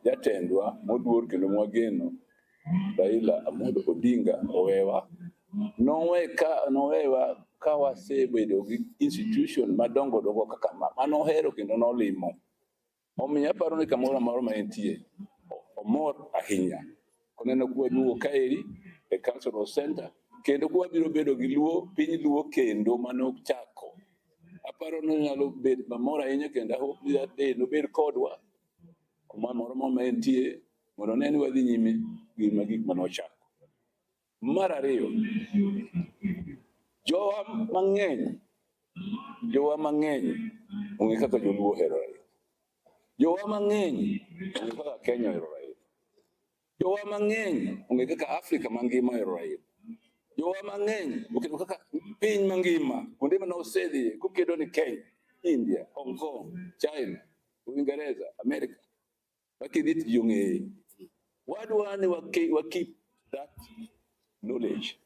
jatendwa moduor kendo mwageno Raila Amolo Odinga owewa. Nowewa ka wasebedo gi institution madongo dongo kaka ma manohero kendo nolimo. Omiyo aparo ni kamoro amora ma entie omor ahinya koneno kwaduogo kaeri e Cultural Center kendo kwabiro bedo gi Luo piny Luo kendo manochako. Aparo ni onyalo bedo mamor ahinya kendo I hope ni that day nobed kodwa kuma moro ma entie mondo one ni wadhi nyime gi gik manochako. Mar ariyo, jowa mang'eny ong'e kaka joluo ohero Raila. Jowa mang'eny ong'e kaka Kenya ohero Raila. Jowa mang'eny ong'e kaka Afrika mangima ohero Raila. Jowa mang'eny ong'e kaka piny mangima kuonde mane osedhiye kokedo ni Kenya, India, Hong Kong, China, Uingereza, Amerika. Wakidhi to ji ong'eye. Wadwa ni wa keep that knowledge,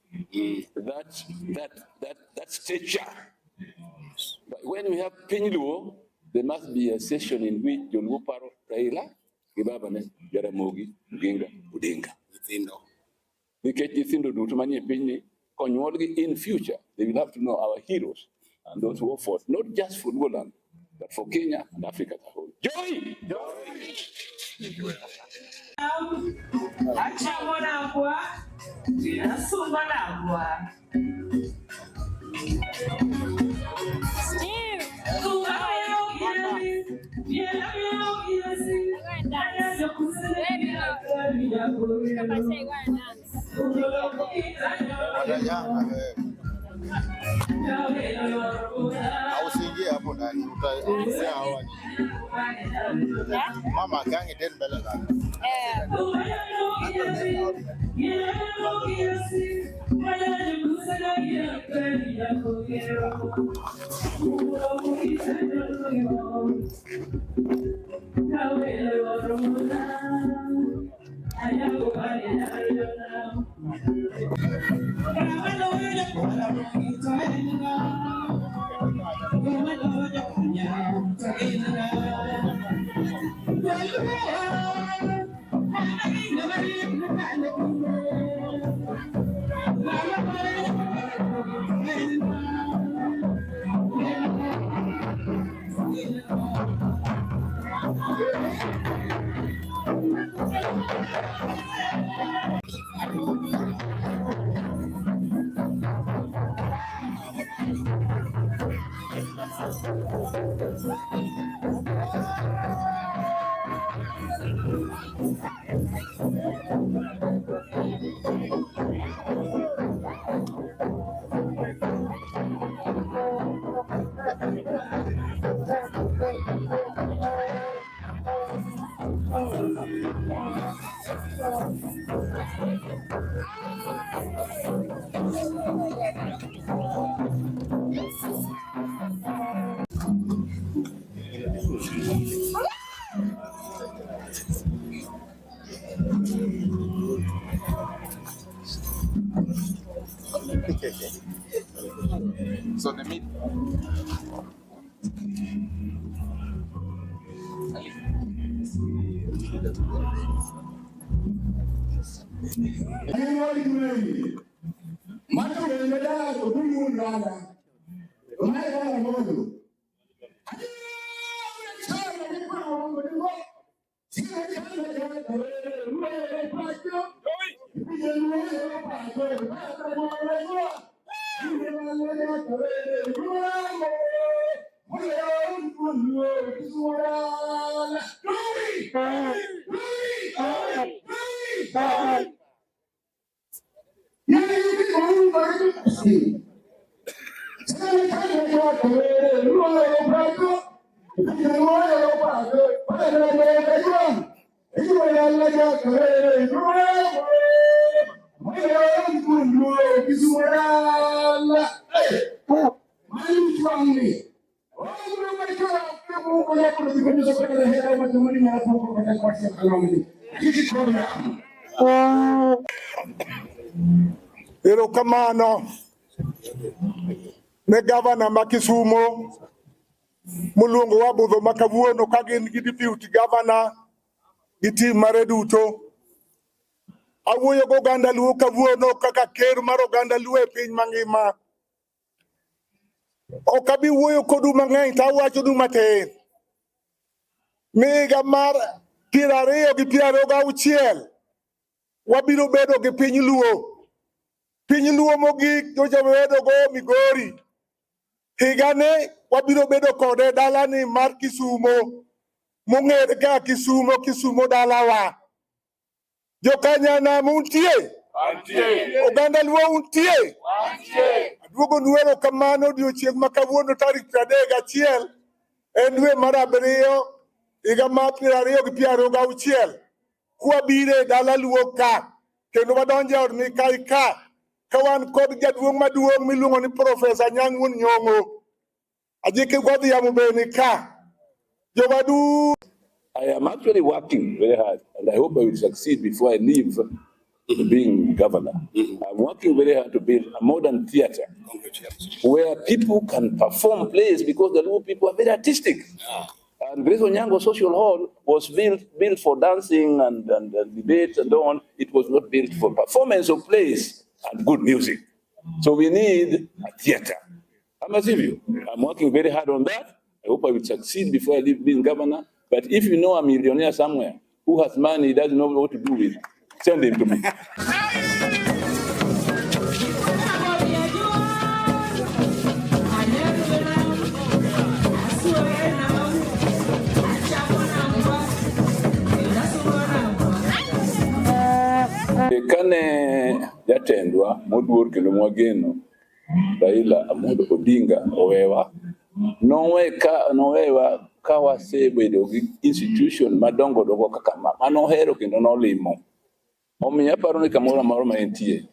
that stature. But when we have piny Luo, there must be a session in which joluo paro Raila gi babane Jaramogi Oginga Odinga. Nyithindo. Nikech nyithindo duto manie pinyni konyuolgi in future, they will have to know our heroes and those who fought, not just for Luoland, but for Kenya and Africa as a whole. Joy! Achamo nagwa, asumba nagwa. Steve! Go and dance. Baby, come and say go and dance. Watajana wewe. Au usiingie hapo ndani, utaongea hawa ni. Yeah? Mama kangi den mbele zako. Eh. So the meat. Erokamano ne gavana ma Kisumo moluongowa budho ma kawuono ka gin gi deputy governor. gi tim mare duto. Awuoyo gi oganda Luo kawuono kaka ker mar oganda Luo e piny mangima. Ok abi wuoyo kodu mang'eny to awachonu matin. Ni higa mar 2026 wabiro bedo gi piny Luo. Piny Luo mogik nyocha wabedo go Migori. Higani wabiro bedo kode dalani mar Kisumo mong'ere kaka Kisumo, Kisumo dalawa. Jokanyanam untie? Oganda Luo untie? Aduogonu erokamano odiochieng' ma kawuono tarik 31 en dwe mar abiriyo higa mar 2026 kwabiro e dala Luo ka kendo wadonjo e od Mikai ka ka wan kod jaduong' maduong' miluongo ni Profesa Anyang' Wuon Nyong'o. Ajiki Godhiambo be ni ka. Jowadu. I am actually working very hard, and I hope I will succeed before I leave being governor. I'm working very hard to build a modern theater where people can perform plays because the Luo people are very artistic. And Grace Onyango Social Hall was built for dancing and debate and so on. It was not built for performance of plays and good music. So we need a theater. I'm you. I'm working very hard on that. I hope I will succeed before I leave being governor. But if you know a millionaire somewhere who has money, he doesn't know what to do with, send him to me. Kane jatendwa moduor kendo mwageno Raila Amolo Odinga owewa, nowewa ka wasebedo gi institution madongo dongo kaka ma manohero kendo nolimo. Omiyo aparo ni kamoro amora ma entie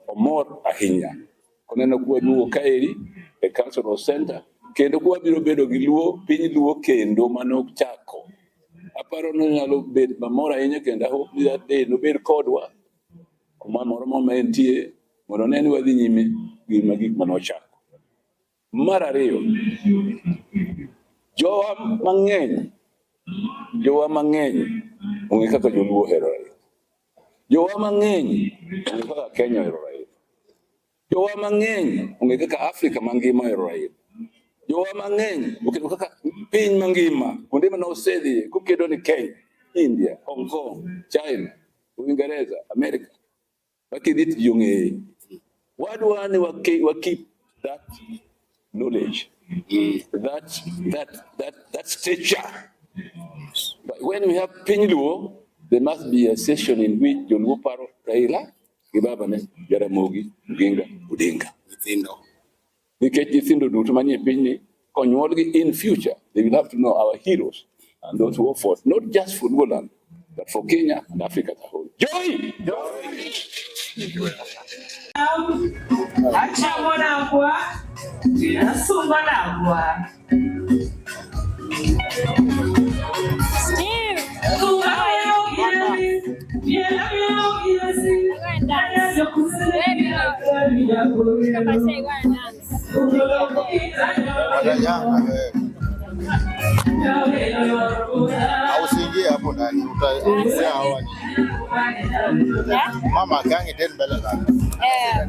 omor ahinya koneno kwaduogo kaeri e Cultural Center kendo kwabiro bedo gi Luo piny Luo kendo manochako. Aparo ni onyalo bedo mamor ahinya kendo I hope that day nobed kodwa kuma moro ma entie mondo one ni wadhi nyime gi gik manochako. Mar ariyo, jowa mang'eny ong'e kaka joluo ohero Raila. Jowa mang'eny ong'e kaka Kenya ohero Raila. Jowa mang'eny ong'e kaka Afrika mangima ohero Raila. Jowa mang'eny ong'eyo kaka piny mangima kuonde mane osedhiye kokedo ni Kenya, India, Hong Kong, China, Uingereza, Amerika. Wakidhi to ji ong'eye. Wadwa ni wa keep that knowledge, that stature. But when we have piny Luo, there must be a session in which joluo paro Raila gi babane Jaramogi Oginga Odinga. Nyithindo. Nikech nyithindo duto manie pinyni konyuolgi in future, they will have to know our heroes and those who fought, not just for Luoland, but for Kenya and Africa as a whole. Joy! Achamo nagwa, asunga nagwa. Steve! Go and dance. Baby, come and say go and dance. Watanyanga wewe. Au usiingie hapo ndani, utaongea hawa ni. Yeah? Mama gangi den mbele zako. Eh.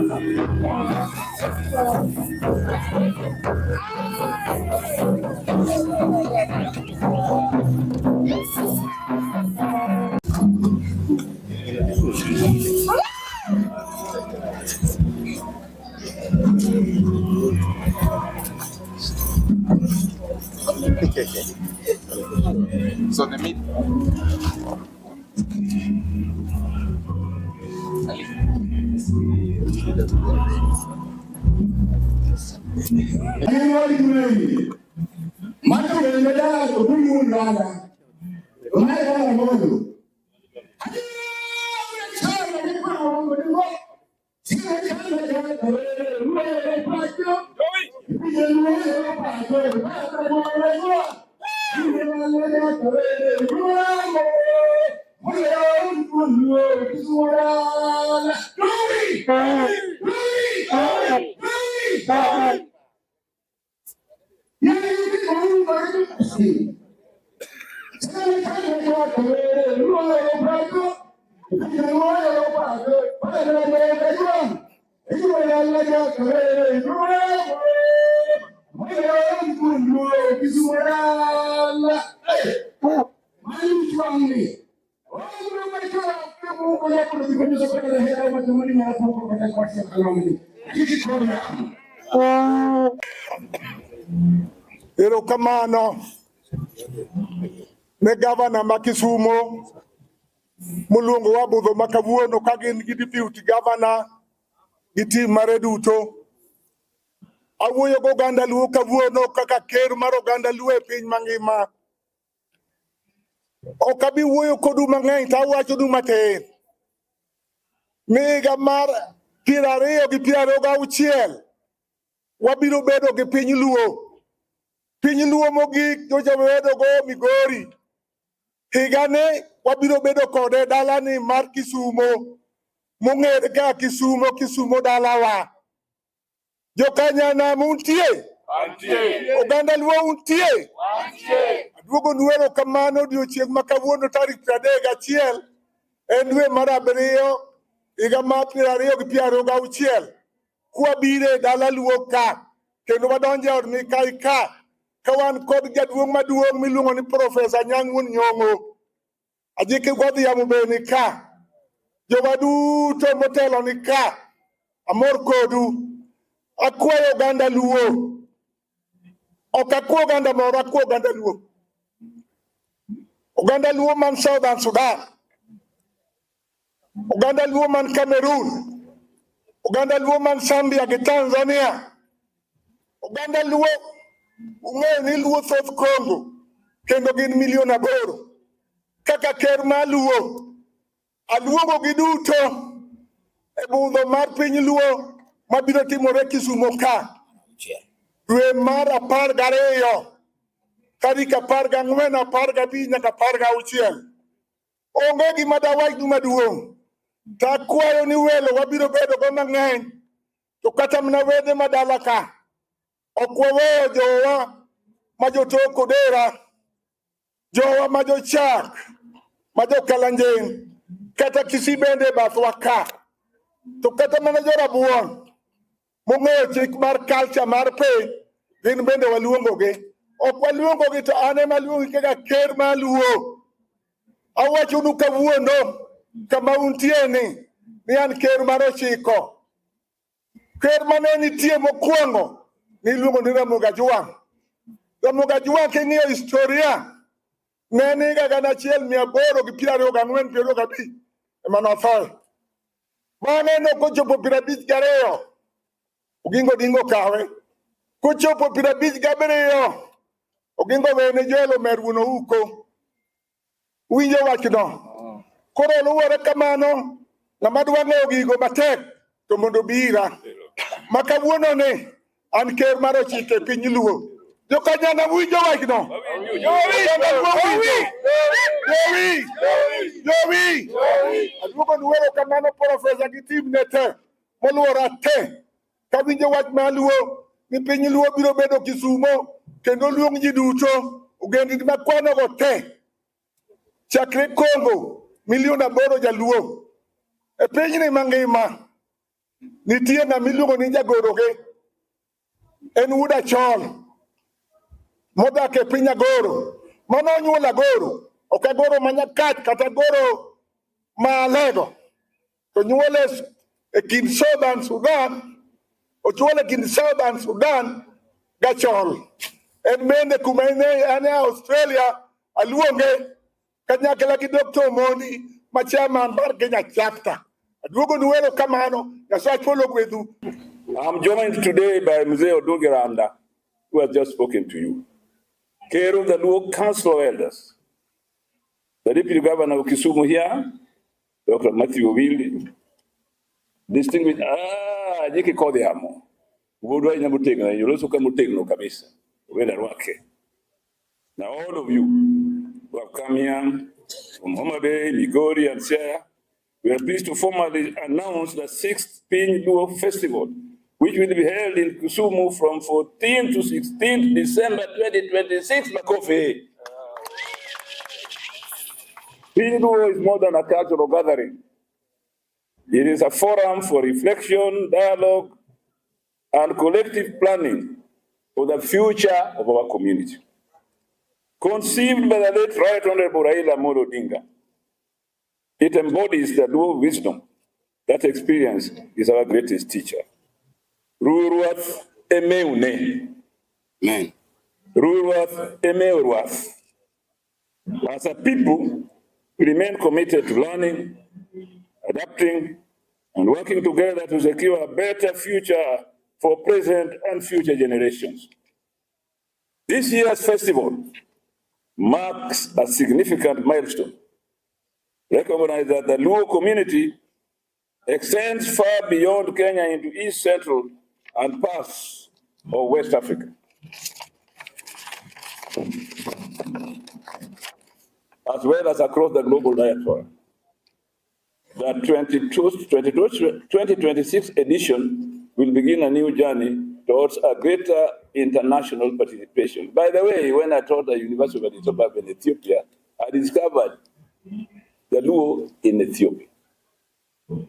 So the meat. Erokamano ne gavana ma Kisumo moluongo wa budho ma kawuono ka gin gi deputy governor gi team mare duto. Awuoyo go oganda Luo kawuono kaka ker mar oganda Luo e piny mangima. Ok abi wuoyo kodu mang'eny to awachonu matin. Ni higa mar 2026 wabiro bedo gi piny Luo. Piny Luo mogik nyocha wabedo go Migori. Higani wabiro bedo kode dalani mar Kisumo mong'ere kaka Kisumo, Kisumo dalawa. Jokanyanam untie? Oganda Luo untie? Aduogonu erokamano odiochieng' ma kawuono tarik 31 en dwe mar abiriyo higa mar 2026 kwabiro e dala Luo ka kendo wadonjo e od Mikai ka ka wan kod jaduong' maduong' miluongo ni Profesa Anyang' Wuon Nyong'o. Ajiki Godhiambo be ni ka. Jowa duto motelo ni ka. Amor kodu. Akwayo oganda Luo. Ok akwa oganda moro, akwa oganda Luo. Oganda Luo man Southern Sudan. Oganda Luo man Cameroon. Oganda Luo man Zambia gi Tanzania. Oganda Luo ung'eyo ni Luo thoth Congo kendo gin milion 8. Kaka ker mar Luo, aluongo gi duto e budho mar piny Luo mabiro timore Kisumo ka dwe mar 12 tarik 14, 15 nyaka 16. Onge gima dawachnu maduong'. To akwayo ni welo wabiro bedo go mang'eny to kata mana wede madala ka ok waweyo jowa ma jotok Odera, jowa ma jochak, ma jokalanjen, kata Kisii bende e bathwa ka. To kata mana jorabuon mong'eyo chik mar culture mar piny, gin bende waluongogi. Ok waluongogi to an ema aluongi kaka ker mar Luo. Awachonu kawuono kama untie ni, ni an ker mar 9. Ker mane nitie mokwongo niluongo ni Ramogi Ajwang'. Ramogi Ajwang' king'iyo historia ne en higa 1824 25 ema nothoe. Bang'e nokochopo 52 Oginga Odinga okawe. Kochopo 57 Oginga owene Joel Omer wuon Ouko. Uwinjo wachno? Koro luwore kamano, ng'ama dwa ng'eyo gigo matek to mondo obi ira. Ma kawuono ni an ker mar 9 e piny Luo. Jokanyana winjo wachno? Oganda Luo winjo? Jowi! Jowi! Aduogonu erokamano Profesa gi team ne te moluora te. Kawinjo wach mar Luo ni piny Luo biro bedo Kisumo kendo luong ji duto ogendini makwanogo te chakre Congo milion 8 jaluo e pinyni mangima. Nitie ng'ama iluongo ni jagoro ge. En wuod Achol modak e piny Agoro. Mano onyuolo Agoro. Ok Agoro ma Nyakach kata Agoro ma Alego. To nyuole e kind Southern Sudan, ochuole kind Southern Sudan gachol. En bende kuma en e Australia aluonge kanyakla gi Dr. Omoni ma chairman mar Kenya chapter. Aduogo nu erokamano, Nyasaye polo gwedhu. I'm joined today by Mzee Oduge Randa, who has just spoken to you. Chair of the Luo Council of Elders, the Deputy Governor of Kisumu here, Dr. Matthew Owili, distinguished, Jiki Kodhiamo, Wuodwa ina motegno, yoloso ka motegno kabisa, wenda rwake. Now all of you who have come here from Homa Bay, Migori, and Siaya, we are pleased to formally announce the sixth Piny Luo Festival, which will be held in Kisumu from 14 to 16 December 2026. Makofi. Piny Luo is more than a cultural gathering. It is a forum for reflection, dialogue, and collective planning for the future of our community. Conceived by the late Right Honorable Raila Amolo Odinga, it embodies the Luo wisdom that experience is our greatest teacher. Ruruath emeune. Amen. Ruruath emeuruath. As a people, we remain committed to learning, adapting, and working together to secure a better future for present and future generations. This year's festival marks a significant milestone. Recognize that the Luo community extends far beyond Kenya into East Central and parts of West Africa, as well as across the global diaspora. The 2026 edition will begin a new journey towards a greater international participation. By the way, when I taught at the University of Addis Ababa in Ethiopia, I discovered the Luo in Ethiopia.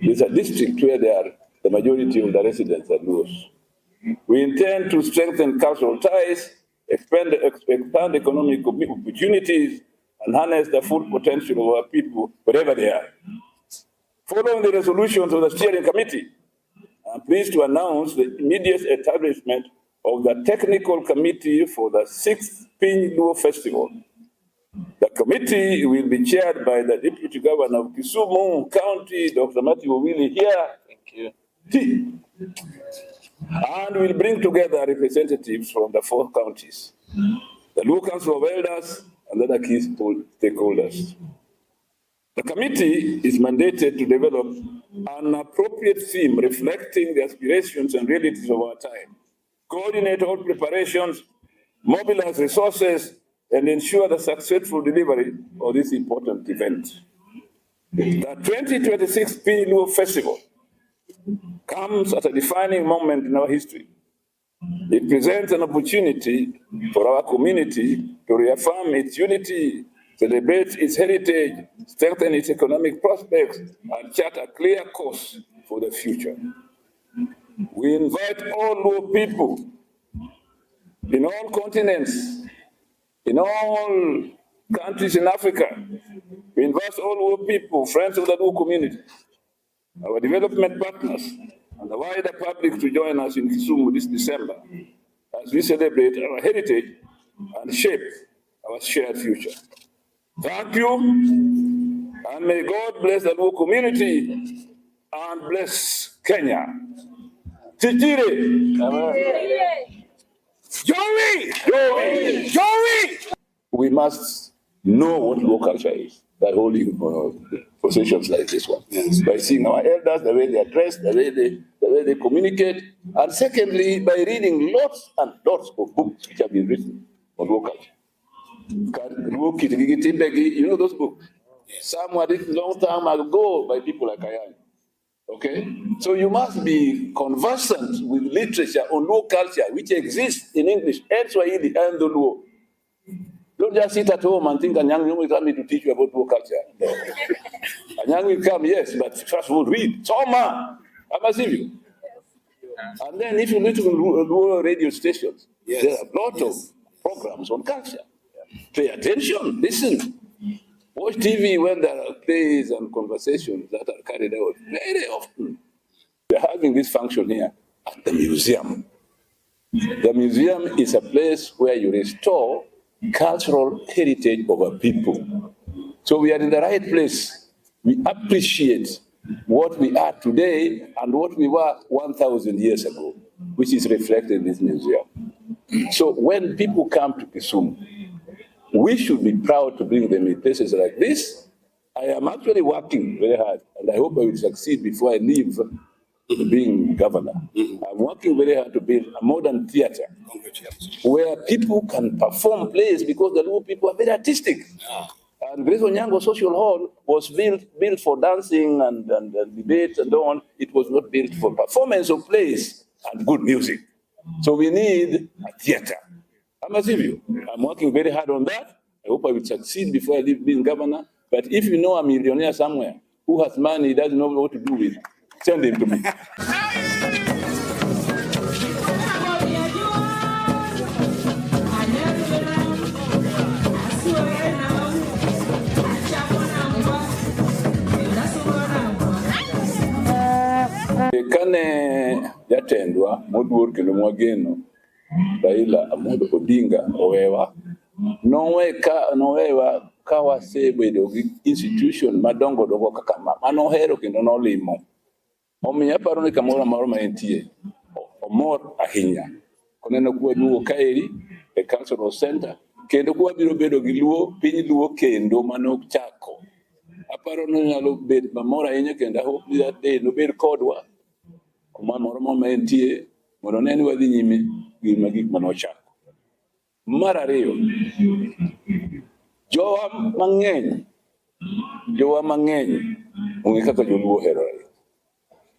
It's a district where they are, the majority of the residents are Luos. We intend to strengthen cultural ties, expand economic opportunities, and harness the full potential of our people wherever they are. Following the resolutions of the steering committee, I'm pleased to announce the immediate establishment of the technical committee for the sixth Piny Luo Festival. The committee will be chaired by the Deputy Governor of Kisumu County, Dr. Matthew Owili here. Thank you. And will bring together representatives from the four counties, the Luo Council of Elders, and other key stakeholders. The committee is mandated to develop an appropriate theme reflecting the aspirations and realities of our time, coordinate all preparations, mobilize resources, and ensure the successful delivery of this important event. The 2026 Piny Luo Festival comes at a defining moment in our history. It presents an opportunity for our community to reaffirm its unity, celebrate its heritage, strengthen its economic prospects, and chart a clear course for the future. We invite all Luo people in all continents, in all countries in Africa. We invite all Luo people, friends of the Luo community, our development partners, and the wider public to join us in Kisumu this December as we celebrate our heritage and shape our shared future. Thank you, and may God bless the Luo community and bless Kenya. Tijire. Joey! Joey! Joey! We must know what Luo culture is by holding processions like this one. Yes. By seeing our elders, the way they are dressed, the way they communicate, and secondly, by reading lots and lots of books which have been written on Luo culture. Luo Kitgi gi Timbegi, you know those books? Some were written long time ago by people like Ayany. Okay? So you must be conversant with literature on Luo culture, which exists in English and Swahili and the Luo. Don't just sit at home and think Anyang' will come to teach you about Luo culture. No. Anyang' will come, yes, but first of all, read. Soma. Ama sivyo. And then if you listen to Luo radio stations, there are a lot of programs on culture. Pay attention, listen. Watch TV when there are plays and conversations that are carried out very often. We're having this function here at the museum. The museum is a place where you restore cultural heritage of a people. So we are in the right place. We appreciate what we are today and what we were 1,000 years ago, which is reflected in this museum. So when people come to Kisumu, we should be proud to bring them in places like this. I am actually working very hard, and I hope I will succeed before I leave being governor. I'm working very hard to build a modern theater where people can perform plays because the Luo people are very artistic. And Grace Onyango Social Hall was built for dancing and debate and so on. It was not built for performance of plays and good music. So we need a theater. I'm you. I'm working very hard on that. I hope I will succeed before I leave being governor. But if you know a millionaire somewhere who has money, he doesn't know what to do with, send him to me. Kane jatendwa moduor kendo mwageno Raila Amolo Odinga owewa, nowewa ka wasebedo gi institution madongo dongo kaka ma manohero kendo nolimo. Omiyo aparo ni kamoro amora ma entie omor ahinya koneno kwaduogo kaeri e cultural center kendo kwabiro bedo gi Luo piny Luo kendo manochako. Aparo ni onyalo bet mamor ahinya kendo I hope that day nobed kodwa kuma moro ma entie mondo one ni wadhi nyime gi gik manochako. Mar ariyo, jowa mang'eny ong'e kaka joluo ohero Raila.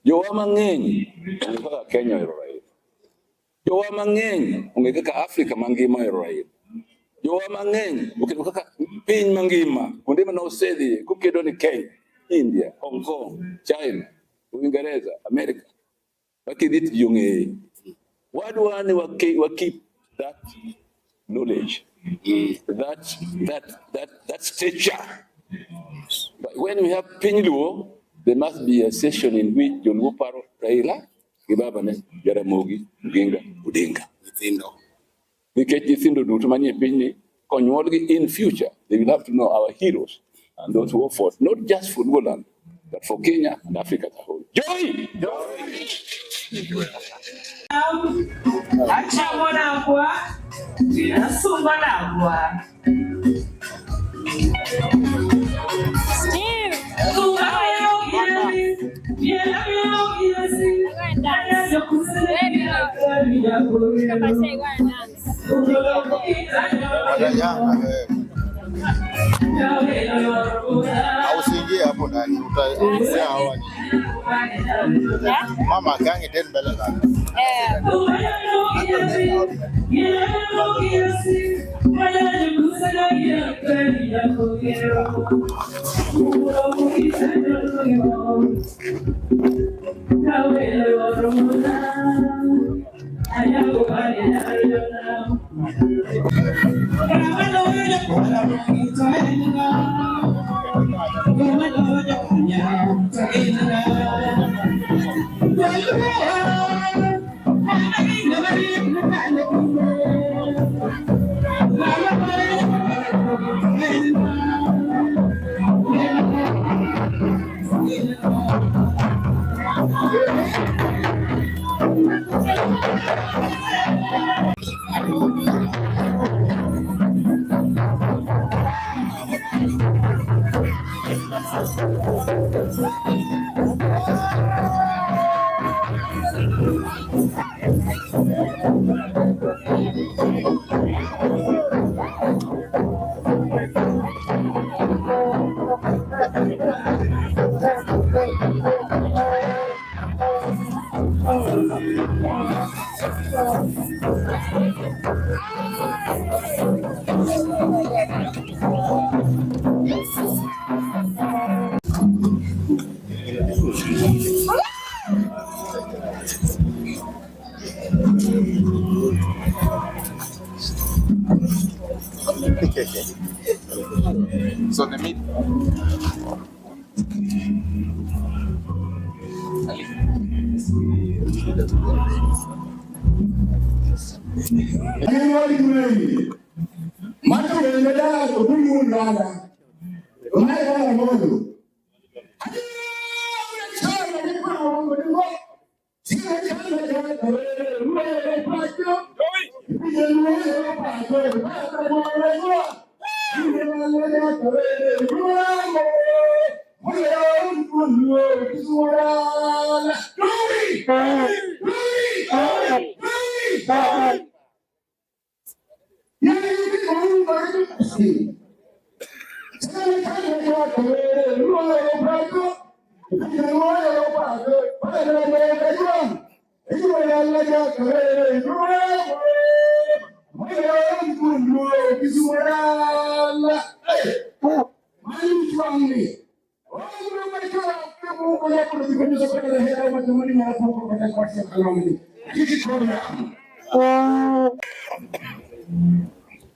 Jowa mang'eny ong'e kaka Kenya ohero Raila. Jowa mang'eny ong'e kaka Afrika mangima ohero Raila. Jowa mang'eny oketo kaka piny mangima kuonde mane osedhiye kokedo ni Kenya, India, Hong Kong, China, Uingereza, Amerika. Wakidhi to ji ong'eye. Wadwa ni wa keep that knowledge, that stature. But when we have piny Luo, there must be a session in which joluo paro Raila gi babane Jaramogi Oginga Odinga. Nyithindo. Nikech nyithindo duto manie pinyni konyuolgi in future, they will have to know our heroes and those who fought, not just for Luoland, but for Kenya and Africa as a whole. Joy! Achamo nagwa, asungo nagwa. Steve! Go and dance. Baby, go. Come say go and dance. Watajanga wewe. Au usiingie hapo ndani, utaongea hawa ni. Yeah? Mama kange tena mbele zako. Eh. Amit.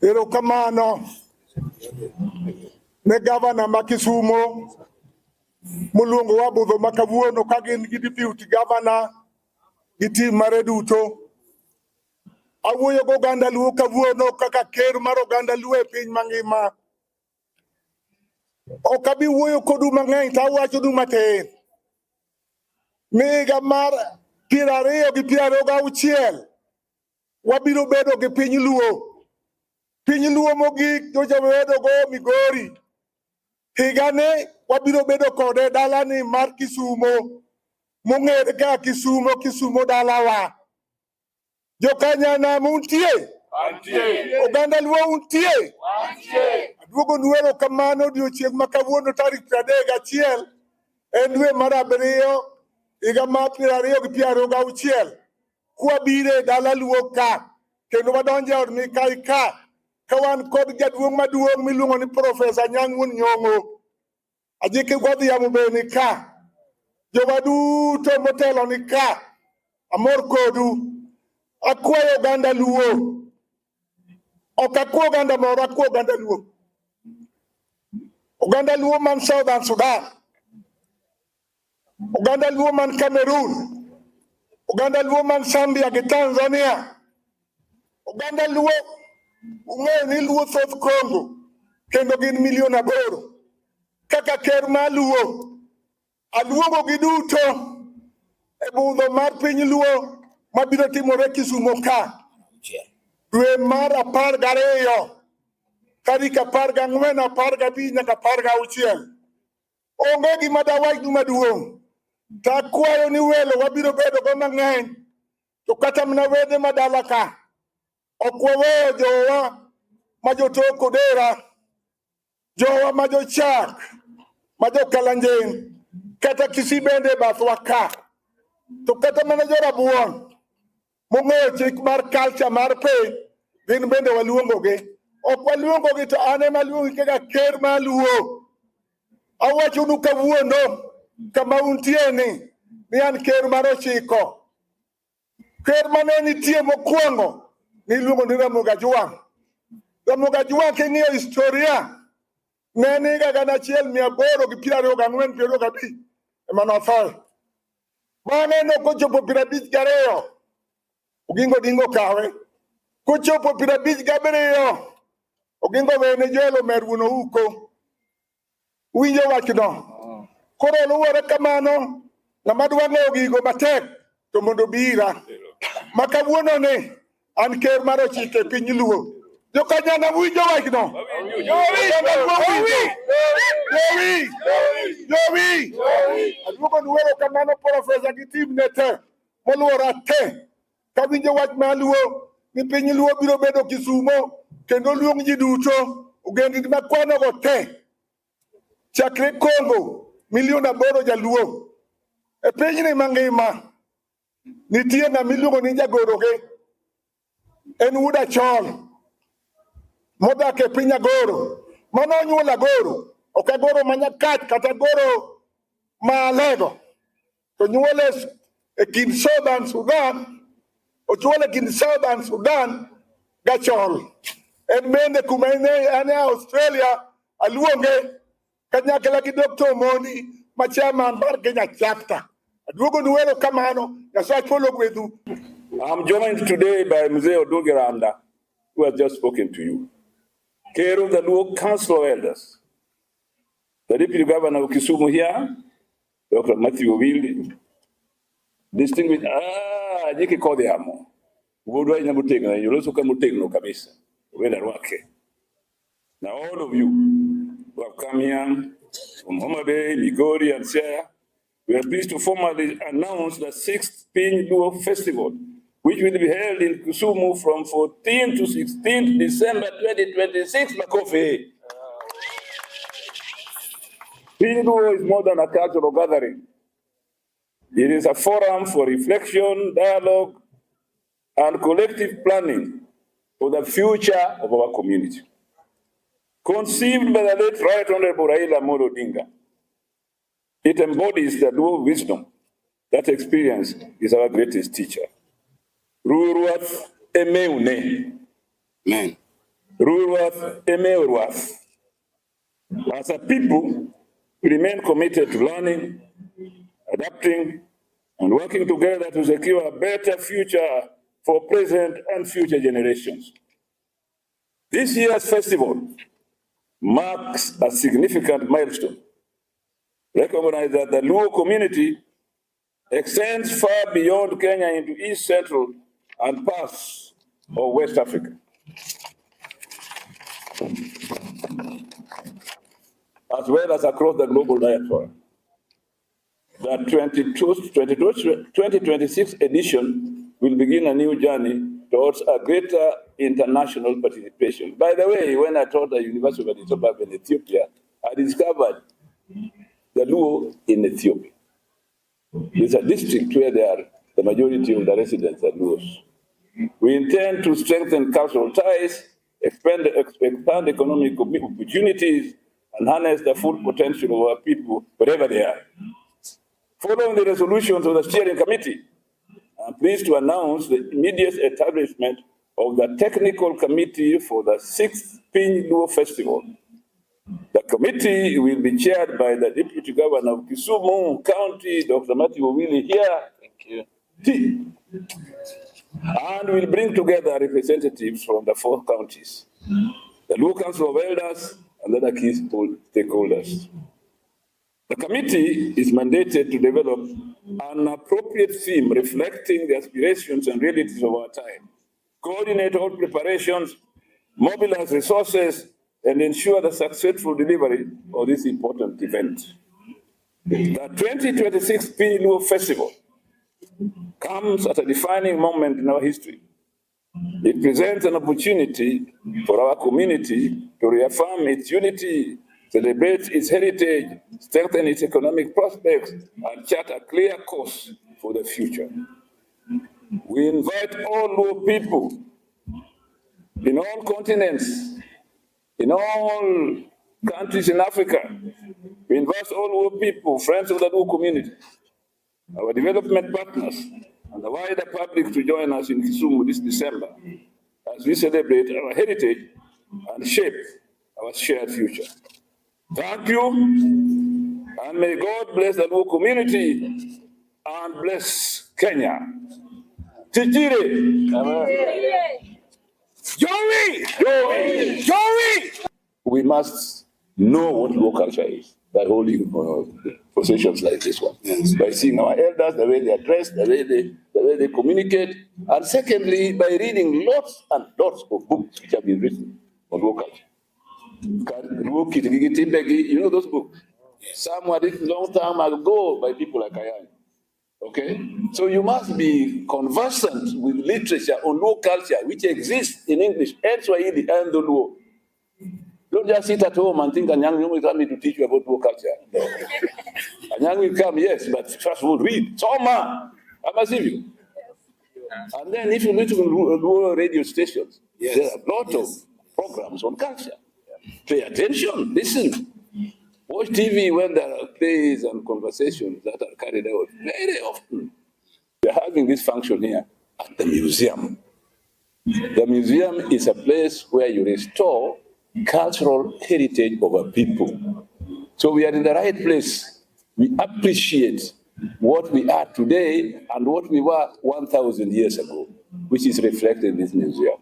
Erokamano ne gavana ma Kisumo moluongo wa budho ma kawuono ka gin gi deputy governor gi team mare duto. Awuoyo gi oganda Luo kawuono kaka ker mar oganda Luo e piny mangima. Ok abi wuoyo kodu mang'eny to awachonu matin. Ni higa mar 2026 wabiro bedo gi piny Luo. Piny Luo mogik nyocha wabedo go Migori. Higani wabiro bedo kode dalani mar Kisumo mong'ere kaka Kisumo, Kisumo dalawa. Jokanyanam untie? Oganda Luo untie? Aduogonu erokamano odiochieng' ma kawuono tarik 31 en dwe mar abiriyo higa mar 2026 kwabiro e dala Luo ka kendo wadonjo e od Mikai ka ka wan kod jaduong' maduong' miluongo ni Profesa Anyang' Wuon Nyong'o. Ajiki Godhiambo be ni ka. Jowa duto motelo ni ka. Amor kodu. Akwayo oganda Luo. Ok akwa oganda moro, akwa oganda Luo. Oganda Luo man Southern Sudan. Oganda Luo man Cameroon. Oganda Luo man Zambia gi Tanzania. Oganda Luo ung'eyo ni Luo thoth Congo kendo gin milion 8. Kaka ker mar Luo, aluongo gi duto e budho mar piny Luo mabiro timore Kisumo ka dwe mar 12 tarik 14, 15 nyaka 16. Onge gima dawachnu maduong'. To akwayo ni welo wabiro bedo go mang'eny to kata mana wede madala ka ok waweyo jowa ma jotok Odera, jowa ma jochak, ma jokalanjen, kata Kisii bende e bathwa ka. To kata mana jorabuon mong'eyo chik mar culture mar piny, gin bende waluongogi. Ok waluongogi to an ema aluongi kaka ker mar Luo. Awachonu kawuono kama untie ni an ker mar 9. Ker mane nitie mokwongo niluongo ni Ramogi Ajwang'. Ramogi Ajwang' king'iyo historia ne en higa 1824 25 ema nothoe. Bang'e nokochopo 52 Oginga Odinga okawe. Kochopo 57 Oginga owene Joel Omer wuon Ouko. Uwinjo wachno? Koro luwore kamano, ng'ama dwa ng'eyo gigo matek to mondo obi ira. Ma kawuono ni an ker mar 9 e piny Luo. Jokanyana winjo wachno? Oganda Luo winjo? Jowi! Jowi! Aduogonu erokamano Profesa gi team ne te moluora te. Kawinjo wach mar Luo ni piny Luo biro bedo Kisumo kendo luong ji duto ogendini makwanogo te chakre Congo milion 8 jaluo e pinyni mangima nitie ng'ama iluongo ni jagoroge en wuod Achol modak e piny Agoro mano onyuolo Agoro ok Agoro ma Nyakach kata Agoro ma Alego to nyuole e kind Southern Sudan ochuole e kind Southern Sudan gachol en bende kuma en e Australia aluonge. Kanyakla gi Dr. Omoni ma chairman mar Kenya chapter. Aduogo nu erokamano, Nyasaye ogwedhu. I'm joined today by Mzee Oduge Randa, who has just spoken to you. Chair of the Luo Council of Elders, the Deputy Governor of Kisumu here, Dr. Matthew Owili, distinguished, Jiki Kodhiamo, Wuodwa ahinya motegno, joloso ka motegno kabisa, wenda rwake. Now all of you who have come here from Homa Bay, Migori and Siaya, we are pleased to formally announce the 6th Piny Luo Festival, which will be held in Kisumu from 14 to 16 December 2026. Makofi. Piny Luo is more than a cultural gathering. It is a forum for reflection, dialogue, and collective planning for the future of our community. Conceived by the late Right Honorable Raila Amolo Odinga, it embodies the Luo wisdom that experience is our greatest teacher. Ruruath emeune. Amen. Ruruath emeuruath. As a people, we remain committed to learning, adapting, and working together to secure a better future for present and future generations. This year's festival marks a significant milestone. Recognize that the Luo community extends far beyond Kenya into East Central and parts of West Africa, as well as across the global diaspora. The 2026 edition will begin a new journey towards a greater international participation. By the way, when I taught at the University of Addis Ababa in Ethiopia, I discovered the Luo in Ethiopia. It's a district where there are the majority of the residents are Luos. We intend to strengthen cultural ties, expand economic opportunities, and harness the full potential of our people wherever they are. Following the resolutions of the steering committee, I'm pleased to announce the immediate establishment of the technical committee for the 6th Piny Luo Festival. The committee will be chaired by the Deputy Governor of Kisumu County, Dr. Matthew Owili here. Thank you. And will bring together representatives from the 4 counties, the Luo Council of Elders, and other key stakeholders. The committee is mandated to develop an appropriate theme reflecting the aspirations and realities of our time, coordinate all preparations, mobilize resources, and ensure the successful delivery of this important event. The 2026 Piny Luo Festival comes at a defining moment in our history. It presents an opportunity for our community to reaffirm its unity, celebrate its heritage, strengthen its economic prospects, and chart a clear course for the future. We invite all Luo people in all continents, in all countries in Africa. We invite all Luo people, friends of the Luo community, our development partners, and the wider public to join us in Kisumu this December as we celebrate our heritage and shape our shared future. Thank you, and may God bless the Luo community and bless Kenya. Tijire. Joey! Joey! Joey! We must know what Luo culture is by holding processions like this one. Yes. By seeing our elders, the way they are dressed, the way they communicate, and secondly, by reading lots and lots of books which have been written on Luo culture. Luo Kitigi Timbegi, you know those books? Some were written long time ago by people like Ayany. Okay? So you must be conversant with literature on Luo culture, which exists in English and Swahili and the Luo. Don't just sit at home and think Anyang' Nyong'o is coming to teach you about Luo culture. No. Anyang' will come, yes, but first of all, read. Soma! Amasivyo. And then if you listen to Luo radio stations, Yes. there are a lot of programs on culture. Pay attention, listen. Watch TV when there are plays and conversations that are carried out very often. We are having this function here at the museum. The museum is a place where you restore cultural heritage of a people. So we are in the right place. We appreciate what we are today and what we were 1,000 years ago, which is reflected in this museum.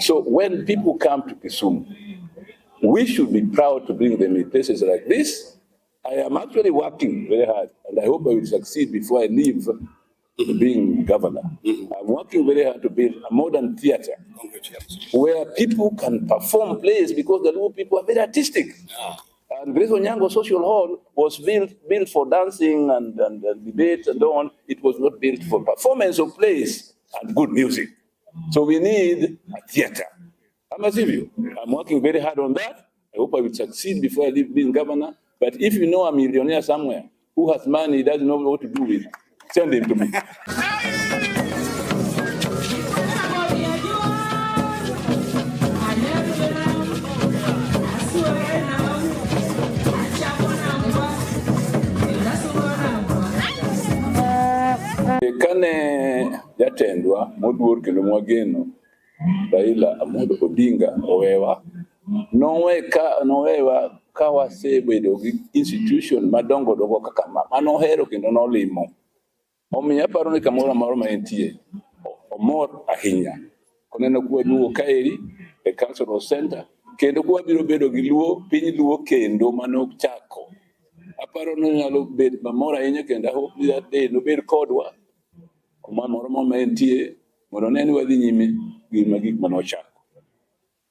So when people come to Kisumu, we should be proud to bring them in places like this. I am actually working very hard, and I hope I will succeed before I leave being governor. I'm working very hard to build a modern theater where people can perform plays because the Luo people are very artistic. And Grace Onyango Social Hall was built for dancing and debate and so on. It was not built for performance of plays and good music. So we need a theater. I'm a civil. I'm working very hard on that. I hope I will succeed before I leave being governor. But if you know a millionaire somewhere who has money, he doesn't know what to do with, send him to me. Kane jatendwa moduor kendo mwageno Raila Amolo Odinga owewa, nowewa ka wasebedo gi institution madongo dongo kaka ma manohero kendo nolimo. Omiyo aparo ni kamoro amora ma entie omor ahinya koneno kwaduogo kaeri e cultural center kendo kwabiro bedo gi Luo piny Luo kendo manochako. Aparo ni onyalo bet mamor ahinya kendo I hope that day nobed kodwa kuma moro ma entie mondo one ni wadhi nyime gi gik manochako.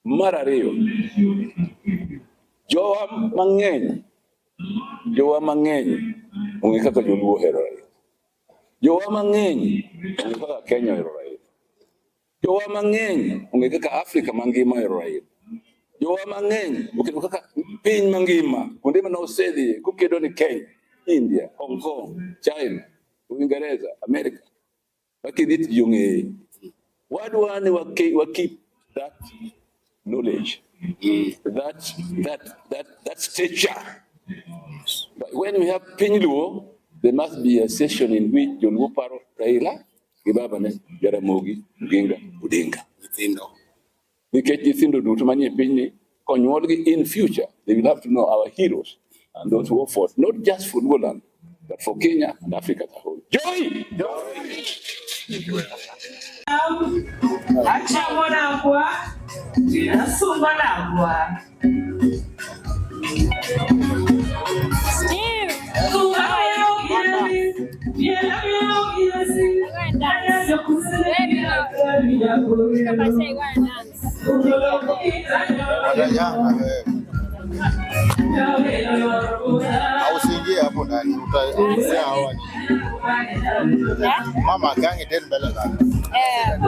Mar ariyo, jowa mang'eny ong'e kaka joluo ohero Raila. Jowa mang'eny ong'e kaka Kenya ohero Raila. Jowa mang'eny ong'e kaka Afrika mangima ohero Raila. Jowa mang'eny oketo kaka piny mangima kuonde mane osedhiye kokedo ni Kenya, India, Hong Kong, China, Uingereza, America. Makidhi to ji ong'eye. Wadwa ni wa keep that knowledge, that stature. But when we have piny Luo, there must be a session in which joluo paro Raila gi babane Jaramogi Oginga Odinga. Nyithindo. Nikech nyithindo duto manie pinyni konyuolgi in future, they will have to know our heroes and those who fought, not just for Luoland, but for Kenya and Africa as a whole. Joy! Achamo nagwa, asungo nagwa. Steve! Go and dance. Baby, go. I say go and dance. Watanyanga wewe. Au usiingie hapo ndani, utaongea hawa ni Yeah? mama gangi tena mbele zako. Eh.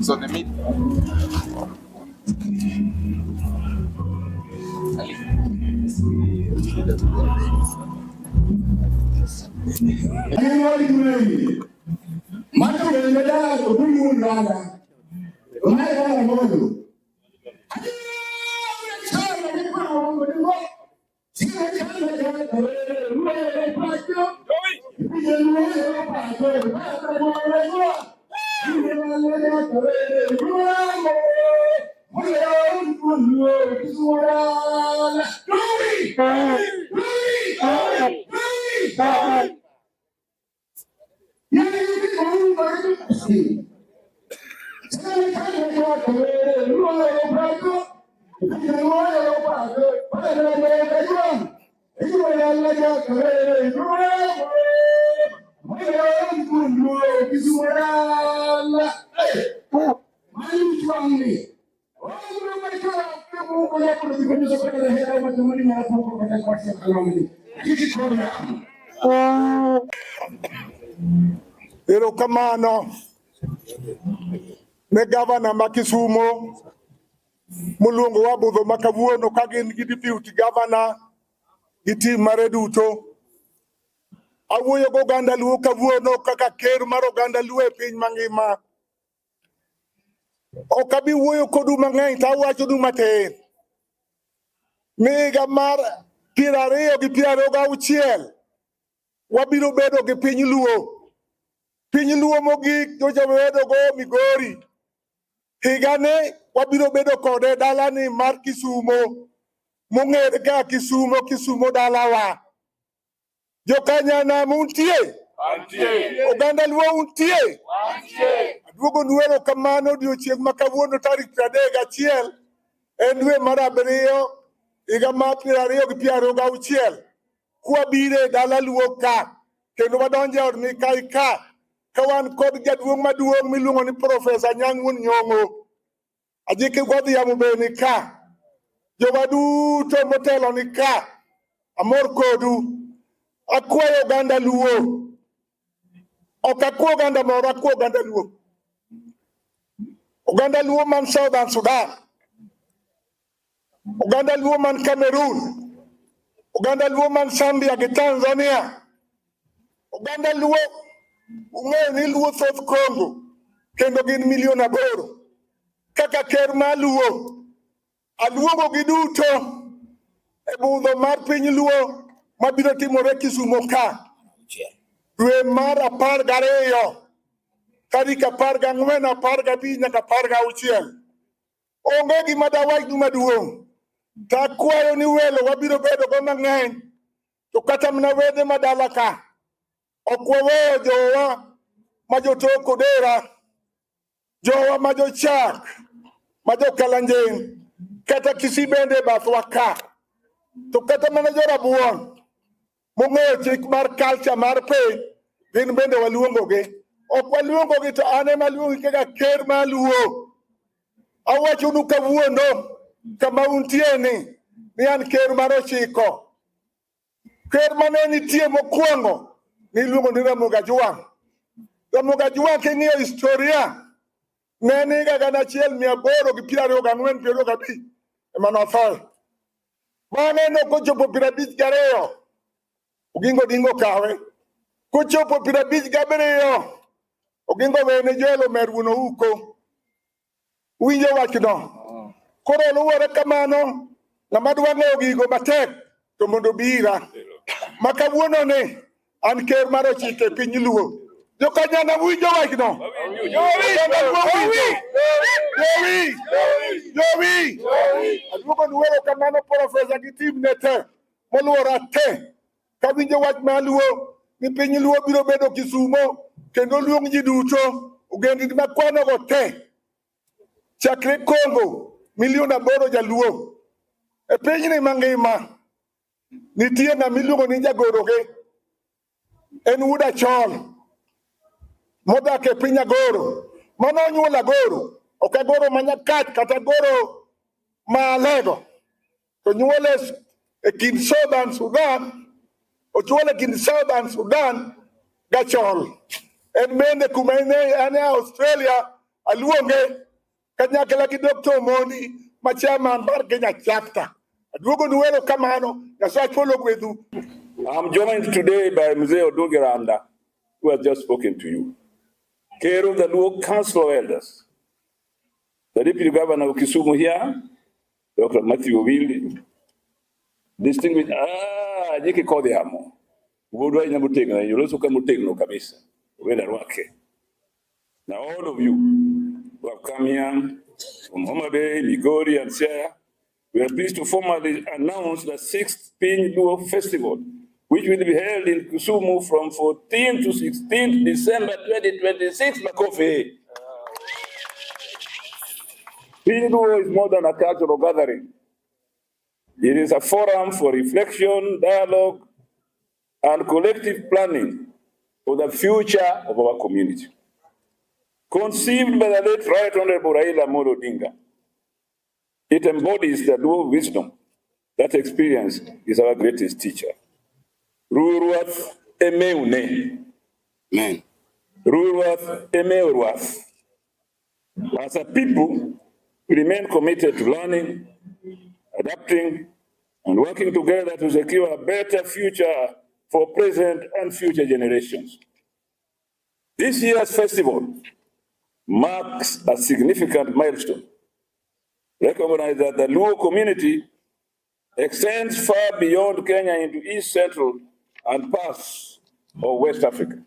So the meat. Erokamano ne gavana ma Kisumo moluongowa budho ma kawuono ka gin gi deputy governor gi team mare duto. Awuoyo gi oganda Luo kawuono kaka ker mar oganda Luo e piny mangima. Ok abi wuoyo kodu mang'eny to awachonu matin. Ni higa mar 2026 wabiro bedo gi piny Luo. Piny Luo mogik nyocha wabedo go Migori. Higani wabiro bedo kode dalani mar Kisumo mong'ere kaka Kisumo, Kisumo dalawa. Jokanyanam untie? Oganda Luo untie? Aduogonu erokamano odiochieng' ma kawuono tarik 31 en dwe mar abiriyo higa mar 2026 kwabiro e dala Luo ka kendo wadonjo e od Mikai ka ka wan kod jaduong' maduong' miluongo ni Profesa Anyang' Wuon Nyong'o. Ajiki Godhiambo be ni ka. Jowa duto motelo ni ka. Amor kodu. Akwayo oganda Luo. Ok akwa oganda moro, akwa oganda Luo. Oganda Luo man Southern Sudan. Oganda Luo man Cameroon. Oganda Luo man Zambia gi Tanzania. Oganda Luo ung'eyo ni Luo thoth Congo kendo gin milion 8. Kaka ker mar Luo, aluongo gi duto e budho mar piny Luo mabiro timore Kisumo ka dwe mar 12 tarik 14, 15 nyaka 16. Onge gima dawachnu maduong'. To akwayo ni welo wabiro bedo go mang'eny to kata mana wede madala ka ok waweyo jowa ma jotok Odera, jowa ma jochak, ma jokalanjing, kata Kisii bende e bathwa ka. To kata mana jorabuon mong'eyo chik mar culture mar piny, gin bende waluongogi. Ok waluongogi to an ema aluongogi kaka ker mar Luo. Awachonu kawuono kama untie ni an ker mar 9. Ker mane nitie mokwongo niluongo ni Ramogi Ajwang'. Ramogi Ajwang' king'iyo historia ne en higa 1824 25 ema nothoe. Bang'e nokochopo 52 Oginga Odinga okawe. Kochopo 57 Oginga owene Joel Omer wuon Ouko. Uwinjo wachno? Koro luwore kamano, ng'ama dwa ng'eyo gigo matek to mondo obi ira. Ma kawuono ni an ker mar 9 e piny Luo. Jokanyana winjo wachno? Oganda Luo winjo? Jowi! Jowi! Aduogonu erokamano Profesa gi team ne te moluora te. Kawinjo wach mar Luo ni piny Luo biro bedo Kisumo kendo luong ji duto ogendini makwanogo te chakre Congo milion 8 jaluo e pinyni mangima nitie ng'ama iluongo ni jagoroge en wuod Achol modak e piny Agoro mano onyuolo Agoro ok Agoro ma Nyakach kata Agoro ma Alego to nyuole e kind Southern Sudan ochuole e kind Southern Sudan gachol en bende kuma en e Australia aluonge kanyakla gi Dr. Omondi ma chairman mar Kenya chapter. Aduogonu erokamano, Nyasaye ogwedhu. I'm joined today by Mzee Oduge Randa, who has just spoken to you. Ker of the Luo Council of Elders, the Deputy Governor of Kisumu here, Dr. Matthew Owili, Distinguished, Jiki Kodhiamo. Wuodwa ahinya motegno, oloso ka motegno kabisa. Wenda rwake. Now all of you who have come here from Homa Bay, Migori and Siaya, we are pleased to formally announce the 6th Piny Luo Festival, which will be held in Kisumu from 14 to 16 December 2026. Makofi. Piny Luo is more than a cultural gathering. It is a forum for reflection, dialogue, and collective planning for the future of our community. Conceived by the late Right Honorable Raila Amolo Odinga, it embodies the Luo wisdom that experience is our greatest teacher. Ruruath emeune. Amen. Ruruath emeuruath. As a people, we remain committed to learning, adapting, and working together to secure a better future for present and future generations. This year's festival marks a significant milestone. Recognize that the Luo community extends far beyond Kenya into East Central and parts of West Africa,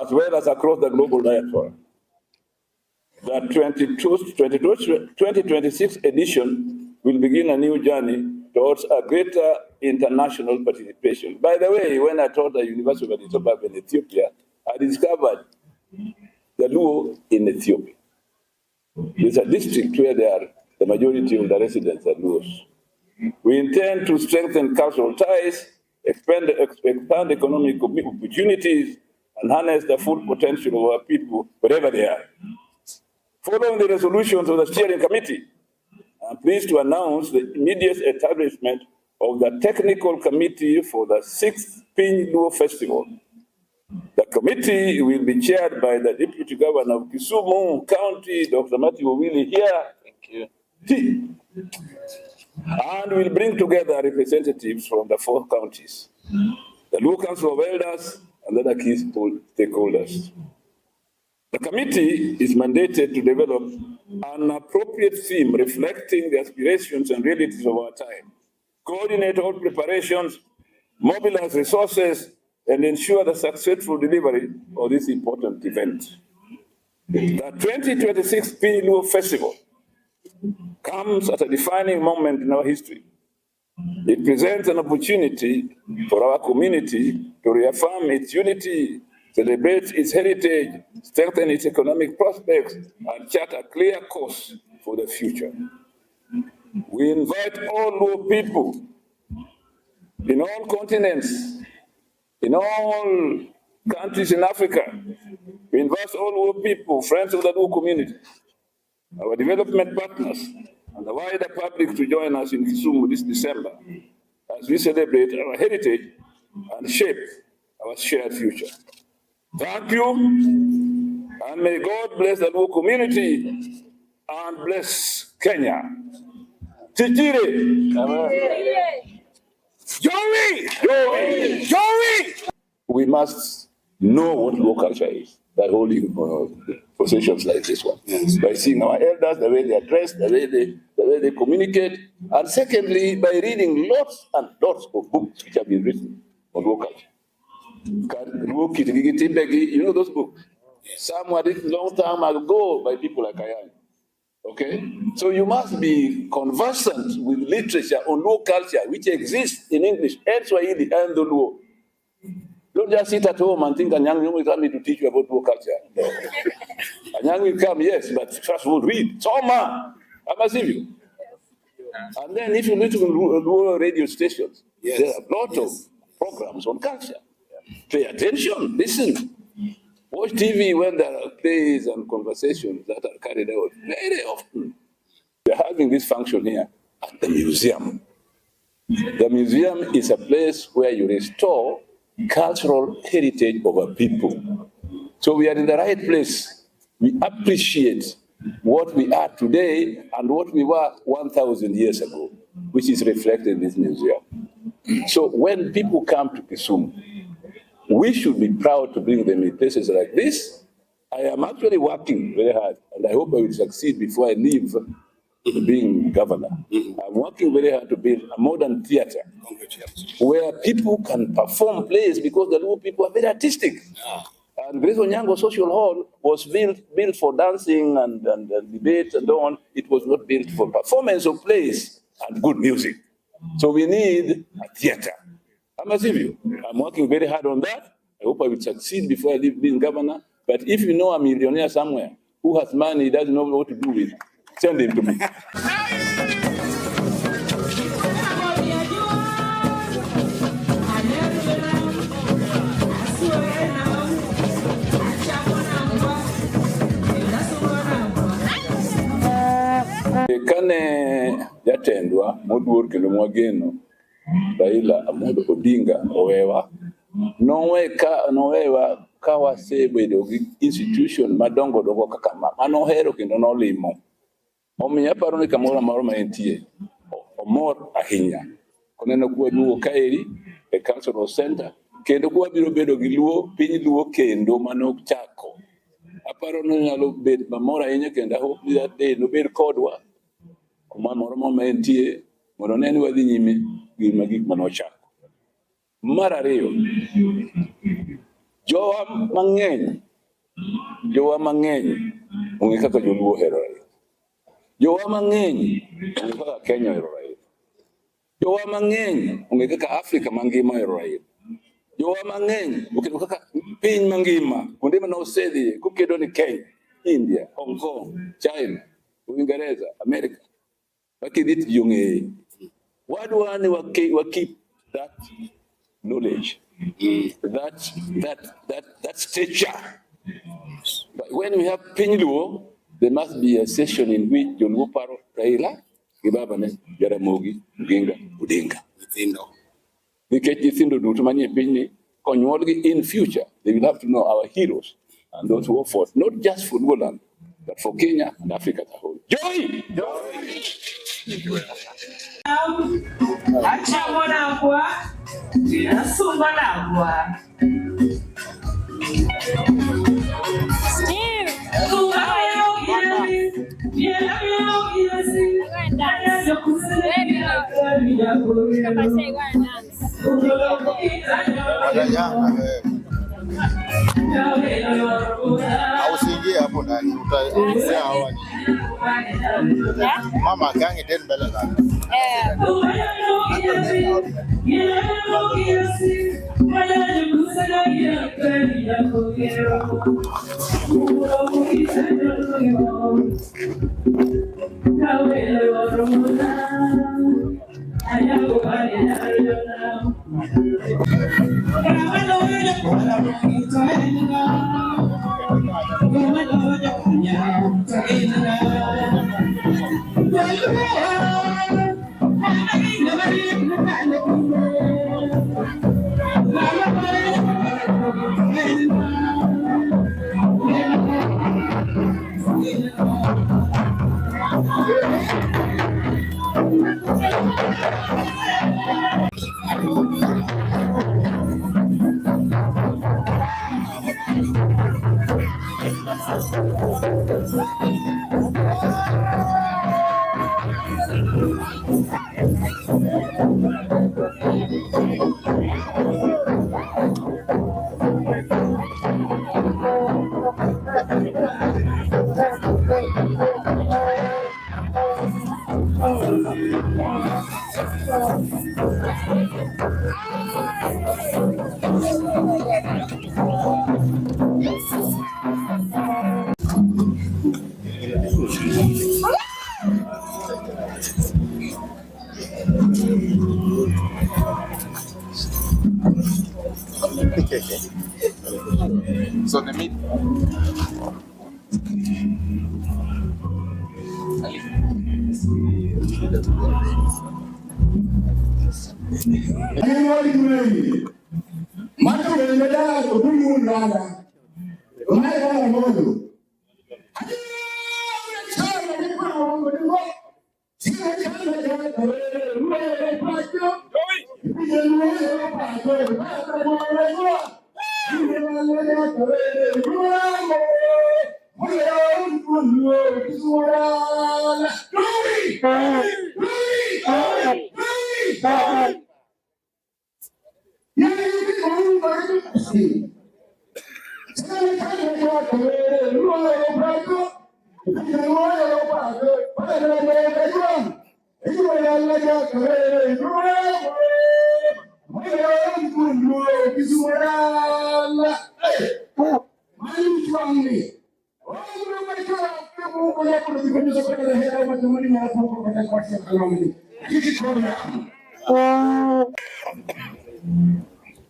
as well as across the global diaspora. The 2026 edition will begin a new journey towards a greater international participation. By the way, when I taught at the University of Addis Ababa in Ethiopia, I discovered the Luo in Ethiopia. It's a district where they are, the majority of the residents are Luos. We intend to strengthen cultural ties, expand economic opportunities, and harness the full potential of our people wherever they are. Following the resolutions of the steering committee, I'm pleased to announce the immediate establishment of the technical committee for the 6th Piny Luo Festival. The committee will be chaired by the Deputy Governor of Kisumu County, Dr. Matthew Owili here. Thank you. And will bring together representatives from the 4 counties, the Luo Council of Elders, and other key stakeholders. The committee is mandated to develop an appropriate theme reflecting the aspirations and realities of our time, coordinate all preparations, mobilize resources, and ensure the successful delivery of this important event. The 2026 Piny Luo Festival comes at a defining moment in our history. It presents an opportunity for our community to reaffirm its unity, celebrate its heritage, strengthen its economic prospects, and chart a clear course for the future. We invite all Luo people in all continents, in all countries in Africa. We invite all Luo people, friends of the Luo community, our development partners, and the wider public to join us in Kisumu this December as we celebrate our heritage and shape our shared future. Thank you, and may God bless the Luo community and bless Kenya. Tijire. Joey! Joey! Joey! We must know what Luo culture is by holding processions like this one. Yes. By seeing our elders, the way they are dressed, the way they communicate, and secondly, by reading lots and lots of books which have been written on Luo culture. You know those books? Some were written long time ago by people like I am. Okay? So you must be conversant with literature on Luo culture, which exists in English and Swahili and the Luo. Don't just sit at home and think Anyang' Nyong'o is coming to teach you about Luo culture. No. Anyang' will come, yes, but first of all, read. Soma! Amasivyo. And then if you listen to Luo radio stations, Yes. there are a lot of programs on culture. Pay attention, listen. Watch TV when there are plays and conversations that are carried out very often. We are having this function here at the museum. The museum is a place where you restore cultural heritage of a people. So we are in the right place. We appreciate what we are today and what we were 1,000 years ago, which is reflected in this museum. So when people come to Kisumu, we should be proud to bring them in places like this. I am actually working very hard, and I hope I will succeed before I leave being governor, I'm working very hard to build a modern theater where people can perform plays because the Luo people are very artistic. And Grace Onyango Social Hall was built for dancing and debate and so on. It was not built for performance of plays and good music. So we need a theater. I'm a civil. I'm working very hard on that. I hope I will succeed before I leave being governor. But if you know a millionaire somewhere who has money he doesn't know what to do with, send him to me. Kane jatendwa moduor kendo mwageno Raila Amolo Odinga owewa, nowewa ka wasebedo gi institution madongo dongo kaka ma manohero kendo nolimo. Omiyo aparo ni kamoro amora ma entie omor ahinya koneno kwaduogo kaeri e cultural center kendo kwabiro bedo gi Luo piny Luo kendo manochako. Aparo ni onyalo bedo mamor ahinya kendo I hope that day nobed kodwa kuma moro ma entie mondo one ni wadhi nyime gi gik manochako. Mar ariyo, jowa mang'eny ong'e kaka joluo ohero Raila. Jowa mang'eny ong'e kaka Kenya ohero Raila. Jowa mang'eny ong'e kaka Afrika mangima ohero Raila. Jowa mang'eny oketo kaka piny mangima kuonde mane osedhiye kokedo ni Kenya, India, Hong Kong, China, Uingereza, America. Wakidhi to ji ong'eye. Wadwa ni wa keep that knowledge, that stature. But when we have piny Luo, there must be a session in which joluo paro Raila gi babane Jaramogi Oginga Odinga. Nyithindo. Nikech nyithindo duto manie pinyni konyuolgi in future, they will have to know our heroes and those who fought, not just for Luoland, but for Kenya and Africa as a whole. Joy! Achamo nagwa, asungo nagwa. Steve! Go and dance. Baby, Papa say go and dance. Watajanga wewe. Au usiingie hapo ndani, utaongea hawa ni. Yeah? Mama gangi den mbele zake. Eh. So the meat.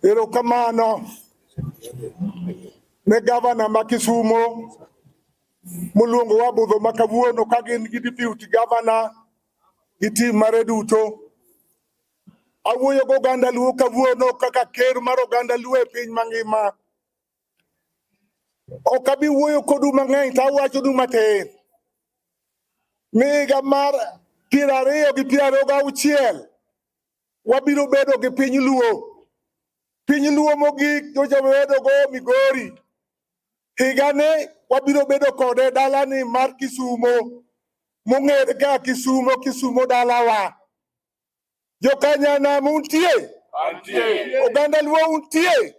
Erokamano ne gavana ma Kisumo moluongo wa budho ma kawuono ka gin gi deputy governor gi team mare duto. Awuoyo gi oganda Luo kawuono kaka ker mar oganda Luo e piny mangima. Ok abi wuoyo kodu mang'eny to awachonu matin. Ni higa mar 2026 wabiro bedo gi piny Luo. Piny Luo mogik nyocha wabedo go Migori. Higani wabiro bedo kode dalani mar Kisumo mong'ere kaka Kisumo, Kisumo dalawa. Jokanyanam untie? Oganda Luo untie?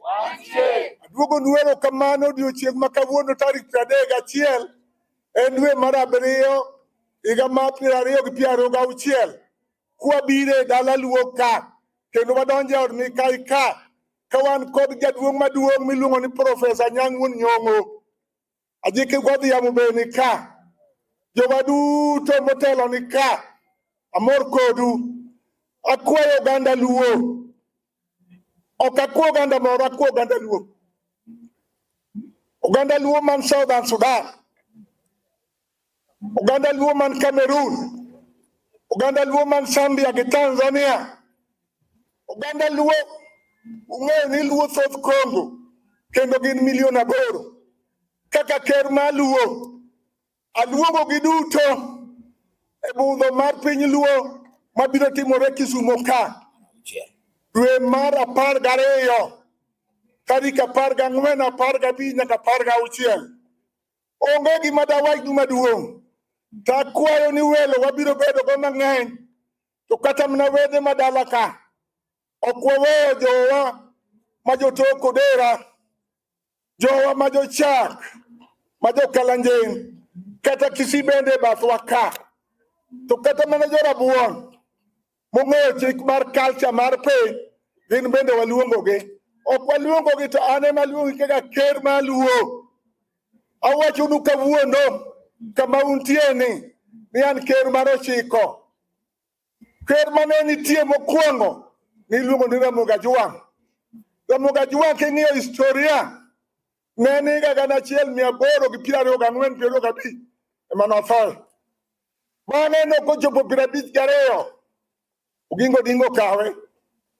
Aduogo nu erokamano odiochieng' ma kawuono tarik 31 en dwe mar abiriyo higa mar 2026 kwabiro e dala Luo ka kendo wadonjo e od Mikai ka ka wan kod jaduong' maduong' miluongo ni Profesa Anyang' Wuon Nyong'o. Ajiki Godhiambo be ni ka. Jowa duto motelo ni ka. Amor kodu. Akwayo oganda Luo. Ok akwa oganda moro, akwa oganda Luo. Oganda Luo man Southern Sudan. Oganda Luo man Cameroon. Oganda Luo man Zambia gi Tanzania. Oganda Luo ung'eyo ni Luo thoth Congo kendo gin milion 8. Kaka ker mar Luo, aluongo gi duto e budho mar piny Luo mabiro timore Kisumo ka. Dwe mar 12, tarik 14, 15 nyaka 16. Onge gima dawachnu maduong'. To akwayo ni welo wabiro bedo go mang'eny. To kata mana wede madala ka, ok waweyo jowa ma jotok Odera, jowa ma jochak, ma jokalanjing, kata Kisii bende e bathwa ka. To kata mana jorabuon mong'eyo chik mar culture mar piny, gin bende waluongogi. Ok waluongogi to an ema aluongi kaka ker mar Luo. Awachonu kawuono kama untie ni an ker mar 9. Ker mane nitie mokwongo niluongo ni Ramogi Ajwang'. Ramogi Ajwang' king'iyo historia ne en higa 1824 25 ema nothoe. Bang'e nokochopo 52 Oginga Odinga okawe.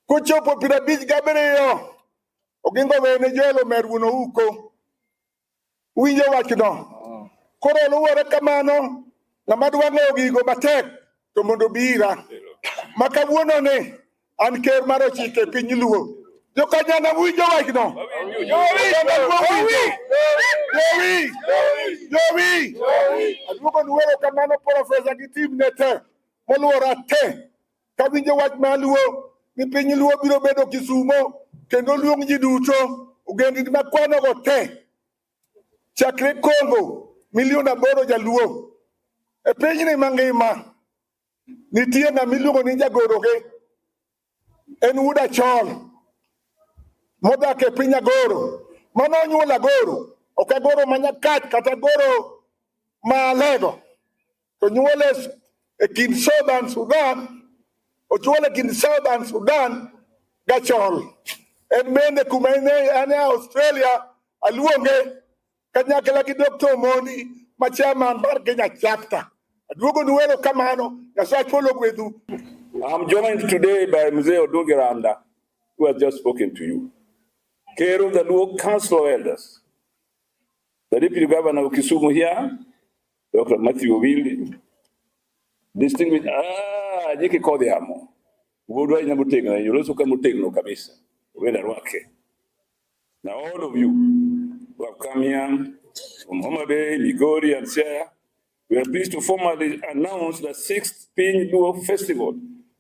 Kochopo 57 Oginga owene Joel Omer wuon Ouko. Uwinjo wachno? Koro luwore kamano, ng'ama dwa ng'eyo gigo matek to mondo obi ira. Ma kawuono ni an ker mar 9 e piny Luo. Jokanyana winjo wachno? Oganda Luo winjo? Jowi! Jowi! Aduogo nu erokamano Profesa gi team ne te moluora te. Kawinjo wach mar Luo ni piny Luo biro bedo Kisumo kendo luong ji duto ogendini makwanogo te. Chakre Congo milion 8 jaluo. E pinyni mangima nitie ng'ama iluongo ni jagoroge. En wuod Achol modak e piny Agoro. Mano onyuolo Agoro, ok Agoro ma Nyakach kata Agoro ma Alego. To nyuole e kind Southern Sudan, ochuole e kind Southern Sudan gachol. En bende kuma en e Australia aluonge kanyakla gi Dr. Omondi ma chairman mar Kenya chapter. Aduogo nu erokamano, Nyasaye ogwedhu. I'm joined today by Mzee Odungi Randa, who has just spoken to you. Ker of the Luo Council of Elders, the Deputy Governor of Kisumu here, Dr. Matthew Owili, distinguished, Jiki Kodhiamo, Wuodwa ina motegno, yoloso ka motegno kabisa, wenda rwake. Now all of you who have come here from Homa Bay, Migori and Siaya, We are pleased to formally announce the 6th Piny Luo Festival,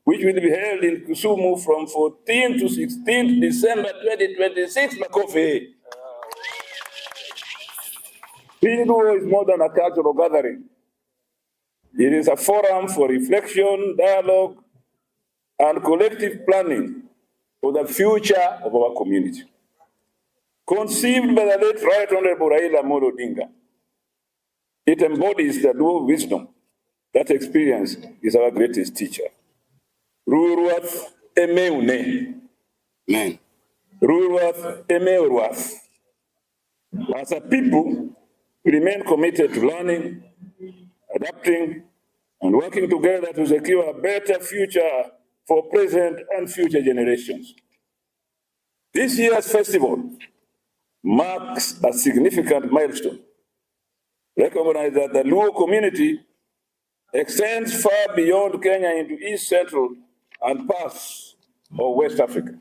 which will be held in Kisumu from 14 to 16 December 2026. Makofi. Piny Luo is more than a cultural gathering. It is a forum for reflection, dialogue, and collective planning for the future of our community. Conceived by the late Right Honorable Raila Amolo Odinga, it embodies the Luo wisdom that experience is our greatest teacher. Ruruath emeune. Amen. Ruruath emeuruath. As a people, we remain committed to learning, adapting, and working together to secure a better future for present and future generations. This year's festival marks a significant milestone. Recognize that the Luo community extends far beyond Kenya into East Central and parts of West Africa,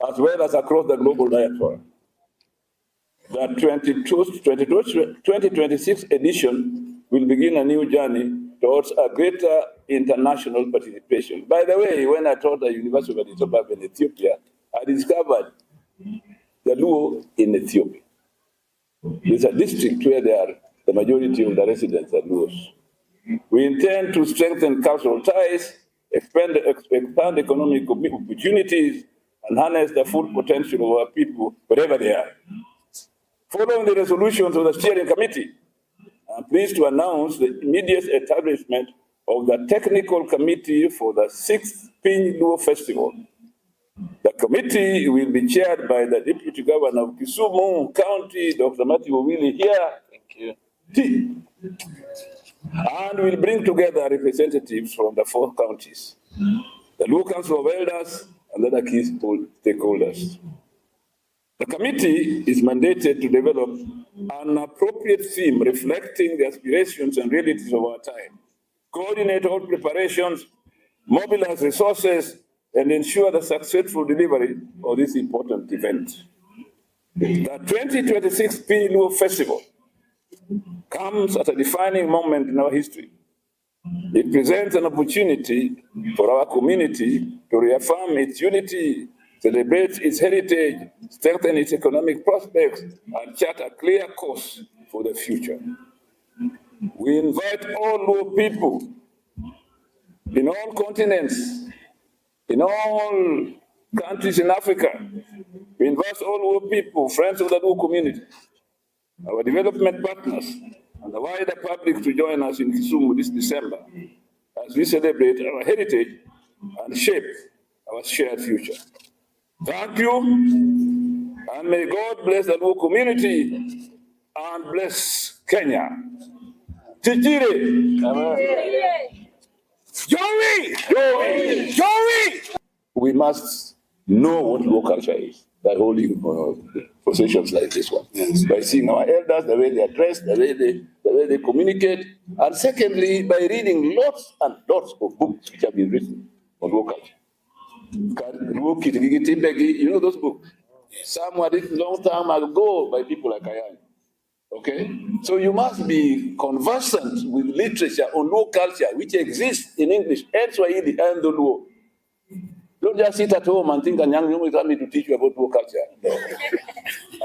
as well as across the global diaspora. The 2026 edition will begin a new journey towards a greater international participation. By the way, when I taught at the University of Addis Ababa in Ethiopia, I discovered the Luo in Ethiopia. It's a district where they are, the majority of the residents are Luos. We intend to strengthen cultural ties, expand economic opportunities, and harness the full potential of our people wherever they are. Following the resolutions of the steering committee, I'm pleased to announce the immediate establishment of the technical committee for the 6th Piny Luo Festival. The committee will be chaired by the Deputy Governor of Kisumu County, Dr. Matthew Owili here. Thank you. T. And will bring together representatives from the 4 counties, the Luo Council of Elders, and other key stakeholders. The committee is mandated to develop an appropriate theme reflecting the aspirations and realities of our time, coordinate all preparations, mobilize resources, and ensure the successful delivery of this important event. The 2026 Piny Luo Festival comes at a defining moment in our history. It presents an opportunity for our community to reaffirm its unity, celebrate its heritage, strengthen its economic prospects, and chart a clear course for the future. We invite all Luo people in all continents, in all countries in Africa. We invite all Luo people, friends of the Luo community, our development partners, and the wider public to join us in Kisumu this December as we celebrate our heritage and shape our shared future. Thank you, and may God bless the Luo community and bless Kenya. Tijire. Joey! Joey! Joey! We must know what Luo culture is by holding processions like this one. Yes. By seeing our elders, the way they are dressed, the way they communicate, and secondly, by reading lots and lots of books which have been written on Luo culture. You know those books? Some were written long time ago by people like I am. Okay? So you must be conversant with literature on Luo culture, which exists in English and Swahili and the Luo. Don't just sit at home and think Anyang will come to teach you about Luo culture. No.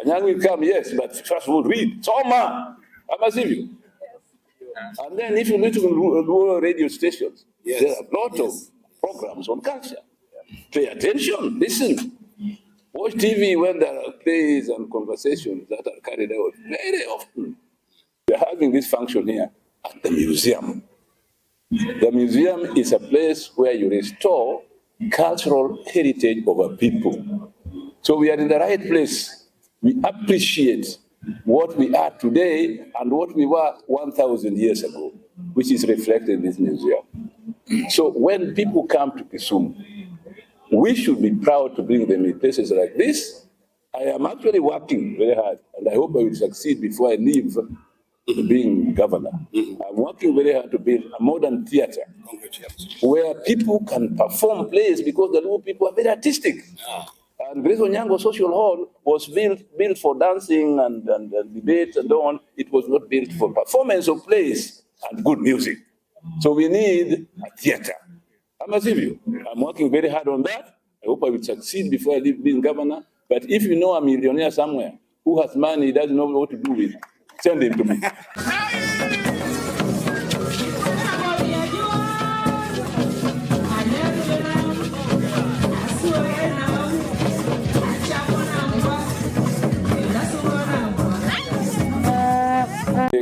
Anyang will come, yes, but first of all, read. Soma! Amasivyo. And then if you listen to Luo radio stations, Yes. there are a lot Yes. of programs on culture. Pay attention, listen. Watch TV when there are plays and conversations that are carried out very often. We are having this function here at the museum. The museum is a place where you restore cultural heritage of a people. So we are in the right place. We appreciate what we are today and what we were 1,000 years ago, which is reflected in this museum. So when people come to Kisumu, we should be proud to bring them in places like this. I am actually working very hard, and I hope I will succeed before I leave being governor. I'm working very hard to build a modern theater Congratulations. where people can perform plays, because the Luo people are very artistic. And Grace Onyango Social Hall was built for dancing and debate and so on. It was not built for performance of plays and good music. So we need a theater. I'm sivyo? I'm working very hard on that. I hope I will succeed before I leave being governor. But if you know a millionaire somewhere who has money, he doesn't know what to do with, send him to me.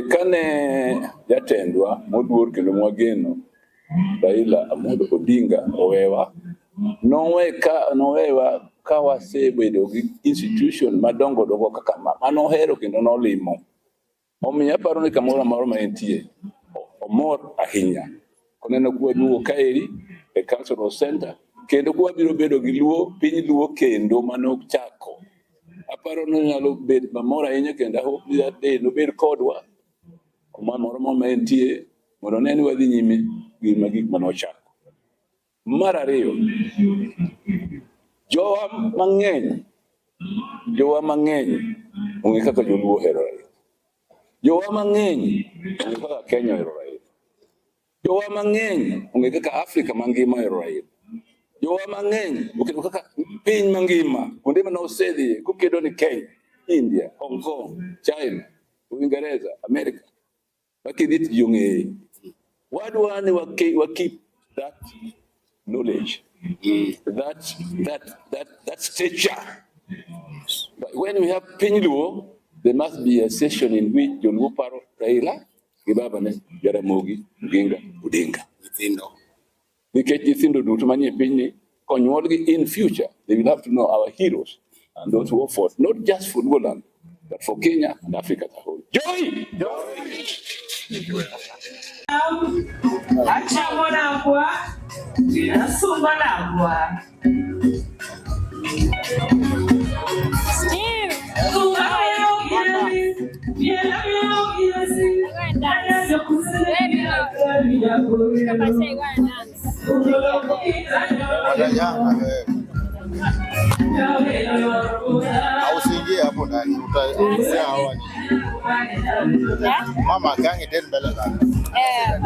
Kane jatendwa moduor kendo mwageno Raila Amolo Odinga owewa, nowewa ka wasebedo gi institution madongo dongo kaka ma manohero kendo nolimo. Omiyo aparo ni kamoro amora ma entie omor ahinya koneno kwaduogo kaeri e cultural center kendo kwabiro bedo gi luo piny luo kendo manochako. Aparo ni onyalo bedo mamor ahinya kendo I hope that day nobed kodwa kuma moro ma entie mondo one ni wadhi nyime gi gik manochako. Mar ariyo, jowa mang'eny ong'e kaka joluo ohero Raila. Jowa mang'eny ong'e kaka Kenya ohero Raila. Jowa mang'eny ong'e kaka Afrika mangima ohero Raila. Jowa mang'eny ong'eyo kaka piny mangima kuonde mane osedhiye kokedo ni Kenya, India, Hong Kong, China, Uingereza, America. Wakidhi to ji ong'eye. Wadwa ni wa keep that knowledge, that stature. But when we have piny Luo, there must be a session in which joluo paro Raila gi babane Jaramogi Oginga Odinga. Nyithindo. Nikech nyithindo duto manie pinyni konyuolgi in future, they will have to know our heroes and those who fought, not just for Luoland, but for Kenya and Africa as a whole. Joy! Achamo nangwa, nasunga nangwa. Steve! Go and dance. Baby, look. I say go and dance. Watajanga wewe. Au usiingie hapo ndani, utaongea hawa ni. Yeah? Mama gangi tena mbele zako. Eh.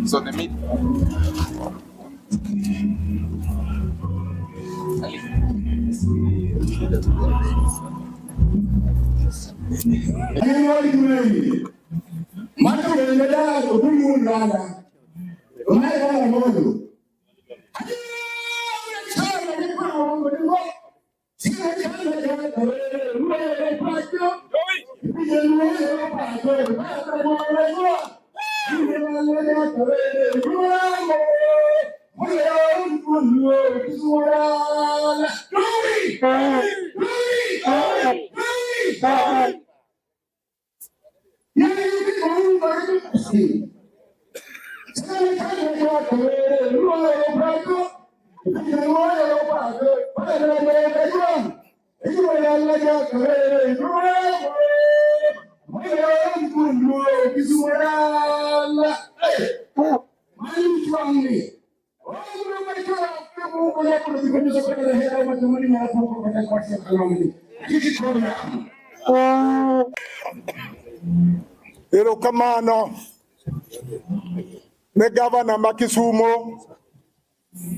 So the meat. Erokamano ne gavana ma Kisumo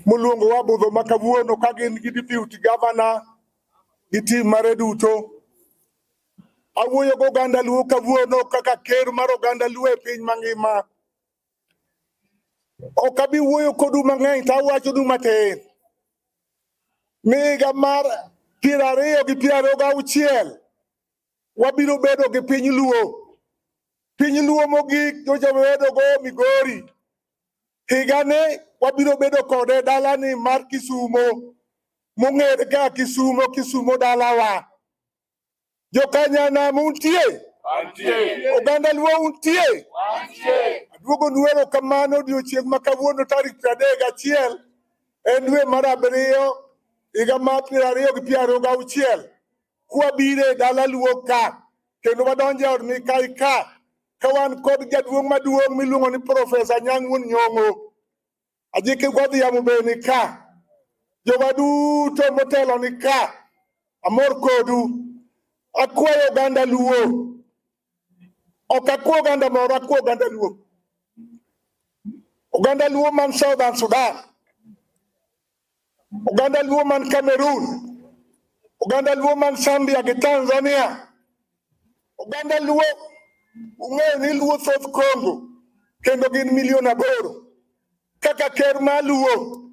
moluongowa budho ma kawuono ka gin gi deputy governor gi team mare duto. Awuoyo gi oganda Luo kawuono kaka ker mar oganda Luo e piny mangima. Ok abi wuoyo kodu mang'eny to awachonu matin. Ni higa mar 2026 wabiro bedo gi piny Luo. Piny Luo mogik nyocha wabedo go Migori. Higani wabiro bedo kode dalani mar Kisumo mong'ere kaka Kisumo, Kisumo dalawa. Jokanyanam untie? Oganda Luo untie? Aduogonu erokamano odiochieng' ma kawuono tarik 31 en dwe mar abiriyo higa mar 2026 kwabiro e dala Luo ka kendo wadonjo e od Mikai ka ka wan kod jaduong' maduong' miluongo ni Profesa Anyang' Wuon Nyong'o. Ajiki Godhiambo be ni ka. Jowa duto motelo ni ka. Amor kodu. Akwayo oganda Luo. Ok akwa oganda moro, akwa oganda Luo. Oganda Luo man Southern Sudan. Oganda Luo man Cameroon. Oganda Luo man Zambia gi Tanzania. Oganda Luo ung'eyo ni Luo thoth Congo kendo gin milion 8. Kaka ker mar Luo,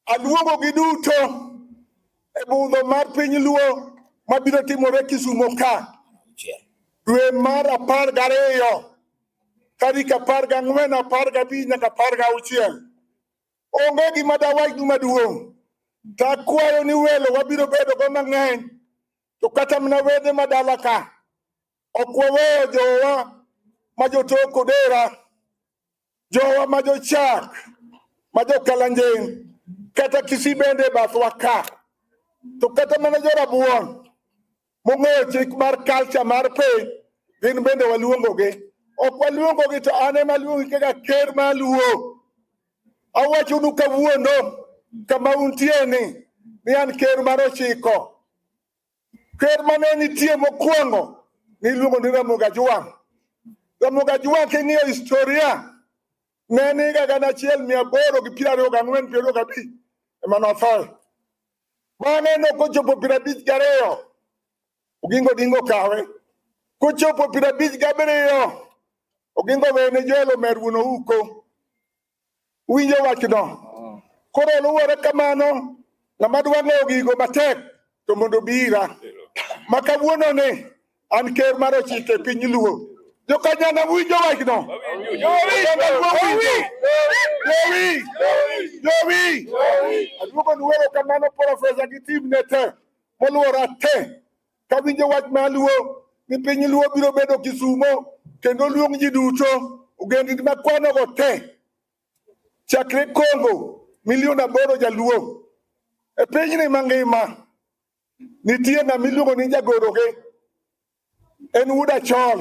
aluongo gi duto e budho mar piny Luo mabiro timore Kisumo ka dwe mar 12 tarik 14, 15 nyaka 16. Onge gima dawachnu maduong'. To akwayo ni welo wabiro bedo go mang'eny to kata mana wede madala ka ok waweyo jowa ma jotok Odera, jowa ma jochak, ma jokalanjing, kata Kisii bende e bathwa ka. To kata mana jorabuon mong'eyo chik mar culture mar piny, gin bende waluongogi. Ok waluongogi to an ema aluongi kaka ker mar Luo. Awachonu kawuono kama untie ni an ker mar 9. Ker mane nitie mokwongo niluongo ni Ramogi Ajwang'. Ramogi Ajwang' king'iyo historia ne en higa 1824 25 ema nothoe. Bang'e nokochopo 52 Oginga Odinga okawe. Kochopo 57 Oginga owene Joel Omer wuon Ouko. Uwinjo wachno? Koro luwore kamano, ng'ama dwa ng'eyo gigo matek to mondo obi ira. Ma kawuono ni an ker mar 9 e piny Luo. Jokanyana winjo wachno? Oganda Luo winjo? Jowi! Jowi! Aduogonu erokamano Profesa gi team ne te moluora te. Kawinjo wach mar Luo ni piny Luo biro bedo Kisumo kendo luong ji duto ogendini makwanogo te chakre Congo milion 8 jaluo e pinyni mangima nitie ng'ama iluongo ni jagoroge en wuod Achol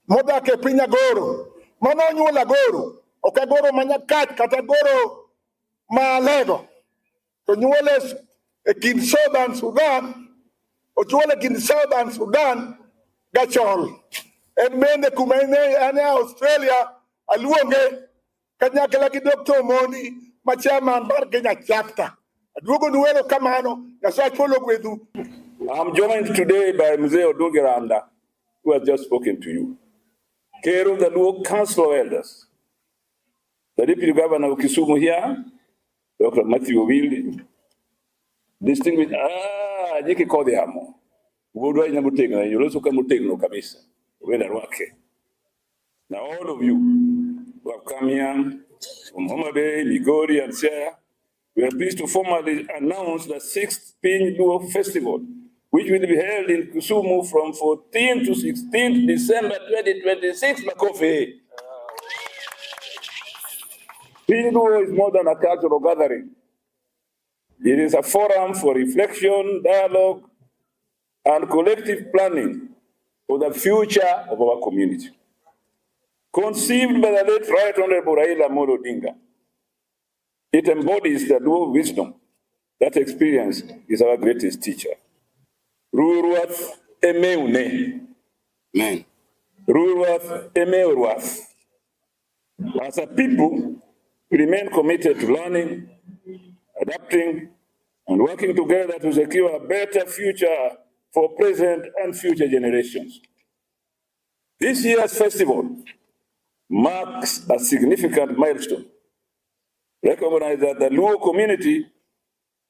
modak e piny Agoro mano onyuolo Agoro ok Agoro ma Nyakach kata Agoro ma Alego to nyuole e kind Southern Sudan ochuole e kind Southern Sudan gachol en bende kuma en e Australia aluonge kanyakla gi Dr. Omondi ma chairman mar Kenya chapter. Aduogonu erokamano, Nyasaye ogwedhu. I'm joined today by Mzee Odungi Randa, who has just spoken to you. Ker of the Luo Council of Elders, the Deputy Governor of Kisumu here, Dr. Matthew Owili, distinguished, Jiki Kodhiamo, wuodwa nya motegno, yoloso ka motegno kabisa, wenda rwake. Now all of you who have come here from Homa Bay, Migori and Siaya, we are pleased to formally announce the 6th Piny Luo Festival, which will be held in Kisumu from 14 to 16 December 2026. Makofi. Piny Luo is more than a cultural gathering. It is a forum for reflection, dialogue, and collective planning for the future of our community. Conceived by the late Right Honorable Raila Amolo Odinga, it embodies the Luo wisdom that experience is our greatest teacher. Ruruath emeune. Amen. Ruruath emeuruath. As a people, we remain committed to learning, adapting, and working together to secure a better future for present and future generations. This year's festival marks a significant milestone. Recognize that the Luo community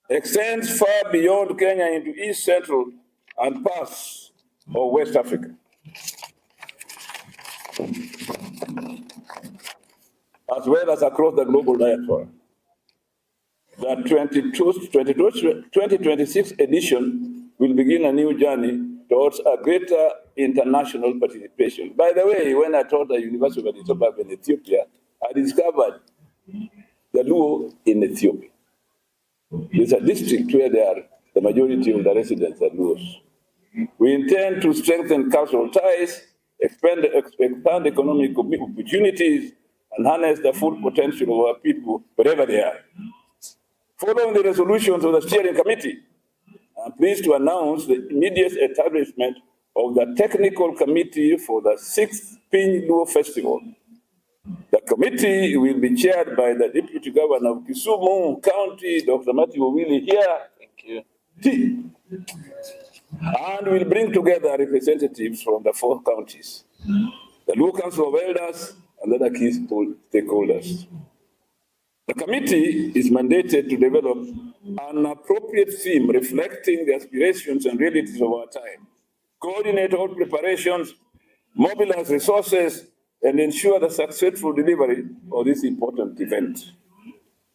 extends far beyond Kenya into East Central and parts of West Africa, as well as across the global diaspora. The 2026 edition will begin a new journey towards a greater international participation. By the way, when I taught at the University of Addis Ababa in Ethiopia, I discovered the Luo in Ethiopia. It's a district where they are, the majority of the residents are Luos. We intend to strengthen cultural ties, expand economic opportunities, and harness the full potential of our people wherever they are. Following the resolutions of the steering committee, I'm pleased to announce the immediate establishment of the technical committee for the 6th Piny Luo Festival. The committee will be chaired by the Deputy Governor of Kisumu County, Dr. Matthew Owili here. Thank you. T, and will bring together representatives from the 4 counties, the Luo Council of Elders, and other key stakeholders. The committee is mandated to develop an appropriate theme reflecting the aspirations and realities of our time, coordinate all preparations, mobilize resources, and ensure the successful delivery of this important event.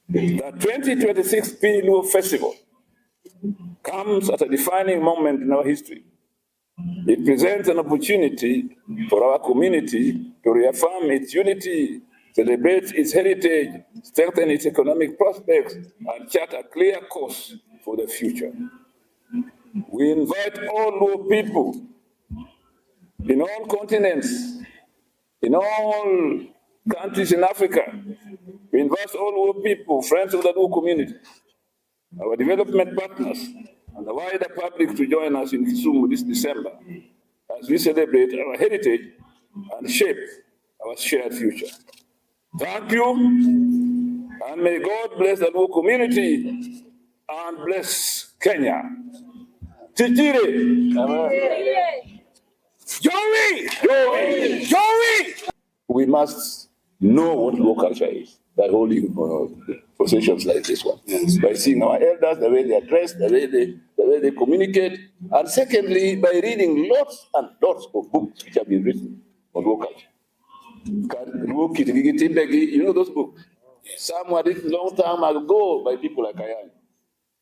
The 2026 Piny Luo Festival comes at a defining moment in our history. It presents an opportunity for our community to reaffirm its unity, celebrate its heritage, strengthen its economic prospects, and chart a clear course for the future. We invite all Luo people in all continents, in all countries in Africa. We invite all Luo people, friends of the Luo community, our development partners, and the wider public to join us in Kisumu this December as we celebrate our heritage and shape our shared future. Thank you, and may God bless the Luo community and bless Kenya. Tijire. Joey! Joey! Joey! We must know what Luo culture is by holding processions like this one. Yes. By seeing our elders, the way they are dressed, the way they communicate, and secondly, by reading lots and lots of books which have been written on Luo culture. You know those books? Some were written long time ago by people like I am.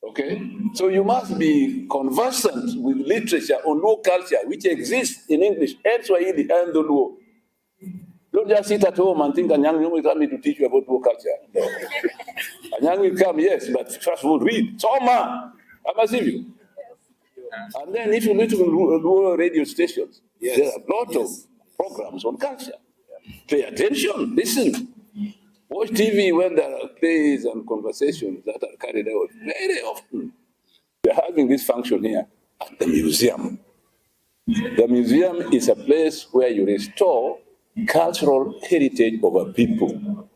Okay? So you must be conversant with literature on Luo culture, which exists in English and Swahili and the Luo. Don't just sit at home and think Anyang will come to teach you about Luo culture. No. Anyang will come, yes, but first of all, read. Soma! Amasivyo. And then if you listen to Luo radio stations, Yes. there are a lot Yes. of programs on culture. Pay attention, listen. Watch TV when there are plays and conversations that are carried out very often. We are having this function here at the museum. The museum is a place where you restore cultural heritage of a people.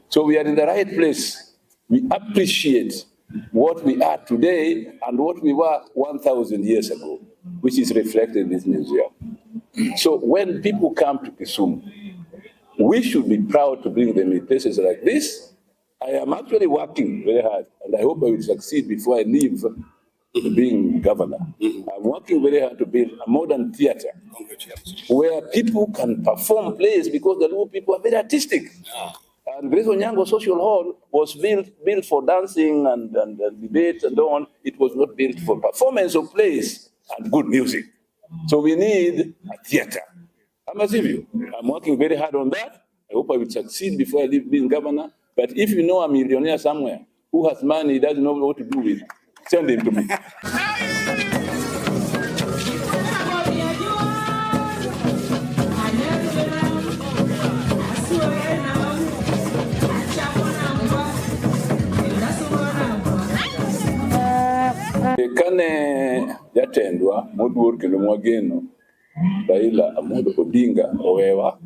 So we are in the right place. We appreciate what we are today and what we were 1,000 years ago, which is reflected in this museum. So when people come to Kisumu, we should be proud to bring them in places like this. I am actually working very hard, and I hope I will succeed before I leave being governor. I'm working very hard to build a modern theater Congratulations. where people can perform plays, because the Luo people are very artistic. And Grace Onyango Social Hall was built for dancing and debate and so on. It was not built for performance of plays and good music. So we need a theater. I'm working very hard on that. I hope I will succeed before I leave being governor. But if you know a millionaire somewhere who has money he doesn't know what to do with, send him to me. Kane jatendwa moduor kendo mwageno Raila Amolo Odinga owewa,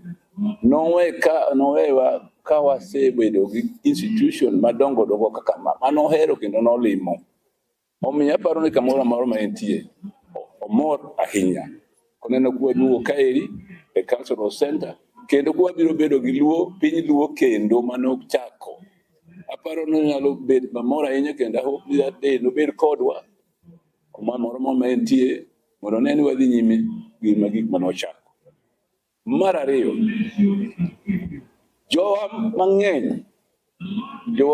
nowewa ka wasebedo gi institution madongo dongo kaka ma manohero kendo nolimo. Omiyo aparo ni kamoro amora ma entie omor ahinya koneno kwaduogo kaeri e cultural center kendo kwabiro bedo gi Luo piny Luo kendo manochako. Aparo ni onyalo bedo mamor ahinya kendo I hope ni that day nobed kodwa kuma moro ma entie mondo one ni wadhi nyime gi gik manochako. Mar ariyo, jowa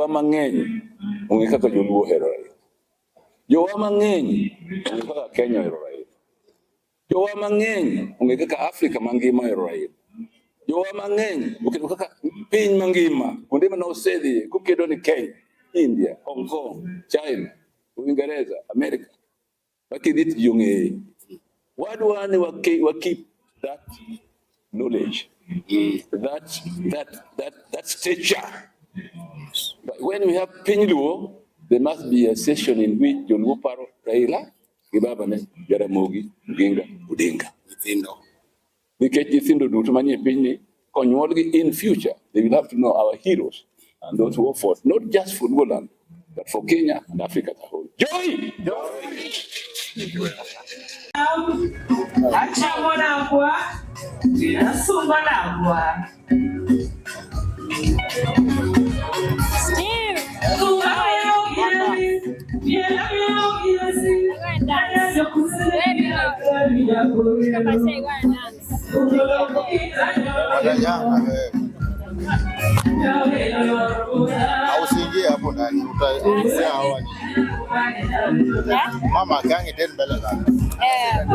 mang'eny ong'e kaka joluo ohero Raila. Jowa mang'eny ong'e kaka Kenya ohero Raila. Jowa mang'eny ong'e kaka Afrika mangima ohero Raila. Jowa mang'eny oketo kaka piny mangima kuonde mane osedhiye kokedo ni Kenya, India, Hong Kong, China, Uingereza, America. Wakidhi to ji ong'eye. Wadwa ni wa keep that knowledge, that stature. But when we have piny Luo, there must be a session in which joluo paro Raila gi babane Jaramogi Oginga Odinga. Nyithindo. Nikech nyithindo duto manie pinyni konyuolgi in future, they will have to know our heroes and those who fought, not just for Luoland, but for Kenya and Africa as a whole. Joy! Achamo nangwa, nasunga nangwa. Steve, how are you? Go and dance. Baby, go. Papa say go and dance. Watajana wewe. Au usiingie hapo ndani, utaongea hawa ni. Yeah? Mama gangi den mbele zake. Eh.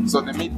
So the meat.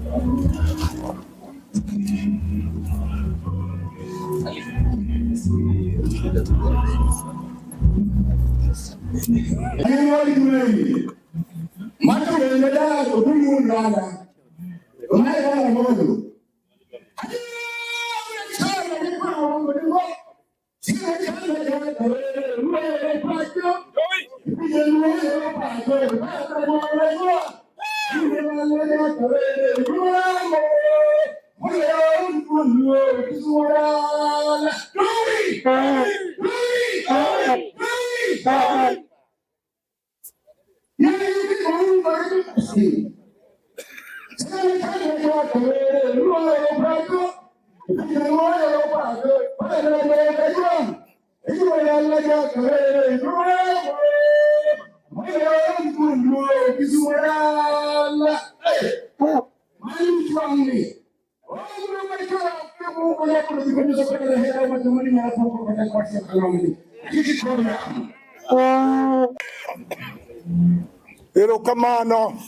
Erokamano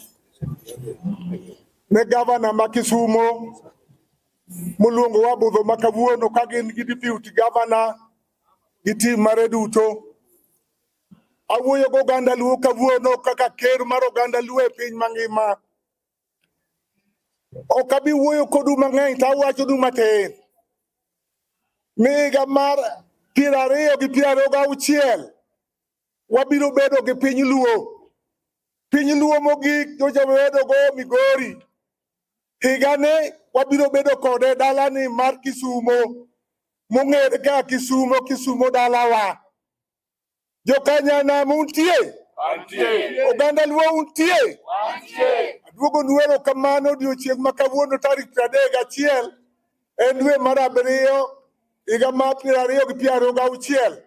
ne gavana ma Kisumo moluongowa budho ma kawuono ka gin gi deputy governor gi team mare duto. Awuoyo gi oganda Luo kawuono kaka ker mar oganda Luo e piny mangima. Ok abi wuoyo kodu mang'eny to awachonu matin. Ni higa mar 2026 wabiro bedo gi piny Luo. Piny Luo mogik nyocha wabedo go Migori. Higani wabiro bedo kode dalani mar Kisumo mong'ere kaka Kisumo, Kisumo dalawa. Jokanyanam untie? Oganda Luo untie? Aduogo nu erokamano odiochieng' ma kawuono tarik 31 en dwe mar abiriyo higa mar 2026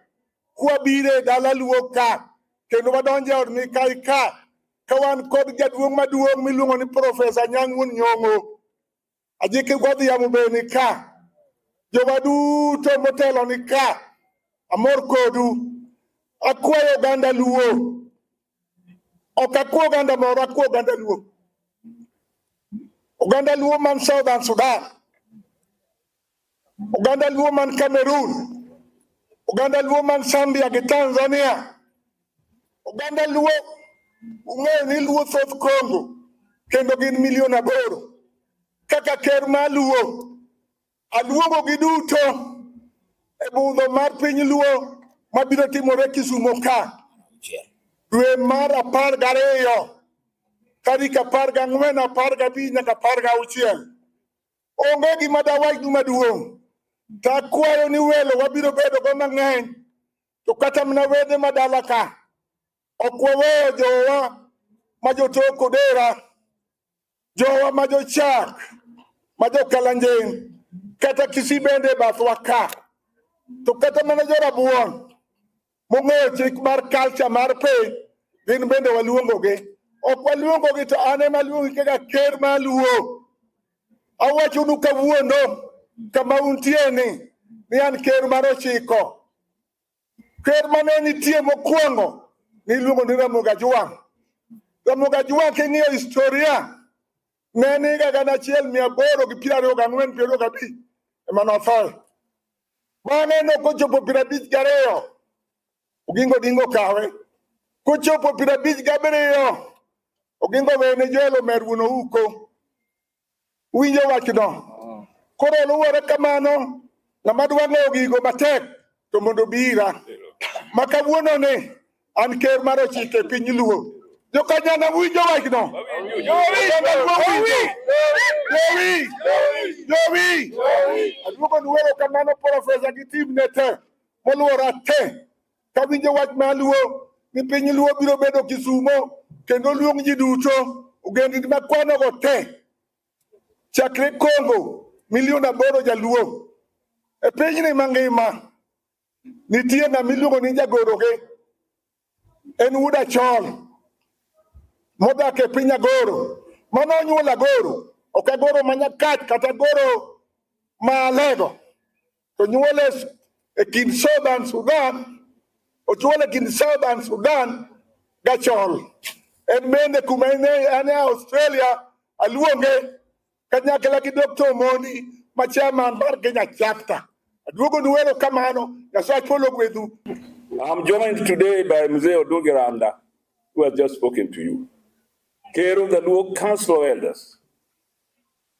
kwabiro e dala Luo ka kendo wadonjo e od Mikai ka ka wan kod jaduong' maduong' miluongo ni Profesa Anyang' Wuon Nyong'o. Ajiki Godhiambo be ni ka. Jowa duto motelo ni ka. Amor kodu. Akwayo oganda Luo. Ok akwa oganda moro, akwa oganda Luo. Oganda Luo man Southern Sudan. Oganda Luo man Cameroon. Oganda Luo man Zambia gi Tanzania. Oganda Luo ung'eyo ni Luo thoth Congo kendo gin milion 8. Kaka ker mar Luo, aluongo gi duto e budho mar piny Luo mabiro timore Kisumo ka dwe mar 12 tarik 14, 15 nyaka 16. Onge gima dawachnu maduong'. To akwayo ni welo wabiro bedo go mang'eny to kata mana wede madala ka ok waweyo jowa ma jotok Odera, jowa ma jochak, ma jokalanjing, kata Kisii bende e bathwa ka. To kata mana jorabuon mong'eyo chik mar culture mar piny, gin bende waluongogi. Ok waluongogi to an ema aluongi kaka ker mar Luo. Awachonu kawuono kama untie ni an ker mar 9. Ker mane nitie mokwongo niluongo ni Ramogi Ajwang'. Ramogi Ajwang' king'iyo historia ne en higa 1824 25 ema nothoe. Bang'e nokochopo 52 Oginga Odinga okawe. Kochopo 57 Oginga owene Joel Omer wuon Ouko. Uwinjo wachno? Koro luwore kamano, ng'ama dwa ng'eyo gigo matek to mondo obi ira. Ma kawuono ni an ker mar 9 e piny Luo. Jokanyana winjo wachno? Oganda Luo winjo? Jowi! Jowi! Aduogo nu erokamano Profesa gi team ne te moluora te. Kawinjo wach mar Luo ni piny Luo biro bedo Kisumo kendo luong ji duto ogendini makwanogo te chakre Congo milion 8 jaluo e pinyni mangima nitie ng'ama iluongo ni jagoroge en wuod Achol modak e piny Agoro mano onyuolo Agoro ok Agoro ma Nyakach kata Agoro ma Alego to nyuole e kind Southern Sudan ochuole e kind Southern Sudan gachol en bende kuma en e Australia aluonge kanyakla gi Dr. Omondi ma chairman mar Kenya chapter. Aduogo nu erokamano, Nyasaye polo gwedhu. I'm joined today by Mzee Odungi Randa, who has just spoken to you. Ker of the Luo Council of Elders,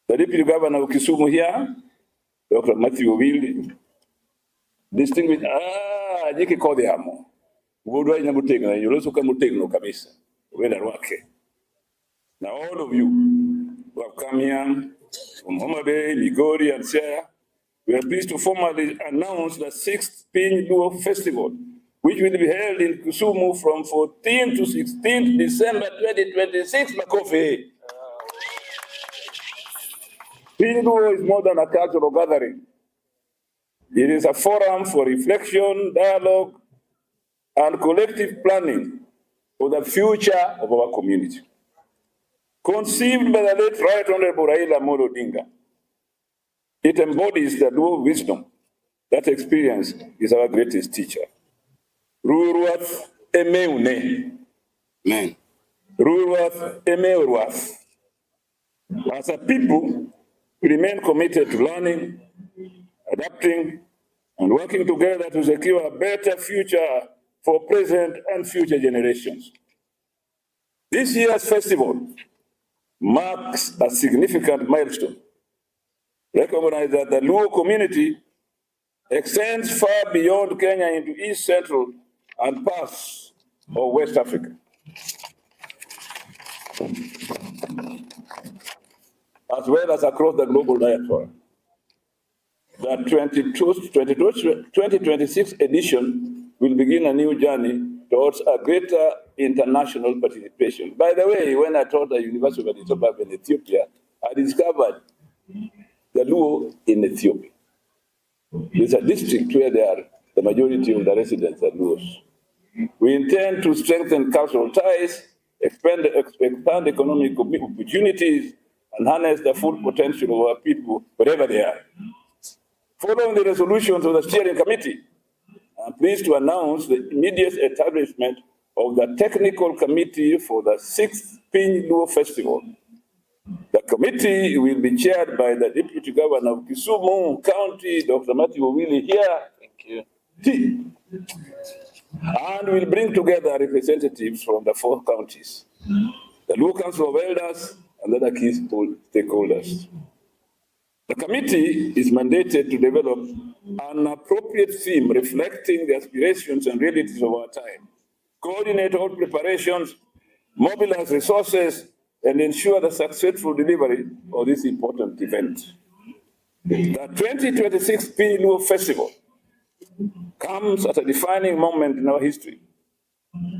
the Deputy Governor of Kisumu here, Dr. Matthew Owili, distinguished, Jiki Kodhiamo, Wuodwa ahinya motegno, yoloso ka motegno kabisa, wenda rwake. Now all of you who have come here from Homa Bay, Migori and Siaya, we are pleased to formally announce the sixth Piny Luo Festival, which will be held in Kisumu from 14 to 16 December 2026. Makofi. Piny Luo is more than a cultural gathering. It is a forum for reflection, dialogue, and collective planning for the future of our community. Conceived by the late Right Honorable Raila Amolo Odinga, it embodies the Luo wisdom that experience is our greatest teacher. Ruruath emeune. Amen. Ruruath emeuruath. As a people, we remain committed to learning, adapting, and working together to secure a better future for present and future generations. This year's festival marks a significant milestone. Recognize that the Luo community extends far beyond Kenya into East Central and parts of West Africa, as well as across the global diaspora. The 2026 edition will begin a new journey towards a greater international participation. By the way, when I taught at the University of Addis Ababa in Ethiopia, I discovered the Luo in Ethiopia. It's a district where they are, the majority of the residents are Luos. We intend to strengthen cultural ties, expand economic opportunities, and harness the full potential of our people wherever they are. Following the resolutions of the steering committee, I'm pleased to announce the immediate establishment of the technical committee for the 6th Piny Luo Festival. The committee will be chaired by the Deputy Governor of Kisumu County, Dr. Matthew Owili here. Thank you. T, and will bring together representatives from the 4 counties, the Luo Council of Elders, and other key stakeholders. The committee is mandated to develop an appropriate theme reflecting the aspirations and realities of our time, coordinate all preparations, mobilize resources, and ensure the successful delivery of this important event. The 2026 Piny Luo Festival comes at a defining moment in our history.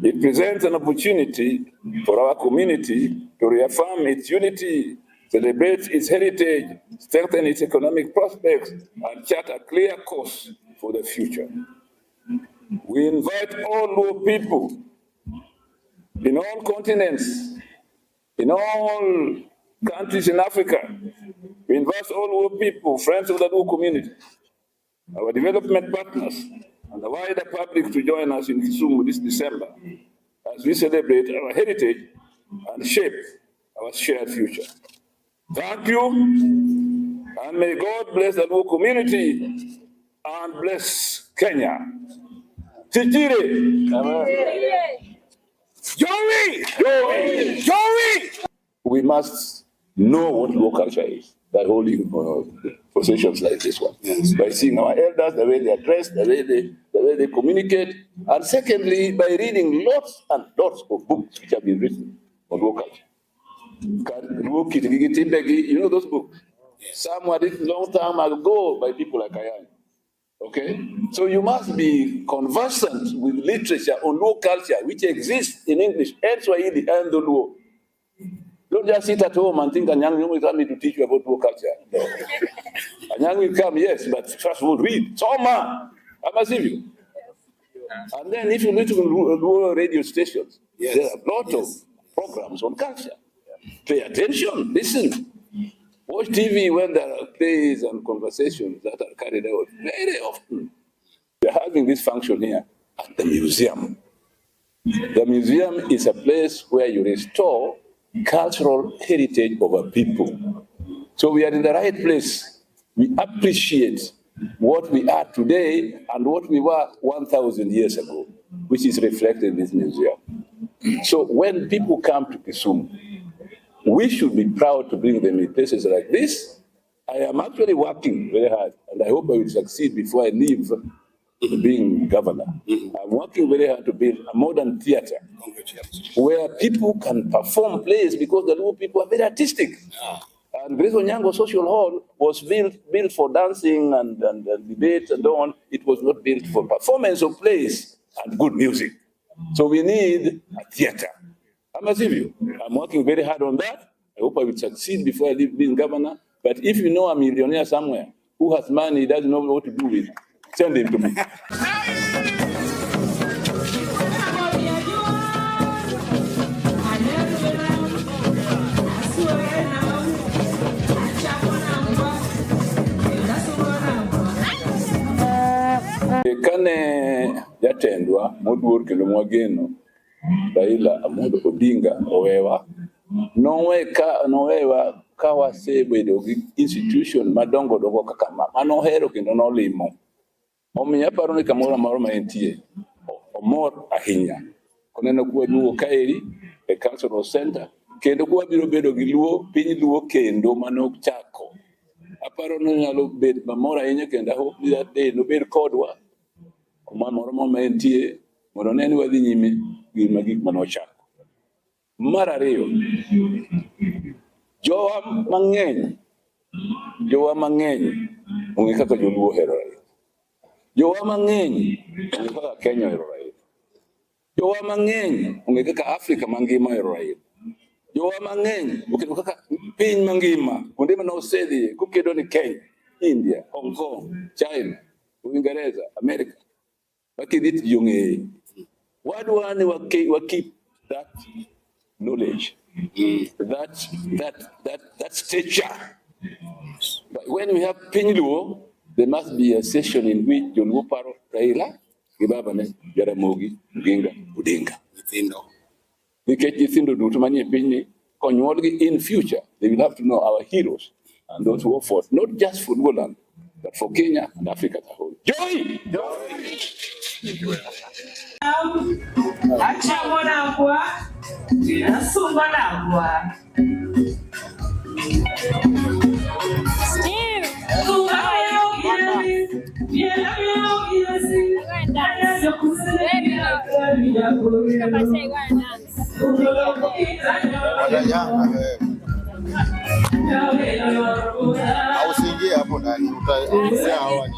It presents an opportunity for our community to reaffirm its unity, celebrate its heritage, strengthen its economic prospects, and chart a clear course for the future. We invite all Luo people in all continents, in all countries in Africa. We invite all Luo people, friends of the Luo community, our development partners, and the wider public to join us in Kisumu this December as we celebrate our heritage and shape our shared future. Thank you, and may God bless the Luo community and bless Kenya. Tijire. Joey! Joey! Joey! We must know what Luo culture is by holding processions like this one. Yes. By seeing our elders, the way they are dressed, the way they communicate, and secondly, by reading lots and lots of books which have been written on Luo culture. Luo Kitigi Timbegi, you know those books? Some were written long time ago by people like I am. Okay? So you must be conversant with literature on Luo culture, which exists in English and Swahili and the Luo. Don't just sit at home and think Anyang will come to teach you about Luo culture. No. Anyang will come, yes, but first of all, read. Soma! I must give you. And then if you listen to Luo radio stations, Yes. there are a lot of Yes. programs on culture. Pay attention, listen. Watch TV when there are plays and conversations that are carried out very often. We are having this function here at the museum. The museum is a place where you restore cultural heritage of a people. So we are in the right place. We appreciate what we are today and what we were 1,000 years ago, which is reflected in this museum. So when people come to Kisumu, we should be proud to bring them in places like this. I am actually working very hard, and I hope I will succeed before I leave being governor. I'm working very hard to build a modern theater Congratulations. where people can perform plays, because the Luo people are very artistic. And Grace Onyango Social Hall was built for dancing and debate and so on. It was not built for performance of plays and good music. So we need a theater. I must give you. I'm working very hard on that. I hope I will succeed before I leave being governor. But if you know a millionaire somewhere who has money, he doesn't know what to do with, send him to me. Thank you. jatendwa moduor kendo mwageno Raila Amolo Odinga owewa. Nowewa ka wasebedo gi institution madongo dongo kaka ma manohero kendo nolimo. Omiyo aparo ni kamoro amora ma entie omor ahinya koneno kwaduogo kaeri e Cultural Center kendo kwabiro bedo gi Luo piny Luo kendo manochako. Aparo ni onyalo bedo mamor ahinya kendo I hope ni that day nobed kodwa kuma moro ma entie mondo one ni wadhi nyime gi gik manochako. Mar ariyo, jowa mang'eny ong'e kaka joluo ohero Raila. Jowa mang'eny ong'e kaka Kenya ohero Raila. Jowa mang'eny ong'e kaka Afrika mangima ohero Raila. Jowa mang'eny ong'eyo kaka piny mangima kuonde mane osedhiye kokedo ni Kenya, India, Hong Kong, China, Uingereza, Amerika. Wakidhi to ji ong'eye. Wadwa ni wa keep that knowledge, that stature. But when we have piny Luo, there must be a session in which joluo paro Raila gi babane Jaramogi Oginga Odinga. Nyithindo. Nikech nyithindo duto manie pinyni konyuolgi in future, they will have to know our heroes and those who fought, not just for Luoland, but for Kenya and Africa as a whole. Joy! Achamo nagwa, asungo nagwa. Steve! Go and dance. Baby, Papa say go and dance. Watajanga wewe. Au usiingie hapo ndani, utaongea hawa ni.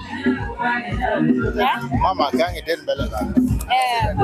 Yeah? Mama kangi tena mbele zako. Eh.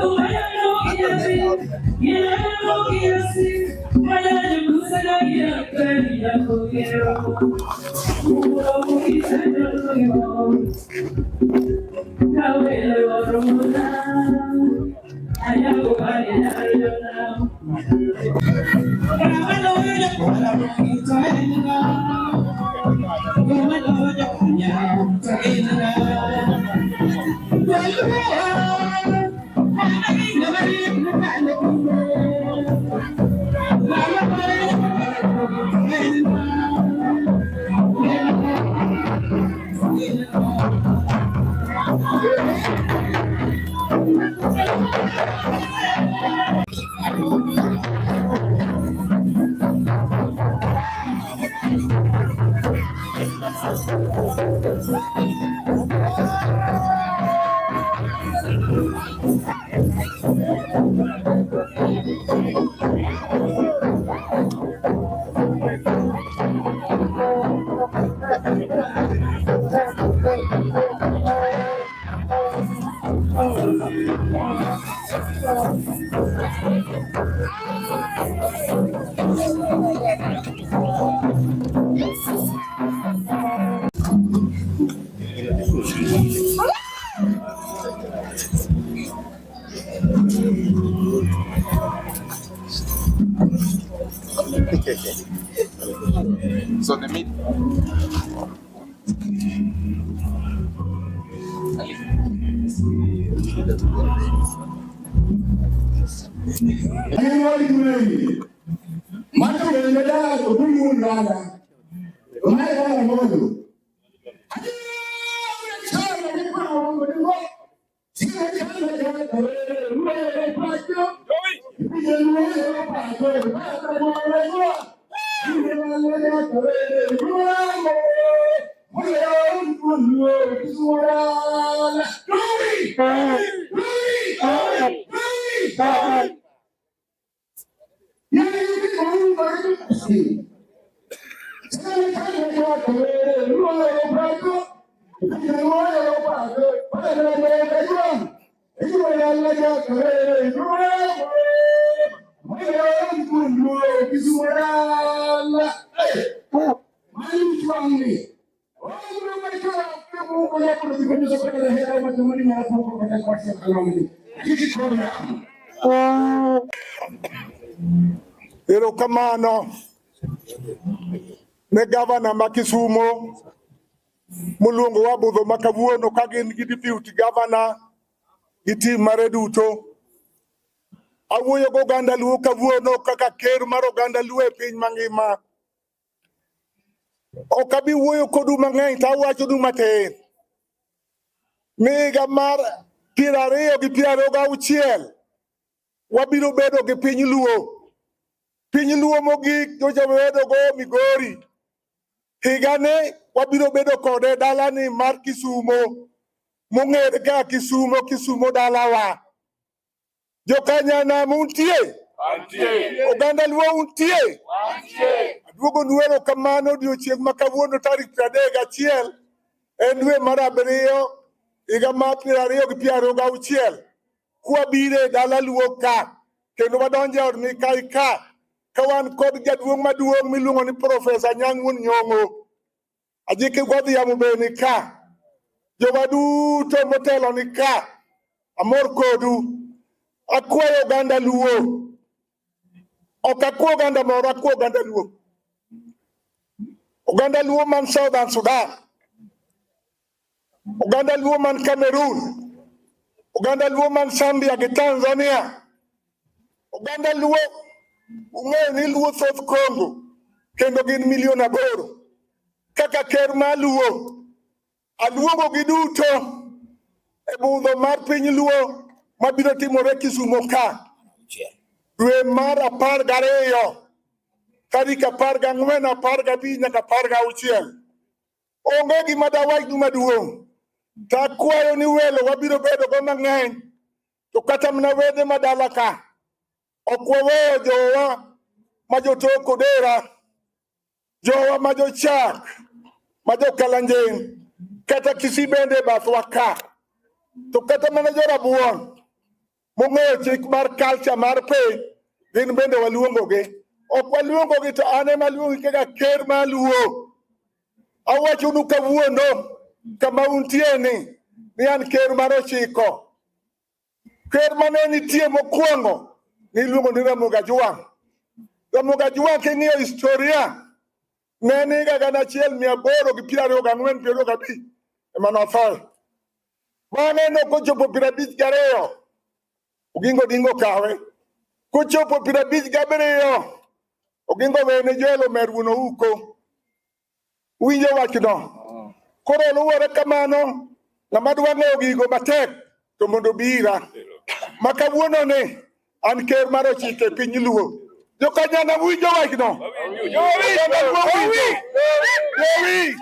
So the meat. Erokamano ne gavana ma Kisumo moluongowa budho ma kawuono ka gin gi deputy governor. Gi tim mare duto. Awuoyo gi oganda Luo kawuono kaka ker mar oganda Luo e piny mangima. Ok abi wuoyo kodu mang'eny to awachonu matin. Ni higa mar 2026 wabiro bedo gi piny Luo. Piny Luo mogik nyocha wabedo go Migori. Higani wabiro bedo kode dalani mar Kisumo mong'ere kaka Kisumo, Kisumo dalawa. Jokanyanam untie? Oganda Luo untie? Aduogo nu erokamano odiochieng' ma kawuono tarik 31 en dwe mar abiriyo higa mar 2026 kwabiro e dala Luo ka kendo wadonjo e od Mikai ka ka wan kod jaduong' maduong' miluongo ni Profesa Anyang' Wuon Nyong'o. Ajiki Godhiambo be ni ka. Jowa duto motelo ni ka. Amor kodu. Akwayo oganda Luo. Ok akwa oganda moro, akwa oganda Luo. Oganda Luo man Southern Sudan. Oganda Luo man Cameroon. Oganda Luo man Zambia gi Tanzania. Oganda Luo ung'eyo ni Luo thoth Congo kendo gin milion 8. Kaka ker mar Luo, aluongo gi duto e budho mar piny Luo mabiro timore Kisumo ka dwe mar 12 tarik 14, 15 nyaka 16. Onge gima dawachnu maduong'. To akwayo ni welo wabiro bedo go mang'eny to kata mana wede madala ka ok waweyo jowa ma jotok Odera, jowa ma jochak, ma jokalanjen, kata Kisii bende e bathwa ka. To kata mana jorabuon mong'eyo chik mar culture mar piny, gin bende waluongogi. Ok waluongogi to an ema aluongi kaka ker mar Luo. Awachonu kawuono kama untie ni an ker mar 9. Ker mane nitie mokwongo niluongo ni Ramogi Ajwang'. Ramogi Ajwang' king'iyo historia ne en higa 1824, 25 ema nothoe. Bang'e nokochopo 52 Oginga Odinga okawe. Kochopo 57 Oginga owene Joel Omer wuon Ouko. Uwinjo wachno? Koro luwore kamano, ng'ama dwa ng'eyo gigo matek to mondo obi ira. Ma kawuono ni an ker mar 9 e piny Luo. Jokanyana winjo wachno? Oganda Luo winjo? Jowi!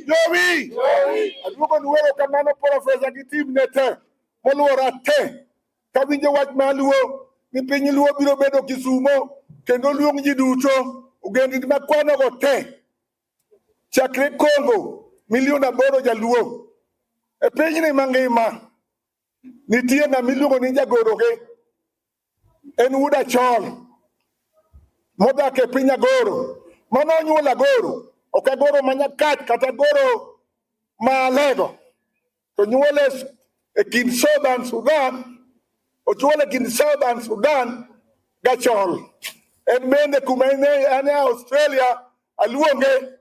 Jowi! Aduogo nu erokamano Profesa gi tim ne te moluora te. Kawinjo wach mar Luo ni piny Luo biro bedo Kisumo kendo luong ji duto ogendini makwanogo te chakre Congo milion 8 jaluo e pinyni mangima nitie ng'ama iluongo ni jagoroge en wuod Achol modak e piny Agoro mano onyuolo Agoro ok Agoro ma Nyakach kata Agoro ma Alego to nyuole e kind Southern Sudan ochuole kind Southern Sudan gachol en bende kuma en e Australia aluonge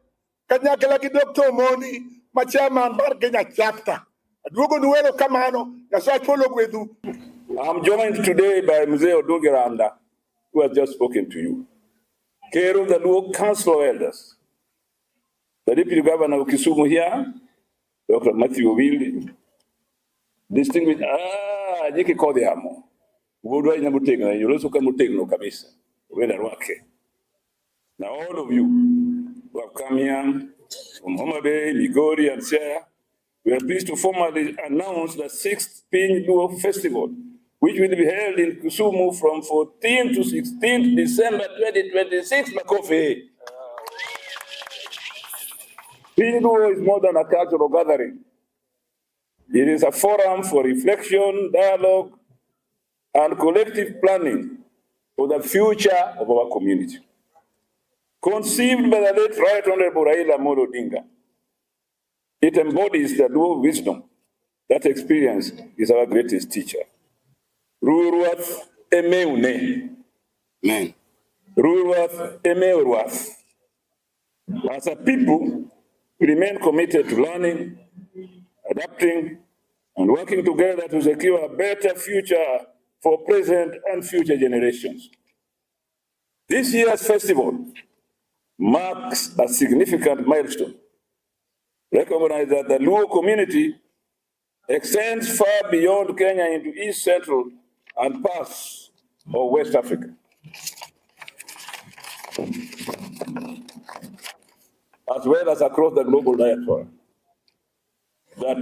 kanyakla gi Dr. Omondi ma chairman mar Kenya chapter. Aduogo nu erokamano, Nyasaye polo gwedhu. I'm joined today by Mzee Oduge Randa, who has just spoken to you. Ker of the Luo Council of Elders, the Deputy Governor of Kisumu here, Dr. Matthew Owili, distinguished, Jiki Kodhiamo, Wuodwa ina motegno, yoloso ka motegno kabisa, wenda rwake. Now all of you who have come here from Homa Bay, Migori and Siaya, we are pleased to formally announce the sixth Piny Luo Festival, which will be held in Kisumu from 14 to 16 December 2026. Makofi. Piny Luo is more than a cultural gathering. It is a forum for reflection, dialogue, and collective planning for the future of our community. Conceived by the late Right Honorable Raila Amolo Odinga, it embodies the Luo wisdom that experience is our greatest teacher. Ruruath emeune. Amen. Ruruath emeuruath. As a people, we remain committed to learning, adapting, and working together to secure a better future for present and future generations. This year's festival marks a significant milestone. Recognize that the Luo community extends far beyond Kenya into East Central and parts of West Africa, as well as across the global diaspora. The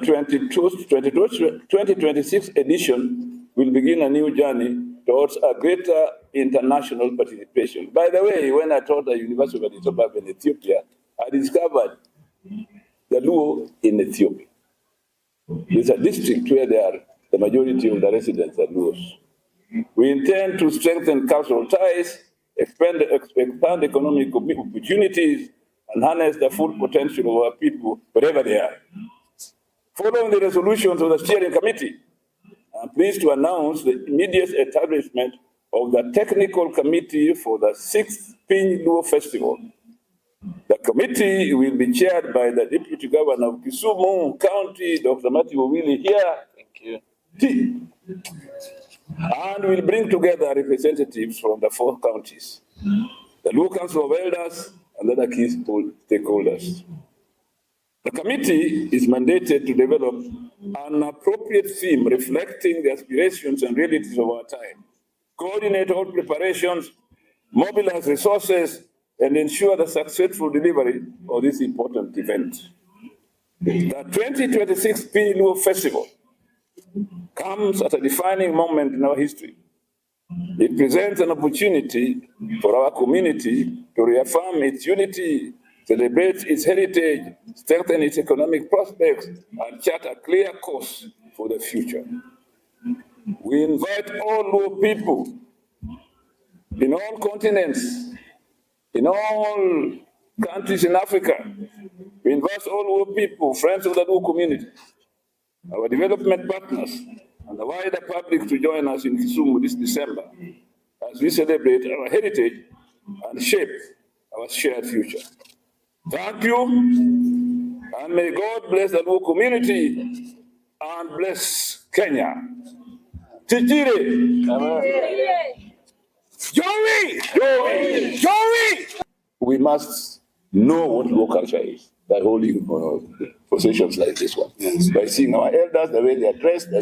2026 edition will begin a new journey towards a greater international participation. By the way, when I taught at the University of Addis Ababa in Ethiopia, I discovered the Luo in Ethiopia. It's a district where they are, the majority of the residents are Luos. We intend to strengthen cultural ties, expand economic opportunities, and harness the full potential of our people wherever they are. Following the resolutions of the steering committee, I'm pleased to announce the immediate establishment of the technical committee for the 6th Piny Luo Festival. The committee will be chaired by the Deputy Governor of Kisumu County, Dr. Matthew Owili here. Thank you. T, and will bring together representatives from the 4 counties, the Luo Council of Elders, and other key stakeholders. The committee is mandated to develop an appropriate theme reflecting the aspirations and realities of our time, coordinate all preparations, mobilize resources, and ensure the successful delivery of this important event. The 2026 Piny Luo Festival comes at a defining moment in our history. It presents an opportunity for our community to reaffirm its unity, celebrate its heritage, strengthen its economic prospects, and chart a clear course for the future. We invite all Luo people in all continents, in all countries in Africa. We invite all Luo people, friends of the Luo community, our development partners, and the wider public to join us in Kisumu this December as we celebrate our heritage and shape our shared future. Thank you, and may God bless the Luo community and bless Kenya. Tijire. Joey! Joey! Joey! We must know what Luo culture is by holding processions like this one. Yes. By seeing our elders, the way they are dressed, the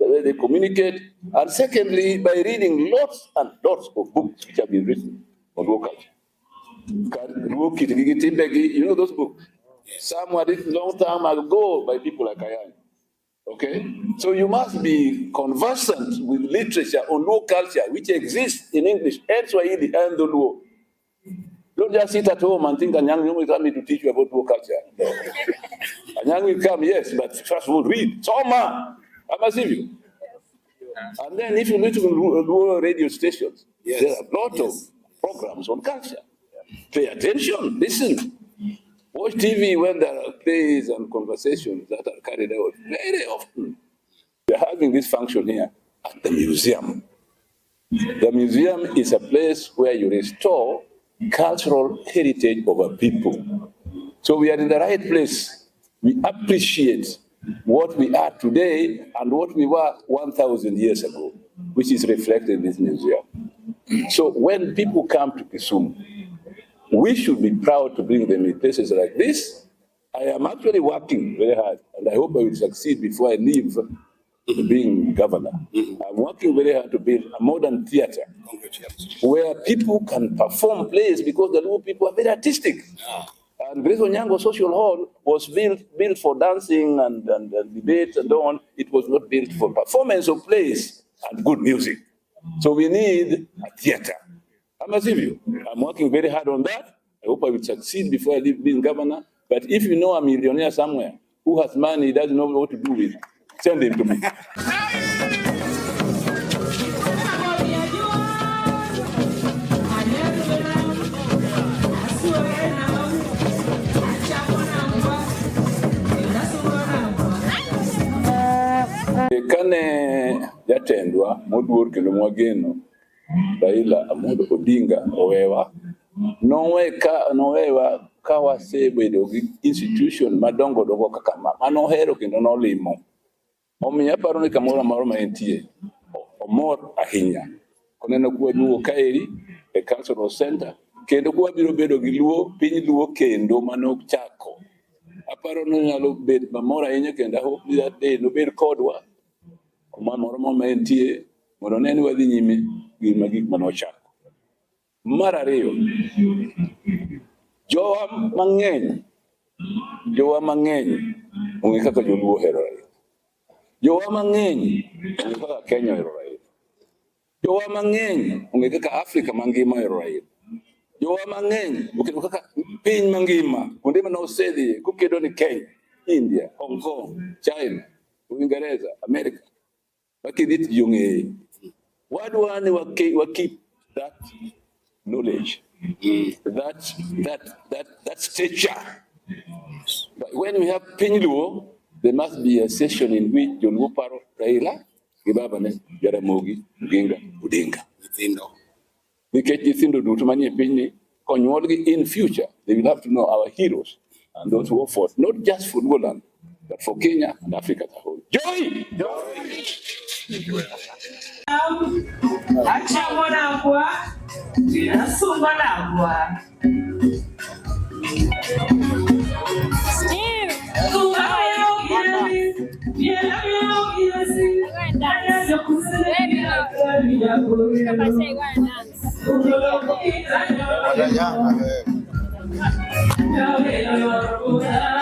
way they communicate, and secondly, by reading lots and lots of books which have been written on Luo culture. Luo Kitgi gi Timbegi, you know those books? Some were written long time ago by people like I am. Okay? So you must be conversant with literature on Luo culture, which exists in English and Swahili and the Luo. Don't just sit at home and think Anyang' will come to teach you about Luo culture. No. Anyang' will come, yes, but first of all, read. Soma! I must you. And then if you listen to Luo radio stations, there are a lot of programs on culture. Pay attention, listen. Watch TV when there are plays and conversations that are carried out very often. We are having this function here at the museum. The museum is a place where you restore cultural heritage of a people. So we are in the right place. We appreciate what we are today and what we were 1,000 years ago, which is reflected in this museum. So when people come to Kisumu, we should be proud to bring them in places like this. I am actually working very hard, and I hope I will succeed before I leave being governor. I'm working very hard to build a modern theater Congratulations. where people can perform plays because the Luo people are very artistic. And Grace Onyango Social Hall was built for dancing and debate and so on. It was not built for performance of plays and good music. So we need a theater. I'm a civil. I'm working very hard on that. I hope I will succeed before I leave being governor. But if you know a millionaire somewhere who has money, he doesn't know what to do with, send him to me. Kane jatendwa moduor kendo mwageno Raila Amolo Odinga owewa nowewa ka wasebedo gi institution madongo dongo kaka ma manohero kendo nolimo. Omiyo aparo ni kamoro amora ma entie, omor ahinya. Koneno kwaduogo kaeri e Cultural Center, kendo kwabiro bedo gi Luo, piny Luo kendo manochako. Aparo ni onyalo bet mamor ahinya kendo I hope ni that day nobed kodwa kuma moro ma entie mondo one ni wadhi nyime gi gik manochako. Mar ariyo, jowa mang'eny ong'e kaka joluo ohero Raila. Jowa mang'eny ong'e kaka Kenya ohero Raila. Jowa mang'eny ong'e kaka Afrika mangima ohero Raila. Jowa mang'eny oketo kaka piny mangima kuonde mane osedhiye kokedo ni Kenya, India, Hong Kong, China, Uingereza, Amerika. Bakidhi to ji ong'eye. Wadwa ni wa keep that knowledge, that stature. But when we have piny Luo, there must be a session in which joluo paro Raila gi babane Jaramogi Oginga Odinga. Nyithindo. Nikech nyithindo duto manie pinyni konyuolgi in future, they will have to know our heroes and those who fought, not just for Luoland, but for Kenya and Africa as a whole. Joy! Achamo nagwa, asungo nagwa. Steve! Go and dance. Baby, go. I say go and dance. Watanyanga wewe.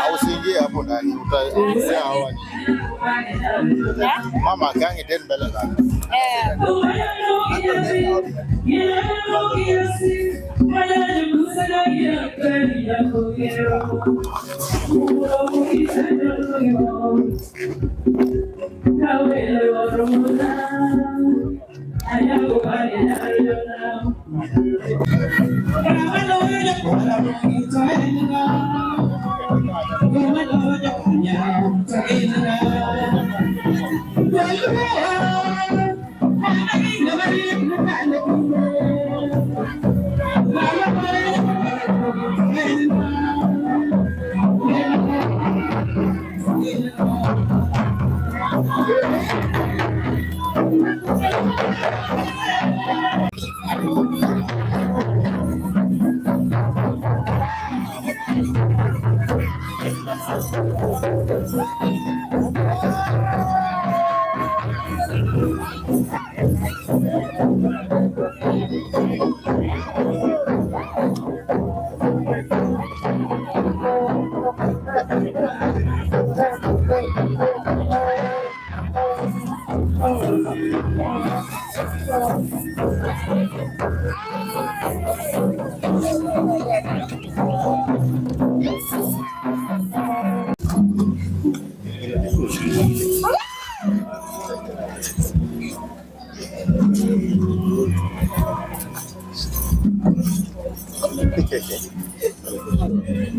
Au usiingie hapo ndani, utaongea hawa ni. Yeah? Mama gangi den mbele zako. Eh.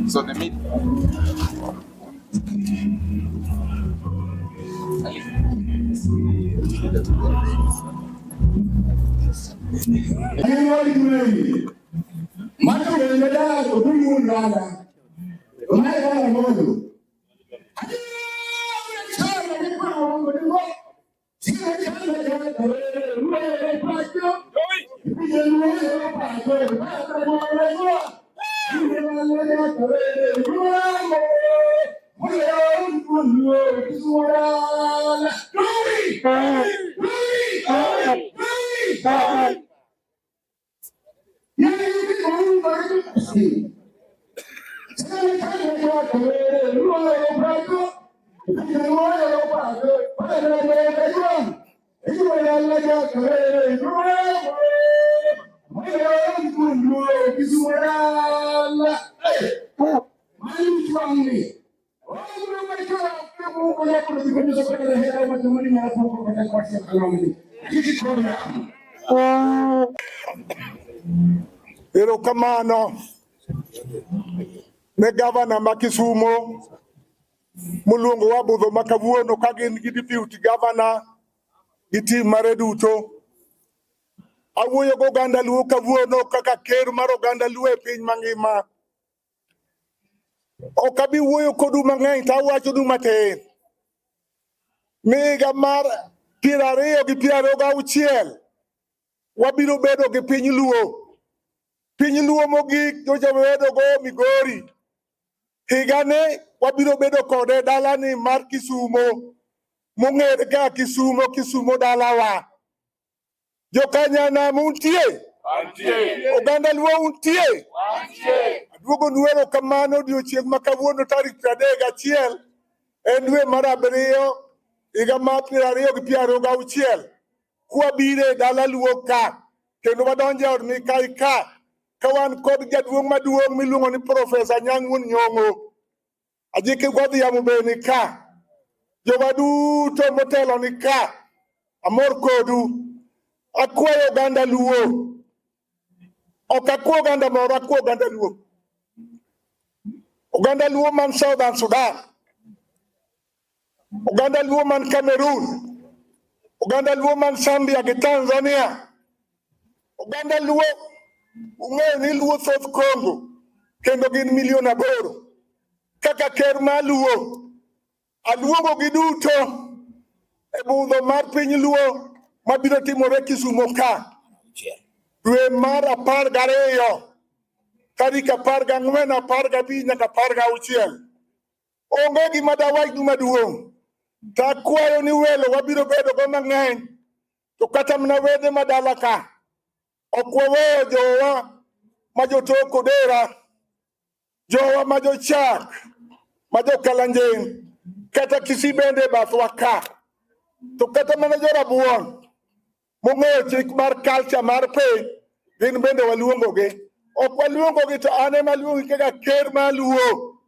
So the meat. Erokamano ne gavana ma Kisumo moluongowa budho ma kawuono ka gin gi deputy governor gi team mare duto. Awuoyo gi oganda Luo kawuono kaka ker mar oganda Luo e piny mangima. Ok abi wuoyo kodu mang'eny to awachonu matin. Ni higa mar piero ariyo gi 26 wabiro bedo gi piny Luo. Piny Luo mogik nyocha wabedo go Migori. Higani wabiro bedo kode dalani mar Kisumo mong'ere kaka Kisumo, Kisumo dalawa. Jokanyanam untie? Oganda Luo untie? Aduogo nu erokamano odiochieng' ma kawuono tarik 31 en dwe mar abiriyo higa mar 2026 kwabiro e dala Luo ka kendo wadonjo e od Mikai ka ka wan kod jaduong' maduong' miluongo ni Profesa Anyang' Wuon Nyong'o. Ajiki Godhiambo be ni ka. Jowa duto motelo ni ka. Amor kodu. Akwayo oganda Luo. Ok akwa oganda moro, akwa oganda Luo. Oganda Luo man Southern Sudan. Oganda Luo man Cameroon. Oganda Luo man Zambia gi Tanzania. Oganda Luo ung'eyo ni Luo thoth Congo kendo gin milion 8. Kaka ker mar Luo, aluongo gi duto e budho mar piny Luo mabiro timore Kisumo ka dwe mar 12 tarik 14, 15 nyaka 16. Onge gima dawachnu maduong'. To akwayo ni welo wabiro bedo go mang'eny to kata mana wede madala ka ok waweyo jowa ma jotok Odera, jowa ma jochak, ma jokalanjing, kata Kisii bende e bathwa ka. To kata mana jorabuon mong'eyo chik mar culture mar piny gin bende waluongogi. Ok waluongogi to an ema aluongi kaka ker mar Luo.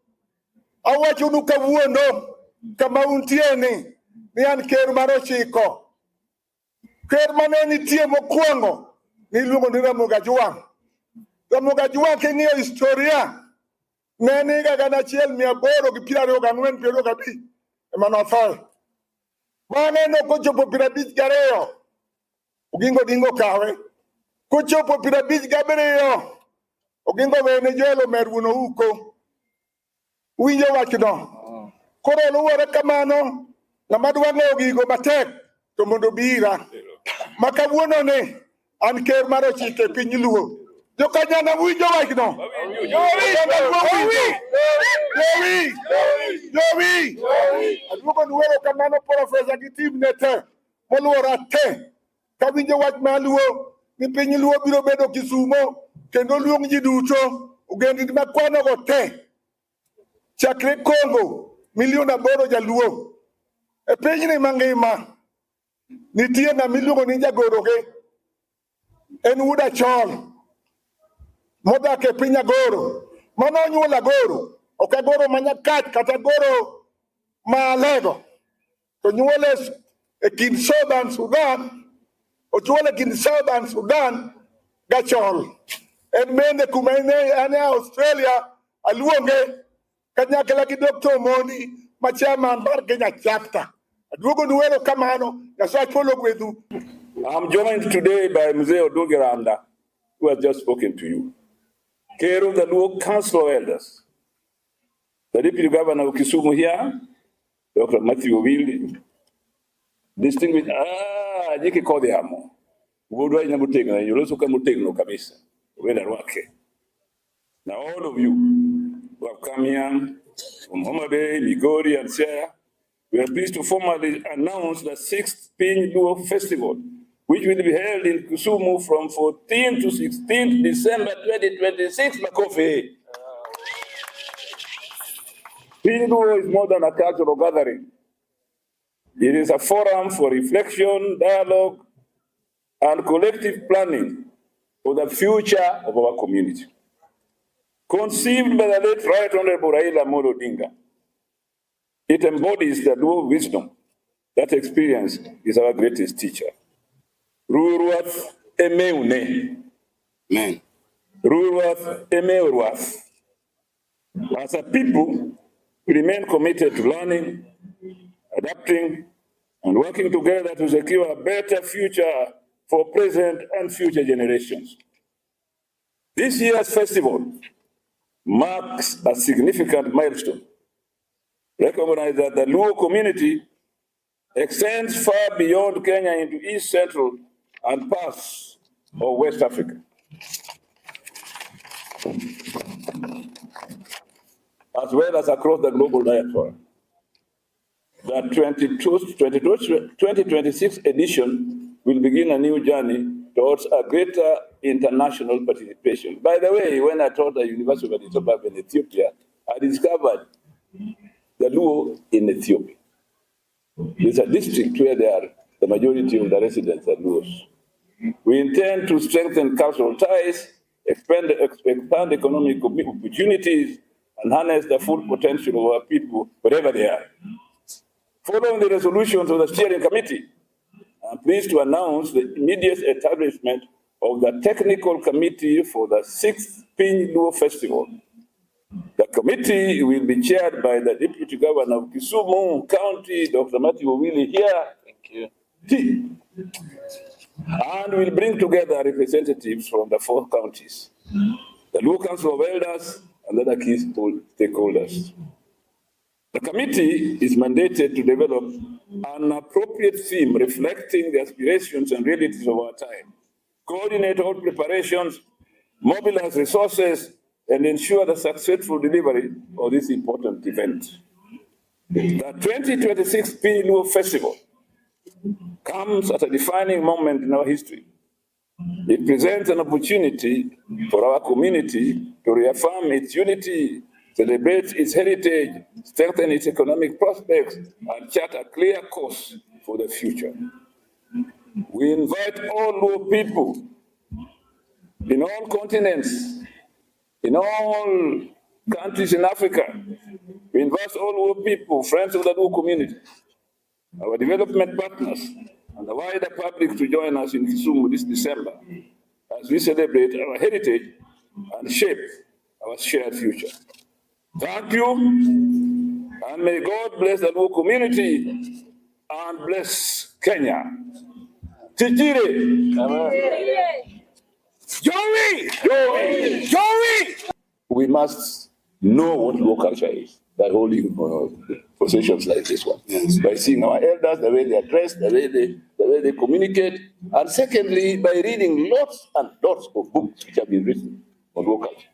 Awachonu kawuono kama untie ni an ker mar 9. Ker mane nitie mokwongo niluongo ni Ramogi Ajwang'. Ramogi Ajwang' king'iyo historia ne en higa 1824 25 ema nothoe. Bang'e nokochopo 52 Oginga Odinga okawe. Kochopo 57 Oginga owene Joel Omer wuon Ouko. Uwinjo wachno? Koro luwore kamano, ng'ama dwa ng'eyo gigo matek to mondo obi ira. Ma kawuono ni an ker mar 9 e piny Luo. Jokanyana winjo wachno? Oganda Luo winjo? Jowi! Jowi! Aduogo nu erokamano profesa gi team ne te moluora te. Kawinjo wach mar Luo ni piny Luo biro bedo Kisumo kendo luong ji duto ogendini makwanogo te chakre Congo milion 8 jaluo e pinyni mangima nitie ng'ama iluongo ni jagoroge en wuod Achol modak e piny Agoro mano onyuolo Agoro ok Agoro ma Nyakach kata Agoro ma Alego to nyuole e kind Southern Sudan ochuole e kind Southern Sudan gachol en bende kuma en e Australia aluonge kanyakla gi Dr. Omondi ma chairman mar Kenya chapter. Aduogo nu erokamano, Nyasaye ogwedhu. I'm joined today by Mzee Oduge Randa, who has just spoken to you. Chair of the Luo Council of Elders, the Deputy Governor of Kisumu here, Dr. Matthew Owili, distinguished, Jiki Kodhiamo, Wuodwa ina motegno, yoloso ka motegno kabisa, wenda rwake. Now all of you who have come here from Homa Bay, Migori and Siaya, we are pleased to formally announce the sixth Piny Luo Festival, which will be held in Kisumu from 14 to 16 December 2026. Makofi. Piny Luo is more than a cultural gathering. It is a forum for reflection, dialogue, and collective planning for the future of our community. Conceived by the late Right Honorable Raila Amolo Odinga, it embodies the Luo wisdom that experience is our greatest teacher. Ruruath emeune. Amen. Ruruath emeuruath. As a people, we remain committed to learning, adapting, and working together to secure a better future for present and future generations. This year's festival marks a significant milestone. Recognize that the Luo community extends far beyond Kenya into East Central and parts of West Africa, as well as across the global diaspora. The 2026 edition will begin a new journey towards a greater international participation. By the way, when I taught at the University of Addis Ababa in Ethiopia, I discovered the Luo in Ethiopia. It's a district where they are, the majority of the residents are Luos. We intend to strengthen cultural ties, expand economic opportunities, and harness the full potential of our people wherever they are. Following the resolutions of the steering committee, I'm pleased to announce the immediate establishment of the technical committee for the 6th Piny Luo Festival. The committee will be chaired by the Deputy Governor of Kisumu County, Dr. Matthew Owili here. Thank you. And will bring together representatives from the 4 counties, the Luo Council of Elders, and other key stakeholders. The committee is mandated to develop an appropriate theme reflecting the aspirations and realities of our time, coordinate all preparations, mobilize resources, and ensure the successful delivery of this important event. The 2026 Piny Luo Festival comes at a defining moment in our history. It presents an opportunity for our community to reaffirm its unity, celebrate its heritage, strengthen its economic prospects, and chart a clear course for the future. We invite all Luo people in all continents, in all countries in Africa. We invite all Luo people, friends of the Luo community, our development partners, and the wider public to join us in Kisumu this December as we celebrate our heritage and shape our shared future. Thank you, and may God bless the Luo community and bless Kenya. Tijire. Joey! Joey! Joey! We must know what Luo culture is by holding processions like this one. Yes. By seeing our elders, the way they are dressed, the way they communicate, and secondly, by reading lots and lots of books which have been written on Luo culture.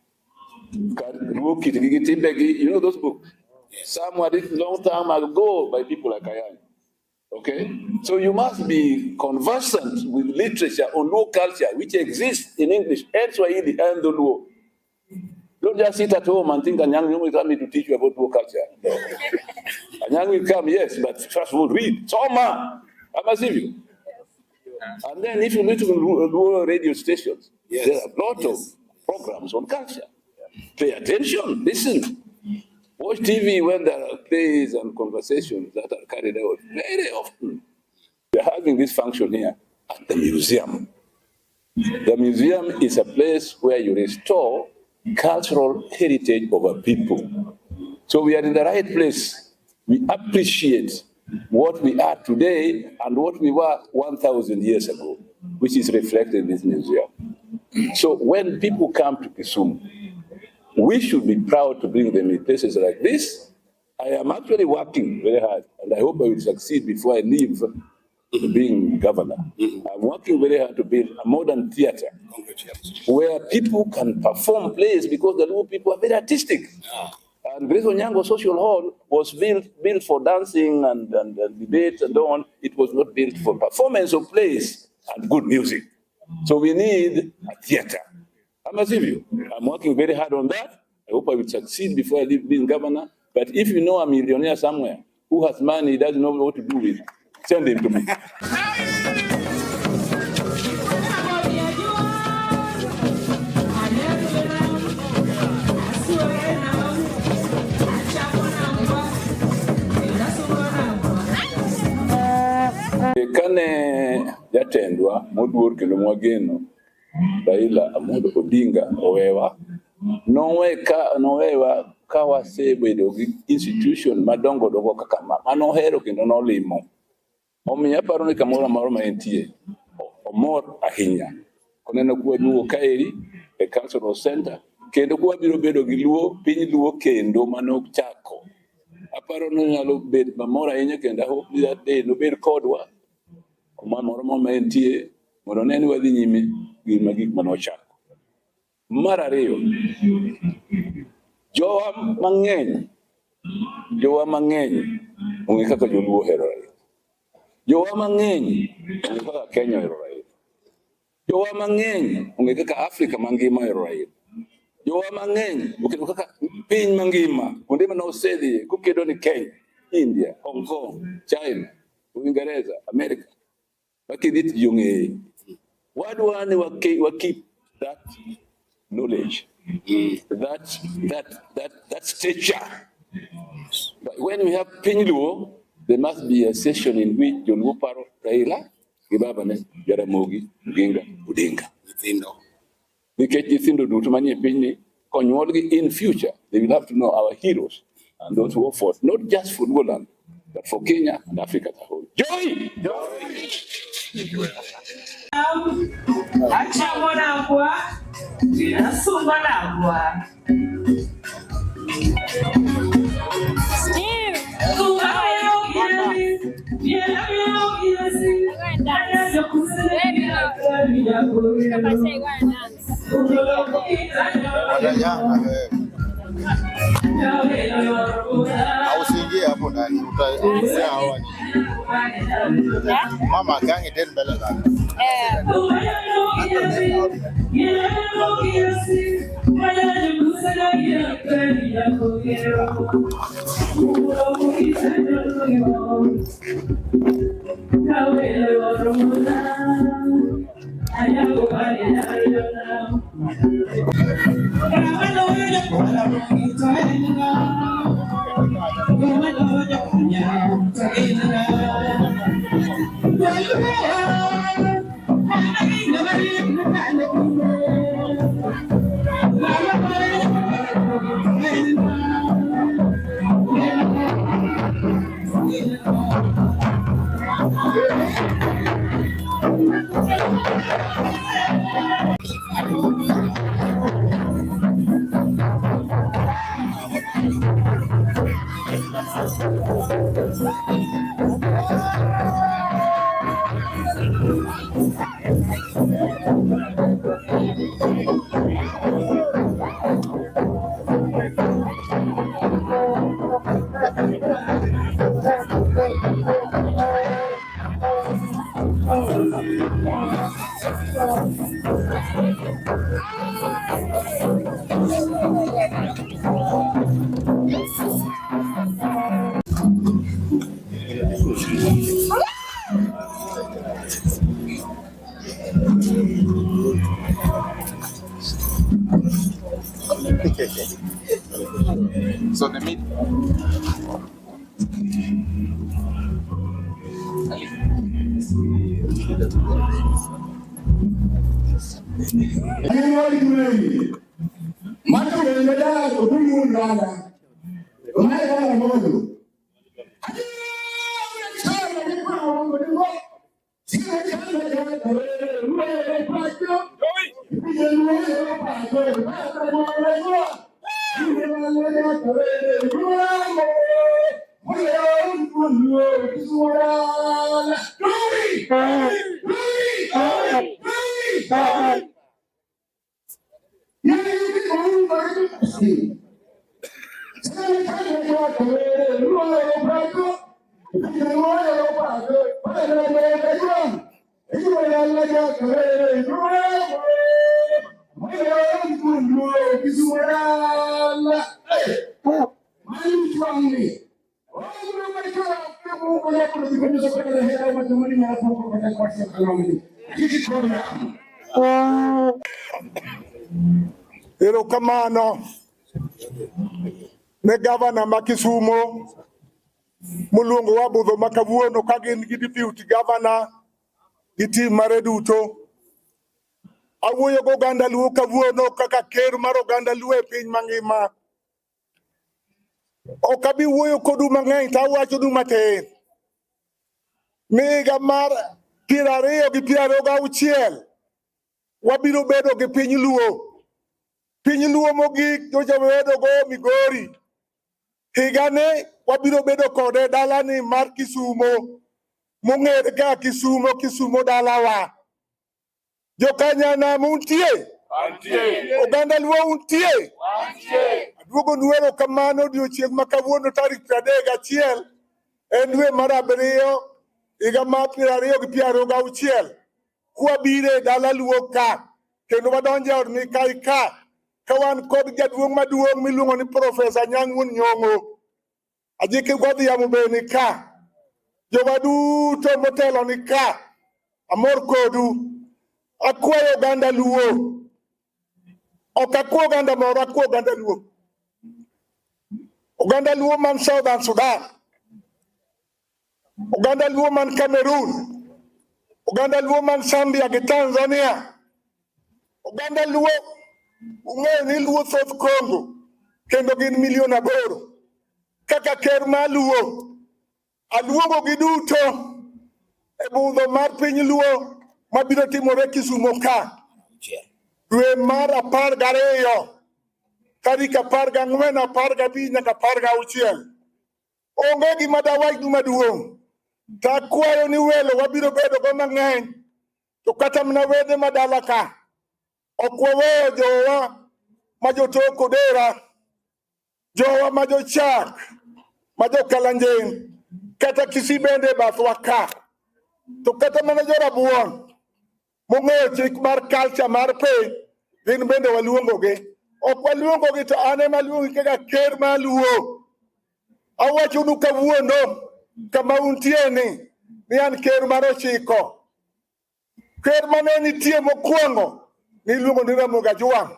Luo Kitigi Timbegi, you know those books? Yes. Some were written long time ago by people like I am. Okay? So you must be conversant with literature on Luo culture, which exists in English and Swahili and the Luo. Don't just sit at home and think Anyang' Nyong'o will come to teach you about Luo culture. No. Anyang' will come, yes, but first of all, read. Soma! Amasivyo. And then if you listen to Luo radio stations, Yes. there are a lot of Yes. programs on culture. Pay attention, listen. Watch TV when there are plays and conversations that are carried out very often. We are having this function here at the museum. The museum is a place where you restore cultural heritage of a people. So we are in the right place. We appreciate what we are today and what we were 1,000 years ago, which is reflected in this museum. So when people come to Kisumu, we should be proud to bring them in places like this. I am actually working very hard, and I hope I will succeed before I leave being governor. I'm working very hard to build a modern theater Congratulations. where people can perform plays, because the Luo people are very artistic. And Grace Onyango Social Hall was built for dancing and debate and so on. It was not built for performance of plays and good music. So we need a theater. I'm a civil. I'm working very hard on that. I hope I will succeed before I leave being governor. But if you know a millionaire somewhere who has money, he doesn't know what to do with, send him to me. Kane jatendwa moduor kendo mwageno Raila Amolo Odinga owewa, nowewa ka wasebedo gi institution madongo dongo kaka ma manohero kendo nolimo. Omiyo aparo ni kamoro amora ma entie omor ahinya koneno kwa duogo kaeri e cultural center, kendo kwa biro bedo gi Luo, piny Luo kendo manochako. Aparo ni onyalo bedo mamor ahinya kendo I hope ni that day nobed kodwa kuma moro ma entie mondo one ni wadhi nyime gi gik mane wachako. Mar ariyo, jowa mang'eny ong'e kaka joluo ohero Raila. Jowa mang'eny ong'e kaka Kenya ohero Raila. Jowa mang'eny ong'e kaka Afrika mangima ohero Raila. Jowa mang'eny oketo kaka piny mangima kuonde mane osedhiye kokedo ni Kenya, India, Hong Kong, China, Uingereza, Amerika. Makidhi to ji ong'eye. Wadwa ni wa keep that knowledge, that stature. But when we have piny Luo, there must be a session in which joluo paro Raila gi babane Jaramogi Oginga Odinga. Nyithindo. Nikech nyithindo duto manie pinyni konyuolgi in future, they will have to know our heroes and those who fought, not just for Luoland, but for Kenya and Africa as a whole. Joy! Achamo nagwa, asungo nagwa. Steve! Go and dance. Baby, go. I say go and dance. Watanyanga wewe. Au usiingie hapo ndani, utaongea hawa ni. Yeah? Mama gangi den mbele zako. Eh. So the meat. Erokamano ne gavana ma Kisumo moluongowa budho ma kawuono ka gin gi deputy governor gi team mare duto. Awuoyo gi oganda Luo kawuono kaka ker mar oganda Luo e piny mangima. Ok abi wuoyo kodu mang'eny to awachonu matin. Ni higa mar 2026 wabiro bedo gi piny Luo. Piny Luo mogik nyocha wabedo go Migori. Higani wabiro bedo kode e dalani mar Kisumo mong'ere kaka Kisumo, Kisumo dalawa. Jokanyanam untie? Oganda Luo untie? Aduogo nu erokamano odiochieng' ma kawuono tarik 31 en dwe mar abiriyo higa mar 2026 kwabiro e dala Luo ka kendo wadonjo e od Mikai ka ka wan kod jaduong' maduong' miluongo ni Profesa Anyang' Wuon Nyong'o. Ajiki Godhiambo be ni ka. Jowa duto motelo ni ka. Amor kodu. Akwayo oganda Luo. Ok akwa oganda moro, akwa oganda Luo. Oganda Luo man Southern Sudan. Oganda Luo man Cameroon. Oganda Luo man Zambia gi Tanzania. Oganda Luo ung'eyo ni Luo thoth Congo kendo gin milion 8. Kaka ker mar Luo, aluongo gi duto e budho mar piny Luo mabiro timore Kisumo ka. Dwe mar 12, tarik 14, 15 nyaka 16. Onge gima dawachnu maduong'. To akwayo ni welo wabiro bedo go mang'eny. To kata mana wede madala ka, ok waweyo jowa ma jotok Odera, jowa ma jochak, ma jokalanjing, kata Kisii bende e bathwa ka. To kata mana jorabuon mong'eyo chik mar culture mar piny, gin bende waluongogi. Ok waluongogi to an ema aluongogi kaka ker mar Luo. Awachonu kawuono kama untie ni an ker mar 9. Ker mane nitie mokwongo niluongo ni Ramogi Ajwang'.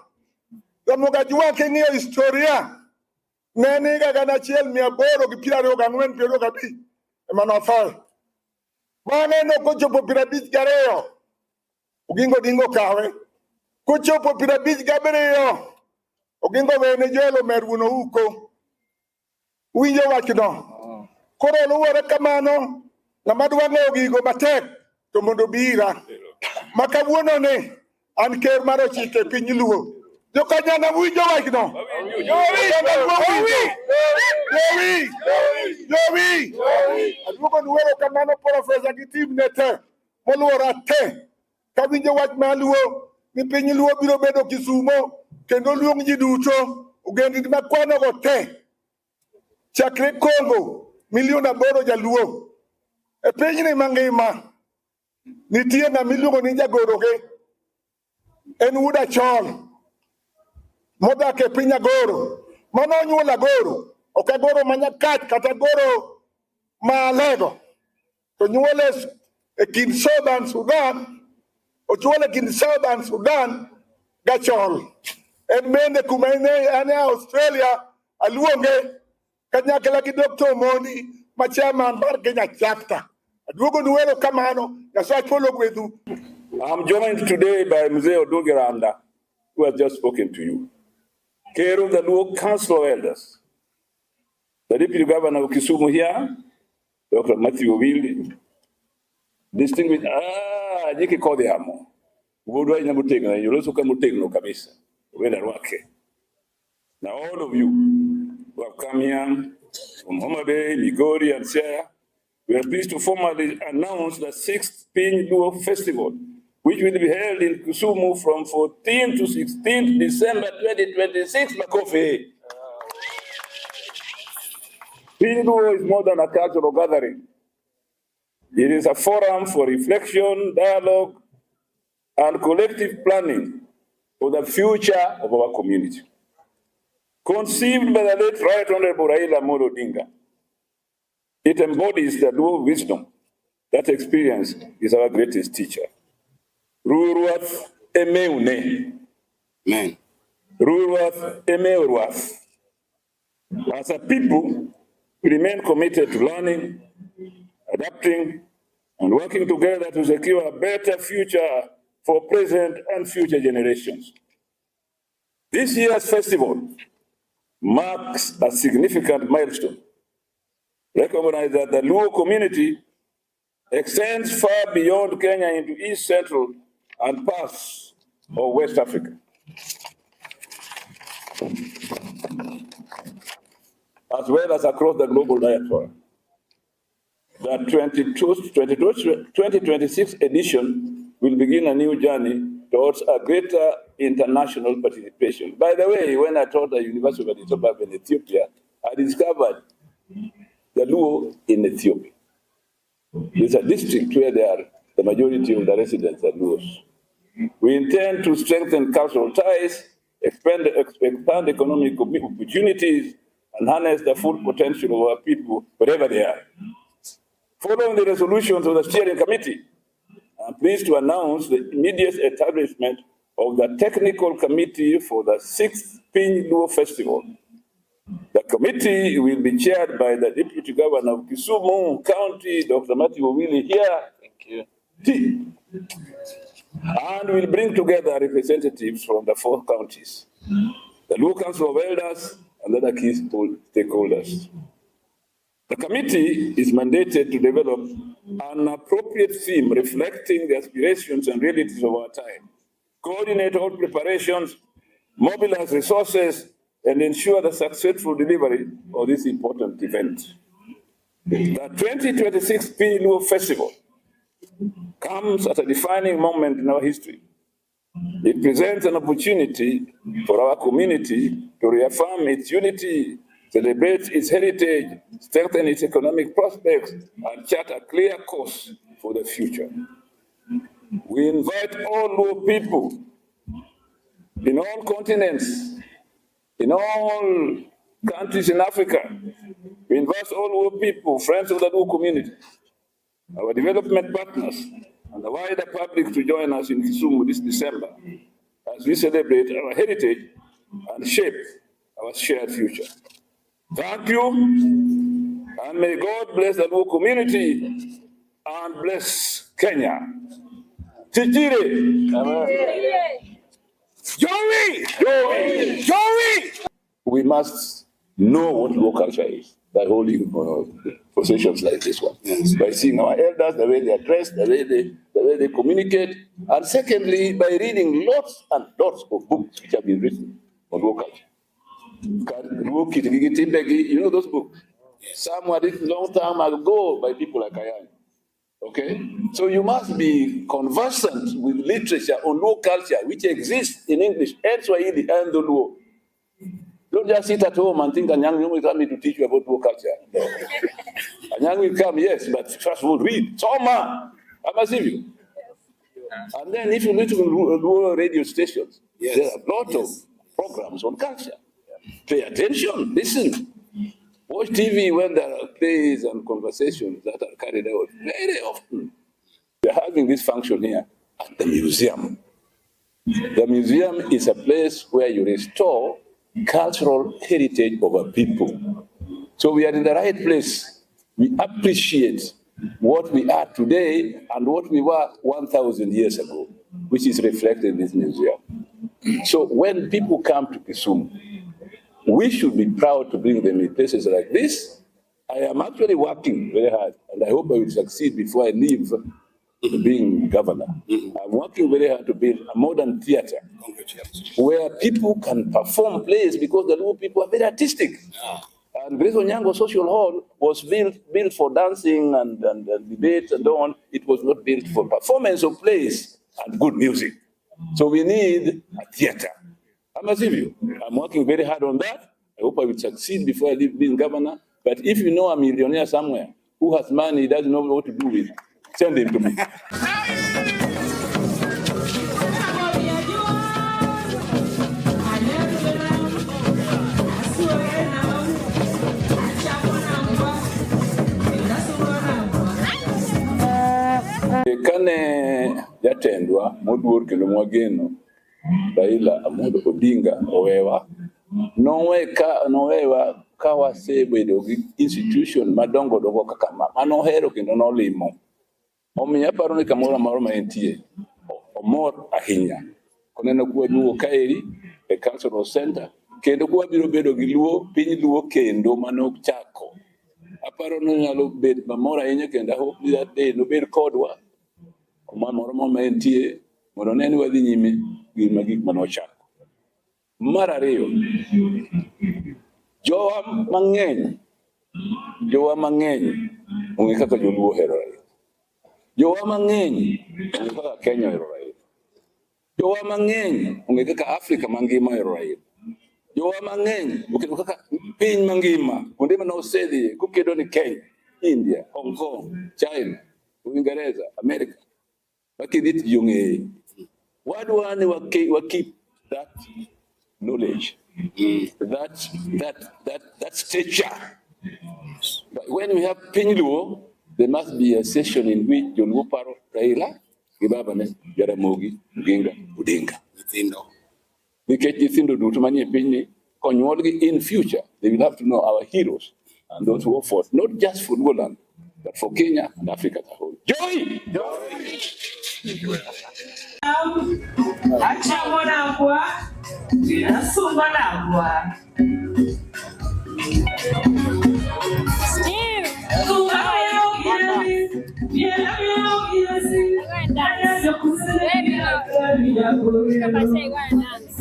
Ramogi Ajwang' king'iyo historia ne en higa 1824 25 ema nothoe. Bang'e nokochopo 52 Oginga Odinga okawe. Kochopo 57 Oginga owene Joel Omer wuon Ouko. Uwinjo wachno? Koro luwore kamano, ng'ama dwa ng'eyo gigo matek to mondo obi ira. Ma kawuono ni an ker mar 9 e piny Luo. Jokanyana winjo wachno? Oganda Luo winjo? Jowi! Jowi! Aduogo nu erokamano Profesa gi team ne te moluora te. Kawinjo wach mar Luo ni piny Luo biro bedo Kisumo kendo luong ji duto ogendini makwanogo te chakre Congo milion 8 jaluo e pinyni mangima nitie ng'ama iluongo ni jagoroge en wuod Achol modak e piny Agoro mano onyuolo Agoro ok Agoro ma Nyakach kata Agoro ma Alego to nyuole e kind Southern Sudan ochuole e kind Southern Sudan gachol en bende kuma en e Australia aluonge kanyakla gi Dr. Omondi ma chairman mar Kenya chapter. Aduogo nu erokamano, Nyasaye ogwedhu. I'm joined today by Mzee Oduge Randa, who has just spoken to you. Ker of the Luo Council of Elders, the Deputy Governor of Kisumu here, Dr. Matthew Owili, distinguished, Jiki Kodhiamo, Wuodwa ina motegno, yoloso ka motegno kabisa, wenda rwake. Now all of you who have come here from Homa Bay, Migori, and Siaya, we are pleased to formally announce the sixth Piny Luo Festival, which will be held in Kisumu from 14 to 16 December 2026. Makofi. Piny Luo is more than a cultural gathering. It is a forum for reflection, dialogue, and collective planning for the future of our community. Conceived by the late Right Honorable Raila Amolo Odinga, it embodies the Luo wisdom that experience is our greatest teacher. Ruoth emeune. Amen. Ruoth emeuruath. As a people, we remain committed to learning, adapting, and working together to secure a better future for present and future generations. This year's festival marks a significant milestone. Recognize that the Luo community extends far beyond Kenya into East Central and parts of West Africa. as well as across the global diaspora. The 2026 edition will begin a new journey towards a greater international participation. By the way, when I taught at the University of Addis Ababa in Ethiopia, I discovered the Luo in Ethiopia. It's a district where they are, the majority of the residents are Luos. We intend to strengthen cultural ties, expand economic opportunities, and harness the full potential of our people wherever they are. Following the resolutions of the steering committee, I'm pleased to announce the immediate establishment of the technical committee for the 6th Piny Luo Festival. The committee will be chaired by the Deputy Governor of Kisumu County, Dr. Matthew Owili here. Thank you. T, and will bring together representatives from the four counties, the Luo Council of Elders, and other key stakeholders. The committee is mandated to develop an appropriate theme reflecting the aspirations and realities of our time, coordinate all preparations, mobilize resources, and ensure the successful delivery of this important event. The 2026 Piny Luo Festival comes at a defining moment in our history. It presents an opportunity for our community to reaffirm its unity, celebrate its heritage, strengthen its economic prospects, and chart a clear course for the future. We invite all Luo people in all continents, in all countries in Africa. We invite all Luo people, friends of the Luo community, our development partners, and the wider public to join us in Kisumu this December as we celebrate our heritage and shape our shared future. Thank you, and may God bless the Luo community and bless Kenya. Tijire! Joey! Joey! Joey! We must know what Luo culture is by holding processions like this one. Yes. By seeing our elders, the way they are dressed, the way they communicate, and secondly, by reading lots and lots of books which have been written on Luo culture. Luo Kitgi gi Timbegi, you know those books? Some were written long time ago by people like I am. Okay? So you must be conversant with literature on Luo culture, which exists in English and Swahili and the Luo. Don't just sit at home and think Anyang' Nyong'o is coming to teach you about Luo culture. No. Anyang' will come, yes, but first of all, read. Soma! Ama sivyo. And then if you listen to Luo radio stations, there are a lot of programs on culture. Pay attention, listen. Watch TV when there are plays and conversations that are carried out very often. We are having this function here at the museum. The museum is a place where you restore cultural heritage of a people. So we are in the right place. We appreciate what we are today and what we were 1,000 years ago, which is reflected in this museum. So when people come to Kisumu, we should be proud to bring them in places like this. I am actually working very hard, and I hope I will succeed before I leave being governor. I'm working very hard to build a modern theater Congratulations. where people can perform plays because the Luo people are very artistic. And Grace Onyango Social Hall was built for dancing and debate and so on. It was not built for performance of plays and good music. So we need a theater. Ama sivyo. I'm working very hard on that. I hope I will succeed before I leave being governor. But if you know a millionaire somewhere who has money he doesn't know what to do with, send him to me. Kane jatendwa moduor kendo mwageno Raila Amolo Odinga owewa, nowewa ka wasebedo gi institution madongo dongo kaka ma manohero kendo nolimo. Omiyo aparo ni kamoro amora ma entie, omor ahinya. Koneno kwaduogo kaeri e cultural center, kendo kwabiro bedo gi Luo, piny Luo kendo manochako. Aparo ni onyalo bet mamor ahinya kendo I hope that day nobed kodwa kuma moro ma entie mondo one ni wadhi nyime gi gik manochako. Mar ariyo, Jowa mang'eny, jowa mang'eny ong'e kaka joluo ohero Raila. Jowa mang'eny ong'e kaka Kenya ohero Raila. Jowa mang'eny ong'e kaka Afrika mangima ohero Raila. Jowa mang'eny oketo kaka piny mangima kuonde mane osedhiye kokedo ni Kenya, India, Hong Kong, China, Uingereza, America. Wakidhi to ji ong'eye. Wadwa ni wa keep that knowledge, that stature. But when we have piny Luo, there must be a session in which joluo paro Raila gi babane Jaramogi Oginga Odinga. Nyithindo. Nikech nyithindo duto manie pinyni konyuolgi in future, they will have to know our heroes and those who fought, not just for Luoland, but for Kenya and Africa as a whole. Joy! Achamo nagwa, asungo nagwa. Steve! Go and dance. Baby, go. Papa say go and dance.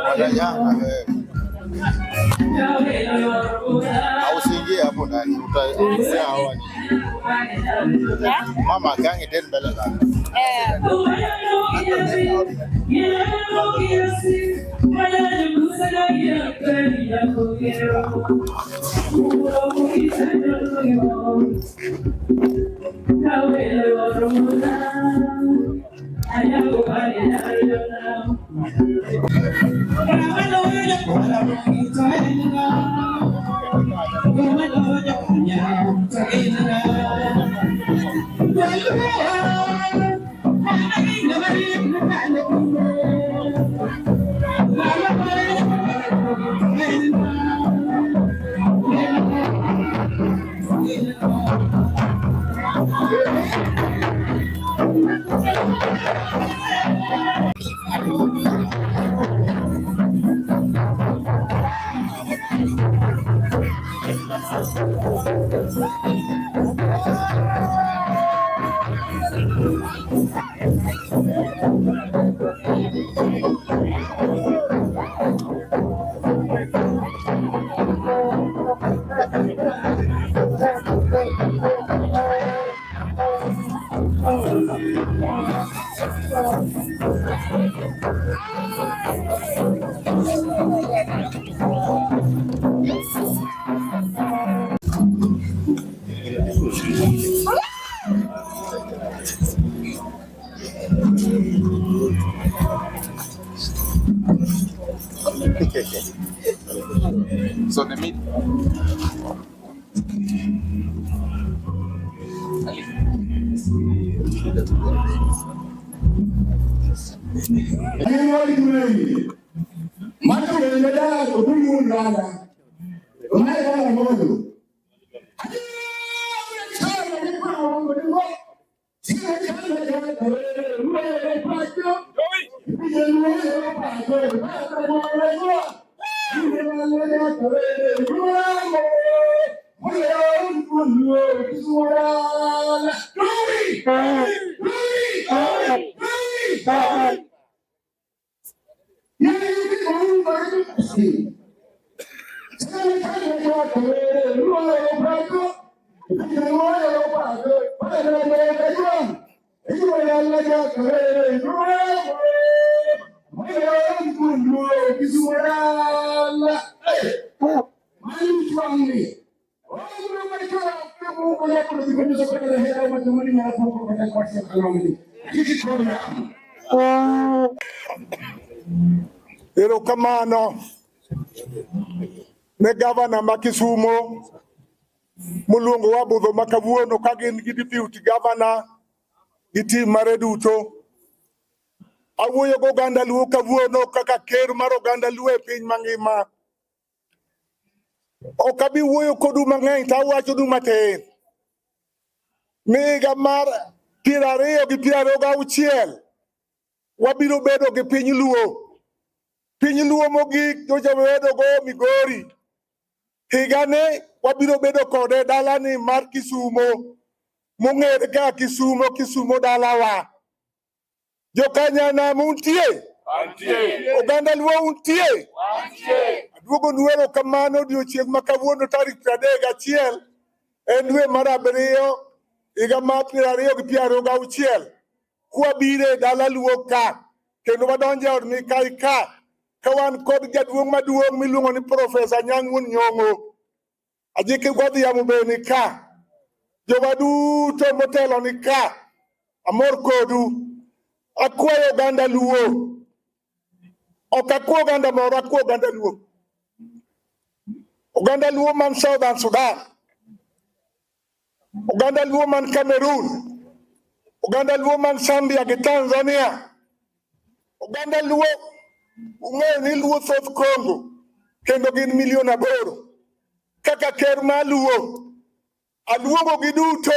Watanyanga wewe. Au usiingie hapo ndani, utaongea hawa ni. Yeah? Mama gangi tena mbele zako. Eh. So the meat. Erokamano ne gavana ma Kisumo moluongowa budho ma kawuono ka gin gi deputy governor gi team mare duto. Awuoyo gi oganda Luo kawuono kaka ker mar oganda Luo e piny mangima. Ok abi wuoyo kodu mang'eny to awachonu matin. Ni higa mar 2026 wabiro bedo gi piny Luo. Piny Luo mogik nyocha wabedo go Migori. Higani wabiro bedo kode dalani mar Kisumo mong'ere kaka Kisumo, Kisumo dalawa. Jokanyanam untie? Antie. Oganda Luo untie? Antie. Aduogonu erokamano odiochieng' ma kawuono tarik 31 en dwe mar abiriyo higa mar 2026 kwabiro e dala Luo ka kendo wadonjo e od Mikai ka ka wan kod jaduong' maduong' miluongo ni Profesa Anyang' Wuon Nyong'o. Ajiki Godhiambo be ni ka. Jowa duto motelo ni ka. Amor kodu. Akwayo oganda Luo. Ok akwa oganda moro, akwa oganda Luo. Oganda Luo man Southern Sudan. Oganda Luo man Cameroon. Oganda Luo man Zambia gi Tanzania. Oganda Luo ung'eyo ni Luo thoth Congo kendo gin milion 8. Kaka ker mar Luo, aluongo gi duto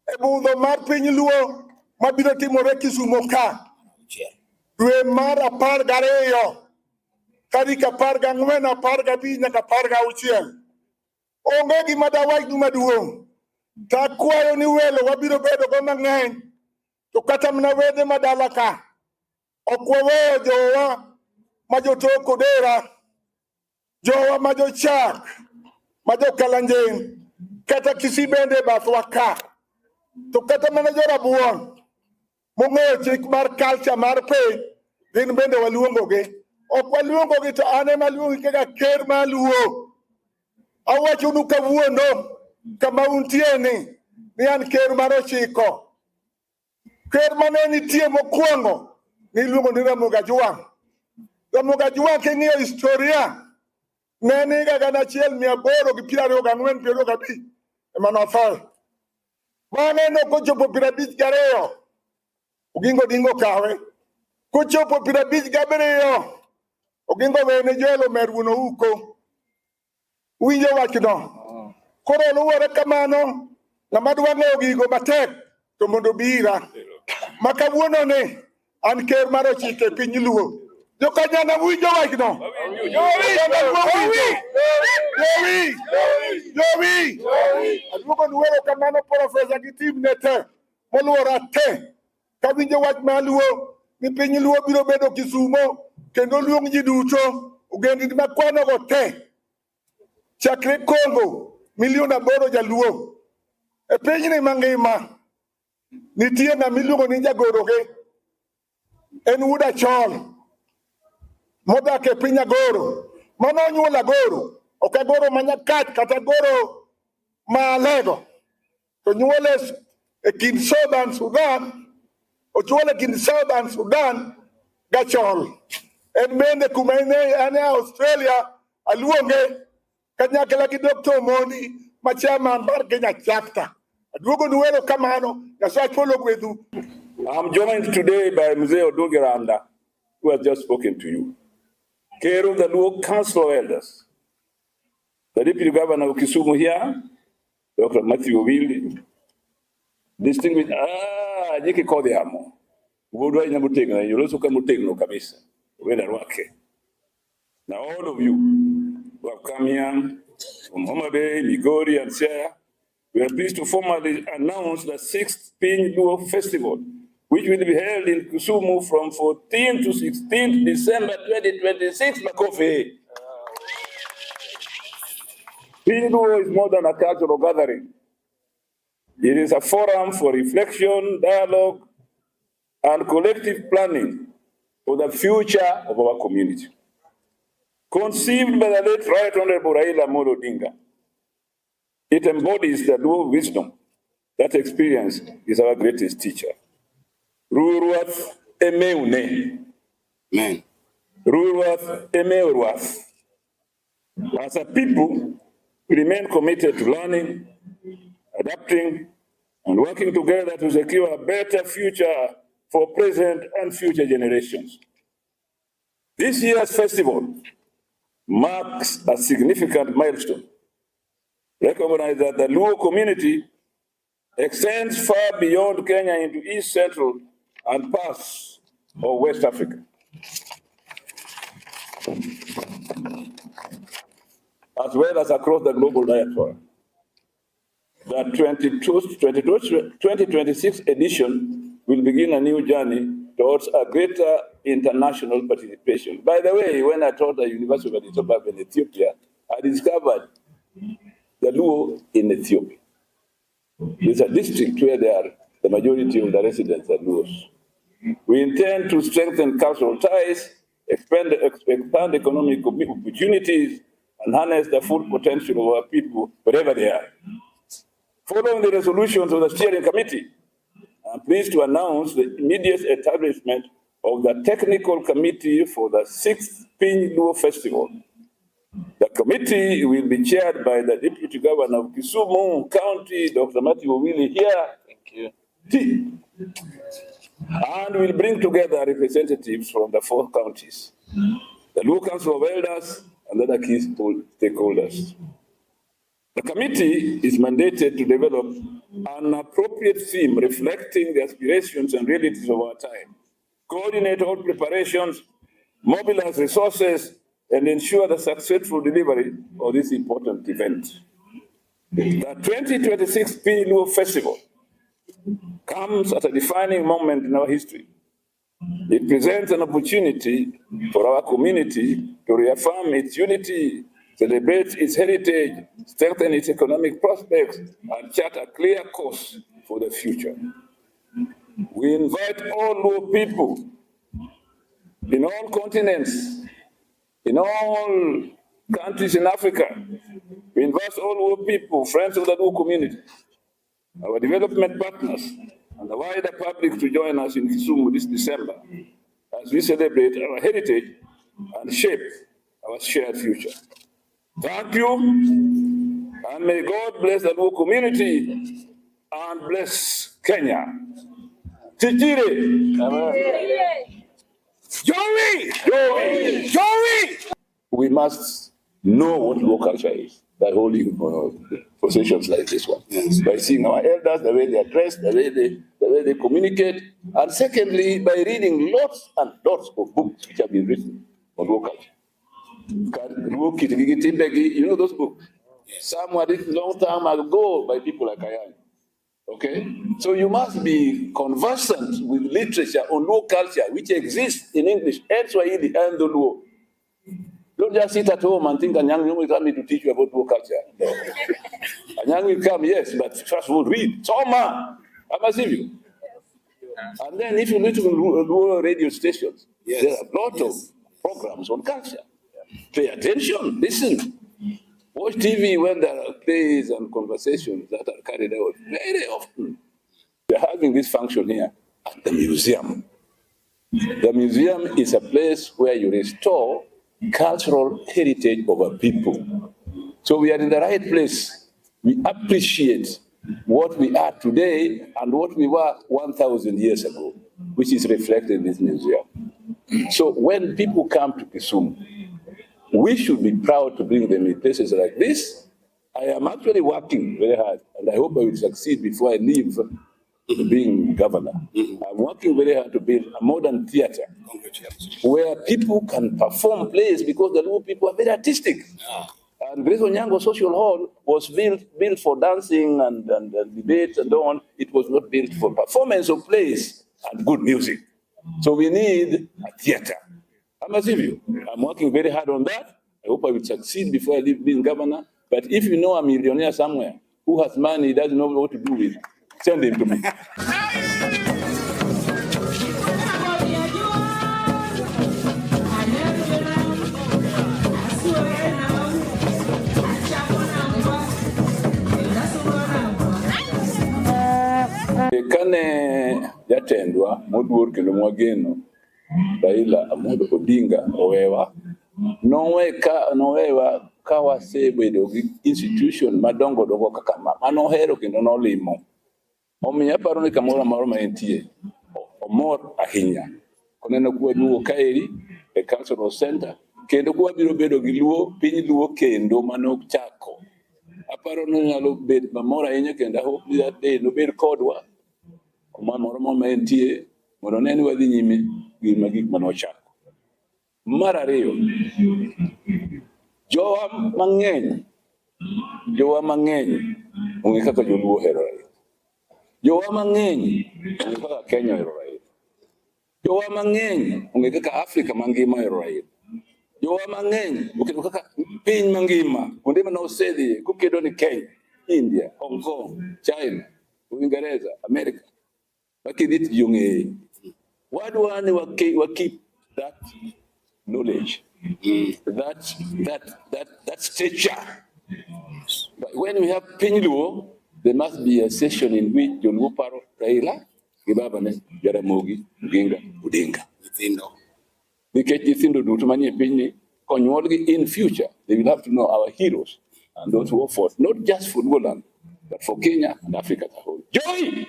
e budho mar piny Luo mabiro timore Kisumo ka dwe mar 12 tarik 14, 15 nyaka 16. Onge gima dawachnu maduong'. To akwayo ni welo wabiro bedo go mang'eny to kata mana wede madala ka ok waweyo jowa ma jotok Odera, jowa ma jochak, ma jokalanjing, kata Kisii bende e bathwa ka. To kata mana jorabuon mong'eyo chik mar culture mar piny, gin bende waluongogi. Ok waluongogi to an ema aluongi kaka ker mar Luo. Awachonu kawuono kama untie ni an ker mar 9. Ker mane nitie mokwongo niluongo ni Ramogi Ajwang'. Ramogi Ajwang' king'iyo historia ne en higa 1824 25 ema nothoe. Bang'e nokochopo 52 Oginga Odinga okawe. Kochopo 57 Oginga owene Joel Omer wuon Ouko. Uwinjo wachno? Koro luwore kamano, ng'ama dwa ng'eyo gigo matek to mondo obi ira. Ma kawuono ni an ker mar 9 e piny Luo. Jokanyana winjo wachno? Oganda Luo winjo? Jowi! Jowi! Aduogonu erokamano Profesa gi team ne te moluora te. Kawinjo wach mar Luo ni piny Luo biro bedo Kisumo kendo luong ji duto ogendini makwanogo te. Chakre Congo milion 8 jaluo. E pinyni mangima nitie ng'ama iluongo ni jagoroge. En wuod Achol modak e piny Agoro. Mano onyuolo Agoro, ok Agoro ma Nyakach kata Agoro ma Alego. To nyuole e kind Southern Sudan, ochuole e kind Southern Sudan gachol. En bende kuma en e Australia aluonge kanyakla gi Dr. Omondi ma chairman mar Kenya Chapter. Aduogonu erokamano, Nyasaye ogwedhu. I'm joined today by Mzee Odungi Randa, who has just spoken to you. Ker of the Luo Council of Elders, the Deputy Governor of Kisumu here, Dr. Matthew Owili, distinguished, Jiki Kodhiamo, Wuodwa ina motegno, yoloso ka motegno kabisa, wenda rwake. Now all of you who have come here from Homa Bay, Migori and Siaya, we are pleased to formally announce the 6th Piny Luo Festival, which will be held in Kisumu from 14 to 16 December 2026. Makofi. Piny Luo is more than a cultural gathering. It is a forum for reflection, dialogue, and collective planning for the future of our community. Conceived by the late Right Honorable Raila Amolo Odinga, it embodies the Luo wisdom that experience is our greatest teacher. Ruruath emeune. Amen. Ruruath emeuruath. As a people, we remain committed to learning, adapting, and working together to secure a better future for present and future generations. This year's festival marks a significant milestone. Recognize that the Luo community extends far beyond Kenya into East Central and parts of West Africa, as well as across the global diaspora. The 2026 edition will begin a new journey towards a greater international participation. By the way, when I taught at University of Addis Ababa in Ethiopia, I discovered the Luo in Ethiopia. It's a district where they are, the majority of the residents are Luos. We intend to strengthen cultural ties, expand economic opportunities, and harness the full potential of our people wherever they are. Following the resolutions of the steering committee, I'm pleased to announce the immediate establishment of the technical committee for the sixth Piny Luo Festival. The committee will be chaired by the Deputy Governor of Kisumu County, Dr. Matthew Owili here. Thank you. T. And will bring together representatives from the four counties, the Luo Council of Elders, and other key stakeholders. The committee is mandated to develop an appropriate theme reflecting the aspirations and realities of our time, coordinate all preparations, mobilize resources, and ensure the successful delivery of this important event. The 2026 Piny Luo Festival comes at a defining moment in our history. It presents an opportunity for our community to reaffirm its unity, celebrate its heritage, strengthen its economic prospects, and chart a clear course for the future. We invite all Luo people in all continents, in all countries in Africa. We invite all Luo people, friends of the Luo community, our development partners, and the wider public to join us in Kisumu this December as we celebrate our heritage and shape our shared future. Thank you, and may God bless the Luo community and bless Kenya. Tichire! Joey! Joey! Joey! We must know what Luo culture is by holding positions like this one. Yes. By seeing our elders, the way they are dressed, the way they communicate, and secondly, by reading lots and lots of books which have been written on Luo culture. Luo Kitgi Timbegi, you know those books? Some were written long time ago by people like I am. Okay? So you must be conversant with literature on Luo culture, which exists in English and Swahili and the Luo. Don't just sit at home and think Anyang will come to teach you about Luo culture. No. Anyang will come, yes, but first of all, read. Soma! Ama sivyo. And then if you listen to Luo radio stations, there are a lot of programs on culture. Pay attention, listen. Watch TV when there are plays and conversations that are carried out very often. We are having this function here at the museum. The museum is a place where you restore cultural heritage of a people. So we are in the right place. We appreciate what we are today and what we were 1,000 years ago, which is reflected in this museum. So when people come to Kisumu, we should be proud to bring them in places like this. I am actually working very hard, and I hope I will succeed before I leave being governor. I'm working very hard to build a modern theater Congratulations. where people can perform plays because the Luo people are very artistic. And Grace Onyango Social Hall was built for dancing and debate and so on. It was not built for performance of plays and good music. So we need a theater. Ama sivyo. I'm working very hard on that. I hope I will succeed before I leave being governor. But if you know a millionaire somewhere who has money, he doesn't know what to do with, send him to me. Kane jatendwa moduor kendo mwageno Raila Amolo Odinga owewa nowewa ka wasebedo gi institution madongo dongo kaka ma manohero kendo nolimo. Omiyo aparo ni kamoro amora ma entie omor ahinya koneno kwaduogo kaeri e cultural center kendo kwabiro bedo gi luo piny luo kendo manochako. Aparo ni onyalo bedo mamor ahinya kendo I hope ni that day nobed kodwa kuma moro ma entie mondo one ni wadhi nyime gi gik manochako. Mar ariyo, jowa mang'eny ong'e kaka joluo ohero Raila. Jowa mang'eny ong'e kaka Kenya ohero Raila. Jowa mang'eny ong'e kaka Afrika mangima ohero Raila. Jowa mang'eny oketo kaka piny mangima kuonde mane osedhiye kokedo ni Kenya, India, Hong Kong, China, Uingereza, America. Bakidhi to ji ong'eye. Wadwa ni wa keep that knowledge, that stature. But when we have Piny Luo, there must be a session in which Joluo paro Raila gi babane Jaramogi Oginga Odinga. Nyithindo. Nikech nyithindo duto manie pinyni konyuolgi in future, they will have to know our heroes and those who fought, not just for Luoland, but for Kenya and Africa as a whole. Joy!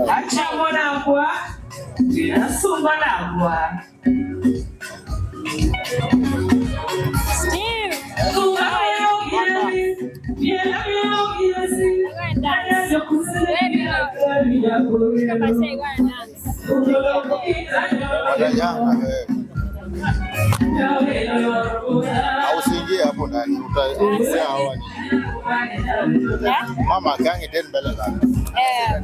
Achamo nagwa, asungo nagwa. Steve, how are you? Go and dance. Baby, go. Papa say go and dance. Watajana wewe. Au usiingie hapo ndani, utaongea hawa ni. Yeah? Mama gangi den mbele zako. Eh.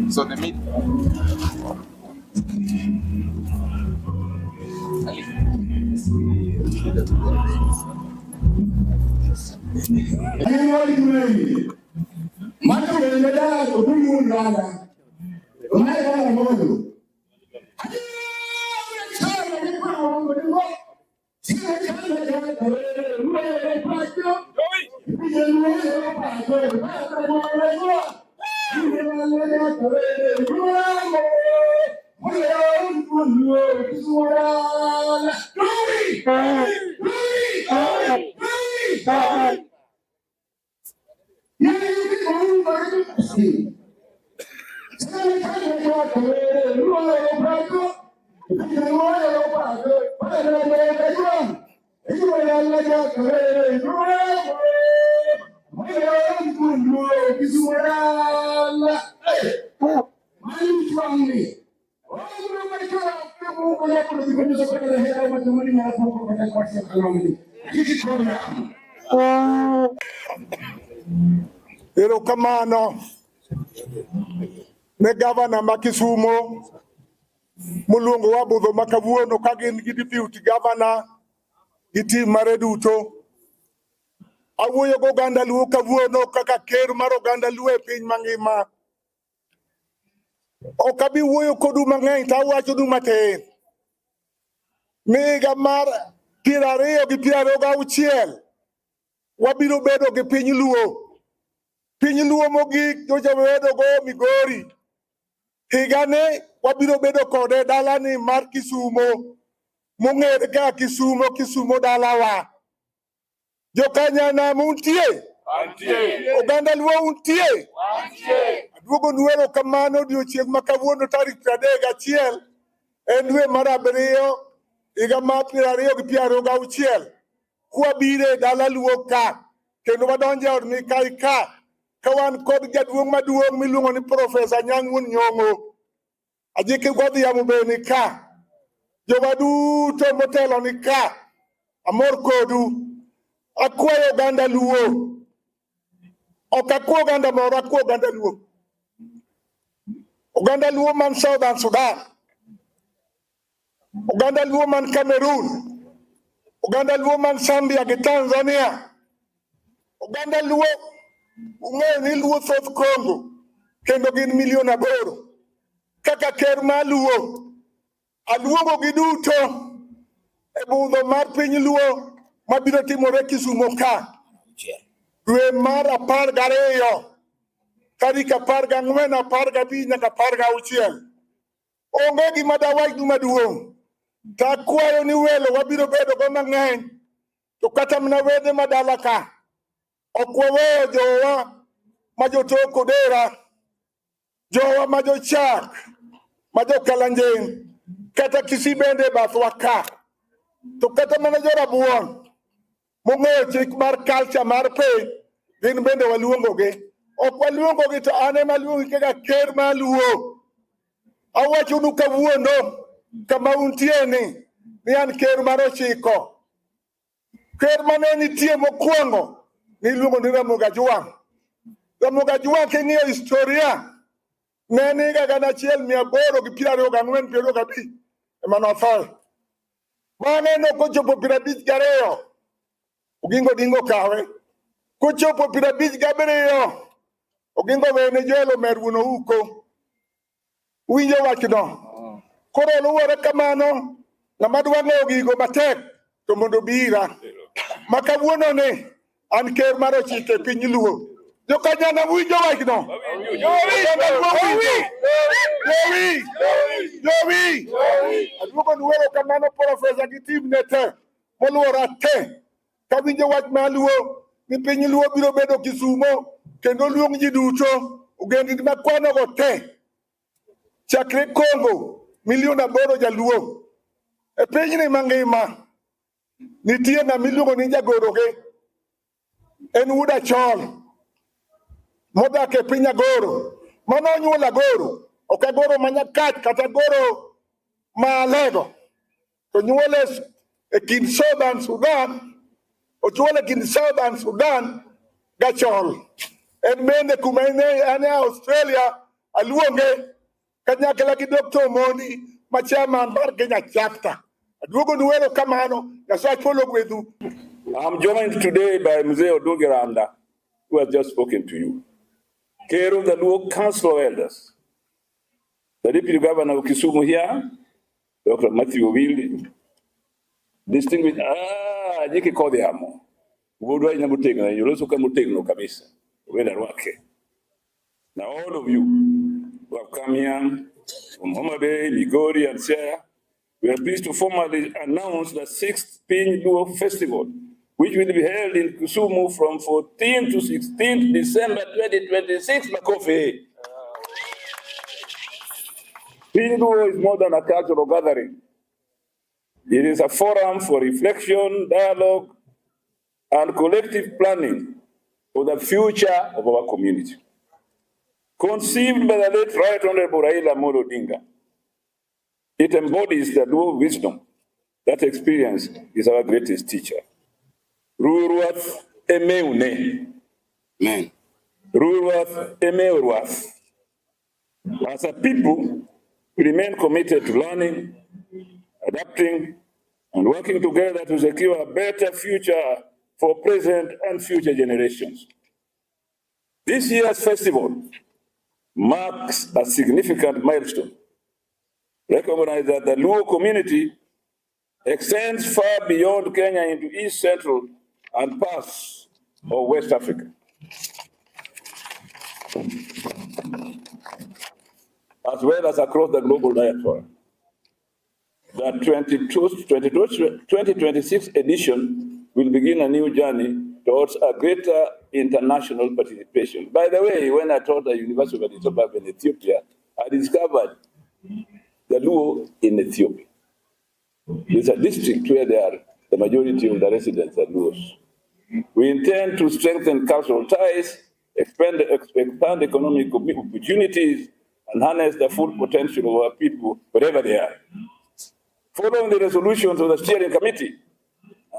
So the meat. Erokamano ne gavana ma Kisumo moluongowa budho ma kawuono ka gin gi deputy governor gi team mare duto. Awuoyo gi oganda Luo kawuono kaka ker mar oganda Luo e piny mangima. Ok abi wuoyo kodu mang'eny to awachonu matin. Ni higa mar 2026 wabiro bedo gi piny Luo. Piny Luo mogik nyocha wabedo go Migori. Higani wabiro bedo kode dalani mar Kisumo mong'ere kaka Kisumo, Kisumo dalawa. Jokanyanam untie? Oganda Luo untie? Aduogo nu erokamano odiochieng' ma kawuono tarik 31 en dwe mar abiriyo higa mar 2026. Kwabiro e dala Luo ka kendo wadonjo e od Mikai ka ka wan kod jaduong' maduong' miluongo ni Profesa Anyang' Wuon Nyong'o. Ajiki Godhiambo be ni ka. Jowa duto motelo ni ka. Amor kodu. Akwayo oganda Luo. Ok akwa oganda moro, akwa oganda Luo. Oganda Luo man Southern Sudan. Oganda Luo man Cameroon. Oganda Luo man Zambia gi Tanzania. Oganda Luo ung'eyo ni Luo thoth Congo kendo gin milion 8. Kaka ker mar Luo, aluongo gi duto e budho mar piny Luo mabiro timore Kisumo ka dwe mar 12 tarik 14, 15 nyaka 16. Onge gima dawachnu maduong'. To akwayo ni welo wabiro bedo go mang'eny. To kata mana wede madala ka ok waweyo jowa ma jotok Odera, jowa ma jochak, ma jokalanjen, kata Kisii bende e bathwa ka. To kata mana jorabuon mong'eyo chik mar culture mar piny, gin bende waluongogi. Ok waluongogi to an ema aluongi kaka ker mar Luo. Awachonu kawuono kama untie ni an ker mar 9. Ker mane nitie mokwongo niluongo ni Ramogi Ajwang'. Ramogi Ajwang' king'iyo historia ne en higa 1824 25 ema nothoe. Bang'e nokochopo 52 Oginga Odinga okawe. Kochopo 57 Oginga owene Joel Omer wuon Ouko. Uwinjo wachno? Koro luwore kamano, ng'ama dwa ng'eyo gigo matek to mondo obi ira. Ma kawuono ni an ker mar 9 e piny Luo. Jokanyana winjo wachno? Oganda Luo winjo? Jowi! Jowi! Aduogo nu erokamano Profesa gi team ne te moluora te. Kawinjo wach mar Luo ni piny Luo biro bedo Kisumo kendo luong ji duto ogendini makwanogo te. Chakre Congo milion 8 jaluo. E pinyni mangima nitie ng'ama iluongo ni jagoroge. En wuod Achol modak e piny Agoro. Mano onyuolo Agoro, ok Agoro ma Nyakach kata Agoro ma Alego. To nyuole e kind Southern Sudan, ochuole e kind Southern Sudan gachol. En bende kuma en e Australia aluonge kanyakla gi Dr. Omondi ma chairman mar Kenya Chapter. Aduogo nu erokamano, Nyasaye polo ogwedhu. I'm joined today by Mzee Oduge Randa, who has just spoken to you. Ker of the Luo Council of Elders, the Deputy Governor of Kisumu here, Dr. Matthew Owili, distinguished, Jiki Kodhiamo, Wuodwa ina motegno, yoloso ka motegno kabisa, wenda rwake. Now all of you who have come here from Homa Bay, Migori and Siaya, we are pleased to formally announce the 6th Piny Luo Festival, which will be held in Kisumu from 14 to 16 December 2026. Makofi. Piny Luo is more than a cultural gathering. It is a forum for reflection, dialogue, and collective planning for the future of our community. Conceived by the late Right Honorable Raila Amolo Odinga, it embodies the Luo wisdom that experience is our greatest teacher. Ruruath emeune. Amen. Ruruath emeuruath. As a people, we remain committed to learning, adapting, and working together to secure a better future for present and future generations. This year's festival marks a significant milestone. Recognize that the Luo community extends far beyond Kenya into East Central and parts of West Africa, as well as across the global diaspora. The 2026 edition will begin a new journey towards a greater international participation. By the way, when I taught at the University of Addis Ababa in Ethiopia, I discovered the Luo in Ethiopia. It's a district where they are The majority of the residents are Luos. We intend to strengthen cultural ties, expand economic opportunities, and harness the full potential of our people wherever they are. Following the resolutions of the steering committee,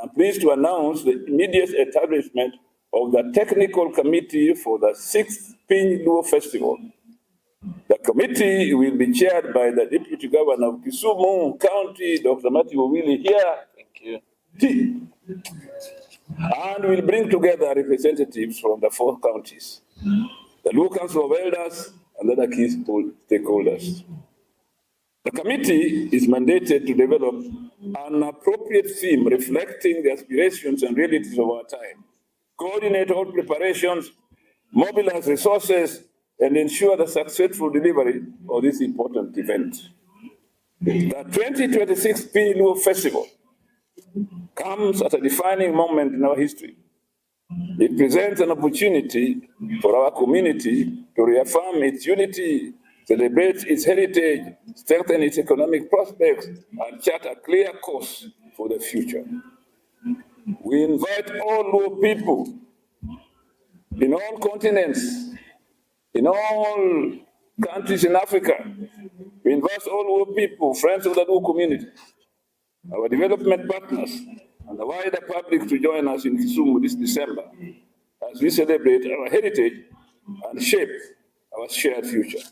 I'm pleased to announce the immediate establishment of the technical committee for the sixth Piny Luo Festival. The committee will be chaired by the Deputy Governor of Kisumu County, Dr. Matthew Owili here. Thank you. T, and will bring together representatives from the four counties, the Luo Council of Elders, and other key stakeholders. The committee is mandated to develop an appropriate theme reflecting the aspirations and realities of our time, coordinate all preparations, mobilize resources, and ensure the successful delivery of this important event. The 2026 Piny Luo Festival comes at a defining moment in our history. It presents an opportunity for our community to reaffirm its unity, celebrate its heritage, strengthen its economic prospects, and chart a clear course for the future. We invite all Luo people in all continents, in all countries in Africa. We invite all Luo people, friends of the Luo community, our development partners, and the wider public to join us in Kisumu this December as we celebrate our heritage and shape our shared future.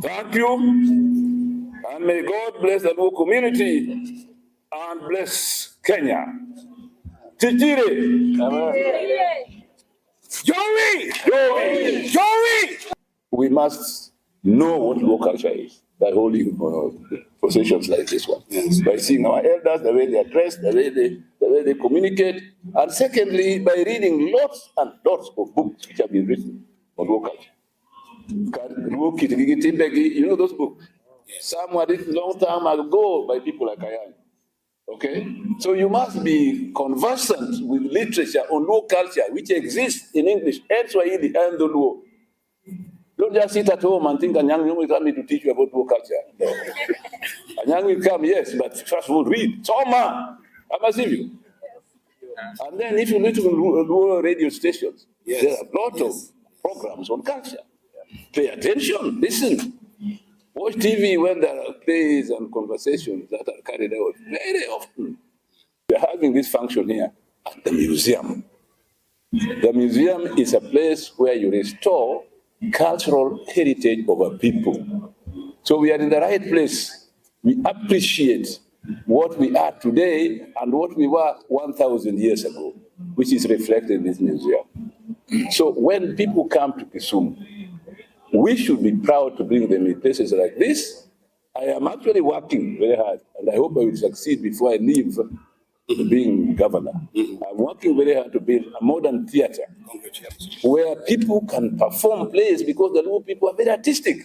Thank you, and may God bless the Luo community and bless Kenya. Tijire! Joey! Joey! Joey! We must know what Luo culture is by holding processions like this one. Yes. By seeing our elders, the way they are dressed, the way they communicate, and secondly, by reading lots and lots of books which have been written on Luo culture. Luo Kitgi Timbegi, you know those books? Some were written long time ago by people like I am. Okay? So you must be conversant with literature on Luo culture, which exists in English and Swahili and the Luo. Don't just sit at home and think Anyang' Nyong'o will come to teach you about Luo culture. No. Anyang' will come, yes, but first of all, read. Soma! Ama sivyo. And then if you listen to Luo radio stations, there are a lot of programs on culture. Pay attention, listen. Watch TV when there are plays and conversations that are carried out very often. We are having this function here at the museum. The museum is a place where you restore cultural heritage of a people. So we are in the right place. We appreciate what we are today and what we were 1,000 years ago, which is reflected in this museum. So when people come to Kisumu, we should be proud to bring them in places like this. I am actually working very hard, and I hope I will succeed before I leave being governor. I'm working very hard to build a modern theater Congratulations. where people can perform plays because the Luo people are very artistic.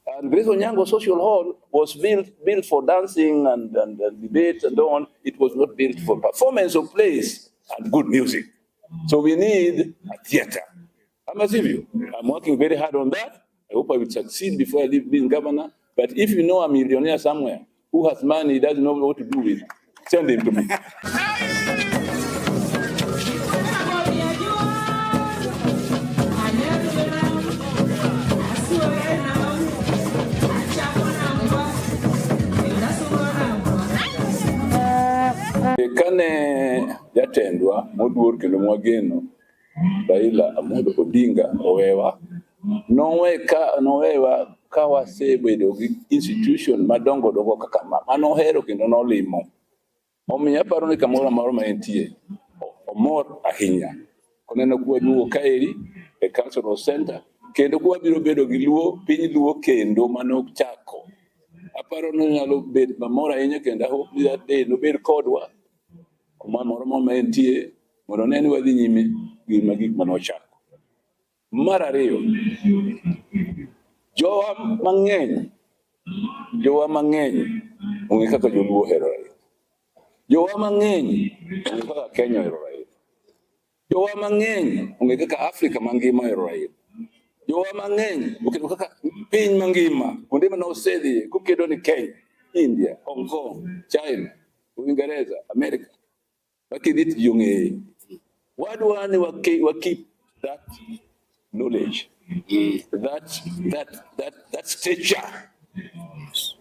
And Grace Onyango Social Hall was built for dancing and debate and so on. It was not built for performance of plays and good music. So we need a theater. Ama sivyo. I'm working very hard on that. I hope I will succeed before I leave being governor. But if you know a millionaire somewhere who has money he doesn't know what to do with, send him to me. Kane jatendwa moduor kendo mwageno Raila Amolo Odinga owewa nowewa ka wasebedo gi institution madongo dongo kaka ma manohero kendo nolimo. Omiyo aparo ni kamoro amora ma entie omor ahinya koneno kwaduogo kaeri e cultural center kendo kwabiro bedo gi luo piny luo kendo manochako. Aparo ni onyalo bedo mamor ahinya kendo I hope that day nobed kodwa kuma moro ma entie mondo one ni wadhi nyime gi gik manochako. Mar ariyo, jowa mang'eny ong'e kaka joluo ohero Raila. Jowa mang'eny ong'e kaka Kenya ohero Raila. Jowa mang'eny ong'e kaka Afrika mangima ohero Raila. Jowa mang'eny oketo kaka piny mangima kuonde mane osedhiye kokedo ni Kenya, India, Hong Kong, China, Uingereza, Amerika. Kidhi to ji ong'eye. Wadwa ni wa keep that knowledge, that stature.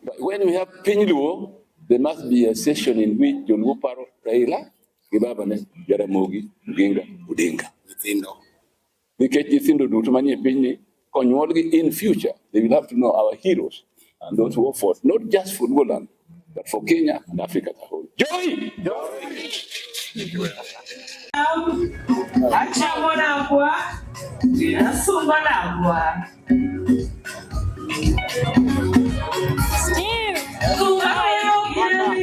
But when we have Piny Luo, there must be a session in which Joluo paro Raila gi babane Jaramogi Oginga Odinga. Nyithindo. Nikech nyithindo duto manie pinyni konyuolgi in future, they will have to know our heroes and those who fought, not just for Luoland, but for Kenya and Africa as a whole. Joy! Achamo nagwa, asungo nagwa. Steve! Go and dance.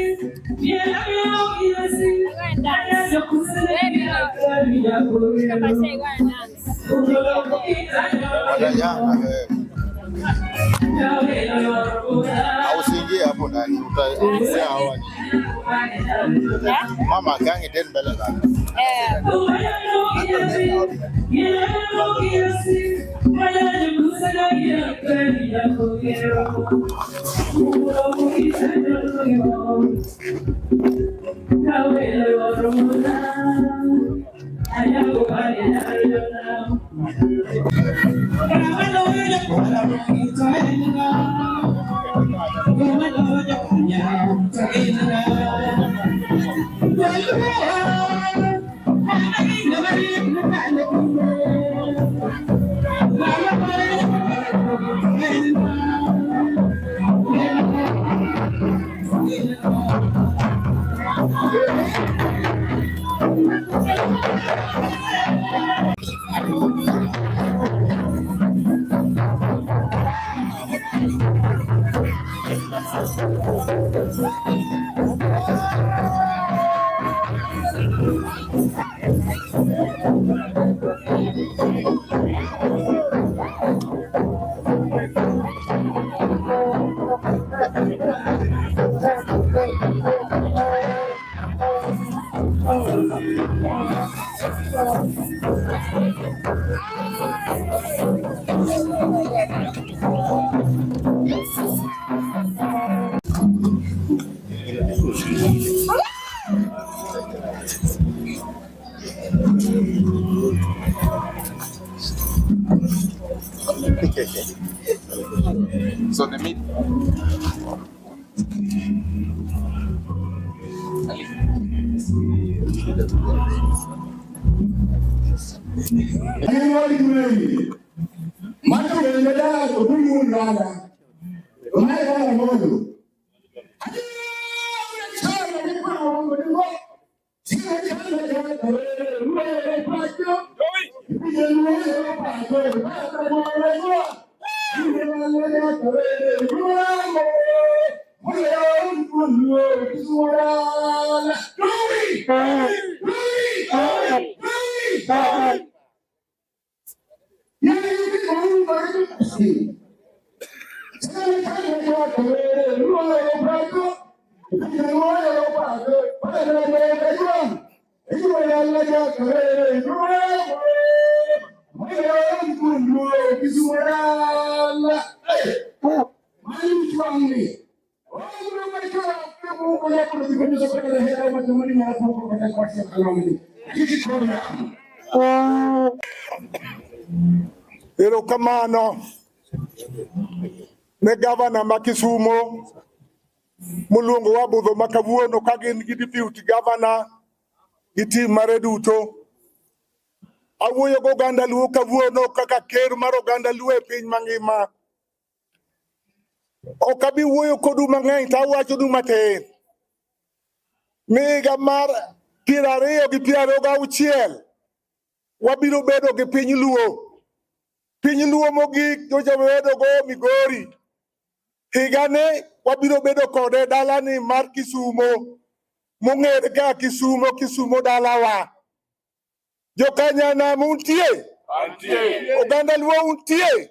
Baby, go. Papa say go and dance. Watajana wewe. Au usiingie hapo ndani, utaongea hawa ni. Yeah? Mama kangi tena mbele zako. Eh. So the meat. Erokamano ne gavana ma Kisumo moluongo wa budho ma kawuono ka gin gi deputy governor gi team mare duto. Awuoyo gi oganda Luo kawuono kaka ker mar oganda Luo e piny mangima. Ok abi wuoyo kodu mang'eny to awachonu matin. Ni higa mar 2026 wabiro bedo gi piny Luo. Piny Luo mogik nyocha wabedo go Migori. Higani wabiro bedo kode dalani mar Kisumo mong'ere kaka Kisumo, Kisumo dalawa. Jokanyanam untie? Oganda Luo untie?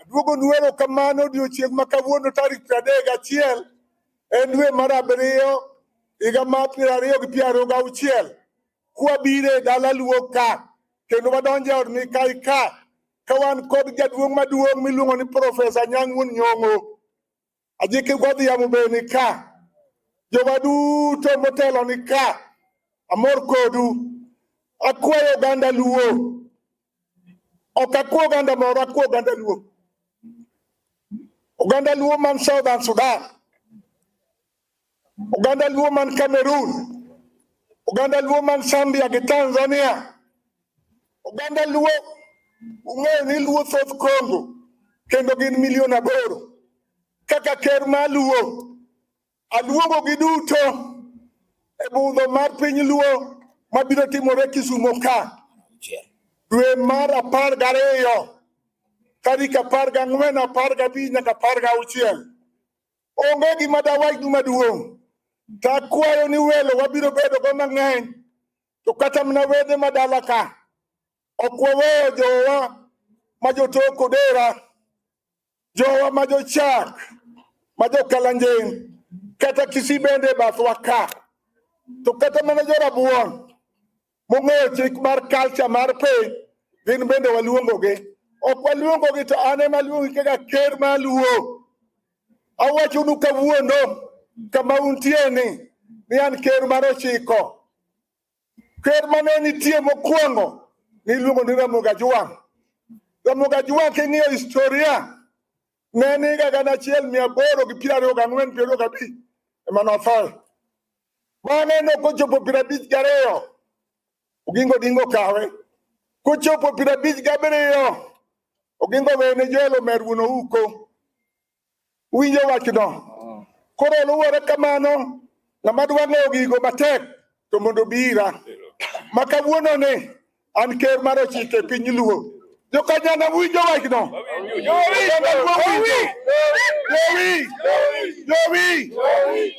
Aduogonu erokamano odiochieng' ma kawuono tarik 31 en dwe mar abiriyo higa mar 2026 kwabiro e dala Luo ka kendo wadonjo e od Mikai ka ka wan kod jaduong' maduong' miluongo ni Profesa Anyang' Wuon Nyong'o. Ajiki Godhiambo be ni ka. Joma duto motelo ni ka. Amor kodu. Akwayo oganda Luo. Ok akwa oganda moro, akwa oganda Luo. Oganda Luo man Southern Sudan. Oganda Luo man Cameroon. Oganda Luo man Zambia gi Tanzania. Oganda Luo ung'eyo ni Luo thoth Congo kendo gin milion 8. Kaka ker mar Luo, aluongo gi duto e budho mar piny Luo mabiro timore Kisumo ka dwe mar 12 tarik 14, 15 nyaka 16. Onge gima dawachnu maduong'. To akwayo ni welo wabiro bedo go mang'eny. To kata mana wede madala ka ok waweyo jowa ma jotok Odera, jowa ma jochak, ma jokalanjen, kata Kisii bende e bathwa ka. To kata mana jorabuon mong'eyo chik mar culture mar piny, gin bende waluongogi. Ok waluongogi to an ema aluongi kaka ker mar Luo. Awachonu kawuono kama untie ni an ker mar 9. Ker mane nitie mokwongo niluongo ni Ramogi Ajwang'. Ramogi Ajwang' king'iyo historia ne en higa 1824, 25 ema nothoe. Bang'e nokochopo 52, Oginga Odinga okawe. Kochopo 57, Oginga owene Joel Omer wuon Ouko. Uwinjo wachno? Koro luwore kamano, ng'ama dwa ng'eyo gigo matek to mondo obi ira. Ma kawuono ni an ker mar 9 e piny Luo. Jokanyana winjo wachno? Oganda Luo winjo? Jowi! Jowi!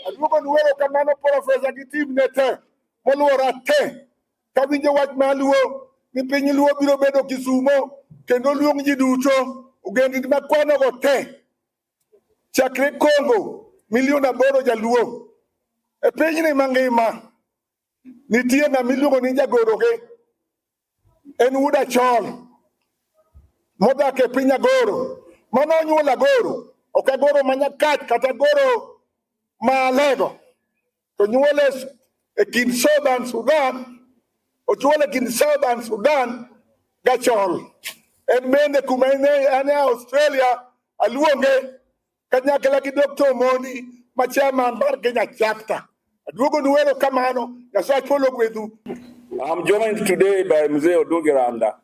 Aduogo nu erokamano profesa gi team ne te moluora te. Kawinjo wach mar Luo ni piny Luo biro bedo Kisumo kendo luong ji duto ogendni makwanogo te chakre Congo milion 8 jaluo e pinyni mangima nitie ng'ama iluongo ni jagoroge en wuod Achol modak e piny Agoro mano onyuolo Agoro ok Agoro ma Nyakach kata Agoro ma Alego to nyuole e kind Southern Sudan ochuole kind Southern Sudan gachol en bende kuma en e Australia aluonge kanyakla gi Dr. Omondi ma chairman mar Kenya chapter. Aduogo nu erokamano, Nyasaye polo gwedhu. I'm joined today by Mzee Odungi Randa,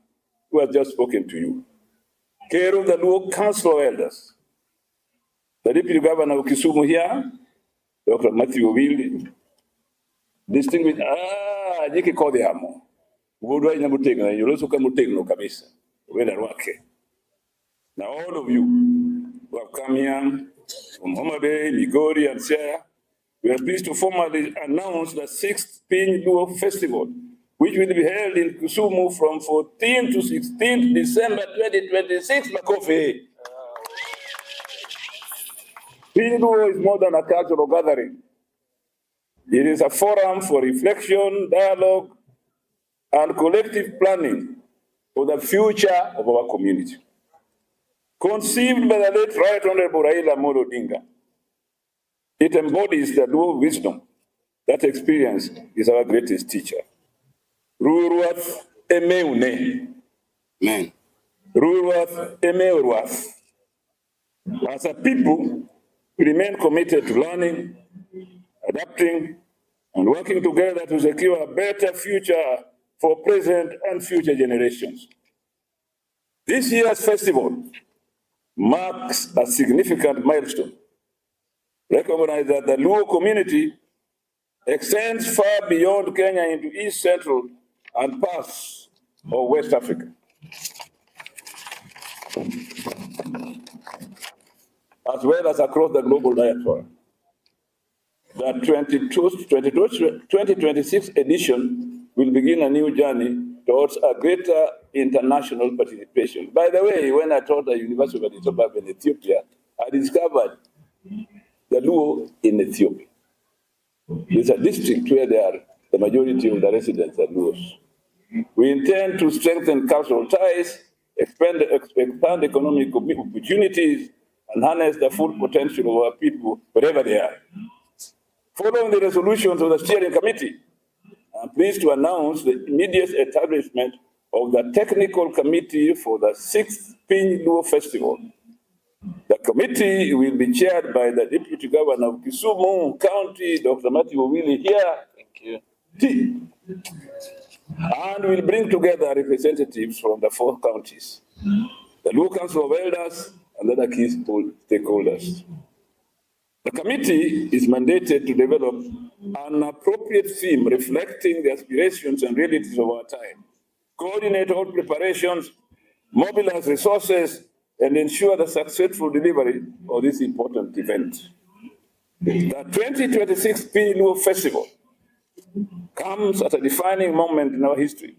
who has just spoken to you. Ker of the Luo Council of Elders, the Deputy Governor of Kisumu here, Dr. Matthew Owili, distinguished, Jiki Kodhiamo, Wuodwa ina motegno, yoloso ka motegno kabisa, wenda rwake. Now all of you who have come here from Homa Bay, Migori and Siaya, we are pleased to formally announce the 6th Piny Luo Festival, which will be held in Kisumu from 14 to 16 December 2026. Makofi. Piny Luo is more than a cultural gathering. It is a forum for reflection, dialogue, and collective planning for the future of our community. Conceived by the late Right Honorable Raila Amolo Odinga, it embodies the Luo wisdom that experience is our greatest teacher. Ruruath emeune. Amen. Ruruath emeuruath. As a people, we remain committed to learning, adapting, and working together to secure a better future for present and future generations. This year's festival marks a significant milestone. Recognize that the Luo community extends far beyond Kenya into East Central and parts of West Africa, as well as across the global diaspora. The 2026 edition will begin a new journey towards a greater international participation. By the way, when I taught at the University of Addis Ababa in Ethiopia, I discovered the Luo in Ethiopia. It's a district where they are, the majority of the residents are Luos. We intend to strengthen cultural ties, expand economic opportunities, and harness the full potential of our people wherever they are. Following the resolutions of the steering committee, I'm I'm pleased to announce the immediate establishment of the technical committee for the sixth Piny Luo Festival. The committee will be chaired by the Deputy Governor of Kisumu County, Dr. Matthew Owili here. Thank you. T, and will bring together representatives from the four counties, the Luo Council of Elders, and other key stakeholders. The committee is mandated to develop an appropriate theme reflecting the aspirations and realities of our time, coordinate all preparations, mobilize resources, and ensure the successful delivery of this important event. The 2026 Piny Luo Festival comes at a defining moment in our history.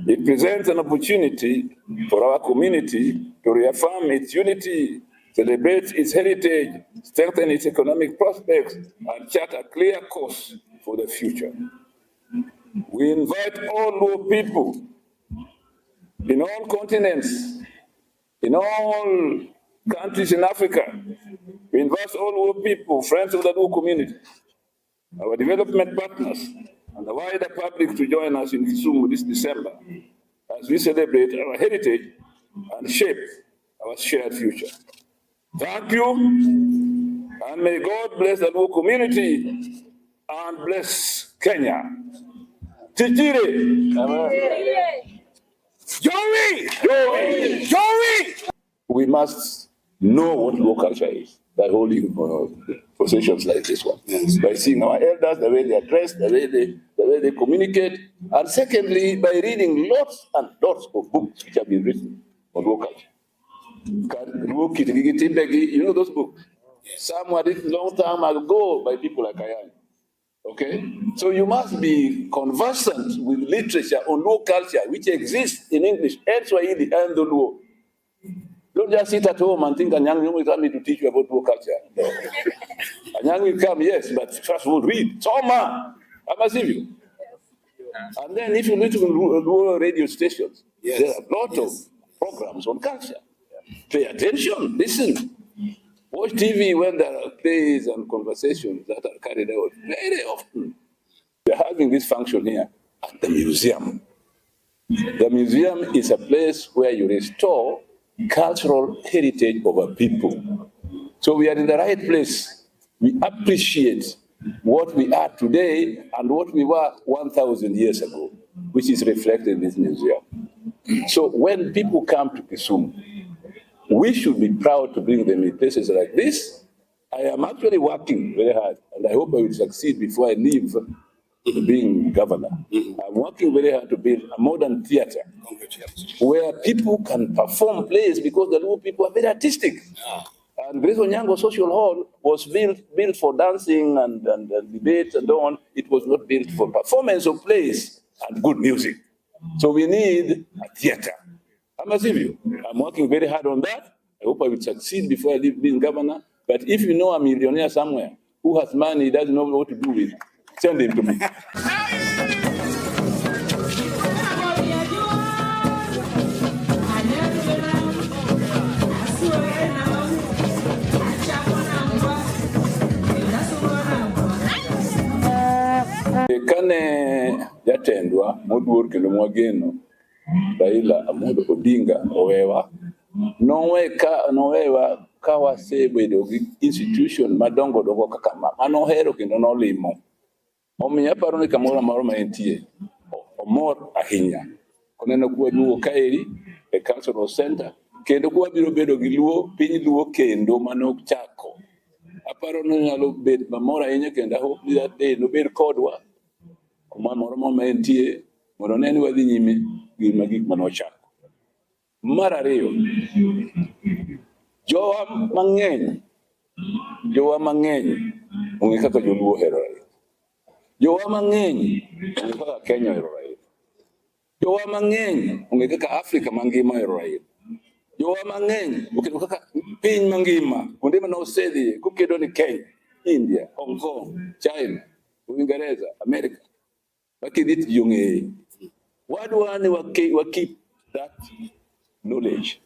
It presents an opportunity for our community to reaffirm its unity, celebrate its heritage, strengthen its economic prospects, and chart a clear course for the future. We invite all Luo people in all continents, in all countries in Africa. We invite all Luo people, friends of the Luo community, our development partners, and the wider public to join us in Kisumu this December as we celebrate our heritage and shape our shared future. Thank you, and may God bless the Luo community and bless Kenya. Tichire! Joey! Joey! Joey! We must know what Luo culture is by holding processions like this one. Yes. By seeing our elders, the way they are dressed, the way they communicate, and secondly, by reading lots and lots of books which have been written on Luo culture. Luo Kitgi gi Timbegi, you know those books? Some were written long time ago by people like Ayany. Okay? So you must be conversant with literature on Luo culture, which exists in English and Swahili and the Luo. Don't just sit at home and think Anyang' will come to teach you about Luo culture. No. Anyang' will come, yes, but first of all, read. Soma! Ama sivyo. And then if you listen to Luo radio stations, there are a lot of programs on culture. Pay attention, listen. Watch TV when there are plays and conversations that are carried out very often. We are having this function here at the museum. The museum is a place where you restore cultural heritage of a people. So we are in the right place. We appreciate what we are today and what we were 1,000 years ago, which is reflected in this museum. So when people come to Kisumu, we should be proud to bring them in places like this. I am actually working very hard, and I hope I will succeed before I leave being governor. I'm working very hard to build a modern theater Congratulations. where people can perform plays because the Luo people are very artistic. And Grace Onyango Social Hall was built for dancing and debate and so on. It was not built for performance of plays and good music. So we need a theater. Ama sivyo. I'm working very hard on that. I hope I will succeed before I leave being governor. But if you know a millionaire somewhere who has money, he doesn't know what to do with, send him to me. Kane jatendwa moduor kendo mwageno Raila Amolo Odinga owewa nowewa ka wasebedo gi institution madongo dongo kaka ma manohero kendo nolimo. Omiyo aparo ni kamoro amora ma entie omor ahinya koneno kwaduogo kaeri e cultural center kendo kwabiro bedo gi luo piny luo kendo manochako. Aparo ni onyalo bet mamor ahinya kendo I hope ni that day nobed kodwa kuma moro ma entie mondo one ni wadhi nyime gi gik manochako. Mar ariyo, jowa mang'eny ong'e kaka joluo ohero Raila. Jowa mang'eny ong'e kaka Kenya ohero Raila. Jowa mang'eny ong'e kaka Afrika mangima ohero Raila. Jowa mang'eny oketo kaka piny mangima kuonde mane osedhiye kokedo ni Kenya, India, Hong Kong, China, Uingereza, America. Makidhi to ji ong'eye. Wadwa ni wa keep that knowledge,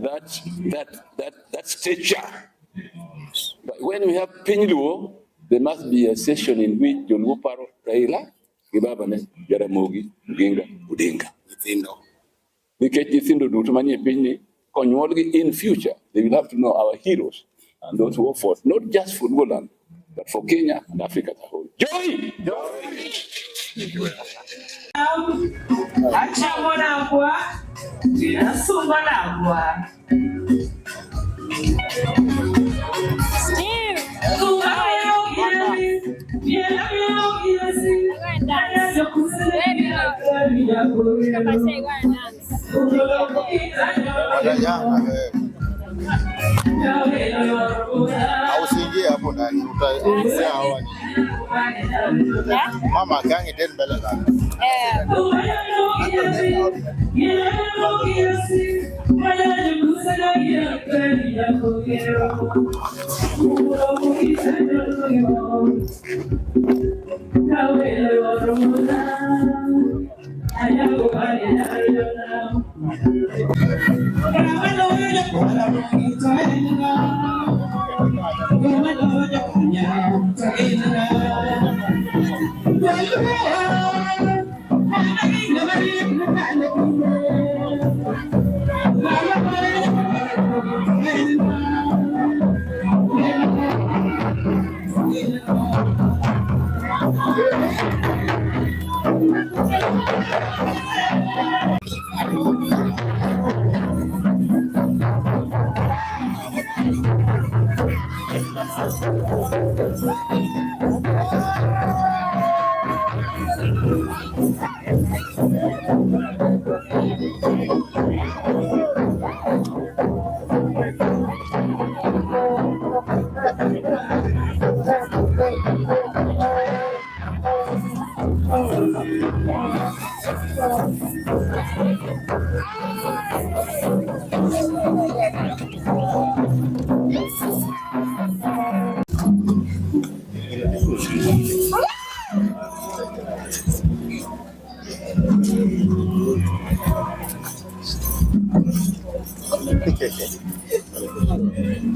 that stature. But when we have Piny Luo, there must be a session in which Joluo paro Raila, gi babane Jaramogi Oginga Odinga. Nyithindo. Nikech nyithindo duto manie pinyni konyuolgi in future, they will have to know our heroes and those who fought not just for Luoland but for Kenya and Africa as a whole. Joy! Achamo nagwa, asungo nagwa. Steve! Go and dance. Baby, go. Papa say go and dance. Watajanga wewe. Au usiingie hapo ndani, utaongea hawa ni. Yeah? Mama gangi den mbele zako. Eh.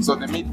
So the meat.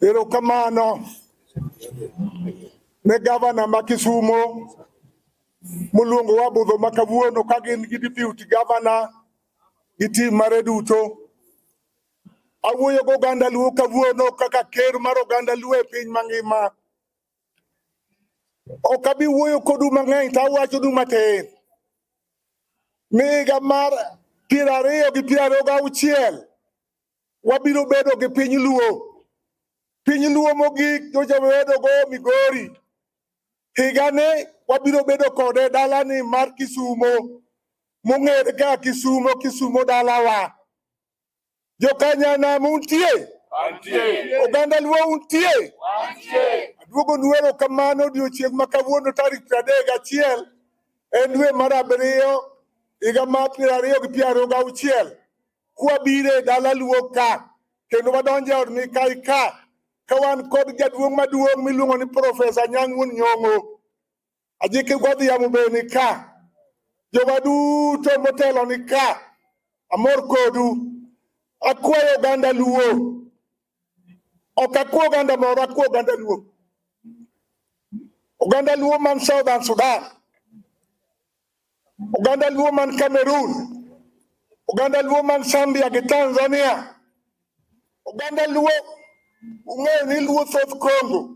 Erokamano ne gavana ma Kisumo moluongo wa budho ma kawuono ka gin gi deputy governor gi tim mare duto. Awuoyo gi oganda Luo kawuono kaka ker mar oganda Luo e piny mangima. Ok abi wuoyo kodu mang'eny to awachonu matin. Ni higa mar 2026 wabiro bedo gi piny Luo. Piny Luo mogik nyocha wabedo go Migori. Higani wabiro bedo kode e dalani mar Kisumo mong'ere kaka Kisumo, Kisumo dalawa. Jokanyanam untie? Oganda Luo untie? Aduogonu erokamano odiochieng' ma kawuono tarik 31 en dwe mar abiriyo higa mar 2026 kwabiro e dala Luo ka kendo wadonjo e od Mikai ka ka wan kod jaduong' maduong' miluongo ni Profesa Anyang' Wuon Nyong'o. Ajiki Godhiambo be ni ka. Jowa duto motelo ni ka. Amor kodu. Akwayo oganda Luo. Ok akwa oganda moro, akwa oganda Luo. Oganda Luo man Southern Sudan. Oganda Luo man Cameroon. Oganda Luo man Zambia gi Tanzania. Oganda Luo ung'eyo ni Luo thoth Congo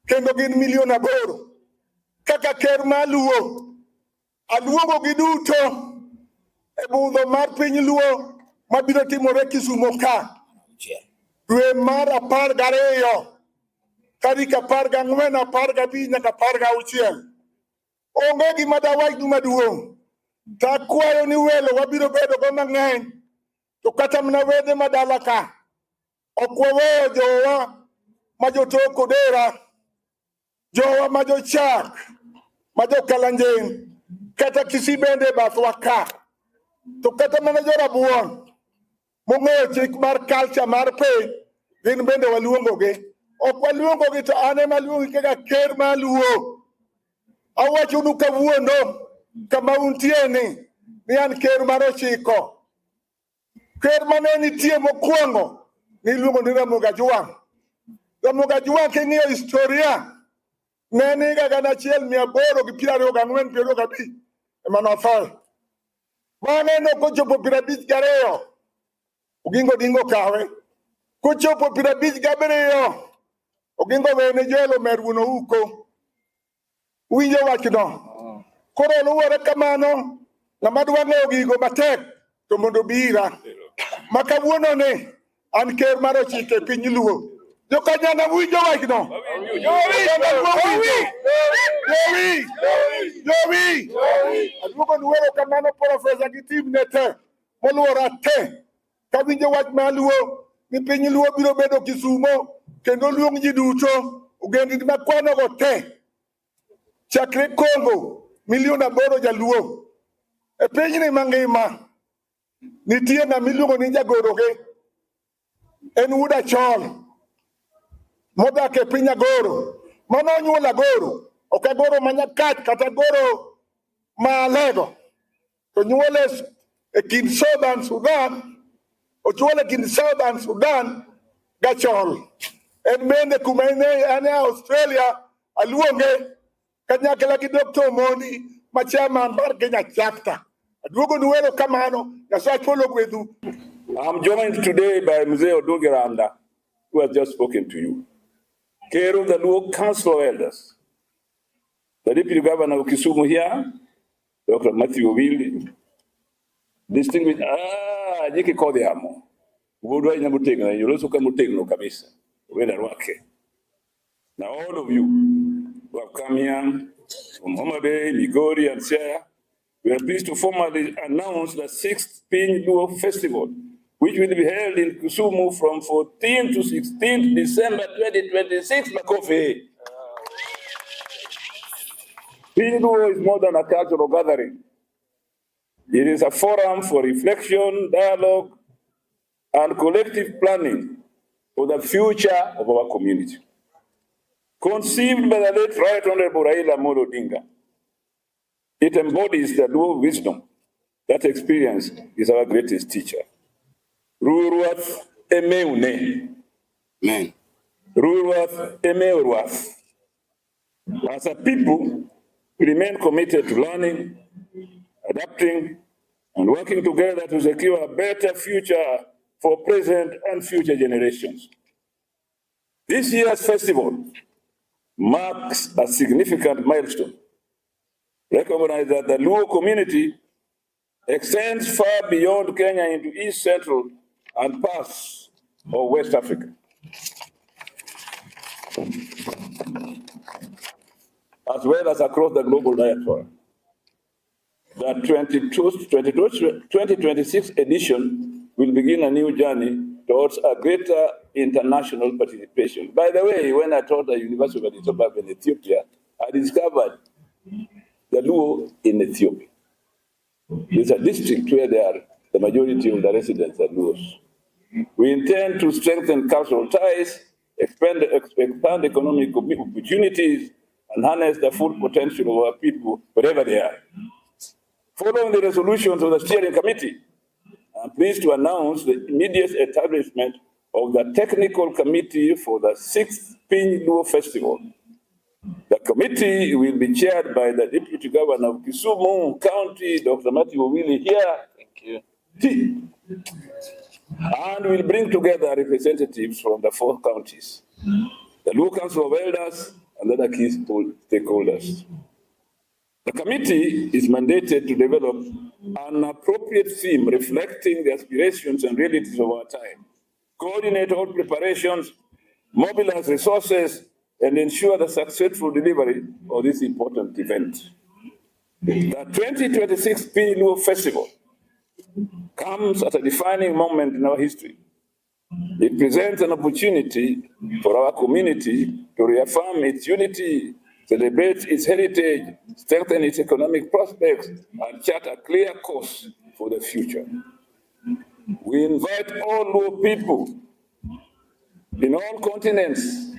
kendo gin milion 8. Kaka ker mar Luo, aluongo gi duto e budho mar piny Luo mabiro timore Kisumo ka dwe mar 12 tarik 14, 15 nyaka 16. Onge gima dawachnu maduong'. To akwayo ni welo wabiro bedo go mang'eny to kata mana wede madala ka ok waweyo jowa ma jotok Odera, jowa ma jochak, ma jokalanjen, kata Kisii bende e bathwa ka. To kata mana jorabuon mong'eyo chik mar culture mar piny, gin bende waluongogi. Ok waluongogi to an ema aluongi kaka ker mar Luo. Awachonu kawuono kama untie ni an ker mar 9. Ker mane nitie mokwongo niluongo ni Ramogi Ajwang'. Ramogi Ajwang' king'iyo historia ne en higa 1824 25 ema nothoe. Bang'e nokochopo 52 Oginga Odinga okawe. Kochopo 57 Oginga owene Joel Omer wuon Ouko. Uwinjo wachno? Koro luwore kamano, ng'ama dwa ng'eyo gigo matek to mondo obi ira. Ma kawuono ni an ker mar 9 e piny Luo. Jokanyana winjo wachno? Oganda Luo winjo? Jowi! Jowi! Aduogo nu erokamano profesa gi team ne te moluora te. Kawinjo wach mar Luo ni piny Luo biro bedo Kisumo kendo luong ji duto ogendni makwanogo te chakre Congo milion 8 jaluo e pinyni mangima nitie ng'ama iluongo ni jagoroge en wuod Achol modak e piny Agoro mano onyuolo Agoro ok Agoro ma Nyakach kata Agoro ma Alego to nyuole e kind Southern Sudan ochuole e kind Southern Sudan gachol en bende kuma en e Australia aluonge kanyakla gi Dr. Omondi ma chairman mar Kenya chapter. Aduogo nu erokamano, Nyasaye ogwedhu. I'm joined today by Mzee Oduge Randa, who has just spoken to you. Ker of the Luo Council of Elders, the Deputy Governor of Kisumu here, Dr. Matthew Owili, distinguished, Jiki Kodhiamo, Wuodwa ina motegno, yoloso ka motegno kabisa, wenda rwake. Now all of you who have come here from Homa Bay, Migori and Siaya, we are pleased to formally announce the 6th Piny Luo Festival, which will be held in Kisumu from 14 to 16 December 2026. Makofi. Piny Luo is more than a cultural gathering. It is a forum for reflection, dialogue, and collective planning for the future of our community. Conceived by the late Right Honorable Raila Amolo Odinga, it embodies the Luo wisdom that experience is our greatest teacher. Ruruath emeune. Amen. Ruruath emeuruath. As a people, we remain committed to learning, adapting, and working together to secure a better future for present and future generations. This year's festival marks a significant milestone. Recognize that the Luo community extends far beyond Kenya into East Central and parts of West Africa, as well as across the global diaspora. The 2026 edition will begin a new journey towards a greater international participation. By the way, when I taught at the University of Addis Ababa in Ethiopia, I discovered the Luo in Ethiopia. It's a district where they are, the majority of the residents are Luos. We intend to strengthen cultural ties, expand economic opportunities, and harness the full potential of our people wherever they are. Following the resolutions of the steering committee, I'm pleased to announce the immediate establishment of the technical committee for the 6th Piny Luo Festival. The committee will be chaired by the Deputy Governor of Kisumu County, Dr. Matthew Owili here. Thank you. Committee and will bring together representatives from the four counties, the Luo Council of Elders, and other key stakeholders. The committee is mandated to develop an appropriate theme reflecting the aspirations and realities of our time, coordinate all preparations, mobilize resources, and ensure the successful delivery of this important event. The 2026 Piny Luo Festival comes at a defining moment in our history. It presents an opportunity for our community to reaffirm its unity, celebrate its heritage, strengthen its economic prospects, and chart a clear course for the future. We invite all Luo people in all continents,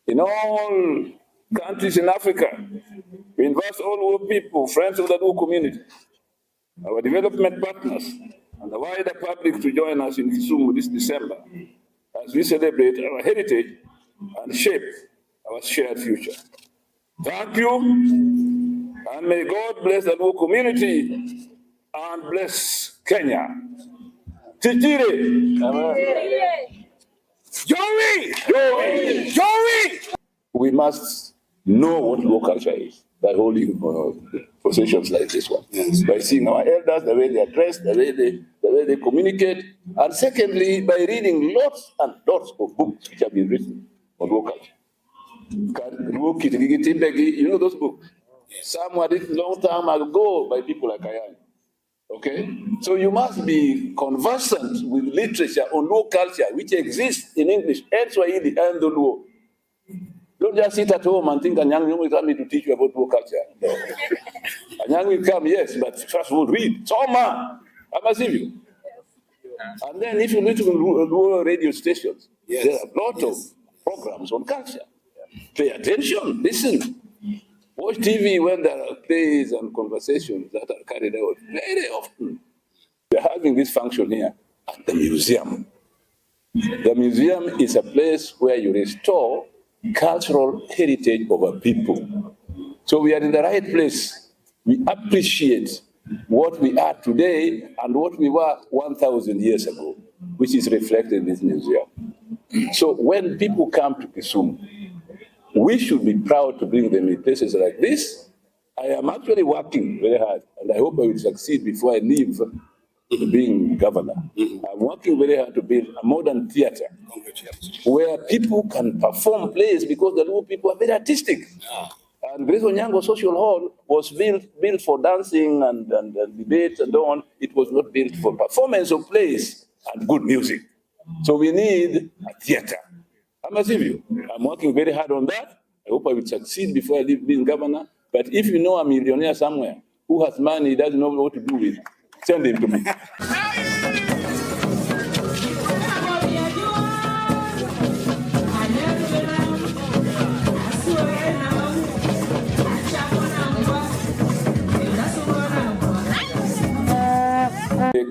in all countries in Africa. We invite all Luo people, friends of the Luo community, our development partners, and the wider public to join us in Kisumu this December as we celebrate our heritage and shape our shared future. Thank you, and may God bless the Luo community and bless Kenya. Tijire. Joey! Joey! Joey! We must know what Luo culture is by holding processions like this one. Yes. By seeing our elders, the way they are dressed, the way they communicate, and secondly, by reading lots and lots of books which have been written on Luo culture. Luo Kitgi gi Timbegi, you know those books? Some were written long time ago by people like Ayany. Okay? So you must be conversant with literature on Luo culture, which exists in English and Swahili and the Luo. Don't just sit at home and think Anyang' will come to teach you about Luo culture. No. Anyang' will come, yes, but first of all, read. Soma! Ama sivyo. And then if you listen to Luo radio stations, there are a lot of programs on culture. Pay attention, listen. Watch TV when there are plays and conversations that are carried out very often. We're having this function here at the museum. The museum is a place where you restore cultural heritage of a people. So we are in the right place. We appreciate what we are today and what we were 1,000 years ago, which is reflected in this museum. So when people come to Kisumu, we should be proud to bring them in places like this. I am actually working very hard, and I hope I will succeed before I leave being governor. I'm working very hard to build a modern theater where people can perform plays because the Luo people are very artistic. And Grace Onyango Social Hall was built for dancing and debate and so on. It was not built for performance of plays and good music. So we need a theater. Ama sivyo. I'm working very hard on that. I hope I will succeed before I leave being governor. But if you know a millionaire somewhere who has money he doesn't know what to do with, send him to me.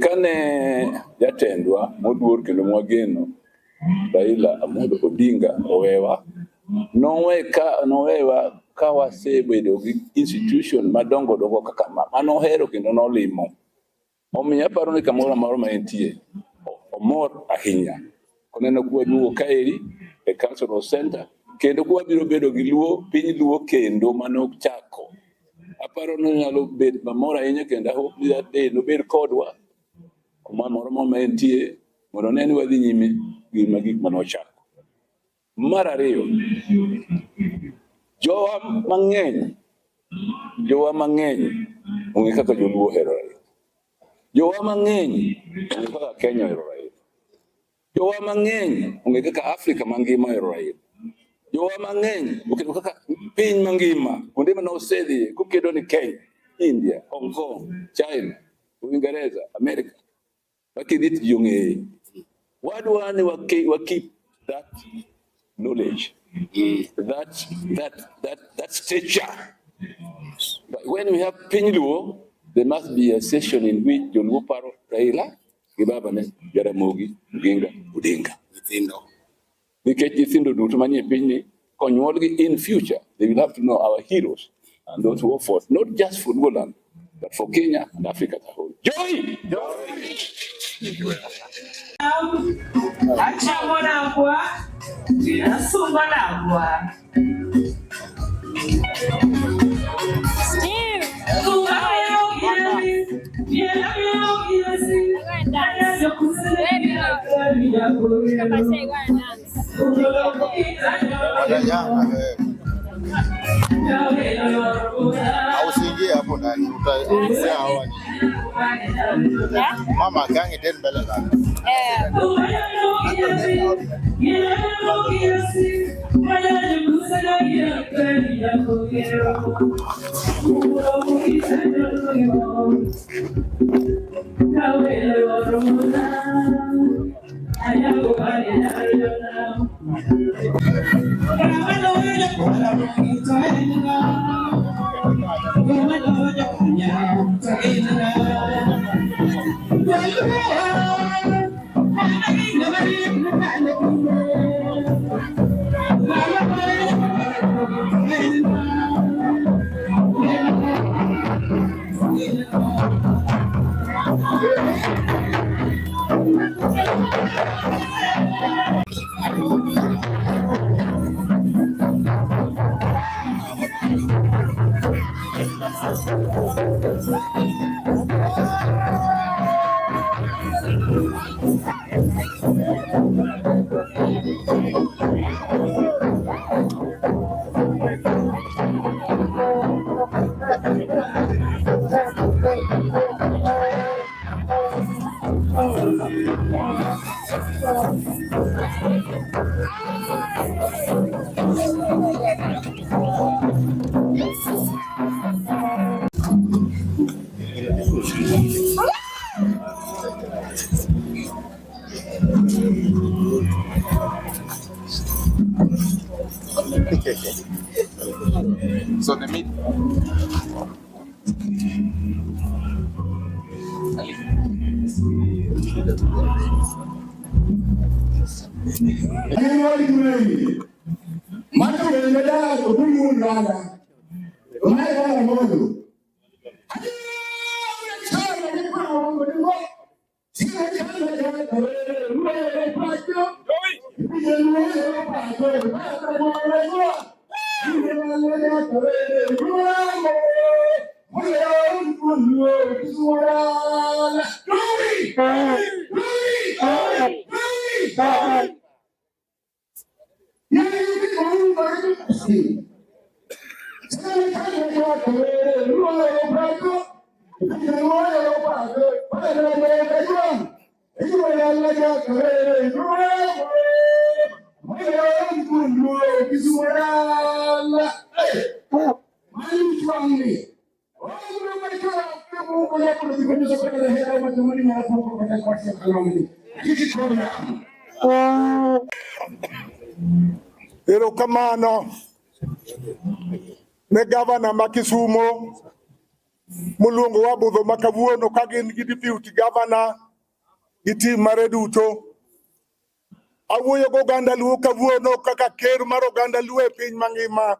Kane jatendwa moduor kendo mwageno Raila Amolo Odinga owewa, nowewa ka wasebedo gi institution madongo dongo kaka ma manohero kendo nolimo. Omiyo aparo ni kamoro amora ma entie omor ahinya koneno kwaduogo kaeri e cultural center kendo kwabiro bedo gi luo piny luo kendo manochako. Aparo ni onyalo bet mamor ahinya kendo I hope that day nobed kodwa kuma moro ma entie mondo one ni wadhi nyime gi gik manochako. Mar ariyo, jowa mang'eny ong'e kaka joluo ohero Raila. Jowa mang'eny ong'e kaka Kenya ohero Raila. Jowa mang'eny ong'e kaka Afrika mangima ohero Raila. Jowa mang'eny oketo kaka piny mangima kuonde mane osedhiye kokedo ni Kenya, India, Hong Kong, China, Uingereza, Amerika. Makidhi to ji ong'eye. Wadwa ni wa keep that knowledge, that stature. But when we have piny Luo, there must be a session in which joluo paro Raila gi babane Jaramogi Oginga Odinga. Nyithindo. Nikech nyithindo duto manie pinyni konyuolgi in future, they will have to know our heroes and those who fought, not just for Luoland, but for Kenya and Africa as a whole. Joy! Achamo nagwa, asungo nagwa. Steve! Go and dance. Baby, go. Papa say go and dance. Watajanga wewe. Au usiingie hapo ndani, utaongea hawa ni. Yeah? Mama gangi tena mbele zako. Eh. So the meat. Erokamano ne gavana ma Kisumo moluongo wa budho ma kawuono ka gin gi deputy governor gi team mare duto. Awuoyo gi oganda Luo kawuono kaka ker mar oganda Luo e piny mangima.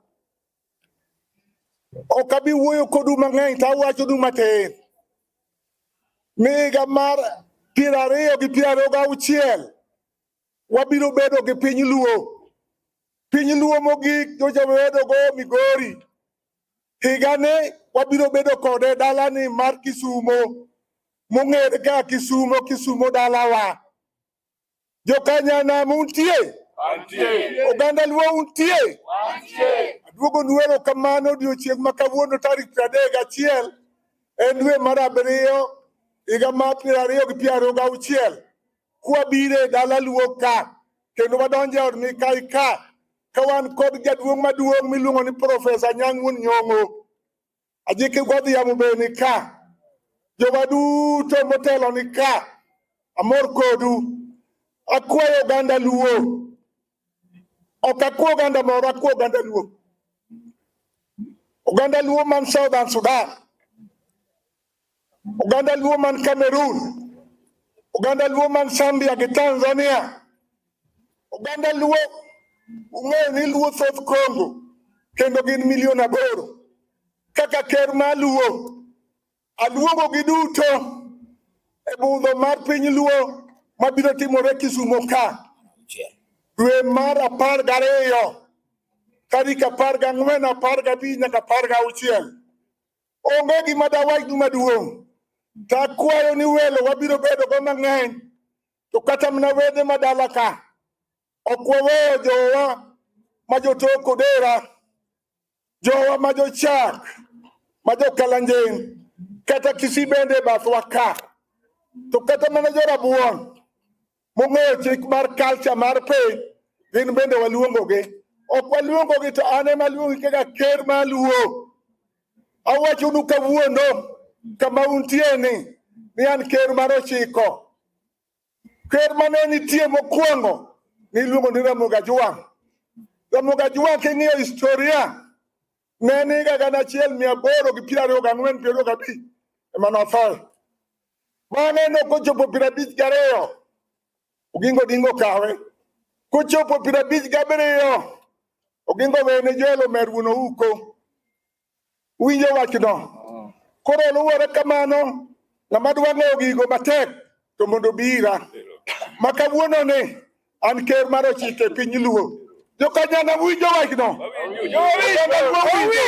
Ok abi wuoyo kodu mang'eny to awachonu matin. Ni higa mar 2026 wabiro bedo gi piny Luo. Piny Luo mogik nyocha wabedo go Migori. Higani wabiro bedo kode dalani mar Kisumo mong'ere kaka Kisumo, Kisumo dalawa. Jokanyanam untie? Oganda Luo untie? Aduogonu erokamano odiochieng' ma kawuono tarik 31 en dwe mar abiriyo higa mar 2026 kwabiro e dala Luo ka kendo wadonjo e od Mikai ka ka wan kod jaduong' maduong' miluongo ni Profesa Anyang' Wuon Nyong'o. Ajiki Godhiambo be ni ka. Jowa duto motelo ni ka. Amor kodu. Akwayo oganda Luo. Ok akwa oganda moro, akwa oganda Luo. Oganda Luo man Southern Sudan. Oganda Luo man Cameroon. Oganda Luo man Zambia gi Tanzania. Oganda Luo ung'eyo ni Luo thoth Congo kendo gin milion 8. Kaka ker mar Luo, Aluongo gi duto e budho mar piny Luo mabiro timore Kisumo ka dwe mar 12 tarik 14, 15 nyaka 16. Onge gima dawachnu maduong'. To akwayo ni welo wabiro bedo go mang'eny to kata mana wede madala ka ok waweyo jowa ma jotok Odera, jowa ma jochak, ma jokalanjing, kata Kisii bende e bathwa ka. To kata mana jorabuon mong'eyo chik mar culture mar piny, gin bende waluongogi. Ok waluongogi to an ema aluongogi kaka ker mar Luo. Awachonu kawuono kama untie ni an ker mar 9. Ker mane nitie mokwongo niluongo ni Ramogi Ajwang'. Ramogi Ajwang' king'iyo historia ne en higa 1824, 25 ema nothoe. Bang'e nokochopo 52, Oginga Odinga okawe. Kochopo 57, Oginga owene Joel Omer wuon Ouko. Uwinjo wachno? Koro luwore kamano, ng'ama dwa ng'eyo gigo matek to mondo obi ira. Ma kawuono ni an ker mar 9 e piny Luo. Jokanyana winjo wachno? Oganda Luo winjo?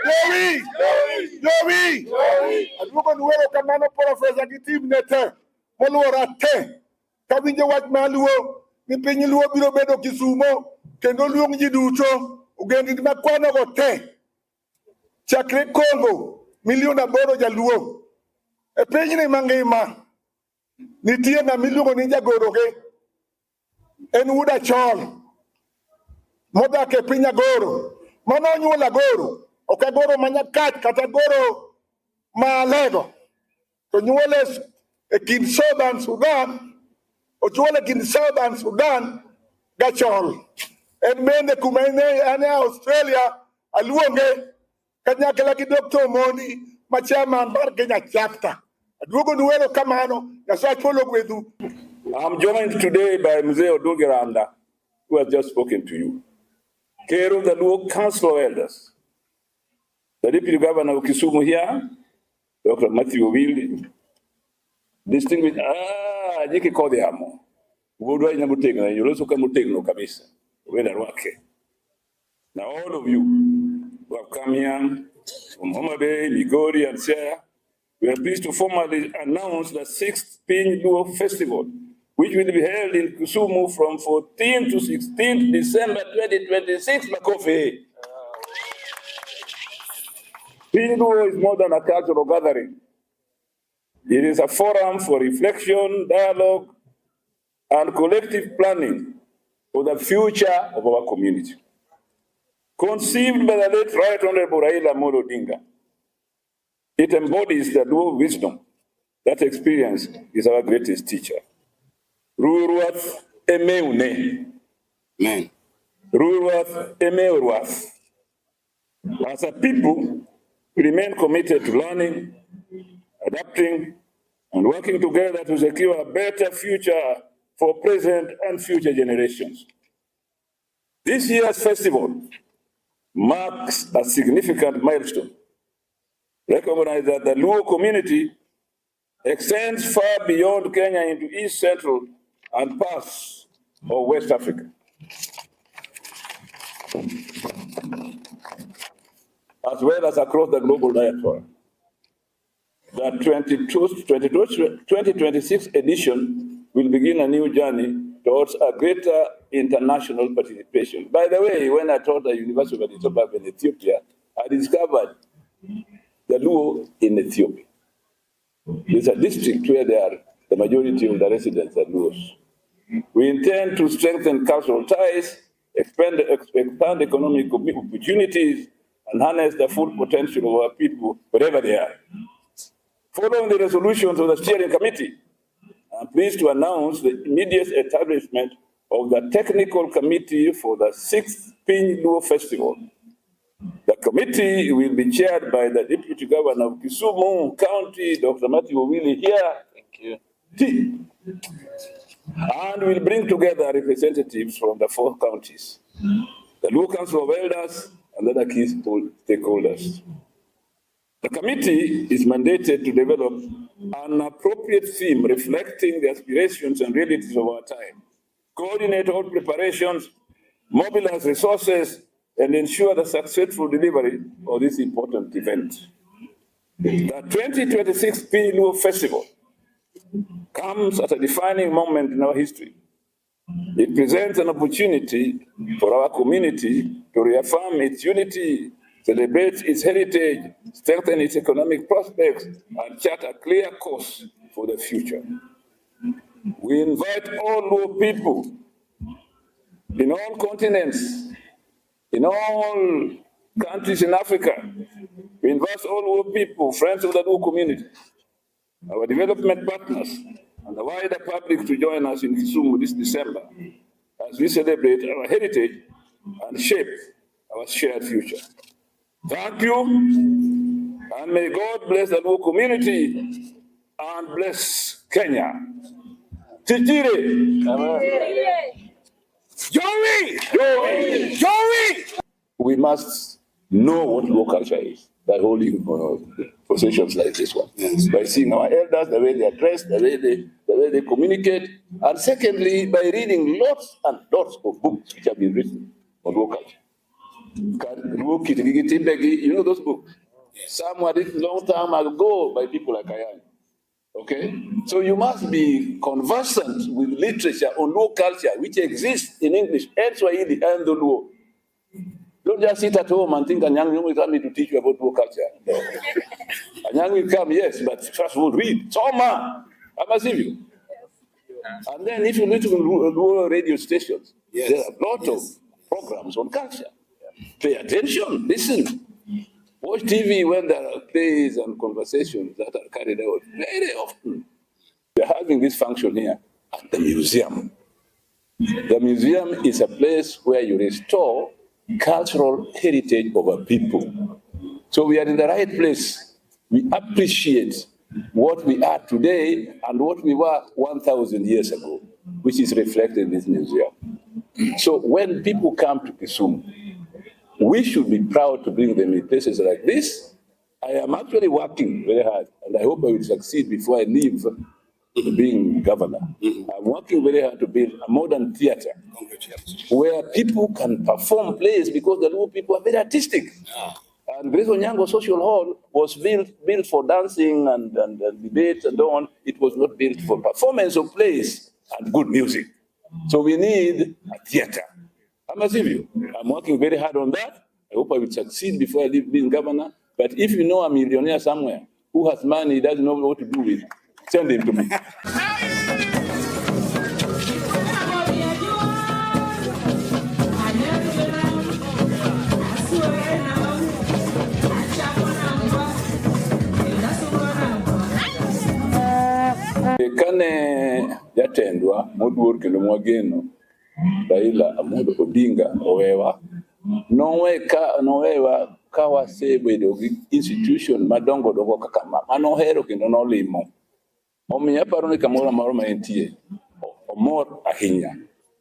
Jowi! Jowi! Aduogo nu erokamano profesa gi team ne te moluora te. Kawinjo wach mar Luo ni piny Luo biro bedo Kisumo kendo luong ji duto ogendini makwanogo te chakre Congo milion 8 jaluo e pinyni mangima nitie ng'ama iluongo ni jagoroge en wuod Achol modak e piny Agoro mano onyuolo Agoro ok Agoro ma Nyakach kata Agoro ma Alego to nyuole e kind Southern Sudan ochuole e kind Southern Sudan gachol en bende kuma en e Australia aluonge kanyakla gi Dr. Omondi ma chairman mar Kenya chapter. Aduogo nu erokamano, Nyasaye ogwedhu. I'm joined today by Mzee Oduge Randa, who has just spoken to you. Chair of the Luo Council of Elders, the Deputy Governor of Kisumu here, Dr. Matthew Owili, distinguished, Jiki Kodhiamo, Wuodwa ina motegno, yoloso ka motegno kabisa, wenda rwake. Now all of you who have come here from Homa Bay, Migori and Siaya, we are pleased to formally announce the sixth Piny Luo Festival, which will be held in Kisumu from 14 to 16 December 2026. Makofi. Piny Luo is more than a cultural gathering. It is a forum for reflection, dialogue, and collective planning for the future of our community. Conceived by the late Right Honorable Raila Amolo Odinga, it embodies the Luo wisdom that experience is our greatest teacher. Ruruath emeune. Amen. Ruruath emeuruath. As a people, we remain committed to learning, adapting, and working together to secure a better future for present and future generations. This year's festival marks a significant milestone. Recognize that the Luo community extends far beyond Kenya into East Central and parts of West Africa, as well as across the global diaspora. The 2026 edition will begin a new journey towards a greater international participation. By the way, when I taught at the University of Addis Ababa in Ethiopia, I discovered the Luo in Ethiopia. It's a district where they are, the majority of the residents are Luos. We intend to strengthen cultural ties, expand economic opportunities, and harness the full potential of our people wherever they are. Following the resolutions of the steering committee, I'm pleased to announce the immediate establishment of the technical committee for the 6th Piny Luo Festival. The committee will be chaired by the Deputy Governor of Kisumu County, Dr. Matthew Owili here. Thank you. T. And will bring together representatives from the 4 counties, the Luo Council of Elders, and other key stakeholders. The committee is mandated to develop an appropriate theme reflecting the aspirations and realities of our time, coordinate all preparations, mobilize resources, and ensure the successful delivery of this important event. The 2026 Pinyluo Festival comes at a defining moment in our history. It presents an opportunity for our community to reaffirm its unity, celebrate its heritage, strengthen its economic prospects, and chart a clear course for the future. We invite all Luo people in all continents, in all countries in Africa. We invite all Luo people, friends of the Luo community, our development partners, and the wider public to join us in Kisumu this December as we celebrate our heritage and shape our shared future. Thank you, and may God bless the Luo community and bless Kenya. Tijire. Joey! Joey! Joey! We must know what Luo culture is by holding processions like this one. Yes. By seeing our elders, the way they are dressed, the way they communicate, and secondly, by reading lots and lots of books which have been written on Luo culture. Luo kitgi gi timbegi, you know those books? Some were written long time ago by people like Ayany. Okay? So you must be conversant with literature on Luo culture, which exists in English and Swahili and the Luo. Don't just sit at home and think Anyang' will come to teach you about Luo culture. No. Anyang' will come, yes, but first of all, read. Soma! Ama sivyo. And then if you listen to Luo radio stations, there are a lot of programs on culture. Pay attention, listen. Watch TV when there are plays and conversations that are carried out very often. We are having this function here at the museum. The museum is a place where you restore cultural heritage of a people. So we are in the right place. We appreciate what we are today and what we were 1,000 years ago, which is reflected in this museum. So when people come to Kisumu, we should be proud to bring them in places like this. I am actually working very hard, and I hope I will succeed before I leave being governor. I'm working very hard to build a modern theater where people can perform plays because the Luo people are very artistic. And Grace Onyango Social Hall was built for dancing and debate and so on. It was not built for performance of plays and good music. So we need a theater. Ama sivyo. I'm working very hard on that. I hope I will succeed before I leave being governor. But if you know a millionaire somewhere who has money he doesn't know what to do with, send him to me. Kane jatendwa moduor kendo mwageno Raila Amolo Odinga owewa, nowewa ka wasebedo gi institution madongo dongo kaka ma manohero kendo nolimo. Omiyo aparo ni kamoro amora ma entie omor ahinya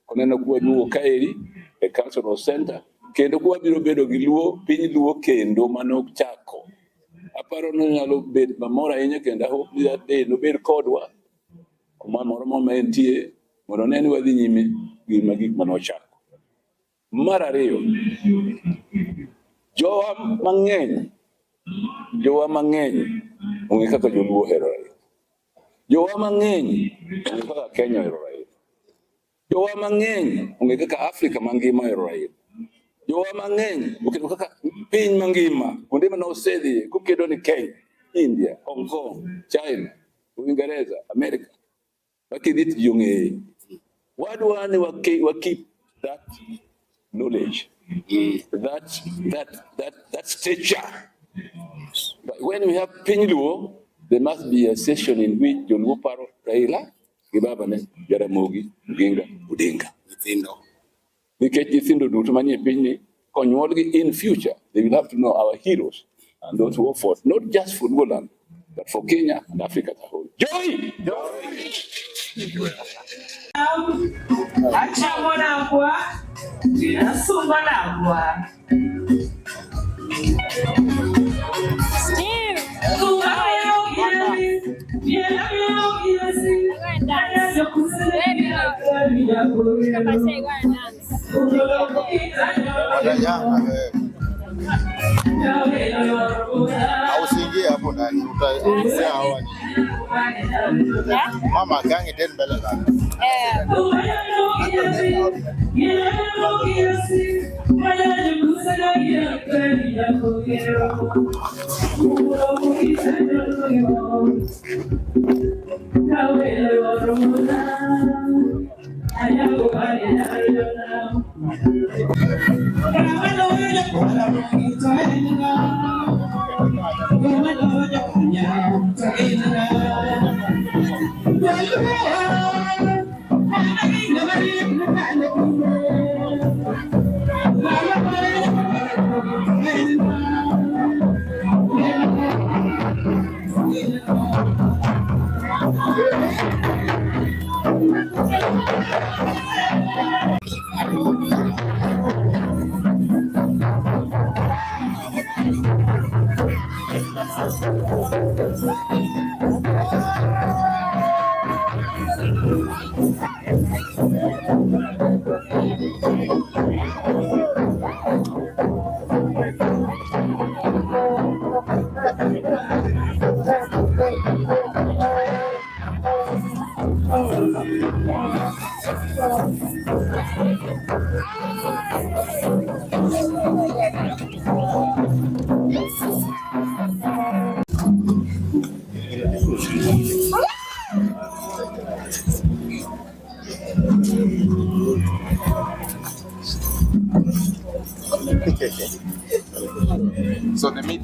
koneno kwaduogo kaeri e cultural center kendo kwabiro bedo gi luo piny luo kendo manochako. Aparo ni onyalo bet mamor ahinya kendo I hope that day nobed kodwa kuma moro ma entie mondo one ni wadhi nyime gi gik manochako. Mar ariyo, jowa mang'eny ong'e kaka joluo ohero Raila. Jowa mang'eny ong'e kaka Kenya ohero Raila. Jowa mang'eny ong'e kaka Afrika mangima ohero Raila. Jowa mang'eny oketo kaka piny mangima kuonde mane osedhiye kokedo ni Kenya, India, Hong Kong, China, Uingereza, Amerika. Wakidhi to ji ong'eye. Wadwa ni wa keep that knowledge, that stature. But when we have Piny Luo, there must be a session in which Joluo paro Raila gi babane Jaramogi Oginga Odinga. Nyithindo. Nikech nyithindo duto manie pinyni konyuolgi in future, they will have to know our heroes and those who fought, not just for Luoland, but for Kenya and Africa as a whole. Joy! Achamo nangwa, nasunga nangwa. Steve. Baby, shika basi go and dance. Watajanga wewe. Au usiingie hapo ndani, utaongea hawa ni. Yeah? Mama gangi tena mbele zake. Eh. So the meat.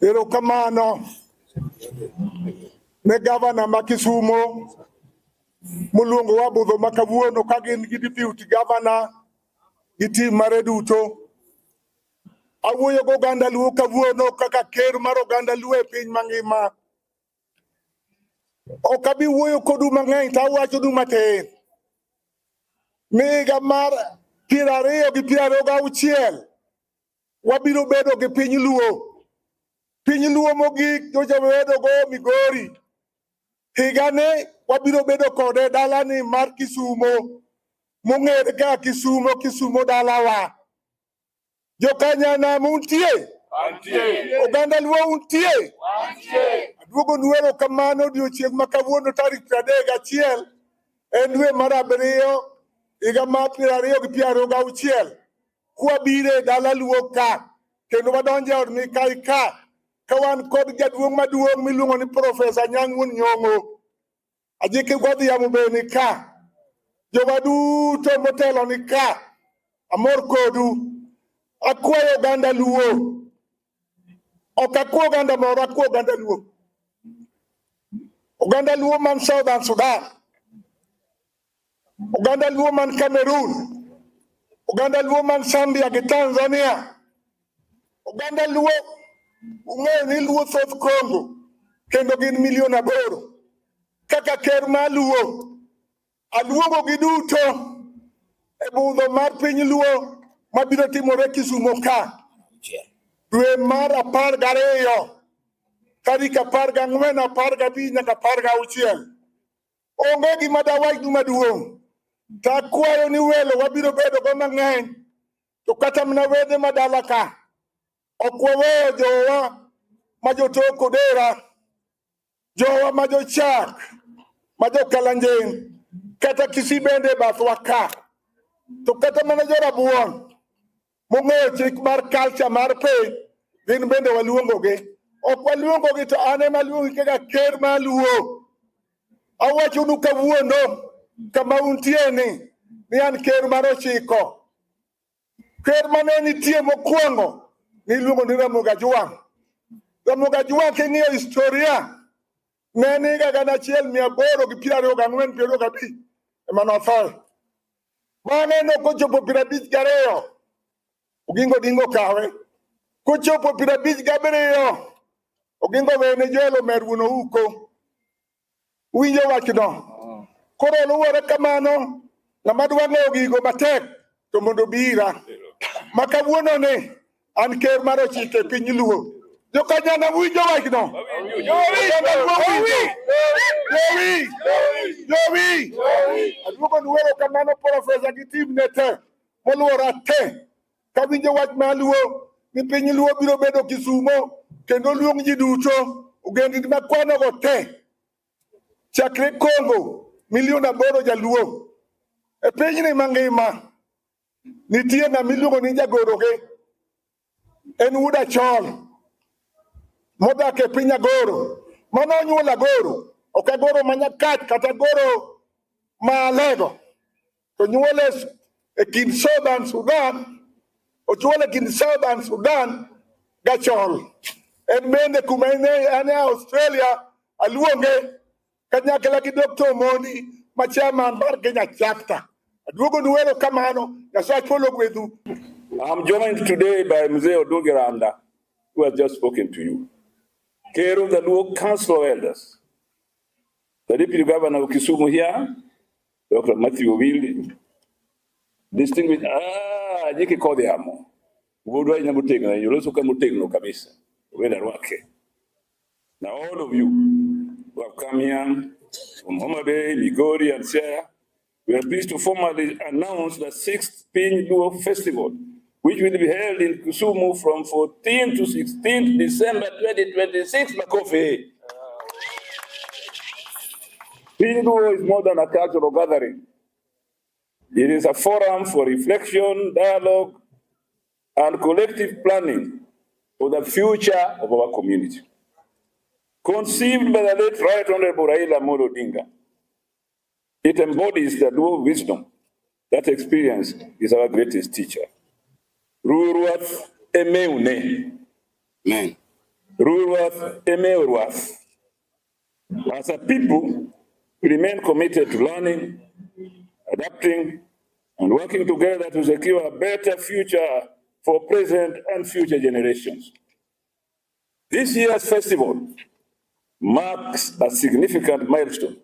Erokamano ne gavana ma Kisumo moluongo wa budho ma kawuono ka gin gi deputy governor gi tim mare duto. Awuoyo gi oganda Luo kawuono kaka ker mar oganda Luo e piny mangima. Ok abi wuoyo kodu mang'eny to awachonu matin. Ni higa mar 20 gi 26 wabiro bedo gi piny Luo. Piny Luo mogik nyocha wabedo go Migori. Higani wabiro bedo kode dalani mar Kisumo mong'ere kaka Kisumo, Kisumo dalawa. Jokanyanam untie? Oganda Luo untie? Aduogonu erokamano odiochieng' ma kawuono tarik 31 en dwe mar 7 higa mar 20 gi 26 kwabiro e dala Luo ka kendo wadonjo e od Mikai ka ka wan kod jaduong' maduong' miluongo ni Profesa Anyang' Wuon Nyong'o. Ajiki Godhiambo be ni ka. Jowa duto motelo ni ka. Amor kodu. Akwayo oganda Luo. Ok akwa oganda moro, akwa oganda Luo. Oganda Luo man Southern Sudan. Oganda Luo man Cameroon. Oganda Luo man Zambia gi Tanzania. Oganda Luo ung'eyo ni Luo thoth Congo kendo gin milion 8. Kaka ker mar Luo, aluongo gi duto e budho mar piny Luo mabiro timore Kisumo ka dwe mar 12 tarik 14, 15 nyaka 16. Onge gima dawachnu maduong'. To akwayo ni welo wabiro bedo go mang'eny. To kata mana wede madala ka, ok waweyo jowa ma jotok Odera, jowa ma jochak, ma jokalanjing, kata Kisii bende e bathwa ka. To kata mana jorabuon mong'eyo chik mar culture mar piny, gin bende waluongogi. Ok waluongogi to an ema aluongi kaka ker mar Luo. Awachonu kawuono kama untie ni an ker mar ochiko. Ker mane nitie mokwongo niluongo ni Ramogi Ajwang'. Ramogi Ajwang' king'iyo historia ne en higa 1824 25 ema nothoe. Bang'e nokochopo 52 Oginga Odinga okawe. Kochopo 57 Oginga owene Joel Omer wuon Ouko. Uwinjo wachno? Koro luwore kamano, ng'ama dwa ng'eyo gigo matek to mondo obi ira. Ma kawuono ni an ker mar ochiko e piny Luo. Jokanyana winjo wachno? Oganda Luo winjo? Jowi! Jowi! Aduogo nu erokamano profesa gi team ne te moluora te. Kawinjo wach mar Luo ni piny Luo biro bedo Kisumo kendo luong ji duto ogendini makwanogo te chakre Congo milion 8 jaluo e pinyni mangima nitie ng'ama iluongo ni jagoroge en wuod Achol modak e piny Agoro mano onyuolo Agoro ok Agoro ma Nyakach kata Agoro ma Alego to nyuole e kind Southern Sudan ochuole e kind Southern Sudan gachol en bende kuma en e Australia aluonge kanyakla gi Dr. Omondi ma chairman mar Kenya chapter. Aduogo nu erokamano, Nyasaye ogwedhu. I'm joined today by Mzee Odungi Randa, who has just spoken to you. Ker of the Luo Council of Elders, the Deputy Governor of Kisumu here, Dr. Matthew Owili, distinguished, Jiki Kodhiamo, Wuodwa ina motegno, yoloso ka motegno kabisa, wenda rwake. Now all of you who have come here from Homa Bay, Migori and Siaya, we are pleased to formally announce the sixth Piny Luo Festival, which will be held in Kisumu from 14 to 16 December 2026. Makofi. Piny Luo is more than a cultural gathering. It is a forum for reflection, dialogue, and collective planning for the future of our community. Conceived by the late Right Honorable Raila Amolo Odinga, it embodies the Luo wisdom that experience is our greatest teacher. Ruruath emeune. Amen. Ruruath emeuruath. As a people, we remain committed to learning, adapting, and working together to secure a better future for present and future generations. This year's festival marks a significant milestone.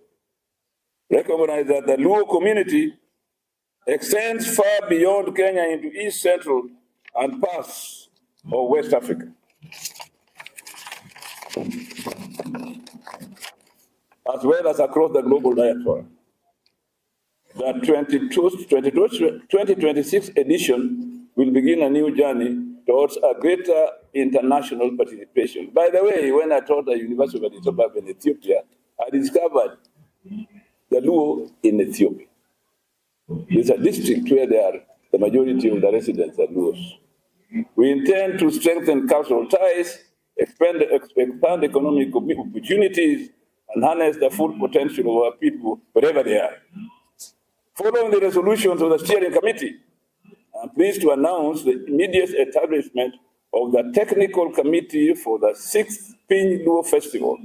Recognize that the Luo community extends far beyond Kenya into East Central and parts of West Africa, as well as across the global diaspora. The 2026 edition will begin a new journey towards a greater international participation. By the way, when I taught at the University of Addis Ababa in Ethiopia, I discovered the Luo in Ethiopia. It's a district where they are, the majority of the residents are Luos. We intend to strengthen cultural ties, expand economic opportunities, and harness the full potential of our people wherever they are. Following the resolutions of the steering committee, I'm pleased to announce the immediate establishment of the technical committee for the sixth Piny Luo Festival.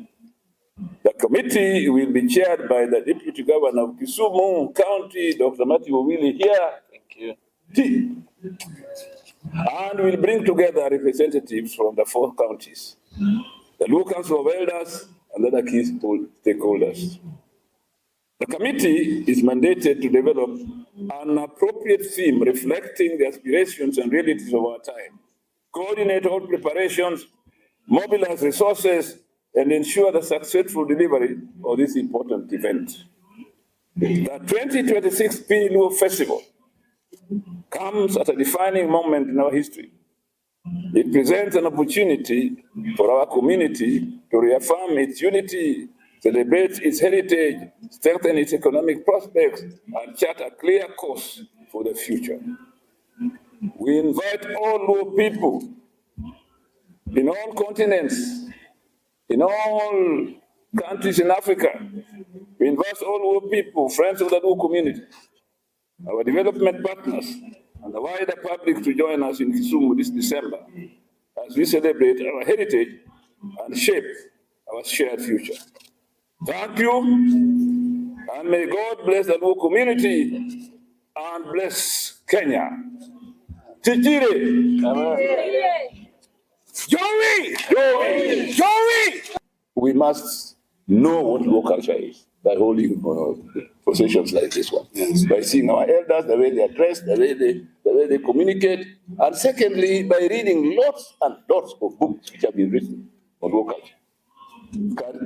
The committee will be chaired by the Deputy Governor of Kisumu County, Dr. Matthew Owili here. Thank you. T. And will bring together representatives from the four counties, the Luo Council of Elders, and other key stakeholders. The committee is mandated to develop an appropriate theme reflecting the aspirations and realities of our time, coordinate all preparations, mobilize resources, and ensure the successful delivery of this important event. The 2026 Piny Luo Festival comes at a defining moment in our history. It presents an opportunity for our community to reaffirm its unity, celebrate its heritage, strengthen its economic prospects, and chart a clear course for the future. We invite all Luo people in all continents, in all countries in Africa. We invite all Luo people, friends of the Luo community, our development partners, and the wider public to join us in Kisumu this December as we celebrate our heritage and shape our shared future. Thank you, and may God bless the Luo community and bless Kenya. Tijire. Joey! Joey! Joey! We must know what Luo culture is by holding processions like this one. Yes. By seeing our elders, the way they are dressed, the way they communicate, and secondly, by reading lots and lots of books which have been written on Luo culture.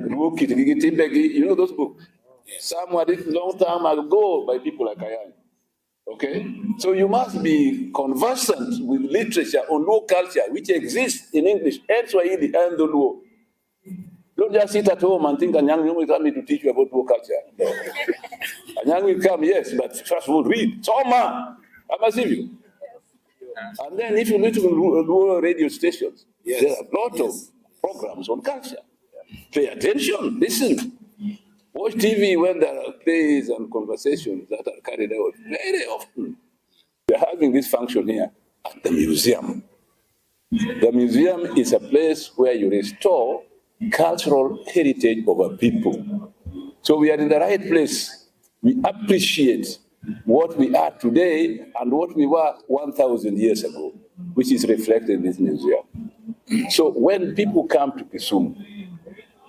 Luo kitgi gi timbegi, you know those books? Yes. Some were written long time ago by people like I am. Okay? So you must be conversant with literature on Luo culture, which exists in English and Swahili and the Luo. Don't just sit at home and think Anyang will come to teach you about Luo culture. No. Anyang will come, yes, but first of all, read. Soma! Ama sivyo. And then if you listen to Luo radio stations, there are a lot of programs on culture. Pay attention, listen. Watch TV when there are plays and conversations that are carried out very often. We are having this function here at the museum. The museum is a place where you restore cultural heritage of a people. So we are in the right place. We appreciate what we are today and what we were 1,000 years ago, which is reflected in this museum. So when people come to Kisumu,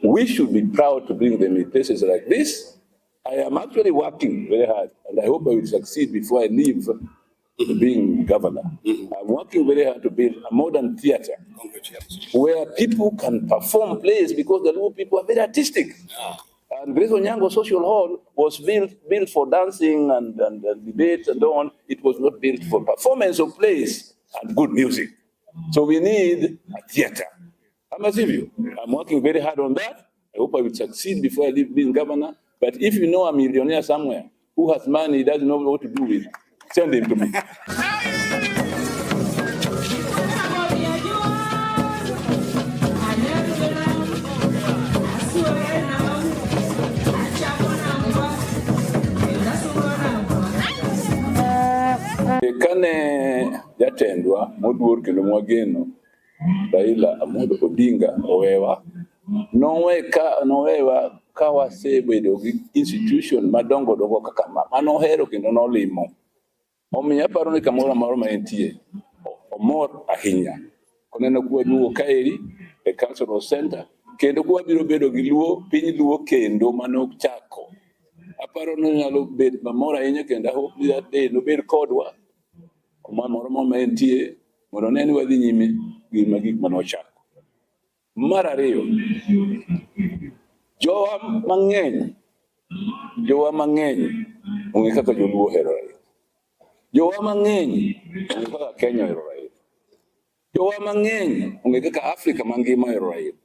we should be proud to bring them in places like this. I am actually working very hard, and I hope I will succeed before I leave being governor. I'm working very hard to build a modern theater where people can perform plays because the Luo people are very artistic. And Grace Onyango Social Hall was built for dancing and debate and so on. It was not built for performance of plays and good music. So we need a theater. Ama sivyo. I'm working very hard on that. I hope I will succeed before I leave being governor. But if you know a millionaire somewhere who has money, he doesn't know what to do with, send him to me. Kane jatendwa moduor kendo mwageno Raila Amolo Odinga owewa, nowewa ka wasebedo gi institution madongo dongo kaka ma manohero kendo nolimo. Omiyo aparo ni kamoro amora ma entie omor ahinya koneno kwaduogo kaeri e cultural center kendo kwabiro bedo gi Luo piny Luo kendo manochako. Aparo ni onyalo bet mamor ahinya kendo I hope ni that day nobed kodwa kuma moro ma entie mondo one ni wadhi nyime gi gik manochako. Mar ariyo, jowa mang'eny ong'e kaka joluo ohero Raila. Jowa mang'eny ong'e kaka Kenya ohero Raila. Jowa mang'eny ong'e kaka Afrika mangima ohero Raila.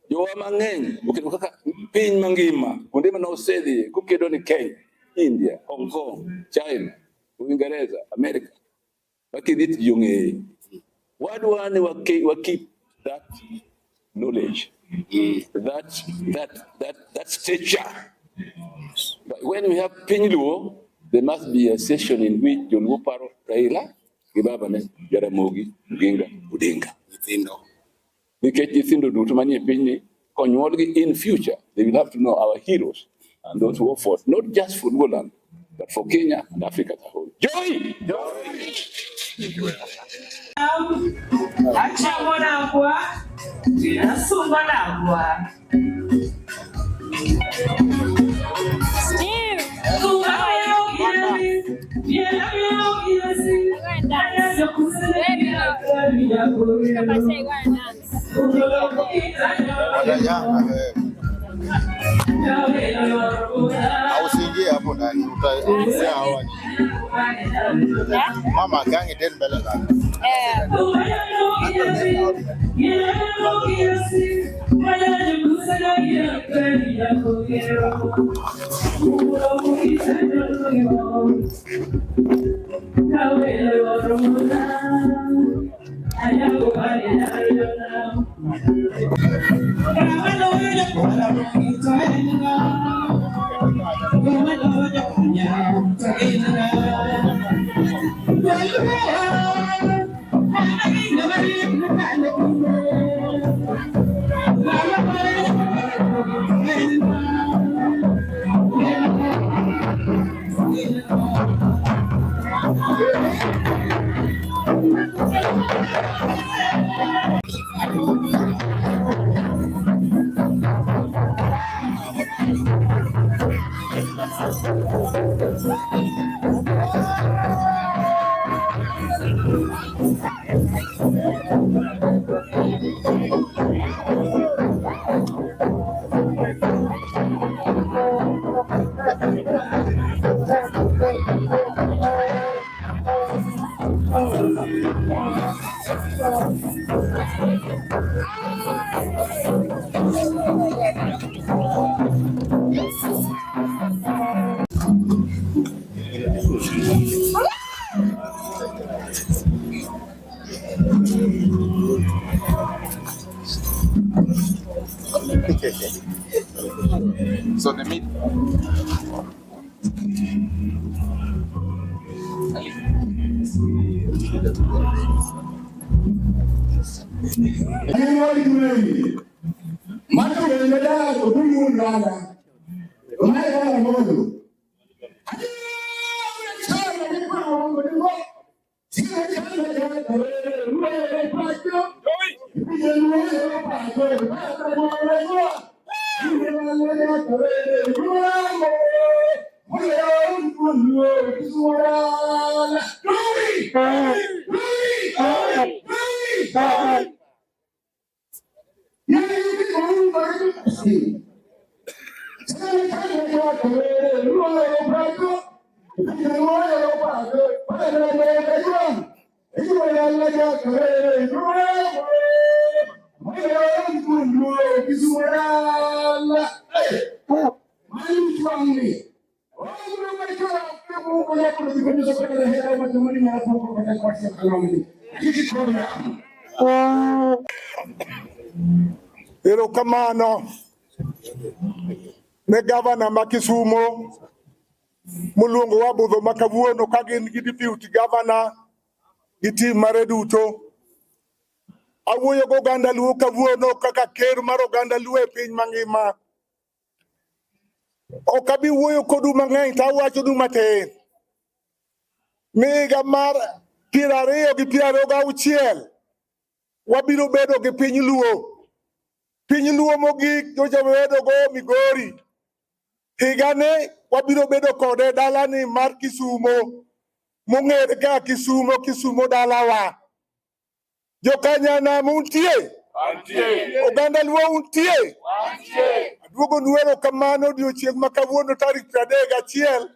Jowa mang'eny oketo kaka piny mangima kuonde mane osedhiye kokedo ni Kenya, India, Hong Kong, China, Uingereza, America. Wakidhi to ji ong'eye. Wadwa ni wa keep that knowledge, that stature. But when we have piny Luo, there must be a session in which joluo paro Raila gi babane Jaramogi Oginga Odinga. Nyithindo. Nikech nyithindo duto manie pinyni konyuolgi in future, they will have to know our heroes and those who fought, not just for Luoland, but for Kenya and Africa as a whole. Joy! Achamo nangwa, asungo nangwa. Steve, how are you? Go and dance. Baby, go. Papa say go and dance. Watanyanga wewe. Au usiingie hapo ndani, utaongea hawa ni. Eh? Mama gang iten mbele sana. Eh. So the meat. Erokamano ne gavana ma Kisumo moluongowa budho ma kawuono ka gin gi deputy governor gi team mare duto. Awuoyo gi oganda Luo kawuono kaka ker mar oganda Luo e piny mangima. Ok abi wuoyo kodu mang'eny to awachonu matin. Ni higa mar 2026 wabiro bedo gi piny Luo. Piny Luo mogik nyocha wabedo go Migori. Higani wabiro bedo kode dalani mar Kisumo mong'ere kaka Kisumo, Kisumo dalawa. Jokanyanam untie? Oganda Luo untie? Aduogonu erokamano odiochieng' ma kawuono tarik 31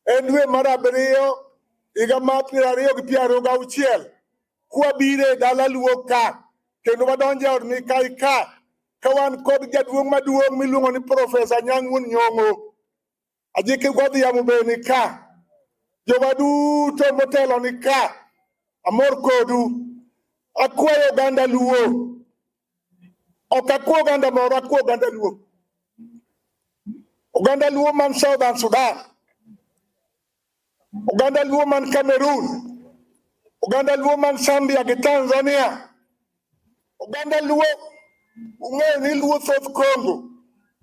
en dwe mar abiriyo higa mar 2026 kwabiro e dala Luo ka kendo wadonjo e od Mikai ka ka wan kod jaduong' maduong' miluongo ni Profesa Anyang' Wuon Nyong'o. Ajiki Godhiambo be ni ka. Jowa duto motelo ni ka. Amor kodu. Akwayo oganda Luo. Ok akwa oganda moro, akwa oganda Luo. Oganda Luo man Southern Sudan. Oganda Luo man Cameroon. Oganda Luo man Zambia gi Tanzania. Oganda Luo ung'eyo ni Luo thoth Congo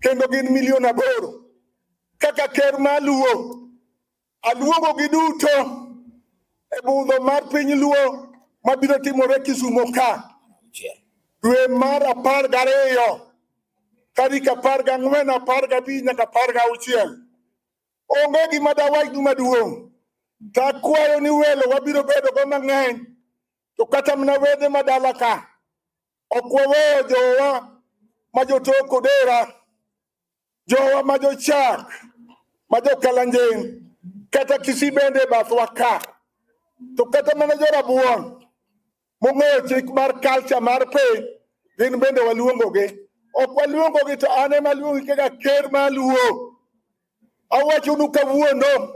kendo gin milion 8. Kaka ker mar Luo, aluongo gi duto e budho mar piny Luo mabiro timore Kisumo ka dwe mar 12 tarik 14, 15 nyaka 16. Onge gima dawachnu maduong'. To akwayo ni welo wabiro bedo go mang'eny to kata mana wede madala ka ok waweyo jowa ma jotok Odera, jowa ma jochak, ma jokalanjing, Kata Kisii bende e bathwa ka. To kata mana jorabuon mong'eyo chik mar culture mar piny, gin bende waluongogi. Ok waluongogi to an ema aluongi kaka ker mar Luo. Awachonu kawuono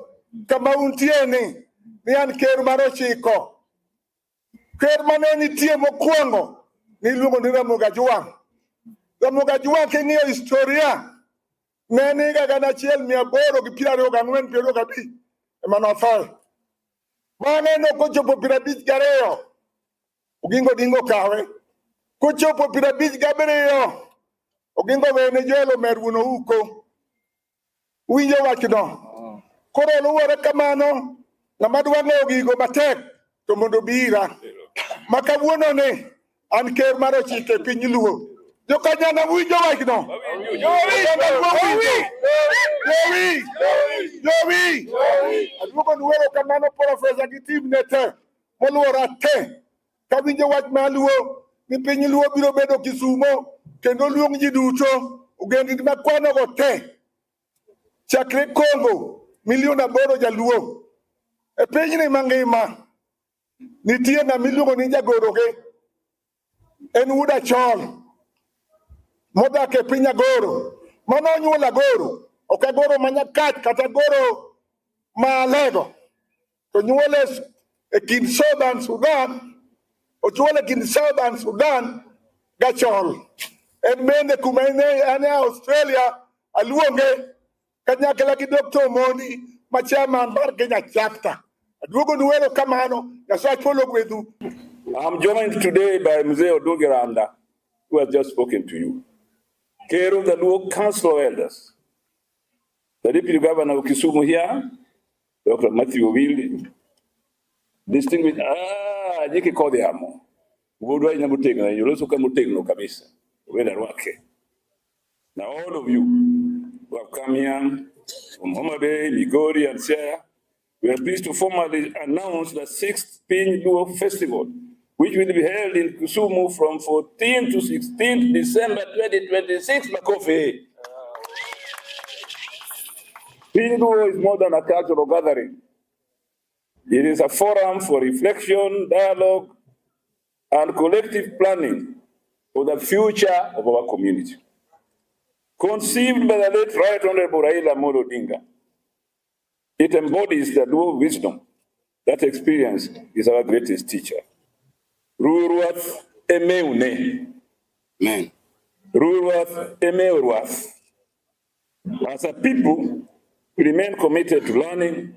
kama untie ni an ker mar ochiko. Ker mane nitie mokwongo niluongo ni Ramogi Ajwang'. Ramogi Ajwang' king'iyo historia ne en higa 1824 25 ema nothoe. Bang'e nokochopo 52 Oginga Odinga okawe. Kochopo 57 Oginga owene Joel Omer wuon Ouko. Winjo wachno. Koro luwore kamano, ng'ama dwa ng'eyo gigo matek to mondo obi ira. Ma kawuono ni an ker mar ochiko e piny Luo. Jokanyana winjo wachno. Oganda Luo winjo. Jowi. Jowi. Aduogo nu erokamano profesa gi team ne te moluora te. Kawinjo wach mar Luo ni piny Luo biro bedo Kisumo kendo luong ji duto ogendini makwanogo te chakre Congo milion 8 jaluo e pinyni mangima nitie ng'ama iluongo ni jagoroge en wuod Achol modak e piny Agoro mano onyuolo Agoro ok Agoro ma Nyakach kata Agoro ma Alego to nyuole e kind Southern Sudan ochuole e kind Southern Sudan gachol en bende kuma en e Australia aluonge kanyakla gi Dr. Omondi ma chairman mar Kenya chapter. Aduogo nu erokamano, Nyasaye ogwedhu. I'm joined today by Mzee Oduge Randa, who has just spoken to you. Ker of the Luo Council of Elders, the Deputy Governor of Kisumu here, Dr. Matthew Owili, distinguished, Jiki Kodhiamo, Wuodwa ahinya motegno, yoloso ka motegno kabisa, wenda rwake. Now all of you who have come here from Homa Bay, Migori and Siaya, we are pleased to formally announce the sixth Piny Luo Festival, which will be held in Kisumu from 14 to 16 December 2026. Makofi. Piny Luo is more than a cultural gathering. It is a forum for reflection, dialogue, and collective planning for the future of our community. Conceived by the late Right Honorable Raila Amolo Odinga, it embodies the Luo wisdom that experience is our greatest teacher. Ruruath emeune. Amen. Ruruath emeuruath. As a people, we remain committed to learning,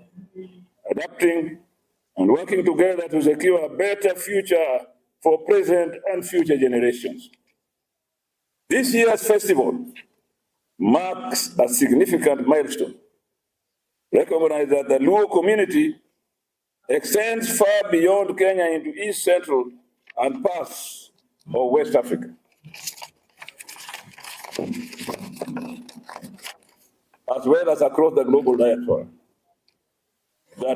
adapting, and working together to secure a better future for present and future generations. This year's festival marks a significant milestone. Recognize that the Luo community extends far beyond Kenya into East Central and parts of West Africa, as well as across the global diaspora. The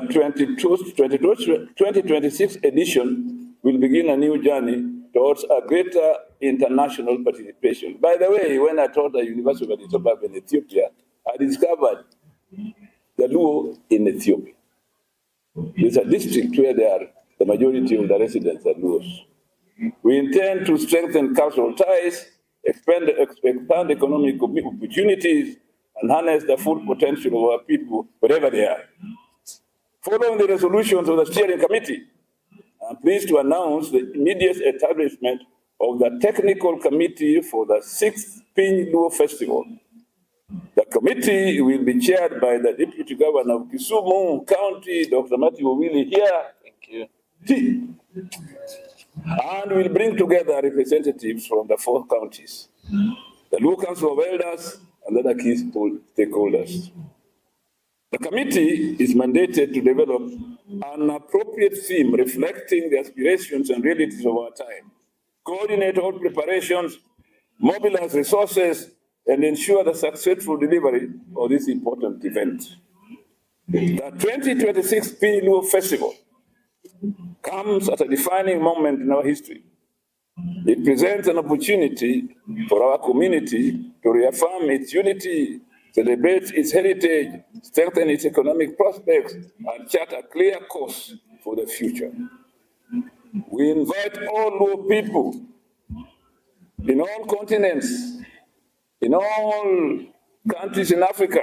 2026 edition will begin a new journey towards a greater international participation. By the way, when I taught at the University of Addis Ababa in Ethiopia, I discovered the Luo in Ethiopia. It's a district where they are, the majority of the residents are Luos. We intend to strengthen cultural ties, expand economic opportunities, and harness the full potential of our people wherever they are. Following the resolutions of the steering committee, I'm pleased to announce the immediate establishment of the technical committee for the 6th Piny Luo Festival. The committee will be chaired by the Deputy Governor of Kisumu County, Dr. Matthew Owili here. Thank you. T. And will bring together representatives from the 4 counties, the Luo Council of Elders, and other key stakeholders. The committee is mandated to develop an appropriate theme reflecting the aspirations and realities of our time, coordinate all preparations, mobilize resources, and ensure the successful delivery of this important event. The 2026 Piny Luo Festival comes at a defining moment in our history. It presents an opportunity for our community to reaffirm its unity, celebrate its heritage, strengthen its economic prospects, and chart a clear course for the future. We invite all Luo people in all continents, in all countries in Africa.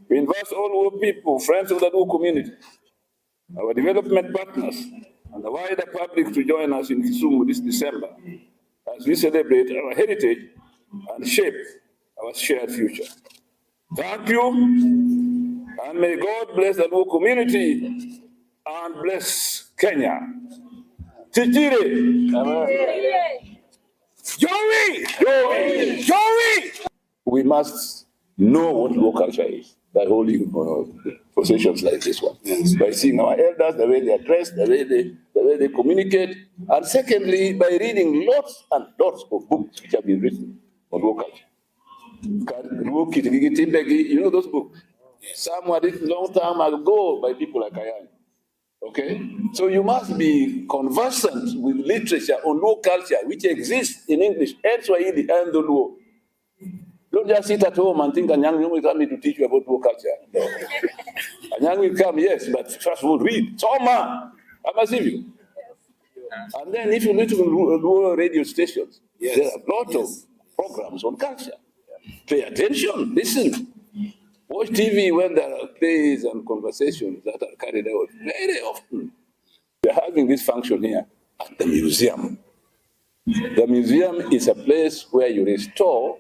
We invite all Luo people, friends of the Luo community, our development partners, and the wider public to join us in Kisumu this December as we celebrate our heritage and shape our shared future. Thank you, and may God bless the Luo community and bless Kenya. Tijire. Joey! Joey! Joey! We must know what Luo culture is by holding processions like this one. Yes. By seeing our elders, the way they are dressed, the way they communicate, and secondly, by reading lots and lots of books which have been written on Luo culture. Luo Kitgi Timbegi, you know those books? Yes. Some were written long time ago by people like Ayany. Okay? So you must be conversant with literature on Luo culture, which exists in English and Swahili and the Luo. Don't just sit at home and think Anyang will come to teach you about Luo culture. No. Anyang will come, yes, but first of all, read. Soma! Ama sivyo. And then if you listen to Luo radio stations, there are a lot of programs on culture. Pay attention, listen. Watch TV when there are plays and conversations that are carried out very often. We are having this function here at the museum. The museum is a place where you restore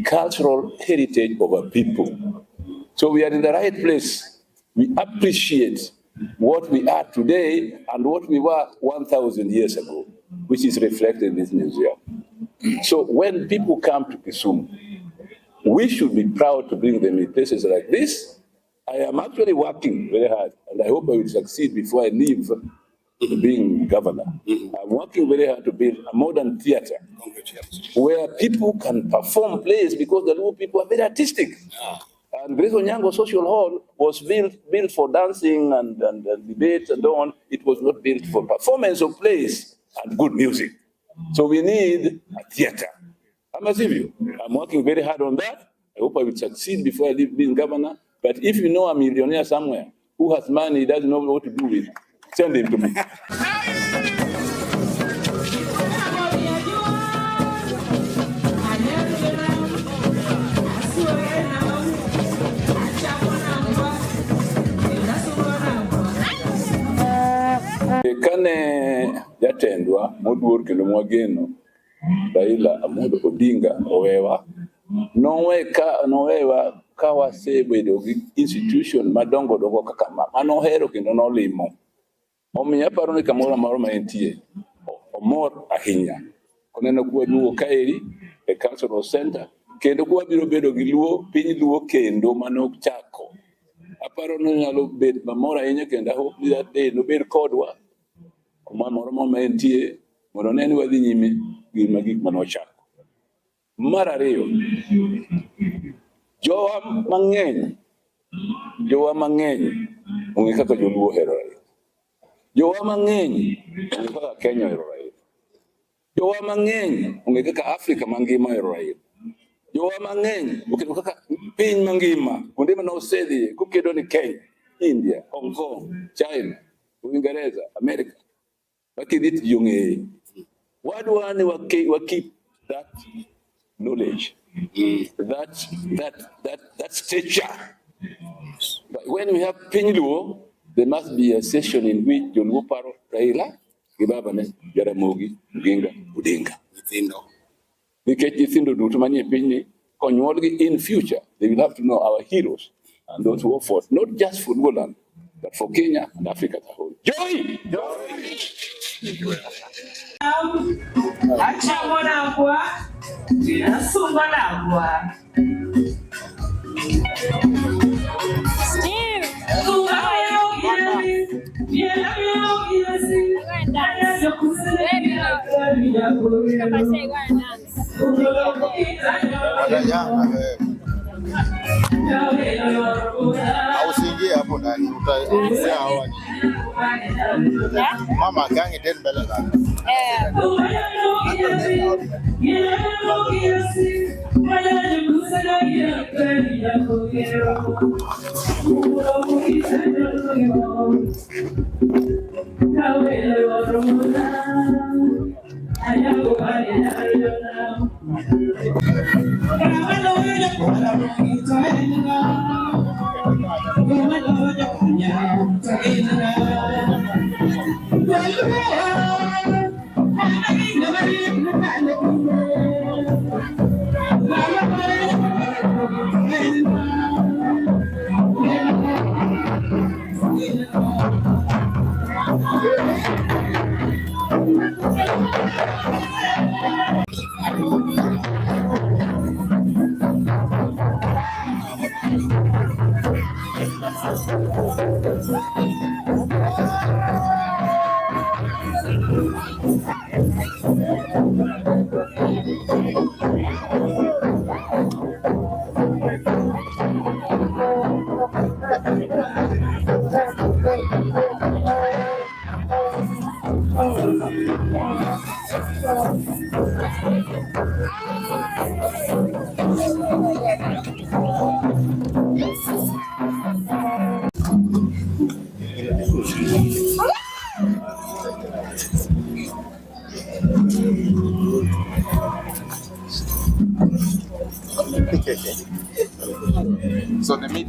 cultural heritage of a people. So we are in the right place. We appreciate what we are today and what we were 1,000 years ago, which is reflected in this museum. So when people come to Kisumu, we should be proud to bring them in places like this. I am actually working very hard, and I hope I will succeed before I leave being governor. I'm working very hard to build a modern theater where people can perform plays because the Luo people are very artistic. And Grace Onyango Social Hall was built for dancing and debate and so on. It was not built for performance of plays and good music. So we need a theater. Ama sivyo. I'm working very hard on that. I hope I will succeed before I leave being governor. But if you know a millionaire somewhere who has money, he doesn't know what to do with, send him to me. Kane jatendwa moduor kendo mwageno Raila Amolo Odinga owewa nowewa ka wasebedo gi institution madongo dongo kaka ma manohero kendo nolimo. Omiyo aparo ni kamoro amora ma entie omor ahinya koneno kwaduogo kaeri e cultural center kendo kwabiro bedo gi luo piny luo kendo manochako. Aparo ni onyalo bet mamor ahinya kendo I hope ni that day nobed kodwa kuma moro ma entie mondo one ni wadhi nyime gi gik manochako. Mar ariyo, jowa mang'eny ong'e kaka joluo ohero Raila. Jowa mang'eny ong'e kaka Kenya ohero Raila. Jowa mang'eny ong'e kaka Afrika mangima ohero Raila. Jowa mang'eny ong'eyo kaka piny mangima kuonde mane osedhiye kokedo ni Kenya, India, Hong Kong, China, Uingereza, America. Wakidhi to ji ong'eye. Wadwa ni wa keep that knowledge, that stature. But when we have piny Luo, there must be a session in which joluo paro Raila gi babane Jaramogi Oginga Odinga. Nyithindo. Nikech nyithindo duto manie pinyni konyuolgi in future, they will have to know our heroes and those who fought, not just for Luoland, but for Kenya and Africa as a whole. Joy! Achamo nangwa, asungo nangwa. Steve! Go and dance. Baby, go. Come say go and dance. Watanyanga wewe. Au usiingie hapo ndani, utaongea hawa ni. Yeah? Mama gangi tena mbele zako. Eh. So the meat.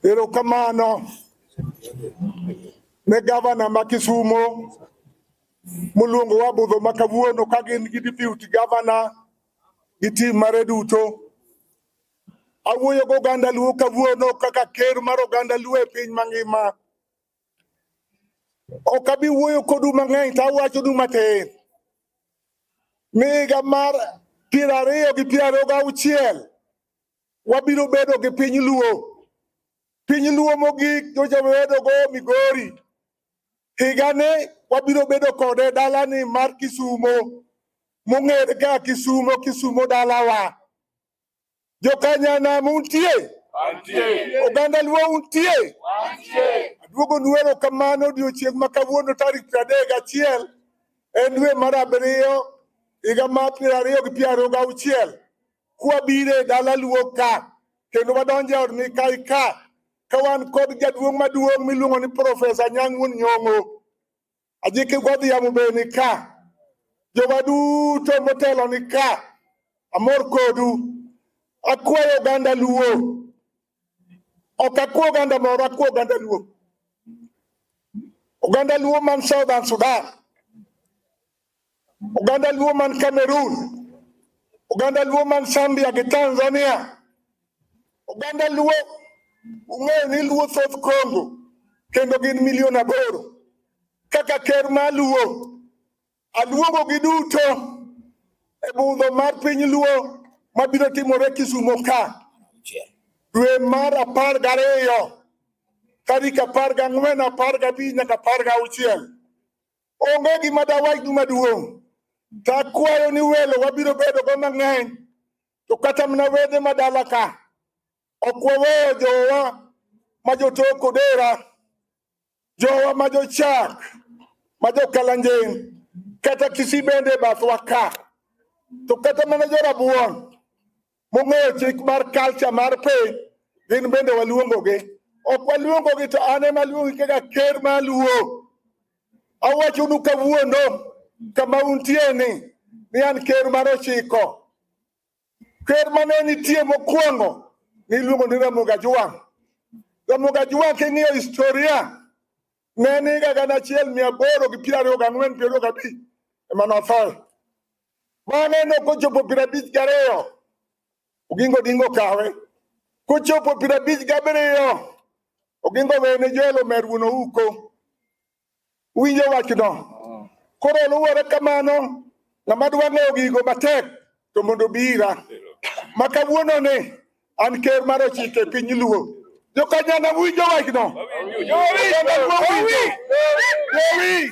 Erokamano ne gavana ma Kisumo moluongowa budho ma kawuono ka gin gi deputy governor gi team mare duto. Awuoyo gi oganda Luo kawuono kaka ker mar oganda Luo e piny mangima. Ok abi wuoyo kodu mang'eny to awachonu matin. Ni higa mar 2026 wabiro bedo gi piny Luo. Piny Luo mogik nyocha wabedo go Migori. Higani wabiro bedo kode dalani mar Kisumo mong'ere kaka Kisumo, Kisumo dalawa. Jokanyanam untie? Oganda Luo untie? Aduogonu erokamano odiochieng' ma kawuono tarik 31 en dwe mar abiriyo higa mar 2026 kwabiro e dala Luo ka kendo wadonjo e od Mikai ka ka wan kod jaduong' maduong' miluongo ni Profesa Anyang' Wuon Nyong'o. Ajiki Godhiambo be ni ka. Jowa duto motelo ni ka. Amor kodu. Akwayo oganda Luo. Ok akwa oganda moro, akwa oganda Luo. Oganda Luo man Southern Sudan. Oganda Luo man Cameroon. Oganda Luo man Zambia gi Tanzania. Oganda Luo ung'eyo ni Luo thoth Congo kendo gin milion 8. Kaka ker mar Luo, aluongo gi duto e budho mar piny Luo mabiro timore Kisumo ka dwe mar 12 tarik 14, 15 nyaka 16. Onge gima dawachnu maduong'. To akwayo ni welo wabiro bedo go mang'eny to kata mana wede madala ka ok waweyo jowa ma jotok Odera, jowa ma jochak, ma jokalanjen, kata Kisii bende e bathwa ka. To kata mana jorabuon mong'eyo chik mar culture mar piny, gin bende waluongogi. Ok waluongogi to an ema aluongi kaka ker mar Luo. Awachonu kawuono kama untie ni an ker mar ochiko. Ker mane nitie mokwongo niluongo ni Ramogi Ajwang'. Ramogi Ajwang' king'iyo historia ne en higa 1824 25 ema nothoe. Bang'e nokochopo 52 Oginga Odinga okawe. Kochopo 57 Oginga owene Joel Omer wuon Ouko. Winjo wachno. Koro luwore kamano, ng'ama dwa ng'eyo gigo matek to mondo obi ira. Ma kawuono ni an ker mar ochiko e piny Luo. Jokanyana winjo wachno. Oganda Luo winjo. Jowi.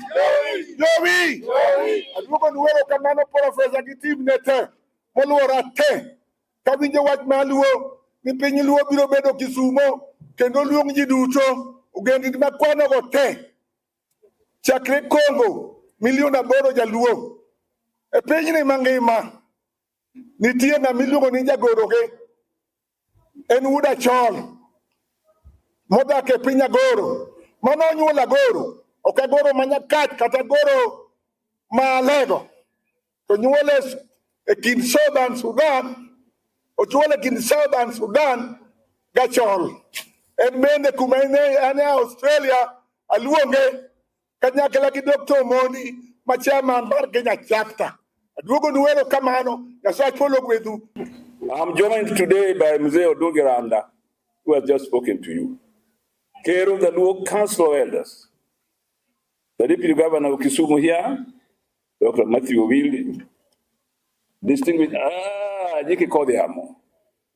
Jowi. Aduogo nu erokamano profesa gi team ne te moluora te. Kawinjo wach mar Luo ni piny Luo biro bedo Kisumo kendo luong ji duto ogendni makwanogo te chakre Congo milion 8 jaluo e pinyni mangima nitie ng'ama iluongo ni jagoro gi en wuod Achol modak e piny Agoro mano onyuolo Agoro ok Agoro ma Nyakach kata Agoro ma Alego to nyuole e kind Southern Sudan ochuole kind Southern Sudan gachol en bende kuma en e Australia aluonge kanyakla gi Dr. Omondi ma chairman mar Kenya chapter. Aduogo nu erokamano, Nyasaye polo gwedhu. I'm joined today by Mzee Odungi Randa, who has just spoken to you. Ker of the Luo Council of Elders, the Deputy Governor of Kisumu here, Dr. Matthew Owili, distinguished, Jiki Kodhiamo,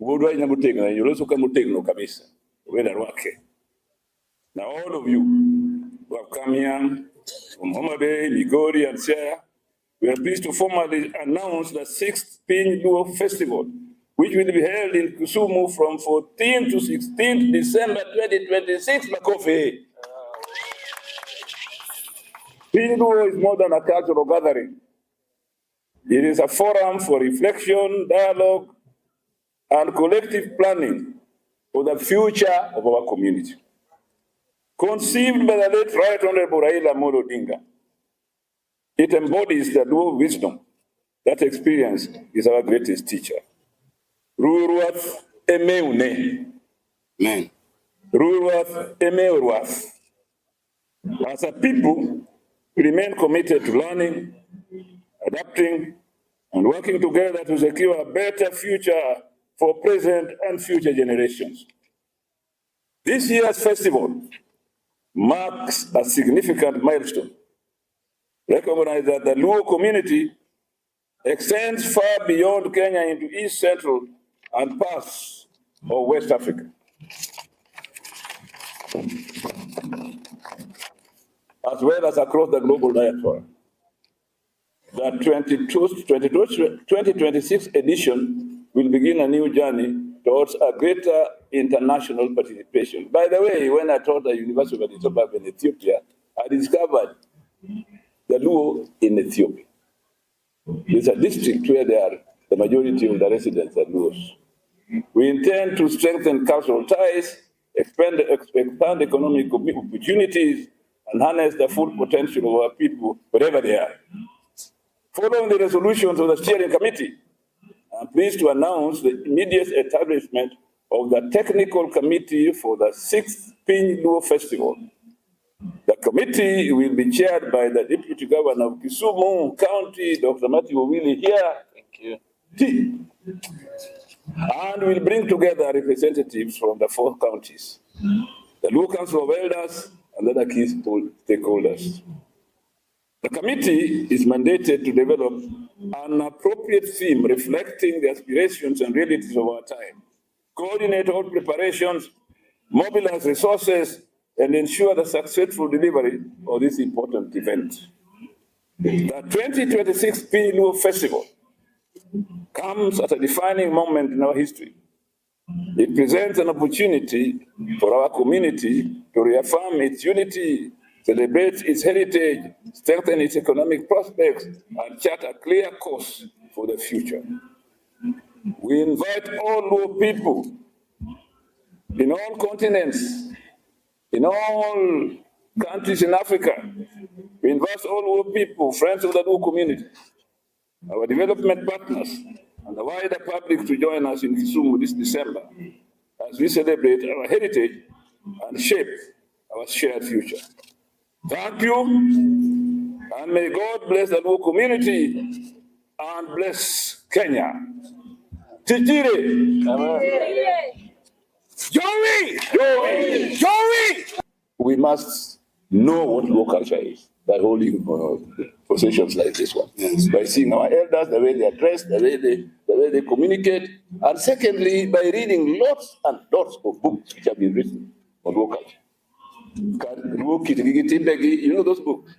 Wuodwa ina motegno, yoloso ka motegno kabisa, wenda rwake. Now all of you who have come here from Homa Bay, Migori and Siaya, we are pleased to formally announce the sixth Piny Luo Festival, which will be held in Kisumu from 14 to 16 December 2026. Makofi. Piny Luo is more than a cultural gathering. It is a forum for reflection, dialogue, and collective planning for the future of our community. Conceived by the late Right Honorable Raila Amolo Odinga, it embodies the Luo wisdom that experience is our greatest teacher. Ruruath emeune. Amen. Ruruath emeuruath. As a people, we remain committed to learning, adapting, and working together to secure a better future for present and future generations. This year's festival marks a significant milestone. Recognize that the Luo community extends far beyond Kenya into East Central and parts of West Africa, as well as across the global diaspora. The 2026 edition will begin a new journey towards a greater international participation. By the way, when I taught at the University of Addis Ababa in Ethiopia, I discovered the Luo in Ethiopia. It's a district where they are, the majority of the residents are Luos. We intend to strengthen cultural ties, expand economic opportunities, and harness the full potential of our people wherever they are. Following the resolutions of the steering committee, I'm pleased to announce the immediate establishment of the technical committee for the sixth Piny Luo Festival. The committee will be chaired by the Deputy Governor of Kisumu County, Dr. Matthew Owili here. Thank you. T. And will bring together representatives from the four counties, the Luo Council of Elders, and other key stakeholders. The committee is mandated to develop an appropriate theme reflecting the aspirations and realities of our time, coordinate all preparations, mobilize resources, and ensure the successful delivery of this important event. The 2026 Piny Luo Festival comes at a defining moment in our history. It presents an opportunity for our community to reaffirm its unity, celebrate its heritage, strengthen its economic prospects, and chart a clear course for the future. We invite all Luo people in all continents In all countries in Africa, we invite all Luo people, friends of the Luo community, our development partners, and the wider public to join us in Kisumu this December as we celebrate our heritage and shape our shared future. Thank you, and may God bless the Luo community and bless Kenya. Tijire. Joey! Joey! Joey! We must know what Luo culture is by holding processions like this one. Yes. By seeing our elders, the way they are dressed, the way they communicate, and secondly, by reading lots and lots of books which have been written on Luo culture. Luo kitgi gi timbegi, you know those books?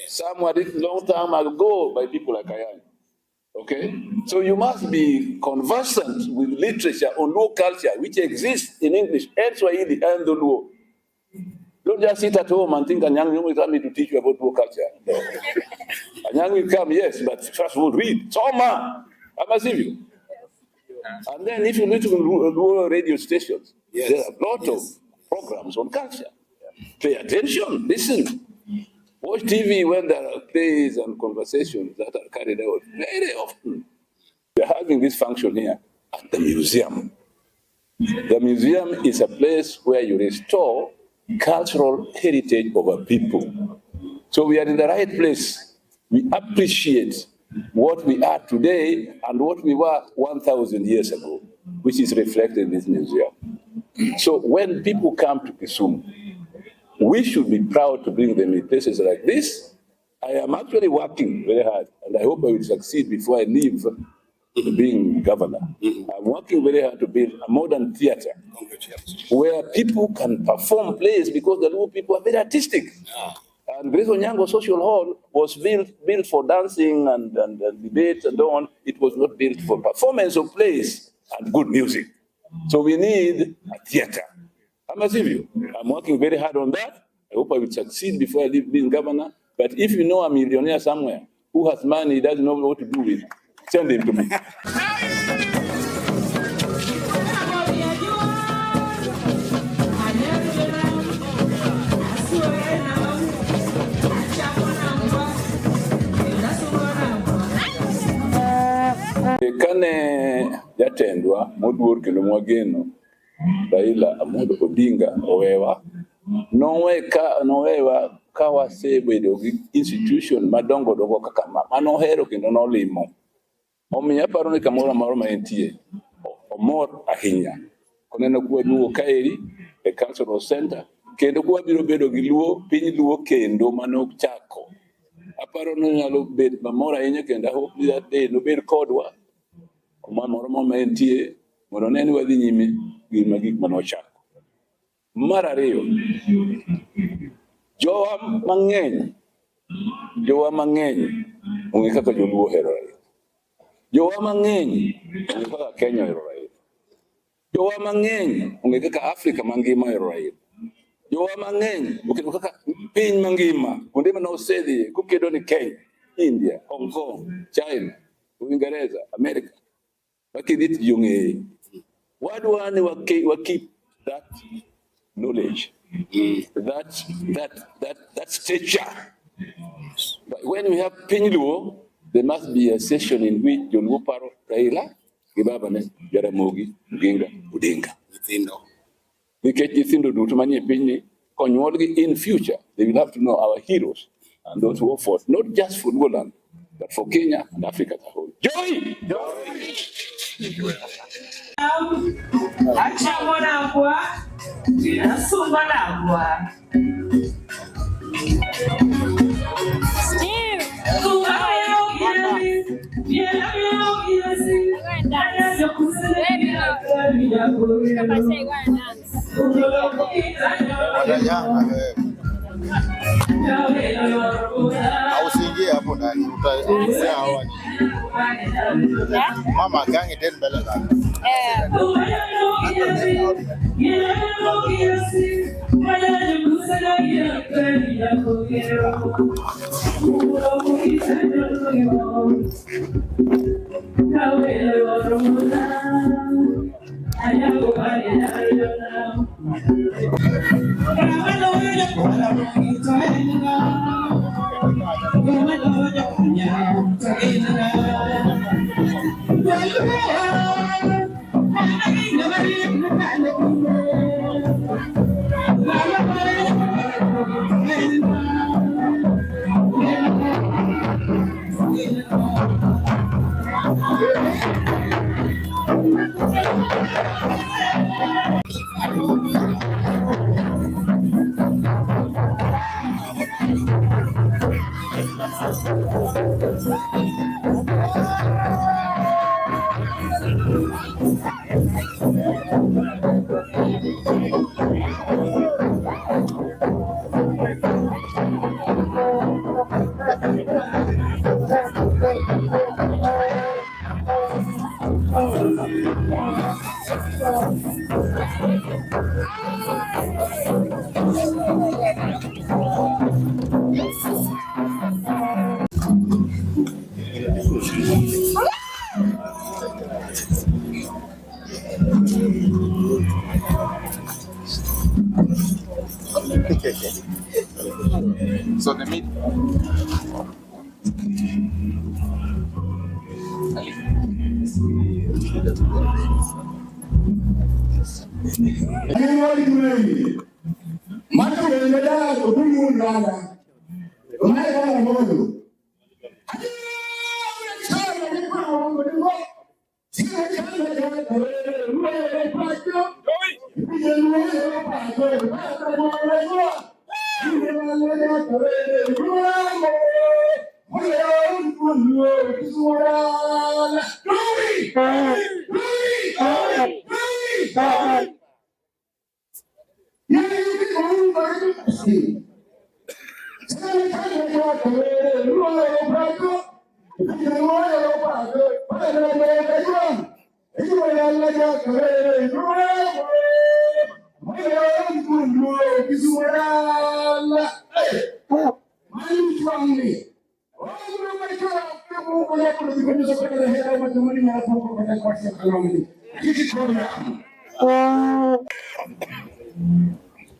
Some were written long time ago by people like Ayany. Okay? So you must be conversant with literature on Luo culture, which exists in English and Swahili and the Luo. Don't just sit at home and think Anyang will come to teach you about Luo culture. No. Anyang will come, yes, but first of all, read. Soma! Ama sivyo. And then if you listen to Luo radio stations, there are a lot of programs on culture. Pay attention, listen. Watch TV when there are plays and conversations that are carried out very often. We are having this function here at the museum. The museum is a place where you restore cultural heritage of a people. So we are in the right place. We appreciate what we are today and what we were 1,000 years ago, which is reflected in this museum. So when people come to Kisumu, we should be proud to bring them in places like this. I am actually working very hard, and I hope I will succeed before I leave being governor. I'm working very hard to build a modern theater where people can perform plays because the Luo people are very artistic. And Grace Onyango Social Hall was built for dancing and debate and so on. It was not built for performance of plays and good music. So we need a theater. Ama sivyo? I'm working very hard on that. I hope I will succeed before I leave being governor. But if you know a millionaire somewhere who has money he doesn't know what to do with, send him to me. Kane jatendwa moduor kendo mwageno Raila Amolo Odinga owewa nowewa ka wasebedo gi institution madongo dongo kaka ma manohero kendo nolimo. Omiyo aparo ni kamoro amora ma entie omor ahinya koneno kwaduogo kaeri e cultural center kendo kwabiro bedo gi luo piny luo kendo manochako. Aparo ni onyalo bet mamor ahinya kendo I hope ni that day nobed kodwa kuma moro ma entie mondo one ni wadhi nyime gi gik manochako. Mar ariyo, jowa mang'eny ong'e kaka joluo ohero Raila. Jowa mang'eny ong'e kaka Kenya ohero Raila. Jowa mang'eny ong'e kaka Afrika mangima ohero Raila. Jowa mang'eny ong'eyo kaka piny mangima kuonde mane osedhiye kokedo ni Kenya, India, Hong Kong, China, Uingereza, Amerika. Wakidhi to ji ong'eye. Wadwa ni wa keep that knowledge, that stature. But when we have piny Luo, there must be a session in which joluo paro Raila gi babane Jaramogi Oginga Odinga. Nyithindo. Nikech nyithindo duto manie pinyni konyuolgi in future, they will have to know our heroes and those who fought, not just for Luoland, but for Kenya and Africa as a whole. Joy! Achamo nangwa, asungo nangwa. Steve! Go and dance. Baby, go. Come say go and dance. Watanyanga wewe. Au usiingie hapo ndani, utaongea hawa ni. Yeah? Mama gangi den mbele zako. Eh. Thank you. So the meat.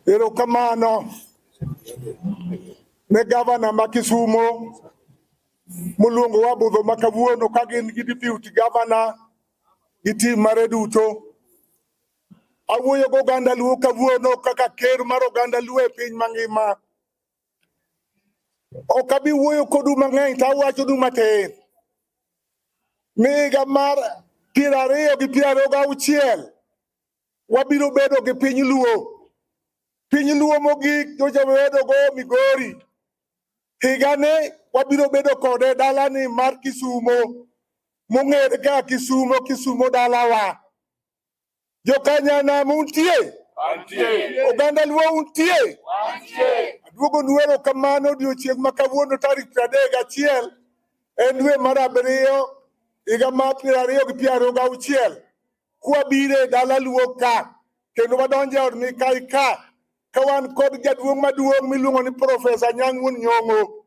Erokamano ne gavana ma Kisumo moluongowa budho ma kawuono ka gin gi deputy governor gi team mare duto. Awuoyo gi oganda Luo kawuono kaka ker mar oganda Luo e piny mangima. Ok abi wuoyo kodu mang'eny to awachonu matin. Ni higa mar 2026 wabiro bedo gi piny Luo. Piny Luo mogik nyocha wabedo go Migori. Higani wabiro bedo kode dalani mar Kisumo mong'ere kaka Kisumo, Kisumo dalawa. Jokanyanam untie? Oganda Luo untie? Aduogonu erokamano odiochieng' ma kawuono tarik 31 en dwe mar abiriyo higa mar 2026 kwabiro e dala Luo ka kendo wadonjo e od Mikai ka ka wan kod jaduong' maduong' miluongo ni Profesa Anyang' Wuon Nyong'o.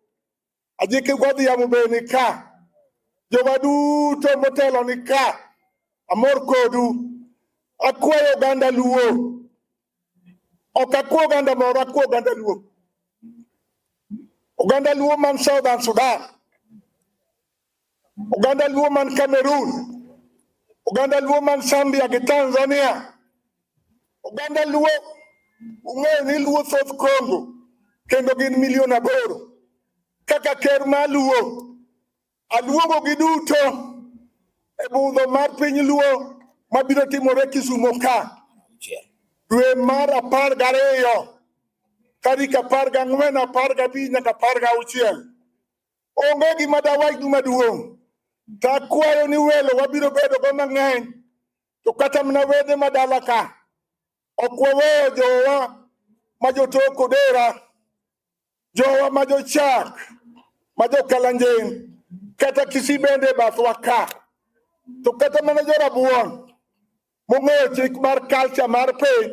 Ajiki Godhiambo be ni ka. Jowa duto motelo ni ka. Amor kodu. Akwayo oganda Luo. Ok akwa oganda moro, akwa oganda Luo. Oganda Luo man Southern Sudan. Oganda Luo man Cameroon. Oganda Luo man Zambia gi Tanzania. Oganda Luo ung'eyo ni Luo thoth Congo kendo gin milion 8. Kaka ker mar Luo, aluongo gi duto e budho mar piny Luo mabiro timore Kisumo ka dwe mar 12 tarik 14, 15 nyaka 16. Onge gima dawachnu maduong'. To akwayo ni welo wabiro bedo go mang'eny to kata mana wede madala ka ok waweyo jowa ma jotok Odera, jowa ma jochak, ma jokalanjen, kata Kisii bende e bathwa ka. To kata mana jorabuon mong'eyo chik mar culture mar piny,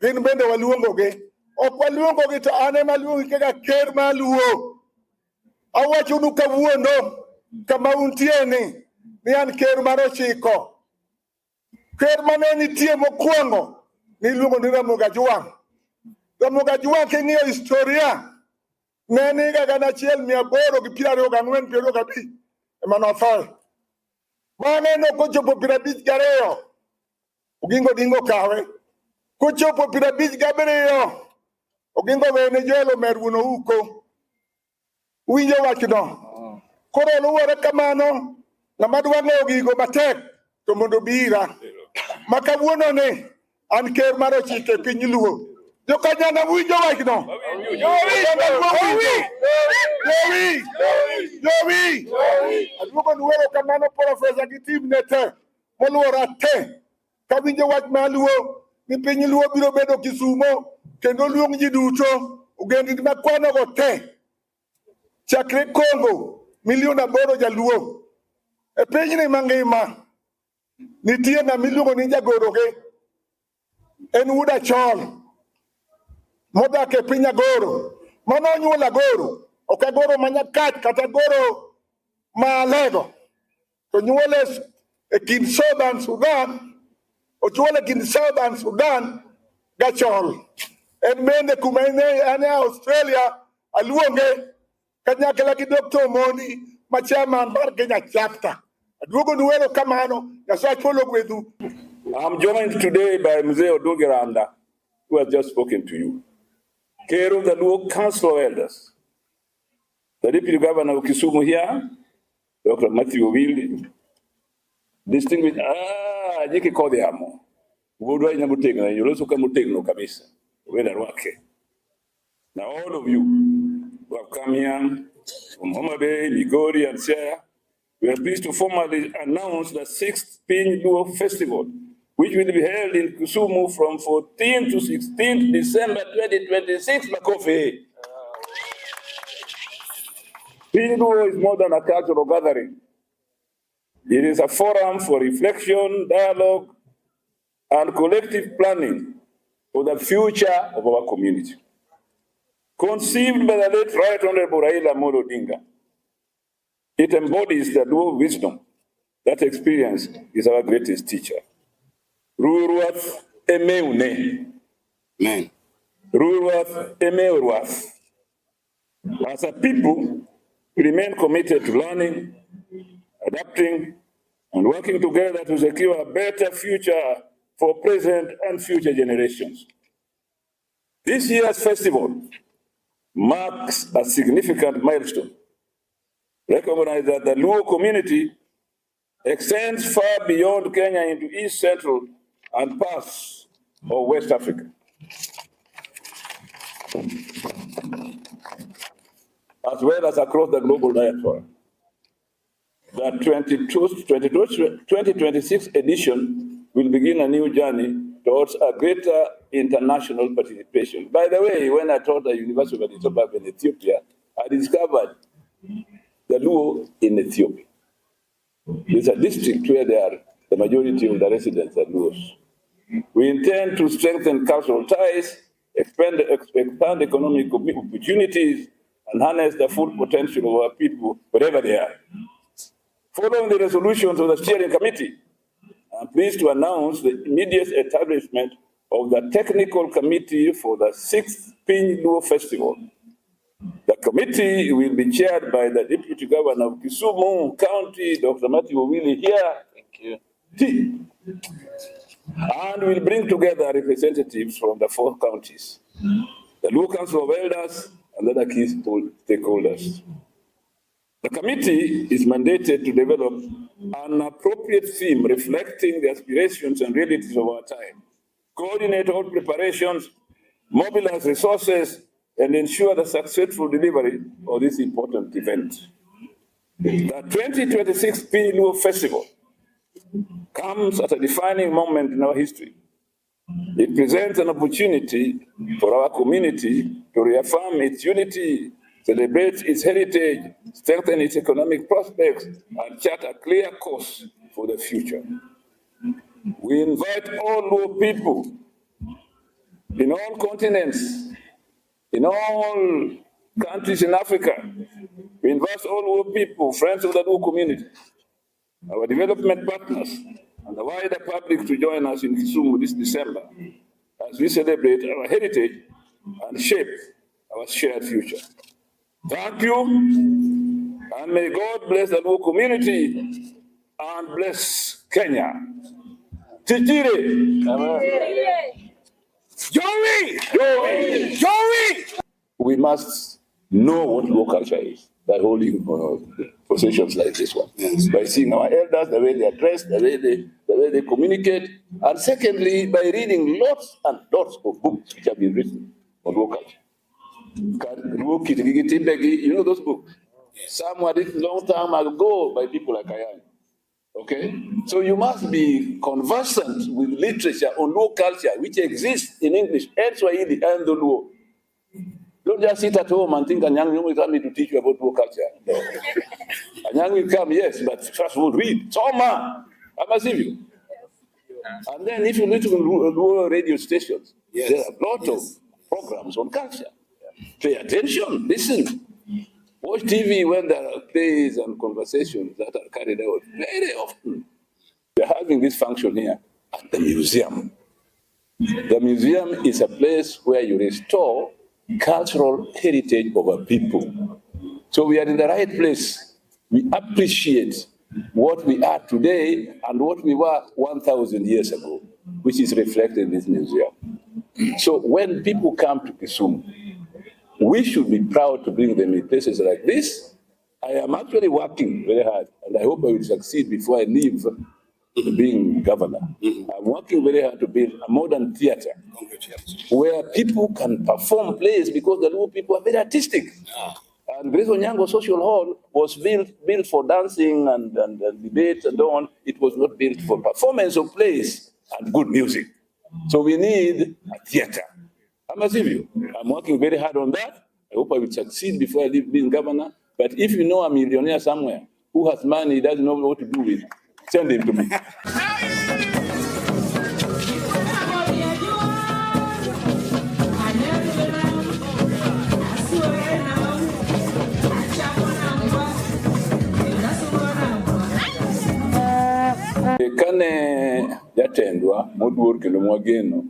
gin bende waluongogi. Ok waluongogi to an ema aluongi kaka ker mar Luo. Awachonu kawuono kama untie ni an ker mar 9. Ker mane nitie mokwongo niluongo ni Ramogi Ajwang'. Ramogi Ajwang' king'iyo historia ne en higa 1824 25 ema nothoe. Bang'e nokochopo 52 Oginga Odinga okawe. Kochopo 57 Oginga owene Joel Omer wuon Ouko. Uwinjo wachno? Koro luwore kamano, ng'ama dwa ng'eyo gigo matek to mondo obi ira. Ma kawuono ni an ker mar ochiko e piny Luo. Jokanyana winjo wachno? Oganda Luo winjo? Jowi! Jowi! Aduogo nu erokamano profesa gi team ne te moluora te. Kawinjo wach mar Luo ni piny Luo biro bedo Kisumo kendo luong ji duto ogendni makwanogo te chakre Congo milion 8 jaluo e pinyni mangima nitie ng'ama iluongo ni jagoroge en wuod Achol modak e piny Agoro mano onyuolo Agoro ok Agoro ma Nyakach kata Agoro ma Alego to nyuole e kind Southern Sudan ochuole kind Southern Sudan gachol en bende kuma en e Australia aluonge kanyakla gi Dr. Omoni ma chairman mar Kenya chapter. Aduogo nu erokamano, Nyasaye polo gwedhu. I'm joined today by Mzee Odungi Randa, who has just spoken to you. Ker of the Luo Council of Elders, the Deputy Governor of Kisumu here, Dr. Matthew Owili, distinguished, Jiki Kodhiamo, Wuodwa ina motegno, yoloso ka motegno kabisa, wenda rwake. Now all of you who have come here from Homa Bay, Migori and Siaya, we are pleased to formally announce the sixth Piny Luo Festival, which will be held in Kisumu from 14 to 16 December 2026. Makofi. Piny Luo is more than a cultural gathering. It is a forum for reflection, dialogue, and collective planning for the future of our community. Conceived by the late Right Honorable Raila Amolo Odinga, it embodies the Luo wisdom that experience is our greatest teacher. Ruruath emeune. Amen. Ruruath emeuruath. As a people, we remain committed to learning, adapting, and working together to secure a better future for present and future generations. This year's festival marks a significant milestone. Recognize that the Luo community extends far beyond Kenya into East Central and parts of West Africa, as well as across the global diaspora. The 2026 edition will begin a new journey towards a greater international participation. By the way, when I taught at the University of Addis Ababa in Ethiopia, I discovered the Luo in Ethiopia. It's a district where they are, the majority of the residents are Luos. We intend to strengthen cultural ties, expand economic opportunities, and harness the full potential of our people wherever they are. Following the resolutions of the steering committee, I'm pleased to announce the immediate establishment of the technical committee for the 6th Piny Luo Festival. The committee will be chaired by the Deputy Governor of Kisumu County, Dr. Matthew Owili here. Thank you. T. And will bring together representatives from the 4 counties, the Luo Council of Elders, and other key stakeholders. The committee is mandated to develop an appropriate theme reflecting the aspirations and realities of our time, coordinate all preparations, mobilize resources, and ensure the successful delivery of this important event. The 2026 Piny Luo Festival comes at a defining moment in our history. It presents an opportunity for our community to reaffirm its unity, celebrate its heritage, strengthen its economic prospects, and chart a clear course for the future. We invite all Luo people in all continents, in all countries in Africa. We invite all Luo people, friends of the Luo community, our development partners, and the wider public to join us in Kisumu this December as we celebrate our heritage and shape our shared future. Thank you, and may God bless the Luo community and bless Kenya. Tijire. Joey! Joey! Joey! We must know what Luo culture is by holding processions like this one. Yes. By seeing our elders, the way they are dressed, the way they communicate, and secondly, by reading lots and lots of books which have been written on Luo culture. Luo kitgi gi timbegi, you know those books? Some were written long time ago by people like Ayany. Okay? So you must be conversant with literature on Luo culture, which exists in English and Swahili and the Luo. Don't just sit at home and think Anyang' will come to teach you about Luo culture. No. Anyang' will come, yes, but first of all, read. Soma! Ama sivyo. And then if you listen to Luo radio stations, there are a lot of programs on culture. Pay attention, listen. Watch TV when there are plays and conversations that are carried out very often. We're having this function here at the museum. The museum is a place where you restore cultural heritage of a people. So we are in the right place. We appreciate what we are today and what we were 1,000 years ago, which is reflected in this museum. So when people come to Kisumu, we should be proud to bring them in places like this. I am actually working very hard, and I hope I will succeed before I leave being governor. I'm working very hard to build a modern theater where people can perform plays because the Luo people are very artistic. And Grace Onyango Social Hall was built for dancing and debate and so on. It was not built for performance of plays and good music. So we need a theater. Ama sivyo. I'm working very hard on that. I hope I will succeed before I leave being governor. But if you know a millionaire somewhere who has money he doesn't know what to do with, send him to me. Kane jatendwa moduor kendo mwageno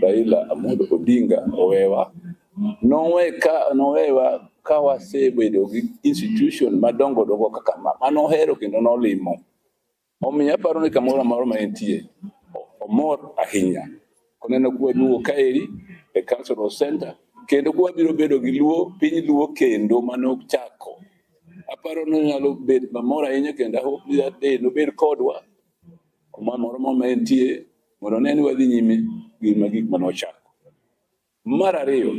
Raila Amolo Odinga owewa, nowewa ka wasebedo gi institution madongo dongo kaka ma manohero kendo nolimo. Omiyo aparo ni kamoro amora ma entie omor ahinya koneno kwaduogo kaeri e cultural center kendo kwabiro bedo gi Luo piny Luo kendo manochako. Aparo ni onyalo bet mamor ahinya kendo I hope ni that day nobed kodwa kuma moro ma entie mondo one ni wadhi nyime gi gik manochako. Mar ariyo,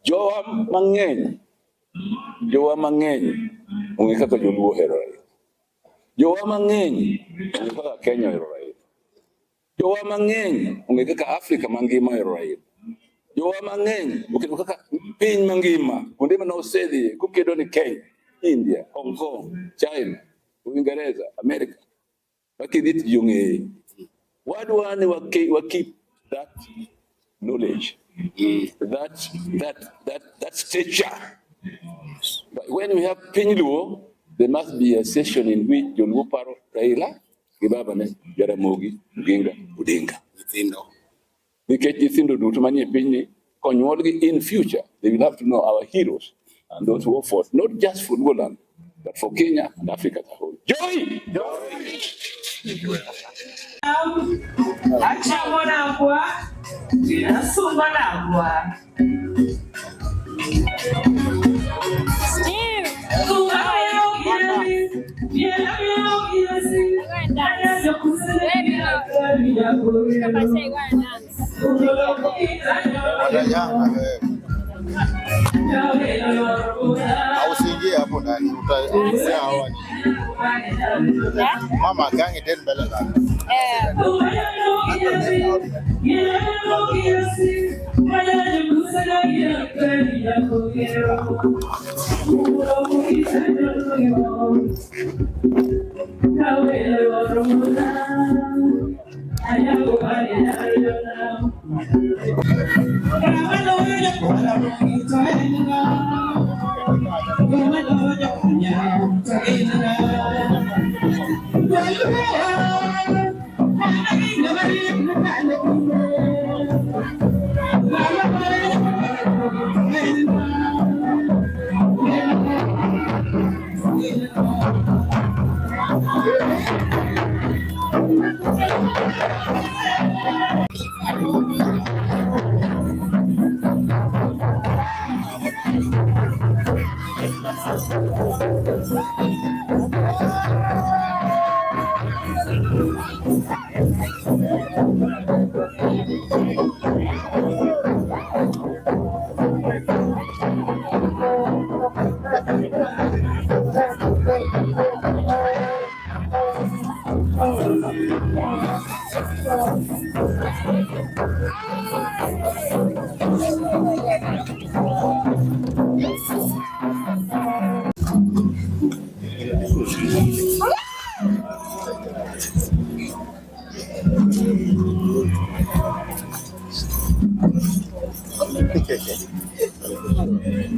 jowa mang'eny ong'e kaka joluo ohero Raila. Jowa mang'eny ong'e kaka Kenya ohero Raila. Jowa mang'eny ong'e kaka Afrika mangima ohero Raila. Jowa mang'eny oketo kaka piny mangima kuonde mane osedhiye kokedo ni Kenya, India, Hong Kong, China, Uingereza, Amerika. Makidhi to ji ong'eye. Wadwa ni wa keep that knowledge, that stature. But when we have piny Luo, there must be a session in which joluo paro Raila gi babane Jaramogi Oginga Odinga. Nyithindo. Nikech nyithindo duto manie pinyni konyuolgi in future, they will have to know our heroes and those who fought, not just for Luoland, but for Kenya and Africa as a whole. Joy! Achamo nagwa, asungo nagwa. Steve! Go and dance. Baby, go. Papa say go and dance. Watanyanga wewe. Au usiingie hapo ndani, utaongea hawa ni. Yeah? Mama gangi den mbele zako. Eh.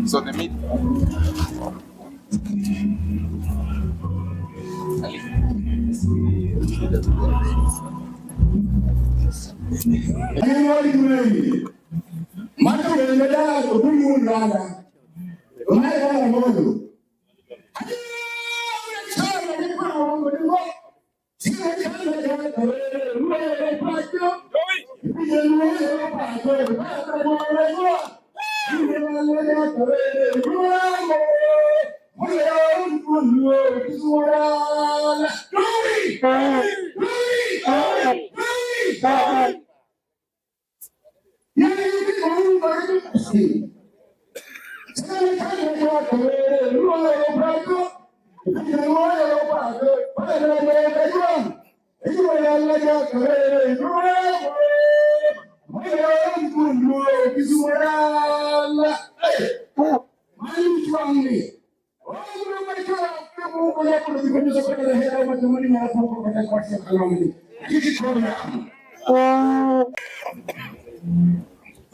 So the meat.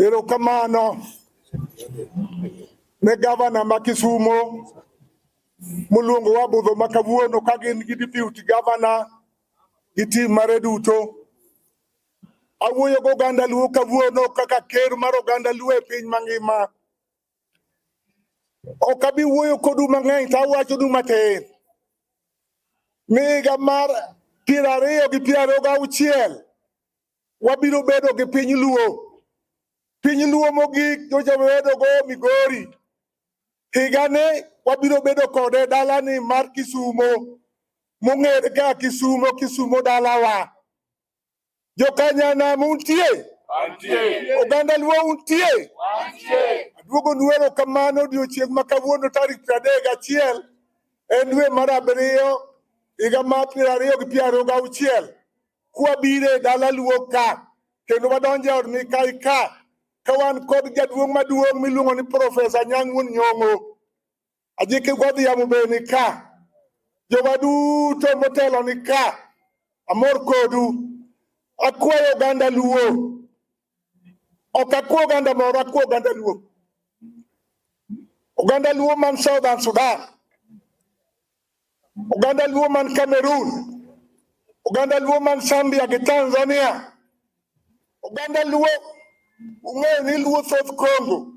Erokamano ne gavana ma Kisumo moluongo wa budho ma kawuono ka gin gi deputy governor gi tim mare duto. Awuoyo gi oganda Luo kawuono kaka ker mar oganda Luo e piny mangima. Ok abi wuoyo kodu mang'eny to awachonu matin. Ni higa mar 2026 wabiro bedo gi piny Luo. Piny Luo mogik nyocha wabedo go Migori. Higani wabiro bedo kode dalani mar Kisumo mong'ere kaka Kisumo, Kisumo dalawa. Jokanyanam untie? Oganda Luo untie? Aduogonu erokamano odiochieng' ma kawuono tarik 31 en dwe mar abiriyo higa mar 2026 kwabiro e dala Luo ka kendo wadonjo e od Mikai ka ka wan kod jaduong' maduong' miluongo ni Profesa Anyang' Wuon Nyong'o. Ajiki Godhiambo be ni ka. Jowa duto motelo ni ka. Amor kodu. Akwayo oganda Luo. Ok akwa oganda moro, akwa oganda Luo. Oganda Luo man Southern Sudan. Oganda Luo man Cameroon. Oganda Luo man Zambia gi Tanzania. Oganda Luo ung'eyo ni Luo thoth Congo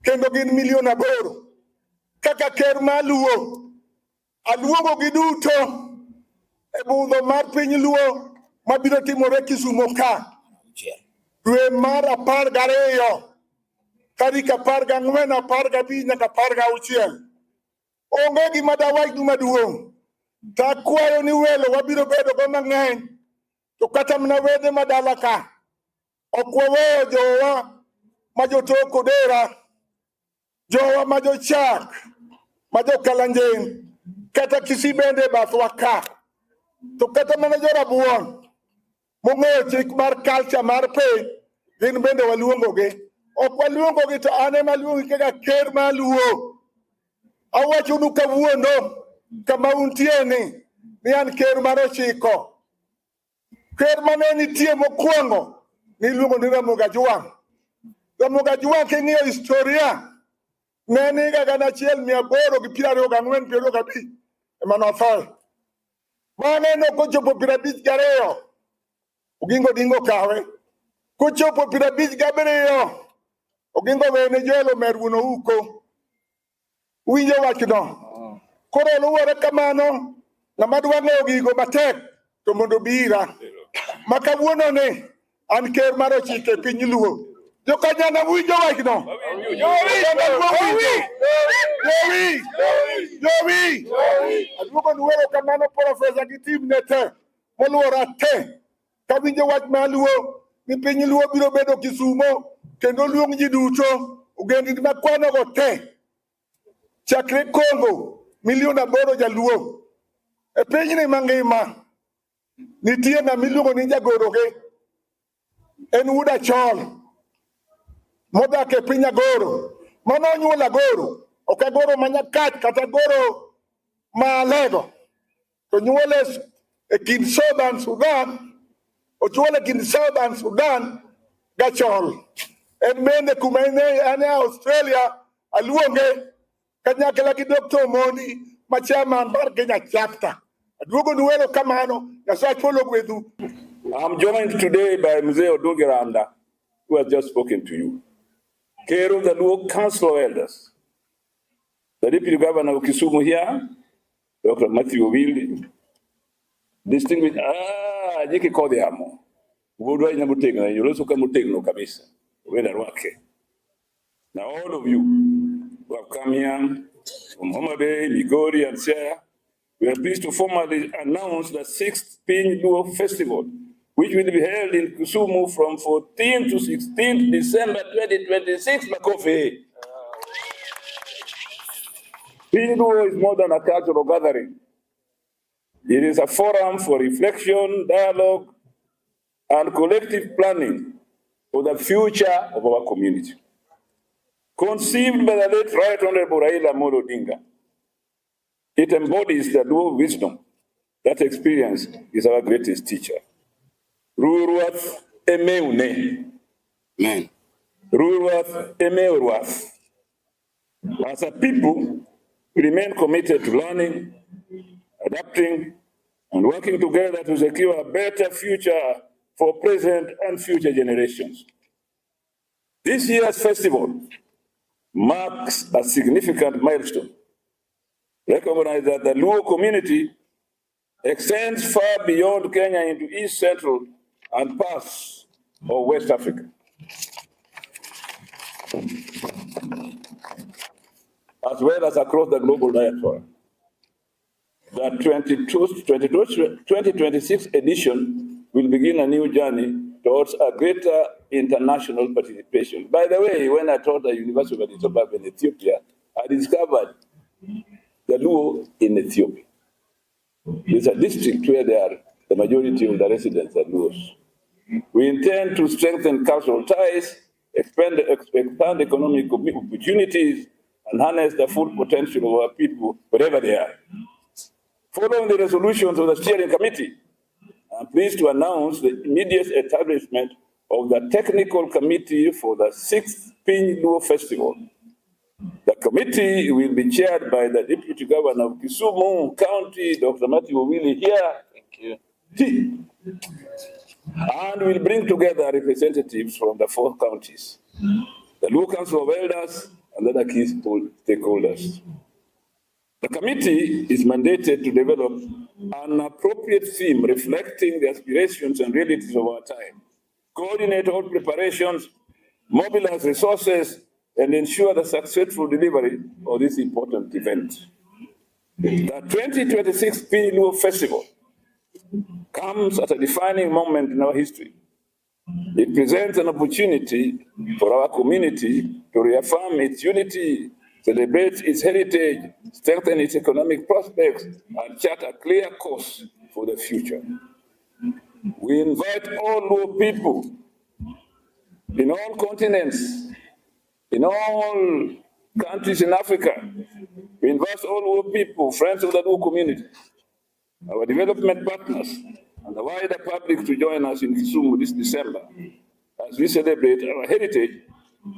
kendo gin milion 8. Kaka ker mar Luo, aluongo gi duto e budho mar piny Luo mabiro timore Kisumo ka dwe mar 12 tarik 14, 15 nyaka 16. Onge gima dawachnu maduong'. To akwayo ni welo wabiro bedo go mang'eny to kata mana wede madala ka ok waweyo jowa ma jotok Odera, jowa ma jochak, ma jokalanjen, kata Kisii bende e bathwa ka. To kata mana jorabuon mong'eyo chik mar culture mar piny, gin bende waluongogi. Ok waluongogi to an ema aluongi kaka ker mar Luo. Awachonu kawuono kama untie ni an ker mar 9. Ker mane nitie mokwongo niluongo ni Ramogi Ajwang'. Ramogi Ajwang' king'iyo historia ne en higa 1824 25 ema nothoe. Bang'e nokochopo 52 Oginga Odinga okawe. Kochopo 57 Oginga owene Joel Omer wuon Ouko. Uwinjo wachno? Koro luwore kamano, ng'ama dwa ng'eyo gigo matek to mondo obi ira. Ma kawuono ni an ker mar 9 e piny Luo. Jokanyana winjo wachno? Oganda Luo winjo? Jowi! Jowi! Aduogonu erokamano Profesa gi timne te moluora te. Kawinjo wach mar Luo ni piny Luo biro bedo Kisumo kendo luong ji duto ogendini makwanogo te chakre Congo milion 8 jaluo e pinyni mangima nitie ng'ama iluongo ni jagoroge en wuod Achol. Modak e piny Agoro. Mano onyuolo Agoro. Ok Agoro ma Nyakach kata Agoro ma Alego. To nyuole e kind Southern Sudan, ochuole kind Southern Sudan Gachol. En bende kuma en e Australia aluonge kanyakla gi Dr. Omondi ma chairman mar Kenya chapter. Aduogo nu erokamano, Nyasaye ogwedhu. I'm joined today by Mzee Oduge Randa, who has just spoken to you. Chair of the Luo Council of Elders, the Deputy Governor of Kisumu here, Dr. Matthew Owili, distinguished, Jiki Kodhiamo, Wuodwa ina motegno, yoloso ka motegno kabisa, wenda rwake. Now all of you who have come here from Homa Bay, Migori and Siaya, we are pleased to formally announce the 6th Piny Luo Festival, which will be held in Kisumu from 14 to 16th December 2026. Makofi. Piny Luo is more than a cultural gathering. It is a forum for reflection, dialogue, and collective planning for the future of our community. Conceived by the late Right Honorable Raila Amolo Odinga, it embodies the Luo wisdom that experience is our greatest teacher. Ruruath emeune. Amen. Ruruath emeuruath. As a people, we remain committed to learning, adapting, and working together to secure a better future for present and future generations. This year's festival marks a significant milestone. Recognize that the Luo community extends far beyond Kenya into East Central and parts of West Africa, as well as across the global diaspora. The 2026 edition will begin a new journey towards a greater international participation. By the way, when I taught at the University of Addis Ababa in Ethiopia, I discovered the Luo in Ethiopia. It's a district where they are, the majority of the residents are Luos. We intend to strengthen cultural ties, expand economic opportunities, and harness the full potential of our people wherever they are. Following the resolutions of the steering committee, I'm pleased to announce the immediate establishment of the technical committee for the 6th Piny Luo Festival. The committee will be chaired by the Deputy Governor of Kisumu County, Dr. Matthew Owili here. Thank you. And will bring together representatives from the 4 counties, the Luo Council of Elders, and other key stakeholders. The committee is mandated to develop an appropriate theme reflecting the aspirations and realities of our time, coordinate all preparations, mobilize resources, and ensure the successful delivery of this important event. The 2026 Piny Luo Festival comes at a defining moment in our history. It presents an opportunity for our community to reaffirm its unity, celebrate its heritage, strengthen its economic prospects, and chart a clear course for the future. We invite all Luo people in all continents, in all countries in Africa. We invite all Luo people, friends of the Luo community, our development partners, and the wider public to join us in Kisumu this December as we celebrate our heritage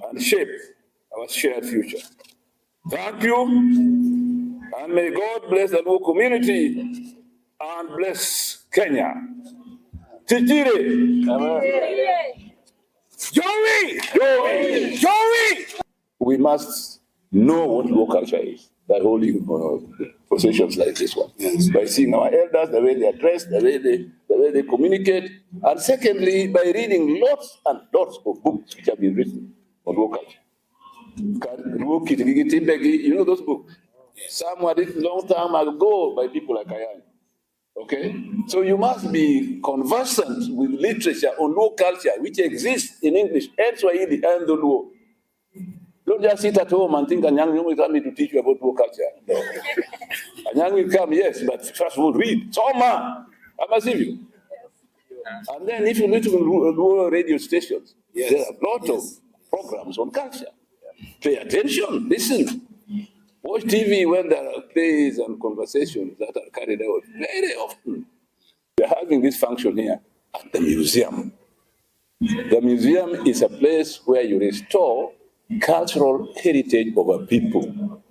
and shape our shared future. Thank you, and may God bless the Luo community and bless Kenya. Tijire. Amen. Joey! Joey! Joey! We must know what Luo culture is by holding processions like this one. Yes. By seeing our elders, the way they are dressed, the way they communicate, and secondly, by reading lots and lots of books which have been written on Luo culture. You know those books? Some were written long time ago by people like I am. Okay? So you must be conversant with literature on Luo culture, which exists in English and Swahili and the Luo. Don't just sit at home and think Anyang' will come to teach you about Luo culture. No. Anyang' will come, yes, but first of all, read. Soma! Amasivyo. And then if you listen to Luo radio stations, Yes. there are a lot of programs. programs on culture. Pay attention, listen. Watch TV when there are plays and conversations that are carried out very often. We're having this function here at the museum. The museum is a place where you restore cultural heritage of a people.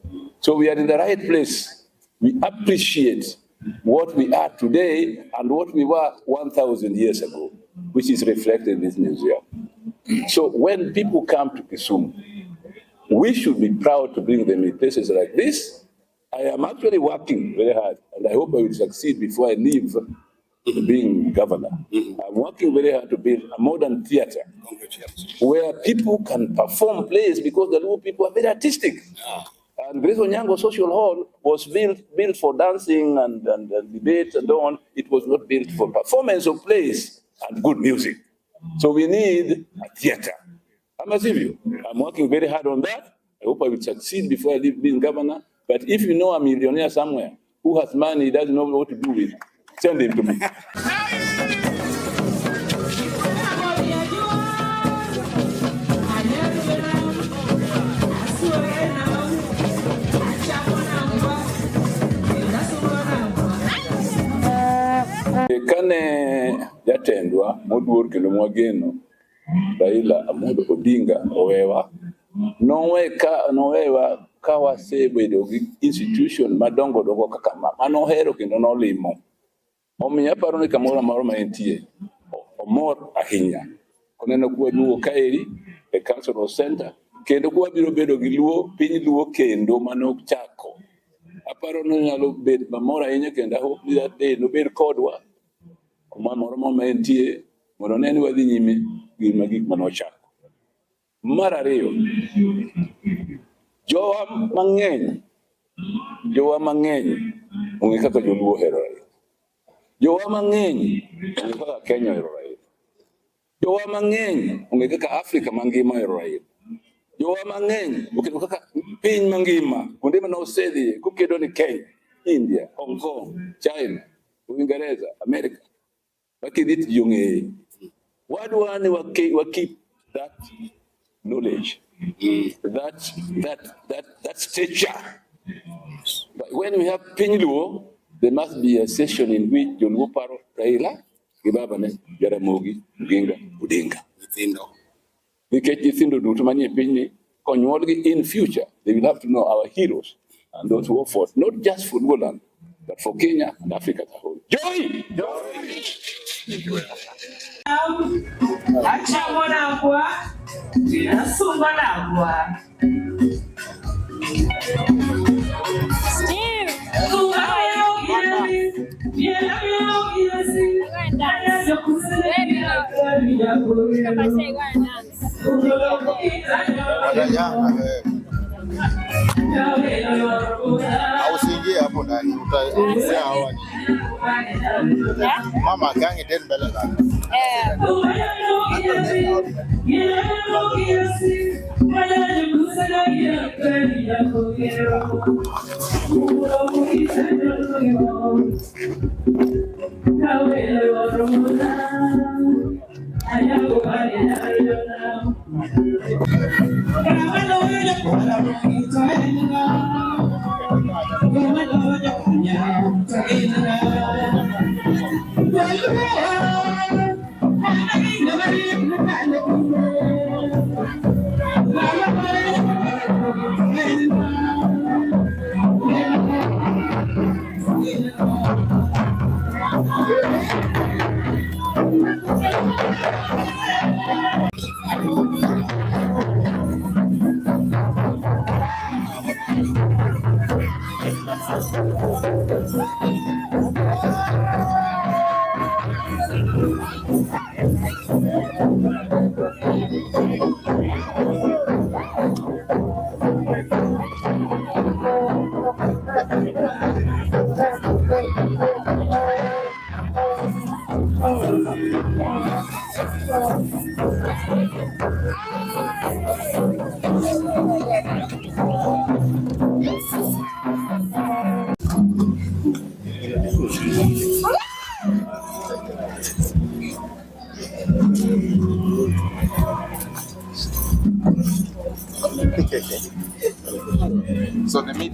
So we are in the right place. We appreciate what we are today and what we were 1,000 years ago, which is reflected in this museum. So when people come to Kisumu, we should be proud to bring them in places like this. I am actually working very hard, and I hope I will succeed before I leave being governor. I'm working very hard to build a modern theater where people can perform plays because the Luo people are very artistic. And Grace Onyango Social Hall was built for dancing and debate and so on. It was not built for performance of plays and good music. So we need a theater. Ama sivyo? I'm working very hard on that. I hope I will succeed before I leave being governor. But if you know a millionaire somewhere who has money he doesn't know what to do with, send him to me. Kane jatendwa moduor kendo mwageno Raila Amolo Odinga owewa, nowewa ka wasebedo gi institution madongo dongo kaka ma manohero kendo nolimo. Omiyo aparo ni kamoro amora ma entie omor ahinya koneno kwaduogo kaeri e cultural center kendo kwabiro bedo gi luo piny luo kendo manochako. Aparo ni onyalo bet mamor ahinya kendo I hope that day nobed kodwa kuma moro ma entie mondo one ni wadhi nyime gi gik manochako. Mar ariyo, jowa mang'eny ong'e kaka joluo ohero Raila. Jowa mang'eny ong'e kaka Kenya ohero Raila. Jowa mang'eny ong'e kaka Afrika mangima ohero Raila. Jowa mang'eny oketo kaka piny mangima kuonde mane osedhiye kokedo ni Kenya, India, Hong Kong, China, Uingereza, Amerika. Makidhi to ji ong'eye. Wadwa ni wa keep that knowledge, that stature. But when we have piny Luo, there must be a session in which joluo paro Raila gi babane Jaramogi Oginga Odinga. Nyithindo. Nikech nyithindo duto manie pinyni konyuolgi in future, they will have to know our heroes and those who fought, not just for Luoland, but for Kenya and Africa as a whole. Joy! Achamo nagwa, asungo nagwa. Steve! Go and dance. Baby, go. I say go and dance. Watanyanga wewe. Au usiingie hapo ndani, utaongea hawa ni. Yeah? Mama gangi den mbele zako. Eh. So the meat.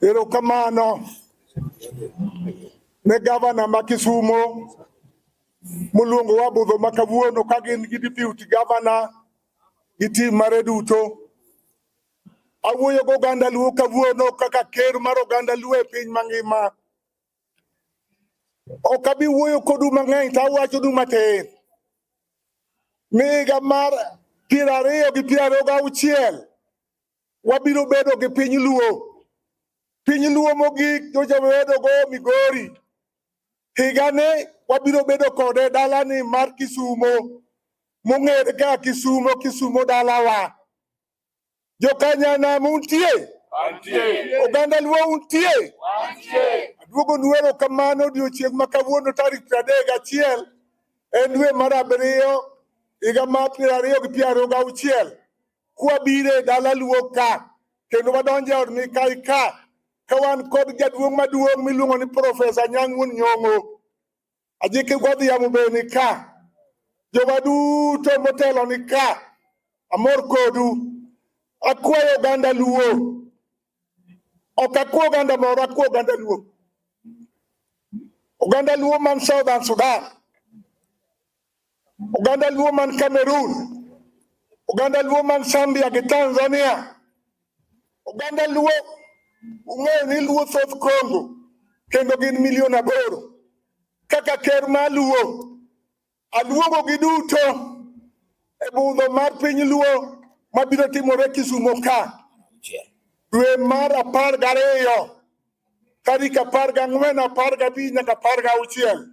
Erokamano ne gavana ma Kisumo moluongowa budho ma kawuono ka gin gi deputy governor gi team mare duto. Awuoyo gi oganda Luo kawuono kaka ker mar oganda Luo e piny mangima. Ok abi wuoyo kodu mang'eny to awachonu matin. Ni higa mar 2026 wabiro bedo gi piny Luo. Piny Luo mogik nyocha wabedo go Migori. Higani wabiro bedo kode dalani mar Kisumo mong'ere kaka Kisumo, Kisumo dalawa. Jokanyanam untie? Oganda Luo untie? Aduogonu erokamano odiochieng' ma kawuono tarik 31 en dwe mar abiriyo higa mar 2026 kwabiro e dala Luo ka kendo wadonjo e od Mikai ka ka wan kod jaduong' maduong' miluongo ni Profesa Anyang' Wuon Nyong'o. Ajiki Godhiambo be ni ka. Jowa duto motelo ni ka. Amor kodu. Akwayo oganda Luo. Ok akwa oganda moro, akwa oganda Luo. Oganda Luo man Southern Sudan. Oganda Luo man Cameroon. Oganda Luo man Zambia gi Tanzania. Oganda Luo ung'eyo ni Luo thoth Congo kendo gin milion 8. Kaka ker mar Luo, aluongo gi duto e budho mar piny Luo mabiro timore Kisumo ka dwe mar 12 tarik 14, 15 nyaka 16.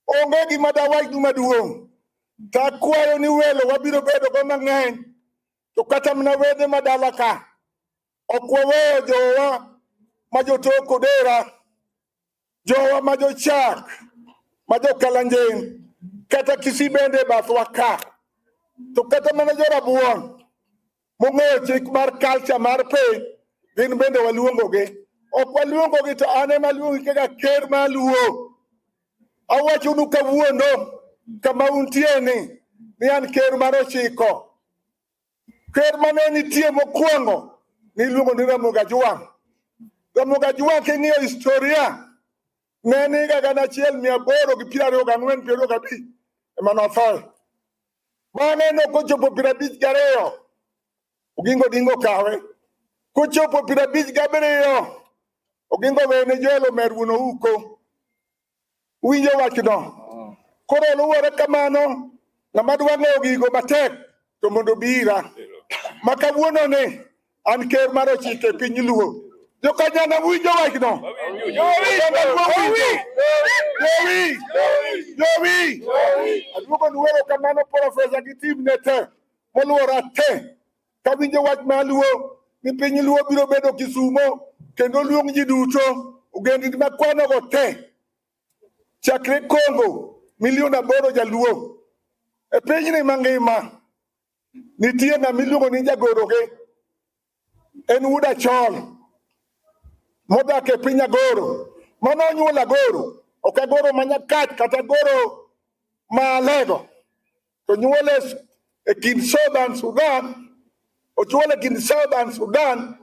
Onge gima dawachnu maduong'. To akwayo ni welo wabiro bedo go mang'eny to kata mana wede madala ka ok waweyo jowa ma jotok Odera, jowa ma jochak, ma jokalanjen, kata Kisii bende e bathwa ka. To kata mana jorabuon mong'eyo chik mar culture mar piny, gin bende waluongogi. Ok waluongogi to an ema aluongi kaka ker mar Luo. Awachonu kawuono kama untie ni an ker mar 9. Ker mane nitie mokwongo niluongo ni Ramogi Ajwang'. Ramogi Ajwang' king'iyo historia ne en higa 1824 25 ema nothoe. Bang'e nokochopo 52 Oginga Odinga okawe. Kochopo 57 Oginga owene Joel Omer wuon Ouko. Uwinjo wachno? Koro luwore kamano, ng'ama dwa ng'eyo gigo matek to mondo obi ira. Ma kawuono ni an ker mar 9 e piny Luo. Jokanyana winjo wachno? Oganda Luo winjo? Jowi! Jowi! Aduogonu erokamano Profesa gi team ne te moluora te. Kawinjo wach mar Luo ni piny Luo biro bedo Kisumo kendo luong ji duto ogendni makwanogo te chakre Congo milion 8 jaluo e pinyni mangima nitie ng'ama iluongo ni jagoroge en wuod Achol modak e piny Agoro mano onyuolo Agoro ok Agoro ma Nyakach kata Agoro ma Alego to nyuole e kind Southern Sudan ochuole e kind Southern Sudan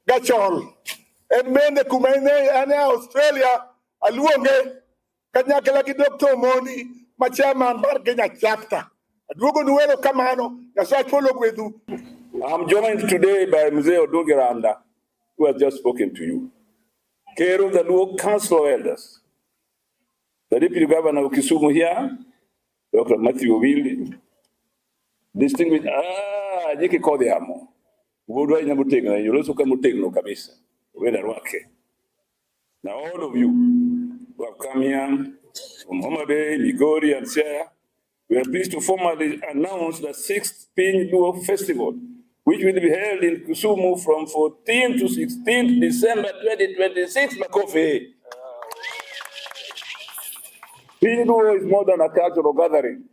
gachol. En bende kuma en e Australia aluonge kanyakla gi Dr. Omoni ma chairman mar Kenya chapter. Aduogo nu erokamano, Nyasaye ogwedhu. I'm joined today by Mzee Oduge Randa, who has just spoken to you. Chair of the Luo Council of Elders, the Deputy Governor of Kisumu here, Dr. Matthew Owili, distinguished, Jiki Kodhiamo, Wuodwa ina motegno, yoloso ka motegno kabisa, weda rwake. Now all of you who have come here from Homa Bay, Migori and Siaya, we are pleased to formally announce the 6th Piny Luo Festival, which will be held in Kisumu from 14 to 16 December 2026. Makofi. Piny Luo is more than a cultural gathering.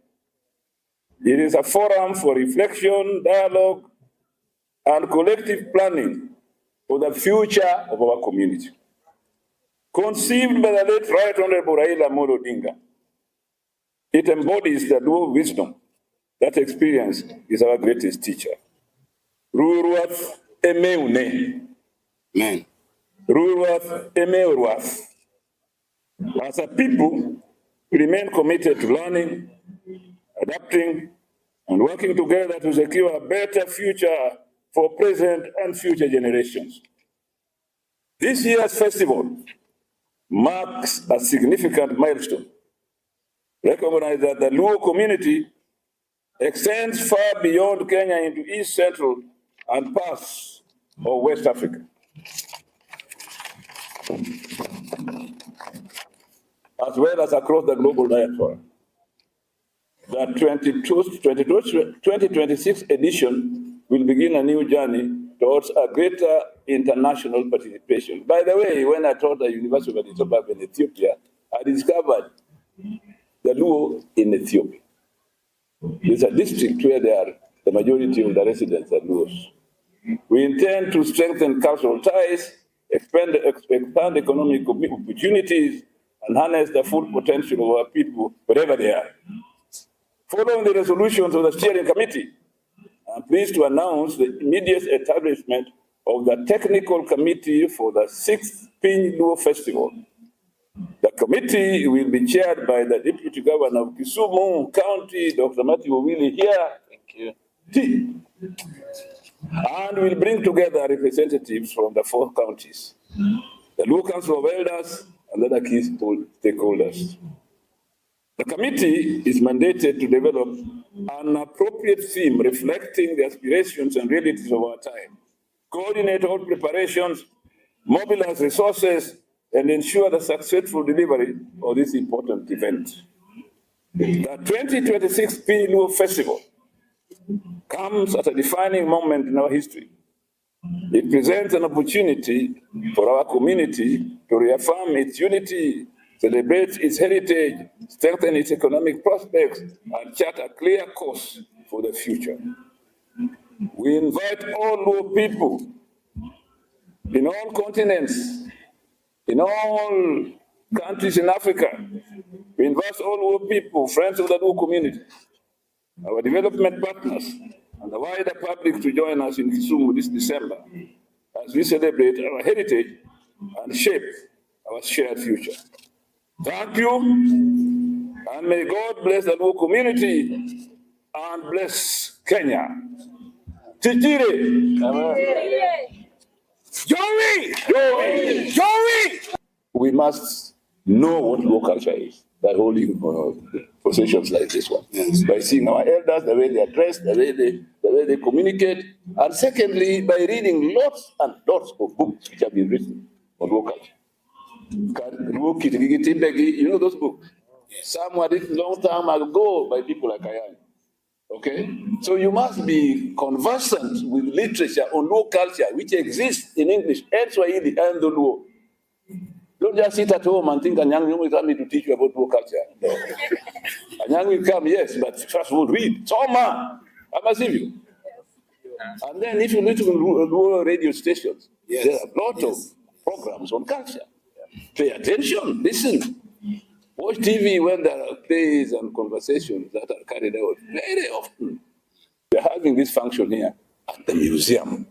It is a forum for reflection, dialogue, and collective planning for the future of our community. Conceived by the late Right Honorable Raila Amolo Odinga, it embodies the Luo wisdom that experience is our greatest teacher. Ruruath emeune. Amen. Ruruath emeuruath. As a people, we remain committed to learning, adapting, and working together to secure a better future for present and future generations. This year's festival marks a significant milestone. Recognize that the Luo community extends far beyond Kenya into East Central and parts of West Africa, as well as across the global diaspora. The 2026 edition will begin a new journey towards a greater international participation. By the way, when I taught at the University of Addis Ababa in Ethiopia, I discovered the Luo in Ethiopia. It's a district where they are, the majority of the residents are Luos. We intend to strengthen cultural ties, expand economic opportunities, and harness the full potential of our people wherever they are. Following the resolutions of the steering committee, I'm pleased to announce the immediate establishment of the technical committee for the 6th Piny Luo Festival. The committee will be chaired by the Deputy Governor of Kisumu County, Dr. Matthew Owili here. Thank you. T. And will bring together representatives from the 4 counties, the Luo Council of Elders, and other key stakeholders. The committee is mandated to develop an appropriate theme reflecting the aspirations and realities of our time, coordinate all preparations, mobilize resources, and ensure the successful delivery of this important event. The 2026 Piny Luo Festival comes at a defining moment in our history. It presents an opportunity for our community to reaffirm its unity, celebrate its heritage, strengthen its economic prospects, and chart a clear course for the future. We invite all Luo people in all continents, in all countries in Africa. We invite all Luo people, friends of the Luo community, our development partners, and the wider public to join us in Kisumu this December as we celebrate our heritage and shape our shared future. Thank you, and may God bless the Luo community and bless Kenya. Tijire. Joey! Joey! Joey! We must know what Luo culture is by holding processions like this one. Yes. By seeing our elders, the way they are dressed, the way they communicate, and secondly, by reading lots and lots of books which have been written on Luo culture. Luo Kitigi Timbegi, you know those books? Yes. Some were written long time ago by people like Ayany. Okay? So you must be conversant with literature on Luo culture, which exists in English and Swahili and the Luo. Don't just sit at home and think Anyang' Nyong'o is coming to teach you about Luo culture. No. Anyang' will come, yes, but first of all, read. Soma! I must see you. And then if you listen to Luo radio stations, Yes. there are a lot Yes. of programs on culture. Pay attention, listen. Watch TV when there are plays and conversations that are carried out very often. We're having this function here at the museum.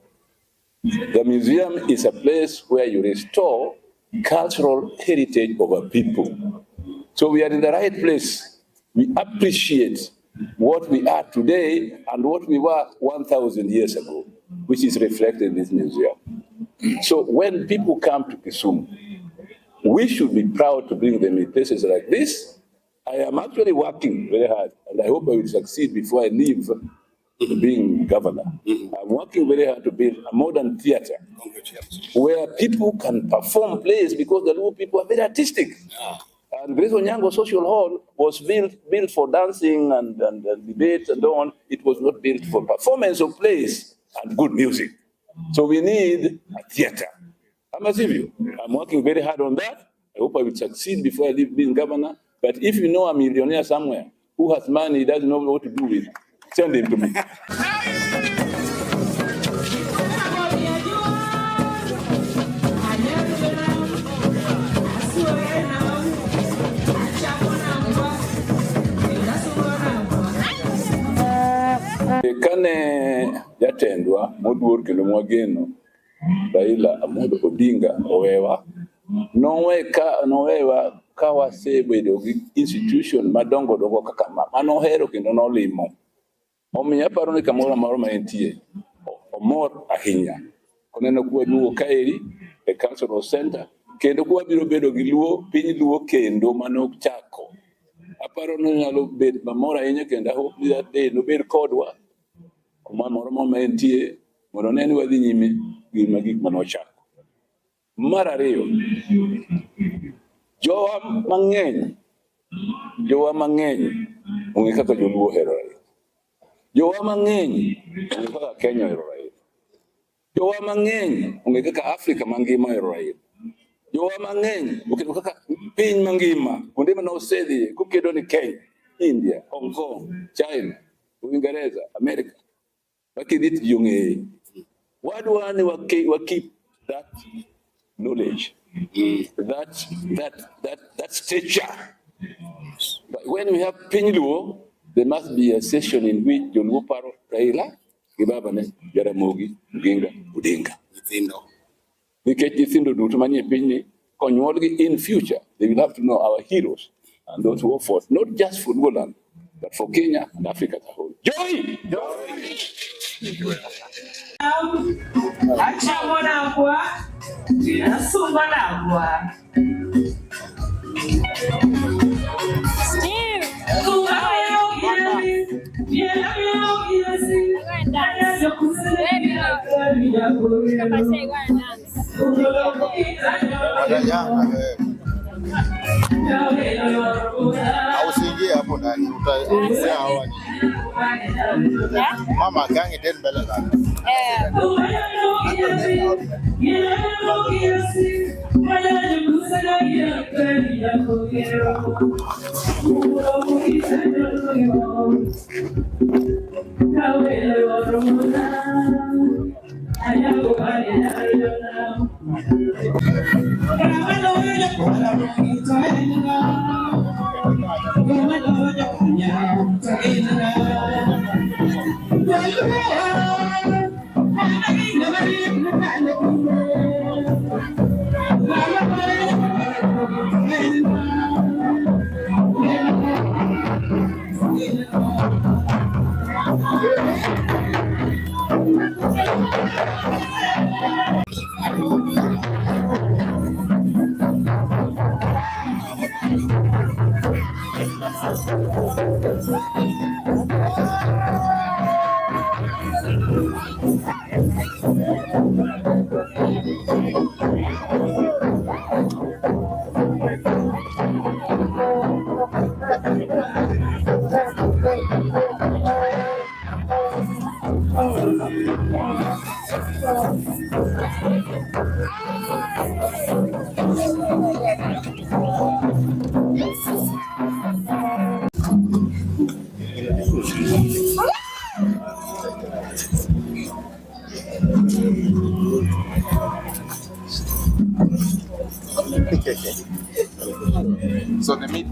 The museum is a place where you restore cultural heritage of a people. So we are in the right place. We appreciate what we are today and what we were 1,000 years ago, which is reflected in this museum. So when people come to Kisumu, we should be proud to bring them in places like this. I am actually working very hard, and I hope I will succeed before I leave being governor. I'm working very hard to build a modern theater where people can perform plays because the Luo people are very artistic. And Grace Onyango Social Hall was built for dancing and debate and so on. It was not built for performance of plays and good music. So we need a theater. I'm you. I'm working very hard on that. I hope I will succeed before I leave being governor. But if you know a millionaire somewhere who has money, he doesn't know what to do with, send him to me. Kane jatendwa moduor kendo mwageno Raila Amolo Odinga owewa, nowewa ka wasebedo gi institution madongo dongo kaka ma manohero kendo nolimo. Omiyo aparo ni kamoro amora ma entie omor ahinya koneno kwaduogo kaeri e cultural center kendo kwabiro bedo gi luo piny luo kendo manochako. Aparo ni onyalo bet mamor ahinya kendo I hope that day nobed kodwa kuma moro ma entie mondo one ni wadhi nyime gi gik manochako. Mar ariyo, jowa mang'eny ong'e kaka joluo ohero Raila. Jowa mang'eny ong'e kaka Kenya ohero Raila. Jowa mang'eny ong'e kaka Afrika mangima ohero Raila. Jowa mang'eny oketo kaka piny mangima kuonde mane osedhiye kokedo ni Kenya, India, Hong Kong, China, Uingereza, America. Wakidhi to ji ong'eye. Wadwa ni wa keep that knowledge, that stature. But when we have piny Luo, there must be a session in which joluo paro Raila gi babane Jaramogi Oginga Odinga. Nyithindo. Nikech nyithindo duto manie pinyni konyuolgi in future, they will have to know our heroes and those who fought, not just for Luoland, but for Kenya and Africa as a whole. Joy! Achamo nagwa, asungo nagwa. Steve! Go and dance. Baby, look. I say go and dance. Watajanga wewe. Au usiingie hapo ndani, utaongea hawa ni. Yeah? Mama gangi tena mbele zako. Eh. So the meat.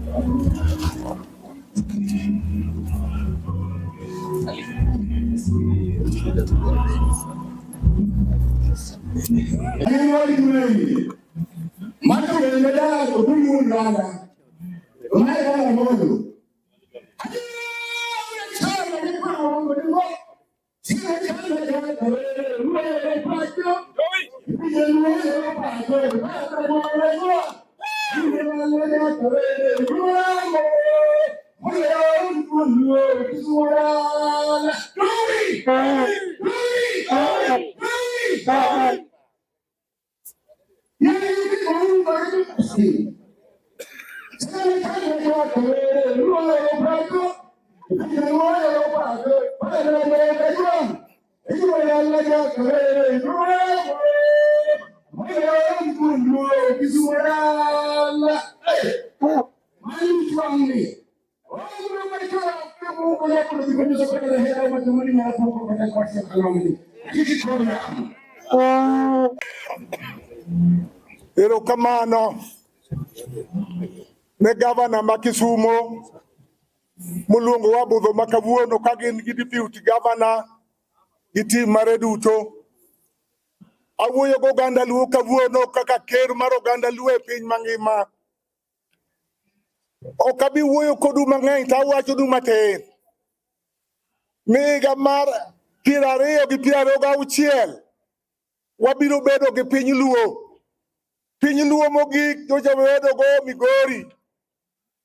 Erokamano ne gavana ma Kisumo moluongo wa budho ma kawuono ka gin gi deputy governor gi team mare duto. Awuoyo gi oganda Luo kawuono kaka ker mar oganda Luo e piny mangima. Ok abi wuoyo kodu mang'eny to awachonu matin. Ni higa mar 2026 wabiro bedo gi piny Luo. Piny Luo mogik nyocha wabedo go Migori.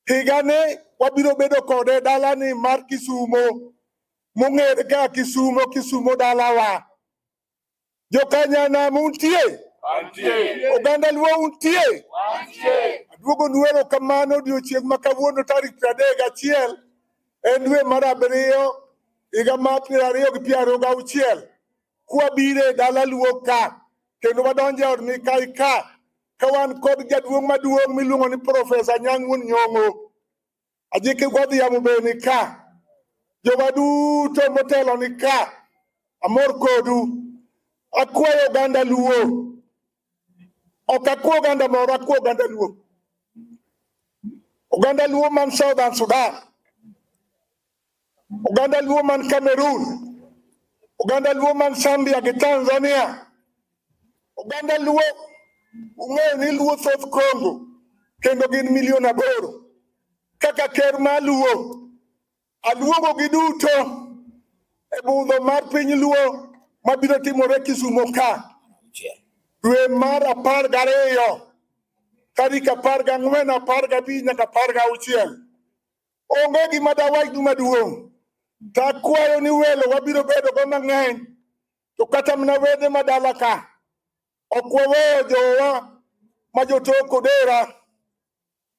Higani wabiro bedo kode dalani mar Kisumo mong'ere kaka Kisumo, Kisumo dalawa. Jokanyanam untie? Oganda Luo untie? Aduogo nu erokamano odiochieng' ma kawuono tarik 31 en dwe mar abiriyo higa mar 2026 kwabiro e dala Luo ka kendo wadonjo e od Mikai ka ka wan kod jaduong' maduong' miluongo ni Profesa Anyang' Wuon Nyong'o. Ajiki Godhiambo be ni ka. Jowa duto motelo ni ka. Amor kodu. Akwayo oganda Luo. Ok akwa oganda moro, akwa oganda Luo. Oganda Luo man Southern Sudan. Oganda Luo man Cameroon. Oganda Luo man Zambia gi Tanzania. Oganda Luo ung'eyo ni Luo thoth Congo kendo gin milion 8. Kaka ker mar Luo, aluongo gi duto e budho mar piny Luo mabiro timore Kisumo ka. Dwe mar 12, tarik 14, 15 nyaka 16. Onge gima dawachnu maduong'. To akwayo ni welo wabiro bedo go mang'eny. To kata mana wede madala ka, ok waweyo jowa ma jotok Odera,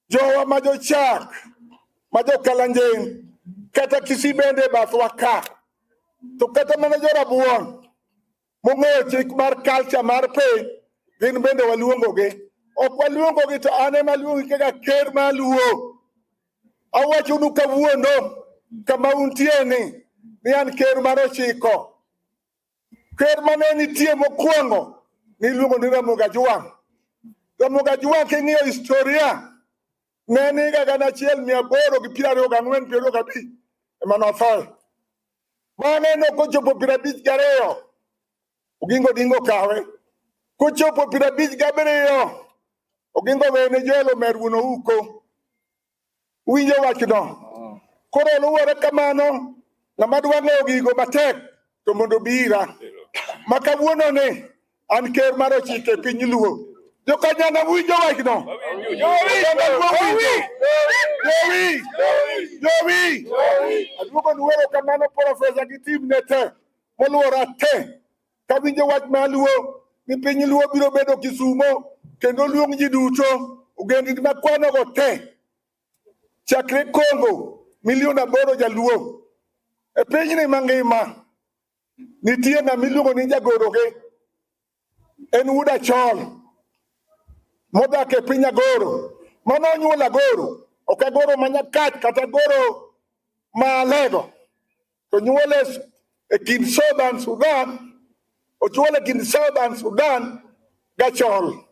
jowa ma jochak, ma jokalanjeng, kata Kisii bende e bathwa ka. To kata mana jorabuon mong'eyo chik mar culture mar piny, gin bende waluongogi. Ok waluongogi to an ema aluongi kaka ker mar Luo. Awachonu kawuono kama untie ni an ker mar 9. Ker mane nitie mokwongo niluongo ni Ramogi Ajwang'. Ramogi Ajwang' king'iyo historia ne en higa 1824 25 ema nothoe. Bang'e nokochopo 52 Oginga Odinga okawe. Kochopo 57 Oginga owene Joel Omer wuon Ouko. Uwinjo wachno? Koro luwore kamano, ng'ama dwa ng'eyo gigo matek to mondo obi ira. Ma kawuono ni an ker mar 9 e piny Luo. Jokanyana winjo wachno? Oganda Luo winjo? Jowi! Jowi! Aduogo nu erokamano Profesa gi team ne te moluora te. Kawinjo wach mar Luo ni piny Luo biro bedo Kisumo kendo luong ji duto ogendini makwanogo te. Chakre Congo milion 8 jaluo. E pinyni mangima nitie ng'ama iluongo ni jagoroge. En wuod Achol modak e piny Agoro. Mano onyuolo Agoro, ok Agoro ma Nyakach kata Agoro ma Alego. To nyuole e kind Southern Sudan, ochuole e kind Southern Sudan gachol.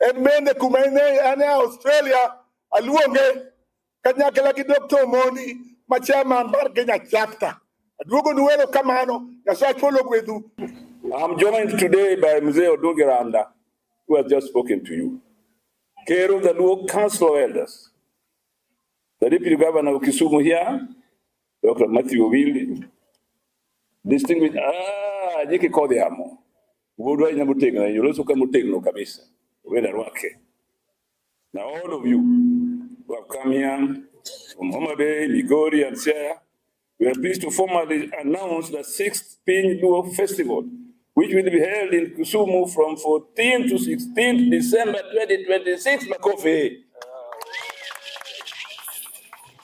En bende kuma en e Australia aluonge kanyakla gi Dr. Omondi ma chairman mar Kenya chapter. Aduogo nu erokamano, Nyasaye ogwedhu. I'm joined today by Mzee Odungi Randa, who has just spoken to you, Chair of the Luo Council of Elders, the Deputy Governor of Kisumu here, Dr. Matthew Owili, distinguished, Jiki Kodhiamo, Wuodwa ahinya motegno, yoloso ka motegno kabisa, wenda rwake. Now all of you who have come here from Homa Bay, Migori and Siaya, we are pleased to formally announce the 6th Piny Luo Festival, which will be held in Kisumu from 14 to 16 December 2026. Makofi.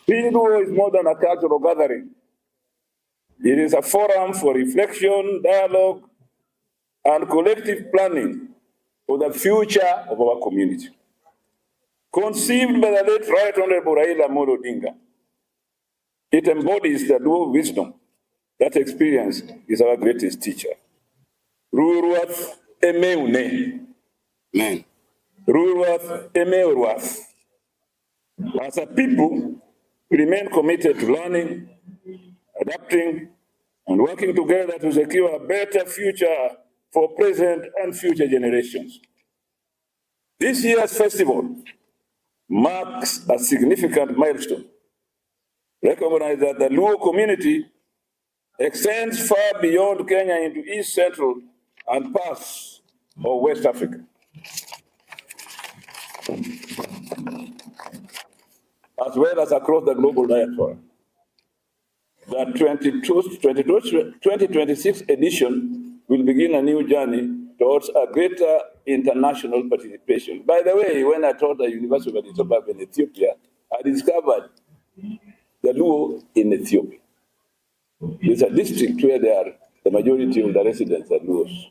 Piny Luo is more than a cultural gathering. It is a forum for reflection, dialogue, and collective planning for the future of our community. Conceived by the late Right Honorable Raila Amolo Odinga, it embodies the Luo wisdom that experience is our greatest teacher. Ruruath emeune. Amen. Ruruath emeuruath. As a people, we remain committed to learning, adapting, and working together to secure a better future for present and future generations. This year's festival marks a significant milestone. Recognize that the Luo community extends far beyond Kenya into East Central and parts of West Africa, as well as across the global diaspora. The 2026 edition will begin a new journey towards a greater international participation. By the way, when I taught at the University of Addis Ababa in Ethiopia, I discovered the Luo in Ethiopia. It's a district where they are, the majority of the residents are Luos.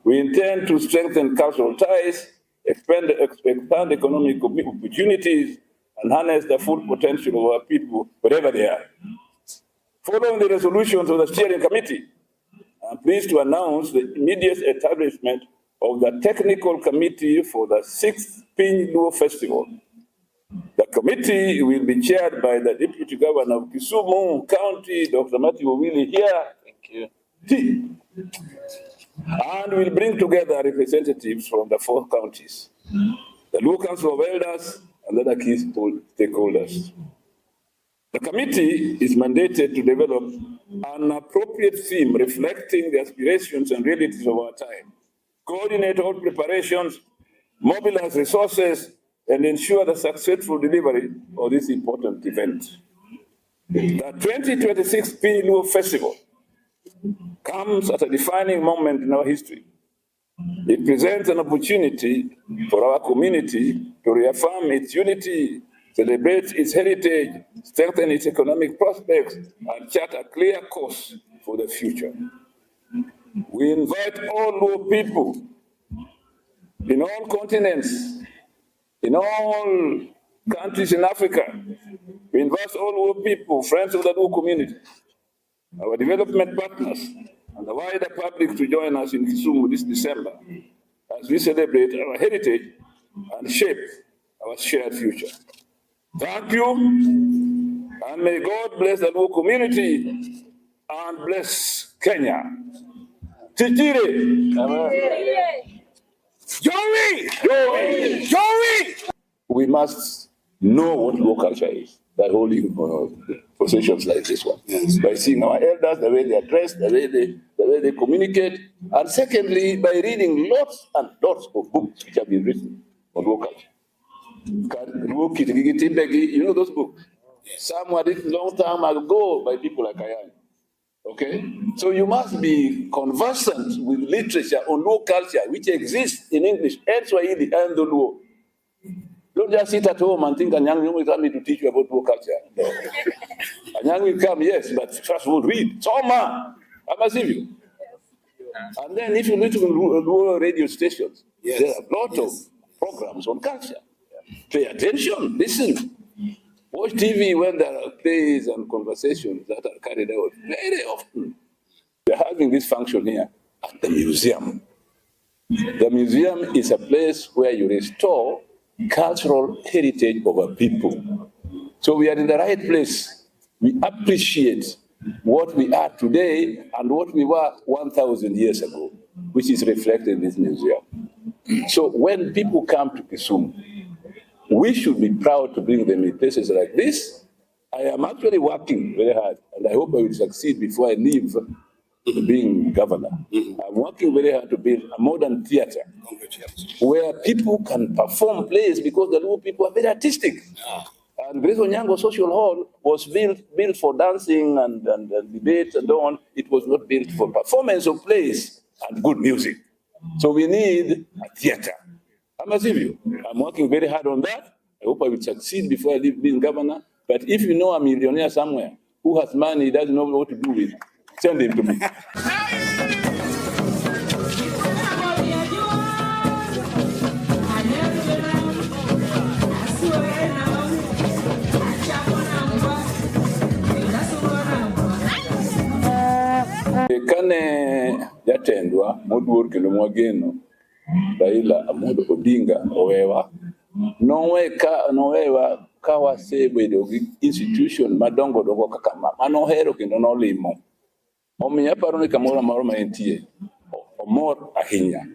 We intend to strengthen cultural ties, expand economic opportunities, and harness the full potential of our people wherever they are. Following the resolutions of the steering committee, I'm pleased to announce the immediate establishment of the technical committee for the 6th Piny Luo Festival. The committee will be chaired by the Deputy Governor of Kisumu County, Dr. Matthew Owili here. Thank you. T, and will bring together representatives from the 4 counties, the Luo Council of Elders, and other key stakeholders. The committee is mandated to develop an appropriate theme reflecting the aspirations and realities of our time, coordinate all preparations, mobilize resources, and ensure the successful delivery of this important event. The 2026 Piny Luo Festival comes at a defining moment in our history. It presents an opportunity for our community to reaffirm its unity, celebrate its heritage, strengthen its economic prospects, and chart a clear course for the future. We invite all Luo people in all continents, in all countries in Africa. We invite all Luo people, friends of the Luo community, our development partners, and the wider public to join us in Kisumu this December as we celebrate our heritage and shape our shared future. Thank you, and may God bless the Luo community and bless Kenya. Titire. Joey! Joey! Joey! We must know what Luo culture is by holding processions like this one. Yes. By seeing our elders, the way they are dressed, the way they communicate, and secondly, by reading lots and lots of books which have been written on Luo culture. Luo Kitigi Timbegi, you know those books? Some were written long time ago by people like I am. Okay? So you must be conversant with literature on Luo culture, which exists in English and Swahili and the Luo. Don't just sit at home and think Anyang will come to teach you about Luo culture. No. Anyang will come, yes, but first of all, read. Soma! I must you. And then if you listen to Luo radio stations, Yes. there are a lot Yes. of programs on culture. Pay attention, listen. Watch TV when there are plays and conversations that are carried out very often. We are having this function here at the museum. The museum is a place where you restore cultural heritage of a people. So we are in the right place. We appreciate What we are today and what we were 1,000 years ago, which is reflected in this museum. So when people come to Kisumu, we should be proud to bring them in places like this. I am actually working very hard, and I hope I will succeed before I leave being governor. I'm working very hard to build a modern theater where people can perform plays because the Luo people are very artistic. And Grace Onyango Social Hall was built for dancing and debate and so on. It was not built for performance of plays and good music. So we need a theater. I'm you. I'm working very hard on that. I hope I will succeed before I leave being governor. But if you know a millionaire somewhere who has money, he doesn't know what to do with, send him to me. Kane jatendwa moduor kendo mwageno Raila Amolo Odinga owewa, nowewa ka wasebedo gi institution madongo dongo kaka ma manohero kendo nolimo. Omiyo aparo ni kamoro amora ma entie omor ahinya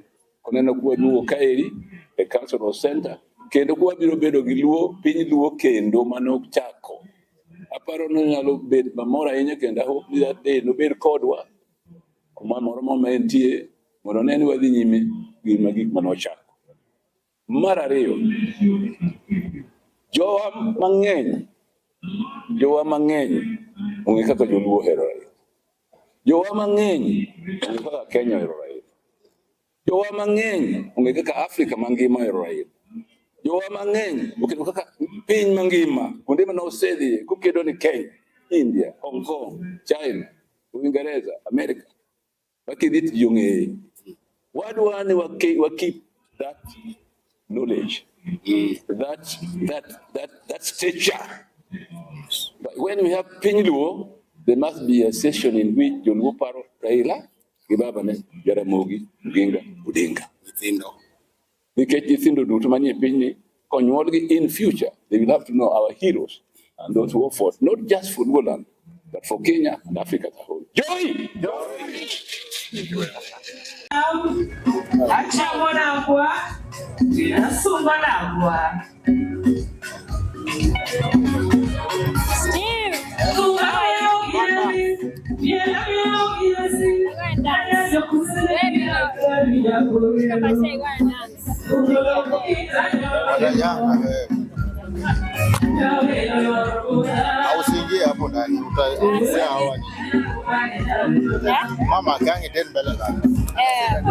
koneno kwaduogo kaeri e cultural center kendo kwabiro bedo gi Luo piny Luo kendo manochako. Aparo ni onyalo bet mamor ahinya kendo I hope ni that day nobed kodwa kuma moro ma entie mondo one ni wadhi nyime gi gik manochako. Mar ariyo, jowa mang'eny ong'e kaka joluo ohero Raila. Jowa mang'eny ong'e kaka Kenya ohero Raila. Jowa mang'eny ong'e kaka Afrika mangima ohero Raila. Jowa mang'eny oketo kaka piny mangima kuonde mane osedhiye kokedo ni Kenya, India, Hong Kong, China, Uingereza, America. Wakidhi to ji ong'eye. Wadwa ni wa keep that knowledge, that stature. But when we have piny Luo, there must be a session in which joluo paro Raila gi babane Jaramogi Oginga Odinga. Nyithindo. Nikech nyithindo duto manie pinyni konyuolgi in future, they will have to know our heroes and those who fought, not just for Luoland, but for Kenya and Africa as a whole. Joy! Achamo nangwa, asungo nangwa. Steve! Go and dance. Baby, go. Papa say go and dance. Watajana wewe. Au usiingie hapo ndani, utaongea hawa ni. Yeah? Mama gangi den mbele zake. Eh.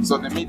So the meat.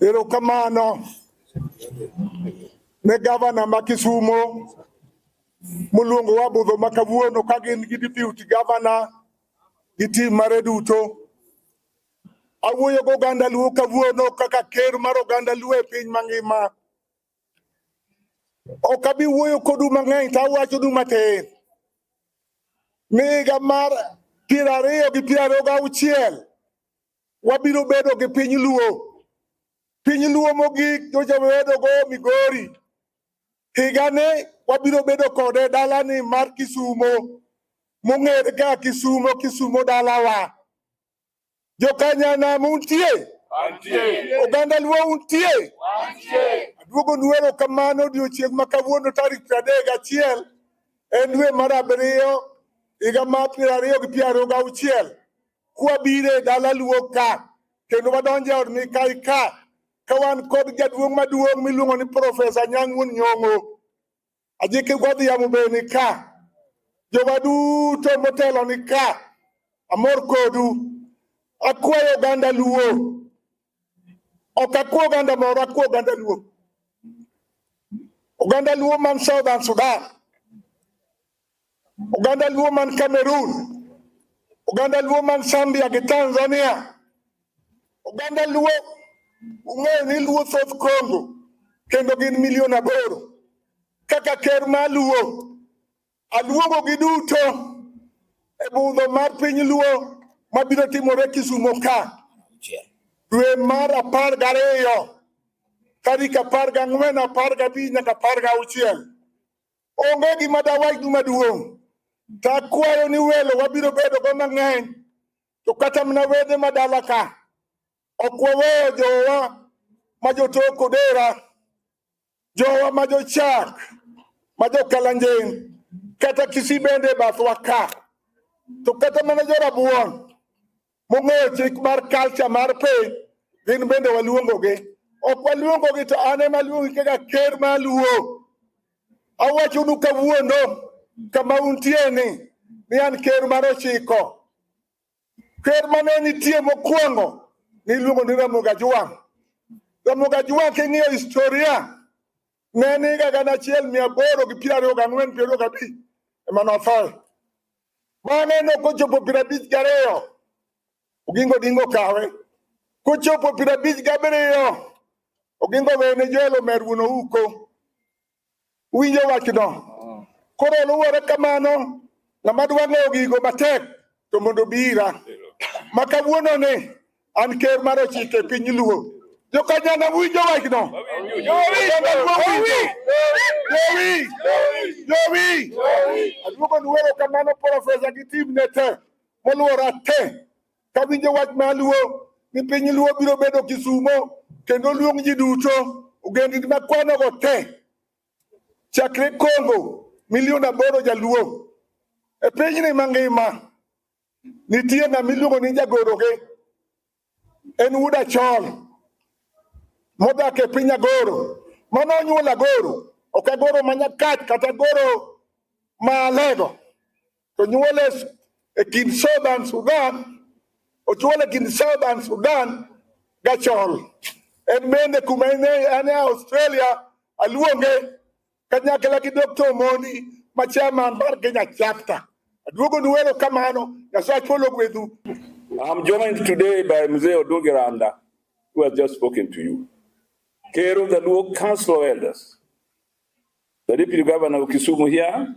Erokamano ne gavana ma Kisumo moluongowa budho ma kawuono ka gin gi deputy governor gi team mare duto. Awuoyo gi oganda Luo kawuono kaka ker mar oganda Luo e piny mangima. Ok abi wuoyo kodu mang'eny to awachonu matin. Ni higa mar 2026 wabiro bedo gi piny Luo. Piny Luo mogik nyocha wabedo go Migori. Higani wabiro bedo kode dalani mar Kisumo mong'ere kaka Kisumo, Kisumo dalawa. Jokanyanam untie? Oganda Luo untie? Aduogo nu erokamano odiochieng' ma kawuono tarik 31 en dwe mar abiriyo higa mar 2026 kwabiro e dala Luo ka kendo wadonjo e od Mikai ka ka wan kod jaduong' maduong' miluongo ni Profesa Anyang' Wuon Nyong'o. Ajiki Godhiambo be ni ka. Jowa duto motelo ni ka. Amor kodu. Akwayo oganda Luo. Ok akwa oganda moro, akwa oganda Luo. Oganda Luo man Southern Sudan. Oganda Luo man Cameroon. Oganda Luo man Zambia gi Tanzania. Oganda Luo ung'eyo ni Luo thoth Congo kendo gin milion 8. Kaka ker mar Luo, aluongo gi duto e budho mar piny Luo mabiro timore Kisumo ka dwe mar 12 tarik 14, 15 nyaka 16. Onge gima dawachnu maduong'. To akwayo ni welo wabiro bedo go mang'eny to kata mana wede madala ka ok waweyo jowa ma jotok Odera, jowa ma jochak, ma jokalanjing, kata Kisii bende e bathwa ka. To kata mana jorabuon mong'eyo chik mar culture mar piny, gin bende waluongogi. Ok waluongogi to an ema aluongi kaka ker mar Luo. Awachonu kawuono kama untie ni an ker mar 9. Ker mane nitie mokwongo niluongo ni Ramogi Ajwang'. Ramogi Ajwang' king'iyo historia ne en higa 1824 25 ema nothoe. Bang'e nokochopo 52 Oginga Odinga okawe. Kochopo 57 Oginga owene Joel Omer wuon Ouko. Uwinjo wachno? Koro luwore kamano, ng'ama dwa ng'eyo gigo matek to mondo obi ira. Ma kawuono ni an ker mar 9 e piny Luo. Jokanyana winjo wachno? Oganda Luo winjo? Jowi! Jowi! Aduogo nu erokamano Profesa gi team ne te moluora te. Kawinjo wach mar Luo ni piny Luo biro bedo Kisumo kendo luong ji duto ogendini makwanogo te chakre Congo milion 8 jaluo e pinyni mangima nitie ng'ama iluongo ni jagoroge en wuod Achol modak e piny Agoro mano onyuolo Agoro ok Agoro ma Nyakach kata Agoro ma Alego to nyuole e kind Southern Sudan ochuole e kind Southern Sudan gachol en bende kuma en e Australia aluonge kanyakla gi Dr. Omondi ma chairman mar Kenya chapter. Aduogo nu erokamano, Nyasaye ogwedhu. I'm joined today by Mzee Odungi Randa, who has just spoken to you. Ker of the Luo Council of Elders, the Deputy Governor of Kisumu here,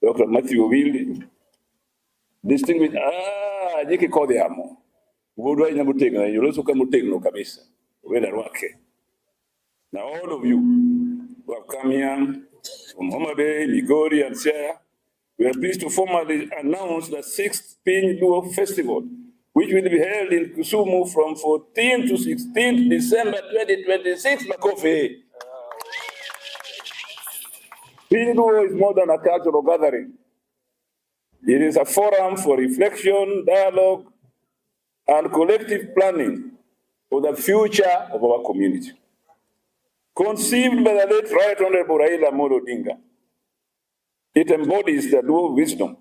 Dr. Matthew Owili, distinguished, Jiki Kodhiamo, wuodwa ahinya motegno, joloso ka motegno kabisa, wenda rwake. All of you who have come here from Homa Bay, Migori, and Siaya, we are pleased to formally announce the 6th Piny Luo Festival, which will be held in Kisumu from 14 to 16 December 2026. Makofi. Piny Luo is more than a cultural gathering. It is a forum for reflection, dialogue, and collective planning for the future of our community. Conceived by the late Right Honorable Raila Amolo Odinga, it embodies the Luo wisdom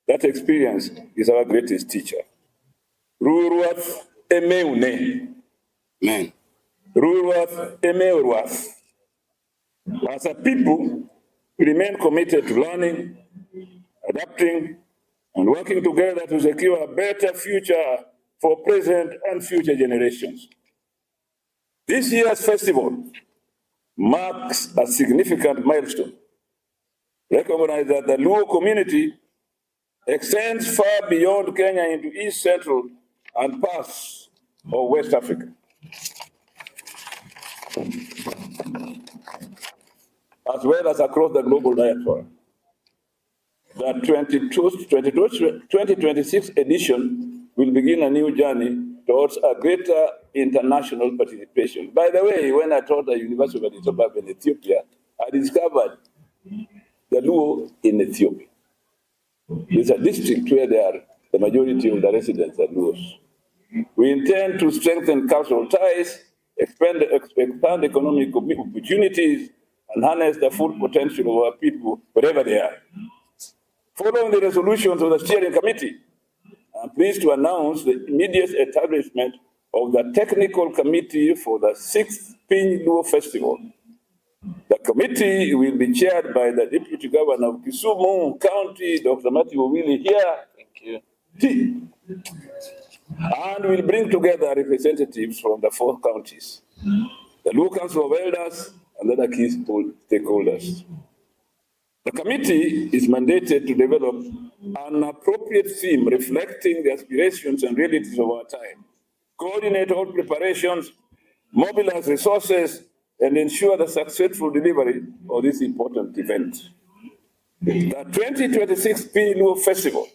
that experience is our greatest teacher. Ruoth emeune. Amen. Ruoth emeuruath. As a people, we remain committed to learning, adapting, and working together to secure a better future for present and future generations. This year's festival marks a significant milestone. Recognize that the Luo community extends far beyond Kenya into East Central and parts of West Africa, as well as across the global diaspora. The 2026 edition will begin a new journey towards a greater international participation. By the way, when I taught at the University of Addis Ababa in Ethiopia, I discovered the Luo in Ethiopia. It's a district where they are, the majority of the residents are Luos. We intend to strengthen cultural ties, expand economic opportunities, and harness the full potential of our people wherever they are. Following the resolutions of the steering committee, I'm pleased to announce the immediate establishment of the technical committee for the 6th Piny Luo Festival. The committee will be chaired by the Deputy Governor of Kisumu County, Dr. Matthew Owili here. Thank you. T. And will bring together representatives from the 4 counties, the Luo Council of Elders, and other key stakeholders. The committee is mandated to develop an appropriate theme reflecting the aspirations and realities of our time, coordinate all preparations, mobilize resources, and ensure the successful delivery of this important event. The 2026 Piny Luo Festival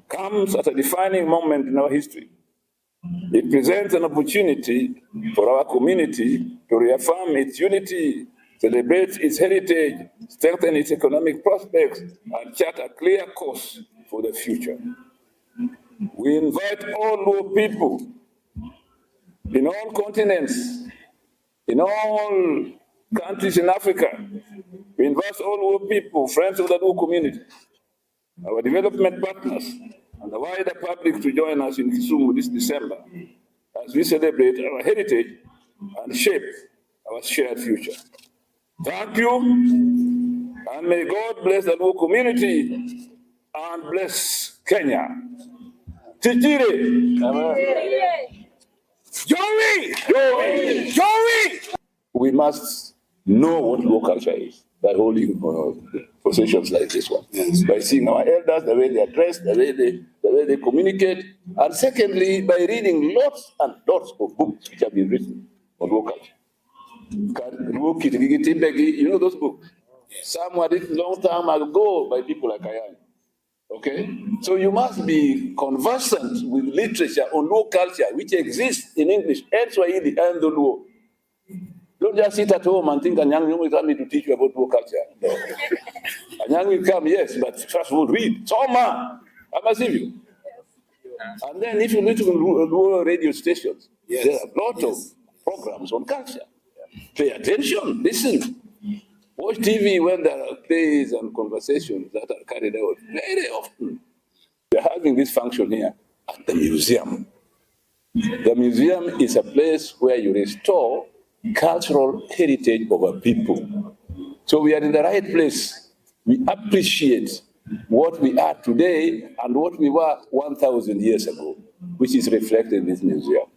comes at a defining moment in our history. It presents an opportunity for our community to reaffirm its unity, celebrate its heritage, strengthen its economic prospects, and chart a clear course for the future. We invite all Luo people in all continents, in all countries in Africa. We invite all Luo people, friends of the Luo community, our development partners, and the wider public to join us in Kisumu this December as we celebrate our heritage and shape our shared future. Thank you, and may God bless the Luo community and bless Kenya. Titire. Joey! Joey! Joey! We must know what Luo culture is by holding positions like this one. Yes. By seeing our elders, the way they are dressed, the way they communicate, and secondly, by reading lots and lots of books which have been written on Luo culture. You know those books? Some were written long time ago by people like I am. Okay? So you must be conversant with literature on Luo culture, which exists in English and Swahili and the Luo. Don't just sit at home and think Anyang' Nyong'o will come to teach you about Luo culture. No. Anyang' will come, yes, but first of all, read. Soma! Amasivyo. And then if you listen to Luo radio stations, Yes. there are a lot Yes. of programs on culture. Pay attention, listen. Watch TV when there are plays and conversations that are carried out very often. We're having this function here at the museum. The museum is a place where you restore cultural heritage of a people. So we are in the right place. We appreciate what we are today and what we were 1,000 years ago, which is reflected in this museum.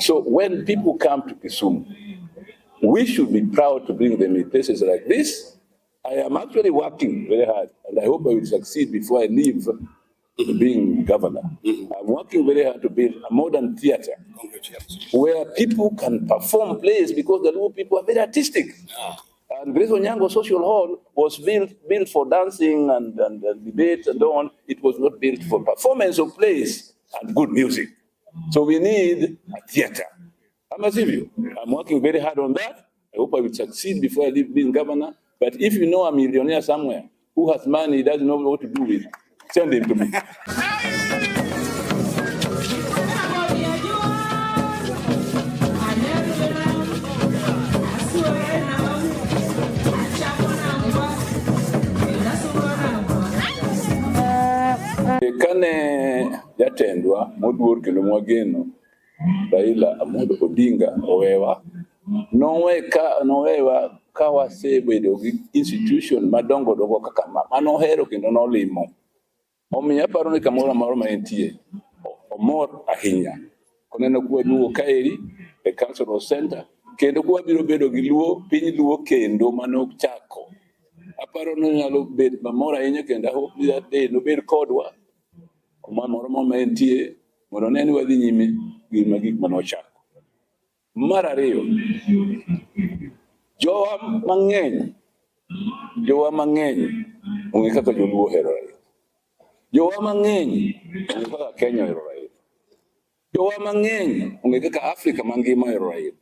So when people come to Kisumu, we should be proud to bring them in places like this. I am actually working very hard, and I hope I will succeed before I leave being governor, I'm working very hard to build a modern theater where people can perform plays because the Luo people are very artistic. And Grace Onyango Social Hall was built for dancing and debate and so on. It was not built for performance of plays and good music. So we need a theater. I'm sivyo? I'm working very hard on that. I hope I will succeed before I leave being governor. But if you know a millionaire somewhere who has money he doesn't know what to do with, send him to me. Kane jatendwa moduor kendo mwageno Raila Amolo Odinga owewa, nowewa ka wasebedo gi institution madongo dongo kaka ma manohero kendo nolimo. Omiyo aparo ni kamoro amora ma entie omor ahinya koneno kwaduogo kaeri e Cultural Center kendo kwabiro bedo gi Luo piny Luo kendo manochako. Aparo ni onyalo bedo mamor ahinya kendo I hope that day nobed kodwa kuma moro ma entie mondo one ni wadhi nyime gi gik manochako. Mar ariyo, jowa mang'eny ong'e kaka joluo ohero Raila. Jowa mang'eny ong'e kaka Kenya ohero Raila. Jowa mang'eny ong'e kaka Afrika mangima ohero Raila.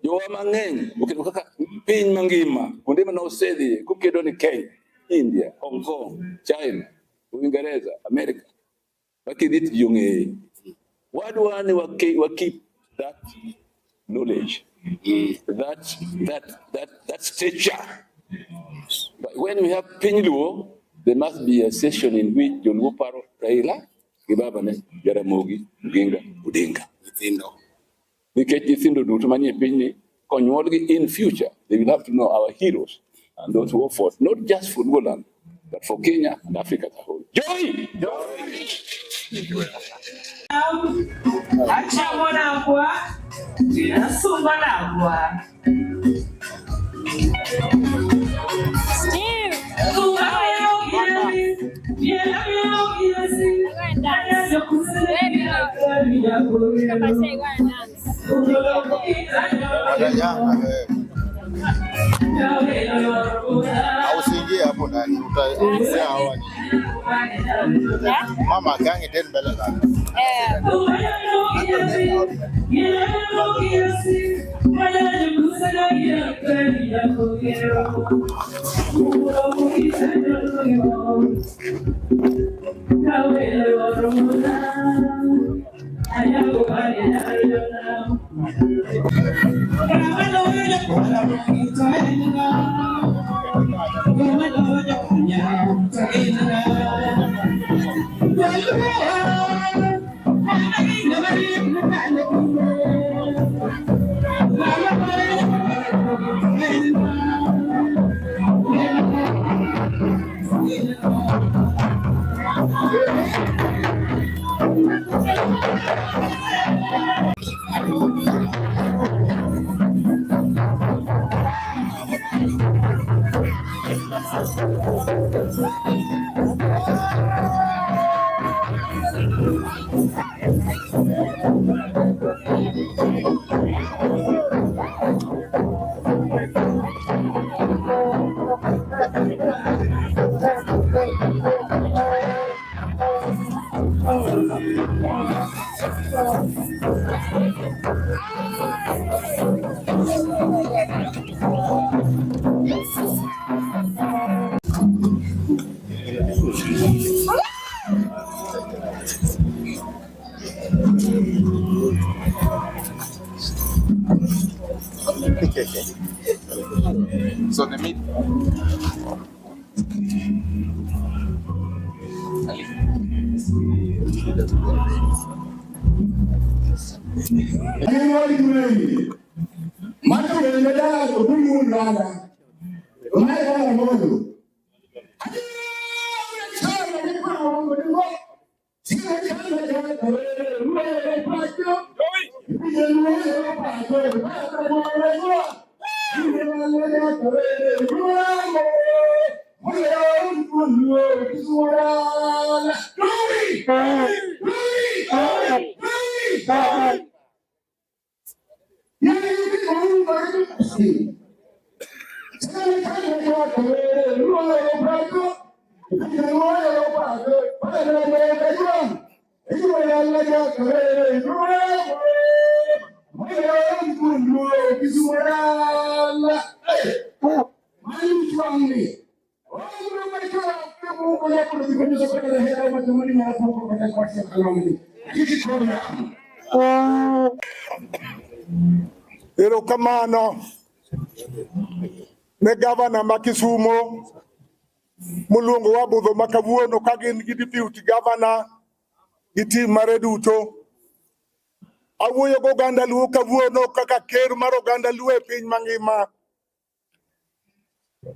Jowa mang'eny ong'eyo kaka piny mangima kuonde mane osedhiye kokedo ni Kenya, India, Hong Kong, China, Uingereza, America. Wakidhi to ji ong'eye. Wadwa ni wa keep that knowledge, that stature. But when we have piny Luo, there must be a session in which joluo paro Raila gi babane Jaramogi Oginga Odinga. Nyithindo. Nikech nyithindo duto manie pinyni konyuolgi in future, they will have to know our heroes and those who fought, not just for Luoland, but for Kenya and Africa as a whole. Joy! Achamo nangwa, asungo nangwa. Steve! Go and dance. Baby, look. I say go and dance. Watajanga wewe. Au usiingie hapo ndani, utaongea hawa ni Yeah? mama kangi tena mbele zako. Eh. So the meat. Erokamano ne gavana ma Kisumo moluongo wa budho ma kawuono ka gin gi deputy governor gi team mare duto. Awuoyo go oganda Luo kawuono kaka ker mar oganda Luo e piny mangima.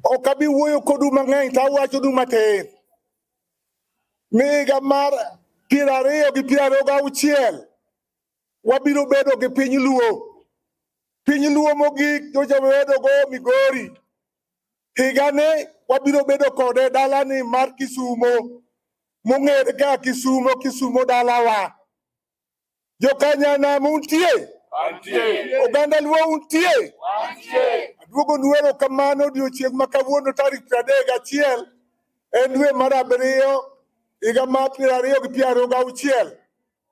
Ok abi wuoyo kodu mang'eny to awachonu matin. Ni higa mar 2026 wabiro bedo gi piny Luo. Piny Luo mogik nyocha wabedo go Migori. Higani wabiro bedo kode dalani mar Kisumo mong'ere kaka Kisumo, Kisumo dalawa. Jokanyanam untie? Oganda Luo untie? Aduogo nu erokamano odiochieng' ma kawuono tarik 31 en dwe mar abiriyo higa mar 2026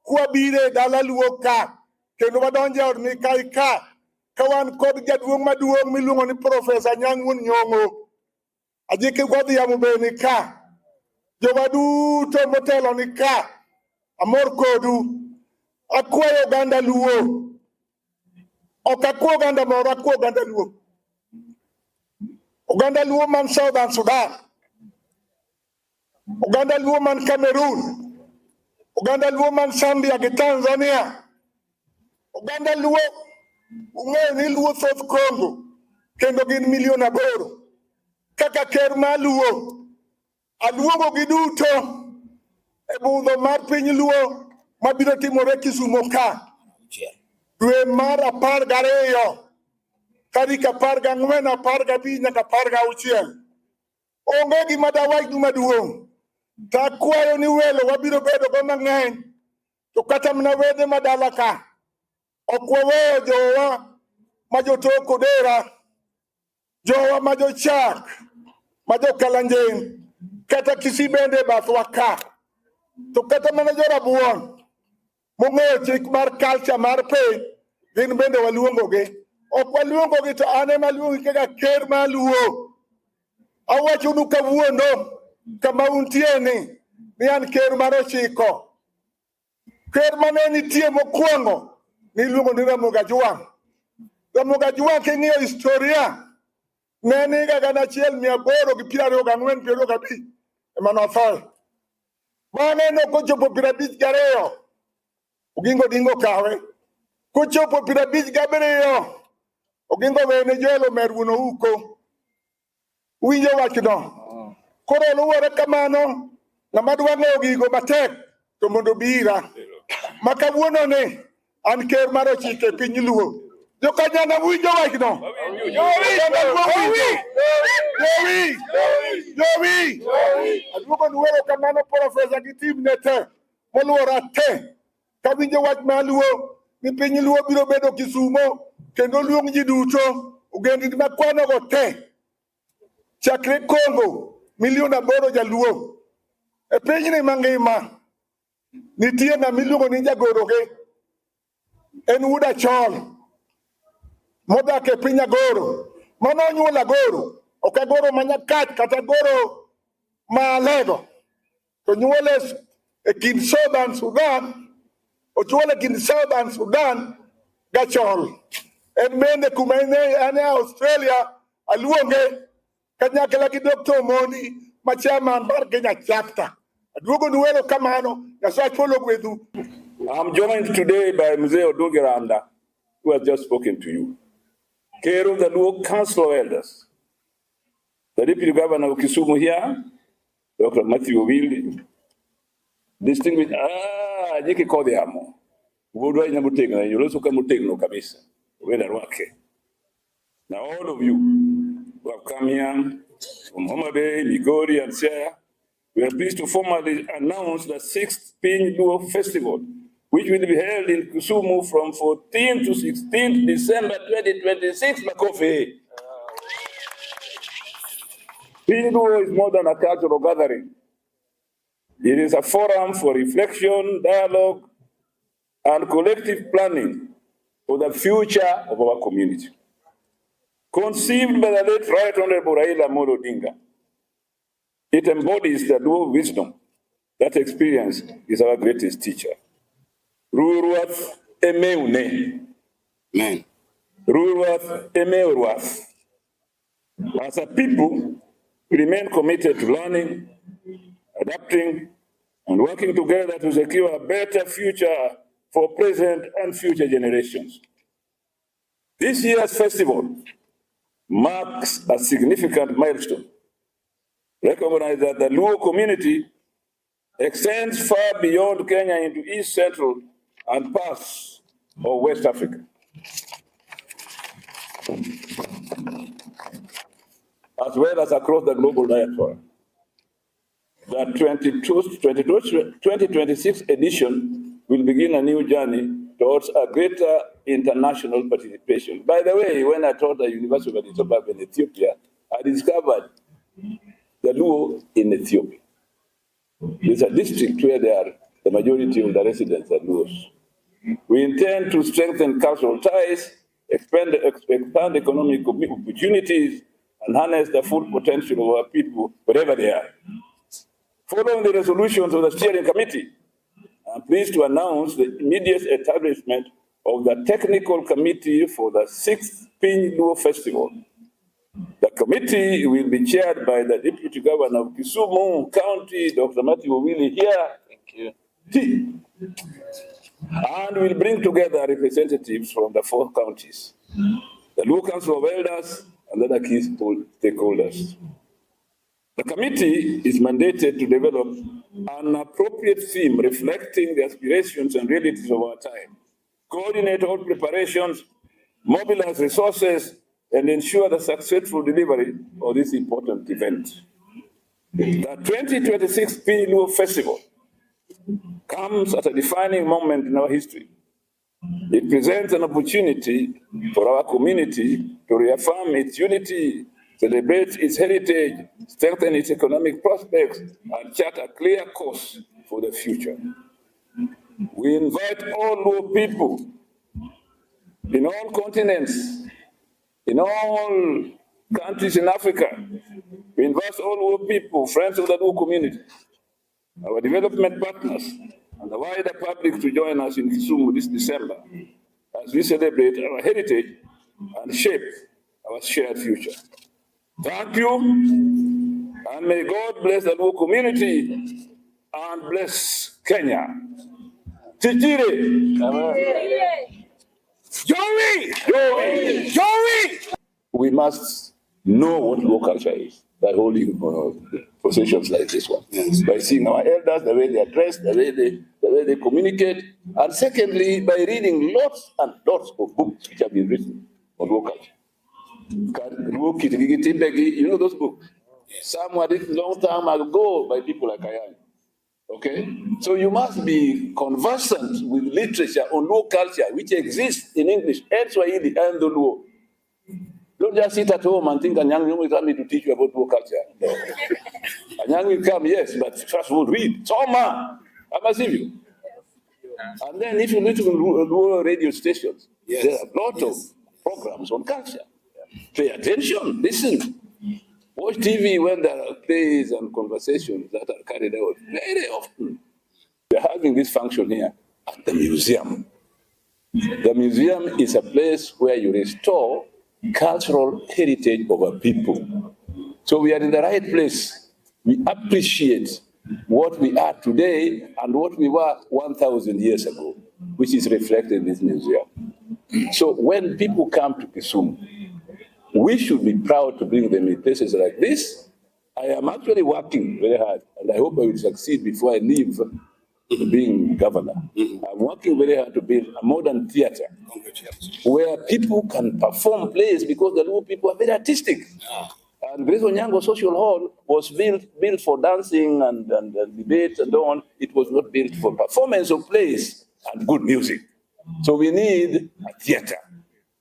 kwabiro e dala Luo ka kendo wadonjo e od Mikai ka ka wan kod jaduong' maduong' miluongo ni Profesa Anyang' Wuon Nyong'o. Ajiki Godhiambo be ni ka. Jowa duto motelo ni ka. Amor kodu. Akwayo oganda Luo. Ok akwa oganda moro, akwa oganda Luo. Oganda Luo man Southern Sudan. Oganda Luo man Cameroon. Oganda Luo man Zambia gi Tanzania. Oganda Luo ung'eyo ni Luo thoth Congo kendo gin milion 8. Kaka ker mar Luo, aluongo gi duto e budho mar piny Luo mabiro timore Kisumo ka dwe mar 12 tarik 14, 15 nyaka 16. Onge gima dawachnu maduong'. To akwayo ni welo wabiro bedo go mang'eny to kata mana wede madala ka ok waweyo jowa ma jotok Odera, jowa ma jochak, ma jokalanjen, kata Kisii bende e bathwa ka. To kata mana jorabuon mong'eyo chik mar culture mar piny, gin bende waluongogi. Ok waluongogi to an ema aluongi kaka ker mar Luo. Awachonu kawuono kama untie ni an ker mar 9. Ker mane nitie mokwongo niluongo ni Ramogi Ajwang'. Ramogi Ajwang' king'iyo historia ne en higa 1824, 25 ema nothoe. Bang'e nokochopo 52 Oginga Odinga okawe. Kochopo 57 Oginga owene Joel Omer wuon Ouko. Uwinjo wachno? Koro luwore kamano, ng'ama dwa ng'eyo gigo matek to mondo obi ira. Ma kawuono ni an ker mar 9 e piny Luo. Jokanyana winjo wachno? Oganda Luo winjo? Jowi! Jowi! Aduogo nu erokamano profesa gi team ne te moluora te. Kawinjo wach mar Luo ni piny Luo biro bedo Kisumo kendo luong ji duto ogendini makwanogo te chakre Congo milion 8 jaluo e pinyni mangima nitie ng'ama iluongo ni jagoroge en wuod Achol modak e piny Agoro mano onyuolo Agoro ok Agoro ma Nyakach kata Agoro ma Alego to nyuole e kind Southern Sudan ochuole kind Southern Sudan gachol en bende kuma en e Australia aluonge kanyakla gi Dr. Omoni ma chairman mar Kenya chapter. Aduogo nu erokamano, Nyasaye polo gwedhu. I'm joined today by Mzee Odungi Randa, who has just spoken to you. Ker of the Luo Council of Elders, the Deputy Governor of Kisumu here, Dr. Matthew Owili, distinguished, Jiki Kodhiamo, Wuodwa ina motegno, yoloso ka motegno kabisa, wenda rwake. Now all of you who have come here from Homa Bay, Migori and Siaya, we are pleased to formally announce the sixth Piny Luo Festival which will be held in Kisumu from 14 to 16 December 2026. Makofi. Piny Luo is more than a cultural gathering. It is a forum for reflection, dialogue, and collective planning for the future of our community. Conceived by the late Right Honorable Raila Amolo Odinga, it embodies the Luo wisdom that experience is our greatest teacher. Ruruath emeune. Amen. Ruruath emeuruath. As a people, we remain committed to learning, adapting, and working together to secure a better future for present and future generations. This year's festival marks a significant milestone. Recognize that the Luo community extends far beyond Kenya into East Central and parts of West Africa, as well as across the global diaspora. The 2026 edition will begin a new journey towards a greater international participation. By the way, when I taught at the University of Addis Ababa in Ethiopia, I discovered the Luo in Ethiopia. It's a district where they are, the majority of the residents are Luos. We intend to strengthen cultural ties, expand economic opportunities, and harness the full potential of our people wherever they are. Following the resolutions of the steering committee, I'm pleased to announce the immediate establishment of the technical committee for the 6th Piny Luo Festival. The committee will be chaired by the Deputy Governor of Kisumu County, Dr. Matthew Owili here. Thank you. T. And will bring together representatives from the 4 counties, the Luo Council of Elders, and other key stakeholders. The committee is mandated to develop an appropriate theme reflecting the aspirations and realities of our time, coordinate all preparations, mobilize resources, and ensure the successful delivery of this important event. The 2026 Piny Luo Festival comes at a defining moment in our history. It presents an opportunity for our community to reaffirm its unity, celebrate its heritage, strengthen its economic prospects, and chart a clear course for the future. We invite all Luo people in all continents, in all countries in Africa. We invite all Luo people, friends of the Luo community, our development partners, and the wider public to join us in Kisumu this December as we celebrate our heritage and shape our shared future. Thank you, and may God bless the Luo community and bless Kenya. Tijire. Joey! Joey! Joey! We must know what Luo culture is by holding processions like this one. Yes. By seeing our elders, the way they are dressed, the way they communicate, and secondly, by reading lots and lots of books which have been written on Luo culture. You know those books? Some were written long time ago by people like Ayany. Okay? So you must be conversant with literature on Luo culture, which exists in English and Swahili and the Luo. Don't just sit at home and think Anyang will come to teach you about Luo culture. No. Anyang will come, yes, but first of all, read. Soma! Amasivyo. And then if you listen to Luo radio stations, Yes. there are a lot Yes. of programs on culture. Pay attention, listen. Watch TV when there are plays and conversations that are carried out very often. We're having this function here at the museum. The museum is a place where you restore cultural heritage of a people. So we are in the right place. We appreciate what we are today and what we were 1,000 years ago, which is reflected in this museum. So when people come to Kisumu, we should be proud to bring them in places like this. I am actually working very hard, and I hope I will succeed before I leave being governor. I'm working very hard to build a modern theater Congratulations. where people can perform plays, because the Luo people are very artistic. And Grace Onyango Social Hall was built for dancing and debate and so on. It was not built for performance of plays. and good music. So we need a theater.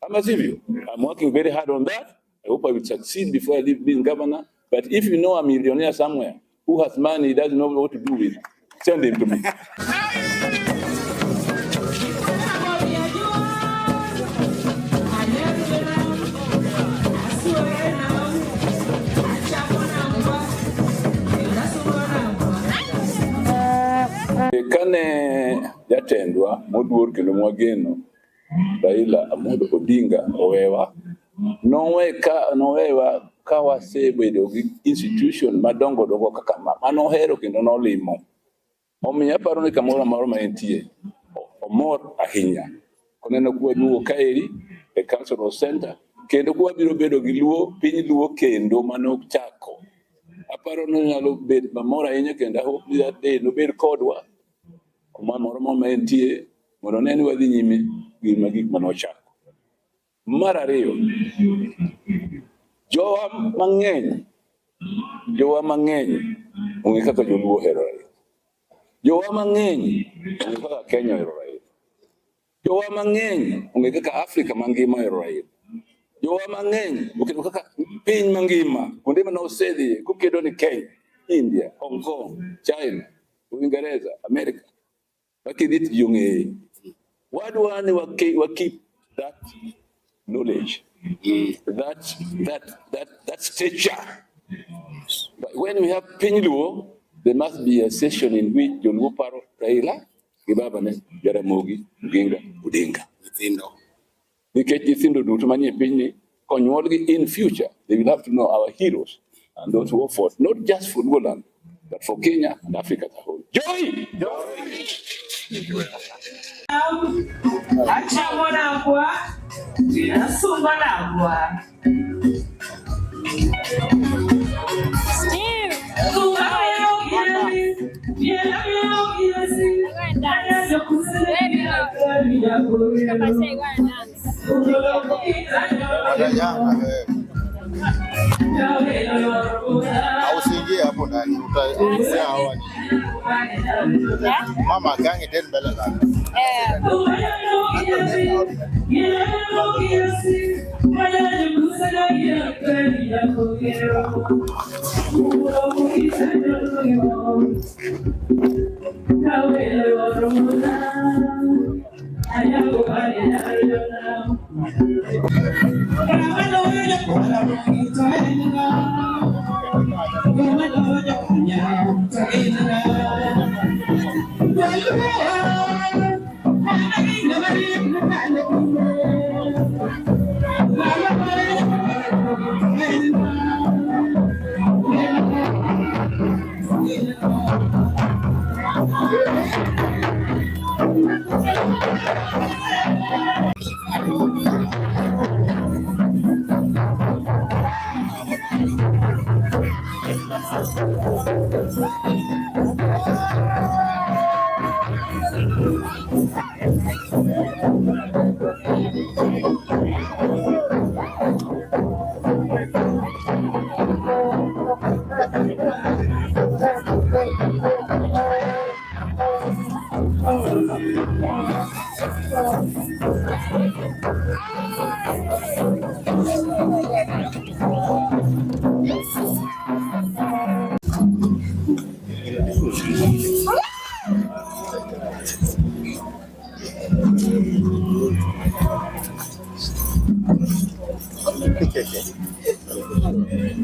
Ama sivyo? I'm working very hard on that. I hope I will succeed before I leave being governor. But if you know a millionaire somewhere who has money he doesn't know what to do with, send him to me. Kane jatendwa moduor kendo mwageno Raila Amolo Odinga owewa, nowewa ka wasebedo gi institution madongo dongo kaka ma manohero kendo nolimo. Omiyo aparo ni kamoro amora ma entie omor ahinya koneno kwaduogo kaeri e Cultural Center kendo kwabiro bedo gi Luo piny Luo kendo manochako. Aparo ni onyalo bedo mamor ahinya kendo I hope that day nobed kodwa kuma moro ma entie mondo one ni wadhi nyime gi gik manochako. Mar ariyo, jowa mang'eny ong'e kaka joluo ohero Raila. Jowa mang'eny ong'e kaka Kenya ohero Raila. Jowa mang'eny ong'e kaka Afrika mangima ohero Raila. Jowa mang'eny oketo kaka piny mangima kuonde mane osedhiye kokedo ni Kenya, India, Hong Kong, China, Uingereza, Amerika. Wakidhi to ji ong'eye. Wadwa ni wa keep that knowledge, that stature. But when we have piny Luo, there must be a session in which joluo paro Raila gi babane Jaramogi Oginga Odinga. Nyithindo. Nikech nyithindo duto manie pinyni konyuolgi in future, they will have to know our heroes and those who fought, not just for Luoland, but for Kenya and Africa as a whole. Joy! Achamo nagwa, asungo nagwa. Steve! Go and dance. Baby, go. Papa say go and dance. Watajanga wewe. Au usiingie hapo ndani, utaongea hawa ni Yeah? mama gangi den mbele zako. Eh.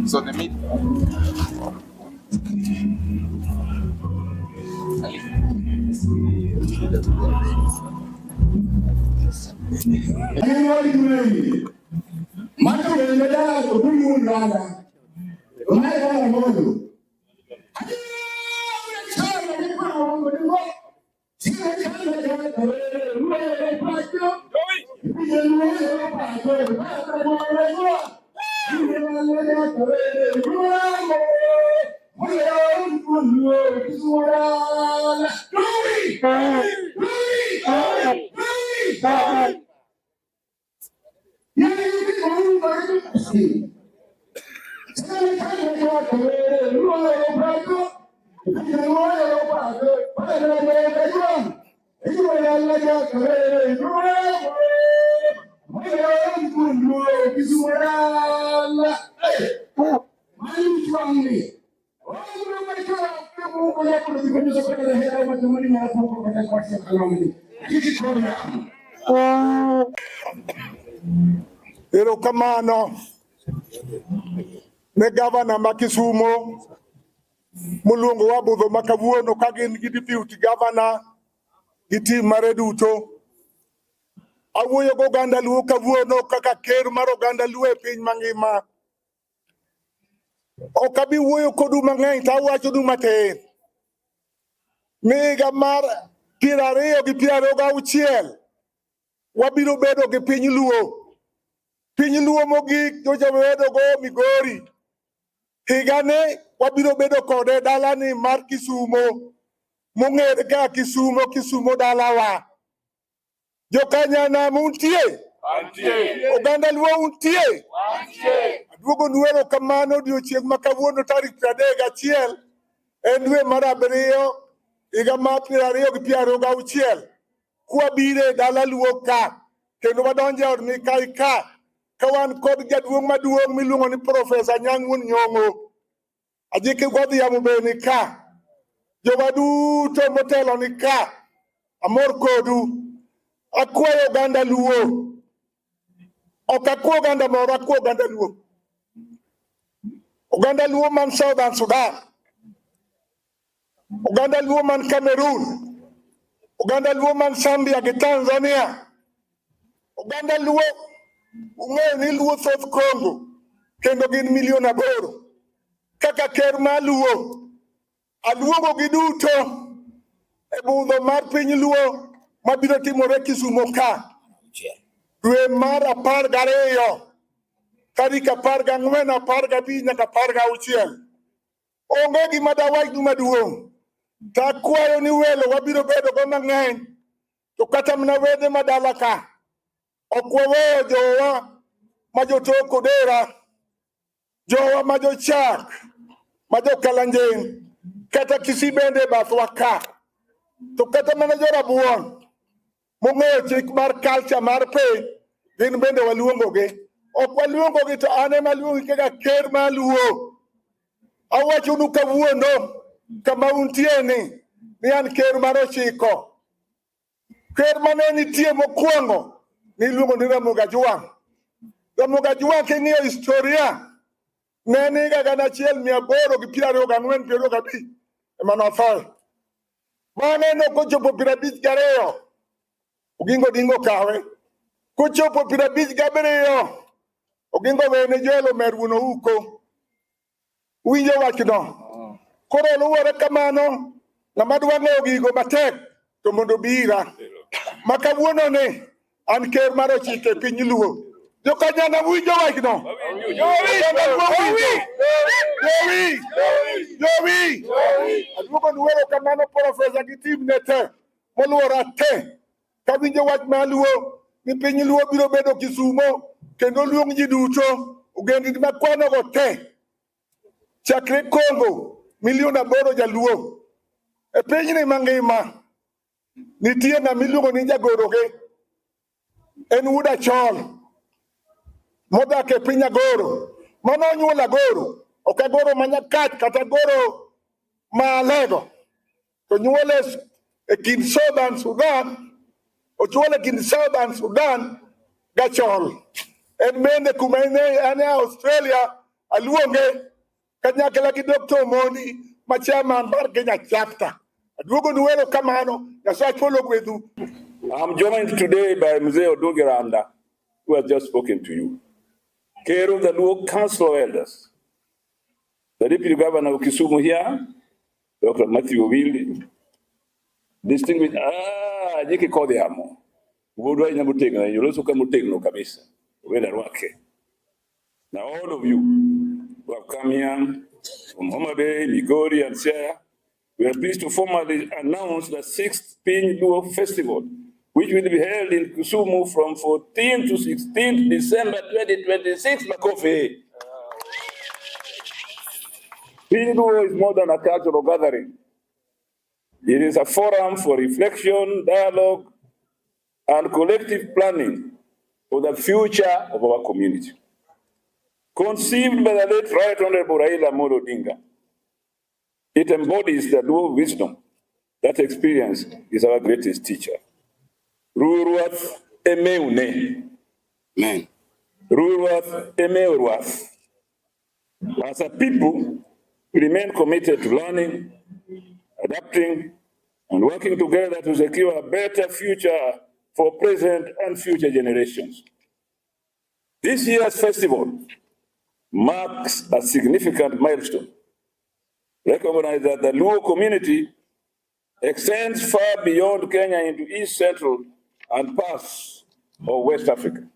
So the meat. Erokamano ne gavana ma Kisumo moluongo wa budho ma kawuono ka gin gi deputy governor gi team mare duto. Awuoyo go oganda Luo kawuono kaka ker mar oganda Luo e piny mangima. Ok abi wuoyo kodu mang'eny to awachonu matin. Ni higa mar 2026 wabiro bedo gi piny Luo. Piny Luo mogik nyocha wabedo go Migori. Higani wabiro bedo kode dalani mar Kisumo mong'ere kaka Kisumo, Kisumo dalawa. Jokanyanam untie? Oganda Luo untie? Aduogo nu erokamano odiochieng' ma kawuono tarik 31 en dwe mar abiriyo higa mar 2026 kwabiro e dala Luo ka kendo wadonjo e od Mikai ka ka wan kod jaduong' maduong' miluongo ni Profesa Anyang' Wuon Nyong'o. Ajiki Godhiambo be ni ka. Jowa duto motelo ni ka. Amor kodu. Akwayo oganda Luo. Ok akwa oganda moro, akwa oganda Luo. Oganda Luo man Southern Sudan. Oganda Luo man Cameroon. Oganda Luo man Zambia gi Tanzania. Oganda Luo ung'eyo ni Luo thoth Congo kendo gin milion 8. Kaka ker mar Luo, aluongo gi duto e budho mar piny Luo mabiro timore Kisumo ka dwe mar 12 tarik 14, 15 nyaka 16. Onge gima dawachnu maduong'. To akwayo ni welo wabiro bedo go mang'eny to kata mana wede madala ka ok waweyo jowa ma jotok Odera, jowa ma jochak, ma jokalanjing, kata Kisii bende e bathwa ka. To kata mana jorabuon mong'eyo chik mar culture mar piny, gin bende waluongogi. Ok waluongogi to an ema aluongi kaka ker mar Luo. Awachonu kawuono kama untie ni an ker mar 9. Ker mane nitie mokwongo niluongo ni Ramogi Ajwang'. Ramogi Ajwang' king'iyo historia ne en higa 1824 25 ema nothoe. Bang'e nokochopo 52 Oginga Odinga okawe. Kochopo 57 Oginga owene Joel Omer wuon Ouko. Uwinjo wachno? Koro luwore kamano, ng'ama dwa ng'eyo gigo matek to mondo obi ira. Ma kawuono ni an ker mar 9 e piny Luo. Jokanyana winjo wachno? Oganda Luo winjo? Jowi! Jowi! Aduogo nu erokamano profesa gi team ne te moluora te. Kawinjo wach mar Luo ni piny Luo biro bedo Kisumo kendo luong ji duto ogendini makwanogo te chakre Congo milion 8 jaluo e pinyni mangima nitie ng'ama iluongo ni jagoroge en wuod Achol modak e piny Agoro mano onyuolo Agoro ok Agoro ma Nyakach kata Agoro ma Alego to nyuole e kind Southern Sudan ochuole e kind Southern Sudan gachol en bende kuma en e Australia aluonge kanyakla gi Dr. Omondi ma chairman mar Kenya chapter. Aduogo nu erokamano, Nyasaye ogwedhu. I'm joined today by Mzee Oduge Randa, who has just spoken to you. Ker of the Luo Council of Elders, the Deputy Governor of Kisumu here, Dr. Matthew Owili, distinguished, Jiki Kodhiamo, Wuodwa ina motegno, yoloso ka motegno kabisa, wenda rwake. Now all of you who have come here from Homa Bay, Migori and Siaya, we are pleased to formally announce the 6th Piny Luo Festival, which will be held in Kisumu from 14 to 16 December 2026. Makofi. Piny Luo is more than a cultural gathering. It is a forum for reflection, dialogue, and collective planning for the future of our community. Conceived by the late Right Honorable Raila Amolo Odinga, it embodies the Luo wisdom that experience is our greatest teacher. Ruruath emeune. Amen. Ruruath emeuruath. As a people, we remain committed to learning, adapting, and working together to secure a better future for present and future generations. This year's festival marks a significant milestone. Recognize that the Luo community extends far beyond Kenya into East Central and parts of West Africa,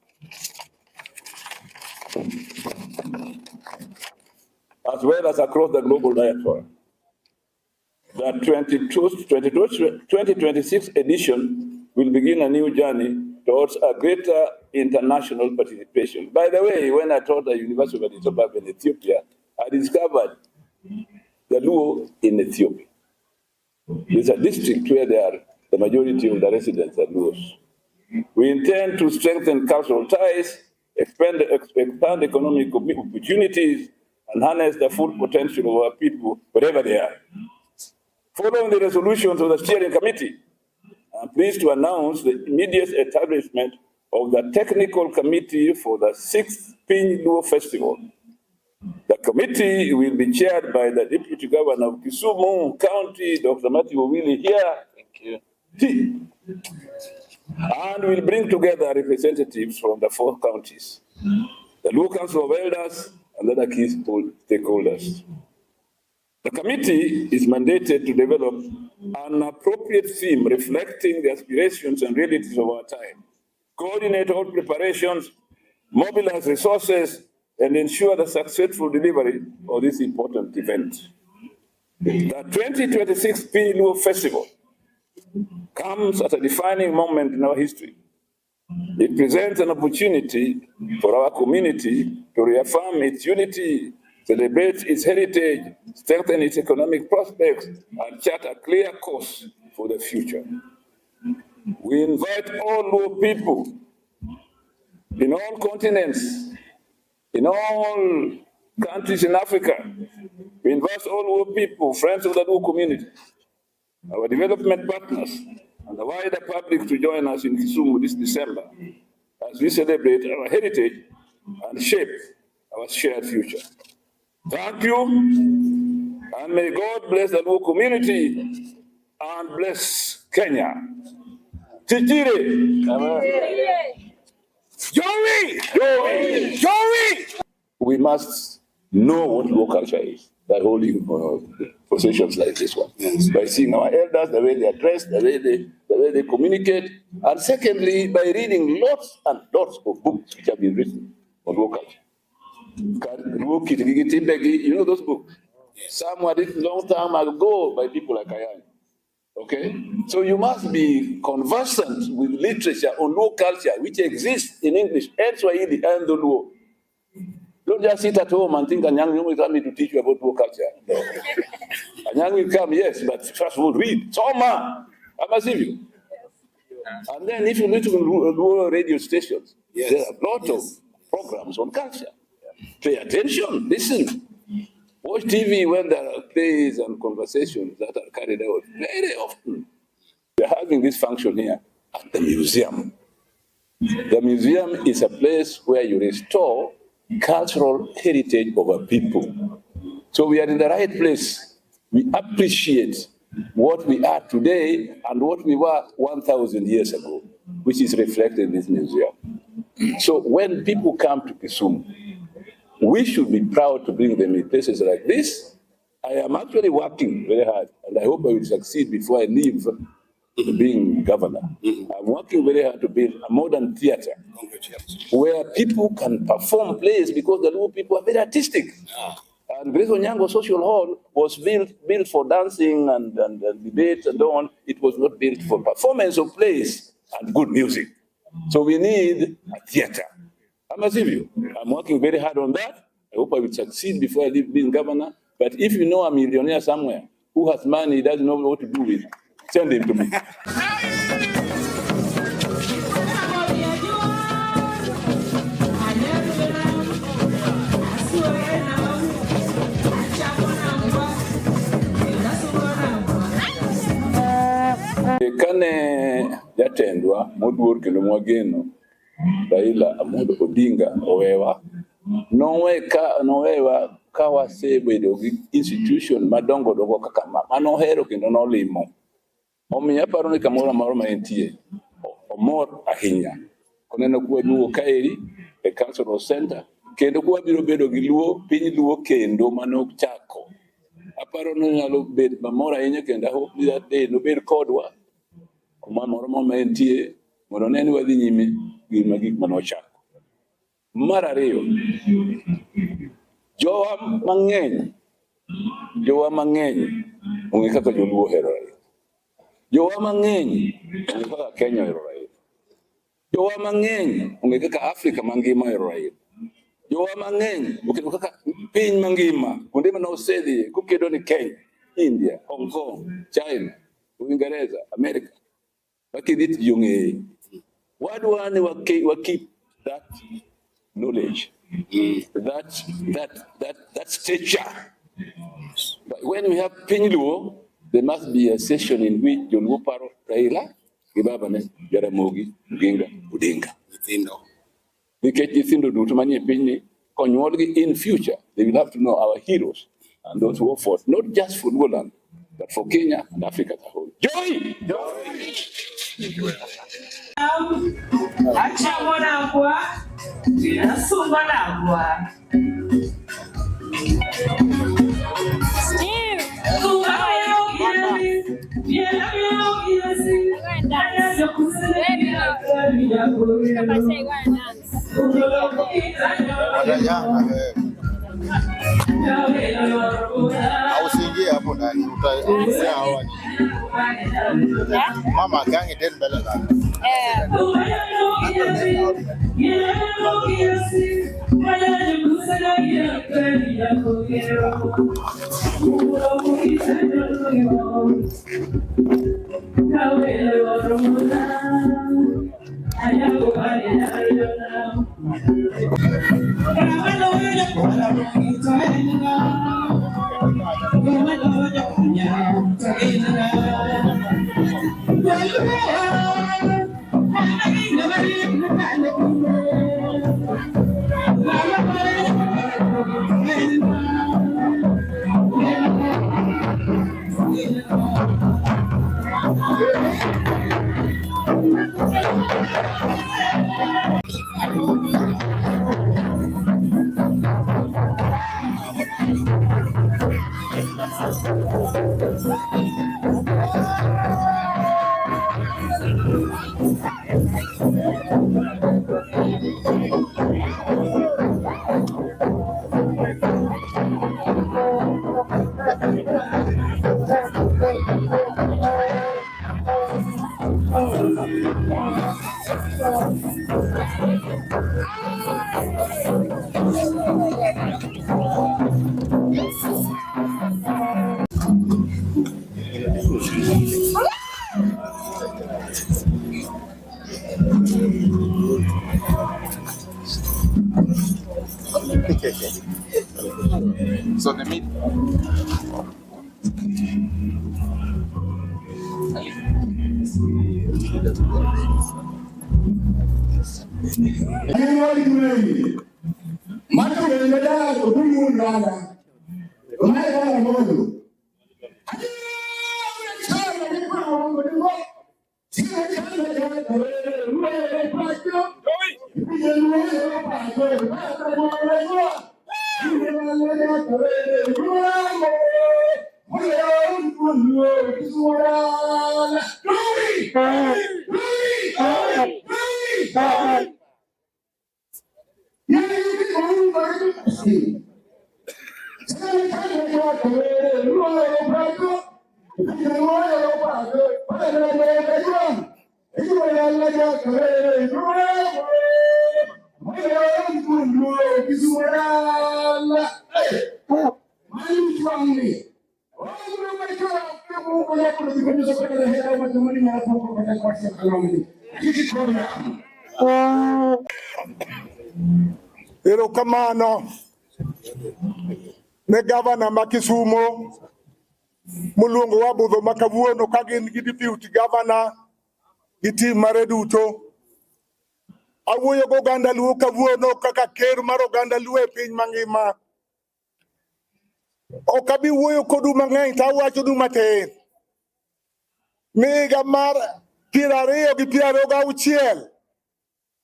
as well as across the global diaspora. The 2026 edition will begin a new journey towards a greater international participation. By the way, when I taught at the University of Addis Ababa in Ethiopia, I discovered the Luo in Ethiopia. It's a district where there are the majority of the residents are Luos. We intend to strengthen cultural ties, expand economic opportunities, and harness the full potential of our people wherever they are. Following the resolutions of the steering committee, I'm pleased to announce the immediate establishment of the technical committee for the 6th Piny Luo Festival. The committee will be chaired by the Deputy Governor of Kisumu County, Dr. Matthew Owili here. Thank you. And will bring together representatives from the 4 counties, the Luo Council of Elders, and other key stakeholders. The committee is mandated to develop an appropriate theme reflecting the aspirations and realities of our time, coordinate all preparations, mobilize resources, and ensure the successful delivery of this important event. The 2026 Piny Luo Festival comes at a defining moment in our history. It presents an opportunity for our community to reaffirm its unity, celebrate its heritage, strengthen its economic prospects, and chart a clear course for the future. We invite all Luo people in all continents, in all countries in Africa. We invite all Luo people, friends of the Luo community, our development partners, and the wider public to join us in Kisumu this December as we celebrate our heritage and shape our shared future. Thank you, and may God bless the Luo community and bless Kenya. Tijire. Amen. Joey! Joey! Joey! We must know what Luo culture is by holding processions like this one. Yes. By seeing our elders, the way they are dressed, the way they communicate, and secondly, by reading lots and lots of books which have been written on Luo culture. Luo Kitigi Timbegi, you know those books? Yes. Some were written long time ago by people like Ayany. Okay? So you must be conversant with literature on Luo culture, which exists in English and Swahili and the Luo. Don't just sit at home and think Anyang will come to teach you about Luo culture. No. Anyang will come, yes, but first of all, read. Soma! Amasivyo. And then if you listen to Luo radio stations, Yes. there are a lot Yes. of programs on culture. Pay attention, listen. Watch TV when there are plays and conversations that are carried out very often. We're having this function here at the museum. The museum is a place where you restore cultural heritage of a people. So we are in the right place. We appreciate what we are today and what we were 1,000 years ago, which is reflected in this museum. So when people come to Kisumu, we should be proud to bring them in places like this. I am actually working very hard, and I hope I will succeed before I leave being governor. I'm working very hard to build a modern theater Congratulations. where people can perform plays, because the Luo people are very artistic. And Grace Onyango Social Hall was built for dancing and debate and so on. It was not built for performance of plays and good music. So we need a theater. I'm working very hard on that. I hope I will succeed before I leave being governor. But if you know a millionaire somewhere who who has money he doesn't know what to do with, send him to me. Kane jatendwa moduor kendo mwageno Raila Amolo Odinga owewa, nowewa ka wasebedo gi institution madongo dongo kaka ma manohero kendo nolimo. Omiyo aparo ni kamoro amora ma entie omor ahinya koneno kwaduogo kaeri e cultural center kendo kwabiro bedo gi Luo piny Luo kendo manochako. Aparo ni onyalo bet mamor ahinya kendo I hope that day nobed kodwa kuma moro ma entie mondo one ni wadhi nyime gi gik manochako. Mar ariyo, jowa mang'eny ong'e kaka joluo ohero Raila. Jowa mang'eny ong'e kaka Kenya ohero Raila. Jowa mang'eny ong'e kaka Afrika mangima ohero Raila. Jowa mang'eny oketo kaka piny mangima kuonde mane osedhiye kokedo ni Kenya, India, Hong Kong, China, Uingereza, Amerika. Wakidhi to ji ong'eye. Wadwa ni wa keep that knowledge, that stature. But when we have piny Luo, there must be a session in which joluo paro Raila gi babane Jaramogi Oginga Odinga. Nyithindo. Nikech nyithindo duto manie pinyni konyuolgi in future, they will have to know our heroes and those who fought, not just for Luoland, but for Kenya and Africa as a whole. Joy! Achamo nagwa, asungo nagwa. Steve! Go and dance. Baby, come and say go and dance. Watanyanga wewe. Au usiingie hapo ndani, utaongea hawa ni Yeah? mama gangi den mbele zako. Eh. So the meat. Erokamano ne gavana ma Kisumo moluongowa budho ma kawuono ka gin gi deputy governor gi team mare duto. Awuoyo gi oganda Luo kawuono kaka ker mar oganda Luo e piny mangima. Ok abi wuoyo kodu mang'eny to awachonu matin. Ni higa mar 2026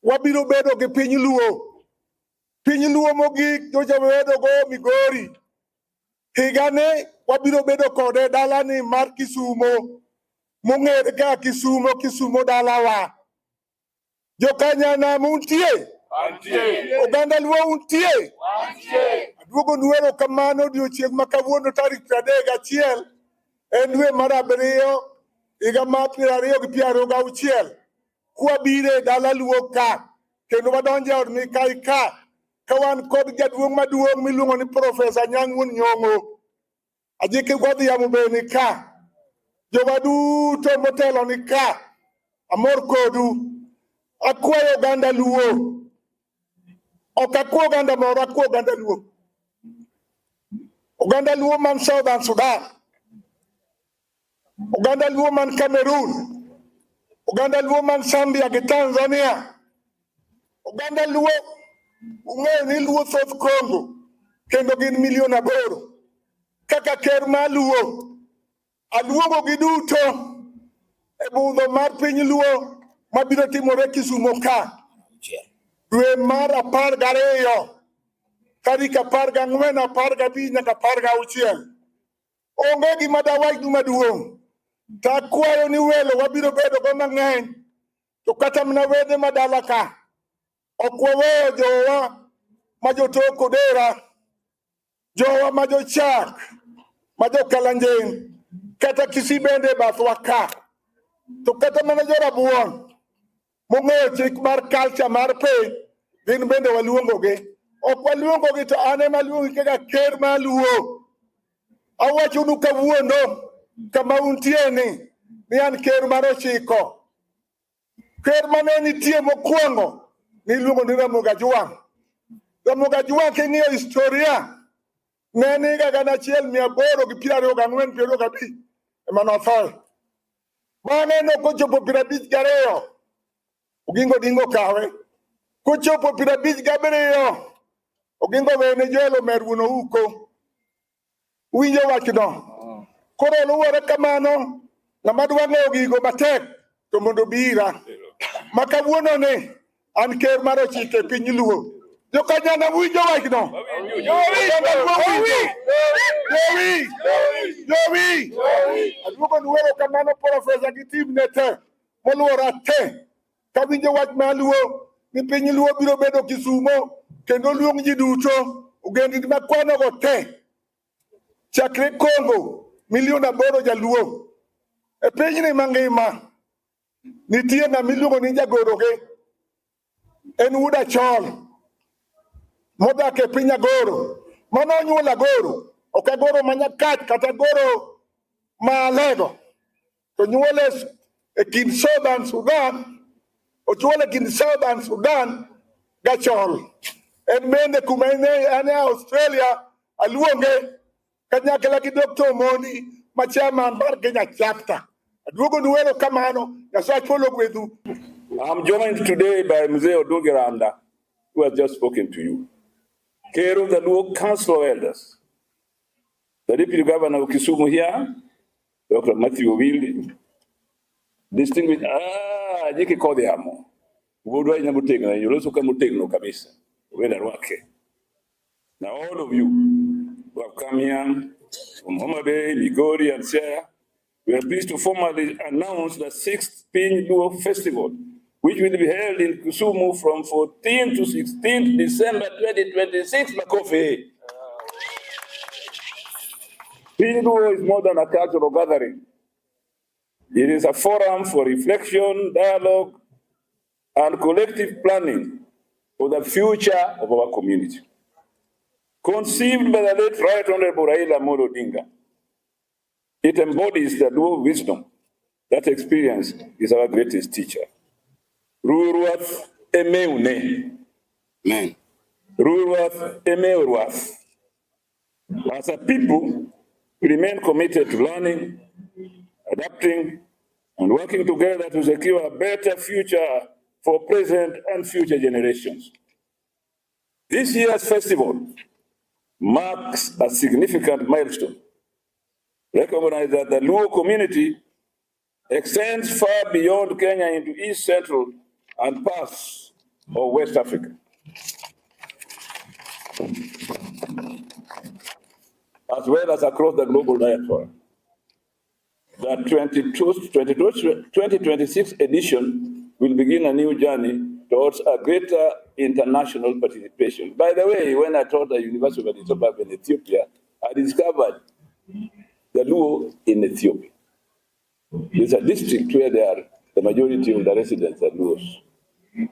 wabiro bedo gi piny Luo. Piny Luo mogik nyocha wabedo go Migori. Higani wabiro bedo kode dalani mar Kisumo mong'ere kaka Kisumo, Kisumo dalawa. Jokanyanam untie? Oganda Luo untie? Aduogo nu erokamano odiochieng' ma kawuono tarik 31 en dwe mar abiriyo higa mar 2026 kwabiro e dala Luo ka kendo wadonjo e od Mikai ka ka wan kod jaduong' maduong' miluongo ni Profesa Anyang' Wuon Nyong'o. Ajiki Godhiambo be ni ka. Jowa duto motelo ni ka. Amor kodu. Akwayo oganda Luo. Ok akwa oganda moro, akwa oganda Luo. Oganda Luo man Southern Sudan. Oganda Luo man Cameroon. Oganda Luo man Zambia gi Tanzania. Oganda Luo ung'eyo ni Luo thoth Congo kendo gin milion 8. Kaka ker mar Luo, aluongo gi duto e budho mar piny Luo mabiro timore Kisumo ka dwe mar 12 tarik 14, 15 nyaka 16. Onge gima dawachnu maduong'. To akwayo ni welo wabiro bedo go mang'eny to kata mana wede madala ka ok waweyo jowa ma jotok Odera, jowa ma jochak, ma jokalanjing, kata Kisii bende e bathwa ka. To kata mana jorabuon mong'eyo chik mar culture mar piny, gin bende waluongogi. Ok waluongogi to an ema aluongi kaka ker mar Luo. Awachonu kawuono kama untie ni an ker mar 9. Ker mane nitie mokwongo niluongo ni Ramogi Ajwang'. Ramogi Ajwang' king'iyo historia ne en higa 1824 25 ema nothoe. Bang'e nokochopo 52 Oginga Odinga okawe. Kochopo 57 Oginga owene Joel Omer wuon Ouko. Uwinjo wachno? Koro luwore kamano, ng'ama dwa ng'eyo gigo matek to mondo obi ira. Ma kawuono ni an ker mar 9 e piny Luo. Jokanyana winjo wachno? Oganda Luo winjo? Jowi! Jowi! Aduogo nu erokamano profesa gi team ne te moluora te. Kawinjo wach mar Luo ni piny Luo biro bedo Kisumo kendo luong ji duto ogendini makwanogo te chakre Congo milion 8 jaluo e pinyni mangima nitie ng'ama iluongo ni jagoroge en wuod Achol modak e piny Agoro mano onyuolo Agoro ok Agoro ma Nyakach kata Agoro ma Alego to nyuole e kind Southern Sudan ochuole e kind Southern Sudan gachol en bende kuma en e Australia aluonge kanyakla gi Dr. Omoni ma chairman mar Kenya chapter. Aduogo nu erokamano, Nyasaye ogwedhu. I'm joined today by Mzee Odungi Randa, who has just spoken to you. Chair of the Luo Council of Elders, the Deputy Governor of Kisumu here, Dr. Matthew Owili, distinguished, Jiki Kodhiamo, Wuodwa ina motegno, yoloso ka motegno kabisa, wenda rwake. Now all of you who have come here from Homa Bay, Migori and Siaya, we are pleased to formally announce the sixth Piny Luo Festival, which will be held in Kisumu from 14 to 16 December 2026. Makofi. Piny Luo is more than a cultural gathering. It is a forum for reflection, dialogue, and collective planning for the future of our community. Conceived by the late Right Honorable Raila Amolo Odinga, It embodies the Luo wisdom that experience is our greatest teacher. Ruruath emeune. Amen. Ruruath emeuruath. As a people, we remain committed to learning, adapting, and working together to secure a better future for present and future generations. This year's festival marks a significant milestone. Recognize that the Luo community extends far beyond Kenya into East Central and parts of West Africa, as well as across the global diaspora. The 2026 edition will begin a new journey towards a greater international participation. By the way, when I taught at the University of Addis Ababa in Ethiopia, I discovered the Luo in Ethiopia. It's a district where they are, the majority of the residents are Luos.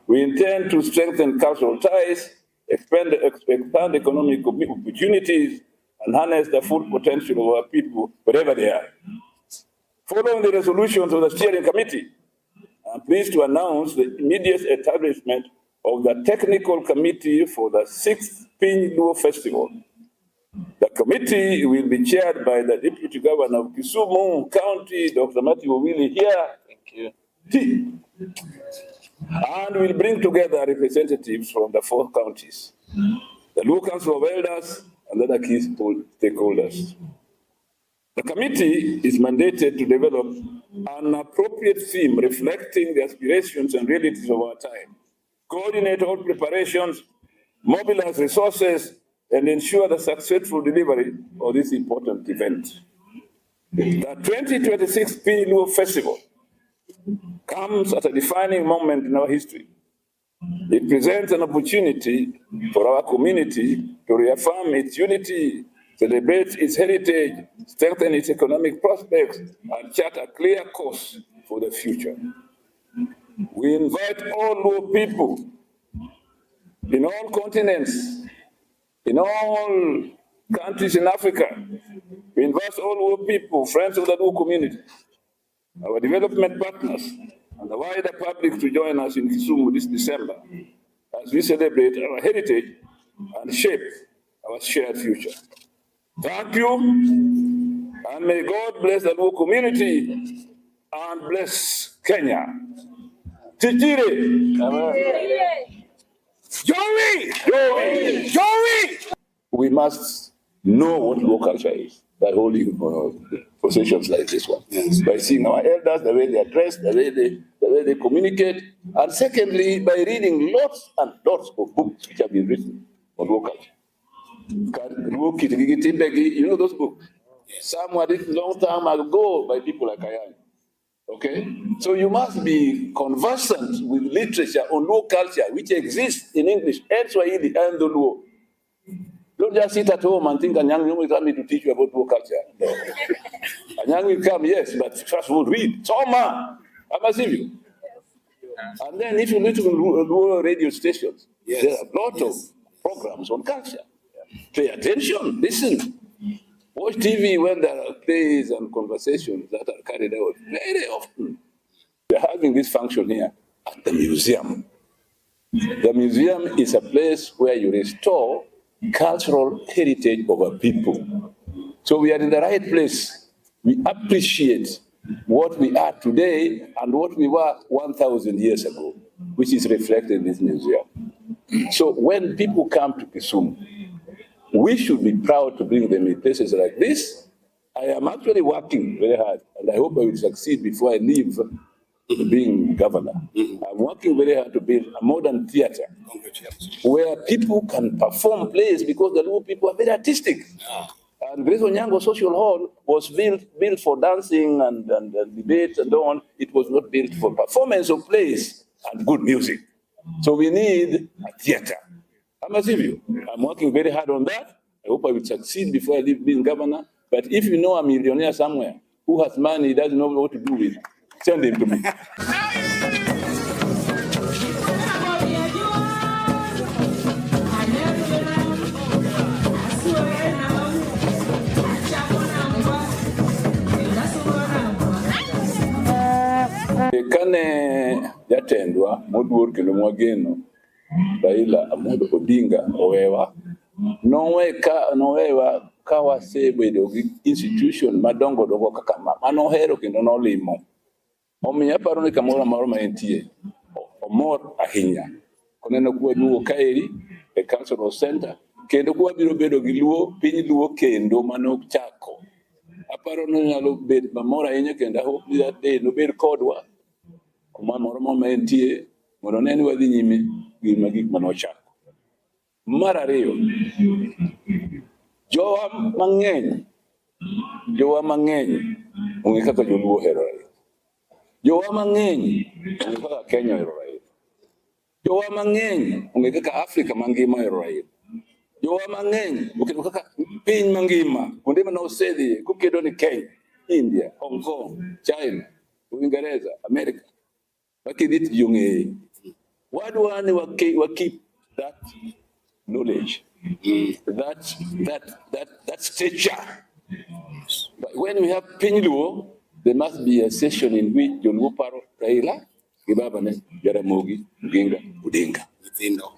We intend to strengthen cultural ties, expand economic opportunities, and harness the full potential of our people wherever they are. Following the resolutions of the steering committee, I'm pleased to announce the immediate establishment of the technical committee for the 6th Piny Luo Festival. The committee will be chaired by the Deputy Governor of Kisumu County, Dr. Matthew Owili here. Thank you. T, and will bring together representatives from the 4 counties, the Luo Council of Elders, and other key stakeholders. The committee is mandated to develop an appropriate theme reflecting the aspirations and realities of our time, coordinate all preparations, mobilize resources, and ensure the successful delivery of this important event. The 2026 Piny Luo Festival comes at a defining moment in our history. It presents an opportunity for our community to reaffirm its unity, celebrate its heritage, strengthen its economic prospects, and chart a clear course for the future. We invite all Luo people in all continents, in all countries in Africa. We invite all Luo people, friends of the Luo community, our development partners, and the wider public to join us in Kisumu this December as we celebrate our heritage and shape our shared future. Thank you, and may God bless the Luo community and bless Kenya. Tijire. Joey! Joey! Joey! We must know what Luo culture is by holding processions like this one. Yes. By seeing our elders, the way they are dressed, the way they communicate, and secondly, by reading lots and lots of books which have been written on Luo culture. Luo Kitigi Timbegi, you know those books? Yes. Some were written long time ago by people like Ayany. Okay? So you must be conversant with literature on Luo culture, which exists in English and Swahili and the Luo. Don't just sit at home and think Anyang' Nyong'o is coming to teach you about Luo culture. No. Anyang' will come, yes, but first of all, read. Soma! Amasivyo. And then if you listen to Luo radio stations, Yes. there are a lot Yes. of programs on culture. Pay attention, listen. Watch TV when there are plays and conversations that are carried out very often. We're having this function here at the museum. The museum is a place where you restore cultural heritage of a people. So we are in the right place. We appreciate what we are today and what we were 1,000 years ago, which is reflected in this museum. So when people come to Kisumu, we should be proud to bring them in places like this. I am actually working very hard, and I hope I will succeed before I leave being governor. I'm working very hard to build a modern theater Congratulations. where people can perform plays, because the Luo people are very artistic. And Grace Onyango Social Hall was built for dancing and debate and so on. It was not built for performance of plays and good music. So we need a theater. Amasivyo. I'm working very hard on that. I hope I will succeed before I leave being governor. But if you know a millionaire somewhere who has money he doesn't know what to do with, send him to me. Kane jatendwa moduor kendo mwageno Raila Amolo Odinga owewa, nowewa ka wasebedo gi institution madongo dongo kaka ma manohero kendo nolimo. Omiyo aparo ni kamoro amora ma entie, omor ahinya. Koneno kwaduogo kaeri e Cultural Center, kendo kwabiro bedo gi Luo, piny Luo kendo manochako. Aparo ni onyalo bedo mamor ahinya kendo I hope that day nobed kodwa kuma moro ma entie mondo one ni wadhi nyime gi gik manochako. Mar ariyo, jowa mang'eny ong'e kaka joluo ohero Raila. Jowa mang'eny ong'e kaka Kenya ohero Raila. Jowa mang'eny ong'e kaka Afrika mangima ohero Raila. Jowa mang'eny oketo kaka piny mangima kuonde mane osedhiye kokedo ni Kenya, India, Hong Kong, China, Uingereza, Amerika. Wakidhi to ji ong'eye. Wadwa ni wa keep that knowledge, that stature. But when we have piny Luo, there must be a session in which joluo paro Raila gi babane Jaramogi Oginga Odinga. Nyithindo.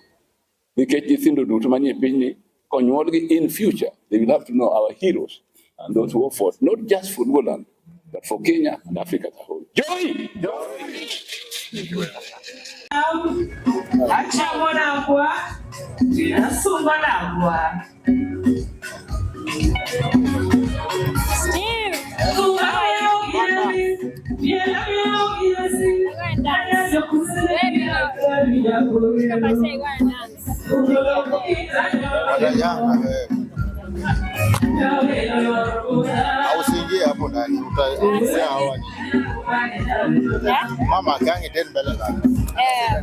Nikech nyithindo duto manie pinyni konyuolgi in future, they will have to know our heroes and those who fought, not just for Luoland, but for Kenya and Africa as a whole. Joy! Achamo nagwa, asungo nagwa. Steve! Go and dance. Baby, go. Papa say go and dance. Watajanga wewe. Au usiingie hapo ndani, utaongea hawa ni. Yeah? Mama gangi tena mbele zako. Eh.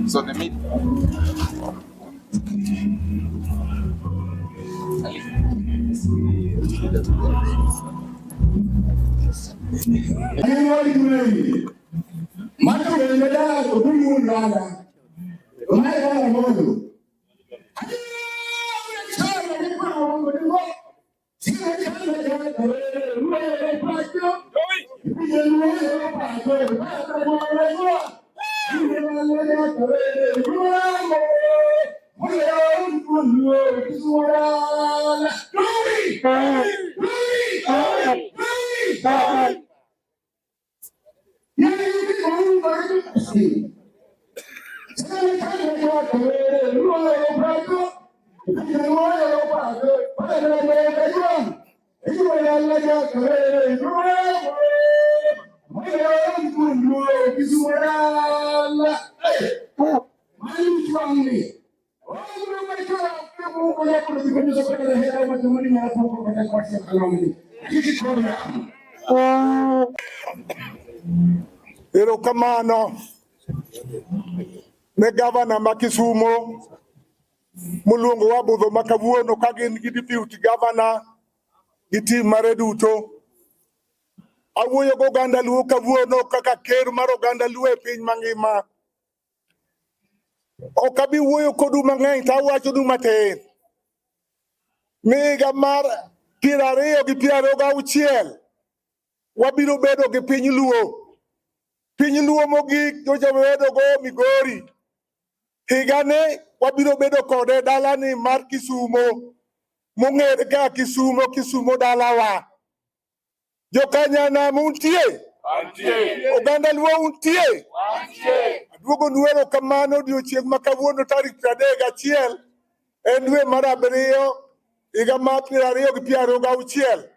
So the meat. Erokamano ne gavana ma Kisumo moluongowa budho ma kawuono ka gin gi deputy governor. gi tim mare duto. Awuoyo gi oganda Luo kawuono kaka ker mar oganda Luo e piny mangima. Ok abi wuoyo kodu mang'eny to awachonu matin. Ni higa mar 2026 wabiro bedo gi piny Luo. Piny Luo mogik nyocha wabedo go Migori. Higani wabiro bedo kode dalani mar Kisumo mong'ere kaka Kisumo, Kisumo dalawa. Jokanyanam untie? Oganda Luo untie? Aduogo nu erokamano odiochieng' ma kawuono tarik 31 en dwe mar abiriyo higa mar 2026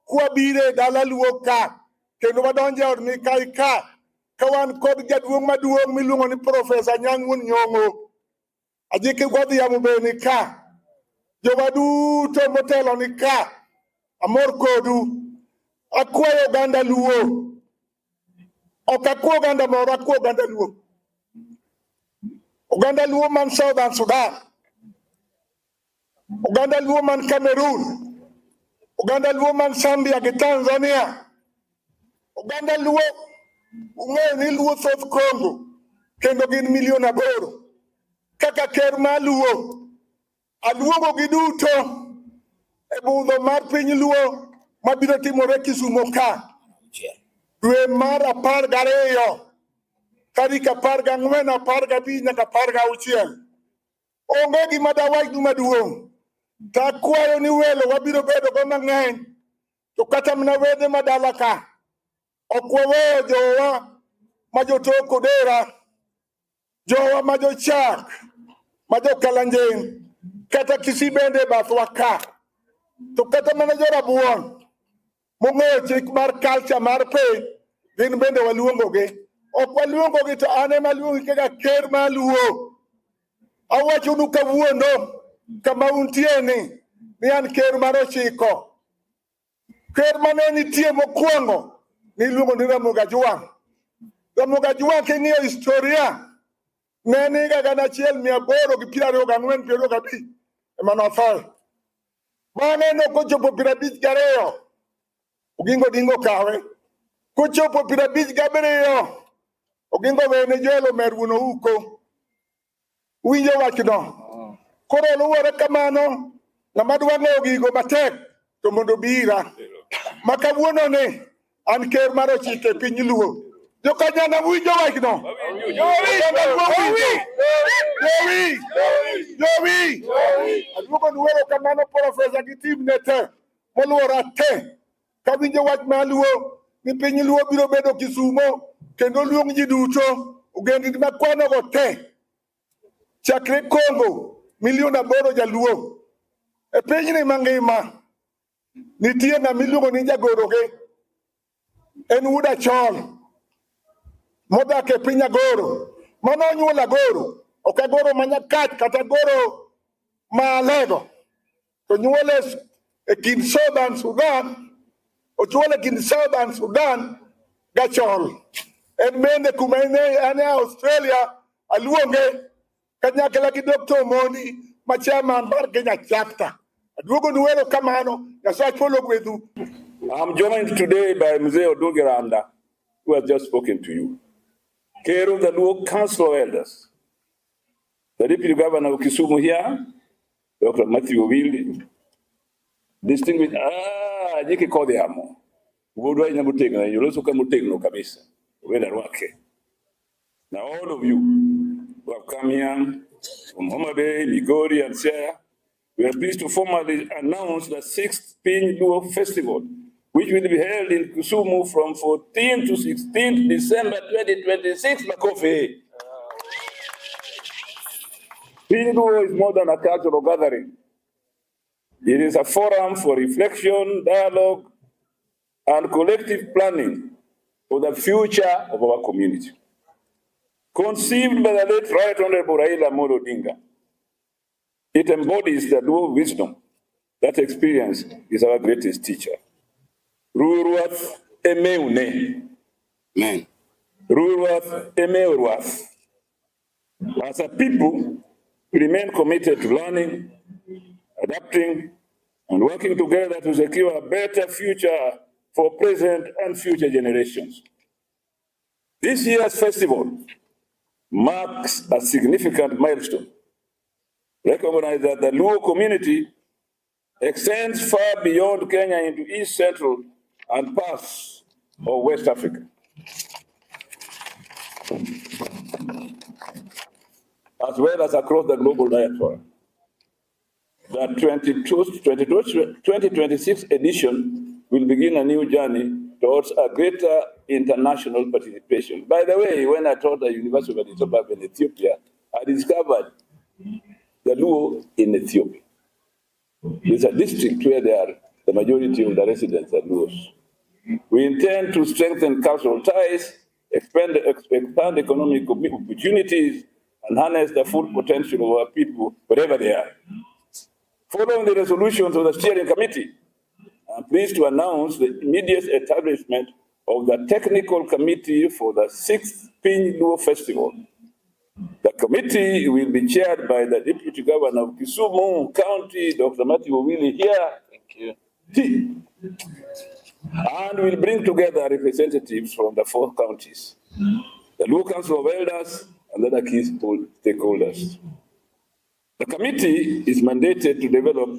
kwabiro e dala Luo ka kendo wadonjo e od Mikai ka ka wan kod jaduong' maduong' miluongo ni Profesa Anyang' Wuon Nyong'o. Ajiki Godhiambo be ni ka. Jowa duto motelo ni ka. Amor kodu. Akwayo oganda Luo. Ok akwa oganda moro, akwa oganda Luo. Oganda Luo man Southern Sudan. Oganda Luo man Cameroon. Oganda Luo man Zambia gi Tanzania. Oganda Luo ung'eyo ni Luo thoth Congo kendo gin milion 8. Kaka ker mar Luo, aluongo gi duto e budho mar piny Luo mabiro timore Kisumo ka dwe mar 12 tarik 14, 15 nyaka 16. Onge gima dawachnu maduong'. To akwayo ni welo wabiro bedo go mang'eny to kata mana wede madala ka ok waweyo jowa ma jotok Odera, jowa ma jochak, ma jokalanjing, kata Kisii bende e bathwa ka. To kata mana jorabuon mong'eyo chik mar culture mar piny, gin bende waluongogi. Ok waluongogi to an ema aluongi kaka ker mar Luo. Awachonu kawuono kama untie ni an ker mar 9. Ker mane nitie mokwongo niluongo ni Ramogi Ajwang'. Ramogi Ajwang' king'iyo historia ne en higa 1824, 25 ema nothoe. Bang'e nokochopo 52 Oginga Odinga okawe. Kochopo 57 Oginga owene Joel Omer wuon Ouko. Uwinjo wachno? Koro luwore kamano, ng'ama dwa ng'eyo gigo matek to mondo obi ira. Ma kawuono ni an ker mar 9 e piny Luo. Jokanyana winjo wachno? Oganda Luo winjo? Jowi! Jowi! Aduogo nu erokamano Profesa gi tim ne te moluora te. Kawinjo wach mar Luo ni piny Luo biro bedo Kisumo kendo luong ji duto ogendini makwanogo te chakre Congo milion 8 jaluo e pinyni mangima nitie ng'ama iluongo ni jagoroge en wuod Achol modak e piny Agoro mano onyuolo Agoro ok Agoro ma Nyakach kata Agoro ma Alego to nyuole e kind Southern Sudan ochuole e kind Southern Sudan gachol en bende kuma en e Australia aluonge kanyakla gi Dr. Omondi ma chairman mar Kenya chapter. Aduogo nu erokamano, Nyasaye ogwedhu. I'm joined today by Mzee Odungi Randa, who has just spoken to you. Ker of the Luo Council of Elders, the Deputy Governor of Kisumu here, Dr. Matthew Owili, distinguished, Jiki Kodhiamo, wuodwa ahinya motegno, joloso ka motegno kabisa, wenda rwake. Now all of you who have come here from Homa Bay, Migori and Siaya, we are pleased to formally announce the sixth Piny Luo Festival, which will be held in Kisumu from 14 to 16 December 2026. Makofi. Piny Luo is more than a cultural gathering. It is a forum for reflection, dialogue, and collective planning for the future of our community. Conceived by the late Right Honorable Raila Amolo Odinga, it embodies the Luo wisdom that experience is our greatest teacher. Ruruath emeune. Amen. Ruruath emeuruath. As a people, we remain committed to learning, adapting, and working together to secure a better future for present and future generations. This year's festival marks a significant milestone. Recognize that the Luo community extends far beyond Kenya into East Central and parts of West Africa, as well as across the global diaspora. The 2026 edition will begin a new journey towards a greater international participation. By the way, when I taught at the University of Addis Ababa in Ethiopia, I discovered the Luo in Ethiopia. It's a district where they are, the majority of the residents are Luos. We intend to strengthen cultural ties, expand economic opportunities, and harness the full potential of our people wherever they are. Following the resolutions of the steering committee, I'm pleased to announce the immediate establishment of the technical committee for the 6th Piny Luo Festival. The committee will be chaired by the Deputy Governor of Kisumu County, Dr. Matthew Owili here. Thank you. And will bring together representatives from the 4 counties, the Luo Council of Elders, and other key stakeholders. The committee is mandated to develop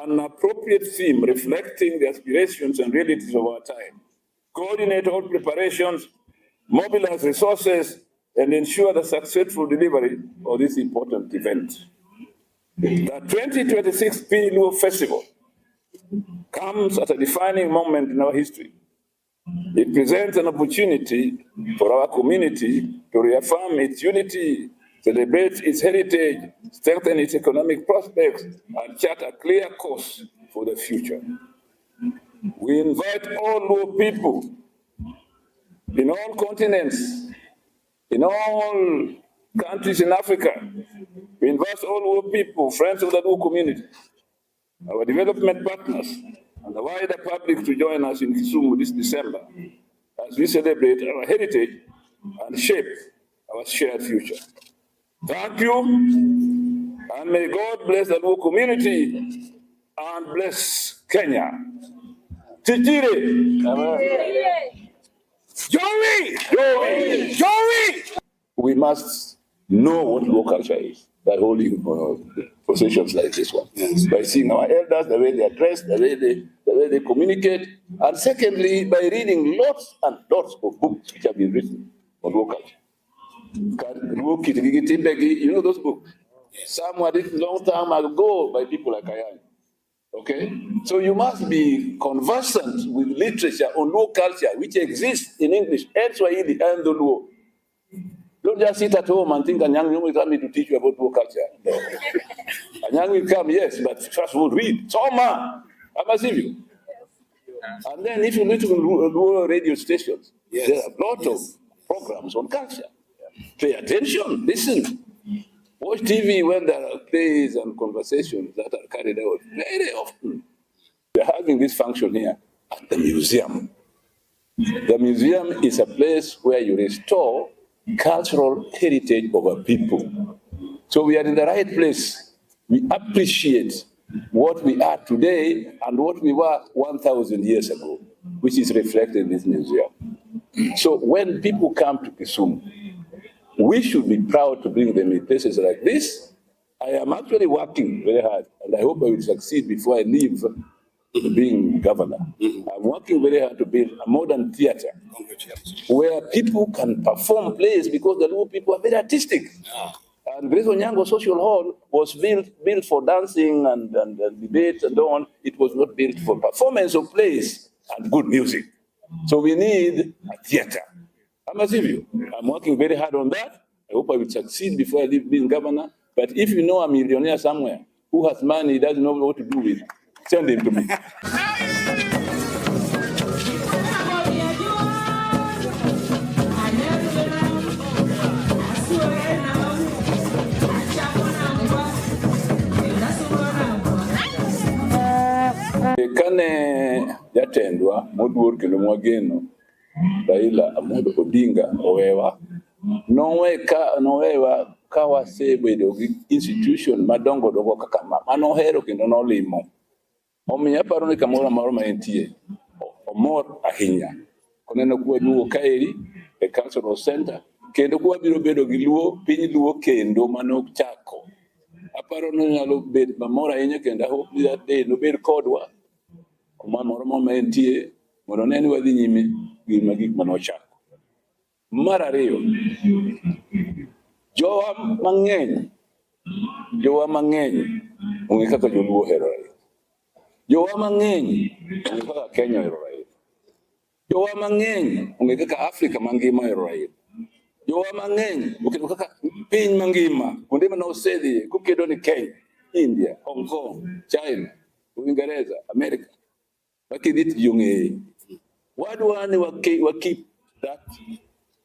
an appropriate theme reflecting the aspirations and realities of our time, coordinate all preparations, mobilize resources, and ensure the successful delivery of this important event. The 2026 Piny Luo Festival comes at a defining moment in our history. It presents an opportunity for our community to reaffirm its unity, celebrate its heritage, strengthen its economic prospects, and chart a clear course for the future. We invite all Luo people in all continents, in all countries in Africa. We invite all Luo people, friends of the Luo community, our development partners, and the wider public to join us in Kisumu this December as we celebrate our heritage and shape our shared future. Thank you, and may God bless the Luo community and bless Kenya. Tijire. Joey! Joey! Joey! We must know what Luo culture is by holding processions like this one. Yes. By seeing our elders, the way they are dressed, the way they communicate, and secondly, by reading lots and lots of books which have been written on Luo culture. You know those books? Yes. Some were written long time ago by people like I am. Okay? So you must be conversant with literature on Luo culture, which exists in English and Swahili and the Luo. Don't just sit at home and think Anyang' Nyong'o will come to teach you about Luo culture. No. Anyang' will come, yes, but first of all, read. Soma! Amasivyo. And then if you listen to Luo radio stations, Yes. there are a lot of Yes. programs on culture. Pay attention, listen. Watch TV when there are plays and conversations that are carried out very often. We are having this function here at the museum. The museum is a place where you restore cultural heritage of a people. So we are in the right place. We appreciate what we are today and what we were 1,000 years ago, which is reflected in this museum. So when people come to Kisumu, we should be proud to bring them in places like this. I am actually working very hard, and I hope I will succeed before I leave being governor. I'm working very hard to build a modern theater Congratulations. where people can perform plays, because the Luo people are very artistic. And Grace Onyango Social Hall was built for dancing and debate and so on. It was not built for performance of plays and good music. So we need a theater. Amasivyo. I'm working very hard on that. I hope I will succeed before I leave being governor. But if you know a millionaire somewhere who has money, he doesn't know what to do with, send him to me. Kane jatendwa moduor kendo mwageno Raila Amolo Odinga owewa, nowewa ka wasebedo gi institution madongo dongo kaka ma manohero kendo nolimo. Omiyo aparo ni kamoro amora ma entie, omor ahinya. Koneno kwa duogo kaeri e Cultural Center, kendo kwa biro bedo gi Luo, piny Luo kendo manochako. Aparo ni onyalo bedo mamor ahinya kendo I hope ni that day nobed kodwa kuma moro ma entie mondo one ni wadhi nyime gi gik manochako. Mar ariyo, jowa mang'eny ong'e kaka joluo ohero Raila. Jowa mang'eny ong'e kaka Kenya ohero Raila. Jowa mang'eny ong'e kaka Afrika mangima ohero Raila. Jowa mang'eny oketo kaka piny mangima kuonde mane osedhiye kokedo ni Kenya, India, Hong Kong, China, Uingereza, Amerika. Wakidhi to ji ong'eye. Wadwa ni wa keep that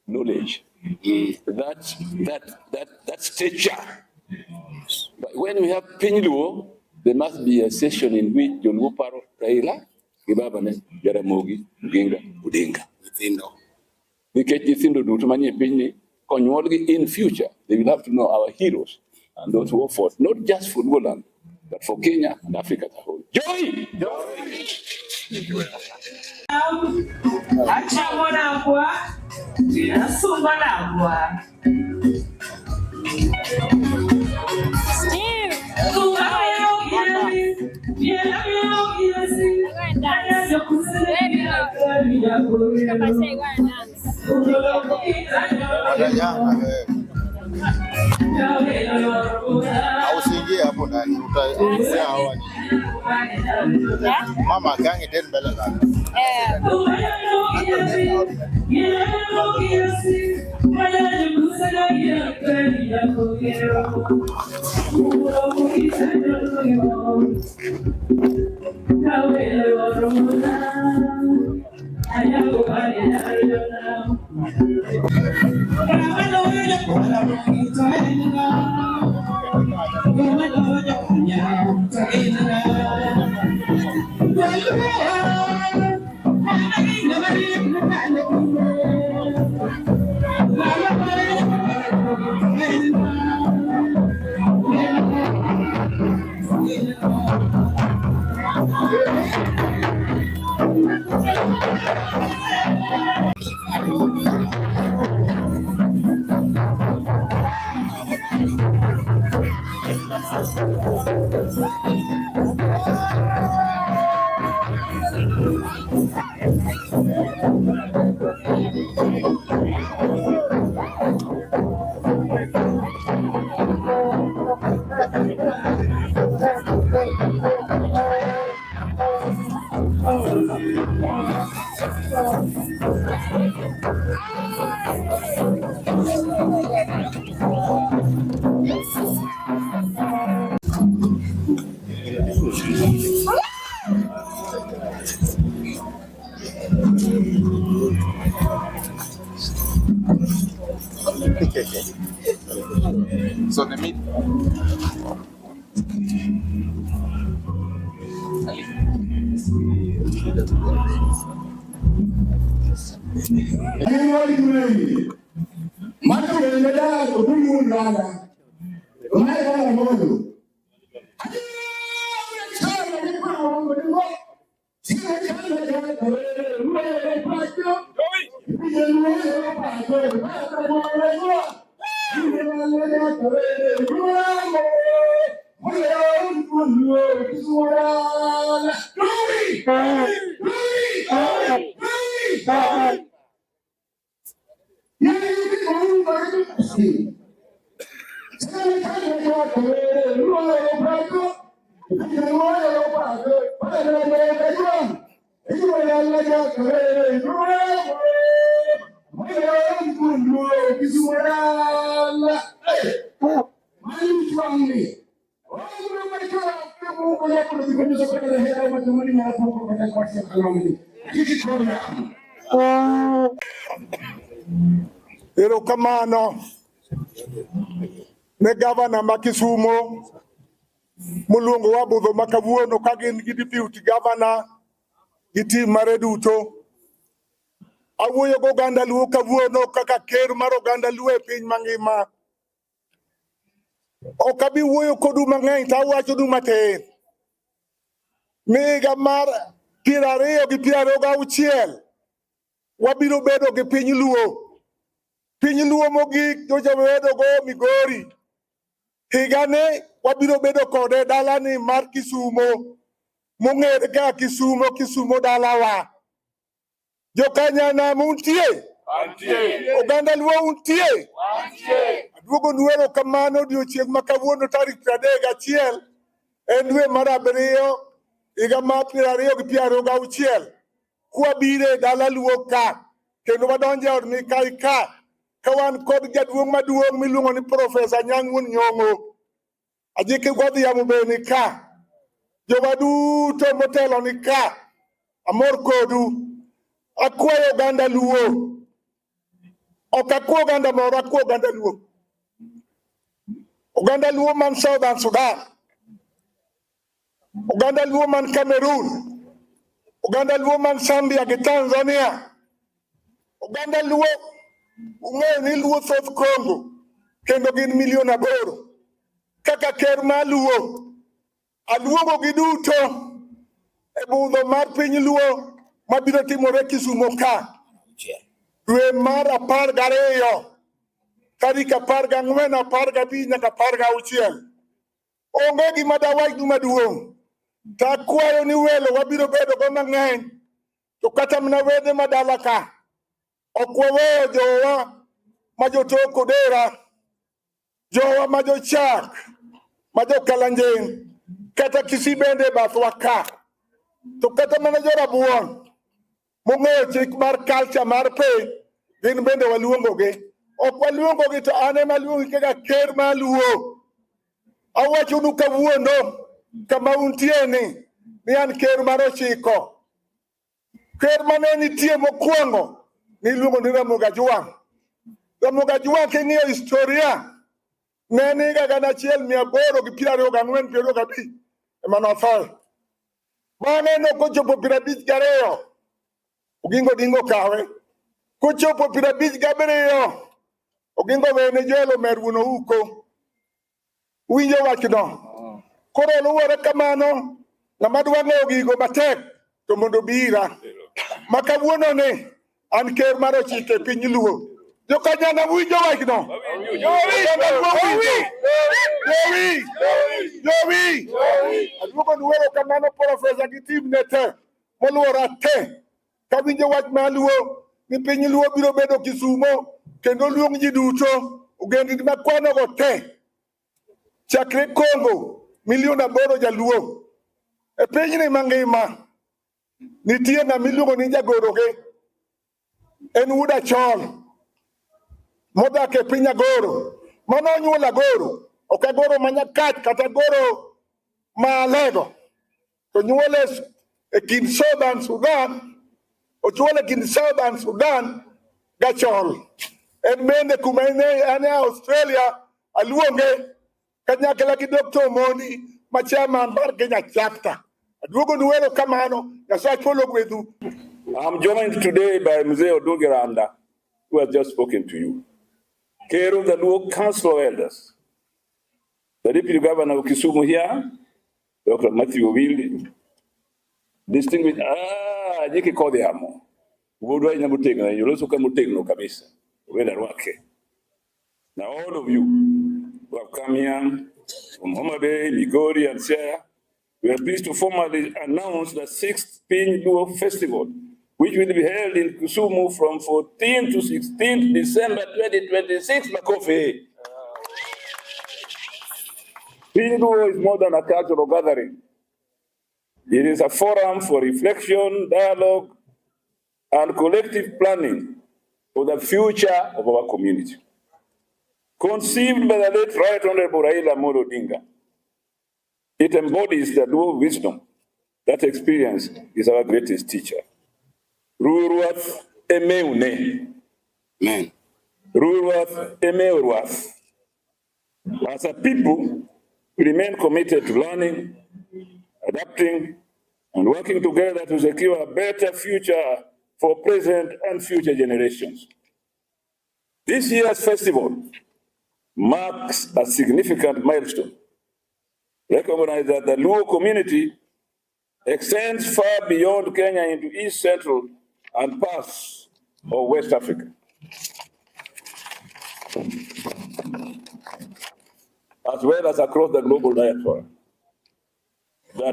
knowledge, that stature. But when we have Piny Luo, there must be a session in which Joluo paro Raila gi babane Jaramogi Oginga Odinga. Nyithindo. Nikech nyithindo duto manie pinyni konyuolgi in future, they will have to know our heroes and those who fought, not just for Luoland, but for Kenya and Africa as a whole. Joy! Achamo nagwa, asungo nagwa. Steve! Go and dance. Baby, go. Papa say go and dance. Watajana wewe. Au usiingie hapo ndani, utaongea hawa ni. Yeah? Mama gangi den mbele zako. Eh. So the meat. Erokamano ne gavana ma Kisumo moluongowa budho ma kawuono ka gin gi deputy governor gi team mare duto. Awuoyo gi oganda Luo kawuono kaka ker mar oganda Luo e piny mangima. Ok abi wuoyo kodu mang'eny to awachonu matin. Ni higa mar 2026 wabiro bedo gi piny Luo. Piny Luo mogik nyocha wabedo go Migori. Higani wabiro bedo kode dalani mar Kisumo mong'ere kaka Kisumo, Kisumo dalawa. Jokanyanam untie? Oganda Luo untie? Aduogo nu erokamano odiochieng' ma kawuono tarik 31 en dwe mar abiriyo higa mar 2026 kwabiro e dala Luo ka kendo wadonjo e od Mikai ka ka wan kod jaduong' maduong' miluongo ni Profesa Anyang' Wuon Nyong'o. Ajiki Godhiambo be ni ka. Jowa duto motelo ni ka. Amor kodu. Akwayo oganda Luo. Ok akwa oganda moro, akwa oganda Luo. Oganda Luo man Southern Sudan. Oganda Luo man Cameroon. Oganda Luo man Zambia gi Tanzania. Oganda Luo ung'eyo ni Luo thoth Congo kendo gin milion 8. Kaka ker mar Luo, aluongo gi duto e budho mar piny Luo mabiro timore Kisumo ka dwe mar 12 tarik 14, 15 nyaka 16. Onge gima dawachnu maduong'. To akwayo ni welo wabiro bedo go mang'eny to kata mana wede madala ka ok waweyo jowa ma jotok Odera, jowa ma jochak, ma jokalanjing, kata Kisii bende e bathwa ka. To kata mana jorabuon mong'eyo chik mar culture mar piny, gin bende waluongogi. Ok waluongogi to an ema aluongi kaka ker mar Luo. Awachonu kawuono kama untie ni an ker mar 9. Ker mane nitie mokwongo niluongo ni Ramogi Ajwang'. Ramogi Ajwang' king'iyo historia ne en higa 1824 25 ema nothoe. Bang'e nokochopo 52 Oginga Odinga okawe. Kochopo 57 Oginga owene Joel Omer wuon Ouko. Uwinjo wachno? Koro luwore kamano, ng'ama dwa ng'eyo gigo matek to mondo obi ira. Ma kawuono ni an ker mar 9 e piny Luo. Jokanyana winjo wachno? Oganda Luo winjo? Jowi! Jowi! Aduogo nu erokamano Profesa gi team ne te moluora te. Kawinjo wach mar Luo ni piny Luo biro bedo Kisumo kendo luong ji duto ogendini makwanogo te chakre Congo milion 8 jaluo e pinyni mangima nitie ng'ama iluongo ni jagoroge en wuod Achol modak e piny Agoro mano onyuolo Agoro ok Agoro ma Nyakach kata Agoro ma Alego to nyuole e kind Southern Sudan ochuole e kind Southern Sudan gachol en bende kuma en e Australia aluonge kanyakla gi Dr. Omondi ma chairman mar Kenya chapter. Aduogo nu erokamano, Nyasaye ogwedhu. I'm joined today by Mzee Odungi Randa, who has just spoken to you. Ker of the Luo Council of Elders, the Deputy Governor of Kisumu here, Dr. Matthew Owili, distinguished, Jiki Kodhiamo, Wuodwa ahinya motegno, yoloso ka motegno kabisa, wenda rwake. Now all of you who have come here from Homa Bay, Migori and Siaya, we are pleased to formally announce the sixth Piny Luo Festival, which will be held in Kisumu from 14 to 16 December 2026. Makofi. Piny Luo is more than a cultural gathering. It is a forum for reflection, dialogue, and collective planning for the future of our community. Conceived by the late Right Honorable Raila Amolo Odinga, it embodies the Luo wisdom that experience is our greatest teacher. Ruoth emeune. Amen. Ruoth emeuruath. As a people, we remain committed to learning, adapting, and working together to secure a better future for present and future generations. This year's festival marks a significant milestone. Recognize that the Luo community extends far beyond Kenya into East Central and parts of West Africa, as well as across the global diaspora. The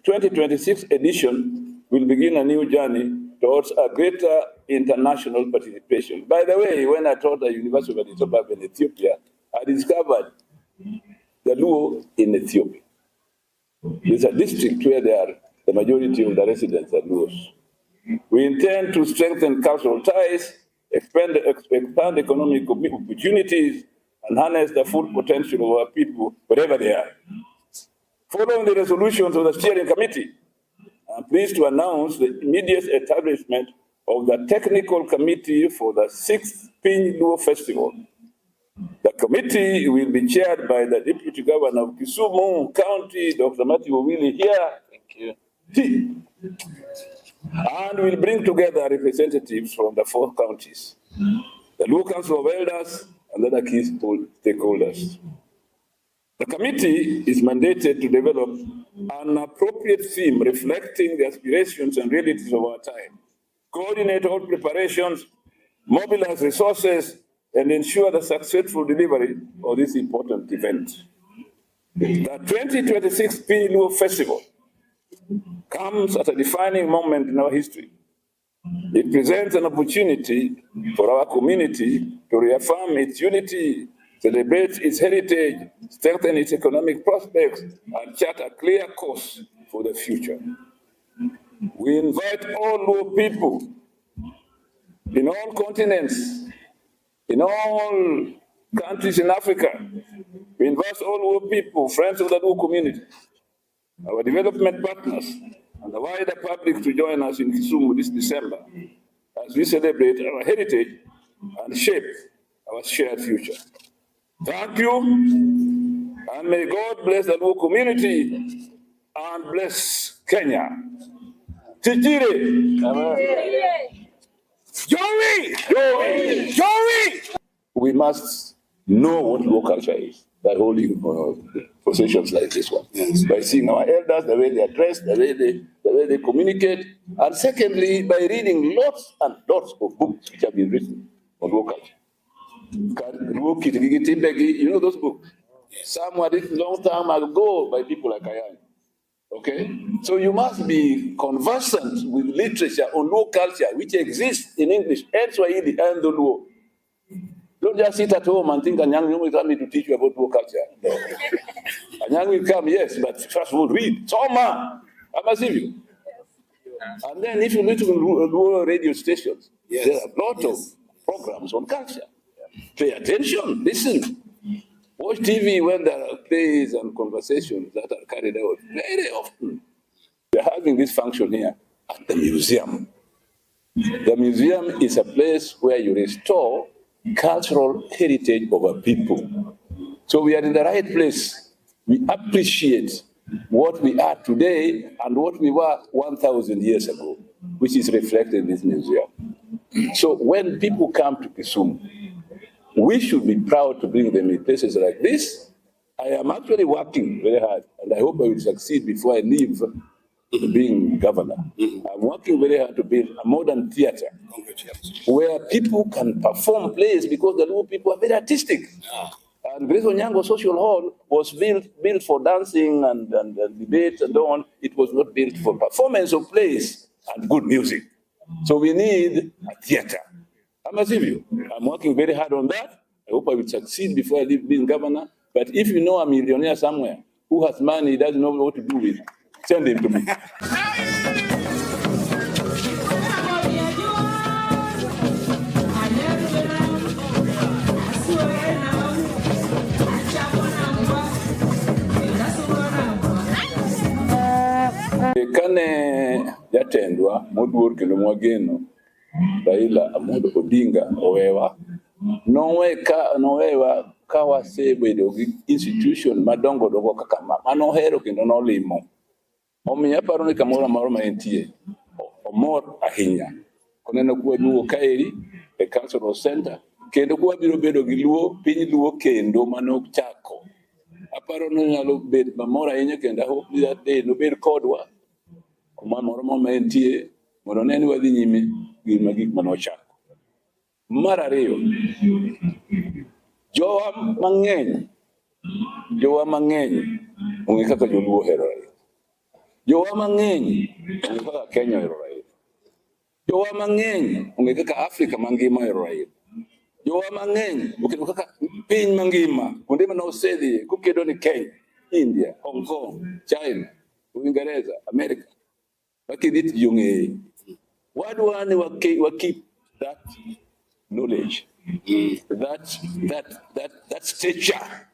2026 edition will begin a new journey towards a greater international participation. By the way, when I taught at the University of Addis Ababa in Ethiopia, I discovered the Luo in Ethiopia. It's a district where they are, the majority of the residents are Luos. We intend to strengthen cultural ties, expand economic opportunities, and harness the full potential of our people wherever they are. Following the resolutions of the steering committee, I'm pleased to announce the immediate establishment of the technical committee for the 6th Piny Luo Festival. The committee will be chaired by the Deputy Governor of Kisumu County, Dr. Matthew Owili here. Thank you. And will bring together representatives from the 4 counties, the Luo Council of Elders, and other key stakeholders. The committee is mandated to develop an appropriate theme reflecting the aspirations and realities of our time, coordinate all preparations, mobilize resources, and ensure the successful delivery of this important event. The 2026 Piny Luo Festival comes at a defining moment in our history. It presents an opportunity for our community to reaffirm its unity, celebrate its heritage, strengthen its economic prospects, and chart a clear course for the future. We invite all Luo people in all continents, in all countries in Africa. We invite all Luo people, friends of the Luo community, our development partners, and the wider public to join us in Kisumu this December as we celebrate our heritage and shape our shared future. Thank you, and may God bless the Luo community and bless Kenya. Tijire. Joey! Joey! Joey! We must know what Luo culture is by holding processions like this one. Yes. By seeing our elders, the way they are dressed, the way they communicate, and secondly, by reading lots and lots of books which have been written on Luo culture. Luo Kitigi Timbegi, you know those books? Some were written long time ago by people like I am. Okay? So you must be conversant with literature on Luo culture, which exists in English and Swahili and the Luo. Don't just sit at home and think Anyang' will come to teach you about Luo culture. No. Anyang' will come, yes, but first of all, read. Soma! Amasivyo. And then if you listen to Luo radio stations, Yes. there are a lot Yes. of programs on culture. Pay attention, listen. Watch TV when there are plays and conversations that are carried out very often. We're having this function here at the museum. The museum is a place where you restore cultural heritage of a people. So we are in the right place. We appreciate what we are today and what we were 1,000 years ago, which is reflected in this museum. So when people come to Kisumu, we should be proud to bring them in places like this. I am actually working very hard, and I hope I will succeed before I leave being governor. I'm working very hard to build a modern theater Congratulations. where people can perform plays, because the Luo people are very artistic. And Grace Onyango Social Hall was built for dancing and debate and so on. It was not built for performance of plays and good music. So we need a theater. I'm working very hard on that. I hope I will succeed before I leave being governor. But if you know a millionaire somewhere who has money he doesn't know what to do with, send him to me. Kane jatendwa moduor kendo mwageno Raila Amolo Odinga owewa, nowewa ka wasebedo gi institution madongo dongo kaka ma manohero kendo nolimo. Omiyo aparo ni kamoro amora ma entie omor ahinya koneno kwa duogo kaeri e cultural center, kendo kwa biro bedo gi Luo, piny Luo kendo manochako. Aparo ni onyalo bedo mamor ahinya kendo I hope ni that day nobed kodwa kuma moro ma entie mondo one ni wadhi nyime gi gik manochako. Mar ariyo, jowa mang'eny ong'e kaka joluo ohero Raila. Jowa mang'eny ong'e kaka Kenya ohero Raila. Jowa mang'eny ong'e kaka Afrika mangima ohero Raila. Jowa mang'eny oketo kaka piny mangima kuonde mane osedhiye kokedo ni Kenya, India, Hong Kong, China, Uingereza, America. Wakidhi to ji ong'eye. Wadwa ni wa keep that knowledge, that stature.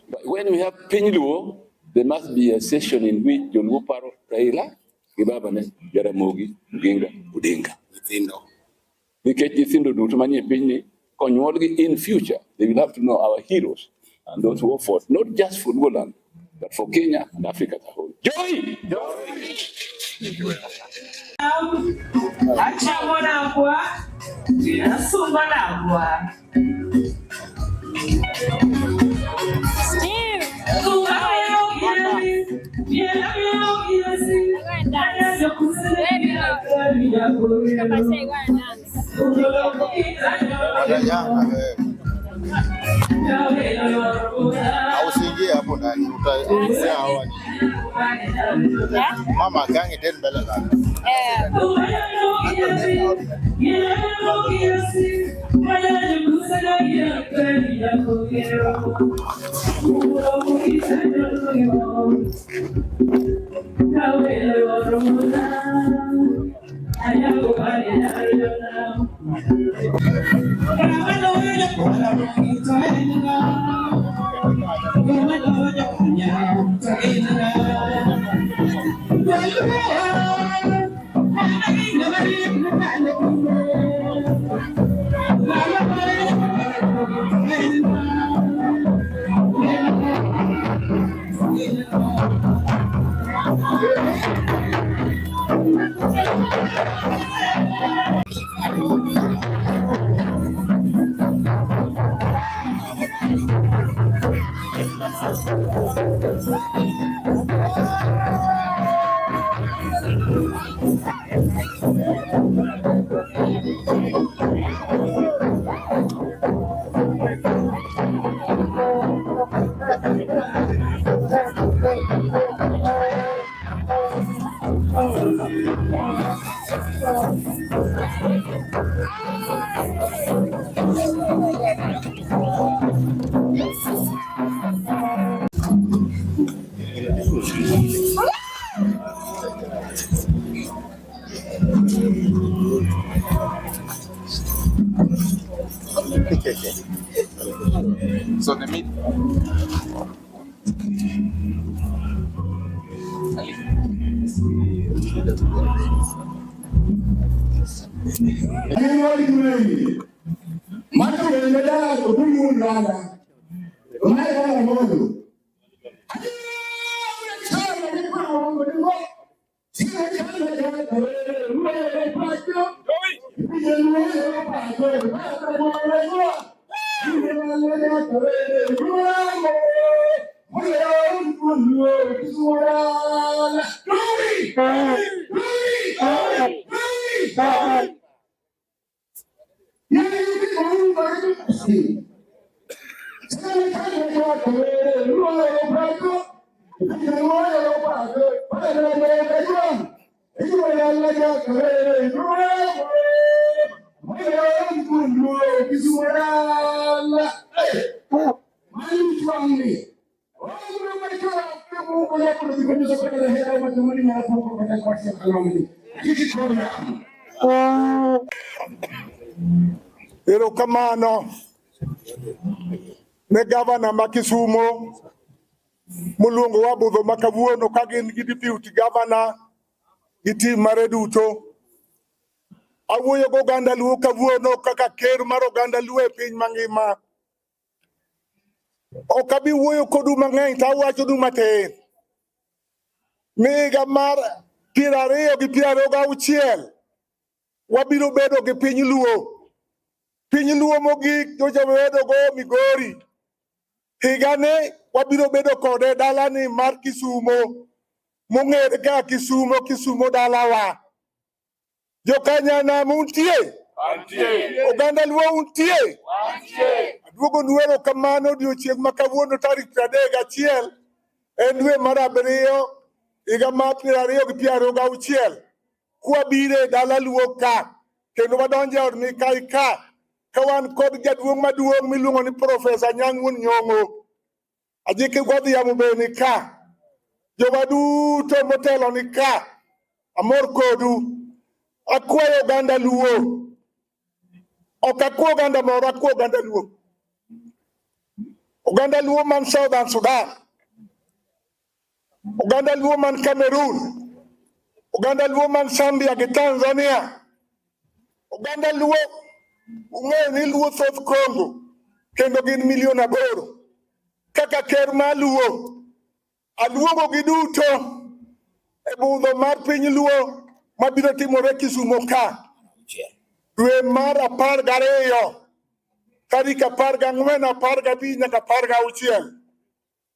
But when we have Piny Luo, there must be a session in which Joluo paro Raila gi babane Jaramogi Oginga Odinga. Nyithindo. Nikech nyithindo duto manie pinyni konyuolgi in future, they will have to know our heroes and those who fought, not just for Luoland, but for Kenya and Africa as a whole. Joy! Achamo nagwa, asunga nagwa. Steve! How are you? Go and dance. Baby, come and say go and dance. Watajanga wewe. Au usiingie hapo ndani, utaongea hawa ni. Yeah? Mama gangi den mbele zako. Eh. So the meat. Erokamano ne gavana ma Kisumo moluongowa budho ma kawuono ka gin gi deputy governor gi team mare duto. Awuoyo gi oganda Luo kawuono kaka ker mar oganda Luo e piny mangima. Ok abi wuoyo kodu mang'eny to awachonu matin. Ni higa mar 2026 wabiro bedo gi piny Luo. Piny Luo mogik nyocha wabedo go Migori. Higani wabiro Wabiro bedo kode dalani mar Kisumo mong'ere kaka Kisumo, Kisumo dalawa. Jokanyanam untie? Oganda Luo untie? Aduogo nu erokamano odiochieng' ma kawuono tarik 31 en dwe mar abiriyo higa mar 2026 kwabiro e dala Luo ka kendo wadonjo e od Mikai ka ka wan kod jaduong' maduong' miluongo ni Profesa Anyang' Wuon Nyong'o. Ajiki Godhiambo be ni ka. Jowa duto motelo ni ka. Amor kodu. Akwayo oganda Luo. Ok akwa oganda moro, akwa oganda Luo. Oganda Luo man Southern Sudan. Oganda Luo man Cameroon. Oganda Luo man Zambia gi Tanzania. Oganda Luo ung'eyo ni Luo thoth Congo kendo gin milion 8. Kaka ker mar Luo, aluongo gi duto e budho mar piny Luo mabiro timore Kisumo ka dwe mar 12 tarik 14, 15 nyaka 16.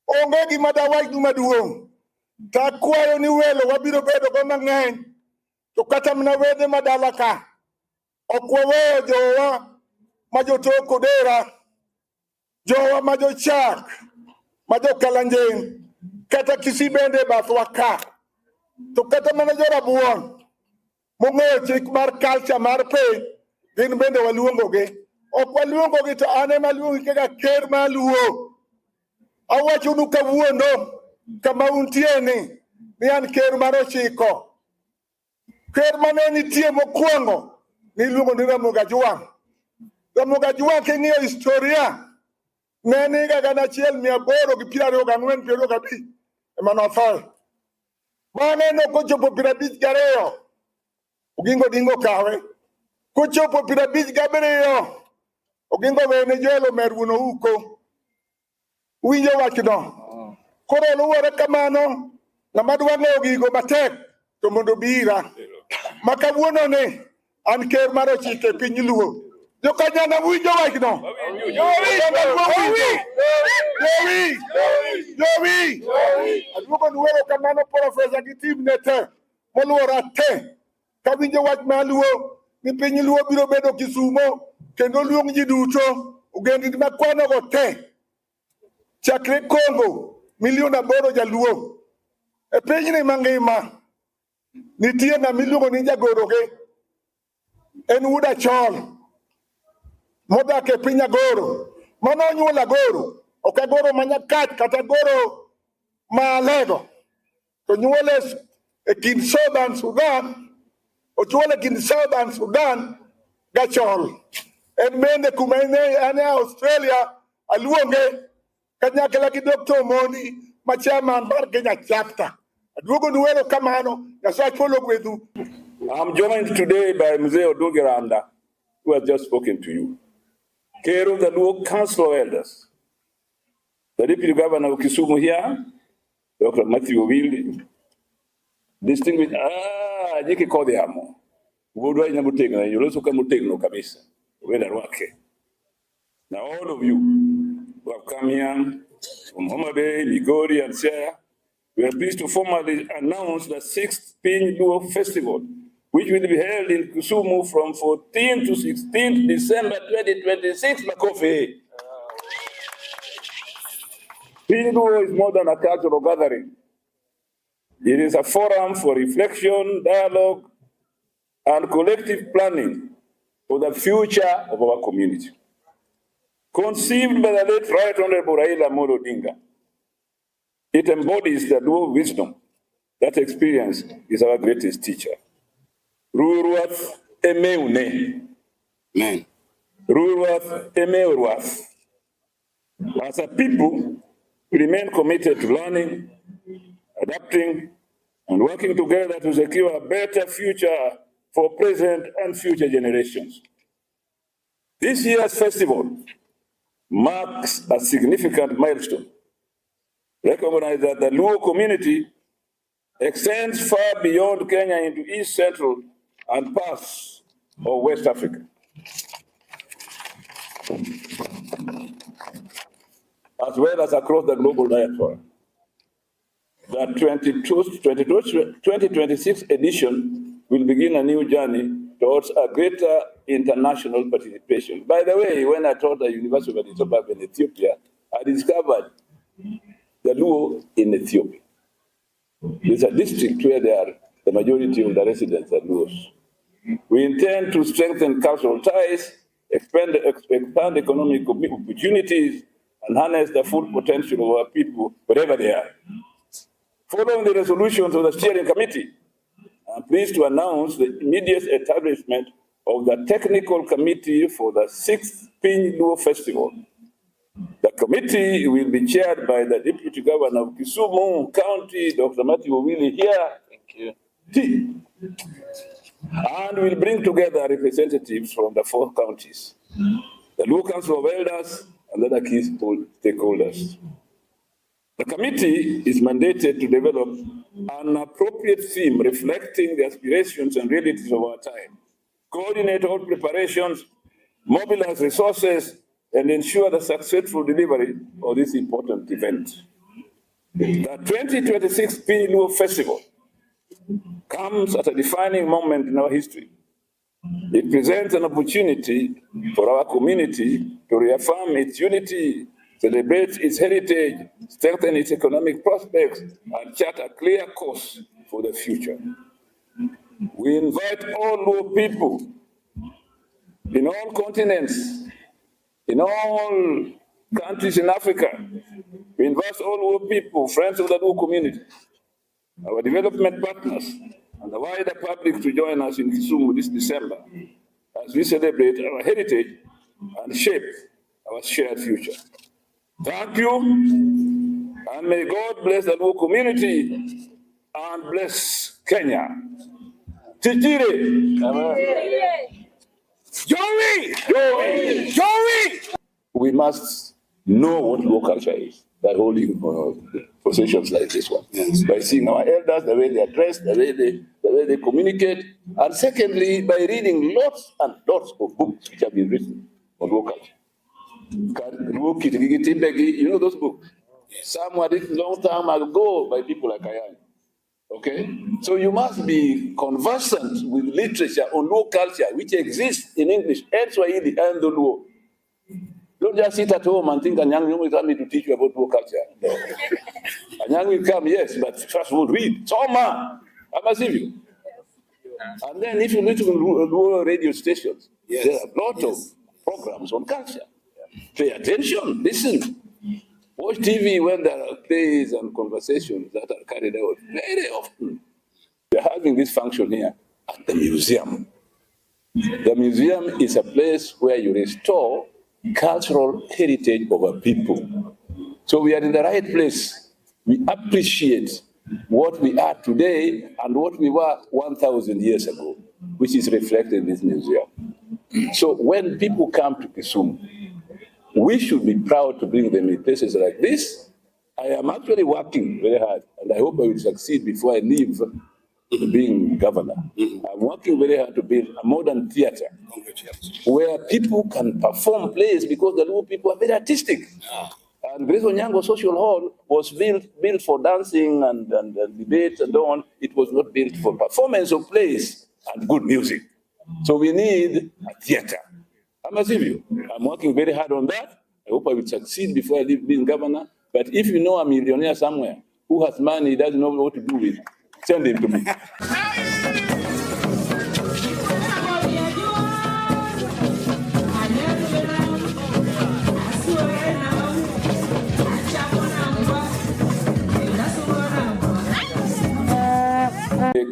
Onge gima dawachnu maduong'. To akwayo ni welo wabiro bedo go mang'eny to kata mana wede madala ka ok waweyo jowa ma jotok Odera, jowa ma jochak, ma jokalanjeng, kata Kisii bende e bathwa ka. To kata mana jorabuon mong'eyo chik mar culture mar piny, gin bende waluongogi. Ok waluongogi to an ema aluongi kaka ker mar Luo. Awachonu kawuono kama untie ni an ker mar 9. Ker mane nitie mokwongo niluongo ni Ramogi Ajwang'. Ramogi Ajwang' king'iyo historia ne en higa 1824, 25 ema nothoe. Bang'e nokochopo 52 Oginga Odinga okawe. Kochopo 57 Oginga owene Joel Omer wuon Ouko. Uwinjo wachno? Koro luwore kamano, ng'ama dwa ng'eyo gigo matek to mondo obi ira. Ma kawuono ni an ker mar 9 e piny Luo. Jokanyana winjo wachno? Oganda Luo winjo? Jowi! Jowi! Aduogo nu erokamano Profesa gi team ne te moluora te. Kawinjo wach mar Luo ni piny Luo biro bedo Kisumo kendo luong ji duto ogendini makwanogo te chakre Congo milion 8 jaluo e pinyni mangima nitie ng'ama iluongo ni jagoroge en wuod Achol modak e piny Agoro mano onyuolo Agoro ok Agoro ma Nyakach kata Agoro ma Alego to nyuole e kind Southern Sudan ochuole kind Southern Sudan gachol en bende kuma en e Australia aluonge kanyakla gi Dr. Omondi ma chairman mar Kenya chapter. Aduogo nu erokamano, Nyasaye polo gwedhu. I'm joined today by Mzee Odungi Randa, who has just spoken to you. Ker of the Luo Council of Elders, the Deputy Governor of Kisumu here, Dr. Matthew Owili, distinguished, Jiki Kodhiamo, Wuodwa ina motegno, yoloso ka motegno kabisa, wenda rwake. Now all of you who have come here from Homa Bay, Migori and Siaya, we are pleased to formally announce the 6th Piny Luo Festival, which will be held in Kisumu from 14 to 16 December 2026. Makofi. Piny Luo is more than a cultural gathering. It is a forum for reflection, dialogue, and collective planning for the future of our community. Conceived by the late Right Honorable Raila Amolo Odinga, it embodies the Luo wisdom that experience is our greatest teacher. Ruruath emeune. Amen. Ruruath emeuruath. As a people, we remain committed to learning, adapting, and working together to secure a better future for present and future generations. This year's festival marks a significant milestone. Recognize that the Luo community extends far beyond Kenya into East Central and parts of West Africa. as well as across the global diaspora. The 2026 edition will begin a new journey towards a greater international participation. By the way, when I taught at the University of Addis Ababa in Ethiopia, I discovered the Luo in Ethiopia. There's a district where they are, the majority of the residents are Luos. We intend to strengthen cultural ties, expand economic opportunities, and harness the full potential of our people wherever they are. Following the resolutions of the steering committee, I'm pleased to announce the immediate establishment of the technical committee for the sixth Piny Luo Festival. The committee will be chaired by the Deputy Governor of Kisumu County, Dr. Matthew Owili here. Thank you. T, and will bring together representatives from the four counties, the Luo Council of Elders, and other key stakeholders. The committee is mandated to develop an appropriate theme reflecting the aspirations and realities of our time, coordinate all preparations, mobilize resources, and ensure the successful delivery of this important event. The 2026 Piny Luo Festival comes at a defining moment in our history. It presents an opportunity for our community to reaffirm its unity, celebrate its heritage, strengthen its economic prospects, and chart a clear course for the future. We invite all Luo people in all continents, in all countries in Africa. We invite all Luo people, friends of the Luo community, our development partners, and the wider public to join us in Kisumu this December as we celebrate our heritage and shape our shared future. Thank you, and may God bless the Luo community and bless Kenya. Tijire! Joey! Joey! Joey! We must know what Luo culture is by holding processions like this one. Yes. By seeing our elders, the way they are dressed, the way they communicate, and secondly, by reading lots and lots of books which have been written on Luo culture. Luo Kitgi gi Timbegi, you know those books? Some were written long time ago by people like Ayany. Okay? So you must be conversant with literature on Luo culture, which exists in English and Swahili and the Luo. Don't just sit at home and think Anyang will come to teach you about Luo culture. No. Anyang will come, yes, but first of all, read. Soma. I must you. And then if you listen to Luo radio stations, there are a lot of programs on culture. Pay attention, listen. Watch TV when there are plays and conversations that are carried out very often. We are having this function here at the museum. The museum is a place where you restore cultural heritage of a people. So we are in the right place. We appreciate what we are today and what we were 1,000 years ago, which is reflected in this museum. So when people come to Kisumu, we should be proud to bring them in places like this. I am actually working very hard, and I hope I will succeed before I leave being governor. I'm working very hard to build a modern theater Congratulations. where people can perform plays because the Luo people are very artistic. And Grace Onyango Social Hall was built for dancing and debate and so on. It was not built for performance of plays and good music. So we need a theater. I'm a civil. I'm working very hard on that. I hope I will succeed before I leave being governor. But if you know a millionaire somewhere who has money, he doesn't know what to do with, send him to me.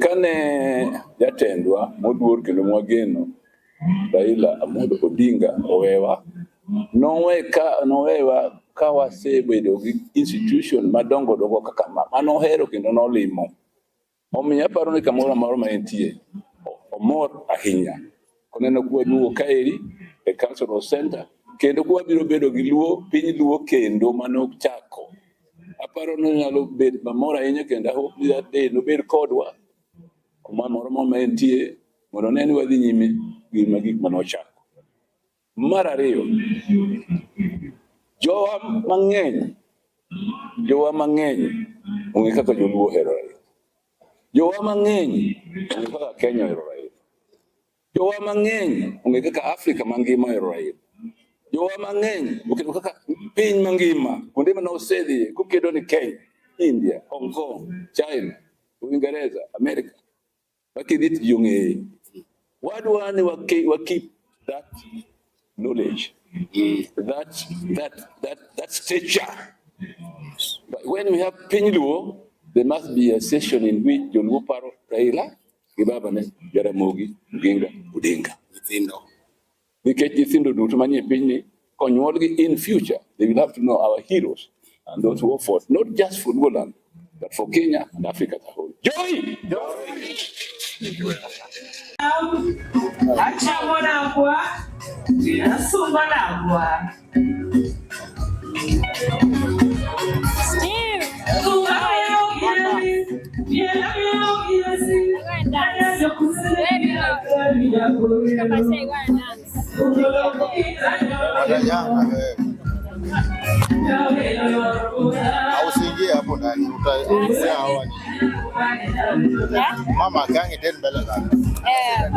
Kane jatendwa moduor kendo mwageno Raila Amolo Odinga owewa nowewa ka wasebedo gi institution madongo dongo kaka ma manohero kendo nolimo. Omiyo aparo ni kamoro amora ma entie omor ahinya koneno kwaduogo kaeri e cultural center kendo kwabiro bedo gi luo piny luo kendo manochako aparo ni onyalo bet mamor ahinya kendo I hope ni that day nobed kodwa kuma moro ma entie mondo one ni wadhi nyime gi gik manochako. Mar ariyo, Jowa mang'eny, jowa mang'eny ong'e kaka joluo ohero Raila. Jowa mang'eny ong'e kaka Kenya ohero Raila. Jowa mang'eny ong'e kaka Afrika mangima ohero Raila. Jowa mang'eny oketo kaka piny mangima kuonde mane osedhiye kokedo ni Kenya, India, Hong Kong, China, Uingereza, America. Wakidhi to ji ong'eye. Wadwa ni wa keep that knowledge, that stature. But when we have Piny Luo, there must be a session in which Joluo paro Raila gi babane Jaramogi Oginga Odinga. Nyithindo. Nikech nyithindo duto manie pinyni konyuolgi in future, they will have to know our heroes and those who fought, not just for Luoland, but for Kenya and Africa as a whole. Joy! Achamo nagwa, asumba nagwa. Steve! Go and dance. Baby, go. Come and say, go and dance. Watajanga wewe. Au usiingie hapo ndani, utaongea hawa ni Yeah? mama kangi tena mbele zako. Eh.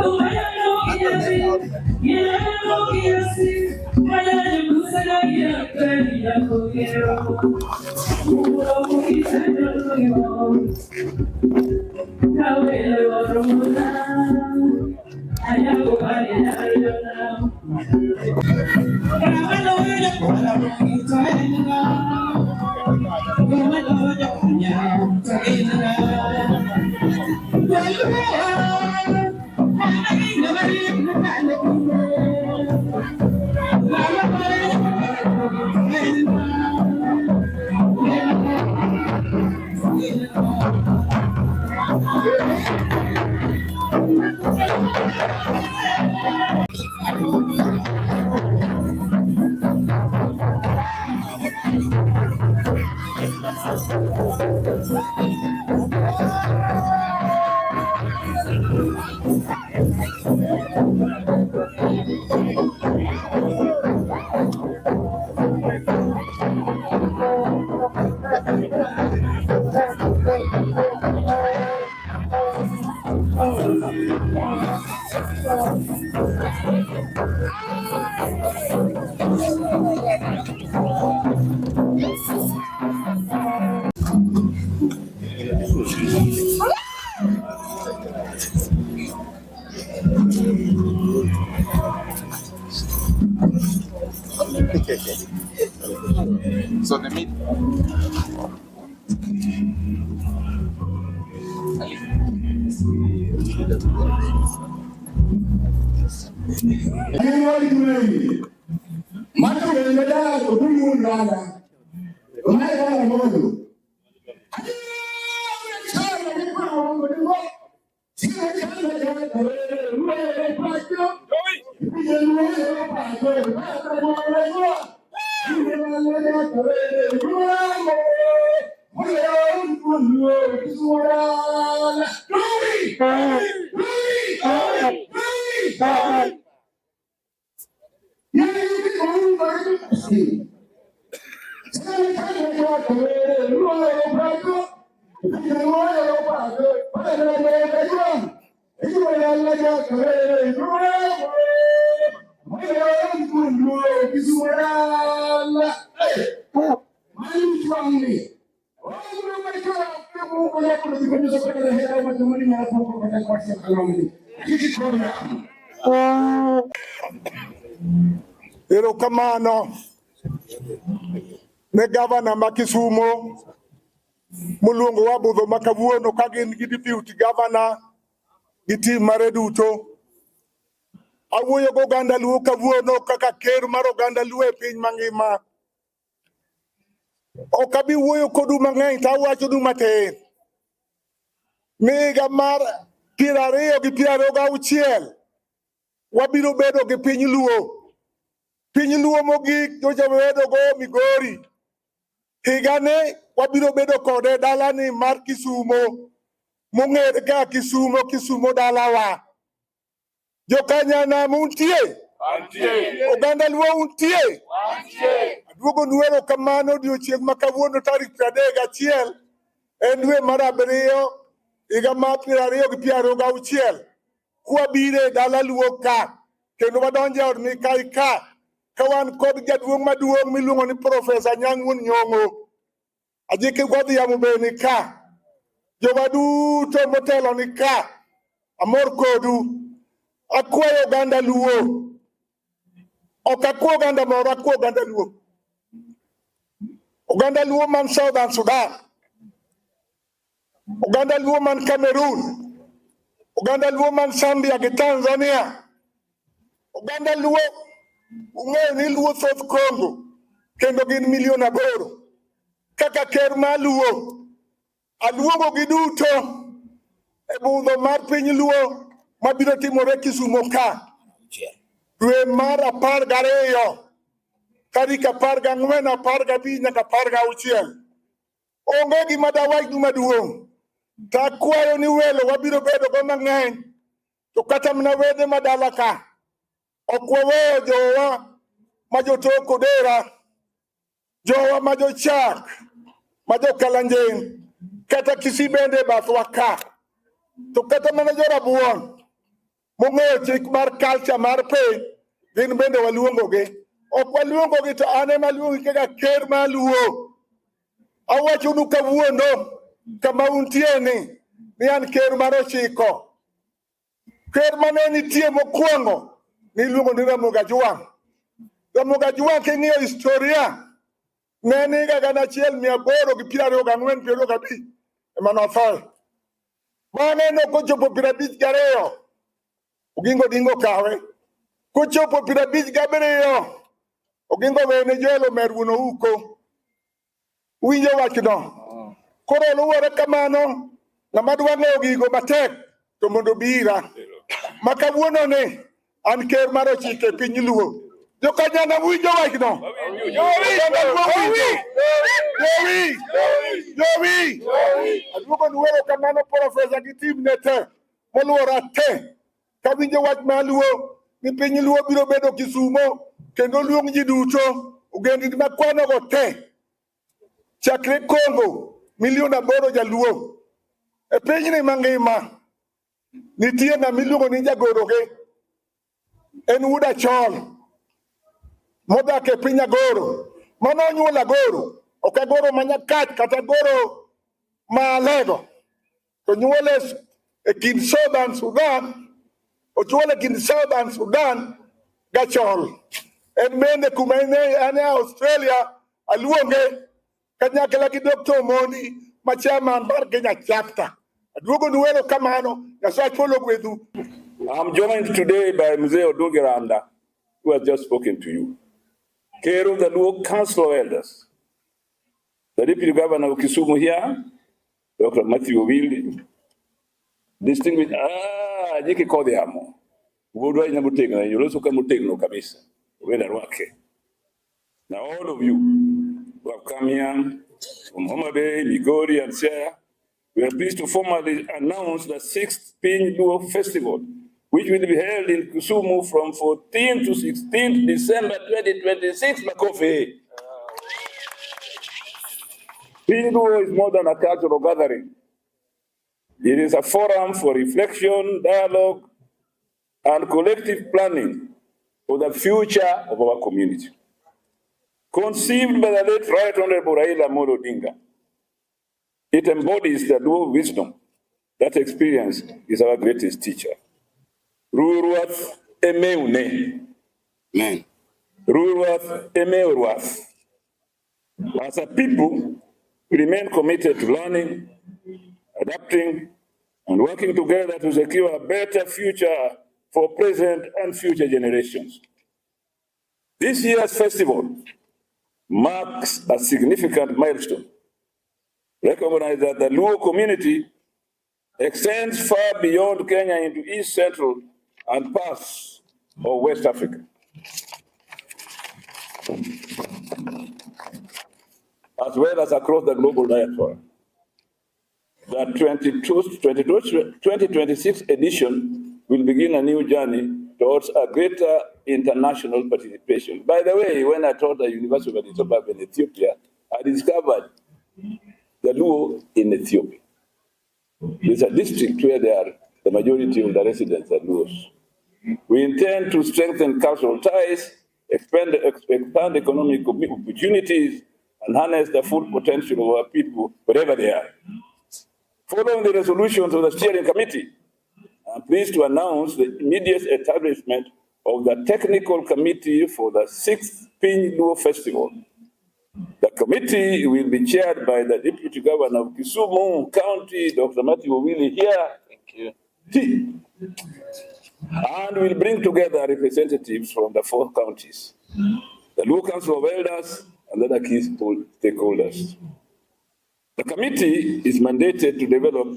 So the meat. Erokamano ne gavana ma Kisumo moluongo wa budho ma kawuono ka gin gi deputy governor gi team mare duto. Awuoyo go oganda Luo kawuono kaka ker mar oganda Luo e piny mangima. Ok abi wuoyo kodu mang'eny to awachonu matin. Ni higa mar 2026 wabiro bedo gi piny Luo. Piny Luo mogik nyocha wabedo go Migori. Higani wabiro bedo kode dalani mar Kisumo mong'ere kaka Kisumo, Kisumo dalawa. Jokanyanam untie? Antie. Oganda Luo untie? Antie. Aduogonu erokamano odiochieng' ma kawuono tarik 31 en dwe mar abiriyo higa mar 2026 kwabiro e dala Luo ka kendo wadonjo e od Mikai ka ka wan kod jaduong' maduong' miluongo ni Profesa Anyang' Wuon Nyong'o. Ajiki Godhiambo be ni ka. Jowa duto motelo ni ka. Amor kodu. Akwayo oganda Luo. Ok akwa oganda moro, akwa oganda Luo. Oganda Luo man Southern Sudan. Oganda Luo man Cameroon. Oganda Luo man Zambia gi Tanzania. Oganda Luo ung'eyo ni Luo thoth Congo kendo gin milion 8. Kaka ker mar Luo, aluongo gi duto e budho mar piny Luo mabiro timore Kisumo ka dwe mar 12 tarik 14, 15 nyaka 16. Onge gima dawachnu maduong'. To akwayo ni welo wabiro bedo go mang'eny to kata mana wede madala ka ok waweyo jowa ma jotok Odera, jowa ma jochak, ma jokalanjing, kata Kisii bende e bathwa ka. To kata mana jorabuon mong'eyo chik mar culture mar piny, gin bende waluongogi. Ok waluongogi to an ema aluongi kaka ker mar Luo. Awachonu kawuono kama untie ni an ker mar 9. Ker mane nitie mokwongo niluongo ni Ramogi Ajwang'. Ramogi Ajwang' king'iyo historia ne en higa 1824 25 ema nothoe. Bang'e nokochopo 52 Oginga Odinga okawe. Kochopo 57 Oginga owene Joel Omer wuon Ouko. Uwinjo wachno? Koro luwore kamano, ng'ama dwa ng'eyo gigo matek to mondo obi ira. Ma kawuono ni an ker mar 9 e piny Luo. Jokanyana winjo wachno? Oganda Luo winjo? Jowi! Jowi! Aduogonu erokamano Profesa gi team ne te moluora te. Kawinjo wach mar Luo ni piny Luo biro bedo Kisumo kendo luong ji duto ogendini makwanogo te chakre Congo milion 8 jaluo e pinyni mangima nitie ng'ama iluongo ni jagoroge en wuod Achol modak e piny Agoro mano onyuolo Agoro ok Agoro ma Nyakach kata Agoro ma Alego to nyuole e kind Southern Sudan ochuole e kind Southern Sudan gachol en bende kuma en e Australia aluonge kanyakla gi Dr. Omondi ma chairman mar Kenya chapter. Aduogonu erokamano, Nyasaye polo gwedhu. I'm joined today by Mzee Oduge Randa, who has just spoken to you. Chair of the Luo Council of Elders, the Deputy Governor of Kisumu here, Dr. Matthew Owili, distinguished, Jiki Kodhiamo, Wuodwa ina motegno, yoloso ka motegno kabisa, wenda rwake. Now all of you who have come here from Homa Bay, Migori and Siaya, we are pleased to formally announce the 6th Piny Luo Festival, which will be held in Kisumu from 14 to 16 December 2026. Makofi. Piny Luo is more than a cultural gathering. It is a forum for reflection, dialogue, and collective planning for the future of our community. Conceived by the late Right Honorable Raila Amolo Odinga, it embodies the Luo wisdom that experience is our greatest teacher. Ruruath emeune. Amen. Ruruath emeuruath. As a people, we remain committed to learning, adapting, and working together to secure a better future for present and future generations. This year's festival marks a significant milestone. Recognize that the Luo community extends far beyond Kenya into East Central and parts of West Africa, as well as across the global diaspora. The 2026 edition will begin a new journey towards a greater international participation. By the way, when I taught at the University of Addis Ababa in Ethiopia, I discovered the Luo in Ethiopia. There's a district where there are the majority of the residents are Luos. We intend to strengthen cultural ties, expand economic opportunities, and harness the full potential of our people wherever they are. Following the resolutions of the steering committee, I'm pleased to announce the immediate establishment of the technical committee for the sixth Piny Luo Festival. The committee will be chaired by the Deputy Governor of Kisumu County, Dr. Matthew Owili here. Thank you. T, and will bring together representatives from the four counties, the Luo Council of Elders, and other key stakeholders. The committee is mandated to develop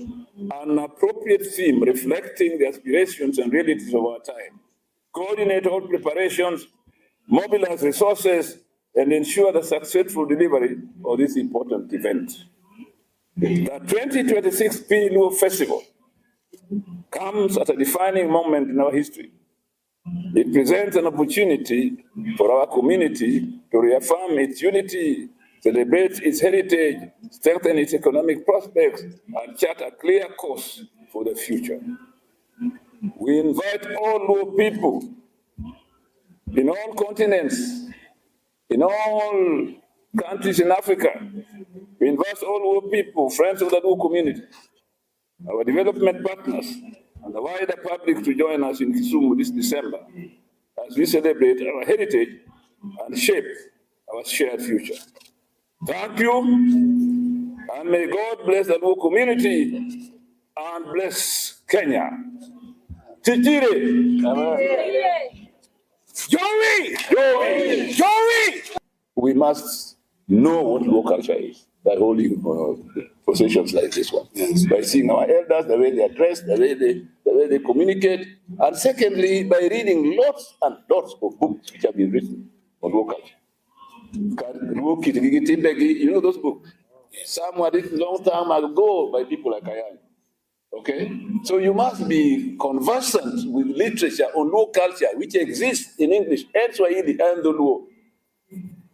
an appropriate theme reflecting the aspirations and realities of our time, coordinate all preparations, mobilize resources, and ensure the successful delivery of this important event. The 2026 Piny Luo Festival comes at a defining moment in our history. It presents an opportunity for our community to reaffirm its unity, celebrate its heritage, strengthen its economic prospects, and chart a clear course for the future. We invite all Luo people in all continents, in all countries in Africa. We invite all Luo people, friends of the Luo community, our development partners, and the wider public to join us in Kisumu this December as we celebrate our heritage and shape our shared future. Thank you, and may God bless the Luo community and bless Kenya. Tijire! Joey! Joey! Joey! We must know what Luo culture is by holding processions like this one. Yes. By seeing our elders, the way they are dressed, the way they communicate, and secondly, by reading lots and lots of books which have been written on Luo culture. Luo Kitgi gi Timbegi, you know those books? Some were written long time ago by people like Ayany. Okay? So you must be conversant with literature on Luo culture, which exists in English and Swahili and the Luo.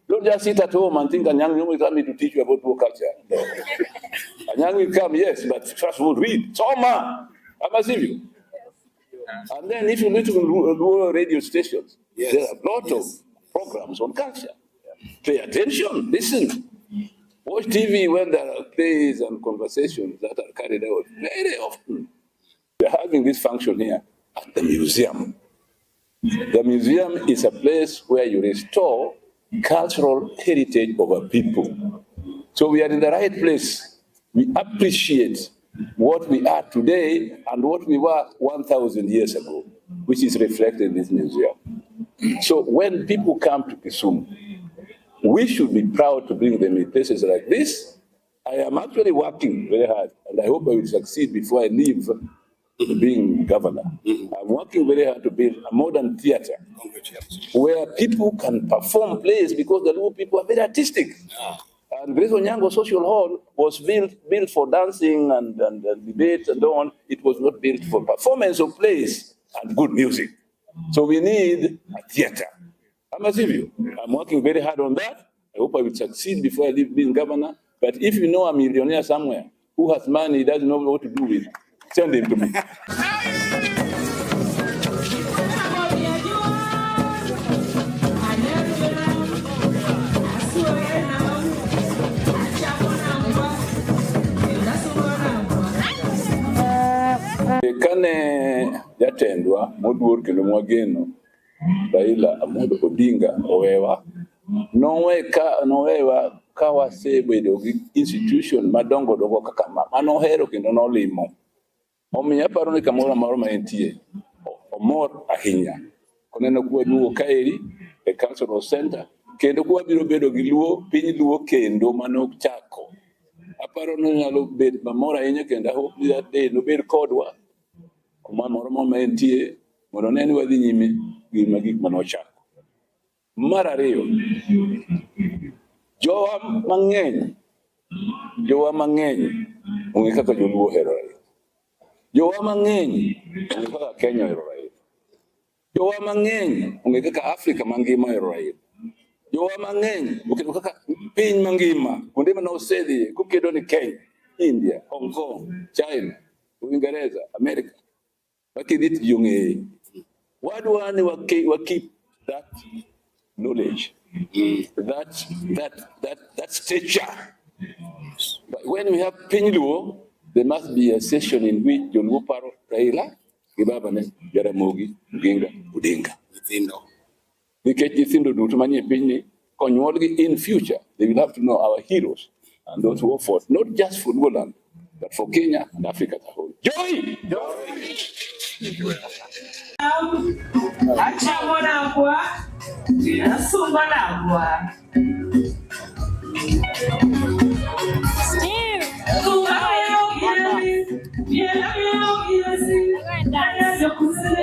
Don't just sit at home and think Anyang' will come to teach you about Luo culture. No. Anyang' will come, yes, but first of all, read. Soma! Ama sivyo. And then if you listen to Luo radio stations, there are a lot of programs on culture. Pay attention, listen. Watch TV when there are plays and conversations that are carried out very often. We're having this function here at the museum. The museum is a place where you restore cultural heritage of a people. So we are in the right place. We appreciate what we are today and what we were 1,000 years ago, which is reflected in this museum. So when people come to Kisumu, we should be proud to bring them in places like this. I am actually working very hard, and I hope I will succeed before I leave being governor. I'm working very hard to build a modern theater Congratulations. where people can perform plays because the Luo people are very artistic. And Grace Onyango Social Hall was built for dancing and debate and so on. It was not built for performance of plays and good music. So we need a theater. Ama sivyo. I'm working very hard on that. I hope I will succeed before I leave being governor. But if you know a millionaire somewhere who has money he doesn't know what to do with, send him to me. Kane jatendwa moduor kendo mwageno Raila Amolo Odinga owewa nowewa ka wasebedo gi institution madongo dongo kaka ma manohero kendo nolimo. Omiyo aparo ni kamoro amora ma entie omor ahinya koneno kwaduogo kaeri e cultural center kendo kwabiro bedo gi luo piny luo kendo manochako. Aparo ni onyalo bet mamor ahinya kendo I hope that day nobed kodwa kuma moro ma entie mondo one ni wadhi nyime gi gik manochako. Mar ariyo, jowa mang'eny ong'e kaka joluo ohero Raila. Jowa mang'eny ong'e kaka Kenya ohero Raila. Jowa mang'eny ong'e kaka Afrika mangima ohero Raila. Jowa mang'eny oketo kaka piny mangima kuonde mane osedhiye kokedo ni Kenya, India, Hong Kong, China, Uingereza, America. Wakidhi to ji ong'eye. Wadwa ni wa keep that knowledge, that stature. But when we have Piny Luo, there must be a session in which Joluo paro Raila gi babane Jaramogi Oginga Odinga. Nyithindo. Nikech nyithindo duto manie pinyni konyuolgi in future, they will have to know our heroes and those who fought, not just for Luoland, but for Kenya and Africa as a whole. Joy! Achamo nagwa, asungo nagwa. Steve! Go and dance.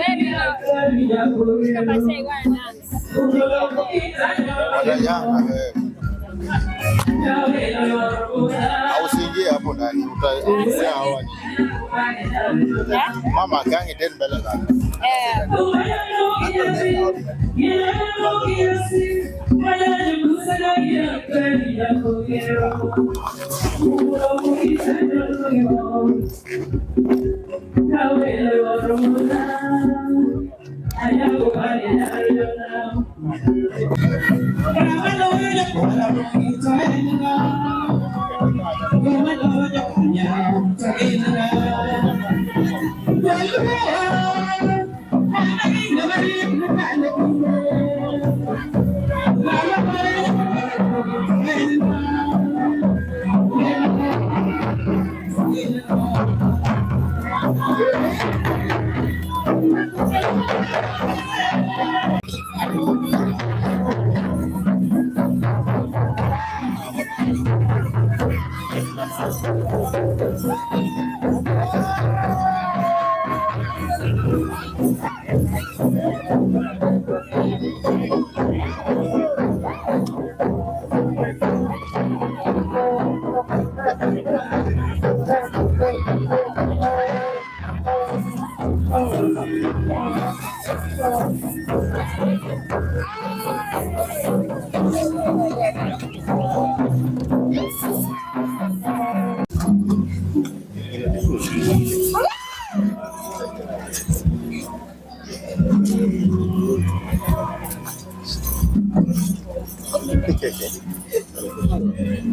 Baby, look. I say go and dance. Watajanga wewe. Au usiingie hapo ndani, utaongea hawa ni. Yeah? Mama gangi den mbele zako. Eh.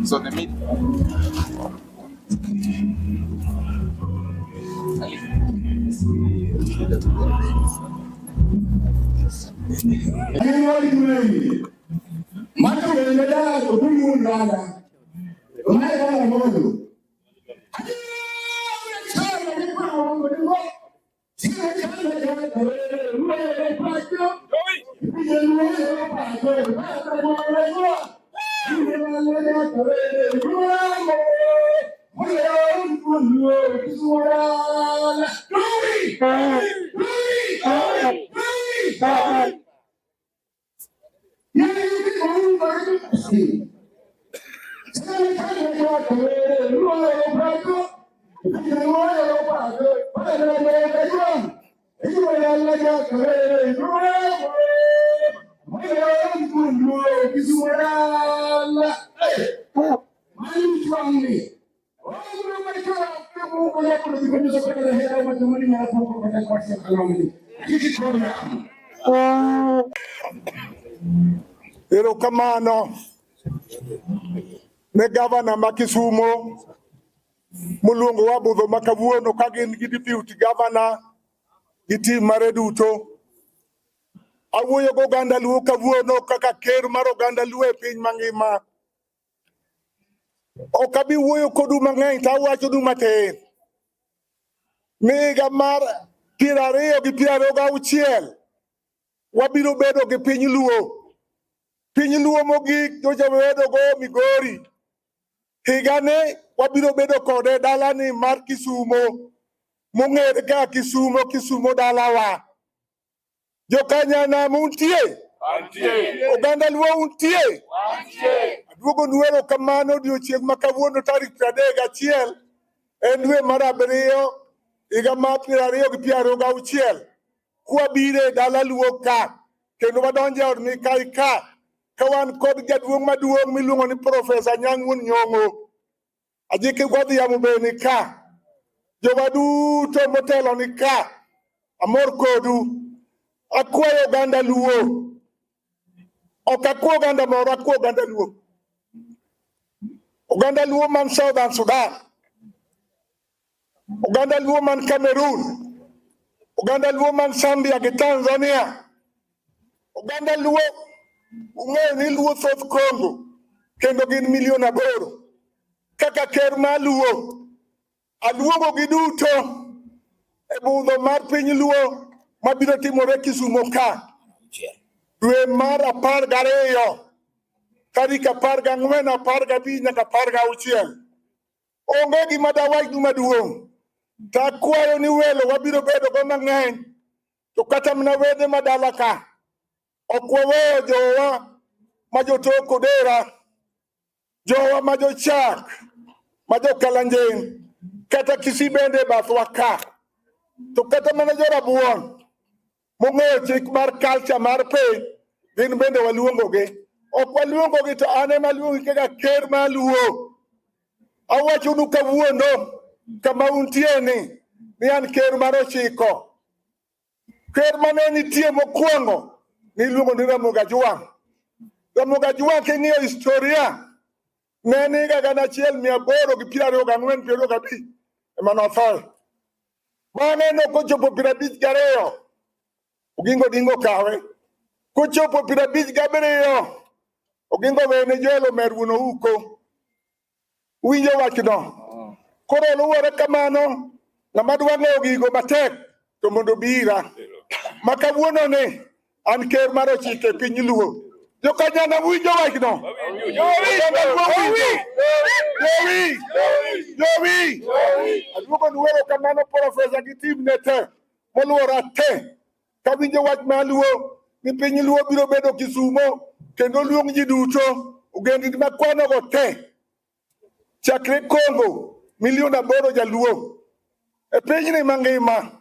So the meat. Erokamano ne gavana ma Kisumo moluongowa budho ma kawuono ka gin gi deputy governor gi team mare duto. Awuoyo gi oganda Luo kawuono kaka ker mar oganda Luo e piny mangima. Ok abi wuoyo kodu mang'eny to awachonu matin. Ni higa mar 2026 wabiro bedo gi piny Luo. Piny Luo mogik nyocha wabedo go Migori. Higani wabiro bedo kode dalani mar Kisumo mong'ere kaka Kisumo, Kisumo dalawa. Jokanyanam untie? Oganda Luo untie? Aduogonu erokamano odiochieng' ma kawuono tarik 31 en dwe mar 7 higa mar 2026. Kwabiro e dala Luo ka kendo wadonjo e od Mikai ka ka wan kod jaduong' maduong' miluongo ni Profesa Anyang' Wuon Nyong'o. Ajiki Godhiambo be ni ka. Jowa duto motelo ni ka. Amor kodu. Akwayo oganda Luo. Ok akwa oganda moro, akwa oganda Luo. Oganda Luo man Southern Sudan. Oganda Luo man Cameroon. Oganda Luo man Zambia gi Tanzania. Oganda Luo ung'eyo ni Luo thoth Congo kendo gin milion 8. Kaka ker mar Luo, aluongo gi duto e budho mar piny Luo mabiro timore Kisumo ka. Dwe mar 12, tarik 14, 15 nyaka 16. Onge gima dawachnu maduong'. To akwayo ni welo wabiro bedo go mang'eny. To kata mana wede madala ka, ok waweyo jowa ma jotok Odera, jowa ma jochak, ma jokalanjing, kata Kisii bende e bathwa ka. To kata mana jorabuon mong'eyo chik mar culture mar piny, gin bende waluongogi. Ok waluongogi to an ema aluongogi kaka ker mar Luo. Awachonu kawuono kama untie ni an ker mar 9. Ker mane nitie mokwongo niluongo ni Ramogi Ajwang'. Ramogi Ajwang' king'iyo historia ne en higa 1824 25 ema nothoe. Bang'e nokochopo 52 Oginga Odinga okawe. Kochopo 57 Oginga owene Joel Omer wuon Ouko. Uwinjo wachno? Koro luwore kamano, ng'ama dwa ng'eyo gigo matek to mondo obi ira. Ma kawuono ni an ker mar 9 e piny Luo. Jokanyana winjo wachno? Oganda Luo winjo? Jowi! Jowi! Aduogo nu erokamano profesa gi team ne te moluora te. Kawinjo wach mar Luo ni piny Luo biro bedo Kisumo kendo luong ji duto ogendini makwanogo te. Chakre Congo milion 8 jaluo. E pinyni mangima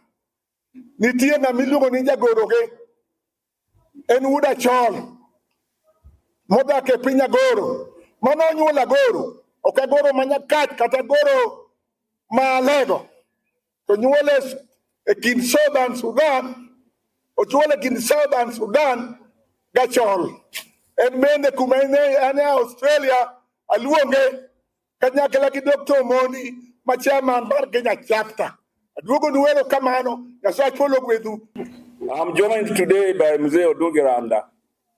nitie ng'ama iluongo ni jagoroge. En wuod Achol modak e piny Agoro. Mano onyuolo Agoro, ok Agoro ma Nyakach kata Agoro ma Alego. To nyuole e kind Southern Sudan, ochuole e kind Southern Sudan gachol. En bende kuma en e Australia aluonge kanyakla gi Dr. Omoni ma chairman mar Kenya chapter. Aduogo nu erokamano, Nyasaye ogwedhu. I'm joined today by Mzee Oduge Randa,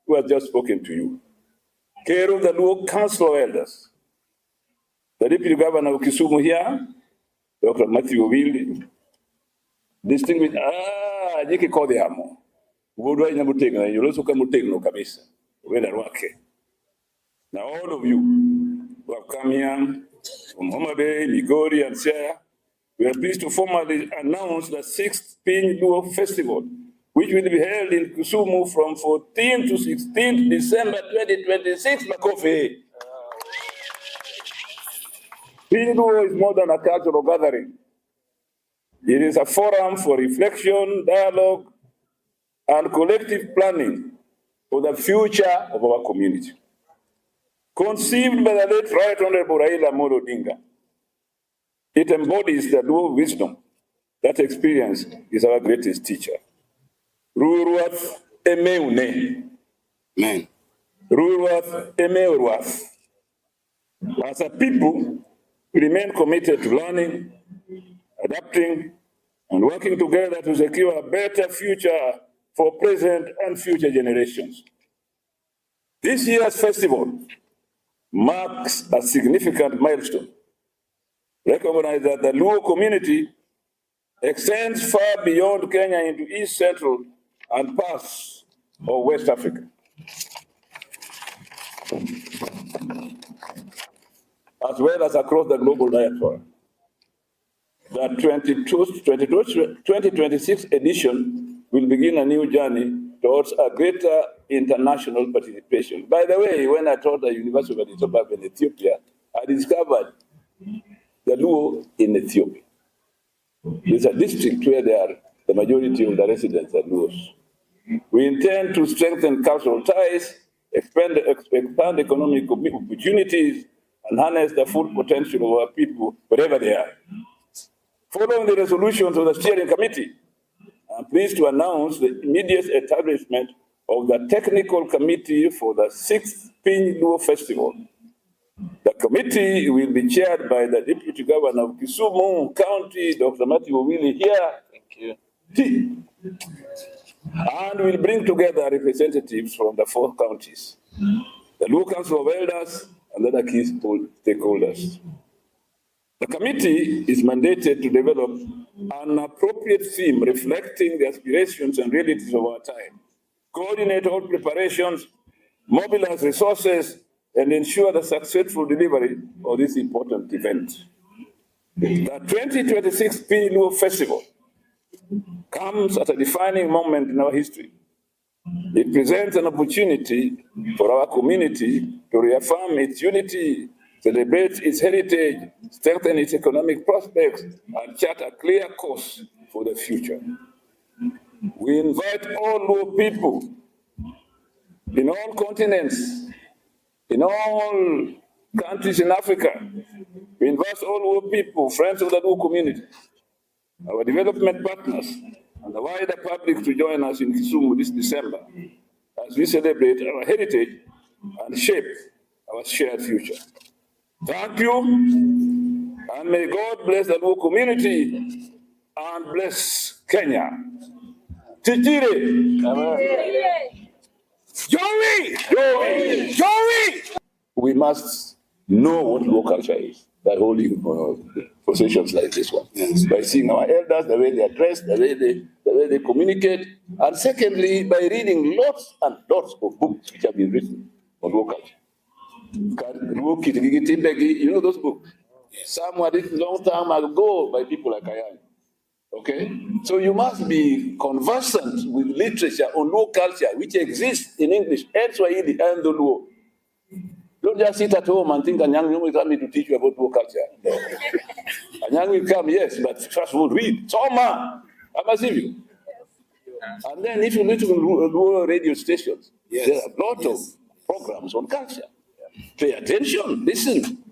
who has just spoken to you. Chair of the Luo Council of Elders, the Deputy Governor of Kisumu here, Dr. Matthew Owili, distinguished, Jiki Kodhiamo, Wuodwa ina motegno, yoloso ka motegno kabisa, wenda rwake. Now all of you who have come here from Homa Bay, Migori and Siaya, we are pleased to formally announce the 6th Piny Luo Festival, which will be held in Kisumu from 14 to 16 December 2026. Makofi. Piny Luo is more than a cultural gathering. It is a forum for reflection, dialogue, and collective planning for the future of our community. Conceived by the late Right Honorable Raila Amolo Odinga, it embodies the Luo wisdom that experience is our greatest teacher. Ruruath emeune. Amen. Ruruath emeuruath. As a people, we remain committed to learning, adapting, and working together to secure a better future for present and future generations. This year's festival marks a significant milestone. Recognize that the Luo community extends far beyond Kenya into East Central and parts of West Africa, as well as across the global diaspora. The 2026 edition will begin a new journey towards a greater international participation. By the way, when I taught at the University of Addis Ababa in Ethiopia, I discovered the Luo in Ethiopia. There's a district where there are the majority of the residents are Luos. We intend to strengthen cultural ties, expand economic opportunities, and harness the full potential of our people wherever they are. Following the resolutions of the steering committee, I'm pleased to announce the immediate establishment of the technical committee for the 6th Piny Luo Festival. The committee will be chaired by the Deputy Governor of Kisumu County, Dr. Matthew Owili here. Thank you. T, and will bring together representatives from the four counties, the Luo Council of Elders, and other key stakeholders. The committee is mandated to develop an appropriate theme reflecting the aspirations and realities of our time, coordinate all preparations, mobilize resources, and ensure the successful delivery of this important event. The 2026 Piny Luo Festival comes at a defining moment in our history. It presents an opportunity for our community to reaffirm its unity, celebrate its heritage, strengthen its economic prospects, and chart a clear course for the future. We invite all Luo people in all continents, in all countries in Africa. We invite all Luo people, friends of the Luo community, our development partners, and the wider public to join us in Kisumu this December as we celebrate our heritage and shape our shared future. Thank you, and may God bless the Luo community and bless Kenya. Tijire. Joey! Joey! Joey! We must know what Luo culture is by holding processions like this one. Yes. By seeing our elders, the way they are dressed, the way they communicate, and secondly, by reading lots and lots of books which have been written on Luo culture. Luo Kitgi gi Timbegi, you know those books? Some were written long time ago by people like Ayany. Okay? So you must be conversant with literature on Luo culture, which exists in English and Swahili and the Luo. Don't just sit at home and think Anyang' Nyong'o is coming to teach you about Luo culture. No. Anyang' will come, yes, but first of all, read. Soma! Ama sivyo. And then if you listen to Luo radio stations, there are a lot of programs on culture. Pay attention, listen.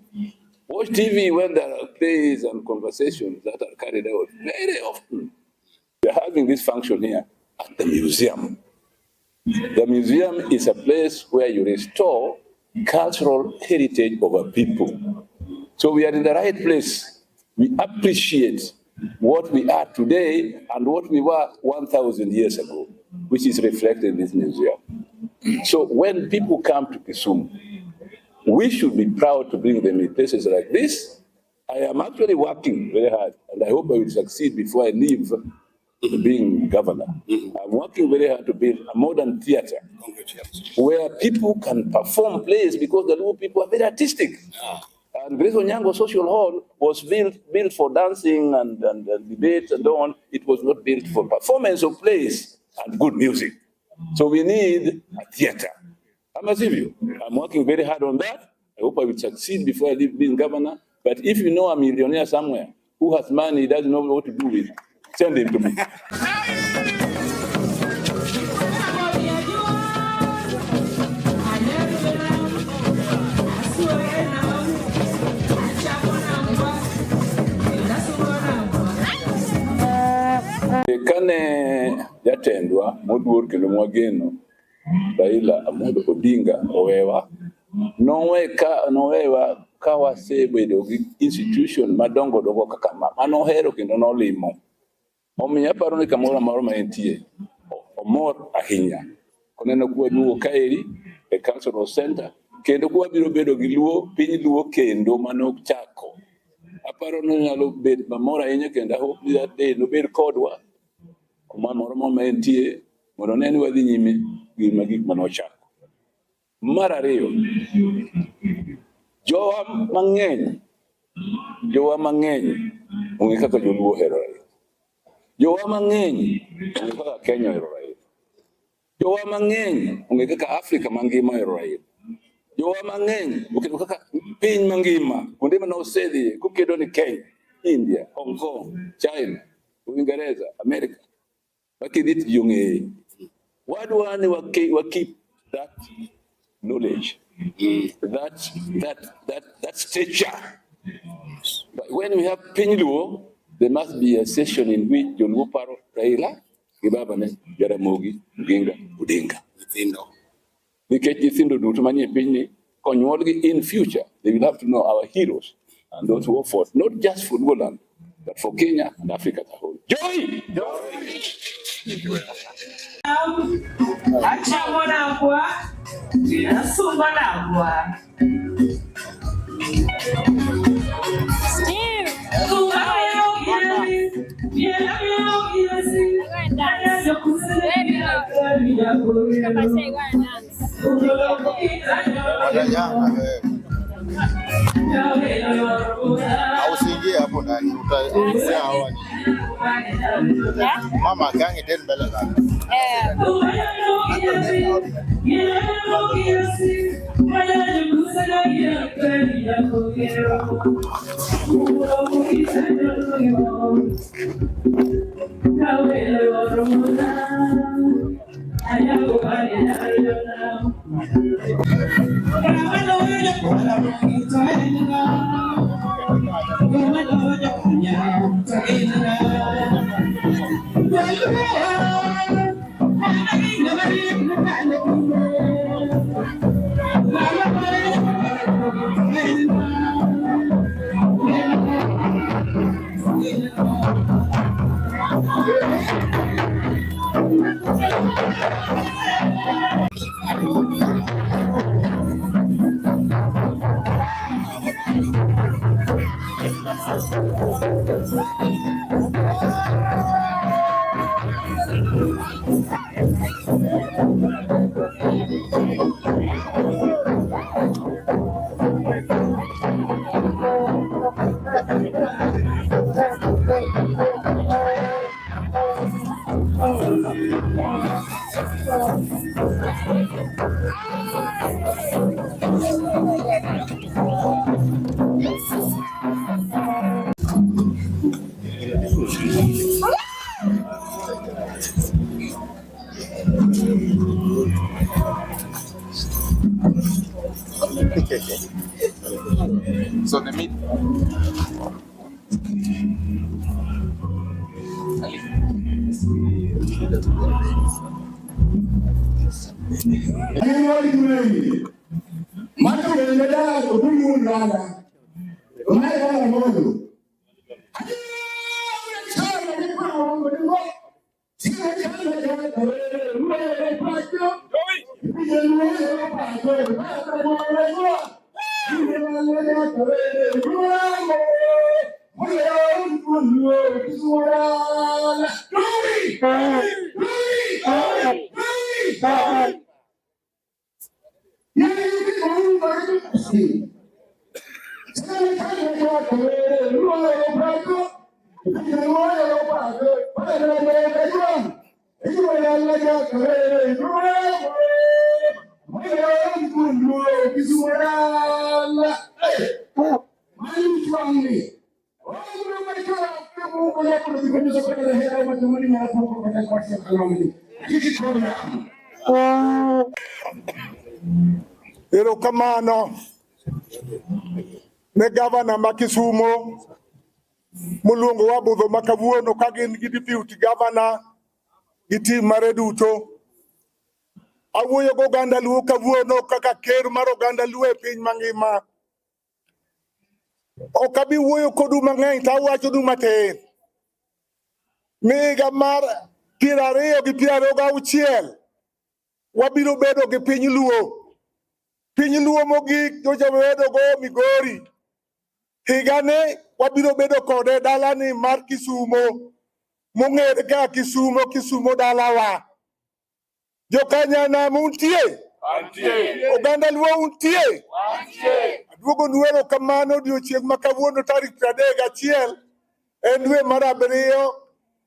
Watch TV when there are plays and conversations that are carried out very often. We are having this function here at the museum. The museum is a place where you restore cultural heritage of a people. So we are in the right place. We appreciate what we are today and what we were 1,000 years ago, which is reflected in this museum. So when people come to Kisumu, we should be proud to bring them in places like this. I am actually working very hard, and I hope I will succeed before I leave being governor. I'm working very hard to build a modern theater Congratulations. where people can perform plays because the Luo people are very artistic. And Grace Onyango Social Hall was built for dancing and debate and so on. It was not built for performance of plays and good music. So we need a theater. Ama sivyo. I'm working very hard on that. I hope I will succeed before I leave being governor. But if you know a millionaire somewhere who has money he doesn't know what to do with, send him to me. Kane jatendwa moduor kendo mwageno Raila Amolo Odinga owewa, nowewa ka wasebedo gi institution madongo dongo kaka ma manohero kendo nolimo. Omiyo aparo ni kamoro amora ma entie omor ahinya koneno kwaduogo kaeri e cultural center kendo kwabiro bedo gi Luo piny Luo kendo manochako. Aparo ni onyalo bet mamor ahinya kendo I hope that day nobed kodwa kuma moro ma entie mondo one ni wadhi nyime gi gik manochako. Mar ariyo, jowa mang'eny ong'e kaka joluo ohero Raila. Jowa mang'eny ong'e kaka Kenya ohero Raila. Jowa mang'eny ong'e kaka Afrika mangima ohero Raila. Jowa mang'eny ong'eyo kaka piny mangima kuonde mane osedhiye kokedo ni Kenya, India, Hong Kong, China, Uingereza, Amerika. Kidhi to ji ong'eye. Wadwa ni wa keep that knowledge, that stature. But when we have Piny Luo, there must be a session in which Joluo paro Raila gi babane Jaramogi Oginga Odinga. Nyithindo. Nikech nyithindo duto manie pinyni konyuolgi in future, they will have to know our heroes and those who fought, not just for Luoland, but for Kenya and Africa as a whole. Joy! Achamo nagwa, asungo nagwa. Steve! Go and dance. Baby, come and say go and dance. Watajanga wewe. Au usiingie hapo ndani, utaongea hawa ni. Yeah? Mama gangi den mbele zako. Eh. So the meat. Erokamano ne gavana ma Kisumo moluongo wa budho ma kawuono ka gin gi deputy governor gi team mare duto. Awuoyo gi oganda Luo kawuono kaka ker mar oganda Luo e piny mangima. Ok abi wuoyo kodu mang'eny to awachonu matin. Ni higa mar 2026 wabiro bedo gi piny Luo. Piny Luo mogik nyocha wabedo go Migori. Higani wabiro bedo kode dalani mar Kisumo mong'ere kaka Kisumo, Kisumo dalawa. Jokanyanam untie? Oganda Luo untie? Aduogonu erokamano odiochieng' ma kawuono tarik 31 en dwe mar abiriyo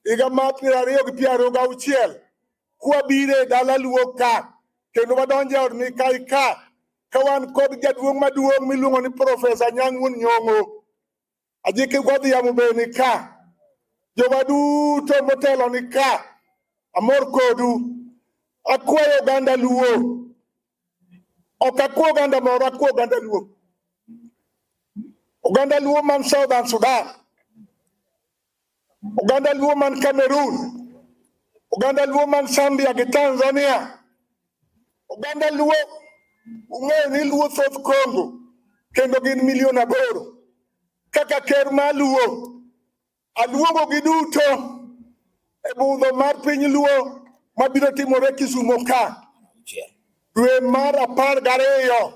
higa mar 2026 kwabiro e dala Luo ka kendo wadonjo e od Mikai ka ka wan kod jaduong' maduong' miluongo ni Profesa Anyang' Wuon Nyong'o. Ajiki Godhiambo be ni ka. Jowa duto motelo ni ka. Amor kodu. Akwayo oganda Luo. Ok akwa oganda moro, akwa oganda Luo. Oganda Luo man Southern Sudan. Oganda Luo man Cameroon. Oganda Luo man Zambia gi Tanzania. Oganda Luo ung'eyo ni Luo thoth Congo kendo gin milion 8. Kaka ker mar Luo, aluongo gi duto e budho mar piny Luo mabiro timore Kisumo ka dwe mar 12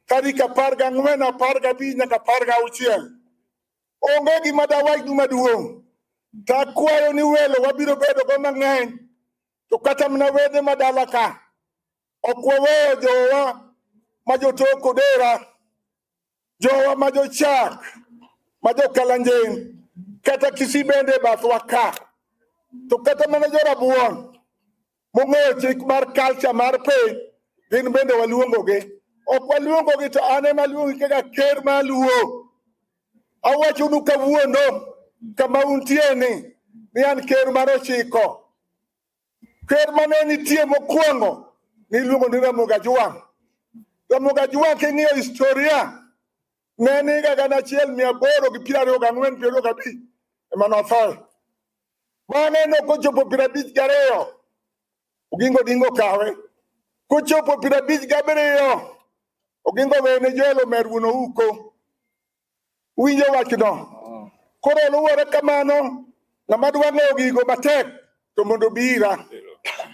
tarik 14, 15 nyaka 16. Onge gima dawachnu maduong'. To akwayo ni welo wabiro bedo go mang'eny to kata mana wede madala ka ok waweyo jowa ma jotok Odera, jowa ma jochak, ma jokalanjing, kata Kisii bende e bathwa ka. To kata mana jorabuon mong'eyo chik mar culture mar piny, gin bende waluongogi. Ok waluongogi to an ema aluongi kaka ker mar Luo. Awachonu kawuono kama untie ni an ker mar 9. Ker mane nitie mokwongo niluongo ni Ramogi Ajwang'. Ramogi Ajwang' king'iyo historia ne en higa 1824, 25 ema nothoe. Bang'e nokochopo 52, Oginga Odinga okawe. Kochopo 57, Oginga owene Joel Omer wuon Ouko. Uwinjo wachno? Koro luwore kamano, ng'ama dwa ng'eyo gigo matek to mondo obi ira.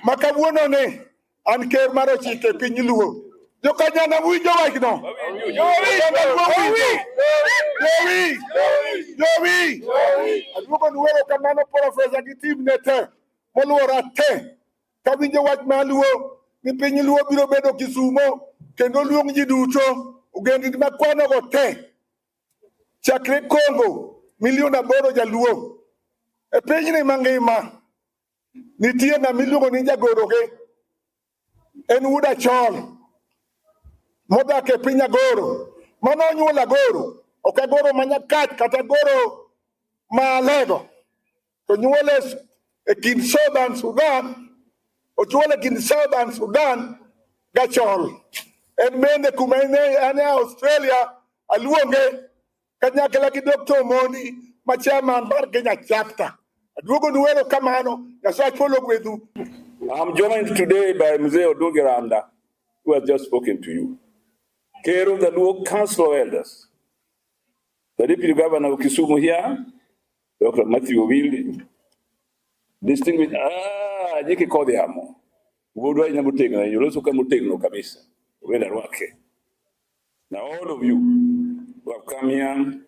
Ma kawuono ni an ker mar 9 e piny Luo. Jokanyana winjo wachno? Oganda Luo winjo? Jowi! Jowi! Aduogo nu erokamano profesa gi team ne te moluora te. Kawinjo wach mar Luo ni piny Luo biro bedo Kisumo kendo luong ji duto ogendini makwanogo te chakre Congo milion 8 jaluo e pinyni mangima nitie ng'ama iluongo ni jagoroge en wuod Achol modak e piny Agoro mano onyuolo Agoro ok Agoro ma Nyakach kata Agoro ma Alego to nyuole e kind Southern Sudan ochuole e kind Southern Sudan gachol en bende kuma en e Australia aluonge kanyakla gi Dr. Omondi ma chairman mar Kenya chapter. Aduogo nu erokamano, Nyasaye ogwedhu. I'm joined today by Mzee Oduge Randa, who has just spoken to you. Chair of the Luo Council of Elders, the Deputy Governor of Kisumu here, Dr. Matthew Owili, distinguished, Jiki Kodhiamo, Wuodwa ina motegno, yoloso ka motegno kabisa, Wenda rwake. Now all of you who have come here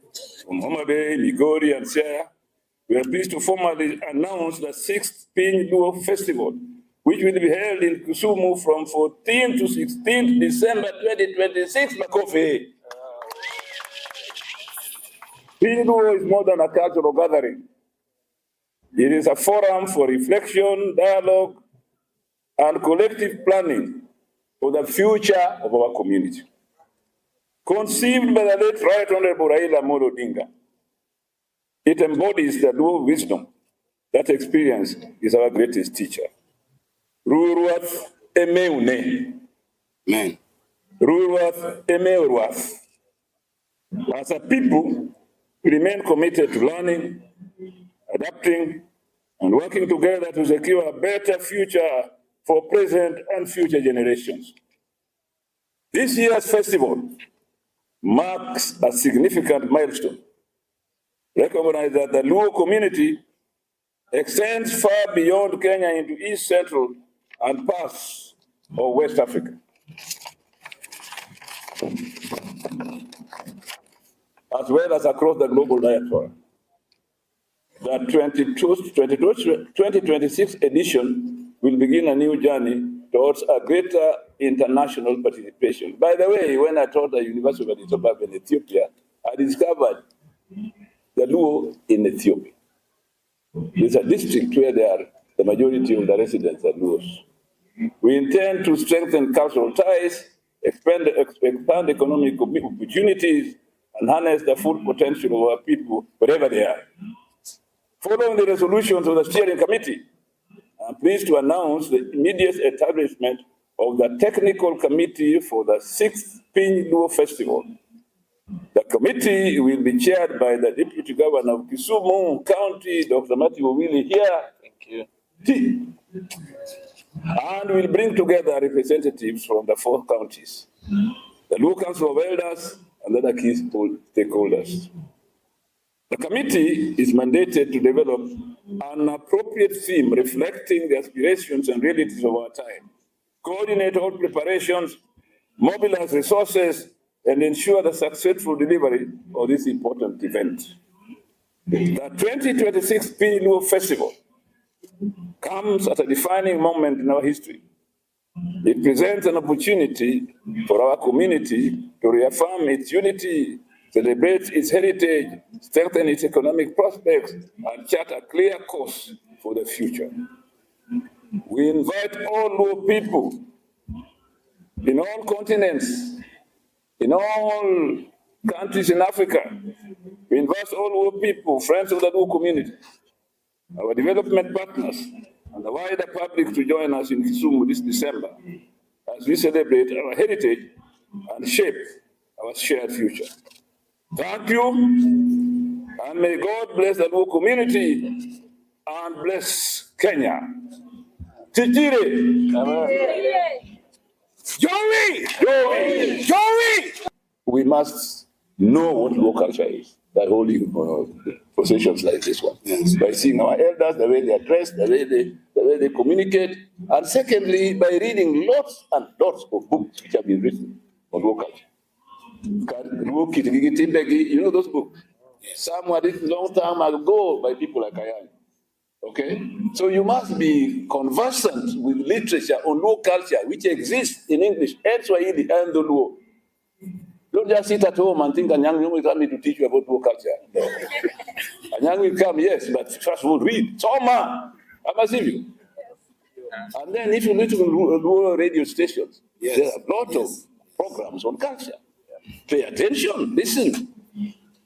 from Homa Bay, Migori, and Siaya, we are pleased to formally announce the sixth Piny Luo Festival, which will be held in Kisumu from 14 to 16 December 2026. Makofi. Piny Luo is more than a cultural gathering. It is a forum for reflection, dialogue, and collective planning for the future of our community. Conceived by the late Right Honorable Raila Amolo Odinga, it embodies the Luo wisdom that experience is our greatest teacher. Ruruath emeune. Amen. Ruruath emeuruath. As a people, we remain committed to learning, adapting, and working together to secure a better future for present and future generations. This year's festival marks a significant milestone. Recognize that the Luo community extends far beyond Kenya into East Central and parts of West Africa, as well as across the global diaspora. The 2026 edition will begin a new journey towards a greater international participation. By the way, when I taught at the University of Addis Ababa in Ethiopia, I discovered the Luo in Ethiopia. It's a district where they are, the majority of the residents are Luos. We intend to strengthen cultural ties, expand economic opportunities, and harness the full potential of our people wherever they are. Following the resolutions of the steering committee I'm pleased to announce the immediate establishment of the technical committee for the 6th Piny Luo Festival. The committee will be chaired by the Deputy Governor of Kisumu County, Dr. Matthew Owili here. Thank you. T, and will bring together representatives from the four counties, the Luo Council of Elders, and other key stakeholders. The committee is mandated to develop an appropriate theme reflecting the aspirations and realities of our time, coordinate all preparations, mobilize resources, and ensure the successful delivery of this important event. The 2026 Piny Luo Festival comes at a defining moment in our history. It presents an opportunity for our community to reaffirm its unity, celebrate its heritage, strengthen its economic prospects, and chart a clear course for the future. We invite all Luo people in all continents, in all countries in Africa. We invite all Luo people, friends of the Luo community, our development partners, and the wider public to join us in Kisumu this December as we celebrate our heritage and shape our shared future. Thank you, and may God bless the Luo community and bless Kenya. Tijire. Joey! Joey! Joey! We must know what Luo culture is by holding processions like this one. Yes. By seeing our elders, the way they are dressed, the way they communicate, and secondly, by reading lots and lots of books which have been written on Luo culture. Luo Kitgi gi Timbegi, you know those books? Some were written long time ago by people like Ayany. Okay? So you must be conversant with literature on Luo culture, which exists in English and Swahili and the Luo. Don't just sit at home and think Anyang' Nyong'o is coming to teach you about Luo culture. No. Anyang' will come, yes, but first of all, read. Soma! Ama sivyo. And then if you listen to Luo radio stations, there are a lot of programs on culture. Pay attention, listen.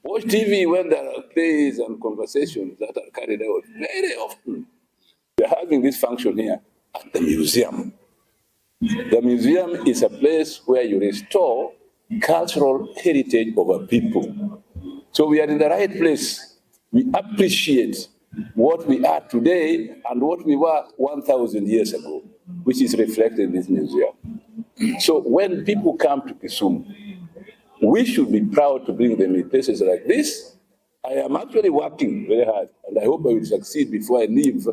Watch TV when there are plays and conversations that are carried out very often. We are having this function here at the museum. The museum is a place where you restore cultural heritage of a people. So we are in the right place. We appreciate what we are today and what we were 1,000 years ago, which is reflected in this museum. So when people come to Kisumu, we should be proud to bring them in places like this. I am actually working very hard, and I hope I will succeed before I leave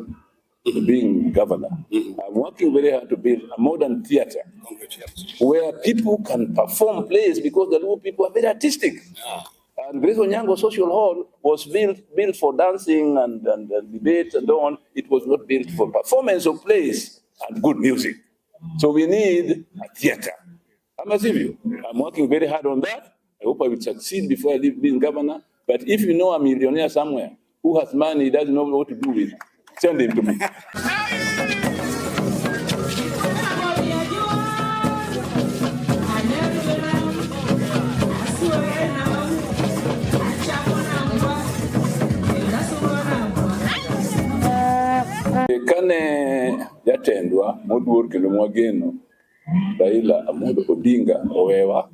being governor. I'm working very hard to build a modern theater where people can perform plays because the Luo people are very artistic. And Grace Onyango Social Hall was built for dancing and debate and so on. It was not built for performance of plays and good music. So we need a theater. Ama sivyo. I'm working very hard on that. I hope I will succeed before I leave being governor. But if you know a millionaire somewhere who has money he doesn't know what to do with, send him to me. Kane jatendwa moduor kendo mwageno Raila Amolo Odinga owewa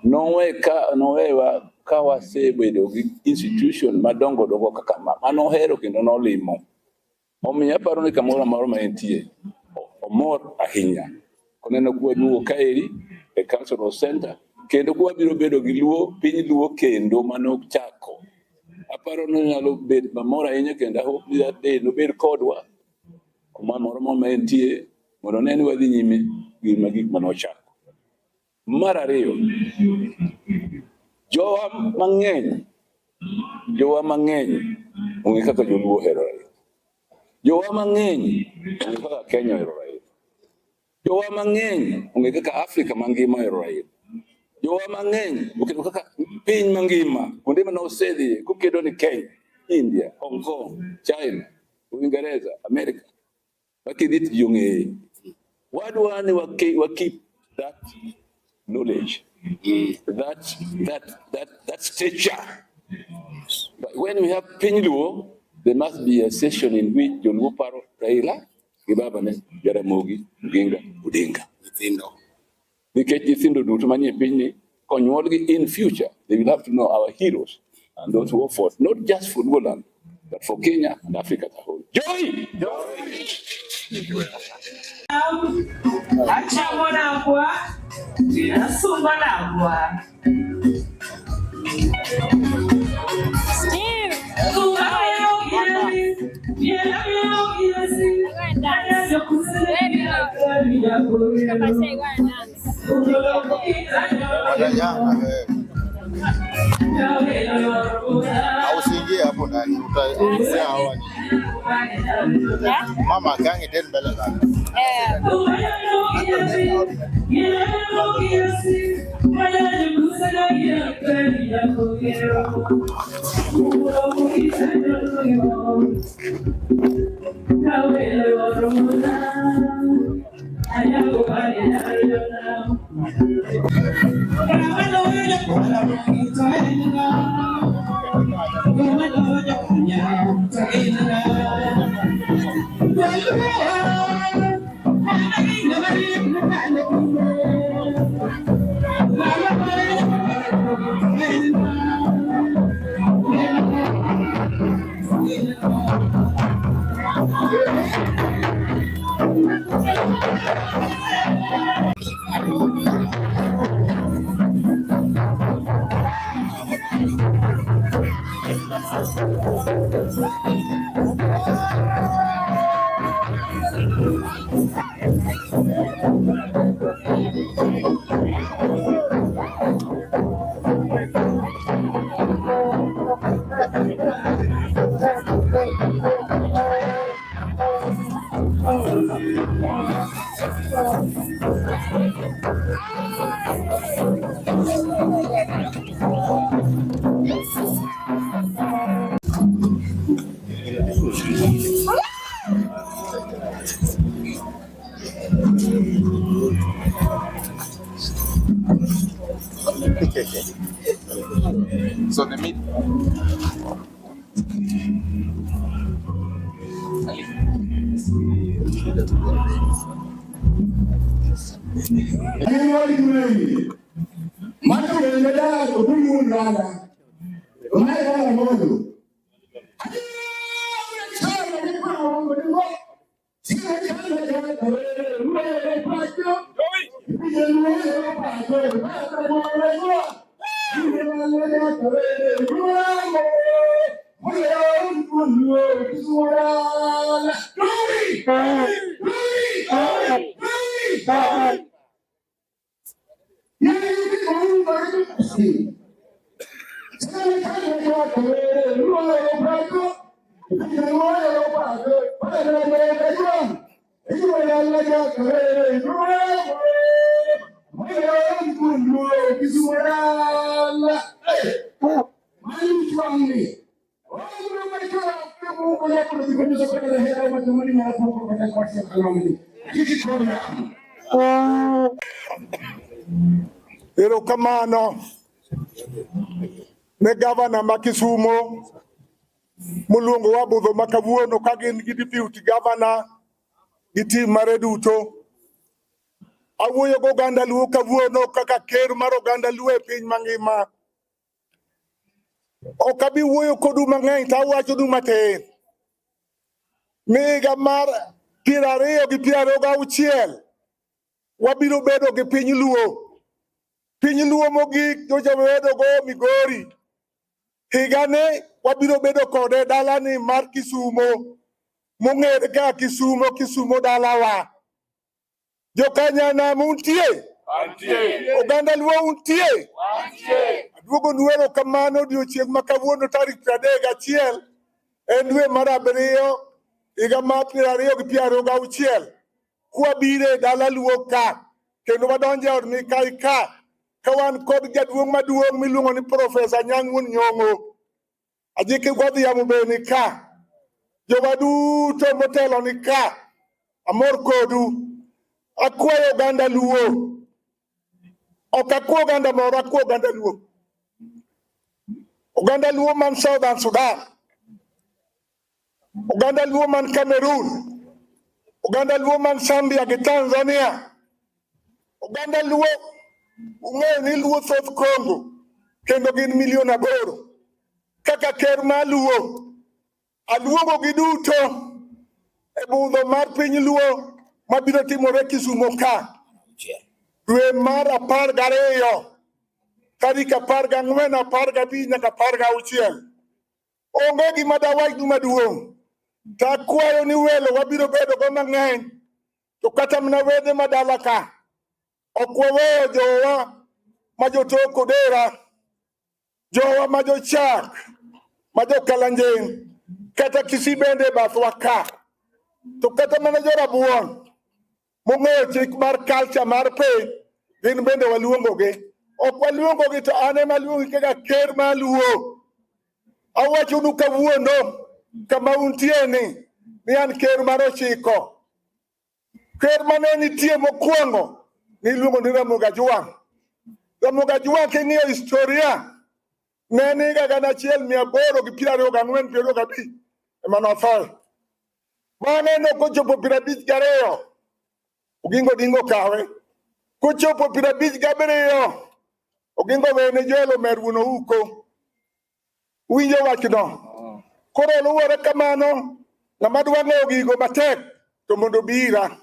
nowewa ka wasebedo gi institution madongo dongo kaka ma manohero kendo nolimo. Omiyo aparo ni kamoro amora ma entie omor ahinya koneno kwaduogo kaeri e cultural center kendo kwabiro bedo gi luo piny luo kendo manochako. Aparo ni onyalo bet mamor ahinya kendo I hope that day nobed kodwa kuma moro ma entie mondo one ni wadhi nyime gi gik manochako. Mar ariyo, jowa mang'eny ong'e kaka joluo ohero Raila. Jowa mang'eny ong'e kaka Kenya ohero Raila. Jowa mang'eny ong'e kaka Afrika mangima ohero Raila. Jowa mang'eny oketo kaka piny mangima kuonde mane osedhiye kokedo ni Kenya, India, Hong Kong, China, Uingereza, America. Wakidhi to ji ong'eye. Wadwa ni wa keep that knowledge, that stature. But when we have Piny Luo, there must be a session in which Joluo paro Raila, gi babane Jaramogi Oginga Odinga. Nyithindo. Nikech nyithindo duto manie pinyni konyuolgi in future, they will have to know our heroes and those who fought not just for Luoland but for Kenya and Africa as a whole. Joy! Achamo nagwa, asungo nagwa. Steve! Go and dance. Baby, go. Papa say go and dance. Watajanga wewe. Au usiingie hapo ndani, utaongea hawa ni. Yeah? Mama gangi tena mbele zake. Eh. So the meat. Erokamano ne gavana ma Kisumo moluongo wa budho ma kawuono ka gin gi deputy governor gi tim mare duto. Awuoyo gi oganda Luo kawuono kaka ker mar oganda Luo e piny mangima. Ok abi wuoyo kodu mang'eny to awachonu matin. Ni higa mar 2026 wabiro bedo gi piny Luo. Piny Luo mogik nyocha wabedo go Migori. Higani wabiro bedo kode e dalani mar Kisumo mong'ere kaka Kisumo, Kisumo dalawa. Jokanyanam untie? Oganda Luo untie? Aduogonu erokamano odiochieng' ma kawuono tarik 31 en dwe mar abiriyo higa mar 2026 kwabiro e dala Luo ka kendo wadonjo e od Mikai ka ka wan kod jaduong' maduong' miluongo ni Profesa Anyang' Wuon Nyong'o. Ajiki Godhiambo be ni ka. Jowa duto motelo ni ka. Amor kodu. Akwayo oganda Luo. Ok akwa oganda moro, akwa oganda Luo. Oganda Luo man Southern Sudan. Oganda Luo man Cameroon. Oganda Luo man Zambia gi Tanzania. Oganda Luo ung'eyo ni Luo thoth Congo kendo gin milion 8. Kaka ker mar Luo, aluongo gi duto e budho mar piny Luo mabiro timore Kisumo ka dwe mar 12 tarik 14, 15 nyaka 16. Onge gima dawachnu maduong'. To akwayo ni welo wabiro bedo go mang'eny to kata mana wede madala ka ok waweyo jowa ma jotok Odera, jowa ma jochak, ma jokalanjing, kata Kisii bende e bathwa ka. To kata mana jorabuon mong'eyo chik mar culture mar piny, gin bende waluongogi. Ok waluongogi to an ema aluongi kaka ker mar Luo. Awachonu kawuono kama untie ni an ker mar 9. Ker mane nitie mokwongo niluongo ni Ramogi Ajwang'. Ramogi Ajwang' king'iyo historia ne en higa 1824, 25 ema nothoe. Bang'e nokochopo 52, Oginga Odinga okawe. Kochopo 57, Oginga owene Joel Omer wuon Ouko. Uwinjo wachno? Koro luwore kamano, ng'ama dwa ng'eyo gigo matek to mondo obi ira.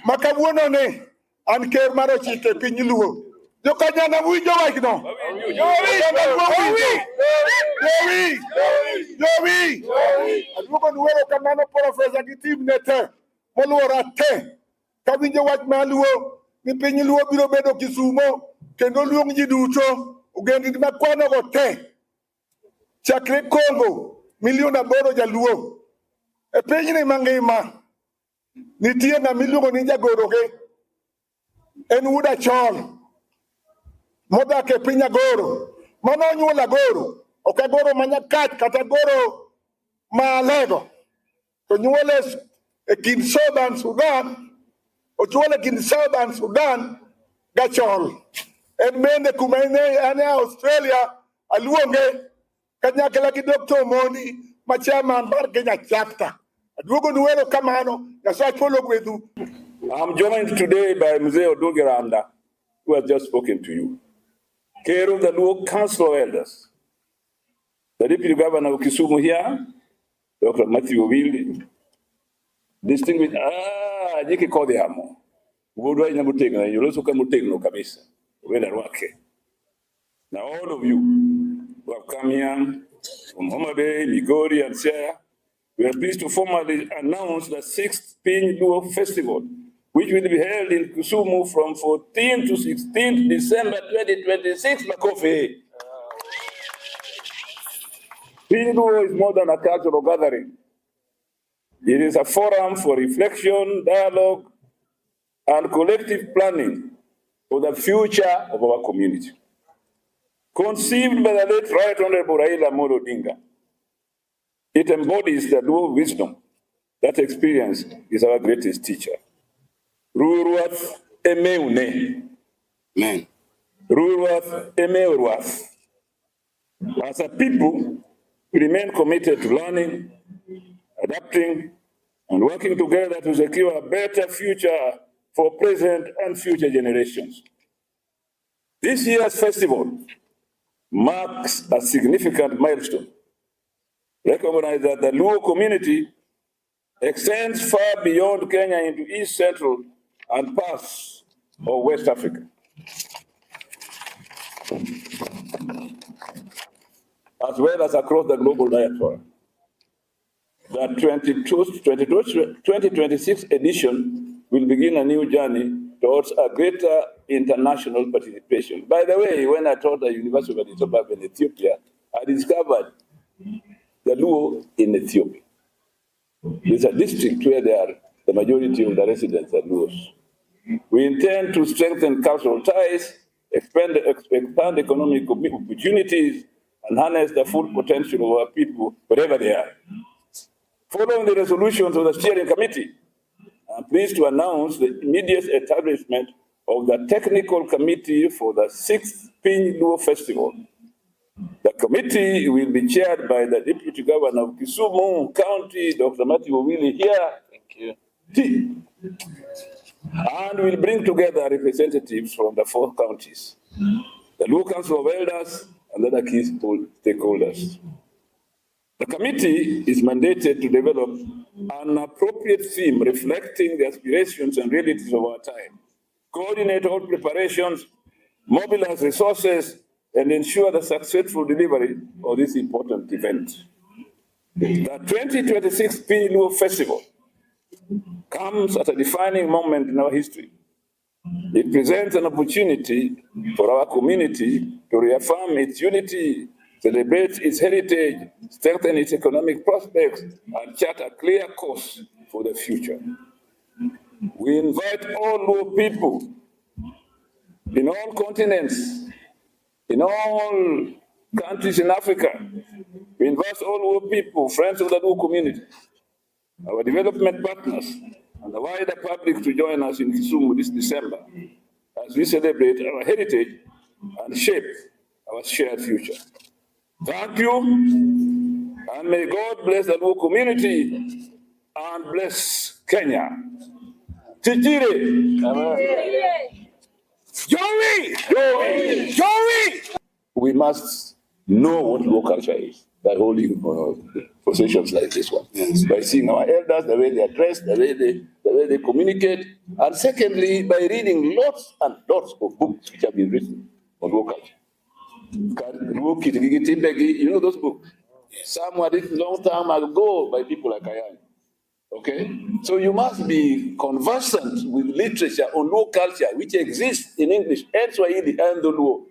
Ma kawuono ni an ker mar 9 e piny Luo. Jokanyana winjo wachno? Oganda Luo winjo? Jowi! Jowi! Aduogo nu erokamano profesa gi team ne te moluora te. Kawinjo wach mar Luo ni piny Luo biro bedo Kisumo kendo luong ji duto ogendini makwanogo te chakre Congo milion 8 jaluo e pinyni mangima nitie ng'ama iluongo ni jagoroge en wuod Achol modak e piny Agoro mano onyuolo Agoro ok Agoro ma Nyakach kata Agoro ma Alego to nyuole e kind Southern Sudan ochuole e kind Southern Sudan gachol en bende kuma en e Australia aluonge kanyakla gi Dr. Omondi ma chairman mar Kenya chapter. Aduogo nu erokamano, Nyasaye ogwedhu. I'm joined today by Mzee Odungi Randa, who has just spoken to you. Ker of the Luo Council of Elders, the Deputy Governor of Kisumu here, Dr. Matthew Owili, distinguished, Jiki Kodhiamo, wuodwa ina motegno, yoloso ka motegno kabisa, wenda rwake. Now all of you who have come here from Homa Bay, Migori and Siaya, we are pleased to formally announce the sixth Piny Luo Festival, which will be held in Kisumu from 14 to 16 December 2026. Makofi. Piny Luo is more than a cultural gathering. It is a forum for reflection, dialogue, and collective planning for the future of our community. Conceived by the late Right Honorable Raila Amolo Odinga, it embodies the Luo wisdom that experience is our greatest teacher. Ruruath emeune. Amen. Ruruath emeuruath. As a people, we remain committed to learning, adapting, and working together to secure a better future for present and future generations. This year's festival marks a significant milestone. Recognize that the Luo community extends far beyond Kenya into East Central and parts of West Africa, as well as across the global diaspora. The 2026 edition will begin a new journey towards a greater international participation. By the way, when I taught at the University of Addis Ababa in Ethiopia, I discovered the Luo in Ethiopia. It's a district where they are, the majority of the residents are Luos. We intend to strengthen cultural ties, expand economic opportunities, and harness the full potential of our people wherever they are. Following the resolutions of the steering committee, I'm pleased to announce the immediate establishment of the technical committee for the 6th Piny Luo Festival. The committee will be chaired by the Deputy Governor of Kisumu County, Dr. Matthew Owili here. Thank you. And will bring together representatives from the four counties, the Luo Council of Elders, and other key stakeholders. The committee is mandated to develop an appropriate theme reflecting the aspirations and realities of our time, coordinate all preparations, mobilize resources, and ensure the successful delivery of this important event. The 2026 Piny Luo Festival comes at a defining moment in our history. It presents an opportunity for our community to reaffirm its unity, celebrate its heritage, strengthen its economic prospects, and chart a clear course for the future. We invite all Luo people in all continents, in all countries in Africa. We invite all Luo people, friends of the Luo community, our development partners, and the wider public to join us in Kisumu this December as we celebrate our heritage and shape our shared future. Thank you, and may God bless the Luo community and bless Kenya. Tijire. Joey! Joey! Joey! We must know what Luo culture is by holding processions like this one. By seeing our elders, the way they are dressed, the way they communicate, and secondly, by reading lots and lots of books which have been written on Luo culture. Luo Kitgi gi Timbegi, you know those books? Some were written long time ago by people like I am. Okay? So you must be conversant with literature on Luo culture, which exists in English and Swahili and the Luo.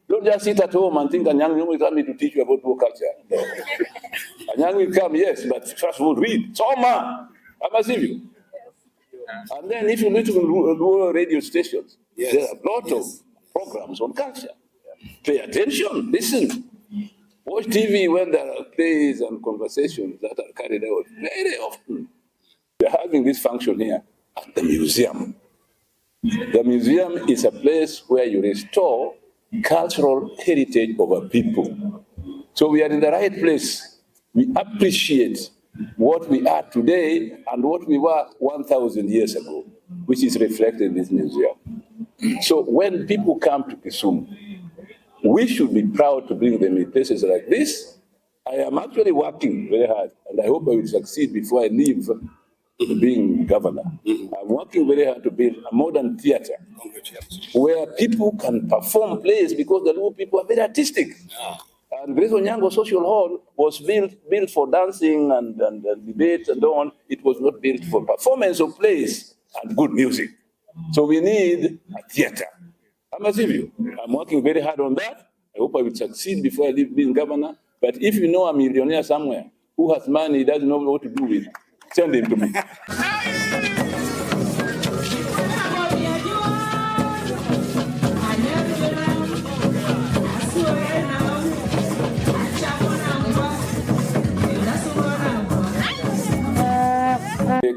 Don't just sit at home and think Anyang' will come to teach you about Luo culture. No. Anyang' will come, yes, but first of all, read. Soma! Ama sivyo. And then if you listen to Luo radio stations, there are a lot of programs on culture. Pay attention, listen. Watch TV when there are plays and conversations that are carried out very often. We are having this function here at the museum. The museum is a place where you restore cultural heritage of a people. So we are in the right place. We appreciate what we are today and what we were 1,000 years ago, which is reflected in this museum. So when people come to Kisumu, we should be proud to bring them in places like this. I am actually working very hard, and I hope I will succeed before I leave being governor. I'm working very hard to build a modern theater where people can perform plays because the Luo people are very artistic. And Grace Onyango Social Hall was built for dancing and debate and so on. It was not built for performance of plays and good music. So we need a theater. Ama sivyo. I'm working very hard on that. I hope I will succeed before I leave being governor. But if you know a millionaire somewhere who has money he doesn't know what to do with, send him to me.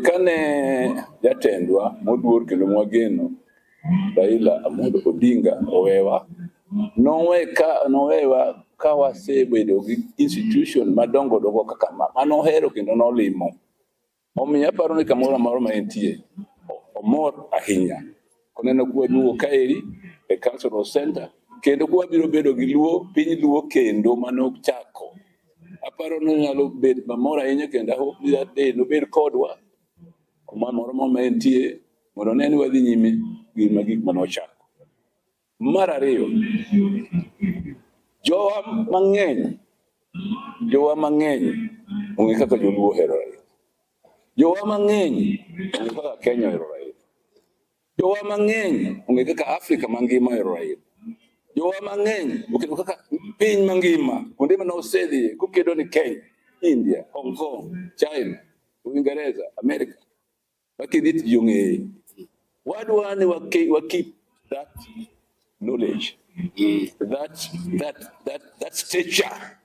Kane jatendwa moduor kendo mwageno Raila Amolo Odinga owewa nowewa ka wasebedo gi institution madongo dongo kaka ma manohero kendo nolimo. Omiyo aparo ni kamoro amora ma entie omor ahinya koneno kwaduogo kaeri e cultural center kendo kwabiro bedo gi luo piny luo kendo manochako. Aparo ni onyalo bet mamor ahinya kendo I hope that day nobed kodwa kuma moro ma entie mondo one ni wadhi nyime gi gik manochako. Mar ariyo, jowa mang'eny ong'e kaka joluo ohero Raila. Jowa mang'eny ong'e kaka Kenya ohero Raila. Jowa mang'eny ong'e kaka Afrika mangima ohero Raila. Jowa mang'eny oketo kaka piny mangima kuonde mane osedhiye kokedo ni Kenya, India, Hong Kong, China, Uingereza, America. Wakidhi to ji ong'eye. Wadwa ni wa keep that knowledge, that stature.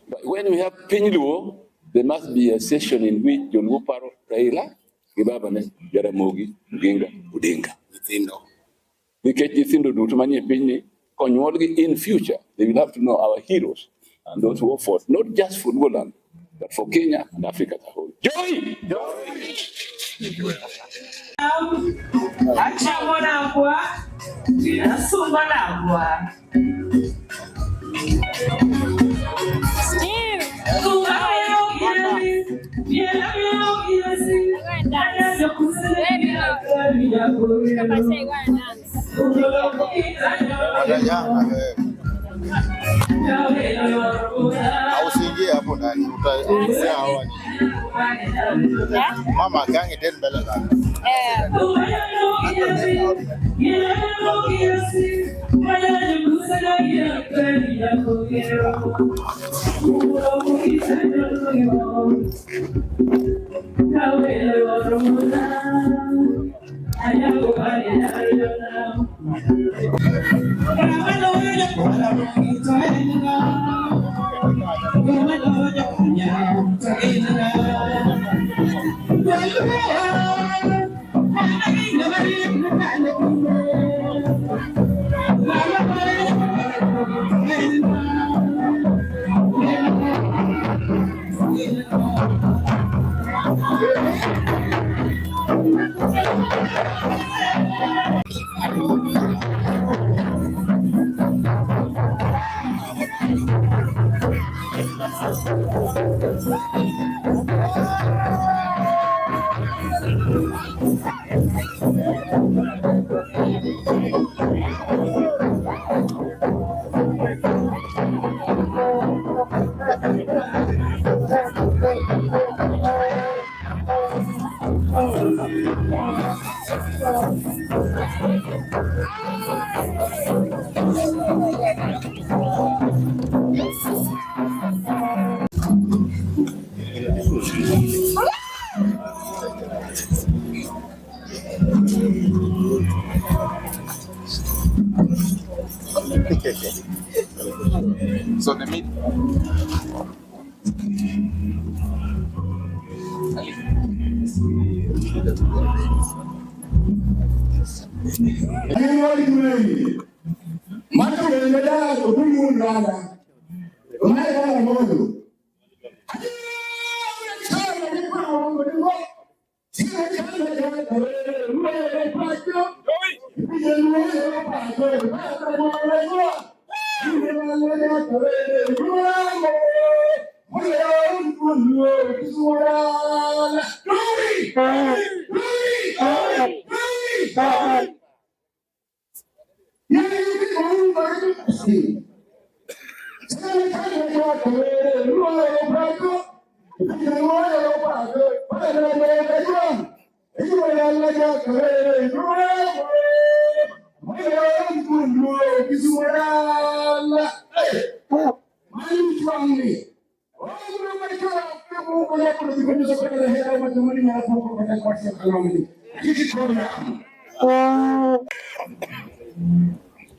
But when we have Piny Luo, there must be a session in which Joluo paro Raila gi babane Jaramogi Oginga Odinga. Nyithindo. Nikech nyithindo duto manie pinyni konyuolgi in future, they will have to know our heroes and those who fought, not just for Luoland, but for Kenya and Africa as a whole. Joy! Achamo nangwa, asungo nangwa. Steve! Go and dance. Baby, go. Shika say go and dance. Watajanga wewe. Au usiingie hapo ndani, utaongea hawa ni. Yeah? Mama gangi tena mbele zako. Eh. So the meat.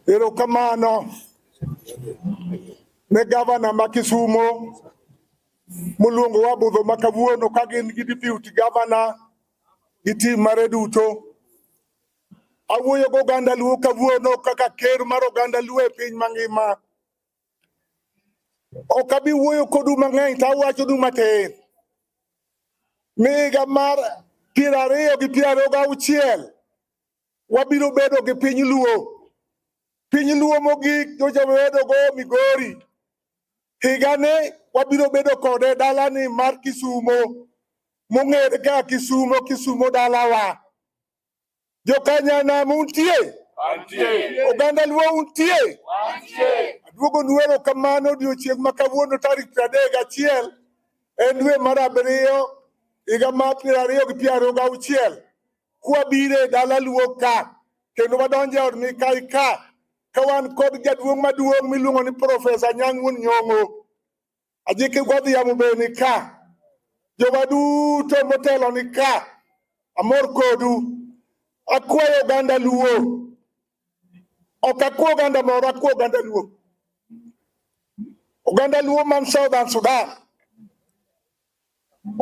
Erokamano ne gavana ma Kisumo moluongowa budho ma kawuono ka gin gi deputy governor gi team mare duto. Awuoyo gi oganda Luo kawuono kaka ker mar oganda Luo e piny mangima. Ok abi wuoyo kodu mang'eny to awachonu matin. Ni higa mar 2026 wabiro bedo gi piny Luo. Piny Luo mogik nyocha wabedo go Migori. Higani wabiro bedo kode dalani mar Kisumo mong'ere kaka Kisumo, Kisumo dalawa. Jokanyanam untie? Oganda Luo untie? Aduogonu erokamano odiochieng' ma kawuono tarik 31 en dwe mar abiriyo higa mar 2026 kwabiro e dala Luo ka kendo wadonjo e od Mikai ka ka wan kod jaduong' maduong' miluongo ni Profesa Anyang' Wuon Nyong'o. Ajiki Godhiambo be ni ka. Jowa duto motelo ni ka. Amor kodu. Akwayo oganda Luo. Ok akwa oganda moro, akwa oganda Luo. Oganda Luo man Southern Sudan.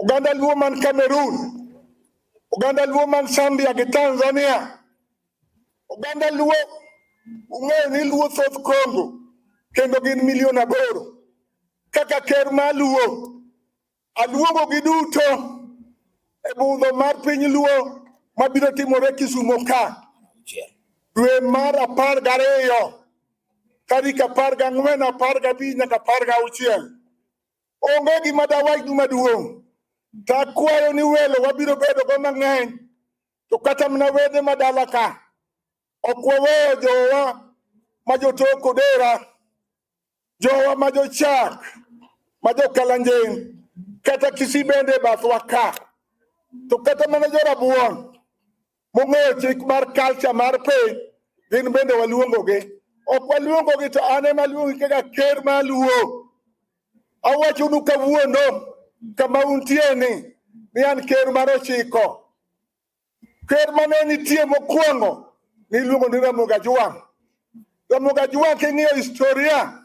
Oganda Luo man Cameroon. Oganda Luo man Zambia gi Tanzania. Oganda Luo ung'eyo ni Luo thoth Congo kendo gin milion 8. Kaka ker mar Luo, Aluongo gi duto e budho mar piny Luo mabiro timore Kisumo ka dwe mar 12 tarik 14, 15 nyaka 16. Onge gima dawachnu maduong'. To akwayo ni welo wabiro bedo go mang'eny to kata mana wede madala ka ok waweyo jowa ma jotok Odera, jowa ma jochak, ma jokalanjeng, kata Kisii bende e bathwa ka. To kata mana jorabuon mong'eyo chik mar culture mar piny gin bende waluongogi. Ok waluongogi to an ema aluongi kaka ker mar Luo. Awachonu kawuono kama untie ni an ker mar 9. Ker mane nitie mokwongo niluongo ni Ramogi Ajwang'. Ramogi Ajwang' king'iyo historia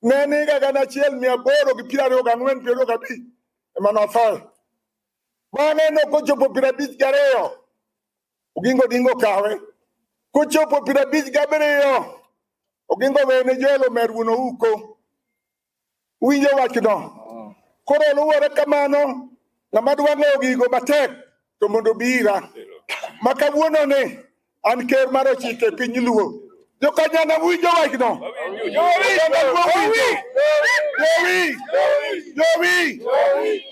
ne en higa 1824 25 ema nothoe. Bang'e nokochopo 52 Oginga Odinga okawe. Kochopo 57 Oginga owene Joel Omer wuon Ouko. Winjo wachno. Koro luwore kamano, ng'ama dwa ng'eyo gigo matek to mondo obi ira. Ma kawuono ni an ker mar 9 e piny Luo. Jokanyana winjo wachno. Oganda Luo winjo. Jowi. Jowi.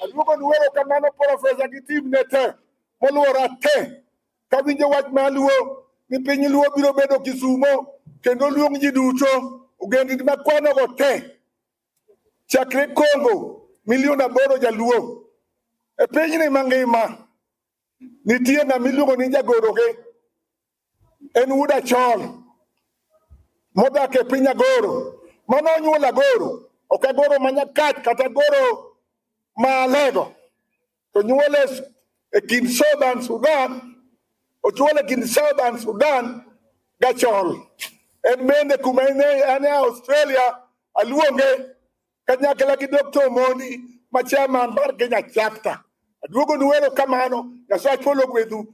Aduogo nu erokamano profesa gi team ne te moluora te. Kawinjo wach mar Luo ni piny Luo biro bedo Kisumo kendo luong ji duto ogendini makwanogo te chakre Congo milion 8 jaluo e pinyni mangima nitie ng'ama iluongo ni jagoroge en wuod Achol modak e piny Agoro mano onyuolo Agoro ok Agoro ma Nyakach kata Agoro ma Alego to nyuole e kind Southern Sudan ochuole e kind Southern Sudan gachol en bende kuma en e Australia aluonge kanyakla gi Dr. Omondi ma chairman mar Kenya chapter. Aduogo nu erokamano, Nyasaye ogwedhu.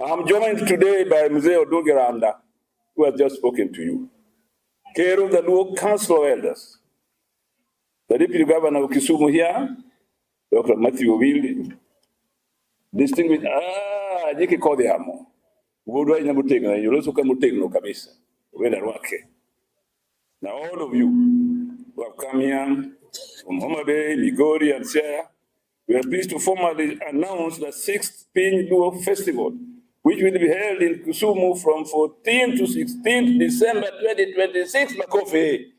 I'm joined today by Mzee Oduge Randa, who has just spoken to you. Ker of the Luo Council of Elders, the Deputy Governor of Kisumu here, Dr. Matthew Owili, distinguished, Jiki Kodhiamo, wuodwa ahinya motegno, yoloso ka motegno kabisa, wenda rwake. Now all of you who have come here from Homa Bay, Migori and Siaya, we are pleased to formally announce the sixth Piny Luo Festival, which will be held in Kisumu from 14 to 16 December 2026. Makofi.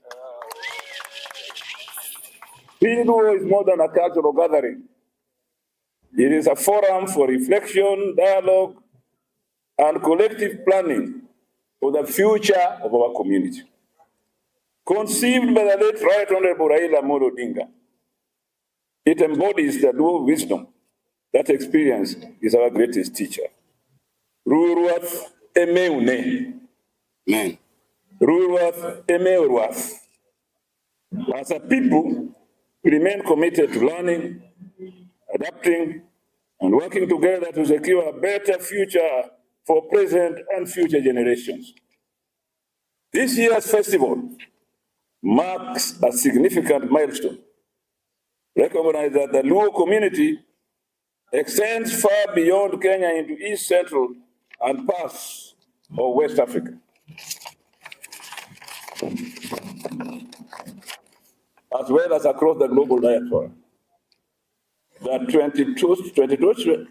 Piny Luo is more than a cultural gathering. It is a forum for reflection, dialogue, and collective planning for the future of our community. Conceived by the late Right Honorable Raila Amolo Odinga, it embodies the Luo wisdom that experience is our greatest teacher. Ruruath emeune. Amen. Ruruath emeuruath. As a people, we remain committed to learning, adapting, and working together to secure a better future for present and future generations. This year's festival marks a significant milestone. Recognize that the Luo community extends far beyond Kenya into East Central and parts of West Africa, as well as across the global diaspora. The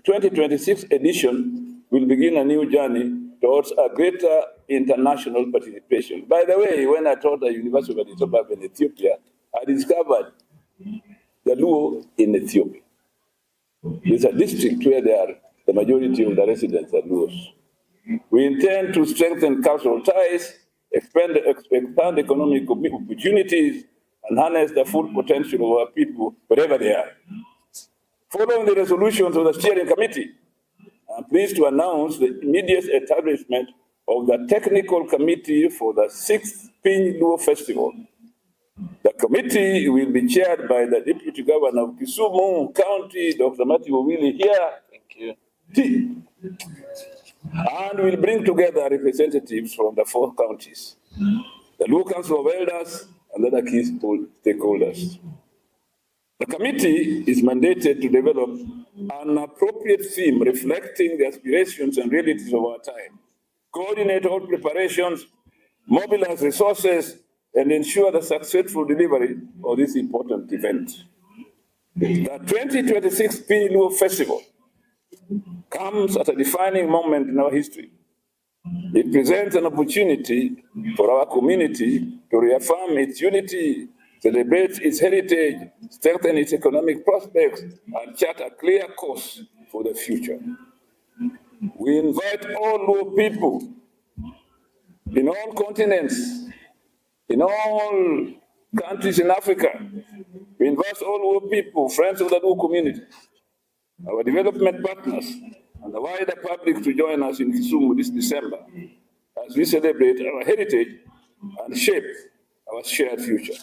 2026 edition will begin a new journey towards a greater international participation. By the way, when I taught at the University of Addis Ababa in Ethiopia, I discovered the Luo in Ethiopia. It's a district where they are, the majority of the residents are Luos. We intend to strengthen cultural ties, expand economic opportunities, and harness the full potential of our people wherever they are. Following the resolutions of the steering committee, I'm pleased to announce the immediate establishment of the technical committee for the 6th Piny Luo Festival. The committee will be chaired by the Deputy Governor of Kisumu County, Dr. Matthew Owili here. Thank you. T. And will bring together representatives from the 4 counties, the Luo Council of Elders, and other key stakeholders. The committee is mandated to develop an appropriate theme reflecting the aspirations and realities of our time, coordinate all preparations, mobilize resources, and ensure the successful delivery of this important event. The 2026 Piny Luo Festival comes at a defining moment in our history. It presents an opportunity for our community to reaffirm its unity, celebrate its heritage, strengthen its economic prospects, and chart a clear course for the future. We invite all Luo people in all continents, in all countries in Africa. We invite all Luo people, friends of the Luo community, our development partners, and the wider public to join us in Kisumu this December as we celebrate our heritage and shape our shared future.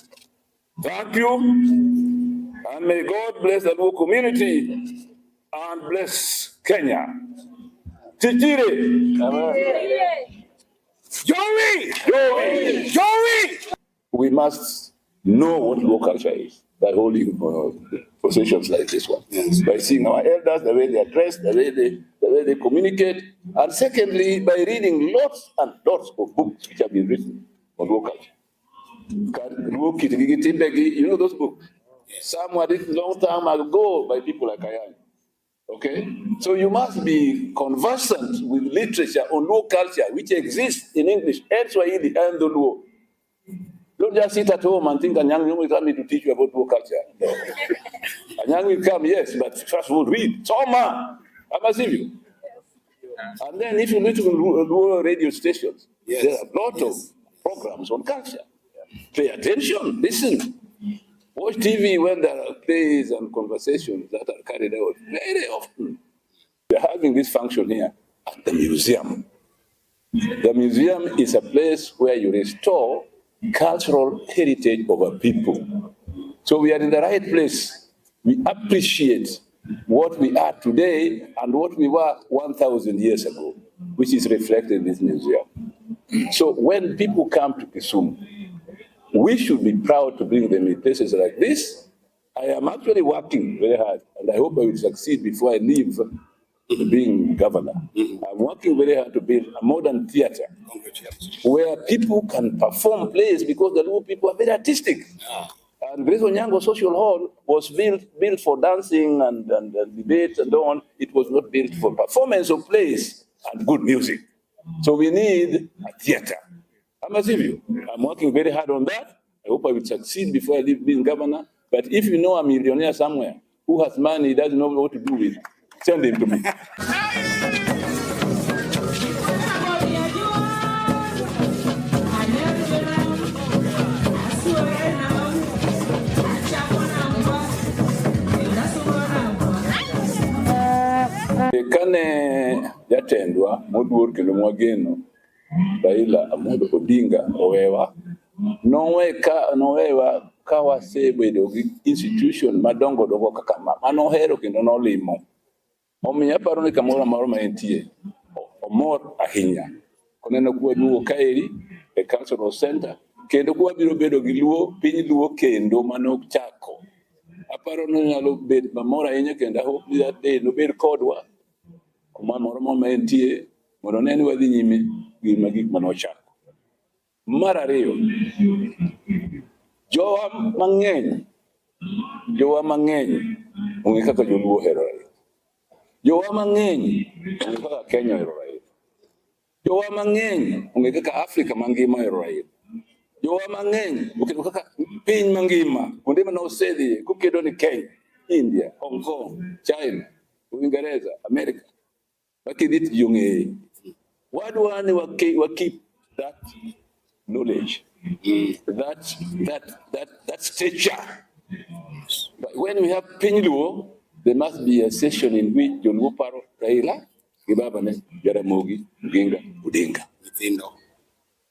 Thank you, and may God bless the Luo community and bless Kenya. Tichire. Joey! Joey! Joey! We must know what Luo culture is by holding processions like this one. Yes. By seeing our elders, the way they are dressed, the way they communicate, and secondly, by reading lots and lots of books which have been written on Luo culture. Luo Kitgi Timbegi, you know those books? Some were written long time ago by people like Ayany. Okay? So you must be conversant with literature on Luo culture, which exists in English and Swahili and the Luo. Don't just sit at home and think Anyang will come to teach you about Luo culture. No. Anyang will come, yes, but first of all, read. Soma! Ama sivyo. And then if you listen to Luo radio stations, there are a lot of programs on culture. Pay attention, listen. Watch TV when there are plays and conversations that are carried out very often. We are having this function here at the museum. The museum is a place where you restore cultural heritage of a people. So we are in the right place. We appreciate what we are today and what we were 1,000 years ago, which is reflected in this museum. So when people come to Kisumu, we should be proud to bring them in places like this. I am actually working very hard, and I hope I will succeed before I leave being governor. I'm working very hard to build a modern theater where people can perform plays because the Luo people are very artistic. And Grace Onyango Social Hall was built for dancing and debate and so on. It was not built for performance of plays and good music. So we need a theater. Ama sivyo. I'm working very hard on that. I hope I will succeed before I leave being governor. But if you know a millionaire somewhere who has money he doesn't know what to do with, send him to me. Kane jatendwa moduor kendo mwageno Raila Amolo Odinga owewa nowewa ka wasebedo gi institution madongo dongo kaka ma manohero kendo nolimo. Omiyo aparo ni kamoro amora ma entie omor ahinya koneno kwaduogo kaeri e cultural center kendo kwabiro bedo gi luo piny luo kendo manochako. Aparo ni onyalo bedo mamor ahinya kendo I hope that day nobed kodwa kuma moro ma entie mondo one ni wadhi nyime gi gik manochako. Mar ariyo, jowa mang'eny ong'e kaka joluo ohero Raila. Jowa mang'eny ong'e kaka Kenya ohero Raila. Jowa mang'eny ong'e kaka Afrika mangima ohero Raila. Jowa mang'eny ong'eyo kaka piny mangima kuonde mane osedhiye kokedo ni Kenya, India, Hong Kong, China, Uingereza, America. Bakidhi to ji ong'eye. Wadwa ni wa keep that knowledge, that stature. But when we have Piny Luo, there must be a session in which Joluo paro Raila gi babane Jaramogi Oginga Odinga. Nyithindo.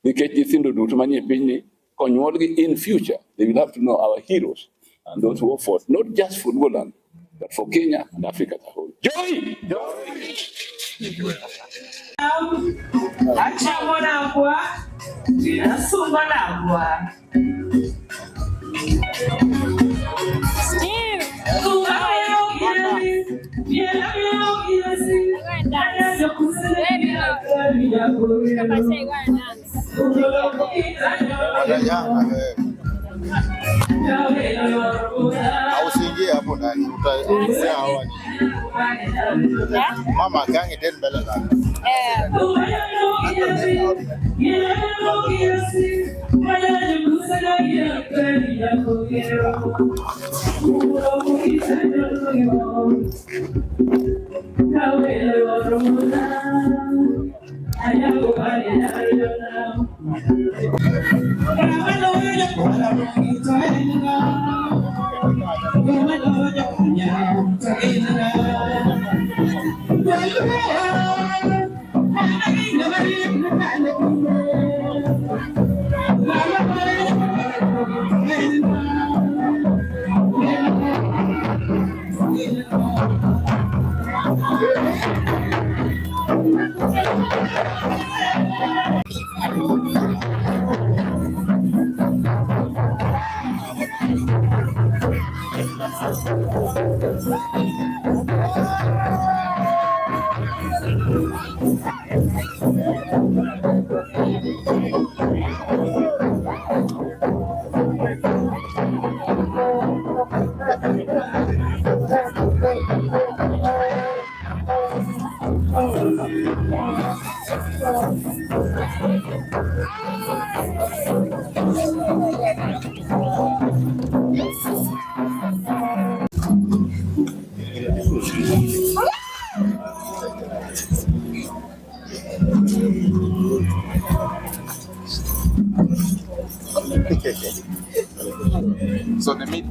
Nikech nyithindo duto manie pinyni konyuolgi in future, they will have to know our heroes and those who fought, not just for Luoland, but for Kenya and Africa as a whole. Joy! Achamo nangwa, asungo nangwa. Steve. Shika basi go and dance. Watajana wewe. Au usiingie hapo ndani, utaongea hawa ni. Yeah? Mama kangi tena mbele zako. Eh. So the meat.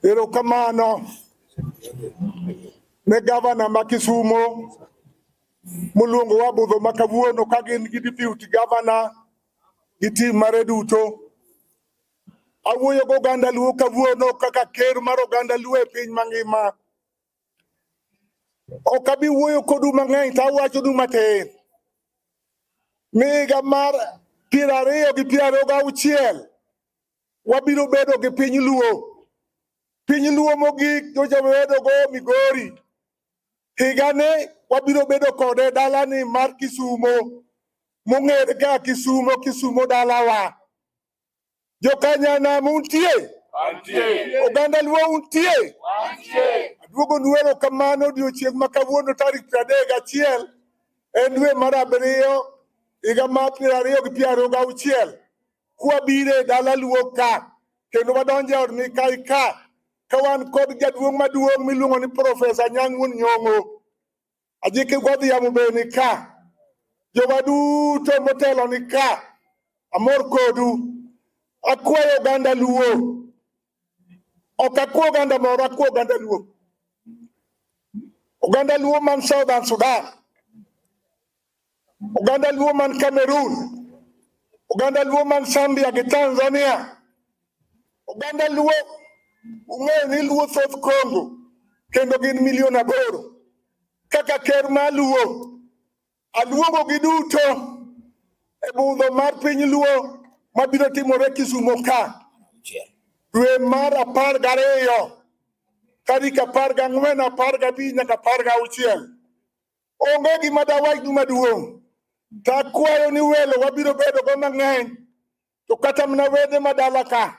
Erokamano ne gavana ma Kisumo moluongo wa budho ma kawuono ka gin gi deputy governor gi team mare duto. Awuoyo gi oganda Luo kawuono kaka ker mar oganda Luo e piny mangima. Ok abi wuoyo kodu mang'eny to awachonu matin. Ni higa mar 2026 wabiro bedo gi piny Luo. Piny Luo mogik nyocha wabedo go Migori. Higani wabiro bedo kode dalani mar Kisumo mong'ere kaka Kisumo, Kisumo dalawa. Jokanyanam untie? Oganda Luo untie? Aduogonu erokamano odiochieng' ma kawuono tarik 31 en dwe mar abiriyo higa mar 2026 kwabiro e dala Luo ka kendo wadonjo e od Mikai ka ka wan kod jaduong' maduong' miluongo ni Profesa Anyang' Wuon Nyong'o. Ajiki Godhiambo be ni ka. Jowa duto motelo ni ka. Amor kodu. Akwayo oganda Luo. Ok akwa oganda moro, akwa oganda Luo. Oganda Luo man Southern Sudan. Oganda Luo man Cameroon. Oganda Luo man Zambia gi Tanzania. Oganda Luo ung'eyo ni Luo thoth Congo kendo gin milion 8. Kaka ker mar Luo, aluongo gi duto e budho mar piny Luo mabiro timore Kisumo ka dwe mar 12 tarik 14, 15 nyaka 16. Onge gima dawachnu maduong'. To akwayo ni welo wabiro bedo go mang'eny. To kata mana wede madala ka,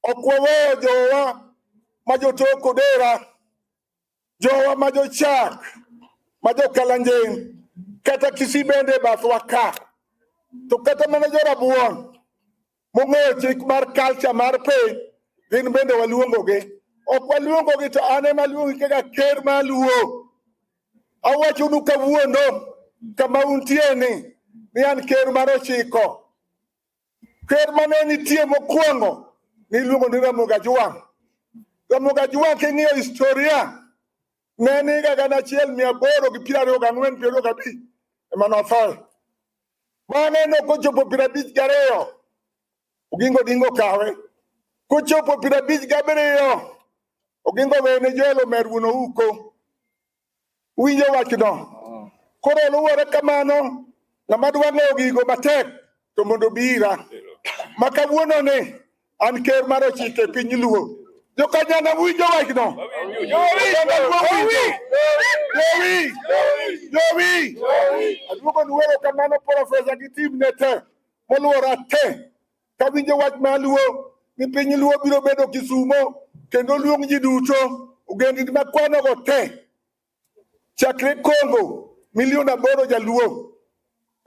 ok waweyo jowa ma jotok Odera, jowa ma jochak, ma jokalanjeng, kata Kisii bende e bathwa ka. To kata mana jorabuon mong'eyo chik mar culture mar piny, gin bende waluongogi. Ok waluongogi to an ema aluongi kaka ker mar Luo. Awachonu kawuono kama untie ni an ker mar ochiko. Ker mane nitie mokwongo niluongo ni Ramogi Ajwang'. Ramogi Ajwang' king'iyo historia ne en higa 1824 25 ema nothoe. Bang'e nokochopo 52 Oginga Odinga okawe. Kochopo 57 Oginga owene Joel Omer wuon Ouko. Winjo wachno. Koro luwore kamano, ng'ama dwa ng'eyo gigo matek to mondo obi ira. Ma kawuono ni an ker mar ochiko e piny Luo. Jokanyana winjo wachno. Oganda Luo winjo. Jowi. Jowi. Aduogo nu erokamano profesa gi team ne te moluora te. Kawinjo wach mar Luo ni piny Luo biro bedo Kisumo kendo luong ji duto ogendini makwanogo te chakre Congo milion 8 jaluo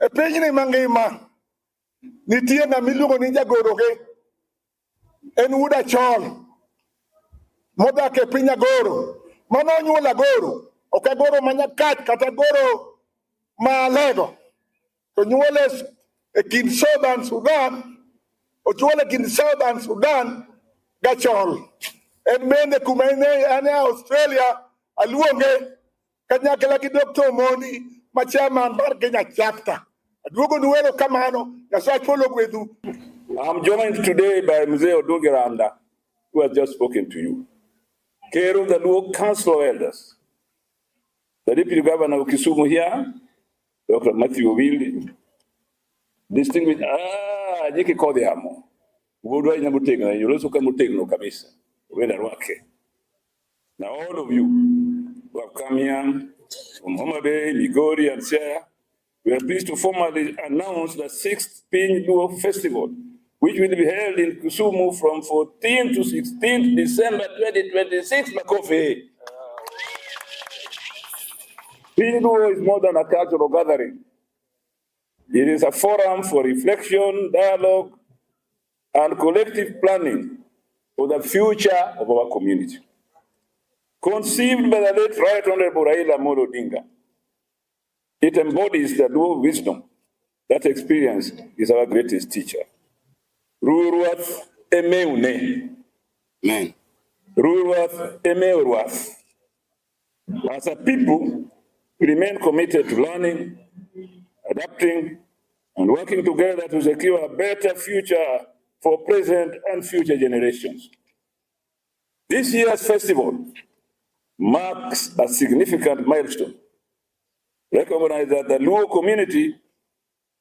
e pinyni mangima nitie ng'ama iluongo ni jagoroge en wuod Achol modak e piny Agoro mano onyuolo Agoro ok Agoro ma Nyakach kata Agoro ma Alego to nyuole e kind Southern Sudan ochuole kind Southern Sudan gachol en bende kuma en e Australia aluonge kanyakla gi Dr. Omondi ma chairman mar Kenya chapter. Aduogo nu erokamano, Nyasaye polo gwedhu. I'm joined today by Mzee Odungi Randa, who has just spoken to you. Ker of the Luo Council of Elders, the Deputy Governor of Kisumu here, Dr. Matthew Owili, distinguished, Jiki Kodhiamo, Wuodwa ina motegno, yoloso ka motegno kabisa, wenda rwake. Now all of you who have come here from Homa Bay, Migori, and Siaya, we are pleased to formally announce the sixth Piny Luo Festival, which will be held in Kisumu from 14 to 16 December 2026. Makofi. Piny Luo is more than a cultural gathering. It is a forum for reflection, dialogue, and collective planning for the future of our community. Conceived by the late Right Honorable Raila Amolo Odinga, it embodies the Luo wisdom that experience is our greatest teacher. Ruruath emeune. Amen. Ruruath emeuruath. As a people, we remain committed to learning, adapting, and working together to secure a better future for present and future generations. This year's festival marks a significant milestone. Recognize that the Luo community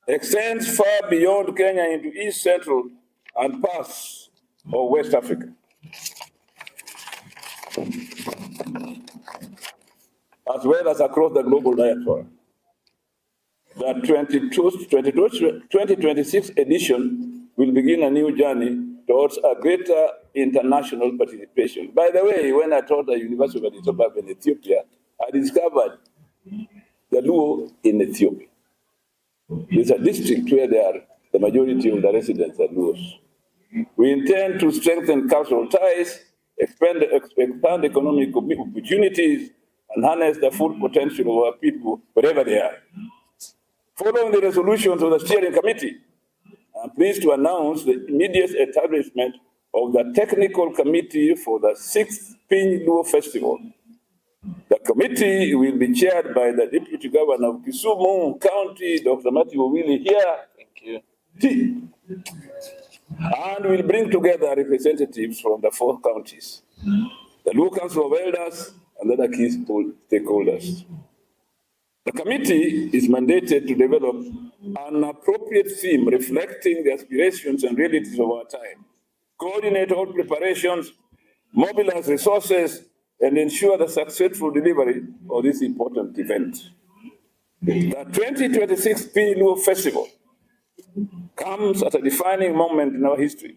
extends far beyond Kenya into East Central and parts of West Africa, as well as across the global diaspora. The 2026 edition will begin a new journey towards a greater international participation. By the way, when I taught at the University of Addis Ababa in Ethiopia, I discovered the Luo in Ethiopia. It's a district where they are, the majority of the residents are Luos. We intend to strengthen cultural ties, expand economic opportunities, and harness the full potential of our people wherever they are. Following the resolutions of the steering committee, I'm pleased to announce the immediate establishment of the technical committee for the sixth Piny Luo Festival. The committee will be chaired by the Deputy Governor of Kisumu County, Dr. Matthew Owili here. Thank you. T. And will bring together representatives from the four counties, the Luo Council of Elders, and other key stakeholders. The committee is mandated to develop an appropriate theme reflecting the aspirations and realities of our time, coordinate all preparations, mobilize resources, and ensure the successful delivery of this important event. The 2026 Piny Luo Festival comes at a defining moment in our history.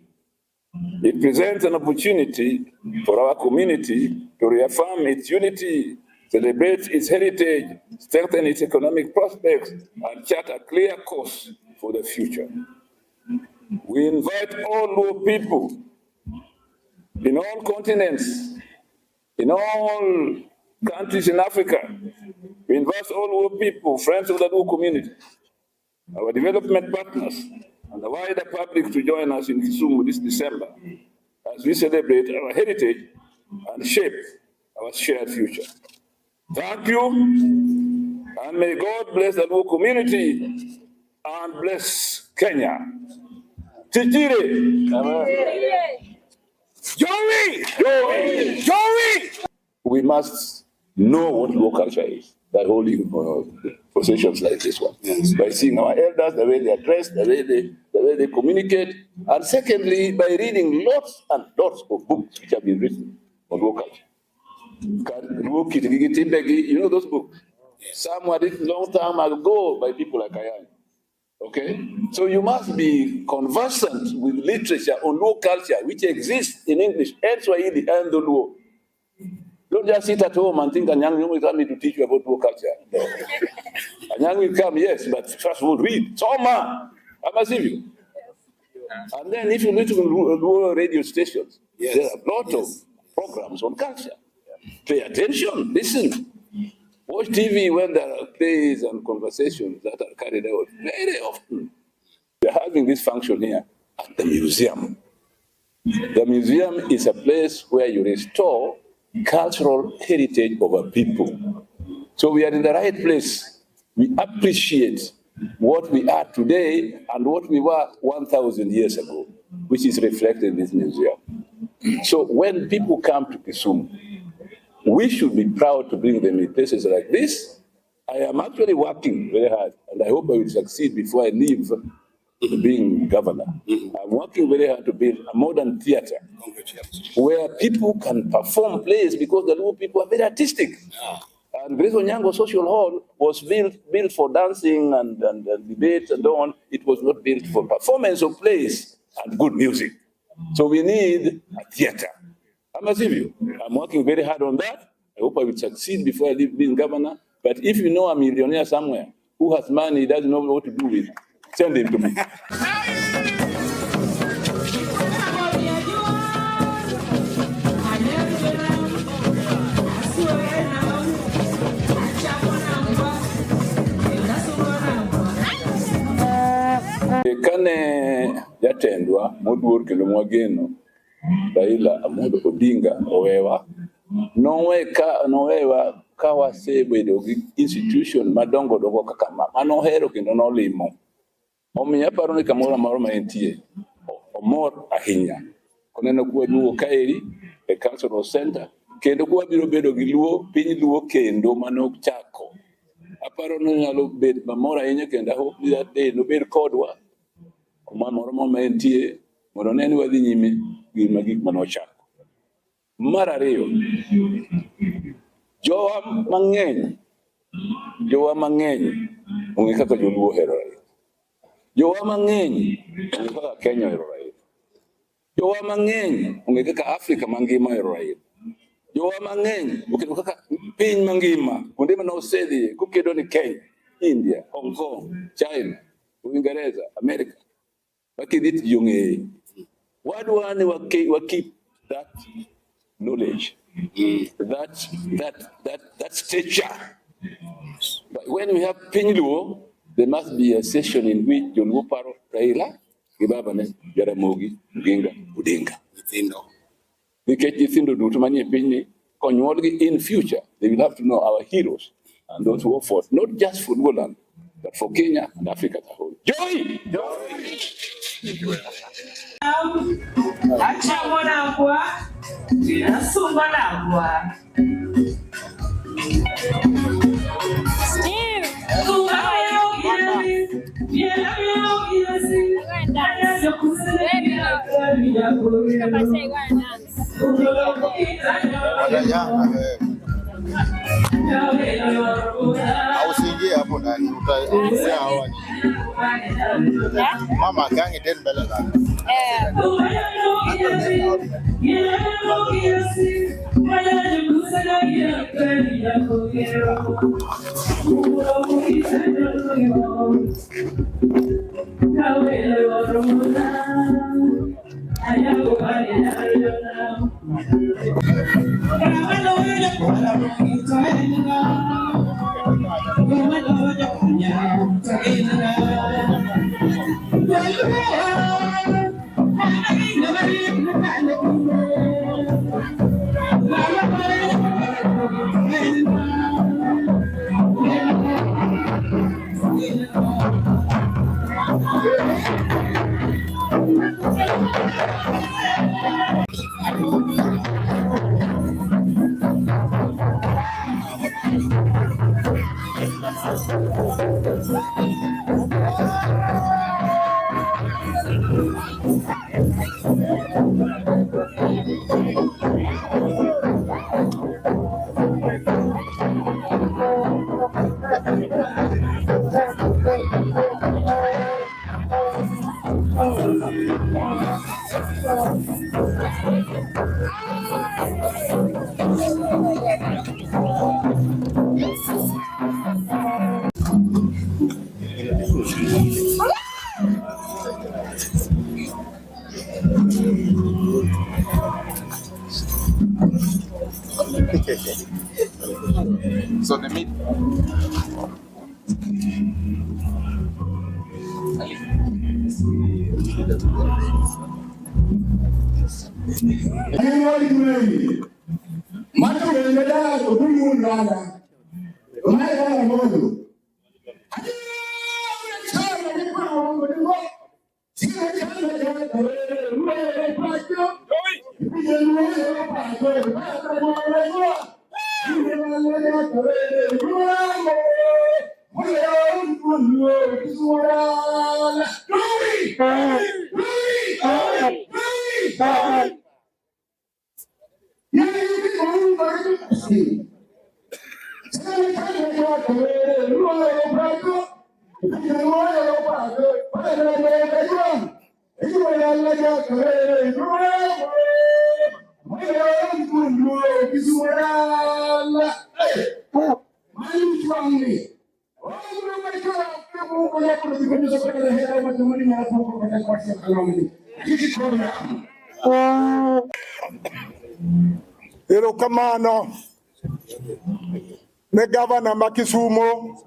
It presents an opportunity for our community to reaffirm its unity, celebrate its heritage, strengthen its economic prospects, and chart a clear course for the future. We invite all Luo people in all continents, in all countries in Africa. We invite all Luo people, friends of the Luo community, our development partners, and the wider public to join us in Kisumu this December as we celebrate our heritage and shape our shared future. Thank you, and may God bless the Luo community and bless Kenya. Tijire. Joey! Joey! Joey! We must know what Luo culture is by holding processions like this one. Yes. By seeing our elders, the way they are dressed, the way they communicate, and secondly, by reading lots and lots of books which have been written on Luo culture. Luo kitgi gi timbegi, you know those books? Some were written long time ago by people like Ayany. Okay? So you must be conversant with literature on Luo culture, which exists in English and Swahili and the Luo. Don't just sit at home and think Anyang will come to teach you about Luo culture. No. Anyang will come, yes, but first of all, read. Soma! Ama sivyo. And then if you listen to Luo radio stations, there are a lot of programs on culture. Pay attention, listen. Watch TV when there are plays and conversations that are carried out very often. We are having this function here at the museum. The museum is a place where you restore cultural heritage of a people. So we are in the right place. We appreciate what we are today and what we were 1,000 years ago, which is reflected in this museum. So when people come to Kisumu, we should be proud to bring them in places like this. I am actually working very hard, and I hope I will succeed before I leave being governor. I'm working very hard to build a modern theater where people can perform plays because the Luo people are very artistic. And Grace Onyango Social Hall was built for dancing and debate and so on. It was not built for performance of plays and good music. So we need a theater. Ama sivyo. I'm working very hard on that. I hope I will succeed before I leave being governor. But if you know a millionaire somewhere who has money, he doesn't know what to do with, send him to me. Kane jatendwa moduor kendo mwageno Raila Amolo Odinga owewa nowewa ka wasebedo gi institution madongo dongo kaka ma manohero kendo nolimo. Omiyo aparo ni kamoro amora ma entie omor ahinya koneno kwaduogo kaeri e cultural center kendo kwabiro bedo gi luo piny luo kendo manochako. Aparo ni onyalo bet mamor ahinya kendo I hope that day nobed kodwa kuma moro ma entie mondo one ni wadhi nyime gi gik manochako. Mar ariyo, jowa mang'eny ong'e kaka joluo ohero Raila. Jowa mang'eny ong'e kaka Kenya ohero Raila. Jowa mang'eny ong'e kaka Afrika mangima ohero Raila. Jowa mang'eny ong'eyo kaka piny mangima kuonde mane osedhiye kokedo ni Kenya, India, Hong Kong, China, Uingereza, Amerika. Makidhi to ji ong'eye. Wadwa ni wa keep that knowledge, that stature. But when we have piny Luo, there must be a session in which joluo paro Raila gi babane Jaramogi Oginga Odinga. Nyithindo. Nikech nyithindo duto manie pinyni konyuolgi in future, they will have to know our heroes and those who fought, not just for Luoland, but for Kenya and Africa as a whole. Joy! Achamo nangwa, asungo nangwa. Steve! Go and dance. Baby, look. I say go and dance. Watanyanga wewe. Au usiingie hapo ndani, utaongea hawa ni. Eh? Mama kangi den mbele zako. Eh. So the meat. Erokamano ne gavana ma Kisumo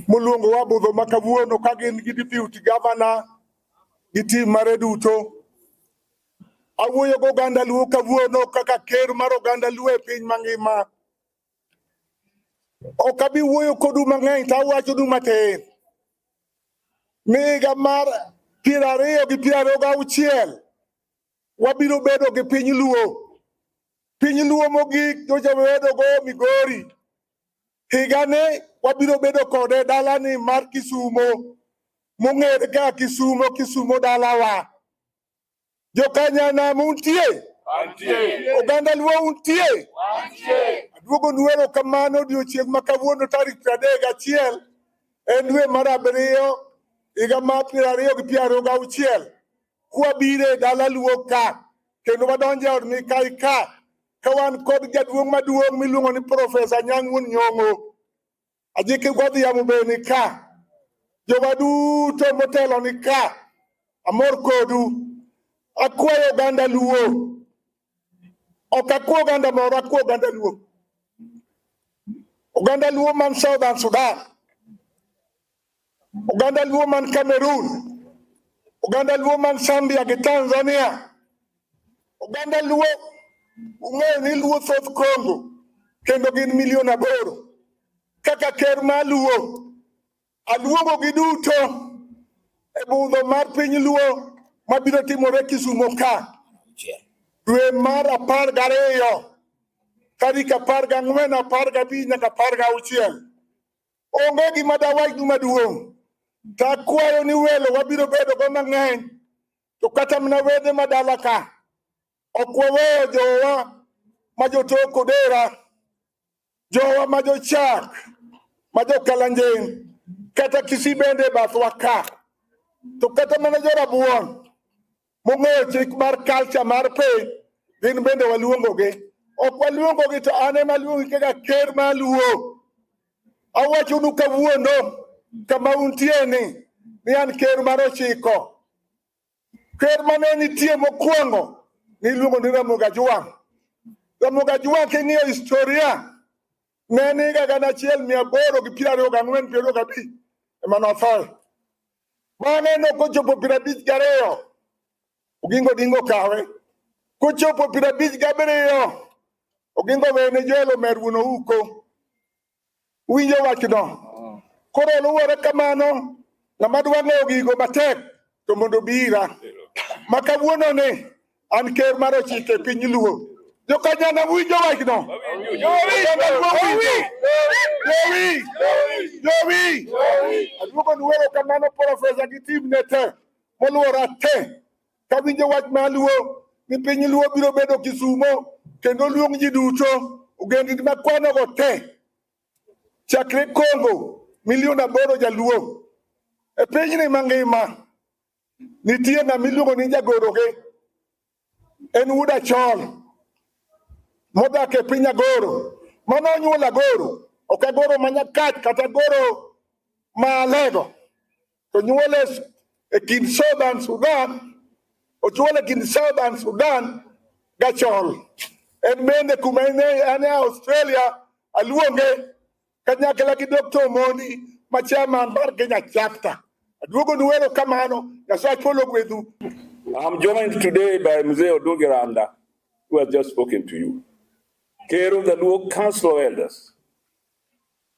moluongo wa budho ma kawuono ka gin gi deputy governor gi tim mare duto. Awuoyo gi oganda Luo kawuono kaka ker mar oganda Luo e piny mangima. Ok abi wuoyo kodu mang'eny to awachonu matin. Ni higa mar 2026 wabiro bedo gi piny Luo. Piny Luo mogik nyocha wabedo go Migori. Higani wabiro bedo kode dalani mar Kisumo mong'ere kaka Kisumo, Kisumo dalawa. Jokanyanam untie? Oganda Luo untie? Aduogonu erokamano odiochieng' ma kawuono tarik 31 en dwe mar abiriyo higa mar 2026 kwabiro e dala Luo ka kendo wadonjo e od Mikai ka ka wan kod jaduong' maduong' miluongo ni Profesa Anyang' Wuon Nyong'o. Ajiki Godhiambo be ni ka. Jowa duto motelo ni ka. Amor kodu. Akwayo oganda Luo. Ok akwa oganda moro, akwa oganda Luo. Oganda Luo man Southern Sudan. Oganda Luo man Cameroon. Oganda Luo man Zambia gi Tanzania. Oganda Luo ung'eyo ni Luo thoth Congo kendo gin milion 8. Kaka ker mar Luo, aluongo gi duto e budho mar piny Luo mabiro timore Kisumo ka dwe mar 12 tarik 14, 15 nyaka 16. Onge gima dawachnu maduong'. To akwayo ni welo wabiro bedo go mang'eny to kata mana wede madala ka ok waweyo jowa ma jotok Odera, jowa ma jochak, ma jokalanjing Kata Kisii bende e bathwa ka. To kata mana jorabuon mong'eyo chik mar culture mar piny, gin bende waluongogi. Ok waluongogi to an ema aluongi kaka ker mar Luo. Awachonu kawuono kama untie ni an ker mar ochiko. Ker mane nitie mokwongo niluongo ni Ramogi Ajwang'. Ramogi Ajwang' king'iyo historia ne en higa 1824 25 ema nothoe. Bang'e nokochopo 52 Oginga Odinga okawe. Kochopo 57 Oginga owene Joel Omer wuon Ouko. Uwinjo wachno? Koro luwore kamano, ng'ama dwa ng'eyo gigo matek to mondo obi ira. Ma kawuono ni an ker mar ochiko e piny Luo. Jokanyana winjo wachno? Oganda Luo winjo? Jowi! Jowi! Aduogo nu erokamano profesa gi team ne te moluora te. Kawinjo wach mar Luo ni piny Luo biro bedo Kisumo kendo luong ji duto ogendini makwanogo te chakre Congo milion 8 jaluo e pinyni mangima nitie ng'ama iluongo ni jagoroge en wuod Achol modak e piny Agoro mano onyuolo Agoro ok Agoro ma Nyakach kata Agoro ma Alego to nyuole e kind Southern Sudan ochuole kind Southern Sudan gachol en bende kuma en e Australia aluonge kanyakla gi Dr. Omondi ma chairman mar Kenya chapter. Aduogo nu erokamano, Nyasaye polo gwedhu. I'm joined today by Mzee Oduge Randa, who has just spoken to you. Ker of the Luo Council of Elders,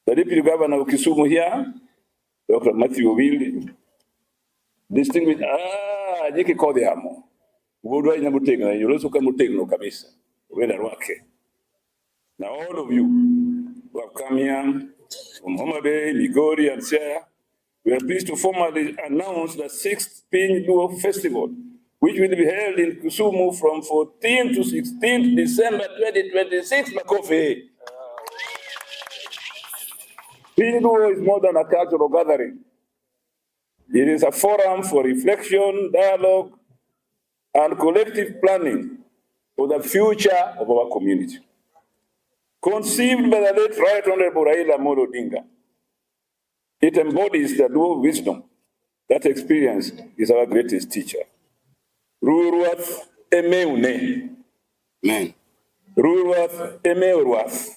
the Deputy Governor of Kisumu here, Dr. Matthew Owili, distinguished, Jiki Kodhiamo, Wuodwa ina motegno, yoloso ka motegno kabisa, wenda rwake. Now all of you who have come here from Homa Bay, Migori and Siaya, we are pleased to formally announce the sixth Piny Luo Festival, which will be held in Kisumu from 14 to 16 December 2026. Makofi. Piny Luo is more than a cultural gathering. It is a forum for reflection, dialogue, and collective planning for the future of our community. Conceived by the late Right Honorable Raila Amolo Odinga, it embodies the Luo wisdom that experience is our greatest teacher. Ruruath emeune. Amen. Ruruath emeuruath.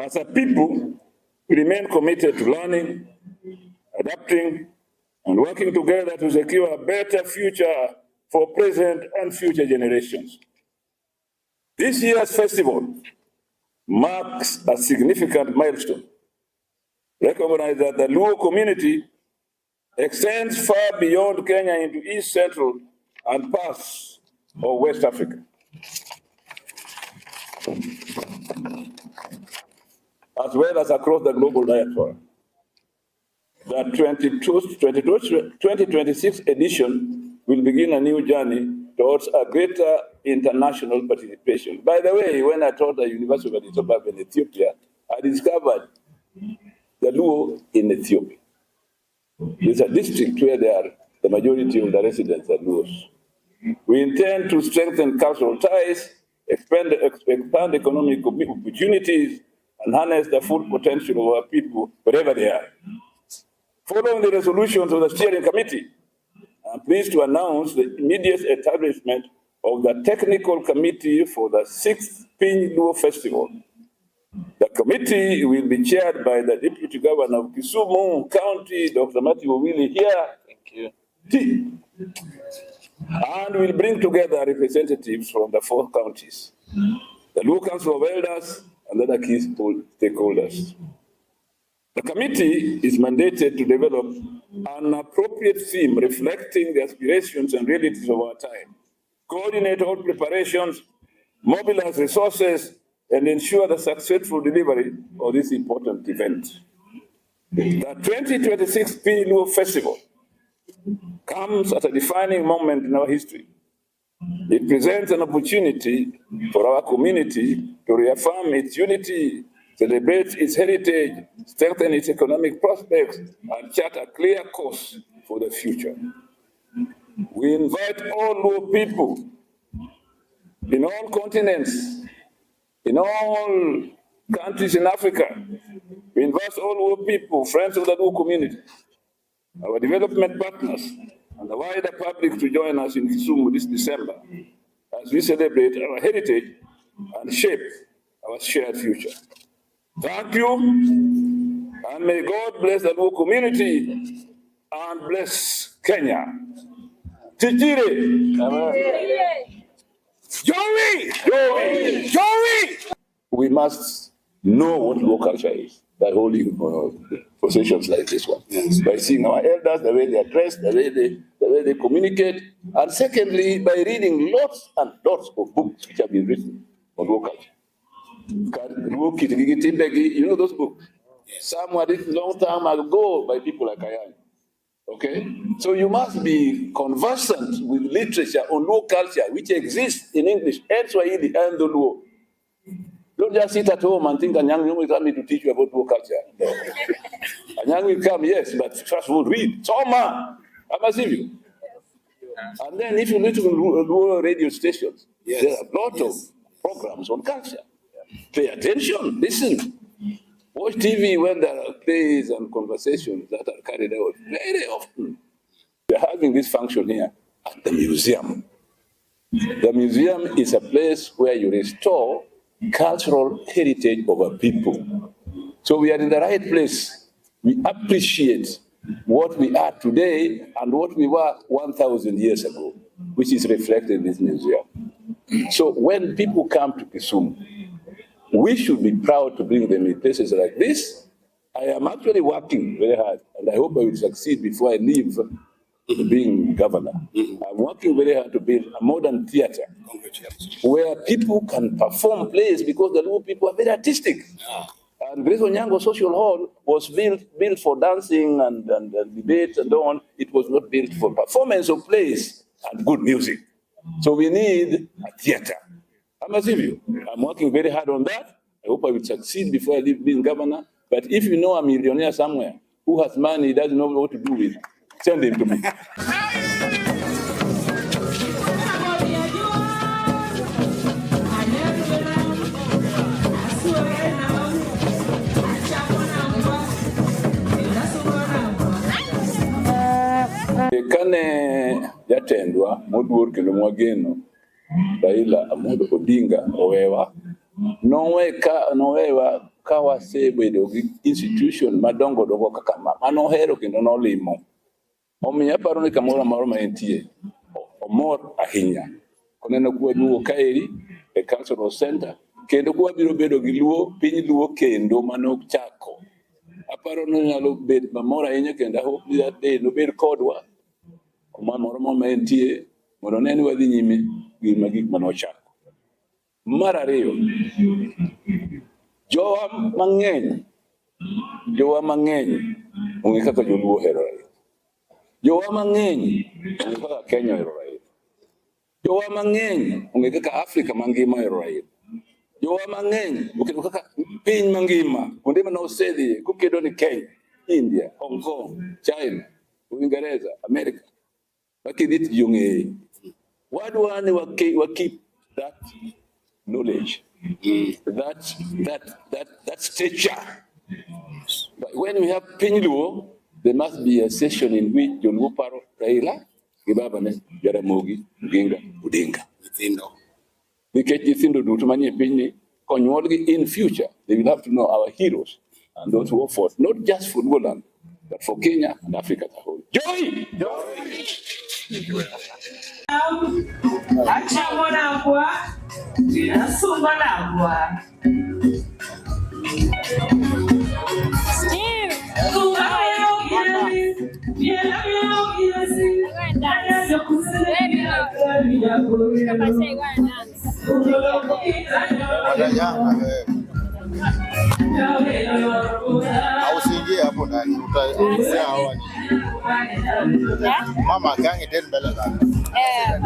As a people, we remain committed to learning, adapting, and working together to secure a better future for present and future generations. This year's festival marks a significant milestone. Recognize that the Luo community extends far beyond Kenya into East Central and parts of West Africa, as well as across the global diaspora. The 2026 edition will begin a new journey towards a greater international participation. By the way, when I taught at the University of Addis Ababa in Ethiopia, I discovered the Luo in Ethiopia. It's a district where they are, the majority of the residents are Luos. We intend to strengthen cultural ties, expand economic opportunities, and harness the full potential of our people wherever they are. Following the resolutions of the steering committee, I'm pleased to announce the immediate establishment of the technical committee for the sixth Piny Luo Festival. The committee will be chaired by the Deputy Governor of Kisumu County, Dr. Matthew Owili here. Thank you. T. And will bring together representatives from the four counties, the Luo Council of Elders, and other key stakeholders. The committee is mandated to develop an appropriate theme reflecting the aspirations and realities of our time, coordinate all preparations, mobilize resources, and ensure the successful delivery of this important event. The 2026 Piny Luo Festival comes at a defining moment in our history. It presents an opportunity for our community to reaffirm its unity, celebrate its heritage, strengthen its economic prospects, and chart a clear course for the future. We invite all Luo people in all continents, in all countries in Africa. We invite all Luo people, friends of the Luo community, our development partners, and the wider public to join us in Kisumu this December as we celebrate our heritage and shape our shared future. Thank you, and may God bless the Luo community and bless Kenya. Tijire. Joey! Joey! Joey! We must know what Luo culture is by holding processions like this one. Yes. By seeing our elders, the way they are dressed, the way they communicate, and secondly, by reading lots and lots of books which have been written on Luo culture. Luo kitgi gi timbegi, you know those books? Some were written long time ago by people like Ayany. Okay? So you must be conversant with literature on Luo culture, which exists in English and Swahili and the Luo. Don't just sit at home and think Anyang' will come to teach you about Luo culture. No. Anyang' will come, yes, but first of all, read. Soma! Ama sivyo. And then if you listen to Luo radio stations, there are a lot of programs on culture. Pay attention, listen. Watch TV when there are plays and conversations that are carried out very often. We are having this function here at the museum. The museum is a place where you restore cultural heritage of a people. So we are in the right place. We appreciate what we are today and what we were 1,000 years ago, which is reflected in this museum. So when people come to Kisumu, we should be proud to bring them in places like this. I am actually working very hard, and I hope I will succeed before I leave being governor. I'm working very hard to build a modern theater where people can perform plays because the Luo people are very artistic. And Grace Onyango Social Hall was built for dancing and debate and so on. It was not built for performance of plays and good music. So we need a theater. Ama sivyo. I'm working very hard on that. I hope I will succeed before I leave being governor. But if you know a millionaire somewhere who has money, he doesn't know what to do with, send him to me. Kane jatendwa moduor kendo mwageno Raila Amolo Odinga owewa nowewa ka wasebedo gi institution madongo dongo kaka ma manohero kendo nolimo. Omiyo aparo ni kamoro amora ma entie omor ahinya koneno kwaduogo kaeri e cultural center kendo kwabiro bedo gi luo piny luo kendo manochako. Aparo ni onyalo bet mamor ahinya kendo I hope that day nobed kodwa kuma moro ma entie mondo one ni wadhi nyime gi gik manochako. Mar ariyo, jowa mang'eny ong'e kaka joluo ohero Raila. Jowa mang'eny ong'e kaka Kenya ohero Raila. Jowa mang'eny ong'e kaka Afrika mangima ohero Raila. Jowa mang'eny ong'eyo kaka piny mangima kuonde mane osedhiye kokedo ni Kenya, India, Hong Kong, China, Uingereza, Amerika. Makidhi to ji ong'eye. Wadwa ni wa keep that knowledge, that stature. But when we have piny Luo, there must be a session in which joluo paro Raila gi babane Jaramogi Oginga Odinga. Nyithindo. Nikech nyithindo duto manie pinyni konyuolgi in future, they will have to know our heroes and those who fought, not just for Luoland, but for Kenya and Africa as a whole. Joy! Achamo nagwa, asungo nagwa. Steve! Go and dance. Baby, look. I say go and dance. Watanyanga wewe. Au usiingie hapo ndani, utaongea hawa ni. Yeah? Mama gangi tena mbele zako. Eh.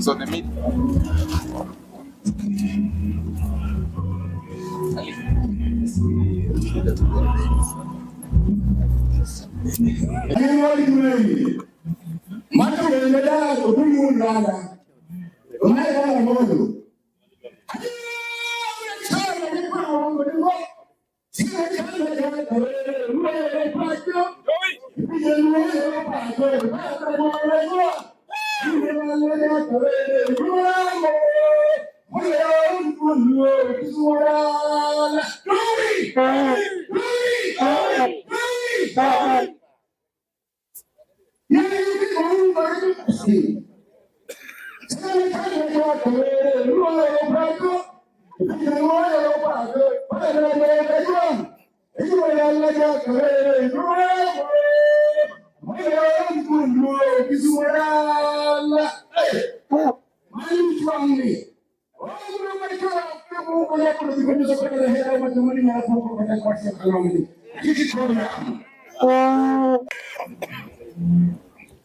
So the meat.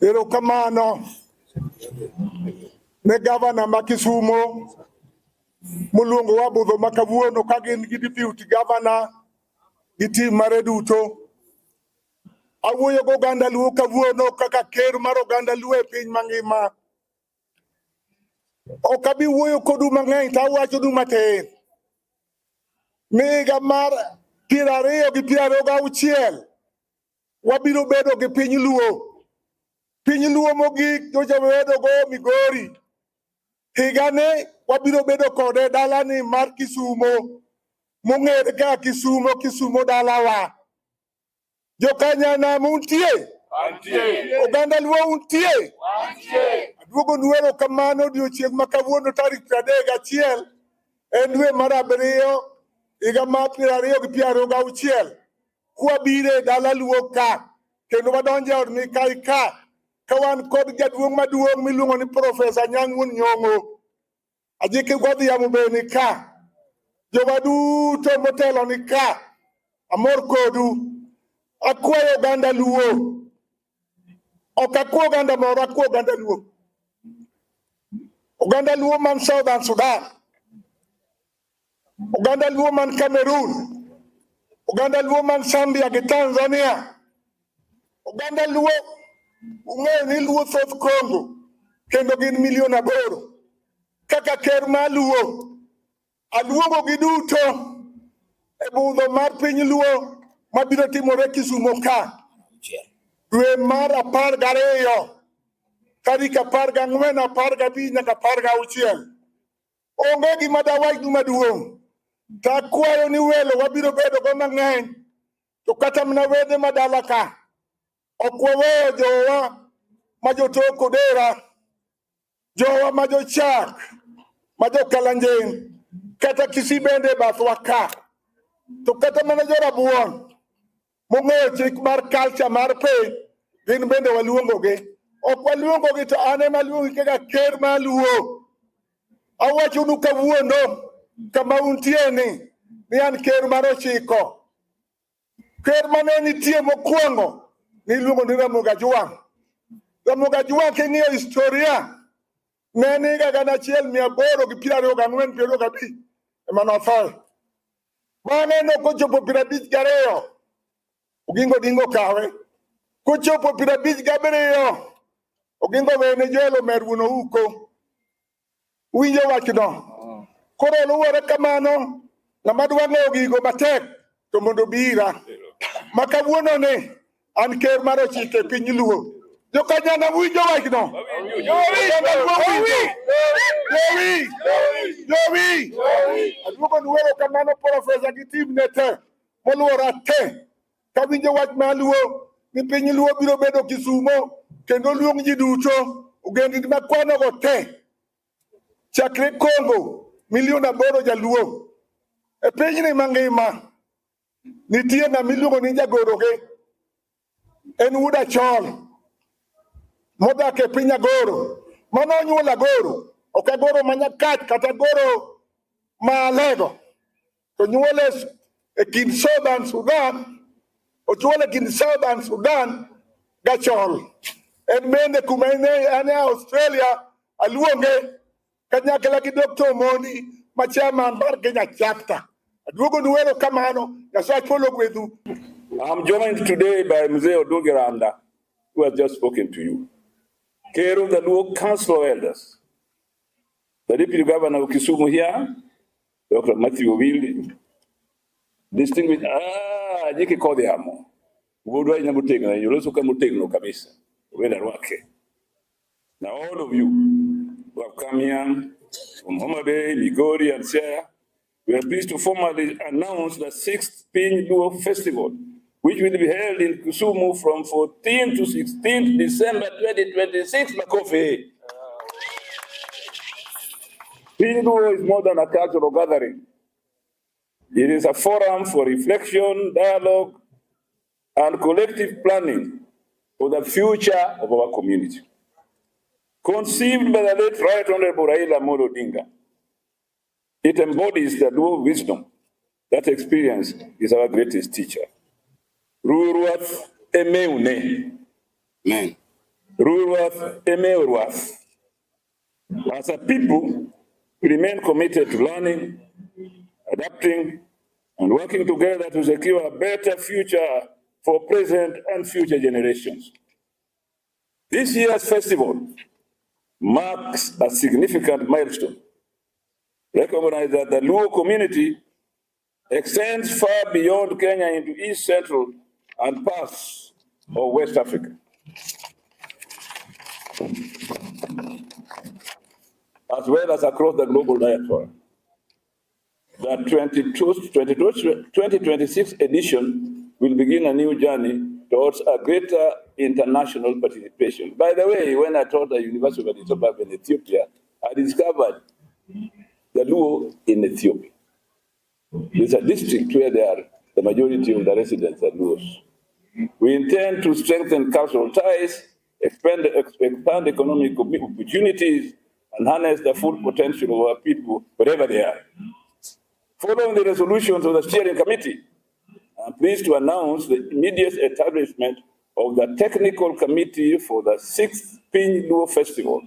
Erokamano ne gavana ma Kisumo moluongowa budho ma kawuono ka gin gi deputy governor gi tim mare duto. Awuoyo gi oganda Luo kawuono kaka ker mar oganda Luo e piny mangima. Ok abi wuoyo kodu mang'eny to awachonu matin. Ni higa mar 2026 wabiro bedo gi piny Luo. Piny Luo mogik nyocha wabedo go Migori. Higani wabiro bedo kode dalani mar Kisumo mong'ere kaka Kisumo, Kisumo dalawa. Jokanyanam untie? Oganda Luo untie? Aduogonu erokamano odiochieng' ma kawuono tarik 31 en dwe mar abiriyo higa mar 2026 kwabiro e dala Luo ka kendo wadonjo e od Mikai ka ka wan kod jaduong' maduong' miluongo ni Profesa Anyang' Wuon Nyong'o. Ajiki Godhiambo be ni ka. Jowa duto motelo ni ka. Amor kodu. Akwayo oganda Luo. Ok akwa oganda moro, akwa oganda Luo. Oganda Luo man Southern Sudan. Oganda Luo man Cameroon. Oganda Luo man Zambia gi Tanzania. Oganda Luo ung'eyo ni Luo thoth Congo kendo gin milion 8. Kaka ker mar Luo, aluongo gi duto e budho mar piny Luo mabiro timore Kisumo ka dwe mar 12 tarik 14, 15 nyaka 16. Onge gima dawachnu maduong'. To akwayo ni welo wabiro bedo go mang'eny to kata mana wede madala ka ok waweyo jowa ma jotok Odera, jowa ma jochak, ma jokalanjing, kata Kisii bende e bathwa ka. To kata mana jorabuon mong'eyo chik mar culture mar piny, gin bende waluongogi. Ok waluongogi to an ema aluongi kaka ker mar Luo. Awachonu kawuono kama untie ni an ker mar ochiko. Ker mane nitie mokwongo niluongo ni Ramogi Ajwang'. Ramogi Ajwang' king'iyo historia ne en higa 1824 25 ema nothoe. Bang'e nokochopo 52 Oginga Odinga okawe. Kochopo 57 Oginga owene Joel Omer wuon Ouko. Uwinjo wachno? Koro luwore kamano, ng'ama dwa ng'eyo gigo matek to mondo obi ira. Ma kawuono ni an ker mar ochiko e piny Luo. Jokanyana winjo wachno? Oganda Luo winjo? Jowi! Jowi! Aduogo nu erokamano profesa gi team ne te moluora te. Kawinjo wach mar Luo ni piny Luo biro bedo Kisumo kendo luong ji duto ogendni makwanogo te chakre Congo milion 8 jaluo e pinyni mangima nitie ng'ama iluongo ni jagoroge en wuod Achol modak e piny Agoro mano onyuolo Agoro ok Agoro ma Nyakach kata Agoro ma Alego to nyuole e kind Southern Sudan ochuole e kind Southern Sudan gachol en bende kuma en e Australia aluonge kanyakla gi Dr. Omondi ma chairman mar Kenya chapter. Aduogo nu erokamano, Nyasaye ogwedhu. I'm joined today by Mzee Oduge Randa, who has just spoken to you. Ker of the Luo Council of Elders, the Deputy Governor of Kisumu here, Dr. Matthew Owili, distinguished, Jiki Kodhiamo, Wuodwa ahinya motegno, yoloso ka motegno kabisa, Oweda rwake. Now all of you who have come here from Homa Bay, Migori and Siaya, we are pleased to formally announce the sixth Piny Luo Festival, which will be held in Kisumu from 14 to 16 December 2026. Makofi. Piny Luo is more than a cultural gathering. It is a forum for reflection, dialogue, and collective planning for the future of our community. Conceived by the late Right Honorable Raila Amolo Odinga, it embodies the Luo wisdom that experience is our greatest teacher. Ruruath emeune. Amen. Ruruath emeuruath. As a people, we remain committed to learning, adapting, and working together to secure a better future for present and future generations. This year's festival marks a significant milestone. Recognize that the Luo community extends far beyond Kenya into East Central and parts of West Africa, as well as across the global diaspora. The 2026 edition will begin a new journey towards a greater international participation. By the way, when I taught at the University of Addis Ababa in Ethiopia, I discovered the Luo in Ethiopia. There's a district where they are, the majority of the residents are Luos. We intend to strengthen cultural ties, expand economic opportunities, and harness the full potential of our people wherever they are. Following the resolutions of the steering committee, I'm pleased to announce the immediate establishment of the technical committee for the sixth Piny Luo Festival.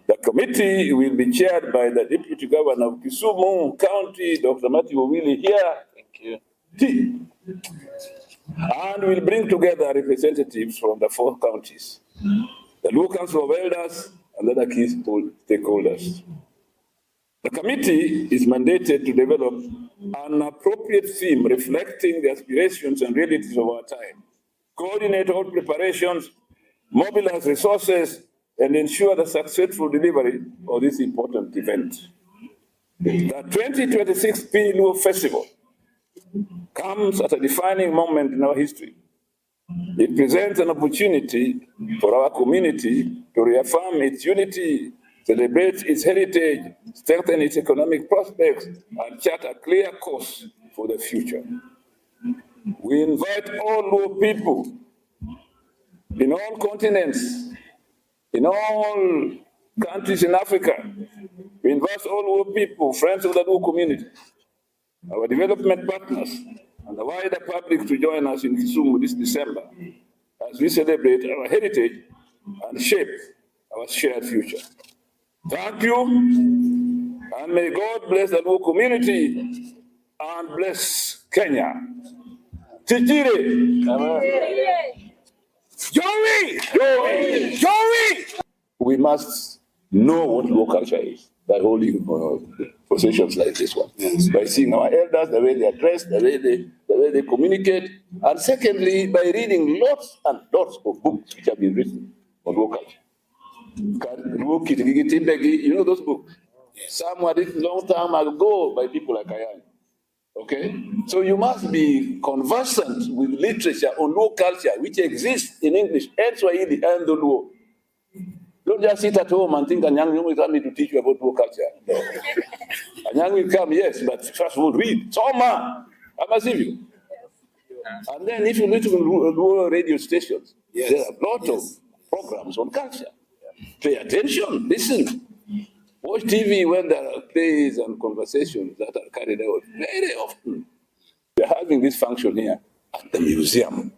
The committee will be chaired by the Deputy Governor of Kisumu County, Dr. Matthew Owili here. Thank you. T, and will bring together representatives from the four counties, the Luo Council of Elders, and other key stakeholders. The committee is mandated to develop an appropriate theme reflecting the aspirations and realities of our time, coordinate all preparations, mobilize resources, and ensure the successful delivery of this important event. The 2026 Piny Luo Festival comes at a defining moment in our history. It presents an opportunity for our community to reaffirm its unity, celebrate its heritage, strengthen its economic prospects, and chart a clear course for the future. We invite all Luo people in all continents In all countries in Africa, we invite all Luo people, friends of the Luo community, our development partners, and the wider public to join us in Kisumu this December as we celebrate our heritage and shape our shared future. Thank you, and may God bless the Luo community and bless Kenya. Tijire. Joey! Joey! Joey! We must know what Luo culture is by holding processions like this one. Yes. By seeing our elders, the way they are dressed, the way they communicate, and secondly, by reading lots and lots of books which have been written on Luo culture. Luo Kitgi gi Timbegi, you know those books? Yes. Some were written long time ago by people like Ayany. Okay? So you must be conversant with literature on Luo culture, which exists in English and Swahili and the Luo. Don't just sit at home and think Anyang' Nyong'o is coming to teach you about Luo culture. No. Anyang' will come, yes, but first of all, read. Soma! I must you. And then if you listen to Luo radio stations, there are a lot of programs on culture. Pay attention, listen. Watch TV when there are plays and conversations that are carried out very often. We are having this function here at the museum.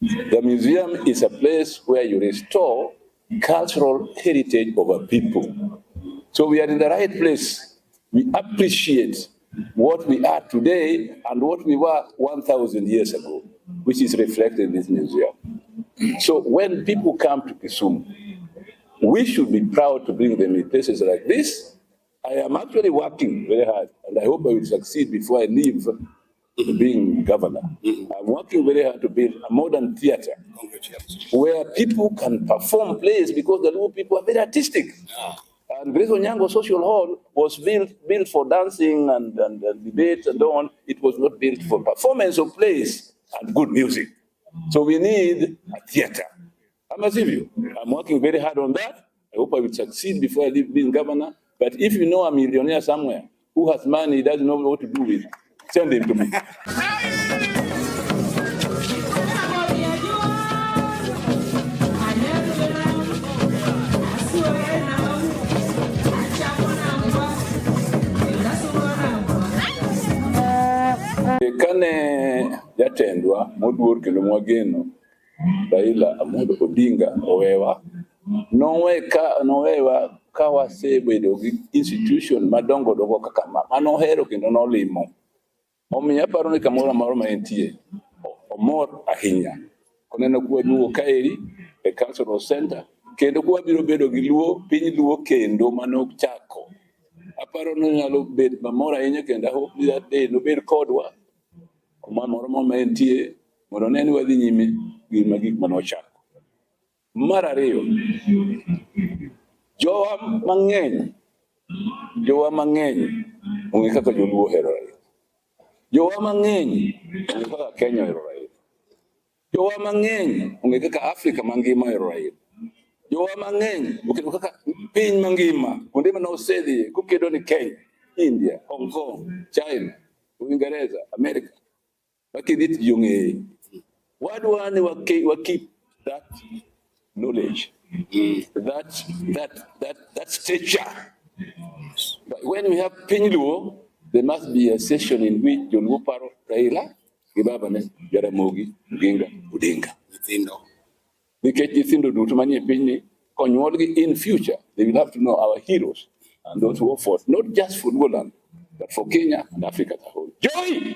The museum is a place where you restore cultural heritage of a people. So we are in the right place. We appreciate what we are today and what we were 1,000 years ago, which is reflected in this museum. So when people come to Kisumu, we should be proud to bring them in places like this. I am actually working very hard, and I hope I will succeed before I leave being governor. I'm working very hard to build a modern theater where people can perform plays because the Luo people are very artistic. And Grace Onyango Social Hall was built for dancing and debate and so on. It was not built for performance of plays and good music. So we need a theater. I'm a you. I'm working very hard on that. I hope I will succeed before I leave being governor. But if you know a millionaire somewhere who has money he doesn't know what to do with, send him to me. Kane jatendwa moduor kendo mwageno Raila Amolo Odinga owewa, nowewa ka wasebedo gi institution madongo dongo kaka ma manohero kendo nolimo. Omiyo aparo ni kamoro amora ma entie omor ahinya koneno kwaduogo kaeri e cultural center kendo kwabiro bedo gi Luo piny Luo kendo manochako. Aparo ni onyalo bet mamor ahinya kendo I hope that day nobed kodwa kuma moro ma entie mondo one ni wadhi nyime gi gik manochako. Mar ariyo, jowa mang'eny ong'e kaka joluo ohero Raila. Jowa mang'eny ong'e kaka Kenya ohero Raila. Jowa mang'eny ong'e kaka Afrika mangima ohero Raila. Jowa mang'eny oketo kaka piny mangima kuonde mane osedhiye kokedo ni Kenya, India, Hong Kong, China, Uingereza, Amerika. Makidhi to ji ong'eye. Wadwa ni wa keep that knowledge, that stature. But when we have piny Luo, there must be a session in which joluo paro Raila gi babane Jaramogi Oginga Odinga. Nyithindo. Nikech nyithindo duto manie pinyni konyuolgi in future, they will have to know our heroes and those who fought, not just for Luoland, but for Kenya and Africa as a whole. Joy!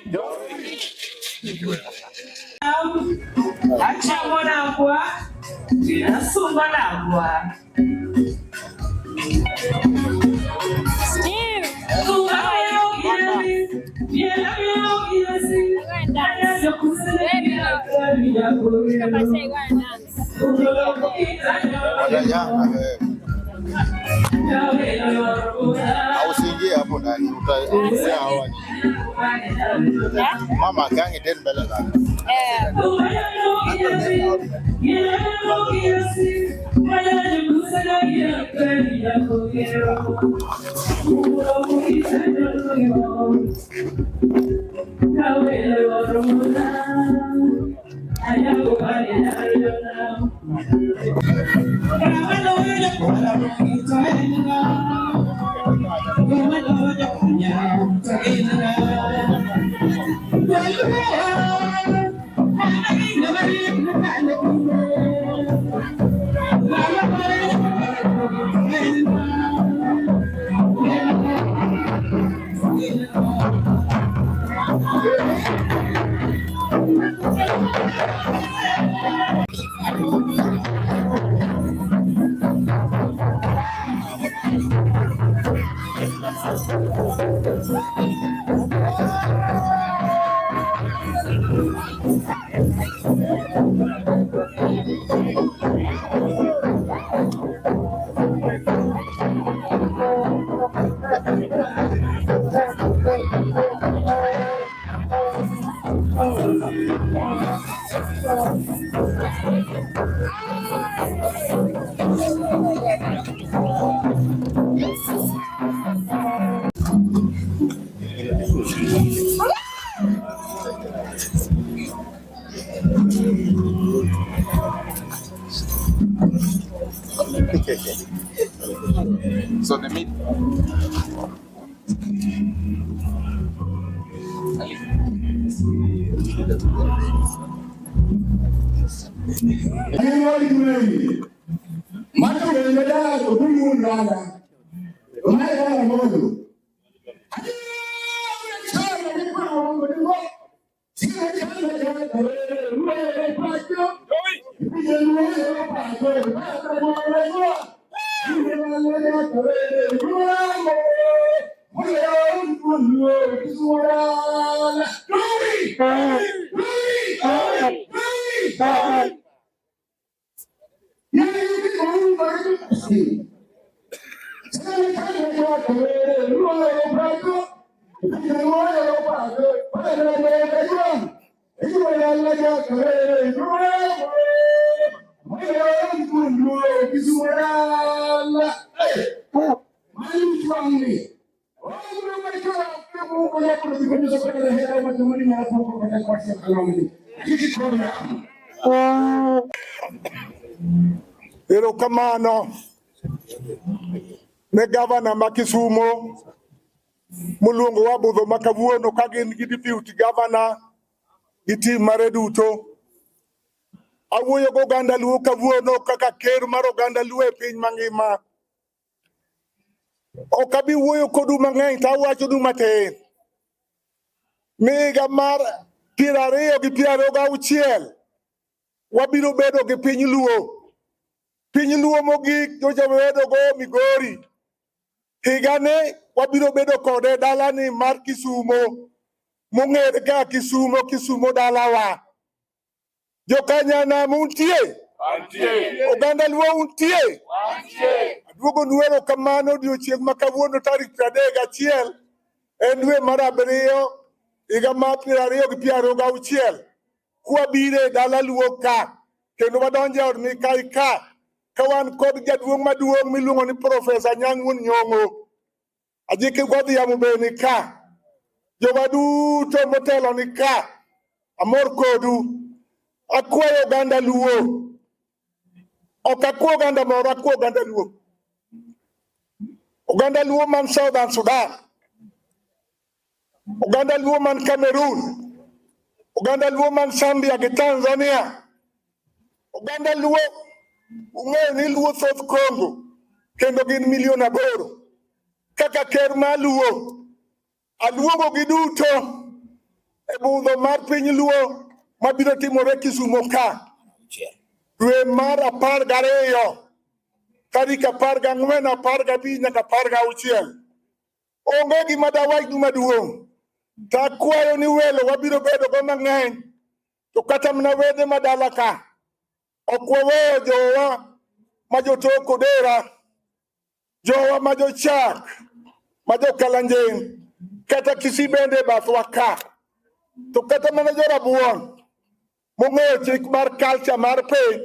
Achamo nagwa, nasunga nagwa. Steve! Go and dance. Baby, go. Come say go and dance. Watanyanga wewe. Au usiingie hapo ndani, utaongea hawa ni. Yeah? Mama gangi tena mbele zako. Eh. So the meat. Erokamano ne gavana ma Kisumo moluongo wa budho ma kawuono ka gin gi deputy governor gi tim mare duto. Awuoyo gi oganda Luo kawuono kaka ker mar oganda Luo e piny mangima. Ok abi wuoyo kodu mang'eny to awachonu matin. Ni higa mar 2026 wabiro bedo gi piny Luo. Piny Luo mogik nyocha wabedo go Migori. Higani wabiro bedo kode dalani mar Kisumo mong'ere kaka Kisumo, Kisumo dalawa. Jokanyanam untie? Oganda Luo untie? Aduogo nu erokamano odiochieng' ma kawuono tarik 31 en dwe mar abiriyo higa mar 2026 kwabiro e dala Luo ka kendo wadonjo e od Mikai ka ka wan kod jaduong' maduong' miluongo ni Profesa Anyang' Wuon Nyong'o. Ajiki Godhiambo be ni ka. Jowa duto motelo ni ka. Amor kodu. Akwayo oganda Luo. Ok akwa oganda moro, akwa oganda Luo. Oganda Luo man Southern Sudan. Oganda Luo man Cameroon. Oganda Luo man Zambia gi Tanzania. Oganda Luo ung'eyo ni Luo thoth Congo kendo gin milion 8. Kaka ker mar Luo, aluongo gi duto e budho mar piny Luo mabiro timore Kisumo ka dwe mar 12 tarik 14, 15 nyaka 16. Onge gima dawachnu maduong'. To akwayo ni welo wabiro bedo go mang'eny to kata mana wede madala ka ok waweyo jowa ma jotok Odera, jowa ma jochak, ma jokalanjing, kata Kisii bende e bathwa ka. To kata mana jorabuon mong'eyo chik mar culture mar piny,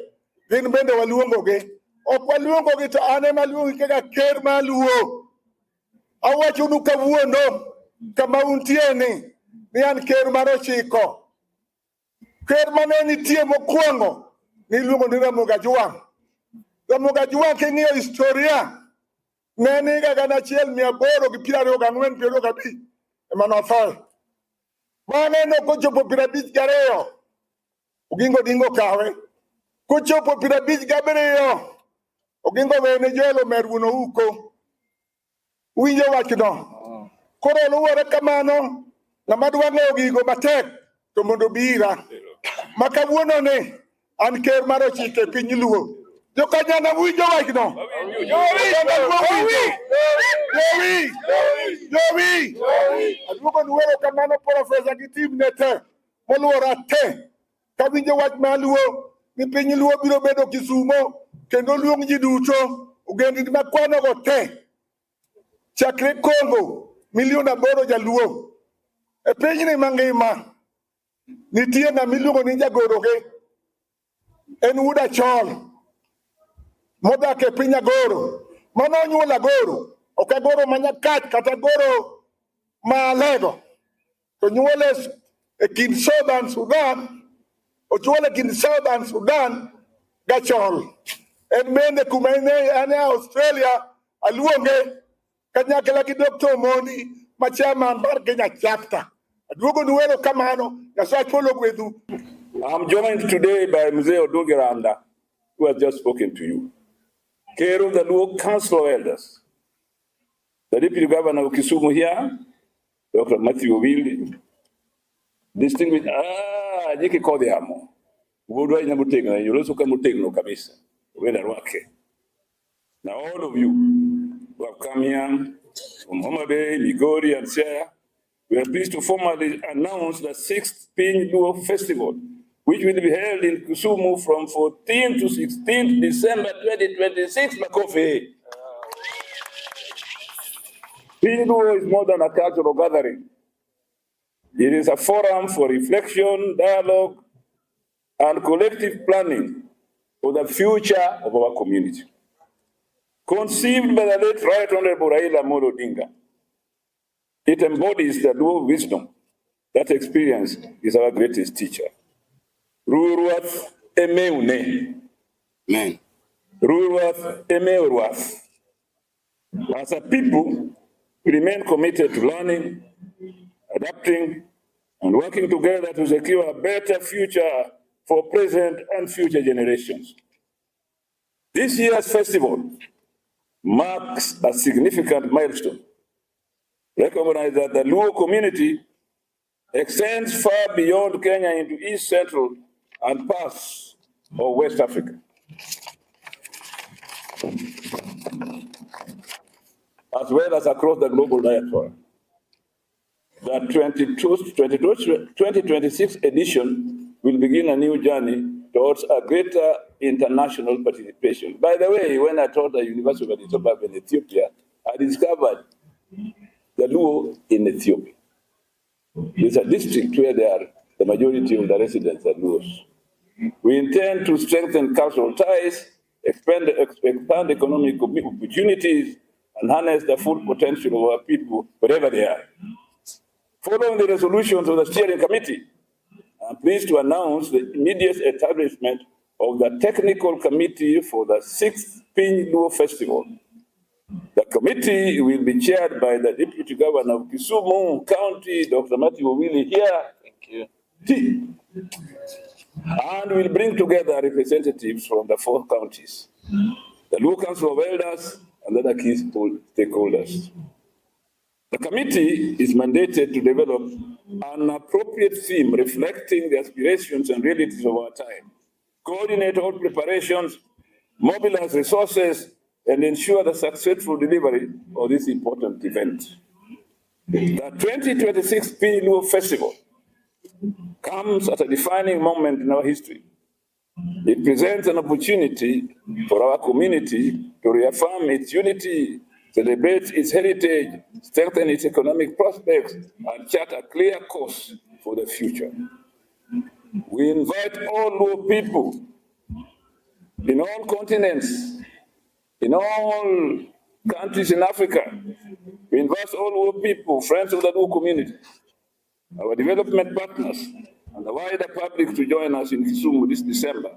gin bende waluongogi. Ok waluongogi to an ema aluongogi kaka ker mar Luo. Awachonu kawuono kama untie ni an ker mar 9. Ker mane nitie mokwongo niluongo ni Ramogi Ajwang'. Ramogi Ajwang' king'iyo historia ne en higa 1824 25 ema nothoe. Bang'e nokochopo 52 Oginga Odinga okawe. Kochopo 57 Oginga owene Joel Omer wuon Ouko. Uwinjo wachno? Koro luwore kamano, ng'ama dwa ng'eyo gigo matek to mondo obi ira. Ma kawuono ni an ker mar ochiko e piny Luo. Jokanyana winjo wachno? Oganda Luo winjo? Jowi! Jowi! Aduogo nu erokamano profesa gi team ne te moluora te. Kawinjo wach mar Luo ni piny Luo biro bedo Kisumo kendo luong ji duto ogendni makwanogo te chakre Congo milion 8 jaluo e pinyni mangima nitie ng'ama iluongo ni jagoroge en wuod Achol modak e piny Agoro mano onyuolo Agoro ok Agoro ma Nyakach kata Agoro ma Alego to nyuole e kind Southern Sudan ochuole e kind Southern Sudan gachol en bende kuma en e Australia aluonge kanyakla gi Dr. Omondi ma chairman mar Kenya chapter. Aduogo nu erokamano, Nyasaye ogwedhu. I'm joined today by Mzee Oduge Randa, who has just spoken to you. Ker of the Luo Council of Elders, the Deputy Governor of Kisumu here, Dr. Matthew Owili, distinguished, Jiki Kodhiamo, wuodwa ahinya motegno, yoloso ka motegno kabisa, wenda rwake. Now all of you who have come here from Homa Bay, Migori and Siaya, we are pleased to formally announce the sixth Piny Luo Festival, which will be held in Kisumu from 14 to 16 December 2026. Makofi. Piny Luo is more than a cultural gathering. It is a forum for reflection, dialogue, and collective planning for the future of our community. Conceived by the late Right Honorable Raila Amolo Odinga, it embodies the Luo wisdom that experience is our greatest teacher. Ruruath emeune. Amen. Ruruath emeuruath. As a people, we remain committed to learning, adapting, and working together to secure a better future for present and future generations. This year's festival marks a significant milestone. Recognize that the Luo community extends far beyond Kenya into East Central and parts of West Africa, as well as across the global diaspora. The 2026 edition will begin a new journey towards a greater international participation. By the way, when I taught at the University of Addis Ababa in Ethiopia, I discovered the Luo in Ethiopia. It's a district where they are, the majority of the residents are Luos. We intend to strengthen cultural ties, expand economic opportunities, and harness the full potential of our people wherever they are. Following the resolutions of the steering committee, I'm pleased to announce the immediate establishment of the technical committee for the sixth Piny Luo Festival. The committee will be chaired by the Deputy Governor of Kisumu County, Dr. Matthew Owili here. Thank you. T, and will bring together representatives from the four counties, the Luo Council of Elders, and other key stakeholders. The committee is mandated to develop an appropriate theme reflecting the aspirations and realities of our time, coordinate all preparations, mobilize resources, and ensure the successful delivery of this important event. The 2026 Piny Luo Festival comes at a defining moment in our history. It presents an opportunity for our community to reaffirm its unity, celebrate its heritage, strengthen its economic prospects, and chart a clear course for the future. We invite all Luo people in all continents, in all countries in Africa. We invite all Luo people, friends of the Luo community, our development partners, and the wider public to join us in Kisumu this December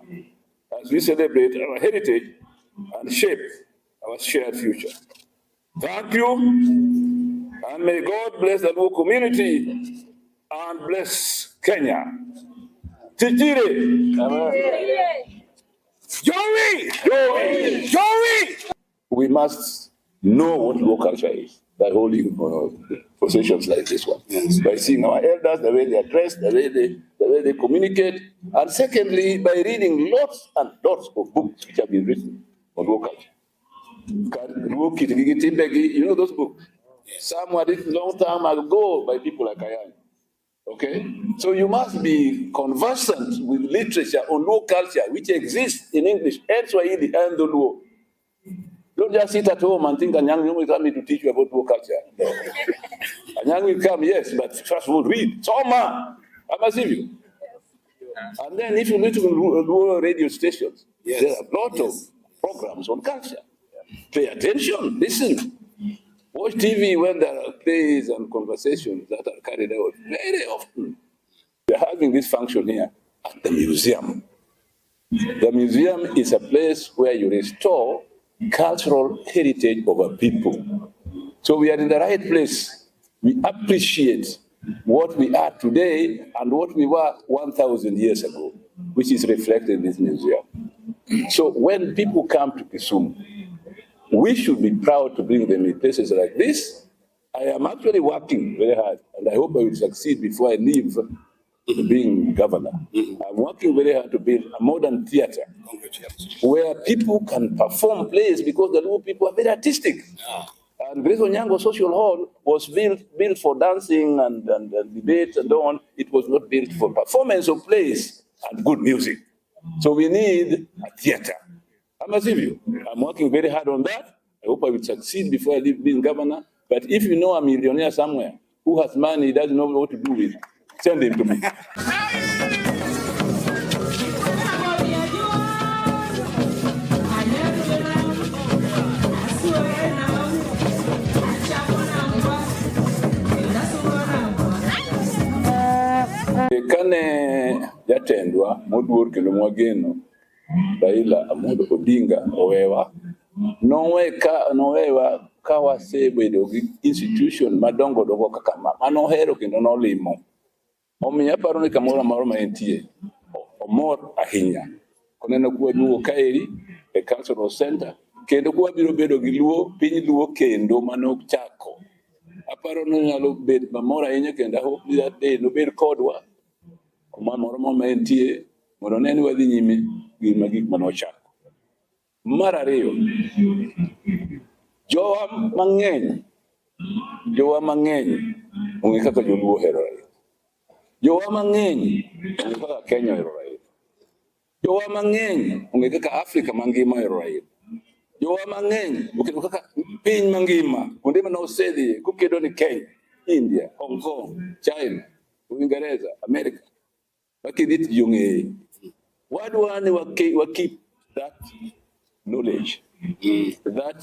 as we celebrate our heritage and shape our shared future. Thank you, and may God bless the Luo community and bless Kenya. Tijire. Joey! Joey! Joey! We must know what Luo culture is by holding processions like this one. Yes. By seeing our elders, the way they are dressed, the way they communicate, and secondly, by reading lots and lots of books which have been written on Luo culture. Luo kitgi gi timbegi, you know those books? Some were written long time ago by people like I am. Okay? So you must be conversant with literature on Luo culture, which exists in English and Swahili and the Luo. Don't just sit at home and think Anyang' Nyong'o is coming to teach you about Luo culture. No. Anyang' will come, yes, but first of all, read. Soma! I must you. And then if you listen to Luo radio stations, there are a lot of programs on culture. Pay attention, listen. Watch TV when there are plays and conversations that are carried out very often. We are having this function here at the museum. The museum is a place where you restore cultural heritage of a people. So we are in the right place. We appreciate what we are today and what we were 1,000 years ago, which is reflected in this museum. So when people come to Kisumu, we should be proud to bring them in places like this. I am actually working very hard, and I hope I will succeed before I leave being governor. I'm working very hard to build a modern theater where people can perform plays because the Luo people are very artistic. And Grace Onyango Social Hall was built for dancing and debate and so on. It was not built for performance of plays and good music. So we need a theater. I'm a you. I'm working very hard on that. I hope I will succeed before I leave being governor. But if you know a millionaire somewhere who has money, he doesn't know what to do with, send him to me. Kane jatendwa moduor kendo mwageno Raila Amolo Odinga owewa, nowewa ka wasebedo gi institution madongo dongo kaka ma manohero kendo nolimo. Omiyo aparo ni kamoro amora ma entie omor ahinya koneno kwaduogo kaeri e cultural center kendo kwabiro bedo gi Luo piny Luo kendo manochako. Aparo ni onyalo bet mamor ahinya kendo I hope that day nobed kodwa kuma moro ma entie mondo one ni wadhi nyime gi gik manochako. Mar ariyo, jowa mang'eny ong'e kaka joluo ohero Raila. Jowa mang'eny ong'e kaka Kenya ohero Raila. Jowa mang'eny ong'e kaka Afrika mangima ohero Raila. Jowa mang'eny oketo kaka piny mangima kuonde mane osedhiye kokedo ni Kenya, India, Hong Kong, China, Uingereza, America. Wakidhi to ji ong'eye. Wadwa ni wa keep that knowledge, that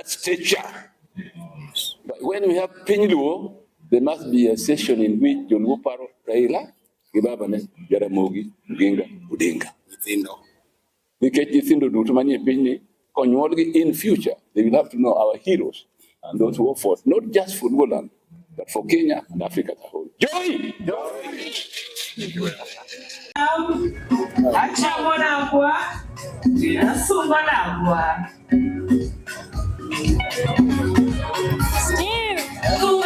stature. But when we have piny Luo, there must be a session in which joluo paro Raila gi babane Jaramogi Oginga Odinga. Nyithindo. Nikech nyithindo duto manie pinyni konyuolgi in future, they will have to know our heroes and those who fought, not just for Luoland, but for Kenya and Africa as a whole. Joy! Achamo nangwa, nasunga nangwa. Steve! Go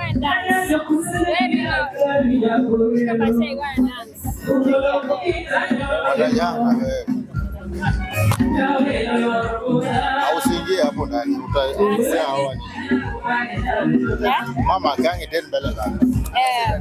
and dance. Baby, go. Papa say go and dance. Watanyanga wewe. Au usiingie hapo ndani, utaongea hawa ni. Yeah? Mama gangi tena mbele zako. Eh.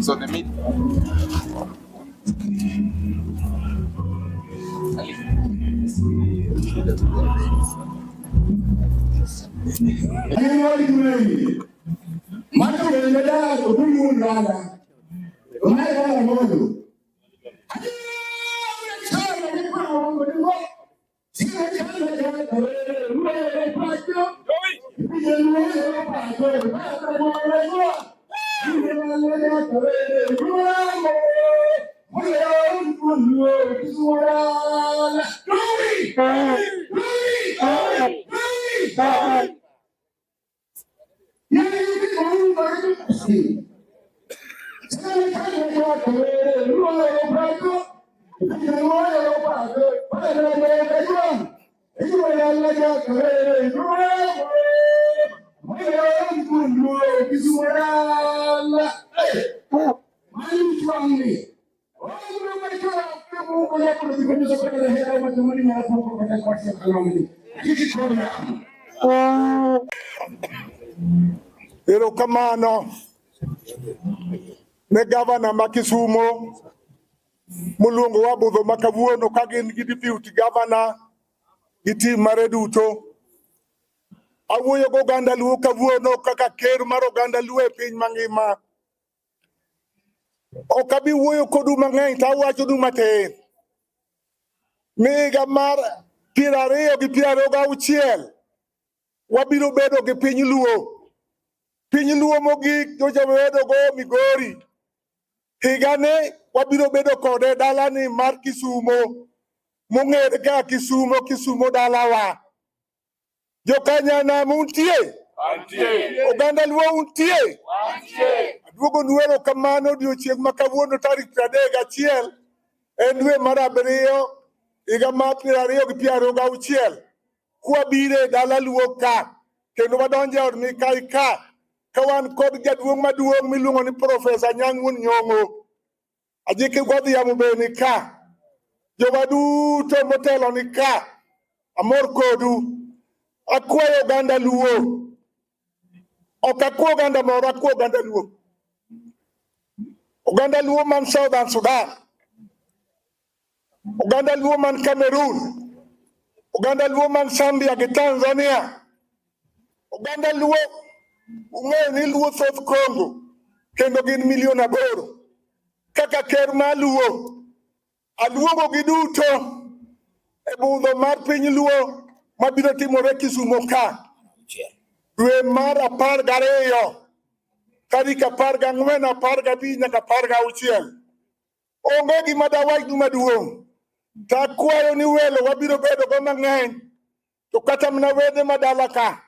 So the meat. Erokamano ne gavana ma Kisumo moluongowa budho ma kawuono ka gin gi deputy governor gi team mare duto. Awuoyo gi oganda Luo kawuono kaka ker mar oganda Luo e piny mangima. Ok abi wuoyo kodu mang'eny to awachonu matin. Ni higa mar 2026 wabiro bedo gi piny Luo. Piny Luo mogik nyocha wabedo go Migori. Higani wabiro bedo kode dalani mar Kisumo mong'ere kaka Kisumo, Kisumo dalawa. Jokanyanam untie? Oganda Luo untie? Aduogonu erokamano odiochieng' ma kawuono tarik 31 en dwe mar abiriyo higa mar 2026 kwabiro e dala Luo ka kendo wadonjo e od Mikai ka ka wan kod jaduong' maduong' miluongo ni Profesa Anyang' Wuon Nyong'o. Ajiki Godhiambo be ni ka. Jowa duto motelo ni ka. Amor kodu. Akwayo oganda Luo. Ok akwa oganda moro, akwa oganda Luo. Oganda Luo man Southern Sudan. Oganda Luo man Cameroon. Oganda Luo man Zambia gi Tanzania. Oganda Luo ung'eyo ni Luo thoth Congo kendo gin milion 8. Kaka ker mar Luo, aluongo gi duto e budho mar piny Luo mabiro timore Kisumo ka dwe mar 12 tarik 14, 15 nyaka 16. Onge gima dawachnu maduong'. To akwayo ni welo wabiro bedo go mang'eny to kata mana wede madala ka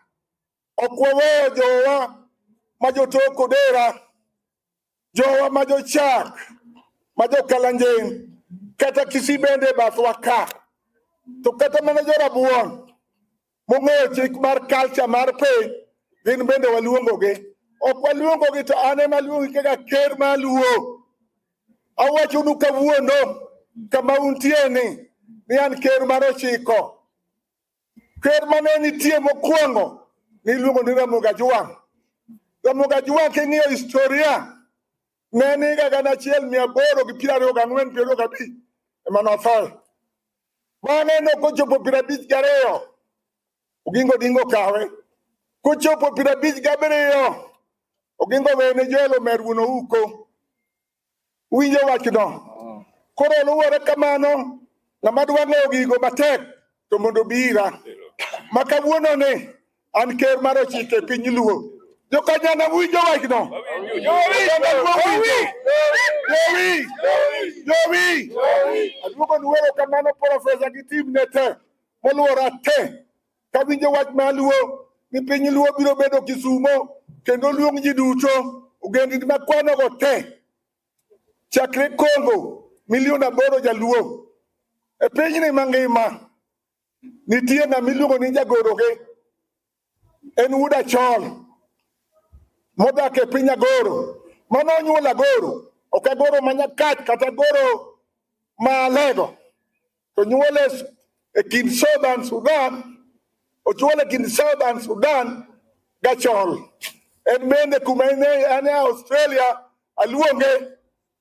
ok waweyo jowa ma jotok Odera, jowa ma jochak, ma jokalanjing, kata Kisii bende e bathwa ka. To kata mana jorabuon mong'eyo chik mar culture mar piny, gin bende waluongogi. Ok waluongogi to an ema aluongi kaka ker mar Luo. Awachonu kawuono kama untie ni an ker mar 9. Ker mane nitie mokwongo niluongo ni Ramogi Ajwang'. Ramogi Ajwang' king'iyo historia ne en higa 1824, 25 ema nothoe. Bang'e no kochopo 52, Oginga Odinga okawe. Kochopo 57, Oginga owene Joel Omer wuon Ouko. Uwinjo wachno? Koro luwore kamano, ng'ama dwa ng'eyo gigo matek to mondo obi ira. Ma kawuono ni an ker mar ochiko e piny Luo. Jokanyana winjo wachno? Oganda Luo winjo? Jowi! Jowi! Aduogo nu erokamano profesa gi team ne te moluora te. Kawinjo wach mar Luo ni piny Luo biro bedo Kisumo kendo luong ji duto ogendini makwanogo te chakre Congo milion 8 jaluo e pinyni mangima nitie ng'ama iluongo ni jagoroge en wuod Achol modak e piny Agoro mano onyuolo Agoro ok Agoro ma Nyakach kata Agoro ma Alego to nyuole e kind Southern Sudan ochuole e kind Southern Sudan gachol en bende kuma en e Australia aluonge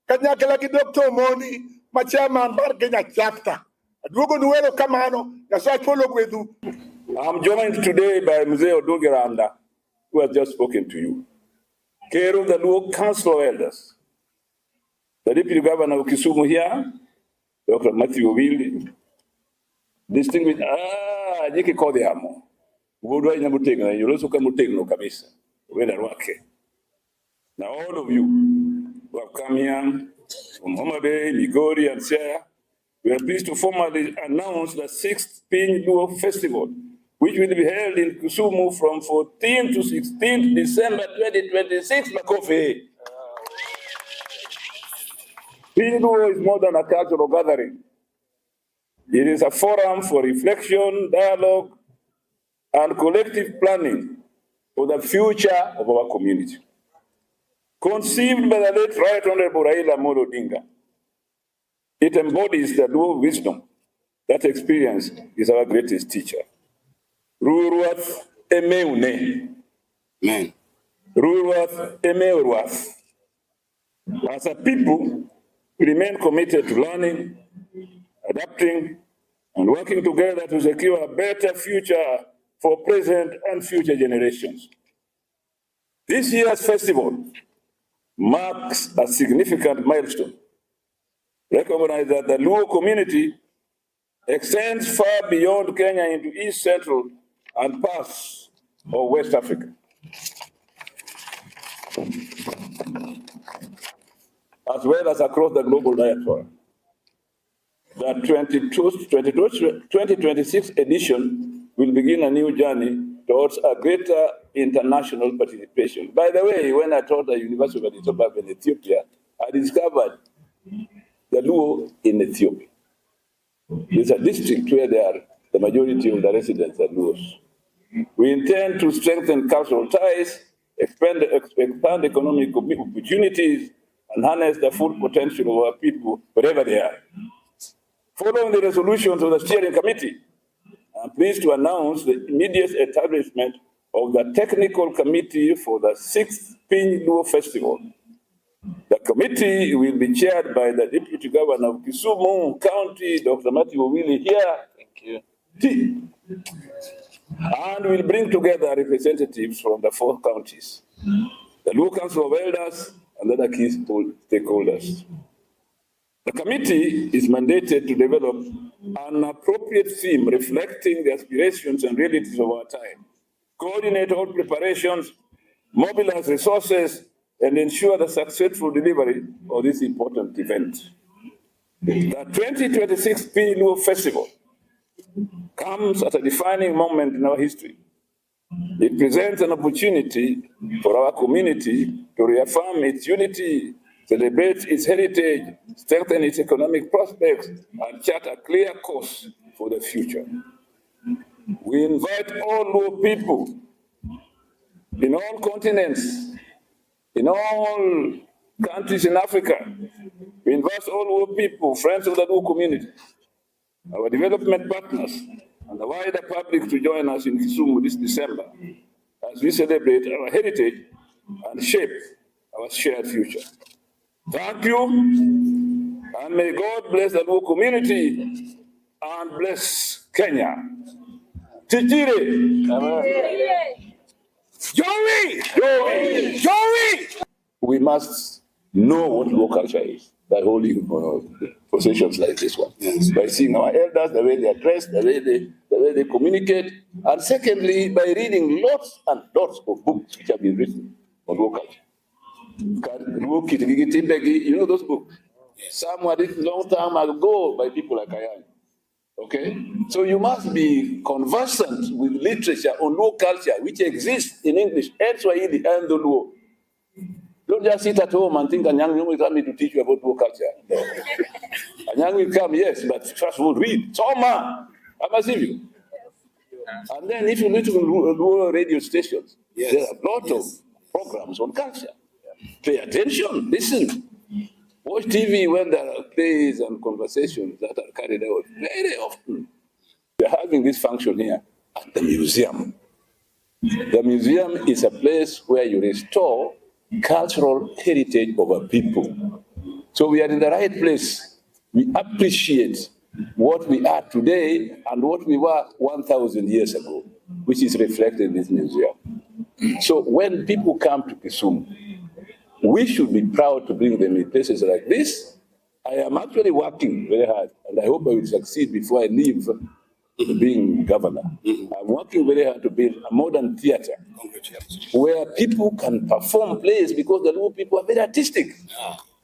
kanyakla gi Dr. Omondi ma chairman mar Kenya chapter. Aduogo nu erokamano, Nyasaye polo gwedhu. I'm joined today by Mzee Oduge Randa, who has just spoken to you. Ker of the Luo Council of Elders, the Deputy Governor of Kisumu here, Dr. Matthew Owili, distinguished, Jiki Kodhiamo, wuodwa ahinya motegno, yoloso ka motegno kabisa, wenda rwake. Now all of you who have come here from Homa Bay, Migori and Siaya, we are pleased to formally announce the sixth Piny Luo Festival, which will be held in Kisumu from 14 to 16 December 2026. Makofi. Piny Luo is more than a cultural gathering. It is a forum for reflection, dialogue, and collective planning for the future of our community. Conceived by the late Right Honorable Raila Amolo Odinga, it embodies the Luo wisdom that experience is our greatest teacher. Ruruath emeune. Amen. Ruruath emeuruath. As a people, we remain committed to learning, adapting, and working together to secure a better future for present and future generations. This year's festival marks a significant milestone. Recognize that the Luo community extends far beyond Kenya into East Central and parts of West Africa, as well as across the global diaspora. The 2026 edition will begin a new journey towards a greater international participation. By the way, when I taught at the University of Addis Ababa in Ethiopia, I discovered the Luo in Ethiopia. It's a district where they are, the majority of the residents are Luos. We intend to strengthen cultural ties, expand economic opportunities, and harness the full potential of our people wherever they are. Following the resolutions of the steering committee, I'm pleased to announce the immediate establishment of the technical committee for the sixth Piny Luo Festival. The committee will be chaired by the Deputy Governor of Kisumu County, Dr. Matthew Owili here. Thank you. T. And will bring together representatives from the four counties, the Luo Council of Elders, and other key stakeholders. The committee is mandated to develop an appropriate theme reflecting the aspirations and realities of our time, coordinate all preparations, mobilize resources, and ensure the successful delivery of this important event. The 2026 Piny Luo Festival comes at a defining moment in our history. It presents an opportunity for our community to reaffirm its unity, celebrate its heritage, strengthen its economic prospects, and chart a clear course for the future. We invite all Luo people in all continents, in all countries in Africa. We invite all Luo people, friends of the Luo community, our development partners, and the wider public to join us in Kisumu this December as we celebrate our heritage and shape our shared future. Thank you, and may God bless the Luo community And bless Kenya. Titire. Joey! Joey! Joey! We must know what Luo culture is by holding positions like this one. Yes. By seeing our elders, the way they are dressed, the way they communicate, and secondly, by reading lots and lots of books which have been written on Luo culture. Luo kitgi gi timbegi, you know those books? Some were written long time ago by people like I am. Okay? So you must be conversant with literature on Luo culture, which exists in English and Swahili and the Luo. Don't just sit at home and think Anyang will come to teach you about Luo culture. No. Anyang will come, yes, but first of all, read. Soma! Ama sivyo. And then if you listen to Luo radio stations, there are a lot of programs on culture. Pay attention, listen. Watch TV when there are plays and conversations that are carried out very often. We are having this function here at the museum. The museum is a place where you restore cultural heritage of a people. So we are in the right place. We appreciate what we are today and what we were 1,000 years ago, which is reflected in this museum. So when people come to Kisumu, we should be proud to bring them in places like this. I am actually working very hard, and I hope I will succeed before I leave being governor. I'm working very hard to build a modern theater where people can perform plays because the Luo people are very artistic.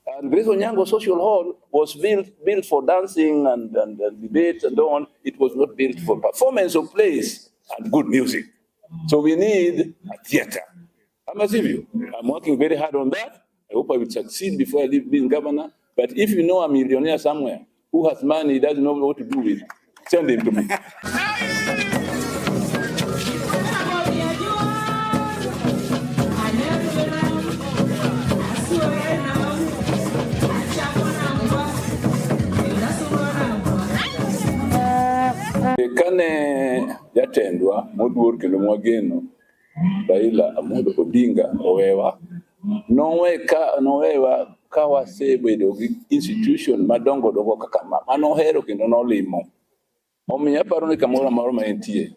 And Grace Onyango Social Hall was built for dancing and debate and so on. It was not built for performance of plays and good music. So we need a theater. Ama sivyo. I'm working very hard on that. I hope I will succeed before I leave being governor. But if you know a millionaire somewhere who has money, he doesn't know what to do with, send him to me. Kane jatendwa moduor kendo mwageno Raila Amolo Odinga owewa nowewa ka wasebedo gi institution madongo dongo kaka ma manohero kendo nolimo. Omiyo aparo ni kamoro amora ma entie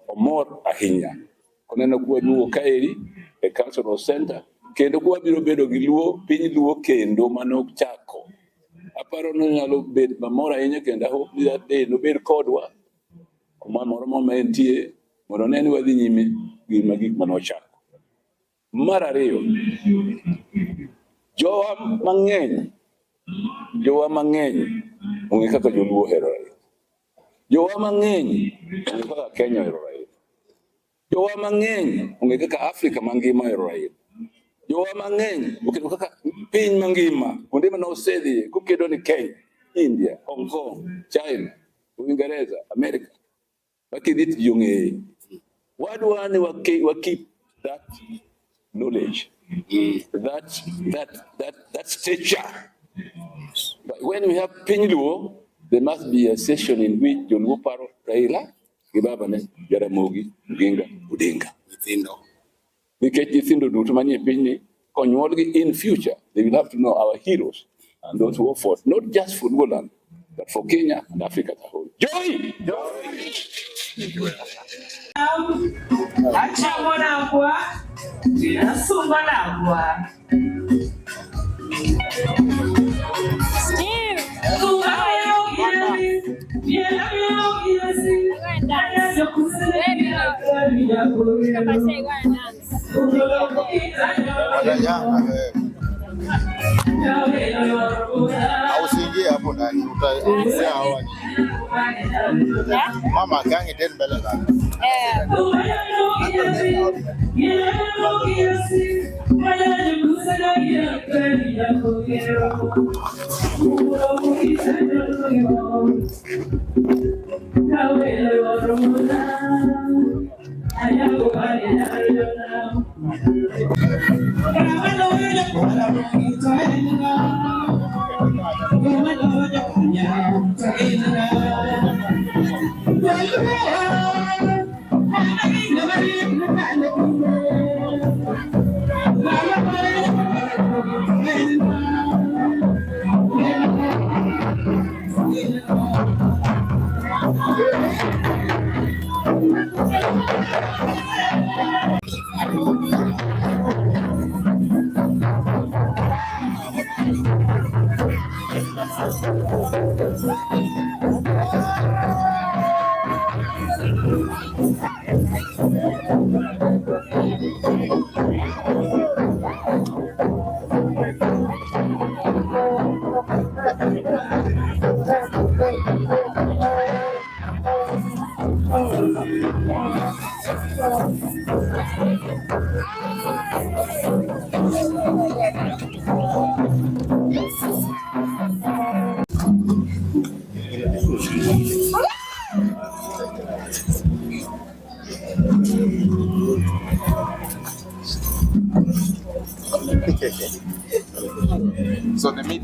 omor ahinya koneno kwaduogo kaeri e cultural center kendo kwabiro bedo gi luo piny luo kendo manochako. Aparo ni onyalo bedo mamor ahinya kendo I hope ni that day nobed kodwa kuma moro ma entie mondo one ni wadhi nyime gi gik manochako. Mar ariyo, jowa mang'eny ong'e kaka joluo ohero Raila. Jowa mang'eny ong'e kaka Kenya ohero Raila. Jowa mang'eny ong'e kaka Afrika mangima ohero Raila. Jowa mang'eny oketo kaka piny mangima kuonde mane osedhiye kokedo ni Kenya, India, Hong Kong, China, Uingereza, America. Makidhi to ji ong'eye. Wadwa ni wa keep that knowledge, that stature. But when we have piny Luo, there must be a session in which joluo paro Raila gi babane Jaramogi Oginga Odinga. Nyithindo. Nikech nyithindo duto manie pinyni konyuolgi in future, they will have to know our heroes and those who fought, not just for Luoland, but for Kenya and Africa as a whole. Joy! Achamo nangwa, nasunga nangwa. Steve! Go and dance. Baby, Papa say go and dance. Watanyanga wewe. Au usiingie hapo ndani, utaongea hawa ni. Yeah? Mama kangi tena mbele zako. Eh. Thank you. So the meat.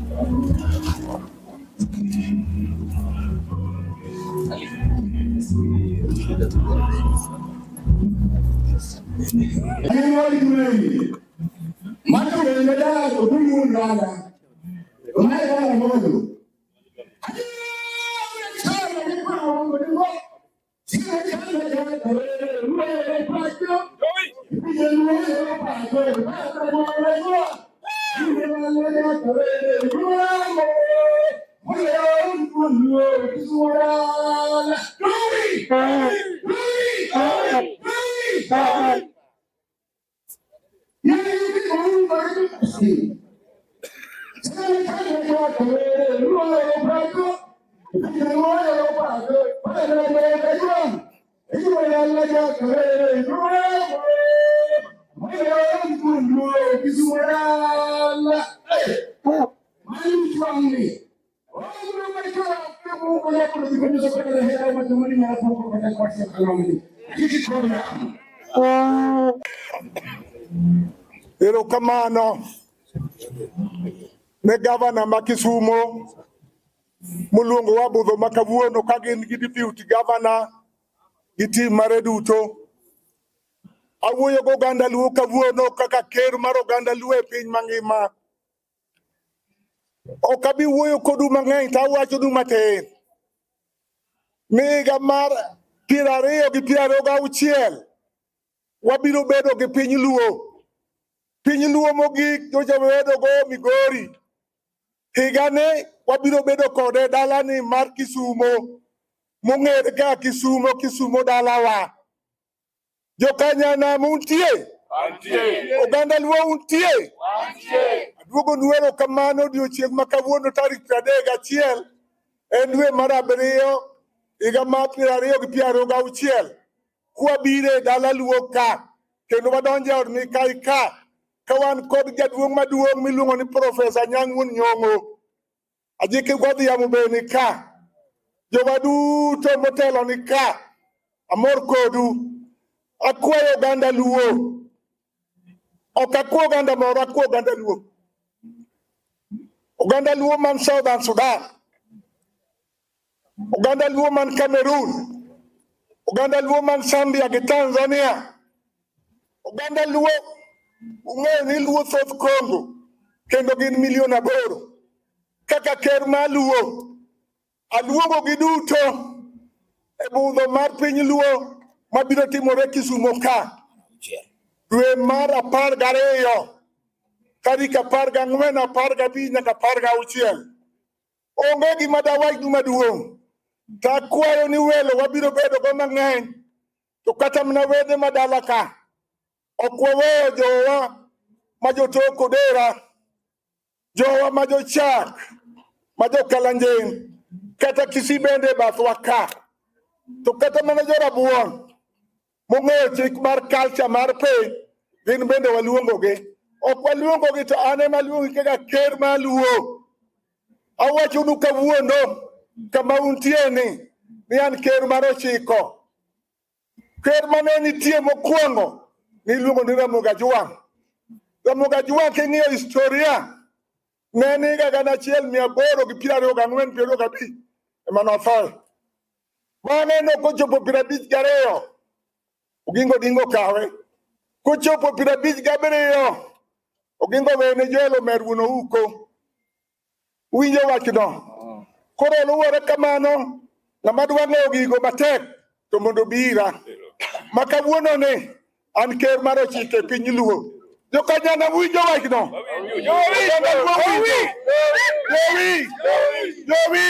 Erokamano ne gavana ma Kisumo moluongowa budho ma kawuono ka gin gi deputy governor gi team mare duto. Awuoyo gi oganda Luo kawuono kaka ker mar oganda Luo e piny mangima. Ok abi wuoyo kodu mang'eny to awachonu matin. Ni higa mar 2026 wabiro bedo gi piny Luo. Piny Luo mogik nyocha wabedo go Migori. Higani wabiro bedo kode dalani mar Kisumo mong'ere kaka Kisumo, Kisumo dalawa. Jokanyanam untie? Oganda Luo untie? Aduogonu erokamano odiochieng' ma kawuono tarik 31 en dwe mar abiriyo higa mar 2026 kwabiro e dala Luo ka kendo wadonjo e od Mikai ka ka wan kod jaduong' maduong' miluongo ni Profesa Anyang' Wuon Nyong'o. Ajiki Godhiambo be ni ka. Jowa duto motelo ni ka. Amor kodu. Akwayo oganda Luo. Ok akwa oganda moro, akwa oganda Luo. Oganda Luo man Southern Sudan. Oganda Luo man Cameroon. Oganda Luo man Zambia gi Tanzania. Oganda Luo ung'eyo ni Luo thoth Congo kendo gin milion 8. Kaka ker mar Luo, aluongo gi duto e budho mar piny Luo mabiro timore Kisumo ka dwe mar 12 tarik 14, 15 nyaka 16. Onge gima dawachnu maduong'. To akwayo ni welo wabiro bedo go mang'eny to kata mana wede madala ka ok waweyo jowa ma jotok Odera, jowa ma jochak, ma jokalanjen, kata Kisii bende e bathwa ka. To kata mana jorabuon mong'eyo chik mar culture mar piny, gin bende waluongogi. Ok waluongogi to an ema aluongi kaka ker mar Luo. Awachonu kawuono kama untie ni an ker mar 9. Ker mane nitie mokwongo niluongo ni Ramogi Ajwang'. Ramogi Ajwang' king'iyo historia ne en higa 1824 25 ema nothoe. Bang'e nokochopo 52 Oginga Odinga okawe. Kochopo 57 Oginga owene Joel Omer wuon Ouko. Uwinjo wachno? Koro luwore kamano. Ng'ama dwa ng'eyo gigo matek to mondo obi ira. Ma kawuono ni an ker mar ochiko e piny Luo. Jokanyana winjo wachno. Oganda Luo winjo. Jowi! Jowi!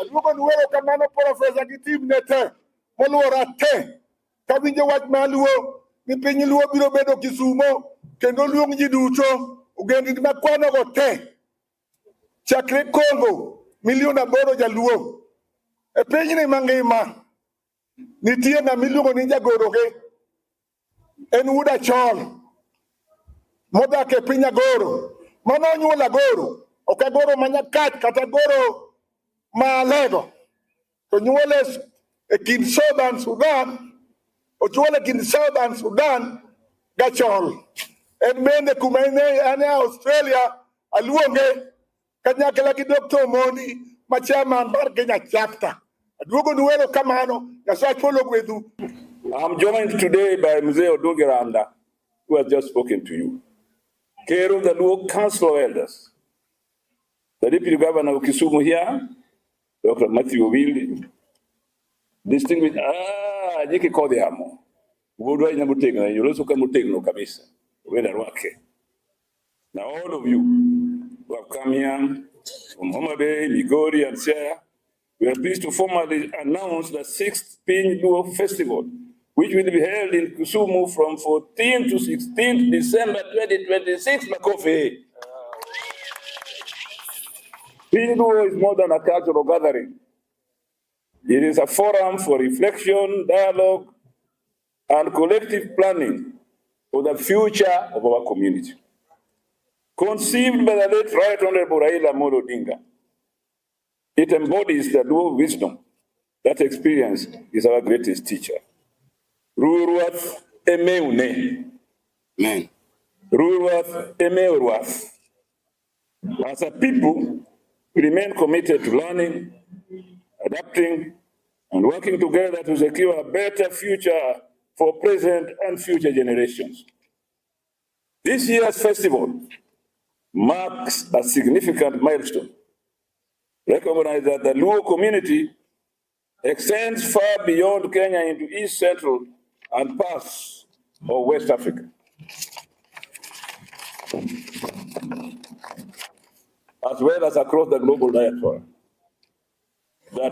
Aduogo nu erokamano profesa gi team ne te moluora te. Kawinjo wach mar Luo ni piny Luo biro bedo Kisumo kendo luong ji duto ogendni makwanogo te chakre Congo milion 8 jaluo e pinyni mangima nitie ng'ama iluongo ni jagoro ge en wuod Achol modak e piny Agoro mano onyuolo Agoro ok Agoro ma Nyakach kata Agoro ma Alego to nyuole e kind Southern Sudan ochuole e kind Southern Sudan gachol en bende kuma en e Australia aluonge kanyakla gi Dr. Omondi ma chairman mar Kenya chapter. Aduogo nu erokamano, Nyasaye polo gwedhu. I'm joined today by Mzee Oduge Randa, who has just spoken to you. Ker of the Luo Council of Elders, the Deputy Governor of Kisumu here, Dr. Matthew Owili, distinguished, Jiki Kodhiamo, Wuodwa ina motegno, yoloso ka motegno kabisa, wenda rwake. Now all of you who have come here from Homa Bay, Migori, and Siaya, we are pleased to formally announce the sixth Piny Luo Festival, which will be held in Kisumu from 14 to 16 December 2026. Makofi. Piny Luo is more than a cultural gathering. It is a forum for reflection, dialogue, and collective planning for the future of our community. Conceived by the late Right Honorable Raila Amolo Odinga, it embodies the Luo wisdom that experience is our greatest teacher. Ruruath emeune. Amen. Ruruath emeuruath. As a people, we remain committed to learning, adapting, and working together to secure a better future for present and future generations. This year's festival marks a significant milestone. Recognize that the Luo community extends far beyond Kenya into East Central and parts of West Africa, as well as across the global diaspora. The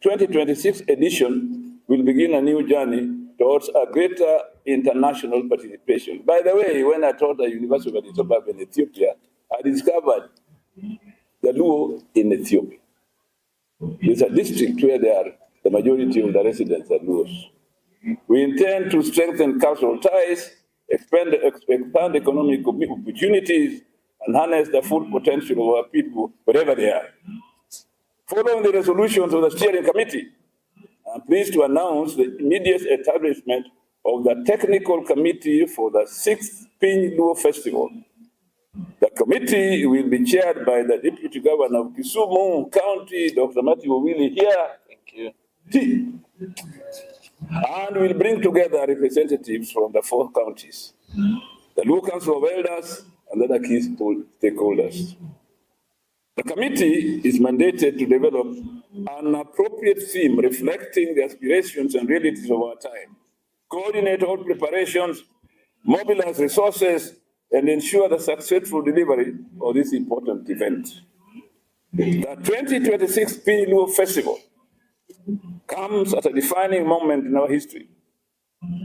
2026 edition will begin a new journey towards a greater international participation. By the way, when I taught at the University of Addis Ababa in Ethiopia, I discovered the Luo in Ethiopia. It's a district where they are, the majority of the residents are Luos. We intend to strengthen cultural ties, expand economic opportunities, and harness the full potential of our people wherever they are. Following the resolutions of the steering committee, I'm pleased to announce the immediate establishment of the technical committee for the sixth Piny Luo Festival. The committee will be chaired by the Deputy Governor of Kisumu County, Dr. Matthew Owili here. Thank you. T. And will bring together representatives from the four counties, the Luo Council of Elders, and other key stakeholders. The committee is mandated to develop an appropriate theme reflecting the aspirations and realities of our time, coordinate all preparations, mobilize resources, and ensure the successful delivery of this important event. The 2026 Piny Luo Festival comes at a defining moment in our history.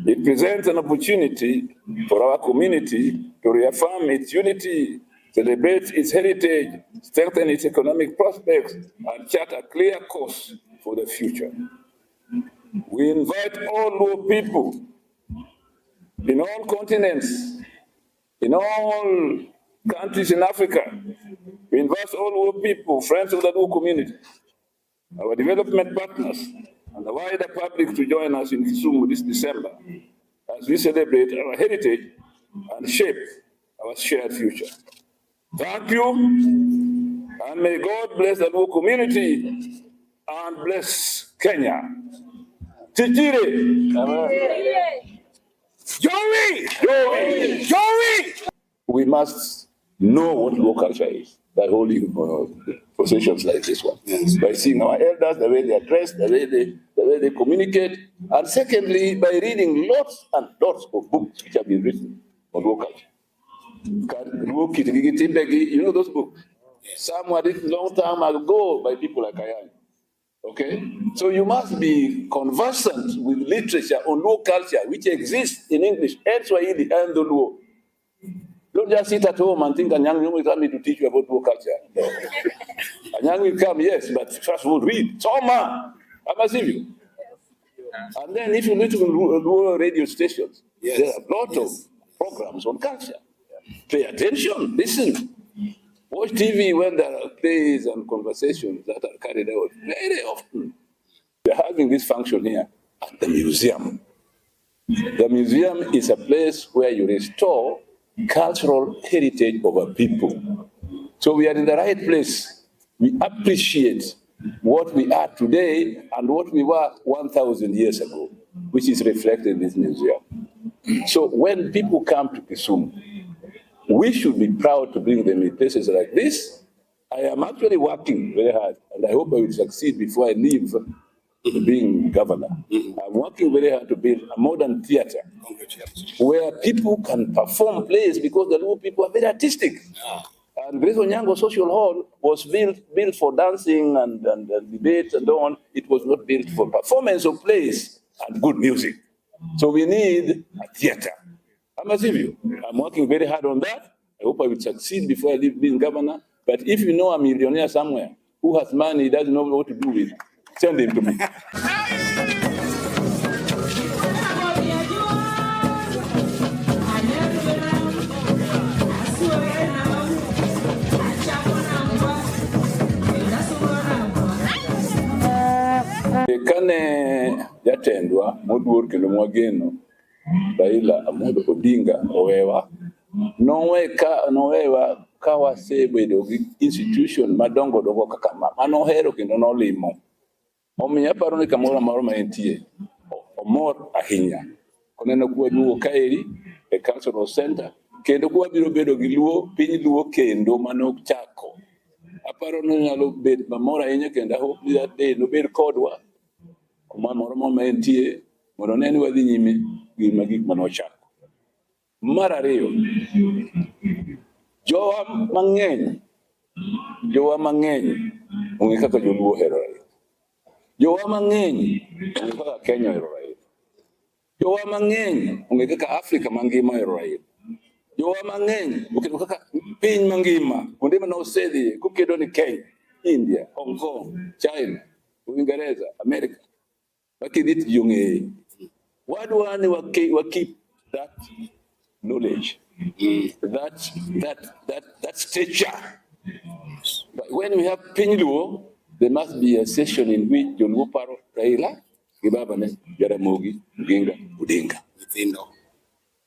It presents an opportunity for our community to reaffirm its unity, celebrate its heritage, strengthen its economic prospects, and chart a clear course for the future. We invite all Luo people in all continents, in all countries in Africa. We invite all Luo people, friends of the Luo community, our development partners, and the wider public to join us in Kisumu this December as we celebrate our heritage and shape our shared future. Thank you, and may God bless the Luo community and bless Kenya. Tijire. Joey! Joey! Joey! We must know what Luo culture is by holding processions like this one. Yes. By seeing our elders, the way they are dressed, the way they communicate, and secondly, by reading lots and lots of books which have been written on Luo culture. Luo kitgi gi timbegi, you know those books? Some were written long time ago by people like Ayany. Okay? So you must be conversant with literature on Luo culture, which exists in English and Swahili and the Luo. Don't just sit at home and think Anyang' will come to teach you about Luo culture. No. Anyang' will come, yes, but first of all, read. Soma! I must you. And then if you listen to Luo radio stations, there are a lot of programs on culture. Pay attention, listen. Watch TV when there are plays and conversations that are carried out very often. We are having this function here at the museum. The museum is a place where you restore cultural heritage of a people. So we are in the right place. We appreciate what we are today and what we were 1,000 years ago, which is reflected in this museum. So when people come to Kisumu, we should be proud to bring them in places like this. I am actually working very hard, and I hope I will succeed before I leave being governor. I'm working very hard to build a modern theater Congratulations. where people can perform plays because the Luo people are very artistic. And Grace Onyango Social Hall was built for dancing and debate and so on. It was not built for performance of plays and good music. So we need a theater. I'm a you. I'm working very hard on that. I hope I will succeed before I leave being governor. But if you know a millionaire somewhere who has money, he doesn't know what to do with, send him to me. Kane jatendwa moduor kendo mwageno Raila Amolo Odinga owewa nowewa ka wasebedo gi institution madongo dongo kaka ma manohero kendo nolimo. Omiyo aparo ni kamoro amora ma entie omor ahinya koneno kwaduogo kaeri e cultural center kendo kwabiro bedo gi luo piny luo kendo manochako. Aparo ni onyalo bet mamor ahinya kendo I hope ni that day nobed kodwa kuma moro ma entie mondo one ni wadhi nyime gi gik manochako. Mar ariyo, jowa mang'eny ong'e kaka joluo ohero Raila. Jowa mang'eny ong'e kaka Kenya ohero Raila. Jowa mang'eny ong'e kaka Afrika mangima ohero Raila. Jowa mang'eny ong'eyo kaka piny mangima kuonde mane osedhiye kokedo ni Kenya, India, Hong Kong, China, Uingereza, Amerika. Makidhi to ji ong'eye. Wadwa ni wa keep that knowledge, that stature. But when we have piny Luo, there must be a session in which joluo paro Raila gi babane Jaramogi Oginga Odinga. Nyithindo.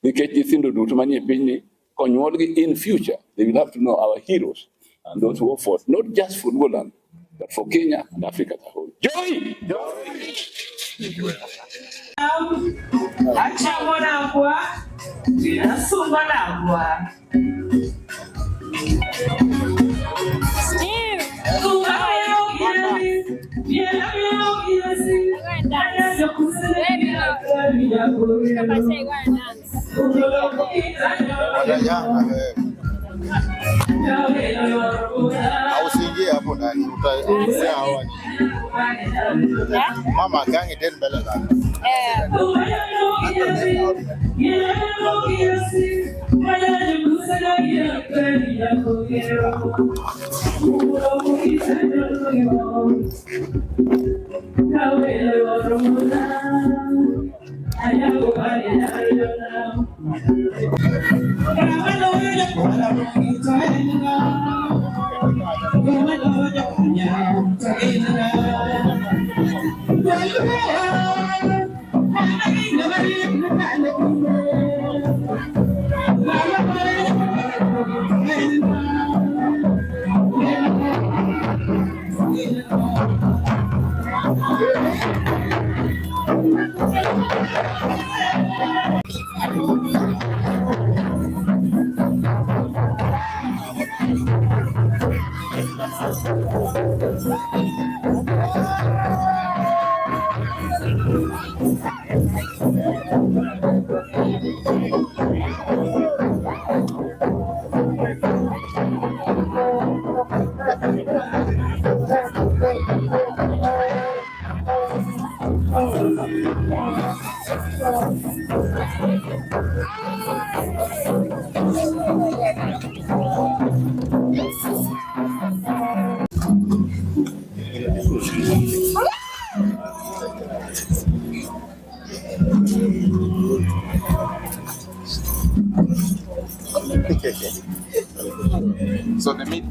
Nikech nyithindo duto manie pinyni konyuolgi in future, they will have to know our heroes and those who fought, not just for Luoland, but for Kenya and Africa as a whole. Joy! Achamo nagwa, asungo nagwa. Steve! Go and dance. Baby, go. Papa say go and dance. Watanyanga wewe. Au usiingie hapo ndani, utaongea hawa ni. Yeah? Mama gangi den mbele zako. Eh. Thank So the meat.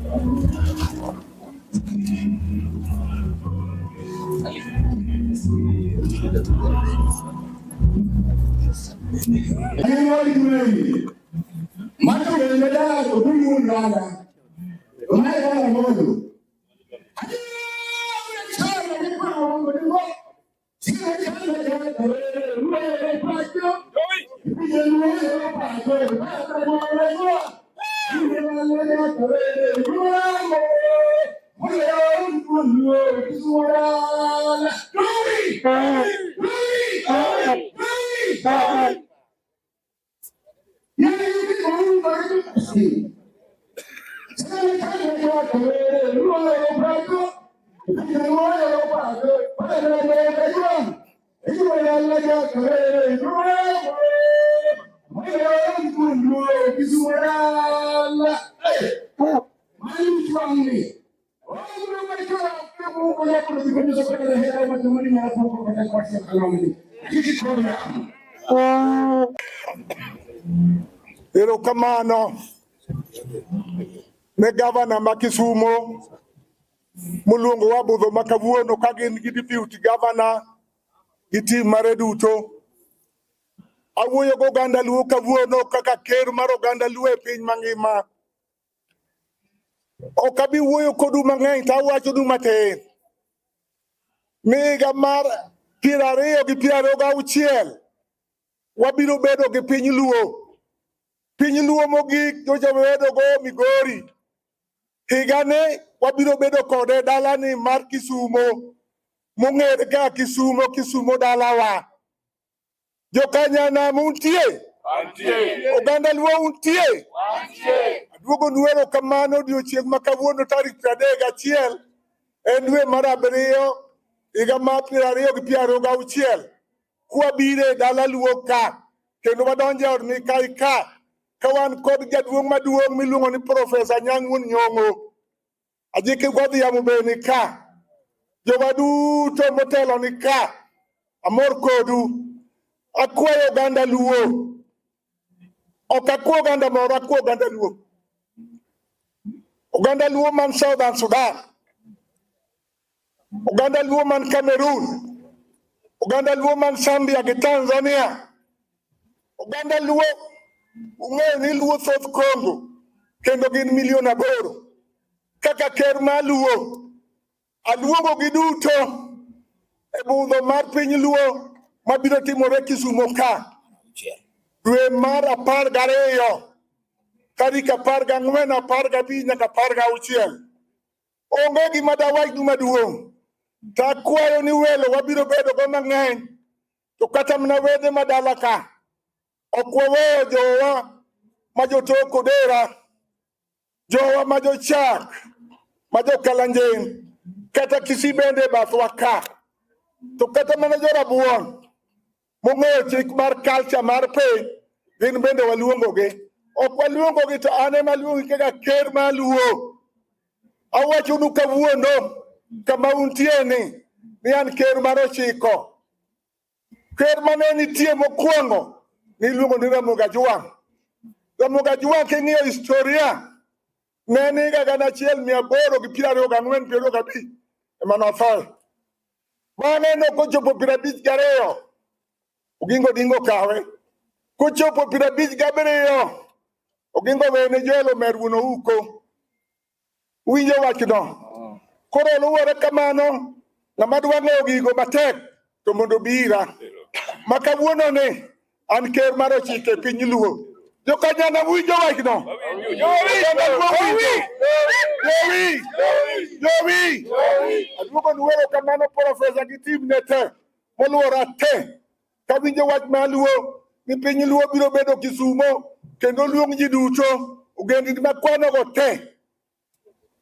Erokamano ne gavana ma Kisumo moluongo wa budho ma kawuono ka gin gi deputy governor gi team mare duto. Awuoyo gi oganda Luo kawuono kaka ker mar oganda Luo e piny mangima. Ok abi wuoyo kodu mang'eny to awachonu matin. Ni higa mar 2026 wabiro bedo gi piny Luo. Piny Luo mogik nyocha wabedo go Migori. Higani wabiro bedo kode dalani mar Kisumo mong'ere kaka Kisumo, Kisumo dalawa. Jokanyanam untie? Oganda Luo untie? Aduogonu erokamano odiochieng' ma kawuono tarik 31 en dwe mar abiriyo higa mar 2026 kwabiro e dala Luo ka kendo wadonjo e od Mikai ka ka wan kod jaduong' maduong' miluongo ni Profesa Anyang' Wuon Nyong'o. Ajiki Godhiambo be ni ka. Jowa duto motelo ni ka. Amor kodu. Akwayo oganda Luo. Ok akwa oganda moro, akwa oganda Luo. Oganda Luo man Southern Sudan. Oganda Luo man Cameroon. Oganda Luo man Zambia gi Tanzania. Oganda Luo ung'eyo ni Luo thoth Congo kendo gin milion 8. Kaka ker mar Luo, aluongo gi duto e budho mar piny Luo mabiro timore Kisumo ka dwe mar 12 tarik 14, 15 nyaka 16. Onge gima dawachnu maduong'. To akwayo ni welo wabiro bedo go mang'eny to kata mana wede madala ka ok waweyo jowa ma jotok Odera, jowa ma jochak, ma jokalanjen, kata Kisii bende e bathwa ka. To kata mana jorabuon mong'eyo chik mar culture mar piny, gin bende waluongogi. Ok waluongogi to an ema aluongi kaka ker mar Luo. Awachonu kawuono kama untie ni an ker mar 9. Ker mane nitie mokwongo niluongo ni Ramogi Ajwang'. Ramogi Ajwang' king'iyo historia ne en higa 1824 25 ema nothoe. Bang'e nokochopo 52 Oginga Odinga okawe. Kochopo 57 Oginga owene Joel Omer wuon Ouko. Uwinjo wachno? Koro luwore kamano, ng'ama dwa ng'eyo gigo matek to mondo obi ira. Ma kawuono ni an ker mar 9 e piny Luo. Jokanyana winjo wachno? Oganda Luo winjo? Jowi! Jowi! Aduogo nu erokamano profesa gi team ne te moluora te kawinjo wach mar Luo ni piny Luo biro bedo Kisumo kendo luong ji duto ogendni makwanogo te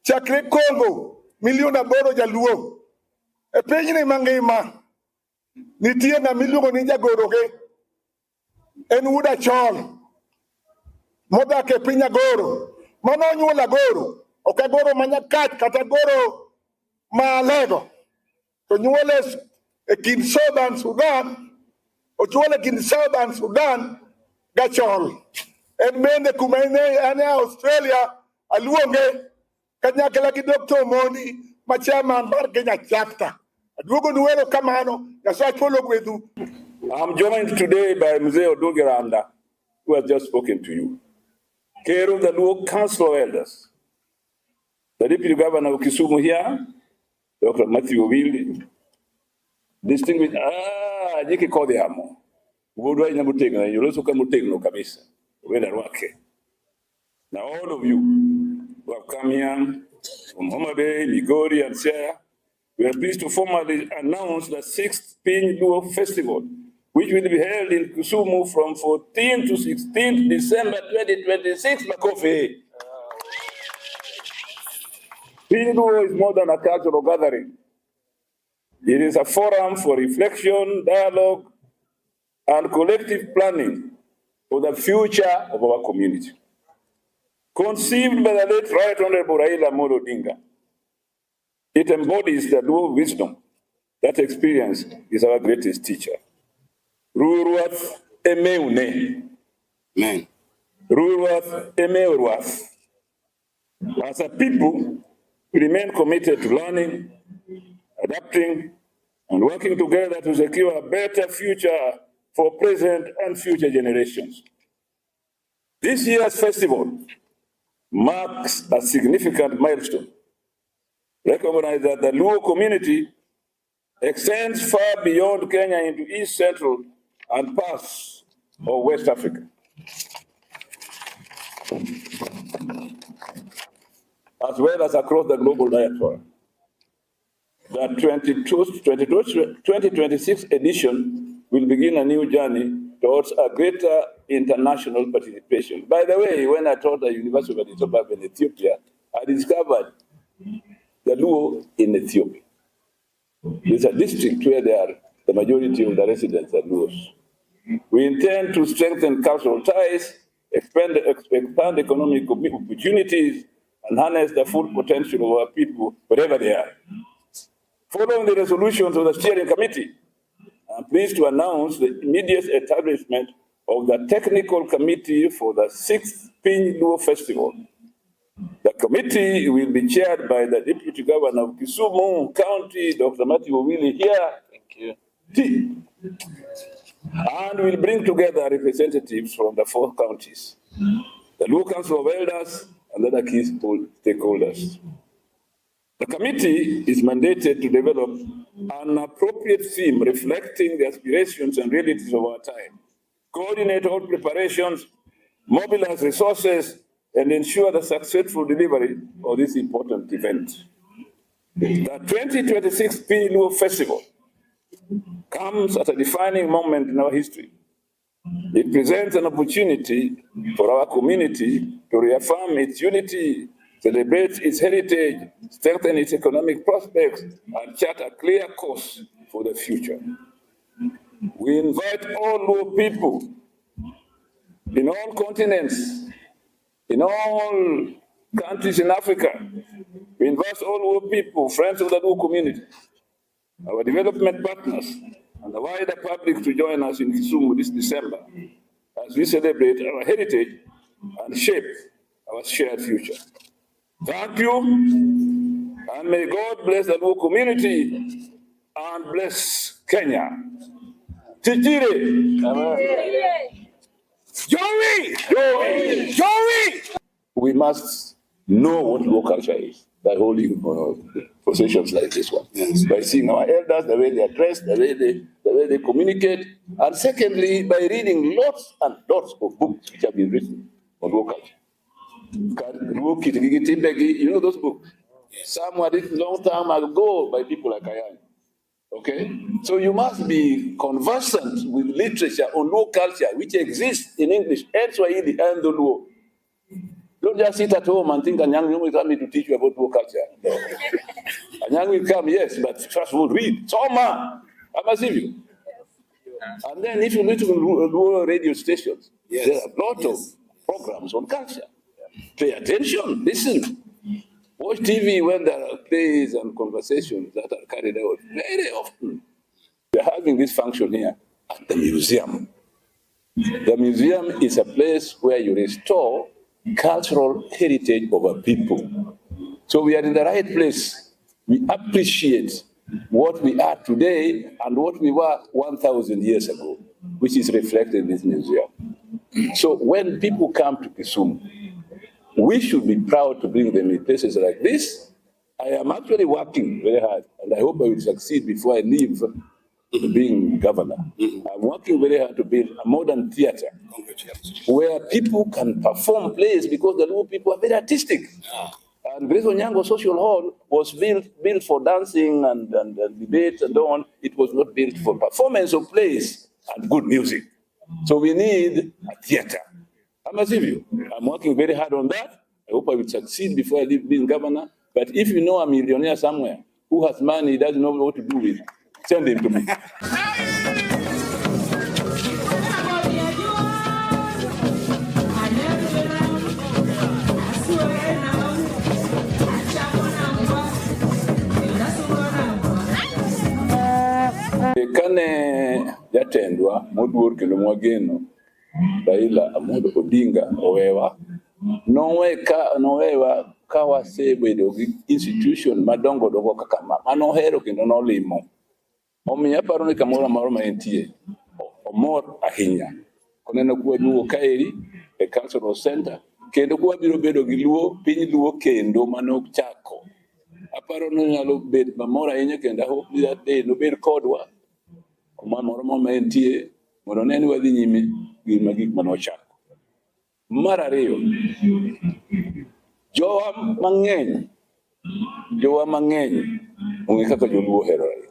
chakre Congo milion 8 jaluo e pinyni mangima nitie ng'ama iluongo ni jagoroge en wuod Achol modak e piny Agoro mano onyuolo Agoro ok Agoro ma Nyakach kata Agoro ma Alego to nyuole e kind Southern Sudan ochuole kind Southern Sudan gachol en bende kuma en e Australia aluonge kanyakla gi Dr. Omondi ma chairman mar Kenya chapter aduogo nu erokamano Nyasaye polo gwedhu. I'm joined today by Mzee Oduge Randa, who has just spoken to you. Chair of the Luo Council of Elders, the Deputy Governor of Kisumu here, Dr. Matthew Owili, distinguished, Jiki Kodhiamo, Wuodwa ina motegno, yoloso ka motegno kabisa, wenda rwake. Now all of you who have come here from Homa Bay, Migori and Siaya, we are pleased to formally announce the sixth Piny Luo Festival, which will be held in Kisumu from 14 to 16 December 2026. Makofi. Piny Luo is more than a cultural gathering. It is a forum for reflection, dialogue, and collective planning for the future of our community. Conceived by the late Right Honorable Raila Amolo Odinga, it embodies the Luo wisdom that experience is our greatest teacher. Ruruath emeune. Amen. Ruruath emeuruath. As a people, we remain committed to learning, adapting, and working together to secure a better future for present and future generations. This year's festival marks a significant milestone. Recognize that the Luo community extends far beyond Kenya into East Central and parts of West Africa, as well as across the global diaspora. The 2026 edition will begin a new journey towards a greater international participation. By the way, when I taught at the University of Addis Ababa in Ethiopia, I discovered the Luo in Ethiopia. It's a district where they are, the majority of the residents are Luos. We intend to strengthen cultural ties, expand economic opportunities, and harness the full potential of our people wherever they are. Following the resolutions of the steering committee, I'm pleased to announce the immediate establishment of the technical committee for the sixth Piny Luo Festival. The committee will be chaired by the Deputy Governor of Kisumu County, Dr. Matthew Owili here. Thank you. T. And will bring together representatives from the four counties, the Luo Council of Elders, and other key stakeholders. The committee is mandated to develop an appropriate theme reflecting the aspirations and realities of our time, coordinate all preparations, mobilize resources, and ensure the successful delivery of this important event. The 2026 Piny Luo Festival comes at a defining moment in our history. It presents an opportunity for our community to reaffirm its unity, celebrate its heritage, strengthen its economic prospects, and chart a clear course for the future. We invite all Luo people in all continents, in all countries in Africa. We invite all Luo people, friends of the Luo community, our development partners, and the wider public to join us in Kisumu this December as we celebrate our heritage and shape our shared future. Thank you, and may God bless the Luo community and bless Kenya. Tijire. Joey! Joey! Joey! We must know what Luo culture is by holding processions like this one. Yes. By seeing our elders, the way they are dressed, the way they communicate, and secondly, by reading lots and lots of books which have been written on Luo culture. Luo kitgi gi timbegi, you know those books? Some were written long time ago by people like Ayany. Okay? So you must be conversant with literature on Luo culture, which exists in English and Swahili and the Luo. Don't just sit at home and think Anyang' will come to teach you about Luo culture. No. Anyang' will come, yes, but first of all, read. Soma! Ama sivyo. And then if you listen to Luo radio stations, there are a lot of programs on culture. Pay attention, listen. Watch TV when there are plays and conversations that are carried out very often. We're having this function here at the museum. The museum is a place where you restore cultural heritage of a people. So we are in the right place. We appreciate what we are today and what we were 1,000 years ago, which is reflected in this museum. So when people come to Kisumu, we should be proud to bring them in places like this. I am actually working very hard, and I hope I will succeed before I leave being governor. I'm working very hard to build a modern theater where people can perform plays because the Luo people are very artistic. And Grace Onyango Social Hall was built for dancing and debate and so on. It was not built for performance of plays and good music. So we need a theater. Ama sivyo. I'm working very hard on that. I hope I will succeed before I leave being governor. But if you know a millionaire somewhere who has money, he doesn't know what to do with, send him to me. Kane jatendwa moduor kendo mwageno Raila Amolo Odinga owewa, nowewa ka wasebedo gi institution madongo dongo kaka ma manohero kendo nolimo. Omiyo aparo ni kamoro amora ma entie omor ahinya koneno kwaduogo kaeri e cultural center kendo kwabiro bedo gi Luo piny Luo kendo manochako. Aparo ni onyalo bet mamor ahinya kendo I hope that day nobed kodwa kuma moro ma entie mondo one ni wadhi nyime gi gik manochako. Mar ariyo, jowa mang'eny ong'e kaka joluo ohero Raila.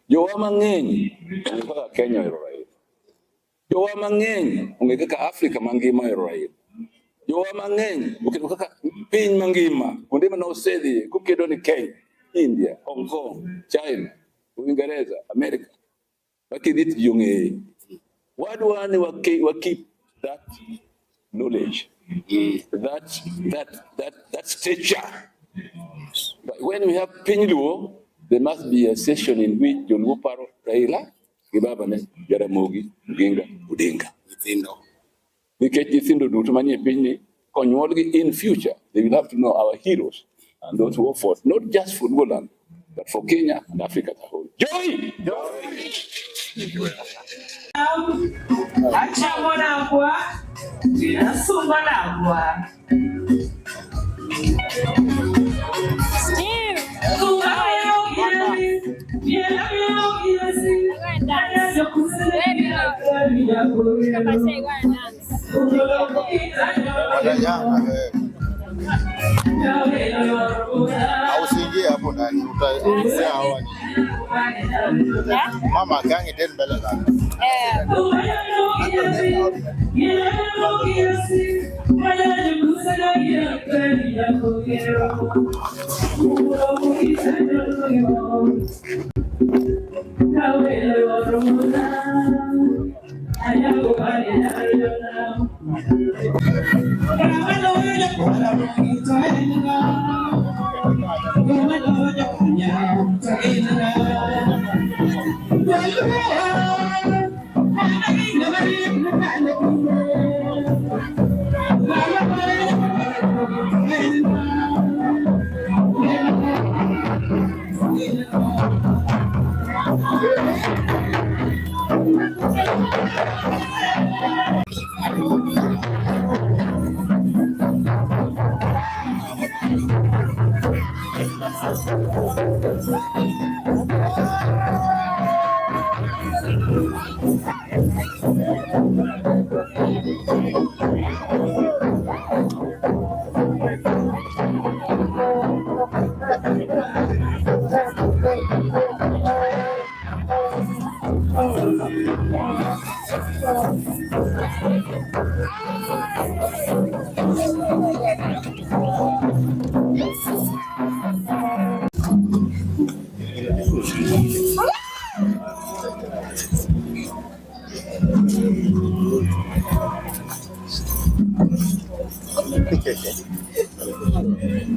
Jowa mang'eny ong'e kaka Kenya ohero Raila. Jowa mang'eny ong'e kaka Afrika mangima ohero Raila. Jowa mang'eny oketo kaka piny mangima kuonde mane osedhiye kokedo ni Kenya, India, Hong Kong, China, Uingereza, America. Makidhi to ji ong'eye. Wadwa ni wa keep that knowledge, that stature. But when we have piny Luo, there must be a session in which joluo paro Raila gi babane Jaramogi Oginga Odinga. Nyithindo. Nikech nyithindo duto manie pinyni konyuolgi in future, they will have to know our heroes and those who fought, not just for Luoland, but for Kenya and Africa as a whole. Joy! Achamo nagwa, nasunga nagwa. Steve! Go and dance. Baby, go. Papa say go and dance. Watanyanga wewe. Au usiingie hapo ndani, utaongea hawa ni. Yeah? Mama gangi den mbele zako. Eh.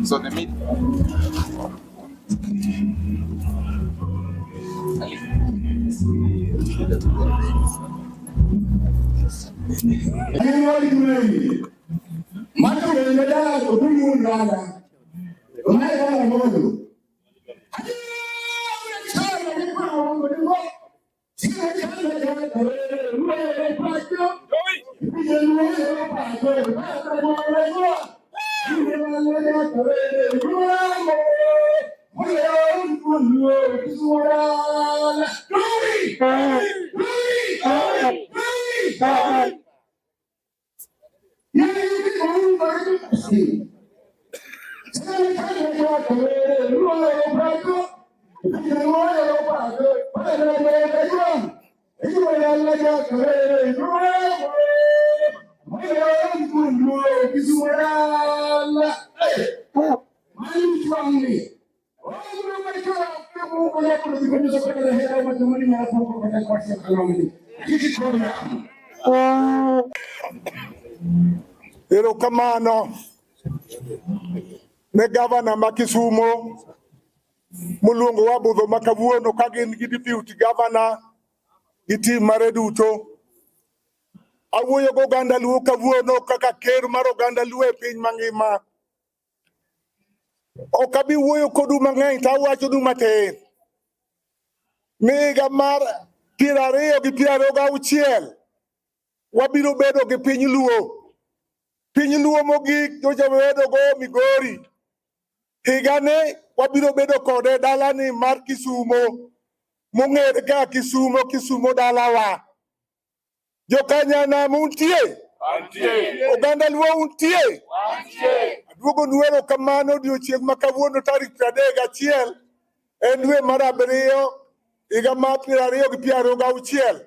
So the meat. Erokamano ne gavana ma Kisumo moluongowa budho ma kawuono ka gin gi deputy governor gi team mare duto. Awuoyo gi oganda Luo kawuono kaka ker mar oganda Luo e piny mangima. Ok abi wuoyo kodu mang'eny to awachonu matin. Ni higa mar 2026 wabiro bedo gi piny Luo. Piny Luo mogik nyocha wabedo go Migori. Higani wabiro bedo kode dalani mar Kisumo mong'ere kaka Kisumo, Kisumo dalawa. Jokanyanam untie? Oganda Luo untie? Aduogonu erokamano odiochieng' ma kawuono tarik 31 en dwe mar abiriyo higa mar 2026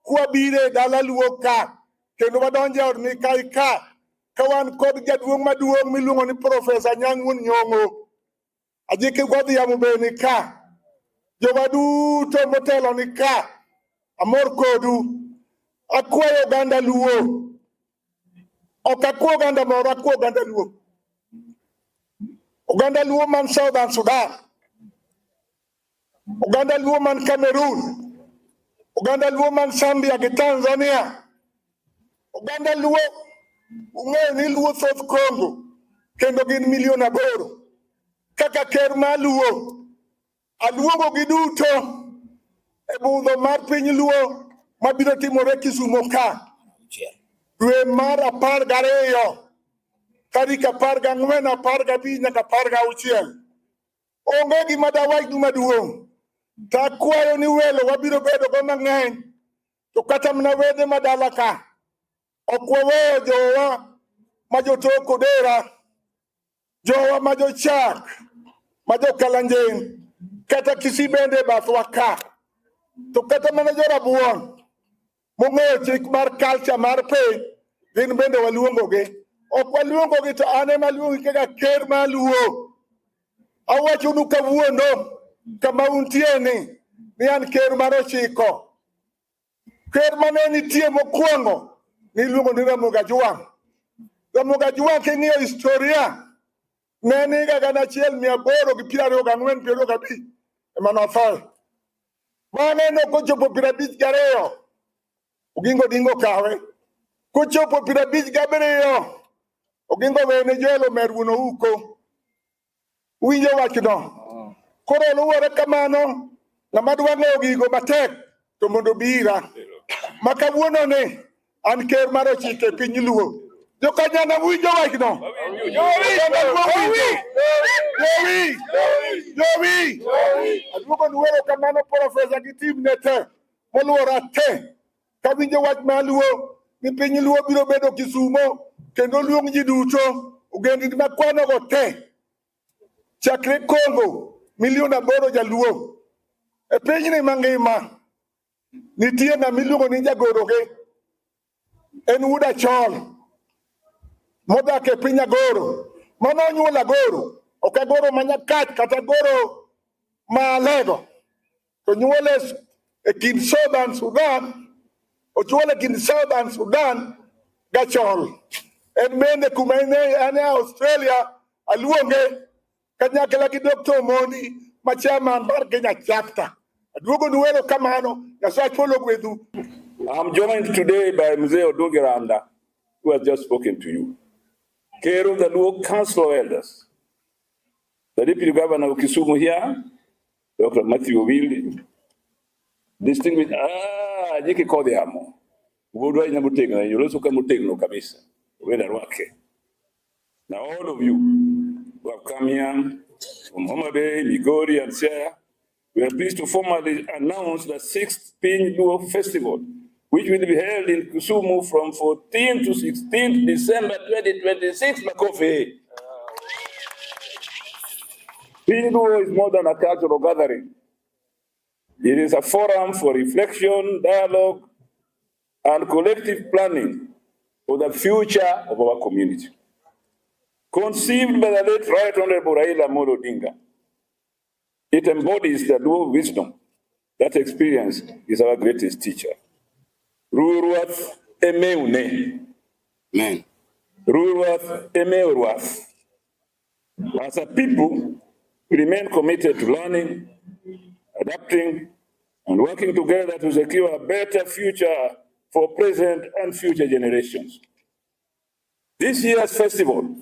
kwabiro e dala Luo ka kendo wadonjo e od Mikai ka ka wan kod jaduong' maduong' miluongo ni Profesa Anyang' Wuon Nyong'o. Ajiki Godhiambo be ni ka. Jowa duto motelo ni ka. Amor kodu. Akwayo oganda Luo. Ok akwa oganda moro, akwa oganda Luo. Oganda Luo man Southern Sudan. Oganda Luo man Cameroon. Oganda Luo man Zambia gi Tanzania. Oganda Luo ung'eyo ni Luo thoth Congo kendo gin milion 8. Kaka ker mar Luo, aluongo gi duto e budho mar piny Luo mabiro timore Kisumo ka dwe mar 12 tarik 14, 15 nyaka 16. Onge gima dawachnu maduong'. To akwayo ni welo wabiro bedo go mang'eny to kata mana wede madala ka ok waweyo jowa ma jotok Odera, jowa ma jochak, ma jokalanjen, kata Kisii bende e bathwa ka. To kata mana jorabuon mong'eyo chik mar culture mar piny, gin bende waluongogi. Ok waluongogi to an ema aluongi kaka ker mar Luo. Awachonu kawuono kama untie ni an ker mar 9. Ker mane nitie mokwongo niluongo ni Ramogi Ajwang'. Ramogi Ajwang' king'iyo historia ne en higa 1824 25 ema nothoe. Bang'e nokochopo 52 Oginga Odinga okawe. Kochopo 57 Oginga owene Joel Omer wuon Ouko. Uwinjo wachno? Koro luwore kamano, ng'ama dwa ng'eyo gigo matek to mondo obi ira. Ma kawuono ni an ker mar 9 e piny Luo. Jokanyana winjo wachno? Oganda Luo winjo? Jowi! Jowi! Aduogonu erokamano Profesa gi team ne te moluora te. Kawinjo wach mar Luo ni piny Luo biro bedo Kisumo kendo luong ji duto ogendini makwanogo te chakre Congo milion 8 jaluo e pinyni mangima nitie ng'ama iluongo ni jagoroge en wuod Achol modak e piny Agoro mano onyuolo Agoro ok Agoro ma Nyakach kata Agoro ma Alego. To nyuole e kind Southern Sudan, ochuole kind Southern Sudan gachol. En bende kuma en e Australia aluonge kanyakla gi Dr. Omoni ma chairman mar Kenya chapter. Aduogo nu erokamano, Nyasaye ogwedhu. I'm joined today by Mzee Oduge Randa, who has just spoken to you. Chair of the Luo Council of Elders, the Deputy Governor of Kisumu here, Dr. Matthew Owili, distinguished, Jiki Kodiamo, Wuodwa ina motegno, yoloso ka motegno kabisa, wenda rwake. Now all of you who have come here from Homa Bay, Migori, and Siaya, we are pleased to formally announce the 6th Piny Luo Festival, which will be held in Kisumu from 14 to 16 December 2026. Makofi. Piny Luo is more than a cultural gathering. It is a forum for reflection, dialogue, and collective planning for the future of our community. Conceived by the late Right Honorable Raila Amolo Odinga, it embodies the Luo wisdom that experience is our greatest teacher. Ruruath emeune. Amen. Ruruath emeuruath. As a people, we remain committed to learning, adapting, and working together to secure a better future for present and future generations. This year's festival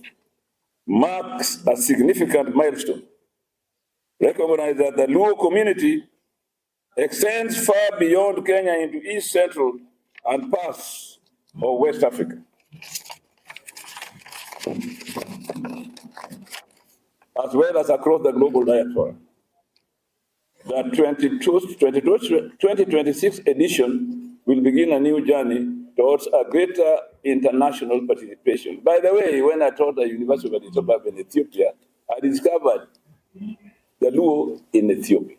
marks a significant milestone. Recognize that the Luo community extends far beyond Kenya into East Central and parts of West Africa, as well as across the global diaspora. The 2026 edition will begin a new journey towards a greater international participation. By the way, when I taught at the University of Addis Ababa in Ethiopia, I discovered the Luo in Ethiopia.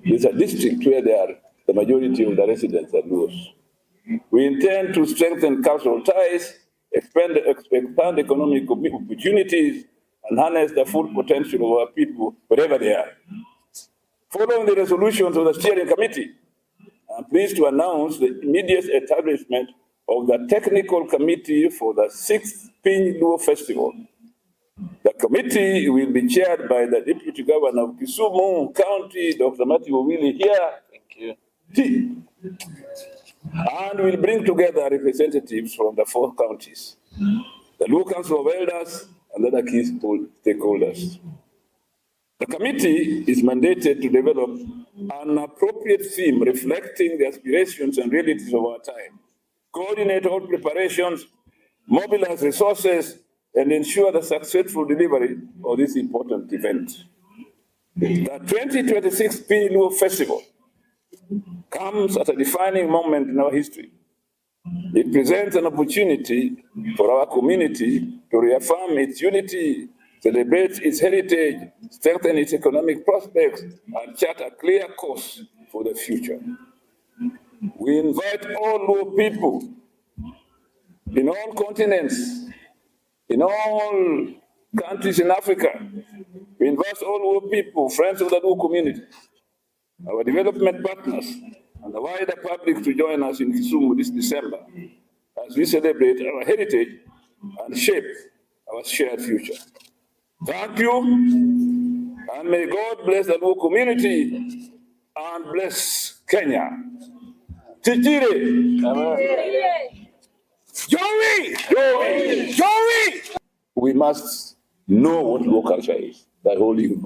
It's a district where they are, the majority of the residents are Luos. We intend to strengthen cultural ties, expand economic opportunities, and harness the full potential of our people wherever they are. Following the resolutions of the steering committee, I'm pleased to announce the immediate establishment of the technical committee for the 6th Piny Luo Festival. The committee will be chaired by the Deputy Governor of Kisumu County, Dr. Matthew Owili here. Thank you. T, and will bring together representatives from the 4 counties, the Luo Council of Elders, and other key stakeholders. The committee is mandated to develop an appropriate theme reflecting the aspirations and realities of our time, coordinate all preparations, mobilize resources, and ensure the successful delivery of this important event. The 2026 Piny Luo Festival comes at a defining moment in our history. It presents an opportunity for our community to reaffirm its unity, celebrate its heritage, strengthen its economic prospects, and chart a clear course for the future. We invite all Luo people in all continents, in all countries in Africa. We invite all Luo people, friends of the Luo community, our development partners, and the wider public to join us in Kisumu this December as we celebrate our heritage and shape our shared future. Thank you, and may God bless the Luo community and bless Kenya. Titire. Joey! Joey! Joey! We must know what Luo culture is by holding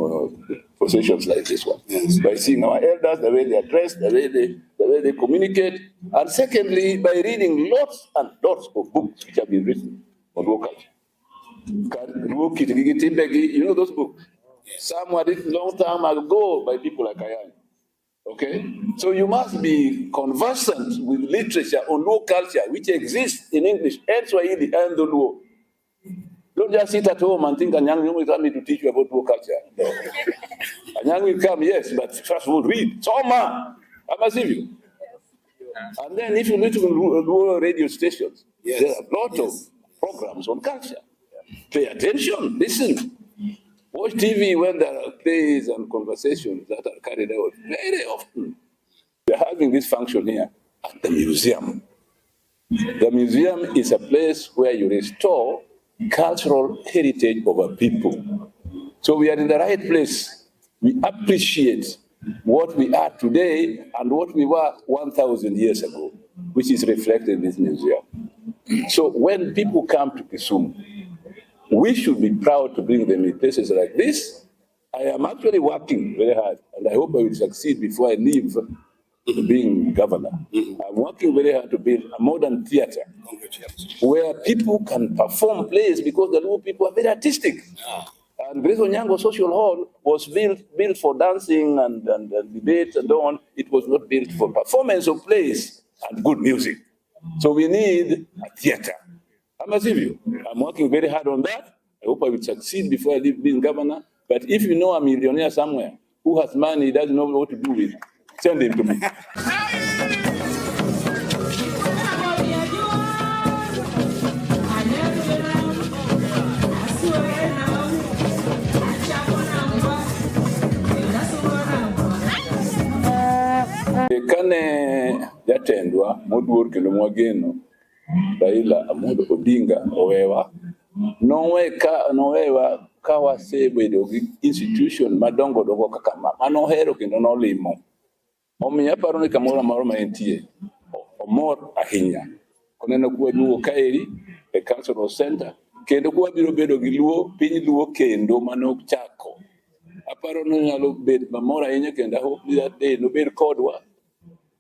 positions like this one. Yes. By seeing our elders, the way they are dressed, the way they communicate, and secondly, by reading lots and lots of books which have been written on Luo culture. Luo Kitigi Timbegi, you know those books? Some were written long time ago by people like I am. Okay? So you must be conversant with literature on Luo culture, which exists in English and Swahili and the Luo. Don't just sit at home and think Anyang will come to teach you about Luo culture. No. Anyang will come, yes, but first of all, read. Soma! Amasivyo. And then if you listen to Luo radio stations, Yes. there are a lot of Yes. programs on culture. Pay attention, listen. Watch TV when there are plays and conversations that are carried out very often. They're having this function here at the museum. The museum is a place where you restore cultural heritage of a people. So we are in the right place. We appreciate what we are today and what we were 1,000 years ago, which is reflected in this museum. So when people come to Kisumu, we should be proud to bring them in places like this. I am actually working very hard, and I hope I will succeed before I leave being governor. I'm working very hard to build a modern theater where people can perform plays because the Luo people are very artistic. And Grace Onyango Social Hall was built for dancing and debate and so on. It was not built for performance of plays and good music. So we need a theater. Ama sivyo? I'm working very hard on that. I hope I will succeed before I leave being governor. But if you know a millionaire somewhere who has money he doesn't know what to do with, send him to me. Kane jatendwa moduor kendo mwageno Raila Amolo Odinga owewa, nowewa ka wasebedo gi institution madongo dongo kaka ma manohero kendo nolimo. Omiyo aparo ni kamoro amora ma entie omor ahinya koneno kwaduogo kaeri e cultural center kendo kwabiro bedo gi Luo piny Luo kendo manochako. Aparo ni onyalo bet mamor ahinya kendo I hope ni that day nobed kodwa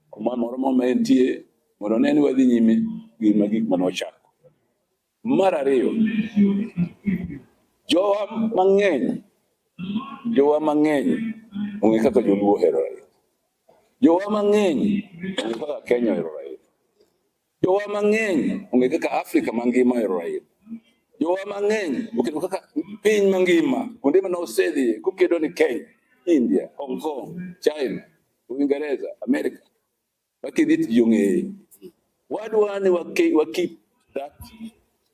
kuma moro ma entie mondo one ni wadhi nyime gi gik manochako. Mar ariyo, jowa mang'eny ong'e kaka joluo ohero Raila. Jowa mang'eny ong'e kaka Kenya ohero Raila. Jowa mang'eny ong'e kaka Afrika mangima ohero Raila. Jowa mang'eny oketo kaka piny mangima kuonde mane osedhiye kokedo ni Kenya, India, Hong Kong, China, Uingereza, America. Wakidhi to ji ong'eye. Wadwa ni wa keep that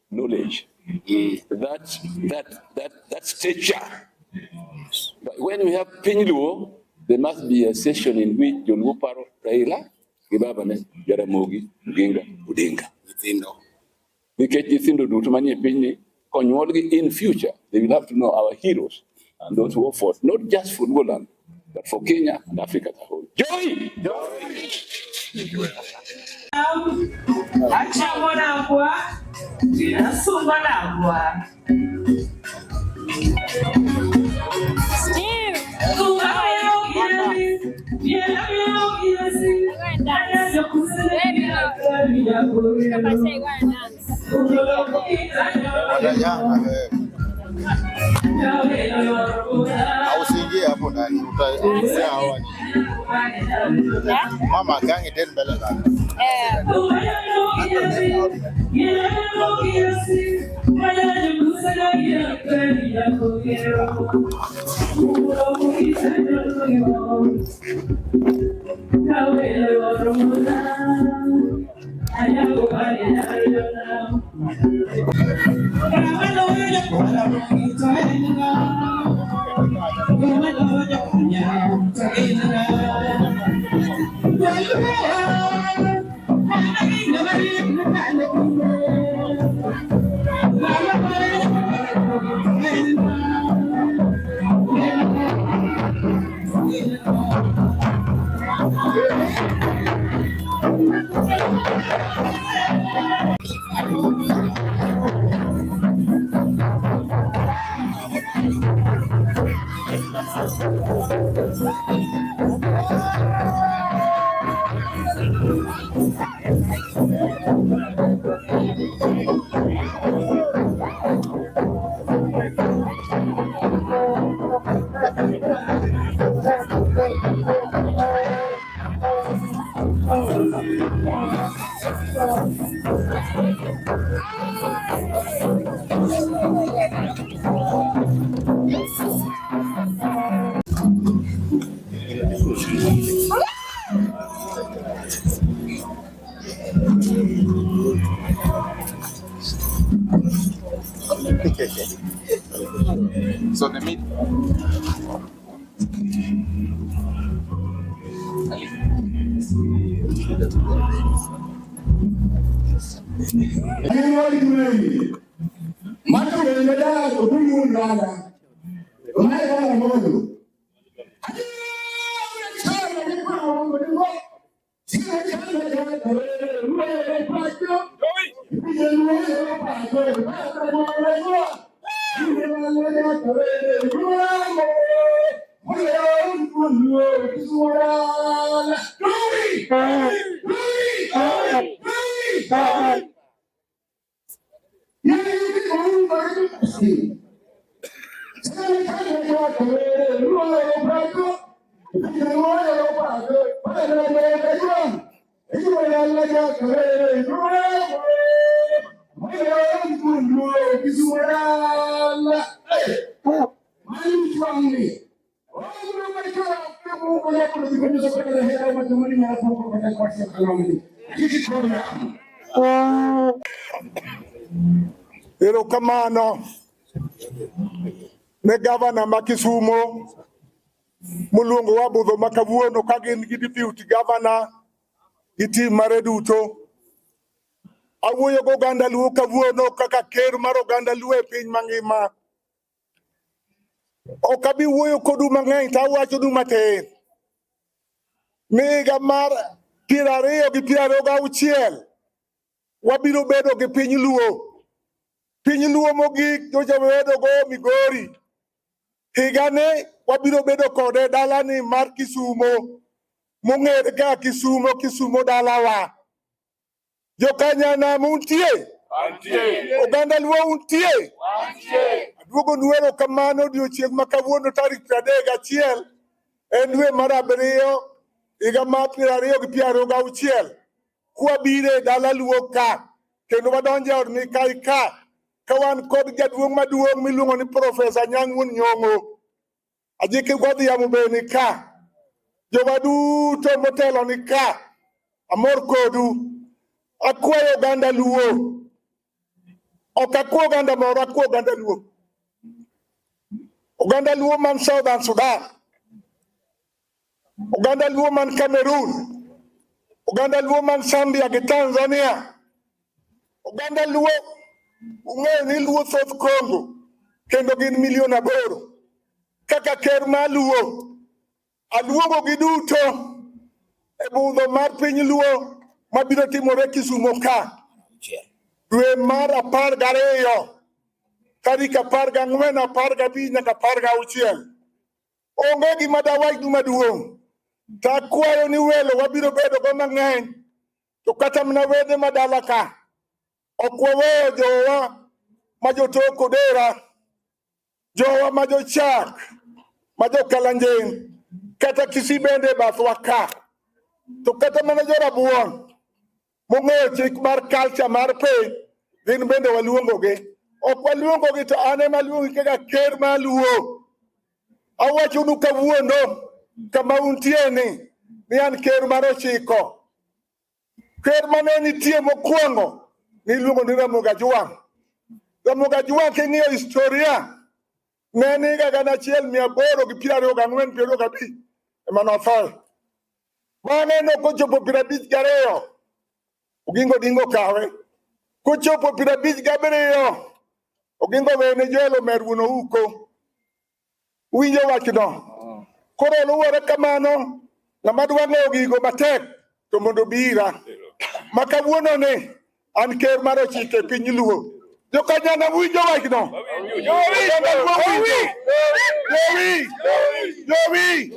knowledge, that stature. But when we have piny Luo, there must be a session in which joluo paro Raila gi babane Jaramogi Oginga Odinga. Nyithindo. Nikech nyithindo duto manie pinyni konyuolgi in future, they will have to know our heroes and those who fought, not just for Luoland, but for Kenya and Africa as a whole. Joy! Achamo nangwa, asunga nangwa. Steve! Go and dance. Baby, go. Papa say go and dance. Watajana wewe. Au usiingie hapo ndani, utaongea hawa ni. Yeah? Mama kangi tena mbele zako. Eh. So the meat Erokamano ne gavana ma Kisumo moluongo wa budho ma kawuono ka gin gi deputy governor gi team mare duto. Awuoyo gi oganda Luo kawuono kaka ker mar oganda Luo e piny mangima. Ok abi wuoyo kodu mang'eny to awachonu matin. Ni higa mar 2026 wabiro bedo gi piny Luo. Piny Luo mogik nyocha wabedo go Migori. Higani wabiro bedo kode dalani mar Kisumo mong'ere kaka Kisumo, Kisumo dalawa. Jokanyanam untie? Oganda Luo untie? Aduogonu erokamano odiochieng' ma kawuono tarik 31 en dwe mar abiriyo higa mar 2026 kwabiro e dala Luo ka kendo wadonjo e od Mikai ka ka wan kod jaduong' maduong' miluongo ni Profesa Anyang' Wuon Nyong'o. Ajiki Godhiambo be ni ka. Jowa duto motelo ni ka. Amor kodu. Akwayo oganda Luo. Ok akwa oganda moro, akwa oganda Luo. Oganda Luo man Southern Sudan. Oganda Luo man Cameroon. Oganda Luo man Zambia gi Tanzania. Oganda Luo ung'eyo ni Luo thoth Congo kendo gin milion 8. Kaka ker mar Luo, aluongo gi duto e budho mar piny Luo mabiro timore Kisumo ka dwe mar 12 tarik 14, 15 nyaka 16. Onge gima dawachnu maduong'. To akwayo ni welo wabiro bedo go mang'eny to kata mana wede madala ka ok waweyo jowa ma jotok Odera, jowa ma jochak, ma jokalanjen, kata Kisii bende e bathwa ka. To kata mana jorabuon mong'eyo chik mar culture mar piny, gin bende waluongogi. Ok waluongogi to an ema aluongi kaka ker mar Luo. Awachonu kawuono kama untie ni an ker mar 9. Ker mane nitie mokwongo niluongo ni Ramogi Ajwang'. Ramogi Ajwang' king'iyo historia ne en higa 1824 25 ema nothoe. Bang'e nokochopo 52 Oginga Odinga okawe. Kochopo 57 Oginga owene Joel Omer wuon Ouko. Uwinjo wachno? Koro luwore kamano, ng'ama dwa ng'eyo gigo matek to mondo obi ira. Ma kawuono ni an ker mar 9 e piny Luo. Jokanyana winjo wachno? Oganda Luo winjo? Jowi! Jowi!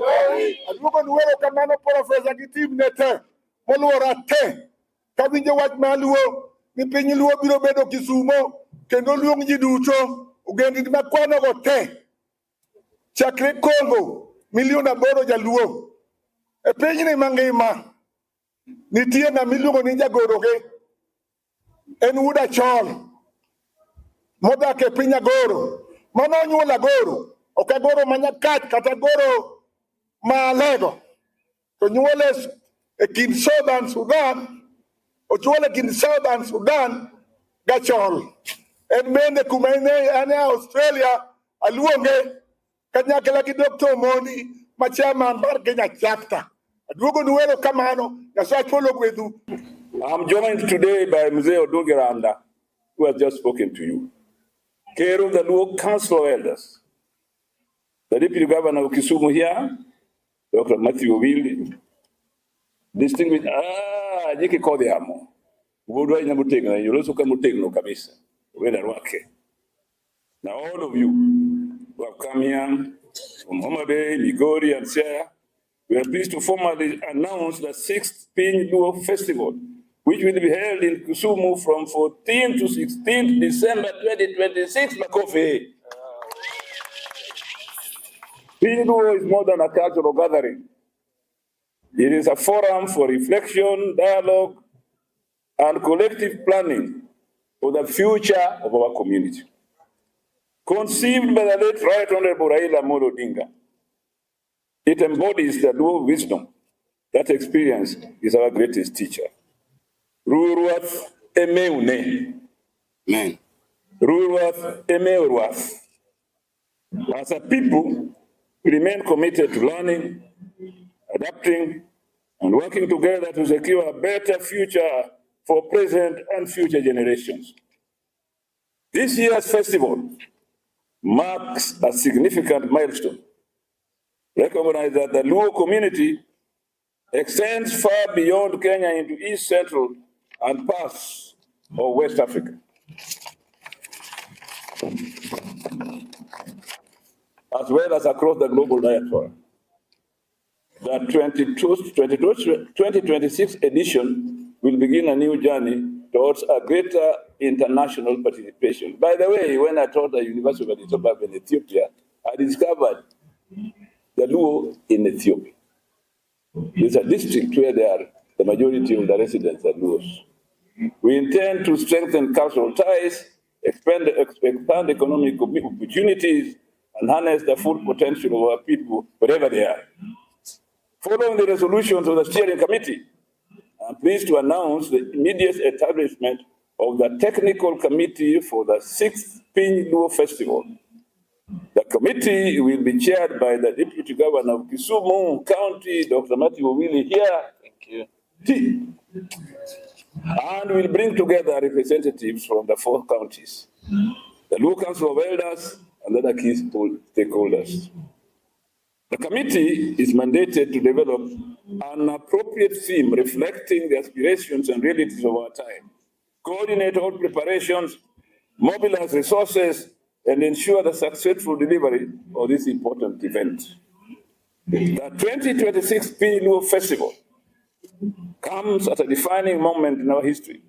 Aduogonu erokamano Profesa gi team ne te moluora te. Kawinjo wach mar Luo ni piny Luo biro bedo Kisumo kendo luong ji duto ogendini makwanogo te chakre Congo milion 8 jaluo e pinyni mangima nitie ng'ama iluongo ni jagoroge en wuod Achol modak e piny Agoro mano onyuolo Agoro ok Agoro ma Nyakach kata Agoro ma Alego to nyuole e kind Southern Sudan ochuole kind Southern Sudan gachol en bende kuma en e Australia aluonge. Kanyakla gi Dr. Omoni ma chairman mar Kenya chapter. Aduogo nu erokamano, Nyasaye polo gwedhu. I'm joined today by Mzee Odungi Randa, who has just spoken to you. Ker of the Luo Council of Elders, the Deputy Governor of Kisumu here, Dr. Matthew Owili, distinguished, Jiki Kodhiamo, Wuodwa ina motegno, yoloso ka motegno kabisa, wenda rwake. Now all of you who have come here from Homa Bay, Migori, and Siaya, we are pleased to formally announce the 6th Piny Luo Festival, which will be held in Kisumu from 14 to 16 December 2026. Makofi. Piny Luo is more than a cultural gathering. It is a forum for reflection, dialogue, and collective planning for the future of our community. Conceived by the late Right Honorable Raila Amolo Odinga, it embodies the Luo wisdom that experience is our greatest teacher. Ruruath emeune. Amen. Ruruath emeuruath. As a people, we remain committed to learning, adapting, and working together to secure a better future for present and future generations. This year's festival marks a significant milestone. Recognize that the Luo community extends far beyond Kenya into East Central and parts of West Africa, as well as across the global diaspora. The 2026 edition will begin a new journey towards a greater international participation. By the way, when I taught at the University of Addis Ababa in Ethiopia, I discovered the Luo in Ethiopia. It's a district where they are, the majority of the residents are Luos. We intend to strengthen cultural ties, expand economic opportunities, and harness the full potential of our people wherever they are. Following the resolutions of the steering committee, I'm pleased to announce the immediate establishment of the technical committee for the 6th Piny Luo Festival. The committee will be chaired by the Deputy Governor of Kisumu County, Dr. Matthew Owili here. Thank you. T, and will bring together representatives from the 4 counties, the Luo Council of Elders, and other key stakeholders. The committee is mandated to develop an appropriate theme reflecting the aspirations and realities of our time, coordinate all preparations, mobilize resources, and ensure the successful delivery of this important event. The 2026 Piny Luo Festival comes at a defining moment in our history.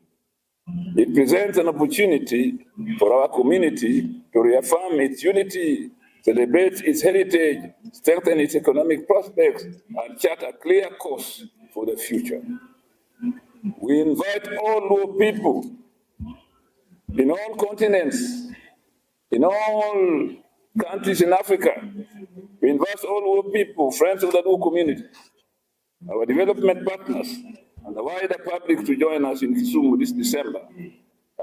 It presents an opportunity for our community to reaffirm its unity, celebrate its heritage, strengthen its economic prospects, and chart a clear course for the future. We invite all Luo people in all continents, in all countries in Africa. We invite all Luo people, friends of the Luo community, our development partners, and the wider public to join us in Kisumu this December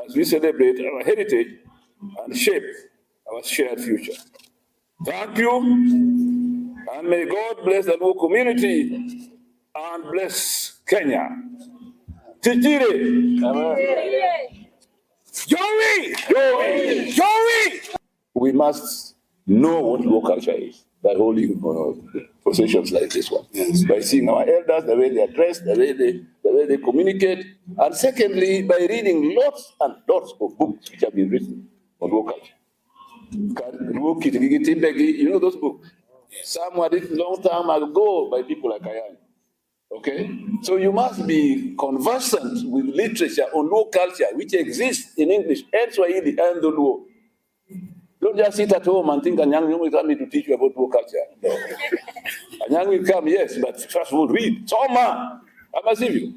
as we celebrate our heritage and shape our shared future. Thank you, and may God bless the Luo community and bless Kenya. Tijire. Joey! Joey! Joey! We must know what Luo culture is by holding processions like this one. Yes. By seeing our elders, the way they are dressed, the way they communicate, and secondly, by reading lots and lots of books which have been written on Luo culture. Luo Kitigi Timbegi, you know those books? Some were written long time ago by people like I am. Okay? So you must be conversant with literature on Luo culture, which exists in English and Swahili and the Luo. Don't just sit at home and think Anyang will come to teach you about Luo culture. No. Anyang will come, yes, but first of all, read. Soma! Amasivyo.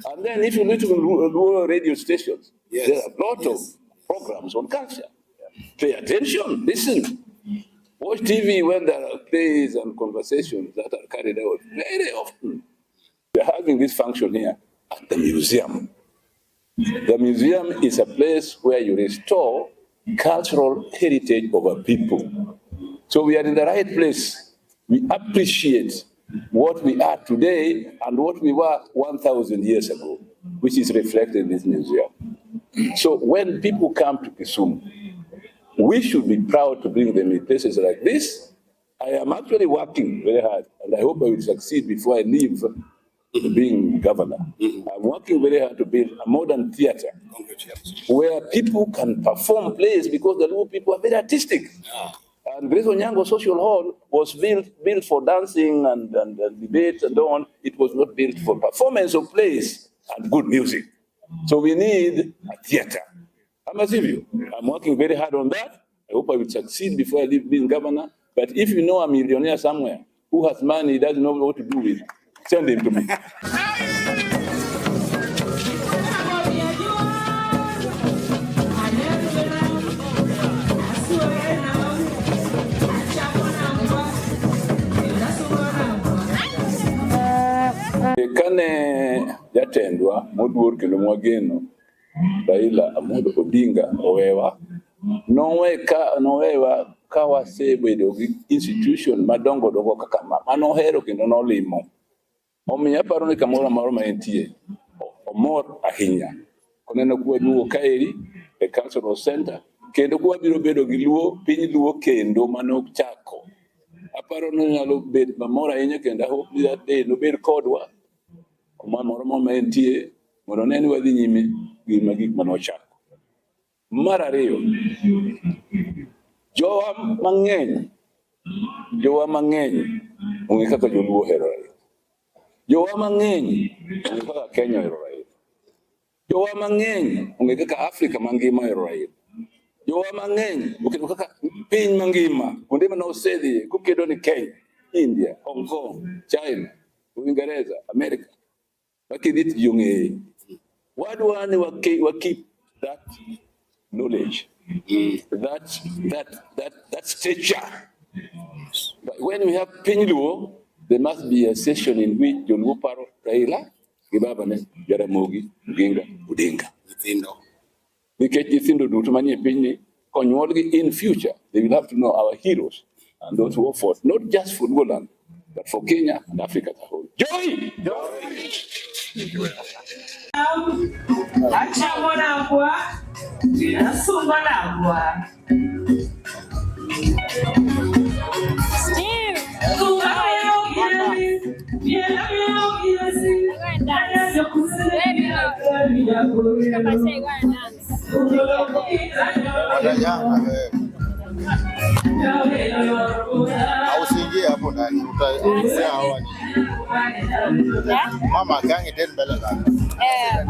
And then if you listen to Luo radio stations, Yes. there are a lot Yes. of programs on culture. Pay attention, listen. Watch TV when there are plays and conversations that are carried out very often. We're having this function here at the museum. The museum is a place where you restore cultural heritage of a people. So we are in the right place. We appreciate what we are today and what we were 1,000 years ago, which is reflected in this museum. So when people come to Kisumu, we should be proud to bring them in places like this. I am actually working very hard, and I hope I will succeed before I leave being governor. I'm working very hard to build a modern theater where people can perform plays because the Luo people are very artistic. And Grace Onyango Social Hall was built for dancing and debate and so on. It was not built for performance of plays and good music. So we need a theater. Ama sivyo? I'm working very hard on that. I hope I will succeed before I leave being governor. But if you know a millionaire somewhere who has money he doesn't know what to do with, send him to me. Kane jatendwa moduor kendo mwageno Raila Amolo Odinga owewa, nowewa ka wasebedo gi institution madongo dongo kaka ma manohero kendo nolimo. Omiyo aparo ni kamoro amora ma entie omor ahinya koneno kwaduogo kaeri e cultural center kendo kwabiro bedo gi Luo piny Luo kendo manochako. Aparo ni onyalo bet mamor ahinya kendo I hope that day nobed kodwa kuma moro ma entie mondo one ni wadhi nyime gi gik manochako. Mar ariyo, jowa mang'eny ong'e kaka joluo ohero Raila. Jowa mang'eny ong'e kaka Kenya ohero Raila. Jowa mang'eny ong'e kaka Afrika mangima ohero Raila. Jowa mang'eny oketo kaka piny mangima kuonde mane osedhiye kokedo ni Kenya, India, Hong Kong, China, Uingereza, America. Wakidhi to ji ong'eye. Wadwa ni wa keep that knowledge, that stature. But when we have piny Luo, there must be a session in which joluo paro Raila gi babane Jaramogi Oginga Odinga. Nyithindo. Nikech nyithindo duto manie pinyni konyuolgi in future, they will have to know our heroes and those who fought, not just for Luoland, but for Kenya and Africa as a whole. Joy! Achamo nangwa, nasunga nangwa. Steve! Go and dance. Baby, go. Papa say go and dance. Watajanga wewe. Au usiingie hapo ndani, utaongea hawa ni. Yeah? Mama gangi tena mbele zako. Eh.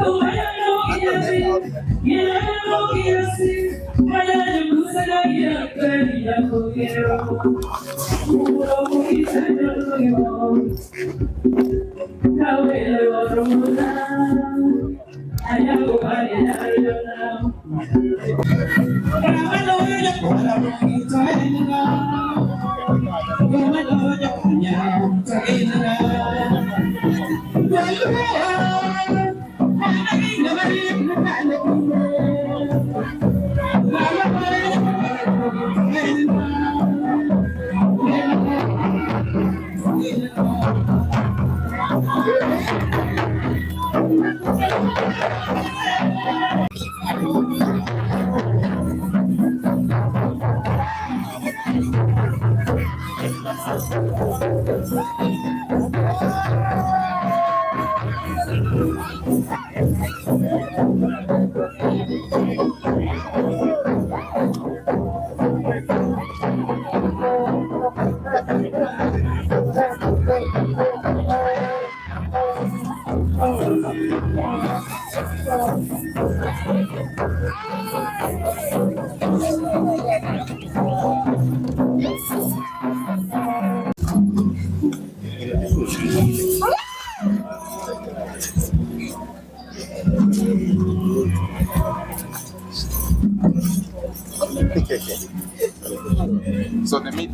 So the meat.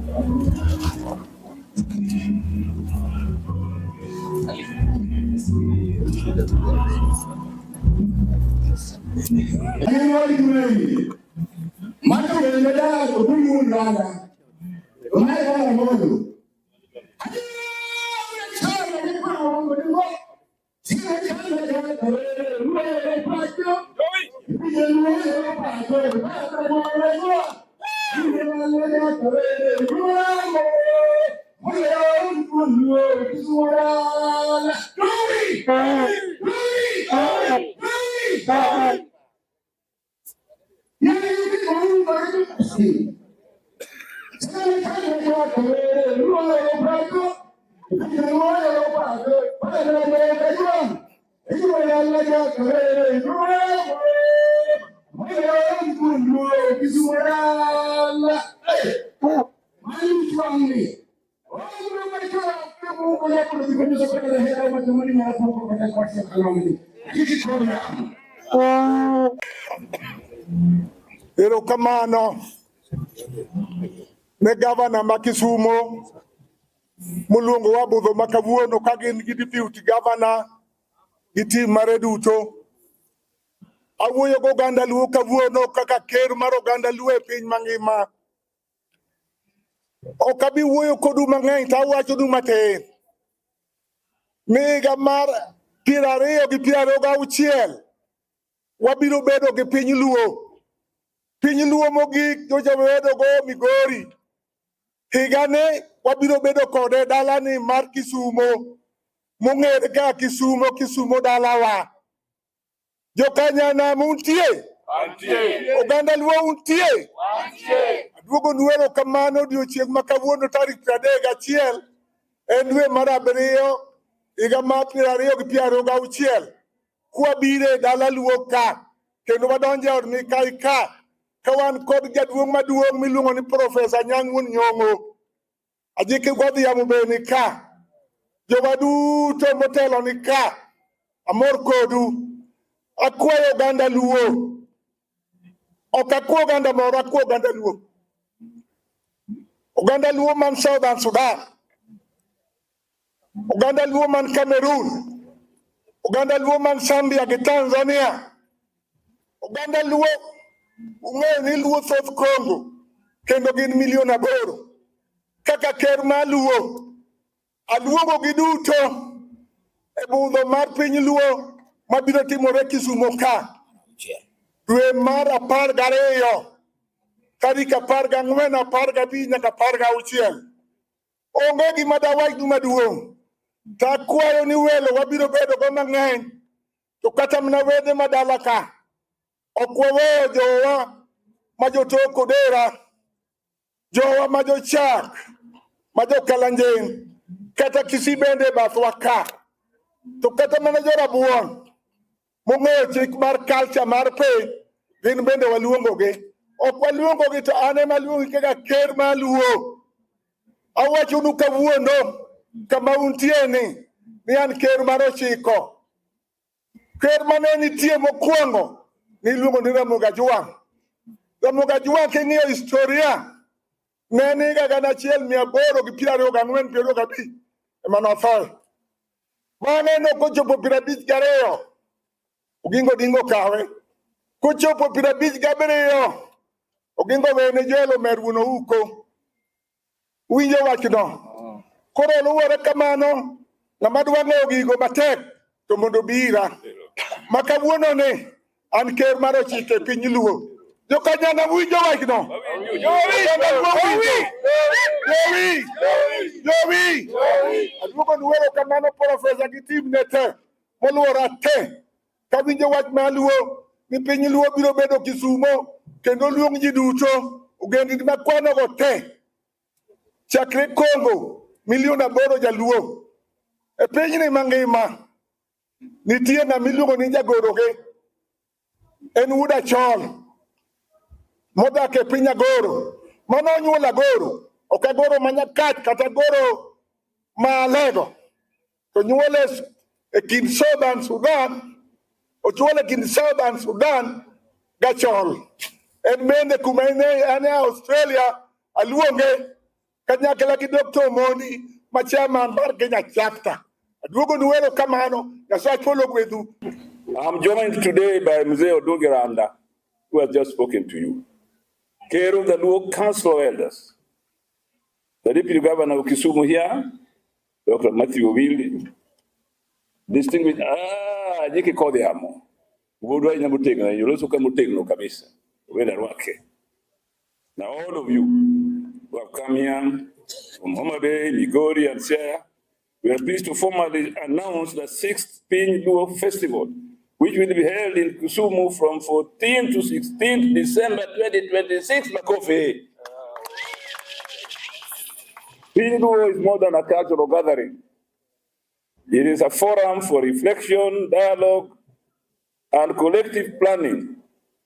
Erokamano ne gavana ma Kisumo moluongo wa budho ma kawuono ka gin gi deputy governor gi team mare duto. Awuoyo go oganda Luo kawuono kaka ker mar oganda Luo e piny mangima. Ok abi wuoyo kodu mang'eny to awachonu matin. Ni higa mar 2026 wabiro bedo gi piny Luo. Piny Luo mogik nyocha wabedo go Migori. Higani wabiro bedo kode dalani mar Kisumo mong'ere kaka Kisumo, Kisumo dalawa. Jokanyanam untie? Oganda Luo untie? Aduogo nu erokamano odiochieng' ma kawuono tarik 31 en dwe mar abiriyo higa mar 2026 kwabiro e dala Luo ka kendo wadonjo e od Mikai ka ka wan kod jaduong' maduong' miluongo ni Profesa Anyang' Wuon Nyong'o. Ajiki Godhiambo be ni ka. Jowa duto motelo ni ka. Amor kodu. Akwayo oganda Luo. Ok akwa oganda moro, akwa oganda Luo. Oganda Luo man Southern Sudan. Oganda Luo man Cameroon. Oganda Luo man Zambia gi Tanzania. Oganda Luo ung'eyo ni Luo thoth Congo kendo gin milion 8. Kaka ker mar Luo, aluongo gi duto e budho mar piny Luo mabiro timore Kisumo ka dwe mar 12 tarik 14, 15 nyaka 16. Onge gima dawachnu maduong'. To akwayo ni welo wabiro bedo go mang'eny to kata mana wede madala ka ok waweyo jowa ma jotok Odera, jowa ma jochak, ma jokalanjen, kata Kisii bende e bathwa ka. To kata mana jorabuon mong'eyo chik mar culture mar piny, gin bende waluongogi. Ok waluongogi to an ema aluongi kaka ker mar Luo. Awachonu kawuono kama untie ni an ker mar 9. Ker mane nitie mokwongo niluongo ni Ramogi Ajwang'. Ramogi Ajwang' king'iyo historia ne en higa 1824 25 ema nothoe. Bang'e nokochopo 52 Oginga Odinga okawe. Kochopo 57 Oginga owene Joel Omer wuon Ouko. Uwinjo wachno? Koro luwore kamano, ng'ama dwa ng'eyo gigo matek to mondo obi ira. Ma kawuono ni an ker mar 9 e piny Luo. Jokanyana winjo wachno? Oganda Luo winjo? Jowi! Jowi! Aduogo nu erokamano profesa gi team ne te moluora te. Kawinjo wach mar Luo ni piny Luo biro bedo Kisumo kendo luong ji duto ogendini makwanogo te chakre Congo milion 8 jaluo e pinyni mangima nitie ng'ama iluongo ni jagoroge en wuod Achol modak e piny Agoro mano onyuolo Agoro ok Agoro ma Nyakach kata Agoro ma Alego to nyuole e kind Southern Sudan ochuole e kind Southern Sudan gachol en bende kuma en e Australia aluonge kanyakla gi Dr. Omondi ma chairman mar Kenya chapter. Aduogo nu erokamano, Nyasaye ogwedhu. I'm joined today by Mzee Odungi Randa, who has just spoken to you. Ker of the Luo Council of Elders. The Deputy Governor of Kisumu here, Dr. Matthew Owili, distinguished, Jiki Kodhiamo, Wuodwa ahinya motegno, yoloso ka motegno kabisa, wenda rwake. Now all of you who have come here from Homa Bay, Migori and Siaya, we are pleased to formally announce the 6th Piny Luo Festival, which will be held in Kisumu from 14 to 16 December 2026. Makofi. Piny Luo is more than a cultural gathering. It is a forum for reflection, dialogue, and collective planning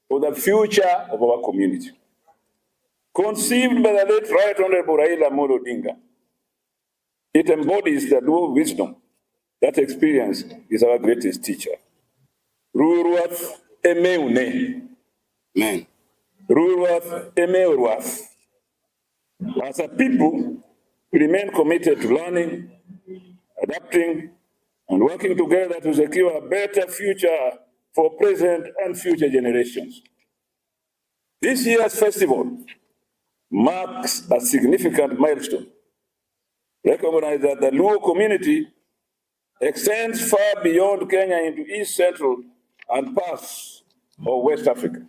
for the future of our community. Conceived by the late Right Honorable Raila Amolo Odinga, it embodies the Luo wisdom that experience is our greatest teacher. Ruruath emeune. Amen. Ruruath emeuruath. As a people, we remain committed to learning, adapting, and working together to secure a better future for present and future generations. This year's festival marks a significant milestone. Recognize that the Luo community extends far beyond Kenya into East Central and parts of West Africa,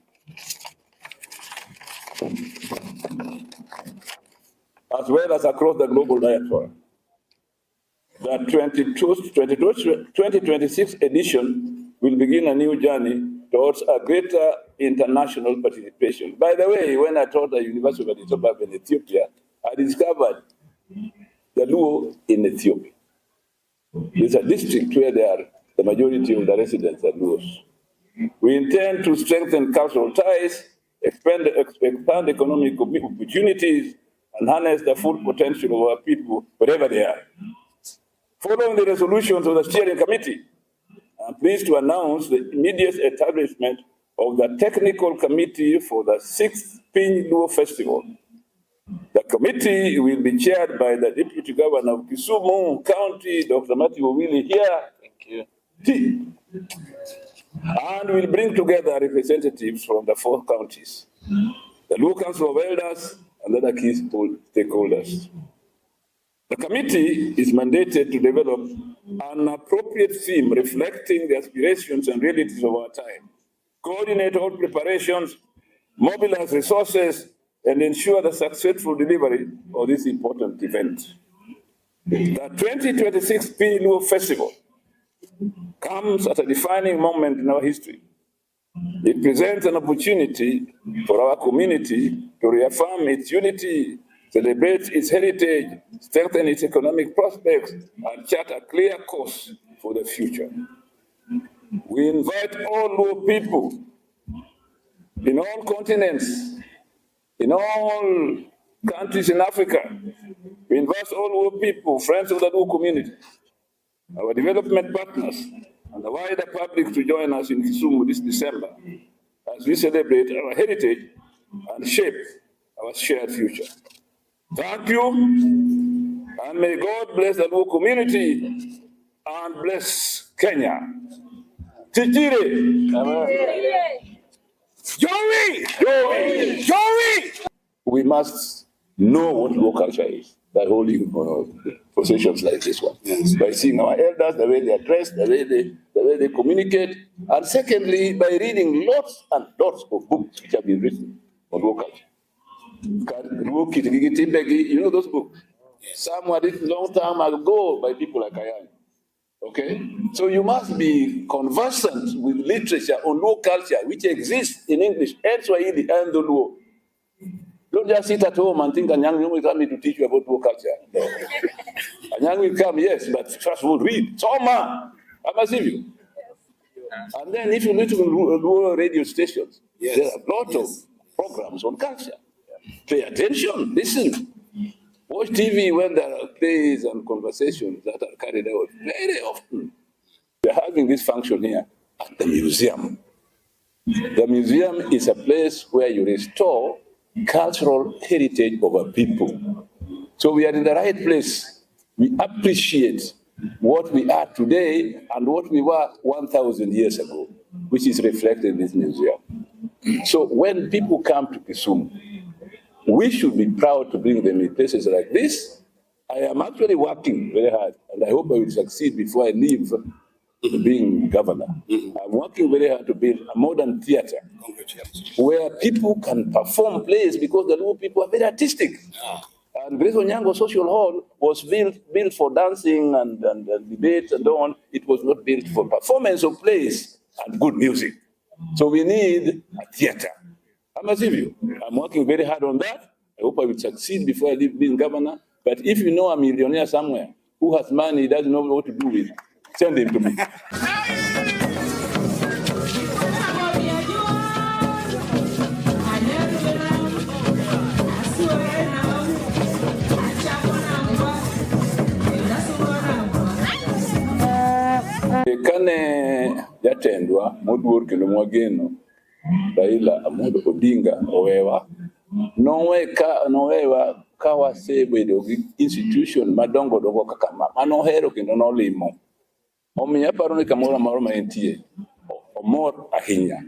as well as across the global diaspora. The 2026 edition will begin a new journey towards a greater international participation. By the way, when I taught at the University of Addis Ababa in Ethiopia, I discovered the Luo in Ethiopia. It's a district where there are the majority of the residents are Luos. We intend to strengthen cultural ties, expand economic opportunities, and harness the full potential of our people wherever they are. Following the resolutions of the steering committee, I'm pleased to announce the immediate establishment of the technical committee for the 6th Piny Luo Festival. The committee will be chaired by the Deputy Governor of Kisumu County, Dr. Matthew Owili here. Thank you. And will bring together representatives from the 4 counties, the Luo Council of Elders, and other key stakeholders. The committee is mandated to develop an appropriate theme reflecting the aspirations and realities of our time, coordinate all preparations, mobilize resources, and ensure the successful delivery of this important event. The 2026 Piny Luo Festival comes at a defining moment in our history. It presents an opportunity for our community to reaffirm its unity, celebrate its heritage, strengthen its economic prospects, and chart a clear course for the future. We invite all Luo people in all continents, in all countries in Africa. We invite all Luo people, friends of the Luo community, our development partners, and the wider public to join us in Kisumu this December as we celebrate our heritage and shape our shared future. Thank you, and may God bless the Luo community and bless Kenya. Tijire. Joey! Joey! Joey! We must know what Luo culture is by holding processions like this one. Yes. By seeing our elders, the way they are dressed, the way they communicate, and secondly, by reading lots and lots of books which have been written on Luo culture. Luo Kitigi Timbegi, you know those books? Yes. Some were written long time ago by people like I am. Okay? So you must be conversant with literature on Luo culture, which exists in English and Swahili and the Luo. Don't just sit at home and think Anyang' will come to teach you about Luo culture. No. Anyang' will come, yes, but first of all, read. Soma! Amasivyo. And then if you listen to Luo radio stations, Yes. there are a lot Yes. of programs on culture. Pay attention, listen. Watch TV when there are plays and conversations that are carried out very often. We're having this function here at the museum. The museum is a place where you restore cultural heritage of a people. So we are in the right place. We appreciate what we are today and what we were 1,000 years ago, which is reflected in this museum. So when people come to Kisumu, We should be proud to bring them in places like this. I am actually working very hard, and I hope I will succeed before I leave being governor. I'm working very hard to build a modern theater where people can perform plays because the Luo people are very artistic. And Grace Onyango Social Hall was built for dancing and debate and so on. It was not built for performance of plays and good music. So we need a theater. Ama sivyo? I'm working very hard on that. I hope I will succeed before I leave being governor. But if you know a millionaire somewhere who has money he doesn't know what to do with, send him to me. Kane jatendwa moduor kendo mwageno Raila Amolo Odinga owewa, nowewa ka wasebedo gi institution madongo dongo kaka ma manohero kendo nolimo. Omiyo aparo ni kamoro amora ma entie omor ahinya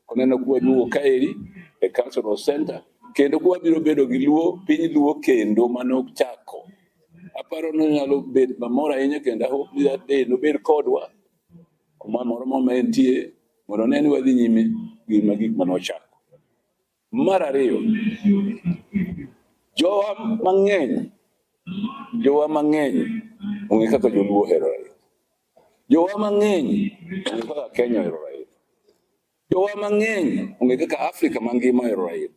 koneno kwaduogo kaeri e cultural center kendo kwabiro bedo gi Luo piny Luo kendo manochako. Aparo ni onyalo bet mamor ahinya kendo I hope that day nobed kodwa kuma moro ma entie mondo one ni wadhi nyime gi gik manochako. Mar ariyo, jowa mang'eny ong'e kaka joluo ohero Raila. Jowa mang'eny ong'e kaka Kenya ohero Raila. Jowa mang'eny ong'e kaka Afrika mangima ohero Raila.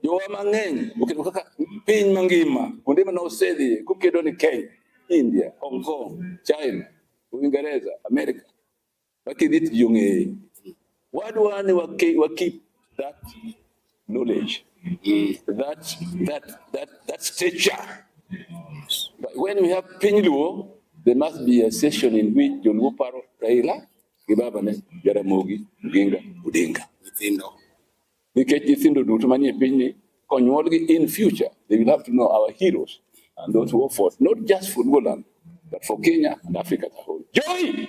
Jowa mang'eny oketo kaka piny mangima kuonde mane osedhiye kokedo ni Kenya, India, Hong Kong, China, Uingereza, America. Wakidhi to ji ong'eye. Wadwa ni wa keep that knowledge, that stature. But when we have piny Luo, there must be a session in which joluo paro Raila gi babane Jaramogi Oginga Odinga. Nyithindo. Nikech nyithindo duto manie pinyni konyuolgi in future, they will have to know our heroes and those who fought, not just for Luoland, but for Kenya and Africa as a whole. Joy!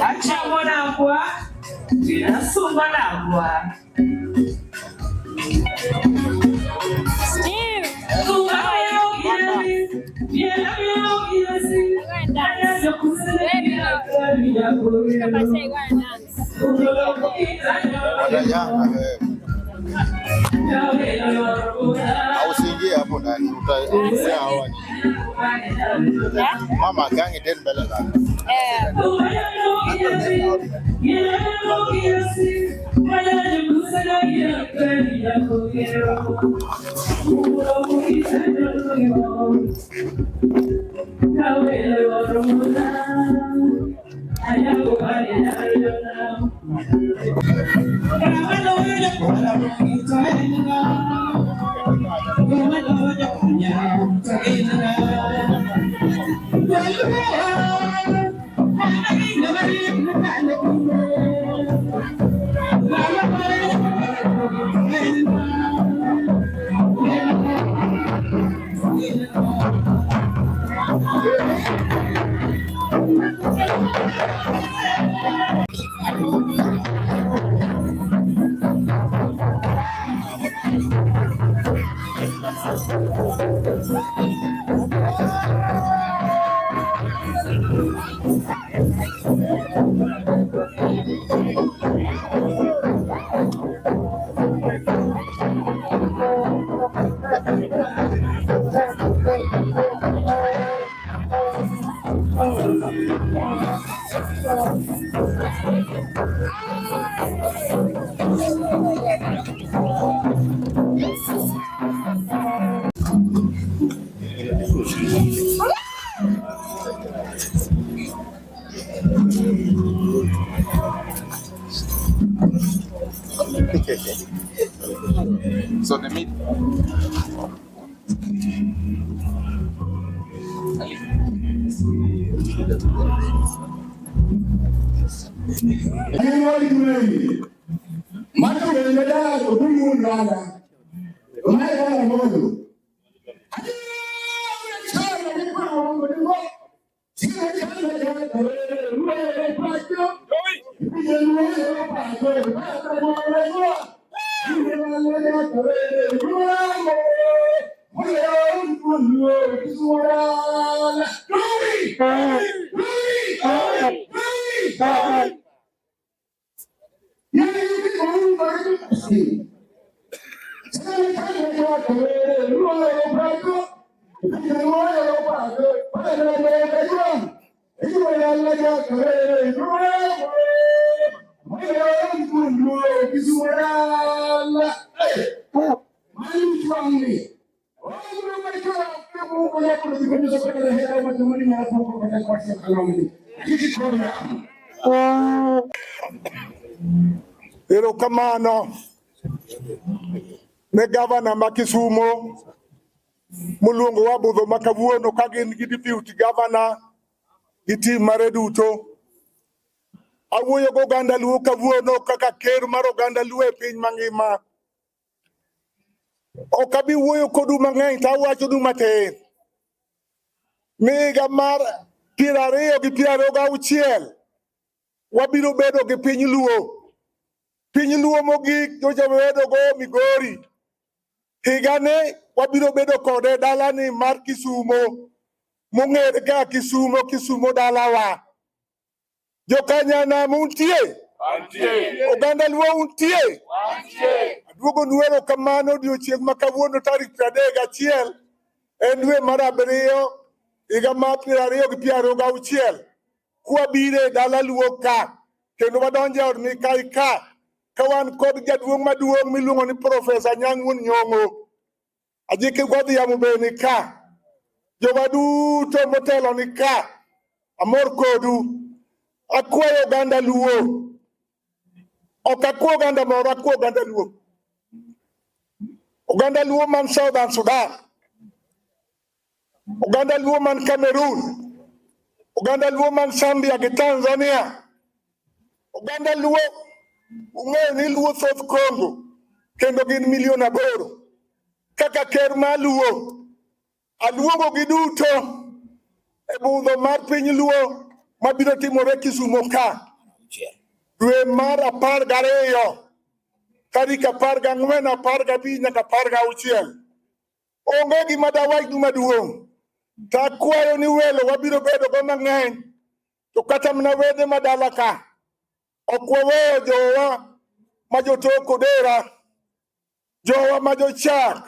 Achamo nagwa, nasungo nagwa. Steve! Go and dance. Baby, look. I say go and dance. Watanyanga wewe. Au usiingie hapo ndani, utaongea hawa ni. Yeah? Mama gangi den mbele zako. Eh. So the meat. Erokamano ne gavana ma Kisumo moluongowa budho ma kawuono ka gin gi deputy governor gi team mare duto. Awuoyo gi oganda Luo kawuono kaka ker mar oganda Luo e piny mangima. Ok abi wuoyo kodu mang'eny to awachonu matin. Ni higa mar 2026 wabiro bedo gi piny Luo. Piny Luo mogik nyocha wabedo go Migori. Higani wabiro bedo kode dalani mar Kisumo mong'ere kaka Kisumo, Kisumo dalawa. Jokanyanam untie? Oganda Luo untie? Aduogo nu erokamano odiochieng' ma kawuono tarik 31 en dwe mar abiriyo higa mar 2026 kwabiro e dala Luo ka kendo wadonjo e od Mikai ka ka wan kod jaduong' maduong' miluongo ni Profesa Anyang' Wuon Nyong'o. Ajiki Godhiambo be ni ka. Jowa duto motelo ni ka. Amor kodu. Akwayo oganda Luo. Ok akwa oganda moro, akwa oganda Luo. Oganda Luo man Southern Sudan. Oganda Luo man Cameroon. Oganda Luo man Zambia gi Tanzania. Oganda Luo ung'eyo ni Luo thoth Congo kendo gin milion 8. Kaka ker mar Luo, aluongo gi duto e budho mar piny Luo mabiro timore Kisumo ka dwe mar 12 tarik 14, 15 nyaka 16. Onge gima dawachnu maduong'. To akwayo ni welo wabiro bedo go mang'eny to kata mana wede madala ka ok waweyo jowa ma jotok Odera, jowa ma jochak,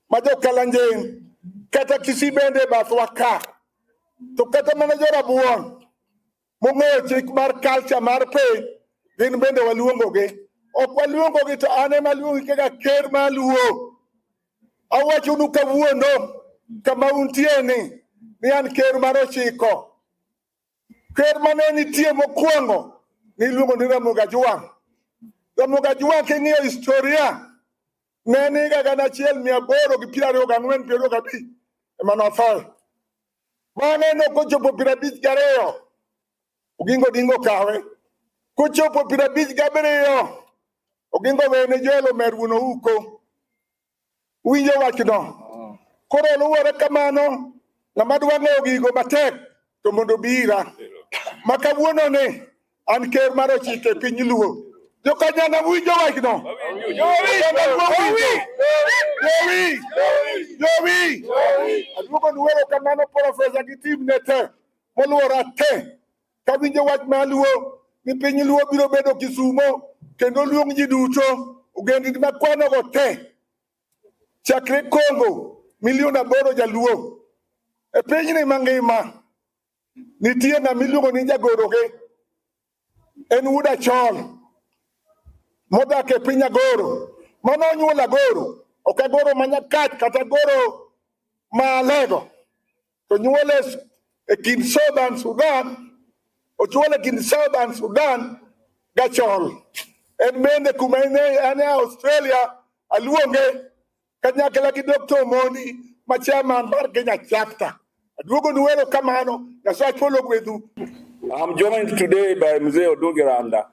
ma jokalanjing, kata Kisii bende e bathwa ka. To kata mana jorabuon mong'eyo chik mar culture mar piny, gin bende waluongogi. Ok waluongogi to an ema aluongi kaka ker mar Luo. Awachonu kawuono kama untie ni an ker mar 9. Ker mane nitie mokwongo niluongo ni Ramogi Ajwang'. Ramogi Ajwang' king'iyo historia ne en higa 1824 25 ema nothoe. Bang'e nokochopo 52 Oginga Odinga okawe. Kochopo 57 Oginga owene Joel Omer wuon Ouko. Uwinjo wachno? Koro luwore kamano, ng'ama dwa ng'eyo gigo matek to mondo obi ira. Ma kawuono ni an ker mar 9 e piny Luo. Jokanyana winjo wachno? Oganda Luo winjo? Jowi! Jowi! Aduogo nu erokamano Profesa gi team ne te moluora te. Kawinjo wach mar Luo ni piny Luo biro bedo Kisumo kendo luong ji duto ogendini makwanogo te chakre Congo milion 8 jaluo e pinyni mangima nitie ng'ama iluongo ni jagoroge en wuod Achol modak e piny Agoro mano onyuolo Agoro ok Agoro ma Nyakach kata Agoro ma Alego to nyuole e kind Southern Sudan ochuole e kind Southern Sudan gachol en bende kuma en e Australia aluonge kanyakla gi Dr. Omondi ma chairman mar Kenya chapter. Aduogo nu erokamano, Nyasaye ogwedhu. I'm joined today by Mzee Oduge Randa,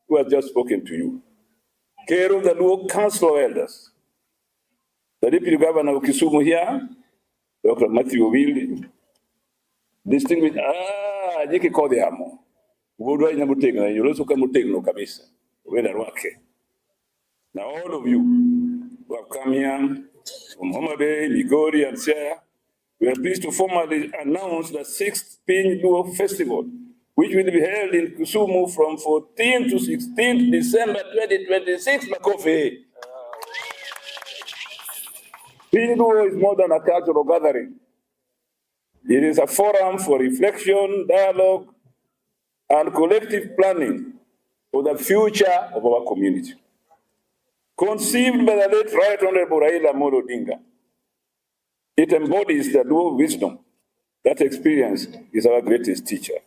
who has just spoken to you. Ker of the Luo Council of Elders, the Deputy Governor of Kisumu here, Dr. Matthew Owili, distinguished, Jiki Kodhiamo, wuodwa nya motegno, yoloso ka motegno kabisa, wenda rwake. Now, all of you who have come here from Homa Bay, Migori, and Siaya, we are pleased to formally announce the 6th Piny Luo Festival, which will be held in Kisumu from 14 to 16 December 2026. Makofi. Piny Luo is more than a cultural gathering. It is a forum for reflection, dialogue, and collective planning for the future of our community. Conceived by the late Right Honorable Raila Amolo Odinga, it embodies the Luo wisdom that experience is our greatest teacher.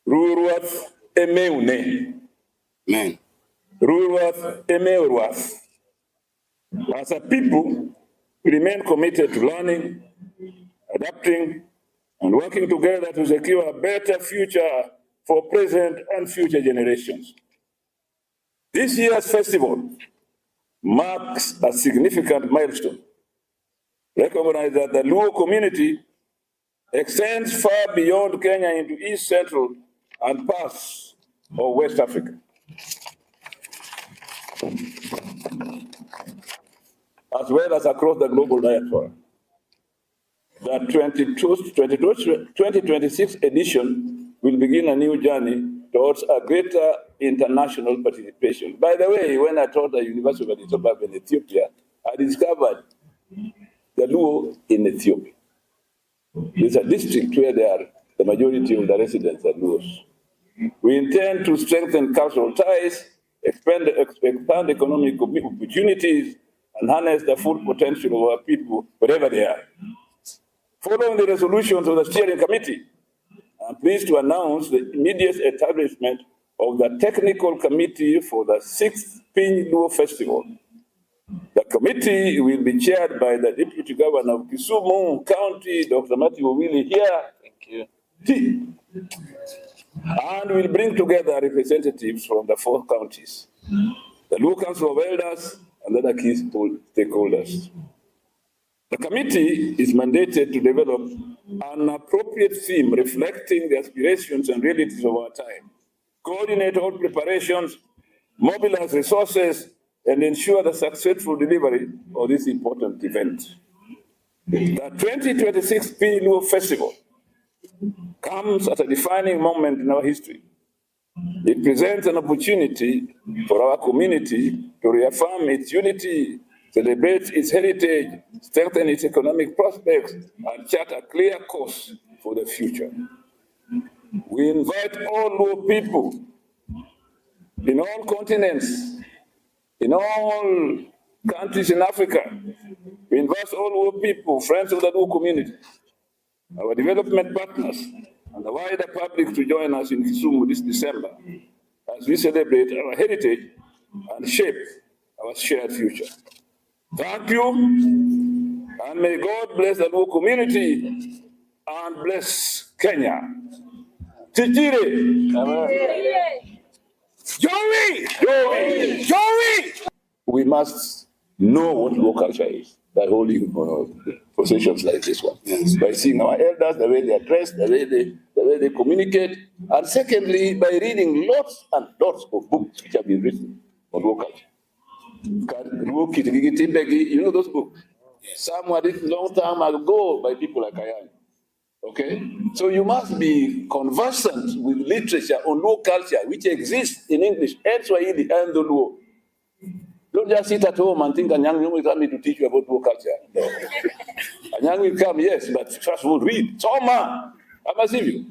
Ruruath emeune. Amen. Ruruath emeuruath. As a people, we remain committed to learning, adapting, and working together to secure a better future for present and future generations. This year's festival marks a significant milestone. Recognize that the Luo community extends far beyond Kenya into East Central and parts of West Africa, as well as across the global diaspora. The 2026 edition will begin a new journey towards a greater international participation. By the way, when I taught at the University of Addis Ababa in Ethiopia, I discovered the Luo in Ethiopia. It's a district where they are, the majority of the residents are Luos. We intend to strengthen cultural ties, expand economic opportunities, and harness the full potential of our people wherever they are. Following the resolutions of the steering committee, I'm pleased to announce the immediate establishment of the technical committee for the 6th Piny Luo Festival. The committee will be chaired by the Deputy Governor of Kisumu County, Dr. Matthew Owili here. Thank you. T, and will bring together representatives from the 4 counties, the Luo Council of Elders, and other key stakeholders. The committee is mandated to develop an appropriate theme reflecting the aspirations and realities of our time, coordinate all preparations, mobilize resources, and ensure the successful delivery of this important event. The 2026 Piny Luo Festival comes at a defining moment in our history. It presents an opportunity for our community to reaffirm its unity, celebrate its heritage, strengthen its economic prospects, and chart a clear course for the future. We invite all Luo people in all continents, in all countries in Africa. We invite all Luo people, friends of the Luo community, our development partners, and the wider public to join us in Kisumu this December as we celebrate our heritage and shape our shared future. Thank you, and may God bless the Luo community and bless Kenya. Tijire. Joey! Joey! Joey! We must know what Luo culture is by holding processions like this one. Yes. By seeing our elders, the way they are dressed, the way they communicate, and secondly, by reading lots and lots of books which have been written on Luo culture. Luo Kitigi Timbegi, you know those books? Some were written long time ago by people like Ayany. Okay? So you must be conversant with literature on Luo culture, which exists in English and Swahili and the Luo. Don't just sit at home and think Anyang' Nyong'o is coming to teach you about Luo culture. No. Anyang' will come, yes, but first of all, read. Soma! I must see you.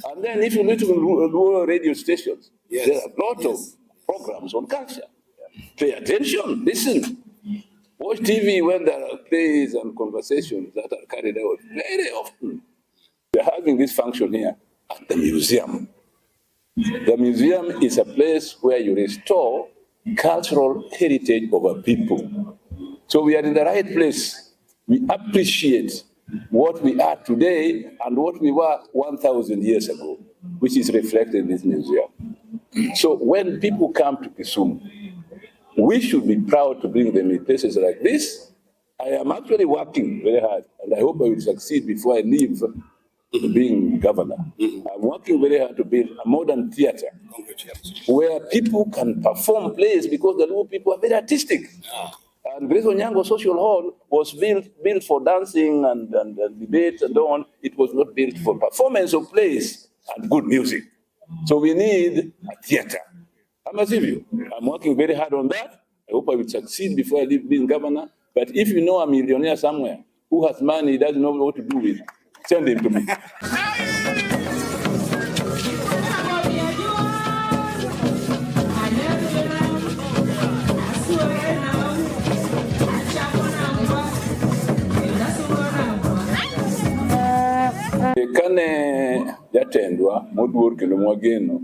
And then if you listen to Luo radio stations, Yes. there are a lot of programs on culture. Pay attention, listen. Watch TV when there are plays and conversations that are carried out very often. We're having this function here at the museum. The museum is a place where you restore cultural heritage of a people. So we are in the right place. We appreciate what we are today and what we were 1,000 years ago, which is reflected in this museum. So when people come to Kisumu, we should be proud to bring them in places like this. I am actually working very hard, and I hope I will succeed before I leave Being governor, I'm working very hard to build a modern theater where people can perform plays because the Luo people are very artistic. And Grace Onyango Social Hall was built for dancing and debate and so on. It was not built for performance of plays and good music. So we need a theater. I'm a civil. I'm working very hard on that. I hope I will succeed before I leave being governor. But if you know a millionaire somewhere who has money, he doesn't know what to do with, send him to me. Kane jatendwa moduor kendo mwageno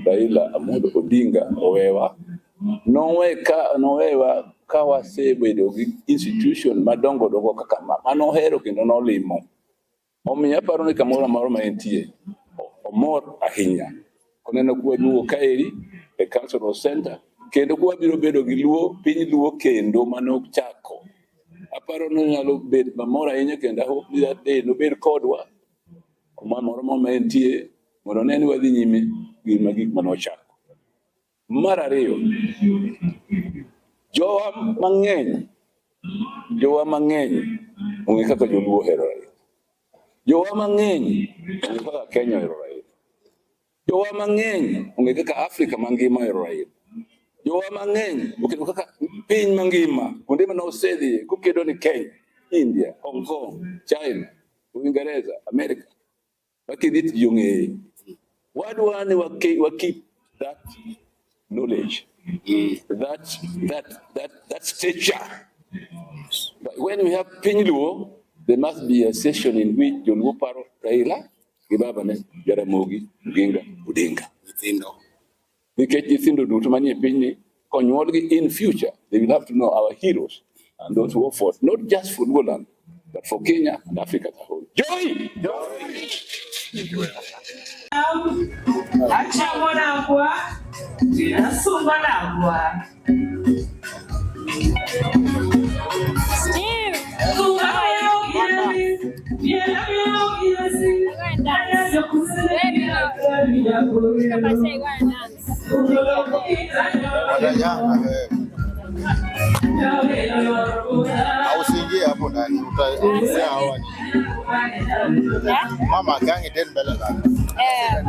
Raila Amolo Odinga owewa, nowewa ka wasebedo gi institution madongo dongo kaka ma manohero kendo nolimo. Omiyo aparo ni kamoro amora ma entie omor ahinya koneno kwaduogo kaeri e cultural center kendo kwabiro bedo gi luo piny luo kendo manochako aparo ni onyalo bet mamor ahinya kendo I hope that day nobed kodwa kuma moro ma entie mondo one ni wadhi nyime gi gik manochako. Mar ariyo, jowa mang'eny ong'e kaka joluo ohero Raila. Jowa mang'eny ong'e kaka Kenya ohero Raila. Jowa mang'eny ong'e kaka Afrika mangima ohero Raila. Jowa mang'eny oketo kaka piny mangima kuonde mane osedhiye kokedo ni Kenya, India, Hong Kong, China, Uingereza, America. Wakidhi to ji ong'eye. Wadwa ni wa keep that knowledge, that stature. But when we have piny Luo, there must be a session in which joluo paro Raila gi babane Jaramogi Oginga Odinga. Nyithindo. Nikech nyithindo duto manie pinyni konyuolgi in future, they will have to know our heroes and those who fought, not just for Luoland, but for Kenya and Africa as a whole. Joy! Achamo nagwa, asungo nagwa. Steve! Go and dance. Baby, look. I say go and dance. Watajana wewe. Au usiingie hapo ndani, utaongea hawa ni. Yeah? Mama gangi tena mbele zako. Eh.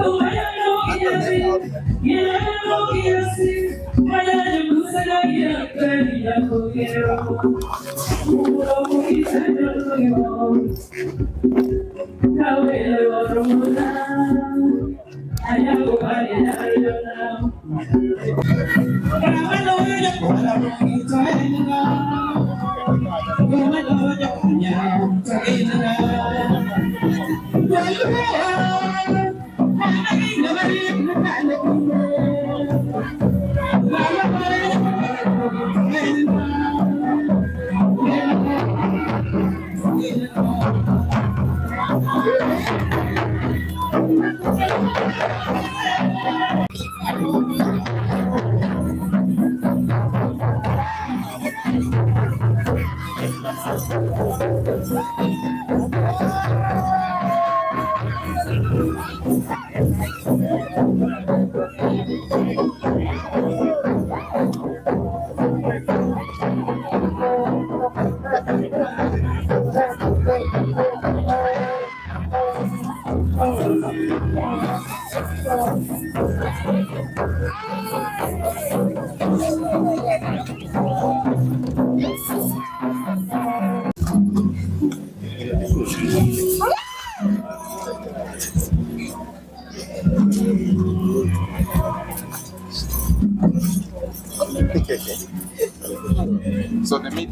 So the meat.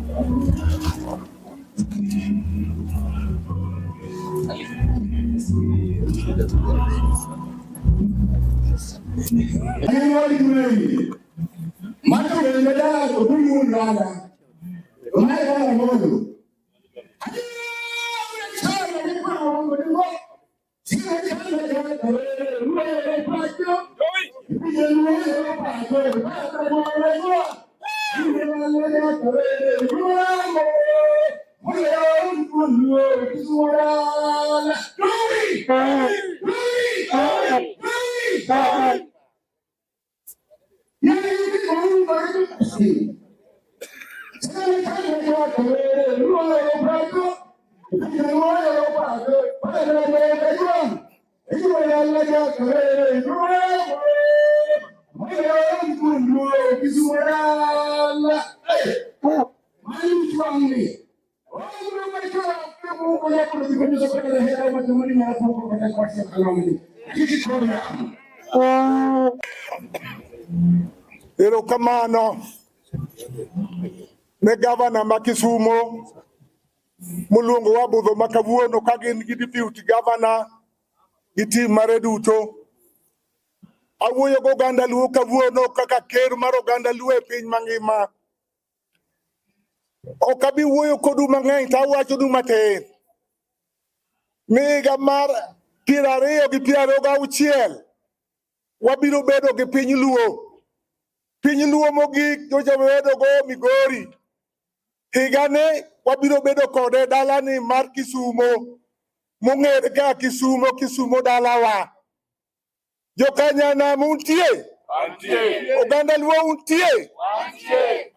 Erokamano ne gavana ma Kisumo moluongowa budho ma kawuono ka gin gi deputy governor gi team mare duto. Awuoyo gi oganda Luo kawuono kaka ker mar oganda Luo e piny mangima. Ok abi wuoyo kodu mang'eny to awachonu matin. Ni higa mar 2026 wabiro bedo gi piny Luo. Piny Luo mogik nyocha wabedo go Migori. Higani wabiro bedo kode dalani mar Kisumo mong'ere kaka Kisumo, Kisumo dalawa. Jokanyanam untie? Oganda Luo untie?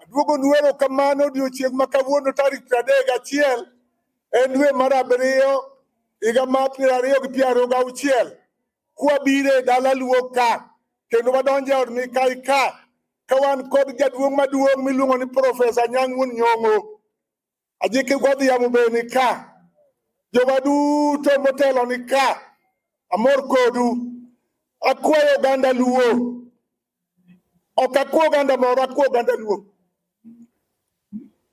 Aduogonu erokamano odiochieng' ma kawuono tarik 31 en dwe mar abiriyo higa mar 2026 kwabiro e dala Luo ka kendo wadonjo e od Mikai ka ka wan kod jaduong' maduong' miluongo ni Profesa Anyang' Wuon Nyong'o. Ajiki Godhiambo be ni ka. Jowa duto motelo ni ka. Amor kodu. Akwayo oganda Luo. Ok akwa oganda moro, akwa oganda Luo.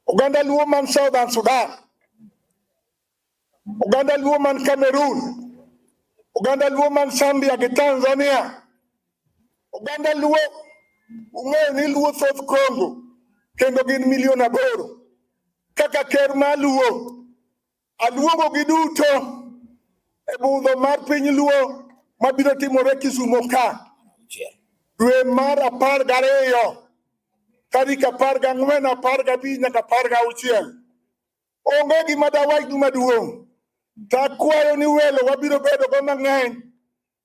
Oganda Luo man Southern Sudan. Oganda Luo man Cameroon. Oganda Luo man Zambia gi Tanzania. Oganda Luo ung'eyo ni Luo thoth Congo kendo gin milion 8. Kaka ker mar Luo, aluongo gi duto e budho mar piny Luo mabiro timore Kisumo ka. Dwe mar 12, tarik 14, 15 nyaka 16. Onge gima dawachnu maduong'. To akwayo ni welo wabiro bedo go mang'eny.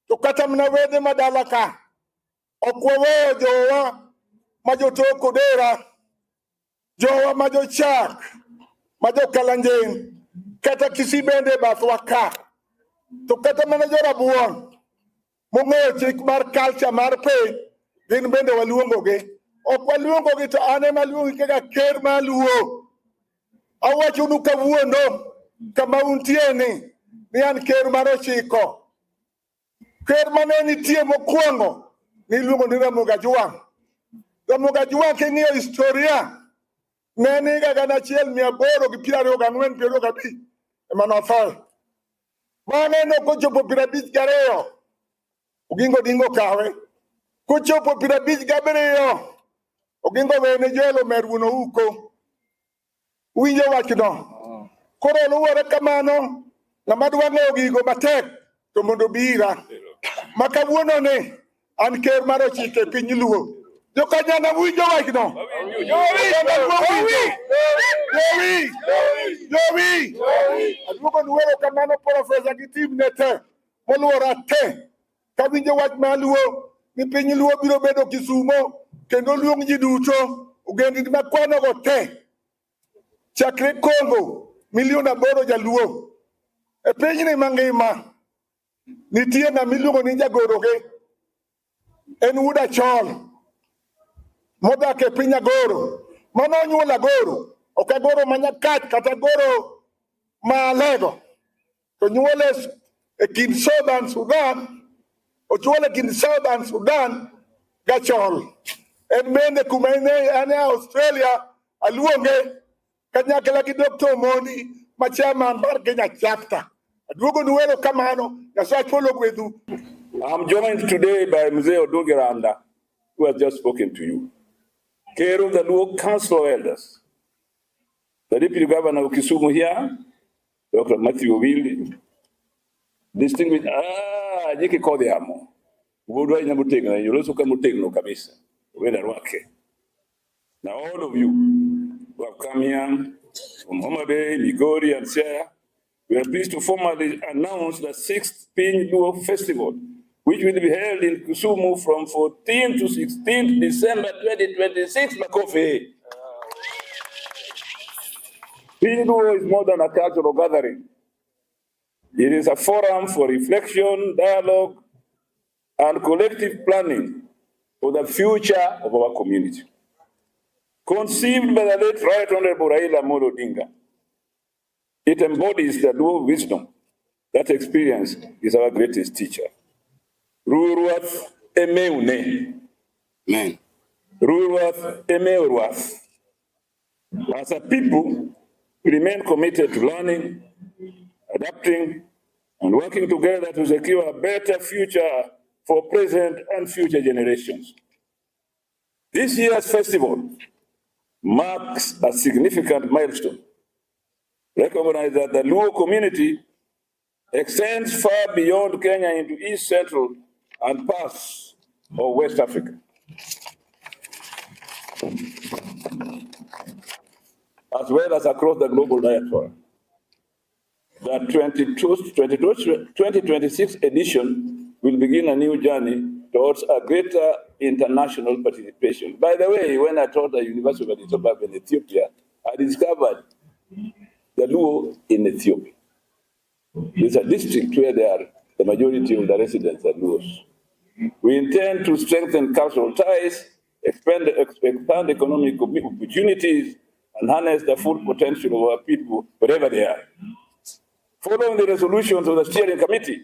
To kata mana wede madala ka, ok waweyo jowa ma jotok Odera, jowa ma jochak, ma jokalanjing, kata Kisii bende e bathwa ka. To kata mana jorabuon mong'eyo chik mar culture mar piny, gin bende waluongogi. Ok waluongogi to an ema aluongi kaka ker mar Luo. Awachonu kawuono kama untie ni an ker mar 9. Ker mane nitie mokwongo niluongo ni Ramogi Ajwang'. Ramogi Ajwang' king'iyo historia ne en higa 1824 25 ema nothoe. Bang'e nokochopo 52 Oginga Odinga okawe. Kochopo 57 Oginga owene Joel Omer wuon Ouko. Uwinjo wachno? Koro luwore kamano, ng'ama dwa ng'eyo gigo matek to mondo obi ira. Ma kawuono ni an ker mar 9 e piny Luo. Jokanyanam winjo wachno? Oganda Luo winjo? Jowi! Jowi! Aduogonu erokamano Profesa gi team ne te moluora te. Kawinjo wach mar Luo ni piny Luo biro bedo Kisumo kendo luong ji duto ogendini makwanogo te. Chakre Congo milion 8 jaluo. E pinyni mangima nitie ng'ama iluongo ni jagoroge. En wuod Achol modak e piny Agoro. Mano onyuolo Agoro, ok Agoro ma Nyakach kata Agoro ma Alego. To nyuole e kind Southern Sudan, ochuole e kind Southern Sudan gachol. En bende kuma en e Australia aluonge kanyakla gi Dr. Omondi ma chairman mar Kenya chapter. Aduogonu erokamano, Nyasaye ogwedhu. I'm joined today by Mzee Odungi Randa, who has just spoken to you. Ker of the Luo Council of Elders, the Deputy Governor of Kisumu here, Dr. Matthew Owili, distinguished, Jiki Kodhiamo, Wuodwa ahinya motegno, yoloso ka motegno kabisa, wenda rwake. Now all of you who have come here from Homa Bay, Migori and Siaya, We are pleased to formally announce the 6th Piny Luo Festival, which will be held in Kisumu from 14 to 16 December 2026. Makofi. Piny Luo is more than a cultural gathering. It is a forum for reflection, dialogue, and collective planning for the future of our community. Conceived by the late Right Honorable Raila Amolo Odinga, it embodies the Luo wisdom that experience is our greatest teacher. Ruruath emeune. Amen. Ruruath emeuruath. As a people, we remain committed to learning, adapting, and working together to secure a better future for present and future generations. This year's festival marks a significant milestone. Recognize that the Luo community extends far beyond Kenya into East Central and parts of West Africa, as well as across the global diaspora. The 2026 edition will begin a new journey towards a greater international participation. By the way, when I taught at the University of Addis Ababa in Ethiopia, I discovered the Luo in Ethiopia. It's a district where they are, the majority of the residents are Luos. We intend to strengthen cultural ties, expand economic opportunities, and harness the full potential of our people wherever they are. Following the resolutions of the steering committee,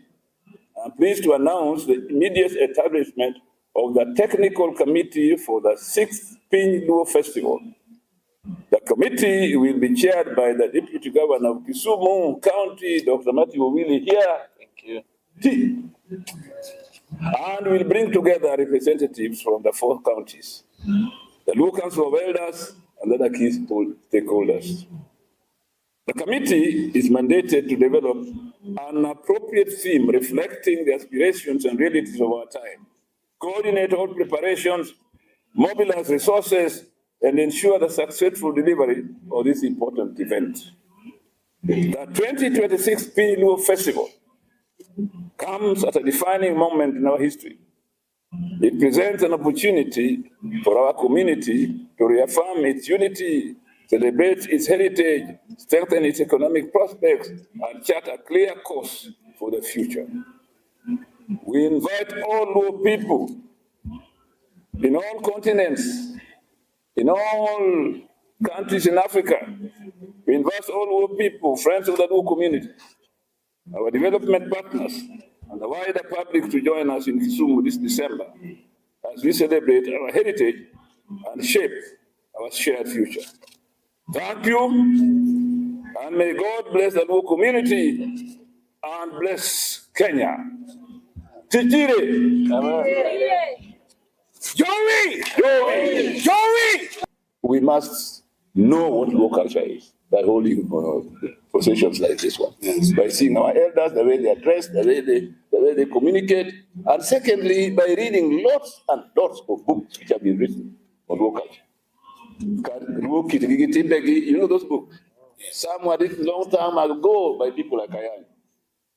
I'm pleased to announce the immediate establishment of the technical committee for the 6th Piny Luo Festival. The committee will be chaired by the Deputy Governor of Kisumu County, Dr. Matthew Owili here. Thank you. T, and will bring together representatives from the 4 counties, the Luo Council of Elders, and other key stakeholders. The committee is mandated to develop an appropriate theme reflecting the aspirations and realities of our time, coordinate all preparations, mobilize resources, and ensure the successful delivery of this important event. The 2026 Piny Luo Festival comes at a defining moment in our history. It presents an opportunity for our community to reaffirm its unity, celebrate its heritage, strengthen its economic prospects, and chart a clear course for the future. We invite all Luo people in all continents, in all countries in Africa. We invite all Luo people, friends of the Luo community, our development partners, and the wider public to join us in Kisumu this December as we celebrate our heritage and shape our shared future. Thank you, and may God bless the Luo community and bless Kenya. Tijire. Joey! Joey! Joey! We must know what Luo culture is by holding processions like this one. Yes. By seeing our elders, the way they are dressed, the way they communicate, and secondly, by reading lots and lots of books which have been written on Luo culture. You know those books? Some were written long time ago by people like I am.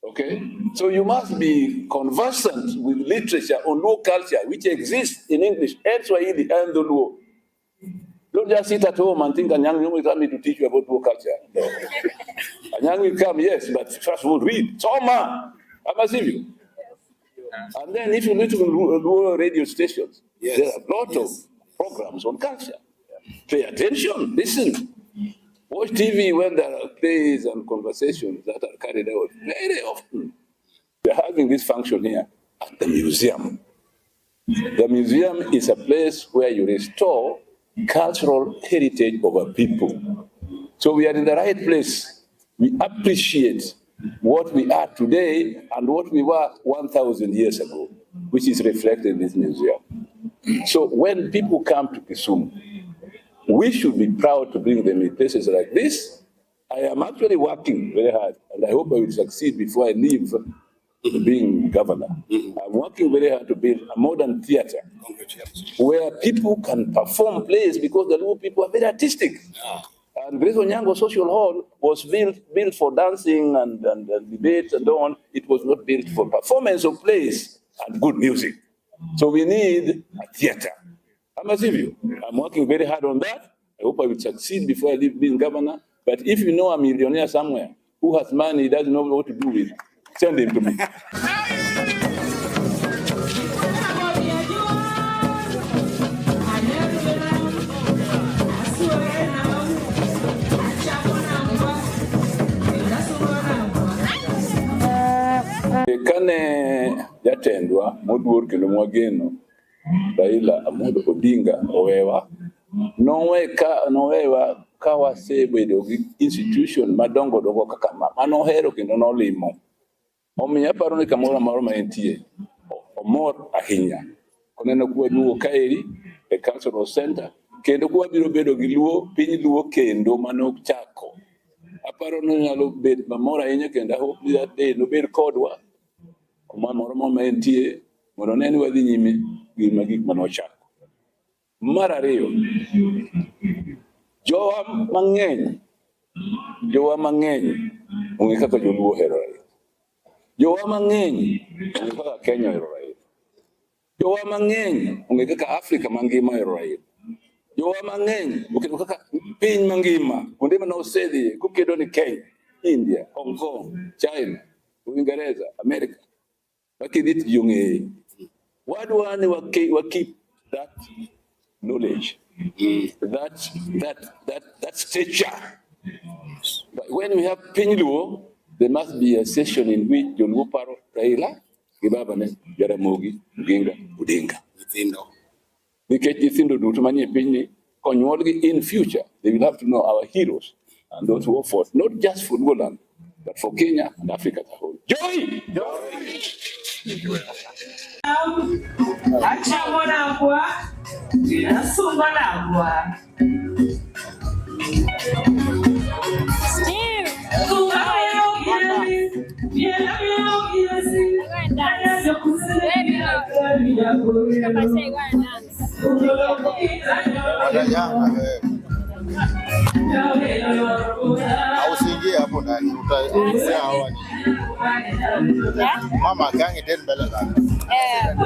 Okay? So you must be conversant with literature on Luo culture, which exists in English and Swahili and the Luo. Don't just sit at home and think Anyang will come to teach you about Luo culture. No. Anyang will come, yes, but first of all, read. Soma! Amasivyo. And then if you listen to Luo radio stations, Yes. there are a lot Yes. of programs on culture. Pay attention, listen. Watch TV when there are plays and conversations that are carried out very often. We're having this function here at the museum. The museum is a place where you restore cultural heritage of a people. So we are in the right place. We appreciate what we are today and what we were 1,000 years ago, which is reflected in this museum. So when people come to Kisumu, we should be proud to bring them in places like this. I am actually working very hard, and I hope I will succeed before I leave being governor. I'm working very hard to build a modern theater Congratulations. where people can perform plays, because the Luo people are very artistic. And Grace Onyango Social Hall was built for dancing and debate and so on. It was not built for performance of plays and good music. So we need a theater. Ama sivyo? I'm working very hard on that. I hope I will succeed before I leave being governor. But if you know a millionaire somewhere who has money he doesn't know what to do with, send him to me. Kane jatendwa moduor kendo mwageno Raila Amolo Odinga owewa, nowewa ka wasebedo gi institution madongo dongo kaka ma manohero kendo nolimo. Omiyo aparo ni kamoro amora ma entie omor ahinya koneno kwaduogo kaeri e cultural center kendo kwabiro bedo gi luo piny luo kendo manochako. Aparo ni onyalo bet mamor ahinya kendo I hope that day nobed kodwa kuma moro ma entie mondo one ni wadhi nyime gi gik manochako. Mar ariyo, jowa mang'eny ong'e kaka joluo ohero Raila. Jowa mang'eny ong'e kaka Kenya ohero Raila. Jowa mang'eny ong'e kaka Afrika mangima ohero Raila. Jowa mang'eny oketo kaka piny mangima kuonde mane osedhiye kokedo ni Kenya, India, Hong Kong, China, Uingereza, America. Wakidhi to ji ong'eye. Wadwa ni wa keep that knowledge, that stature. But when we have piny Luo, there must be a session in which Joluo paro Raila gi babane Jaramogi Oginga Odinga. Nyithindo. Nikech nyithindo duto manie pinyni konyuolgi in future, they will have to know our heroes and those who fought, not just for Luoland, but for Kenya and Africa as a whole. Joy! Achamo nangwa, nasunga nangwa. Steve! Go and dance. Baby, go. Say go and dance. Watajana wewe. Au usiingie hapo ndani, utaongea hawa ni. Yeah? Mama gangi tena mbele zake. Eh.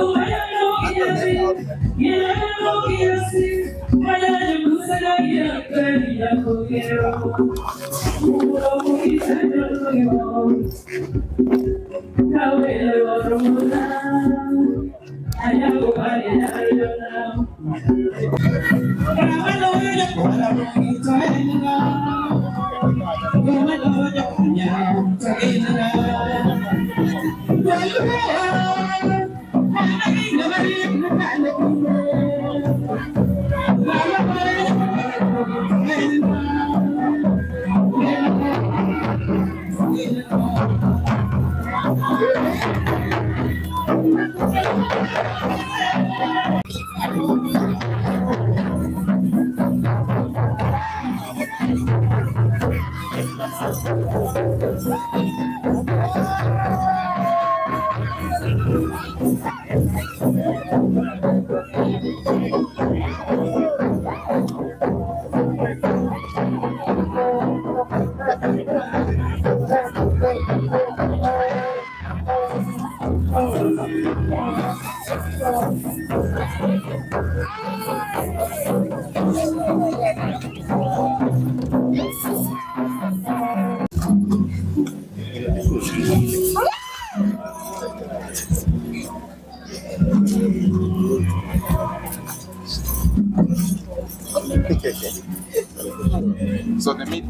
So the meat.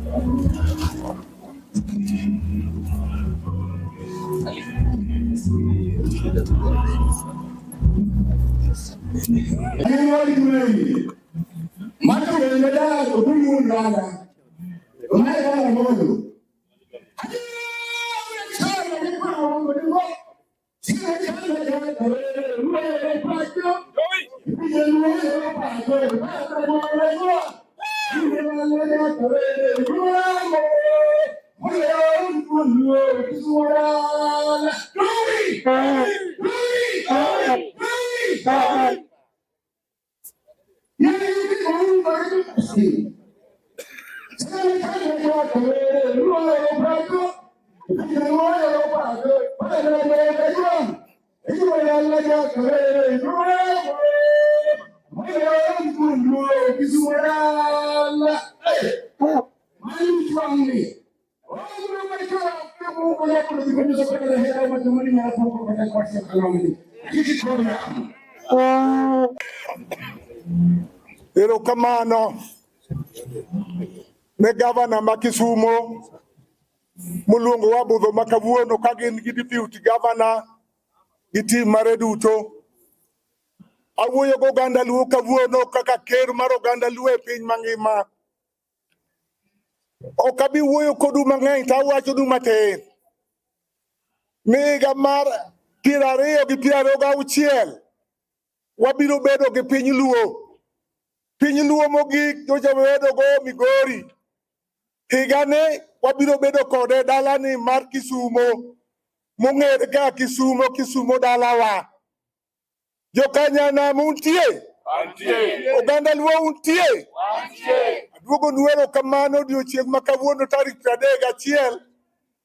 Erokamano ne gavana ma Kisumo moluongowa budho ma kawuono ka gin gi deputy governor gi team mare duto. Awuoyo gi oganda Luo kawuono kaka ker mar oganda Luo e piny mangima. Ok abi wuoyo kodu mang'eny to awachonu matin. Ni higa mar 2026 wabiro bedo gi piny Luo. Piny Luo mogik nyocha wabedo go Migori. Higani wabiro bedo kode dalani mar Kisumo mong'ere kaka Kisumo, Kisumo dalawa. Jokanyanam untie? Oganda Luo untie? Aduogo nu erokamano odiochieng' ma kawuono tarik 31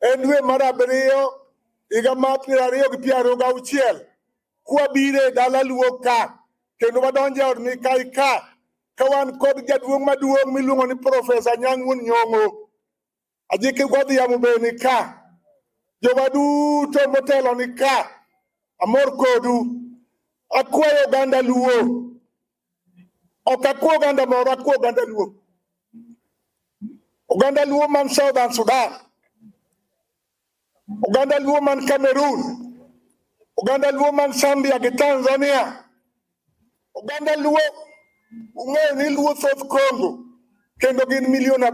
en dwe mar abiriyo higa mar 2026 kwabiro e dala Luo ka kendo wadonjo e od Mikai ka ka wan kod jaduong' maduong' miluongo ni Profesa Anyang' Wuon Nyong'o. Ajiki Godhiambo be ni ka. Jowa duto motelo ni ka. Amor kodu. Akwayo oganda Luo. Ok akwa oganda moro, akwa oganda Luo. Oganda Luo man Southern Sudan. Oganda Luo man Cameroon. Oganda Luo man Zambia gi Tanzania. Oganda Luo ung'eyo ni Luo thoth Congo kendo gin milion 8.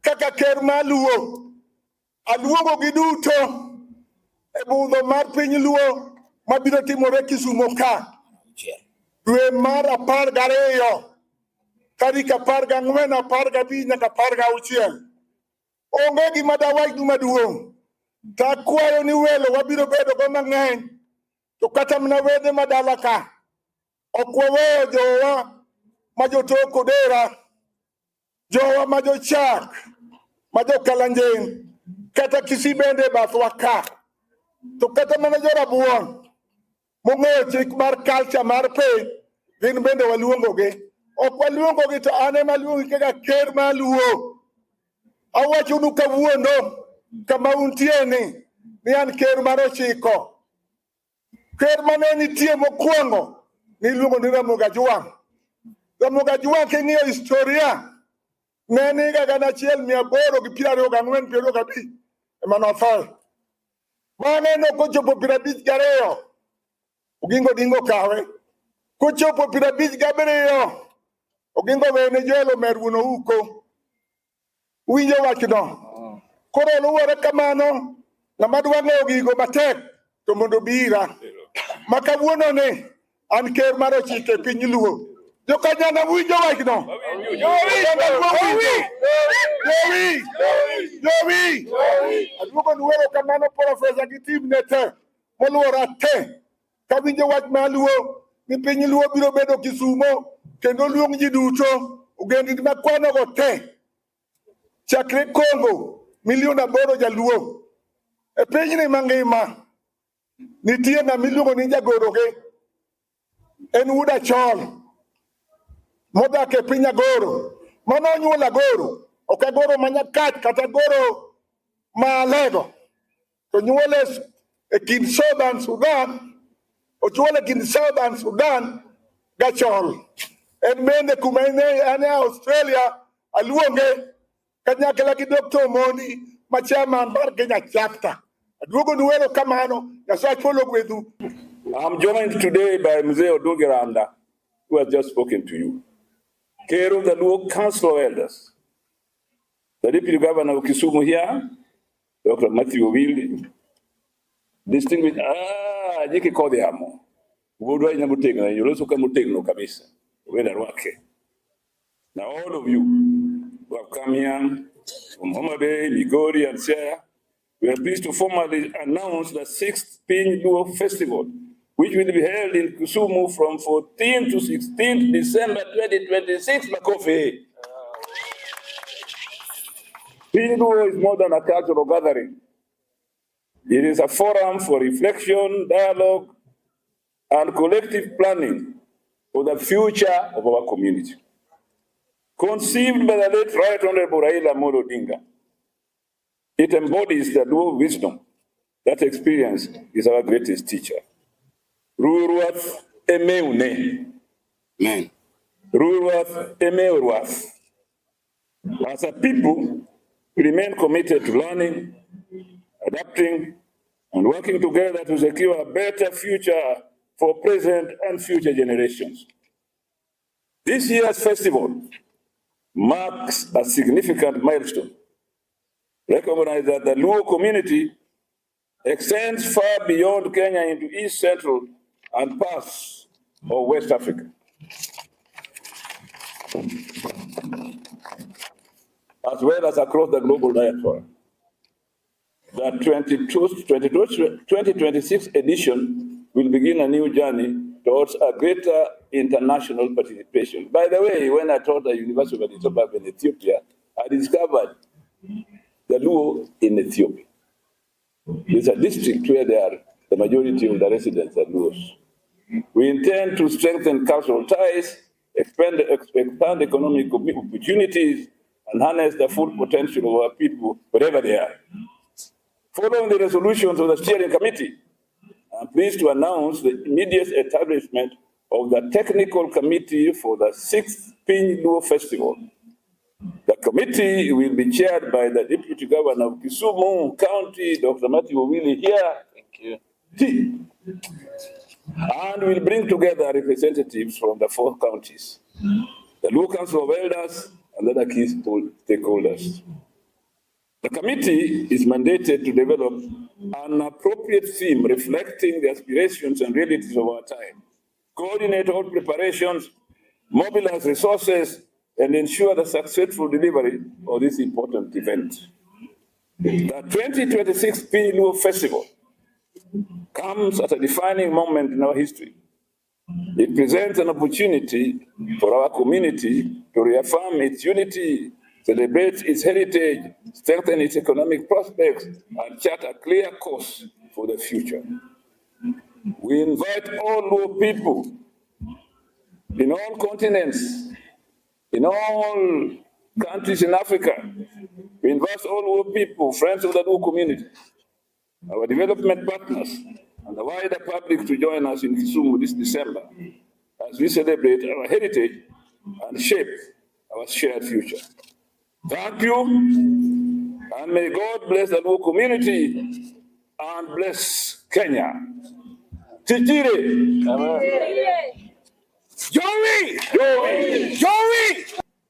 Kaka ker mar Luo, aluongo gi duto e budho mar piny Luo mabiro timore Kisumo ka dwe mar 12 tarik 14, 15 nyaka 16. Onge gima dawachnu maduong'. To akwayo ni welo wabiro bedo go mang'eny to kata mana wede madala ka ok waweyo jowa ma jotok Odera, jowa ma jochak, ma jokalanjen, kata Kisii bende e bathwa ka. To kata mana jorabuon mong'eyo chik mar culture mar piny, gin bende waluongogi. Ok waluongogi to an ema aluongi kaka ker mar Luo. Awachonu kawuono kama untie ni an ker mar 9. Ker mane nitie mokwongo niluongo ni Ramogi Ajwang'. Ramogi Ajwang' king'iyo historia ne en higa 1824 25 ema nothoe. Bang'e nokochopo 52 Oginga Odinga okawe. Kochopo 57 Oginga owene Joel Omer wuon Ouko. Uwinjo wachno? Koro luwore kamano, ng'ama dwa ng'eyo gigo matek to mondo obi ira. Ma kawuono ni an ker mar 9 e piny Luo. Jokanyana winjo wachno? Oganda Luo winjo? Jowi! Jowi! Aduogo nu erokamano Profesa gi team ne te moluora te. Kawinjo wach mar Luo ni piny Luo biro bedo Kisumo kendo luong ji duto ogendini makwanogo te chakre Congo milion 8 jaluo e pinyni mangima nitie ng'ama iluongo ni jagoroge en wuod Achol modak e piny Agoro mano onyuolo Agoro ok Agoro ma Nyakach kata Agoro ma Alego to nyuole e kind Southern Sudan ochuole e kind Southern Sudan gachol en bende kuma en e Australia aluonge kanyakla gi Dr. Omondi ma chairman mar Kenya chapter. Aduogo nu erokamano, Nyasaye ogwedhu. I'm joined today by Mzee Odungi Randa, who has just spoken to you. Ker of the Luo Council of Elders, the Deputy Governor of Kisumu here, Dr. Matthew Owili, distinguished, Jiki Kodhiamo, wuodwa ahinya motegno, yoloso ka motegno kabisa, wenda rwake. Now all of you who have come here from Homa Bay, Migori and Siaya, we are pleased to formally announce the sixth Piny Luo Festival, which will be held in Kisumu from 14 to 16 December 2026. Makofi. Piny Luo is more than a cultural gathering. It is a forum for reflection, dialogue, and collective planning for the future of our community. Conceived by the late Right Honorable Raila Amolo Odinga, it embodies the Luo wisdom that experience is our greatest teacher. Ruruath emeune. Amen. Ruruath emeuruath. As a people, we remain committed to learning, adapting, and working together to secure a better future for present and future generations. This year's festival marks a significant milestone. Recognize that the Luo community extends far beyond Kenya into East Central and parts of West Africa, as well as across the global diaspora. The 2026 edition will begin a new journey towards a greater international participation. By the way, when I taught at the University of Addis Ababa in Ethiopia, I discovered the Luo in Ethiopia. It's a district where they are, the majority of the residents are Luos. We intend to strengthen cultural ties, expand economic opportunities, and harness the full potential of our people wherever they are. Following the resolutions of the steering committee, I'm pleased to announce the immediate establishment of the technical committee for the 6th Piny Luo Festival. The committee will be chaired by the Deputy Governor of Kisumu County, Dr. Matthew Owili here. Thank you. T, and will bring together representatives from the 4 counties, the Luo Council of Elders, and other key stakeholders. The committee is mandated to develop an appropriate theme reflecting the aspirations and realities of our time, coordinate all preparations, mobilize resources, and ensure the successful delivery of this important event. The 2026 Piny Luo Festival comes at a defining moment in our history. It presents an opportunity for our community to reaffirm its unity, celebrate its heritage, strengthen its economic prospects, and chart a clear course for the future. We invite all Luo people in all continents, in all countries in Africa. We invite all Luo people, friends of the Luo community, our development partners, and the wider public to join us in Kisumu this December as we celebrate our heritage and shape our shared future. Thank you, and may God bless the Luo community and bless Kenya. Titire. Joey! Joey! Joey!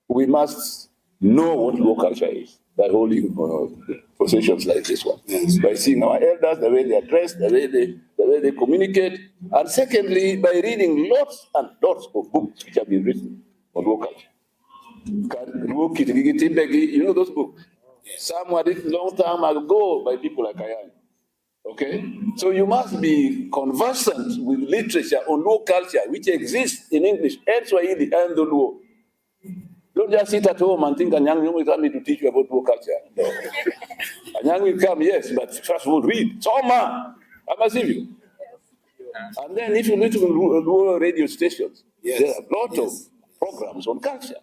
We must know what Luo culture is by holding positions like this one. Yes. By seeing our elders, the way they are dressed, the way they communicate, and secondly, by reading lots and lots of books which have been written on Luo culture. Luo Kitigi Timbegi, you know those books? Yes. Some were written long time ago by people like I am. Okay? So you must be conversant with literature on Luo culture, which exists in English and Swahili and the Luo. Don't just sit at home and think Anyang will come to teach you about Luo culture. No. Anyang will come, yes, but first of all, read. Soma! Amasivyo. And then if you listen to Luo radio stations, Yes. there are a lot Yes. of programs on culture.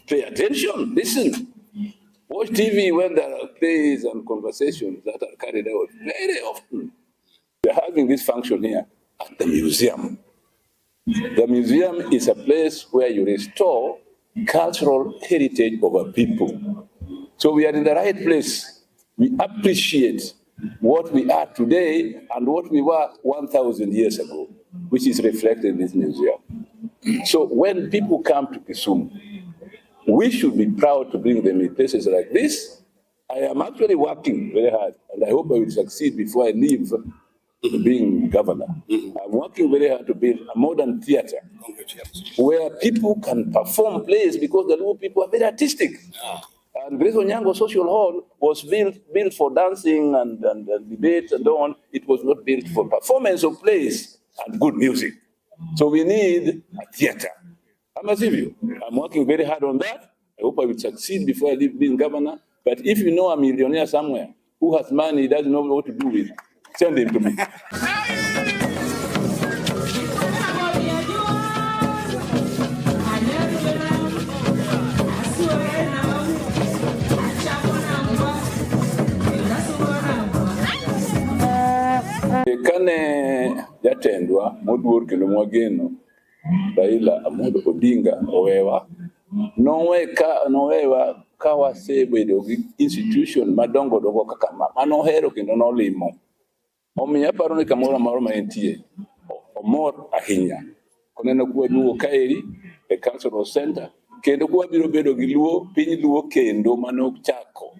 Pay attention, listen. Watch TV when there are plays and conversations that are carried out very often. We're having this function here at the museum. The museum is a place where you restore cultural heritage of a people. So we are in the right place. We appreciate what we are today and what we were 1,000 years ago, which is reflected in this museum. So when people come to Kisumu, we should be proud to bring them in places like this. I am actually working very hard, and I hope I will succeed before I leave being governor. I'm working very hard to build a modern theater Congratulations. where people can perform plays, because the Luo people are very artistic. And Grace Onyango Social Hall was built for dancing and debate and so on. It was not built for performance of plays and good music. So we need a theater. I'm working very hard on that. I hope I will succeed before I leave being governor. But if you know a millionaire somewhere who has money he doesn't know what to do with, send him to me. Kane jatendwa moduor kendo mwageno Raila Amolo Odinga owewa, nowewa ka wasebedo gi institution madongo dongo kaka ma manohero kendo nolimo. Omiyo aparo ni kamoro amora ma entie omor ahinya koneno kwaduogo kaeri e Cultural Center kendo kwabiro bedo gi Luo piny Luo kendo manochako.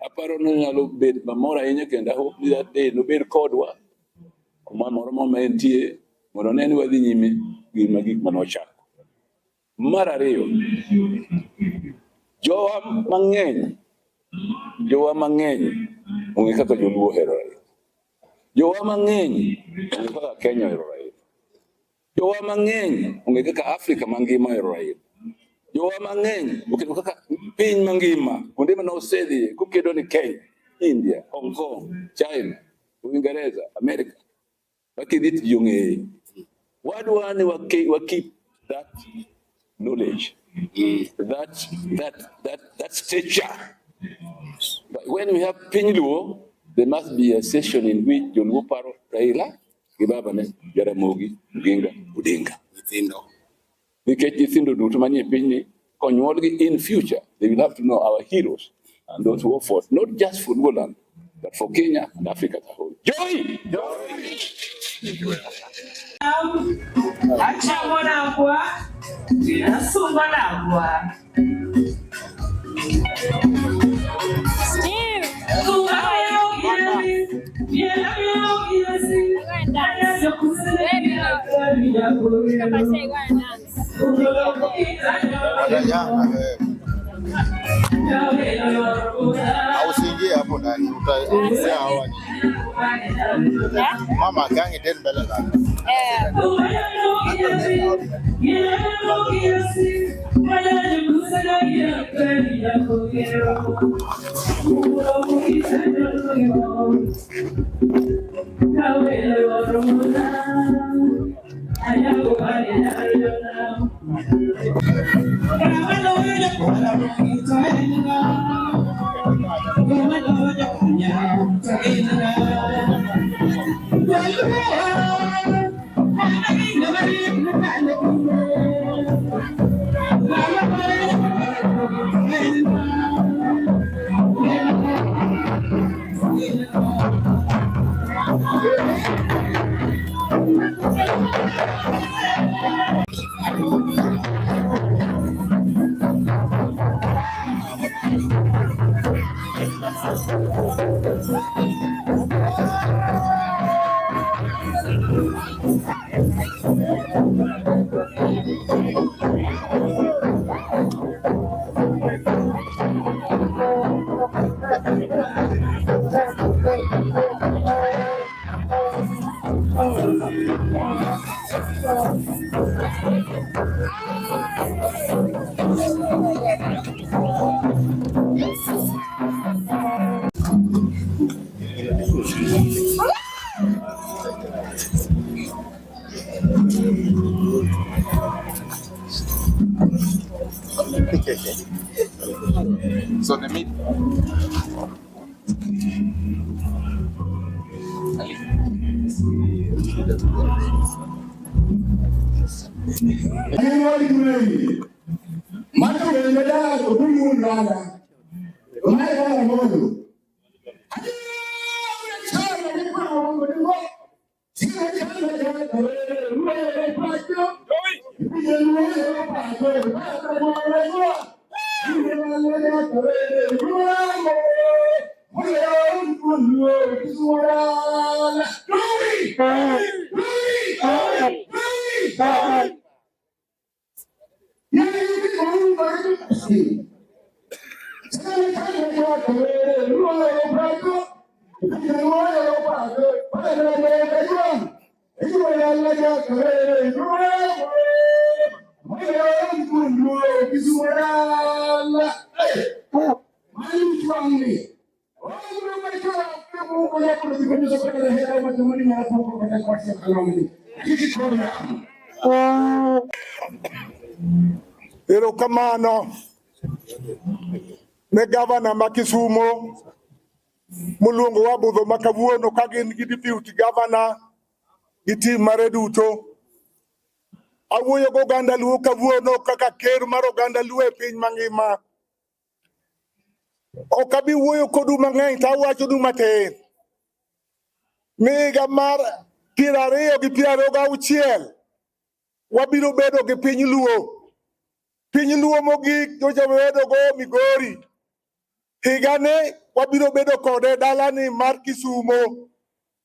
Aparo ni onyalo bedo mamor ahinya kendo I hope ni that day nobed kodwa kuma moro ma entie mondo one ni wadhi nyime gi gik manochako. Mar ariyo, jowa mang'eny ong'e kaka joluo ohero Raila. Jowa mang'eny ong'e kaka Kenya ohero Raila. Jowa mang'eny ong'e kaka Afrika mangima ohero Raila. Jowa mang'eny ong'eyo kaka piny mangima kuonde mane osedhiye kokedo ni Kenya, India, Hong Kong, China, Uingereza, America. Kaka idhi to ji ong'eye. Wadwa ni wa keep that knowledge, that stature. But when we have piny Luo, there must be a session in which joluo paro Raila gi babane Jaramogi Oginga Odinga. Nyithindo. Nikech nyithindo duto manie pinyni konyuolgi in future, they will have to know our heroes and those who fought, not just for Luoland, but for Kenya and Africa as a whole. Joy! Achamo nangwa, asungo nangwa. Steve! Go and dance. Baby, come and say go and dance. Watajana wewe. Au usiingie hapo ndani, utaongea hawa ni. Yeah? Mama gangi den mbele zako. Eh. So the meat. wang'ni. Erokamano ne gavana ma Kisumo moluongo wa budho ma kawuono ka gin gi deputy governor gi team mare duto. Awuoyo gi oganda Luo kawuono kaka ker mar oganda Luo e piny mangima. Ok abi wuoyo kodu mang'eny to awachonu matin. Ni higa mar 2026 wabiro bedo gi piny Luo. Piny Luo mogik nyocha wabedo go Migori. Higani wabiro bedo kode dalani mar Kisumo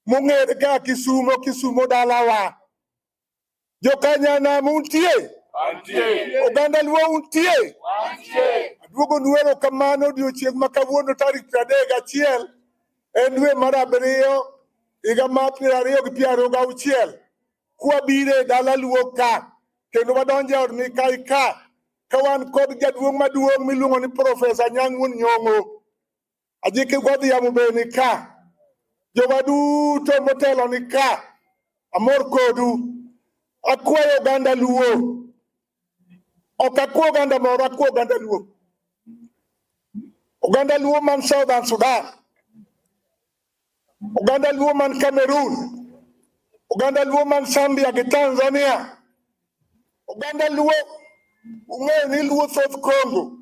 mong'ere kaka Kisumo, Kisumo dalawa. Jokanyanam untie? Oganda Luo untie? Aduogo nu erokamano odiochieng' ma kawuono tarik 31 en dwe mar abiriyo higa mar 2026 kwabiro e dala Luo ka kendo wadonjo e od Mikai ka ka wan kod jaduong' maduong' miluongo ni Profesa Anyang' Wuon Nyong'o. Ajiki Godhiambo be ni ka. Jowa duto motelo ni ka. Amor kodu. Akwayo oganda Luo. Ok akwa oganda moro, akwa oganda Luo. Oganda Luo man Southern Sudan. Oganda Luo man Cameroon. Oganda Luo man Zambia gi Tanzania. Oganda Luo ung'eyo ni Luo thoth Congo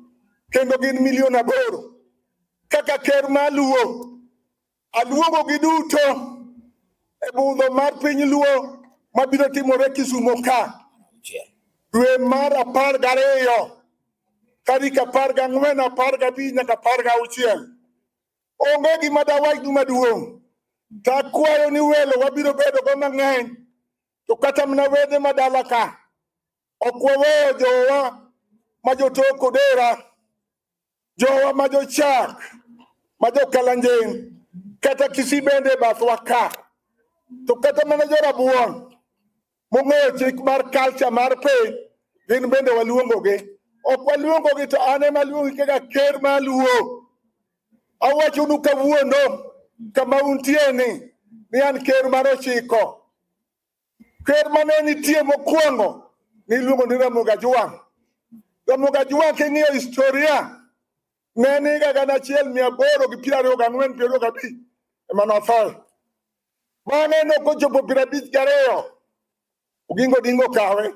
kendo gin milion 8. Kaka ker mar Luo, aluongo gi duto e budho mar piny Luo mabiro timore Kisumo ka dwe mar 12 tarik 14, 15 nyaka 16. Onge gima dawachnu maduong'. To akwayo ni welo wabiro bedo go mang'eny to kata mana wede madala ka ok waweyo jowa ma jotok Odera, jowa ma jochak, ma jokalanjen, kata Kisii bende e bathwa ka. To kata mana jorabuon mong'eyo chik mar culture mar piny, gin bende waluongogi. Ok waluongogi to an ema aluongi kaka ker mar Luo. Awachonu kawuono kama untie ni an ker mar 9. Ker mane nitie mokwongo niluongo ni Ramogi Ajwang'. Ramogi Ajwang' king'iyo historia ne en higa 1824, 25 ema nothoe. Bang'e nokochopo 52 Oginga Odinga okawe.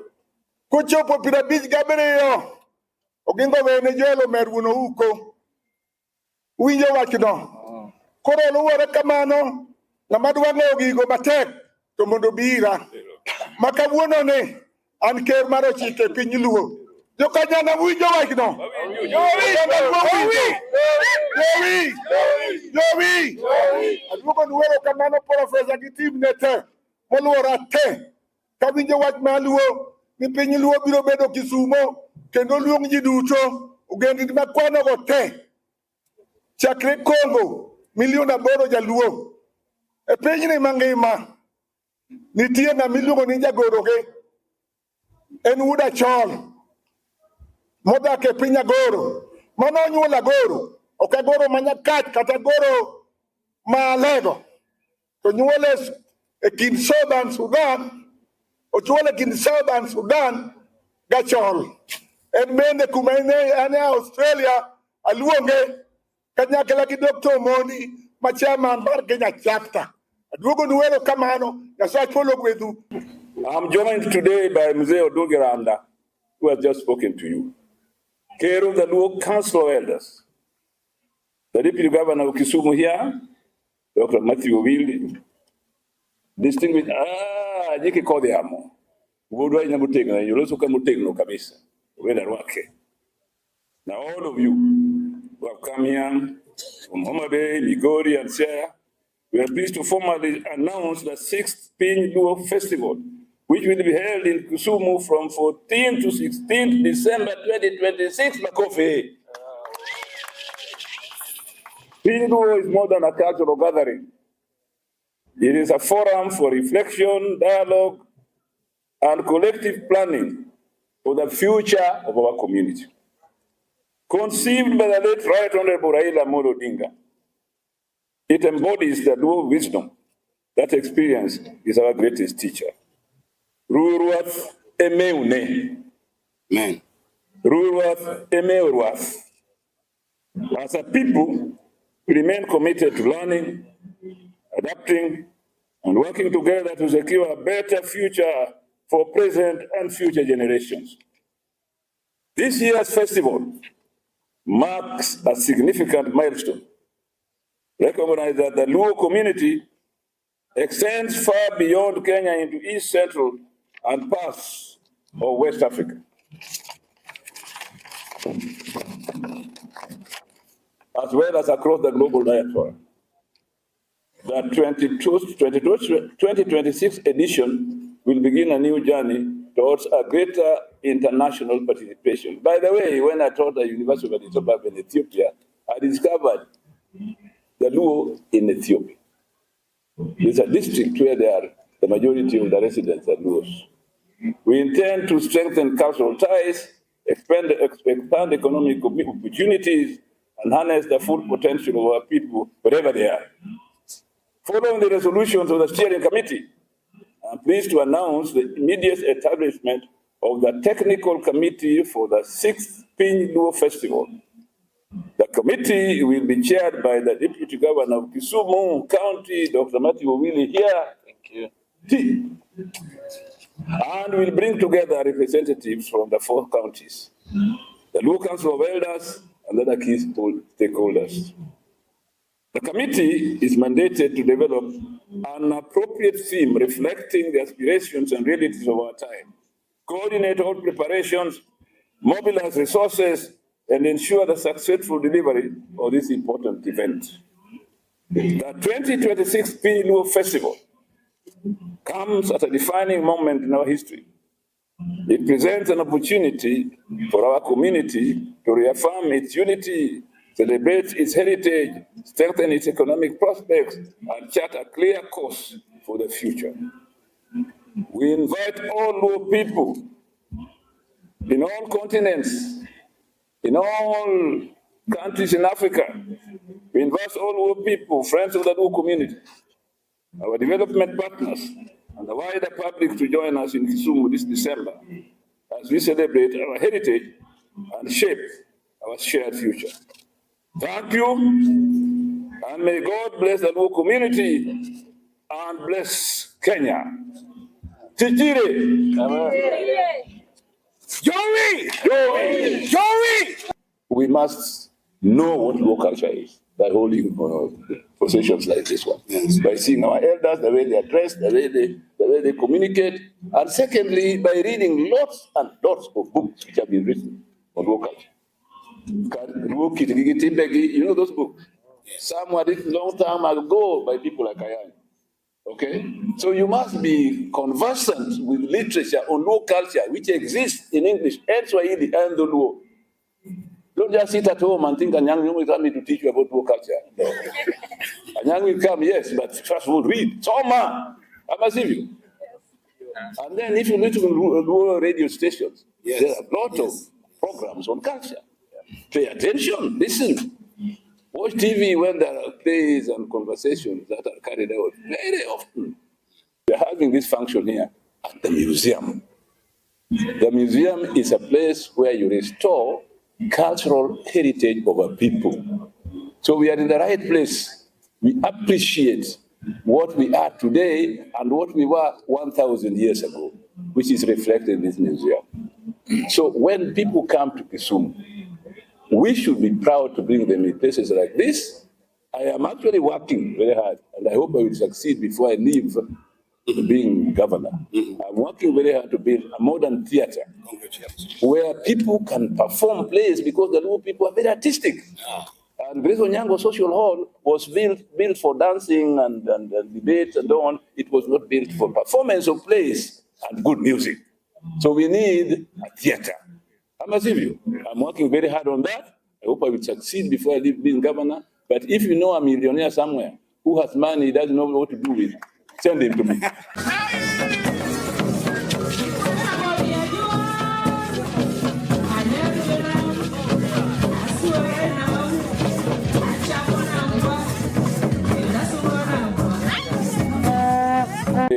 Kochopo 57 Oginga owene Joel Omer wuon Ouko. Uwinjo wachno? Koro luwore kamano, ng'ama dwa ng'eyo gigo matek to mondo obi ira. Ma kawuono ni an ker mar 9 e piny Luo. Jokanyana winjo wachno? Oganda Luo winjo? Jowi! Jowi! Aduogo nu erokamano profesa gi team ne te moluora te. Kawinjo wach mar Luo ni piny Luo biro bedo Kisumo kendo luong ji duto ogendni makwanogo te chakre Congo milion 8 jaluo e pinyni mangima nitie ng'ama iluongo ni jagoroge en wuod Achol modak e piny Agoro mano onyuolo Agoro ok Agoro ma Nyakach kata Agoro ma Alego to nyuole e kind Southern Sudan ochuole kind Southern Sudan gachol en bende kuma en e Australia aluonge kanyakla gi Dr. Omondi ma chairman mar Kenya chapter. Aduogo nu erokamano, Nyasaye polo gwedhu. I'm joined today by Mzee Odungi Randa, who has just spoken to you. Ker of the Luo Council of Elders, the Deputy Governor of Kisumu here, Dr. Matthew Owili, distinguished, Jiki Kodhiamo, Wuodwa ina motegno, yoloso ka motegno kabisa, wenda rwake. Now all of you who have come here from Homa Bay, Migori and Siaya, we are pleased to formally announce the sixth Piny Luo Festival, which will be held in Kisumu from 14 to 16 December 2026. Makofi. Piny Luo is more than a cultural gathering. It is a forum for reflection, dialogue, and collective planning for the future of our community. Conceived by the late Right Honorable Raila Amolo Odinga, it embodies the Luo wisdom that experience is our greatest teacher. Ruruath emeune. Amen. Ruruath emeuruath. As a people, we remain committed to learning, adapting, and working together to secure a better future for present and future generations. This year's festival marks a significant milestone. Recognize that the Luo community extends far beyond Kenya into East Central and parts of West Africa, as well as across the global diaspora. The 2026 edition will begin a new journey towards a greater international participation. By the way, when I taught at the University of Addis Ababa in Ethiopia, I discovered the Luo in Ethiopia. It's a district where they are, the majority of the residents are Luos. We intend to strengthen cultural ties, expand economic opportunities, and harness the full potential of our people wherever they are. Following the resolutions of the steering committee, I'm pleased to announce the immediate establishment of the technical committee for the 6th Piny Luo Festival. The committee will be chaired by the Deputy Governor of Kisumu County, Dr. Matthew Owili here. Thank you. And will bring together representatives from the 4 counties, the Luo Council of Elders, and other key stakeholders. The committee is mandated to develop an appropriate theme reflecting the aspirations and realities of our time, coordinate all preparations, mobilize resources, and ensure the successful delivery of this important event. The 2026 Piny Luo Festival comes at a defining moment in our history. It presents an opportunity for our community to reaffirm its unity, celebrate its heritage, strengthen its economic prospects, and chart a clear course for the future. We invite all Luo people in all continents, in all countries in Africa. We invite all Luo people, friends of the Luo community, our development partners, and the wider public to join us in Kisumu this December as we celebrate our heritage and shape our shared future. Thank you, and may God bless the Luo community and bless Kenya. Tijire. Joey! Joey! Joey! We must know what Luo culture is by holding processions like this one. Yes. By seeing our elders, the way they are dressed, the way they communicate, and secondly, by reading lots and lots of books which have been written on Luo culture. You know those books? Some were written long time ago by people like I am. Okay? So you must be conversant with literature on Luo culture, which exists in English and Swahili and the Luo. Don't just sit at home and think Anyang will come to teach you about Luo culture. No. Anyang will come, yes, but first of all, read. Soma! Amasivyo. And then if you listen to Luo radio stations, Yes. there are a lot of programs on culture. Pay attention, listen. Watch TV when there are plays and conversations that are carried out very often. We're having this function here at the museum. The museum is a place where you restore cultural heritage of a people. So we are in the right place. We appreciate what we are today and what we were 1,000 years ago, which is reflected in this museum. So when people come to Kisumu, we should be proud to bring them in places like this. I am actually working very hard, and I hope I will succeed before I leave being governor. I'm working very hard to build a modern theater Congratulations. where people can perform plays, because the Luo people are very artistic. And Grace Onyango Social Hall was built for dancing and debate and so on. It was not built for performance of plays and good music. So we need a theater. I'm working very hard on that. I hope I will succeed before I leave being governor. But if you know a millionaire somewhere who has money, he doesn't know what to do with, send him to me.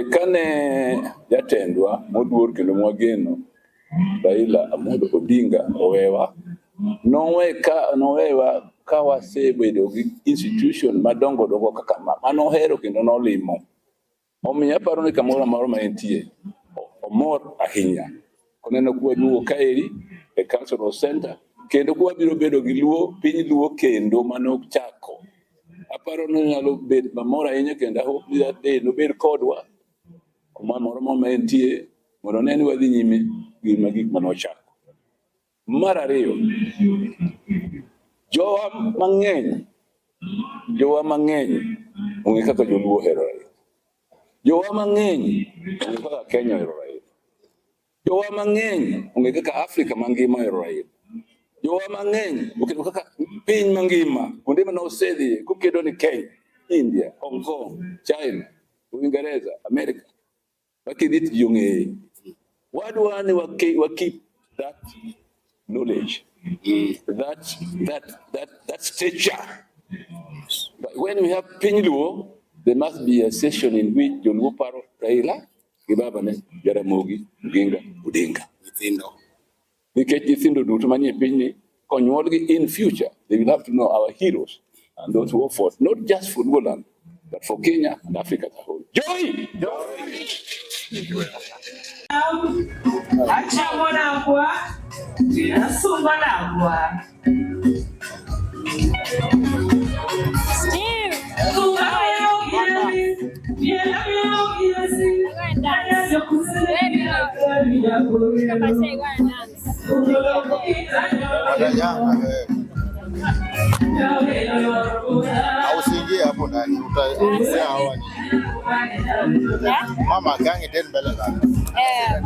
Bende kane jatendwa moduor kendo mwageno Raila Amolo Odinga owewa, nowewa ka wasebedo gi institution madongo dongo kaka ma manohero kendo nolimo. Omiyo aparo ni kamoro amora ma entie, omor ahinya. Koneno kwaduogo kaeri e Cultural Center, kendo kwabiro bedo gi Luo, piny Luo kendo manochako. Aparo ni onyalo bet mamor ahinya kendo I hope ni that day nobed kodwa kuma moro ma entie mondo one ni wadhi nyime gi gik manochako. Mar ariyo, jowa mang'eny ong'e kaka joluo ohero Raila. Jowa mang'eny ong'e kaka Kenya ohero Raila. Jowa mang'eny ong'e kaka Afrika mangima ohero Raila. Jowa mang'eny oketo kaka piny mangima kuonde mane osedhiye kokedo ni Kenya, India, Hong Kong, China, Uingereza, Amerika. Wakidhi to ji ong'eye. Wadwa ni wa keep that knowledge, that stature. But when we have piny Luo, there must be a session in which joluo paro Raila gi babane Jaramogi Oginga Odinga. Nyithindo. Nikech nyithindo duto manie pinyni konyuolgi in future, they will have to know our heroes and those who fought, not just for Luoland, but for Kenya and Africa as a whole. Joy! Achamo nagwa, asungo nagwa. Steve! Go and dance. Baby, go. Papa say go and dance. Watajanga wewe. Au usiingie hapo ndani, utaongea hawa ni. Yeah? Mama gangi den mbele zako. Eh.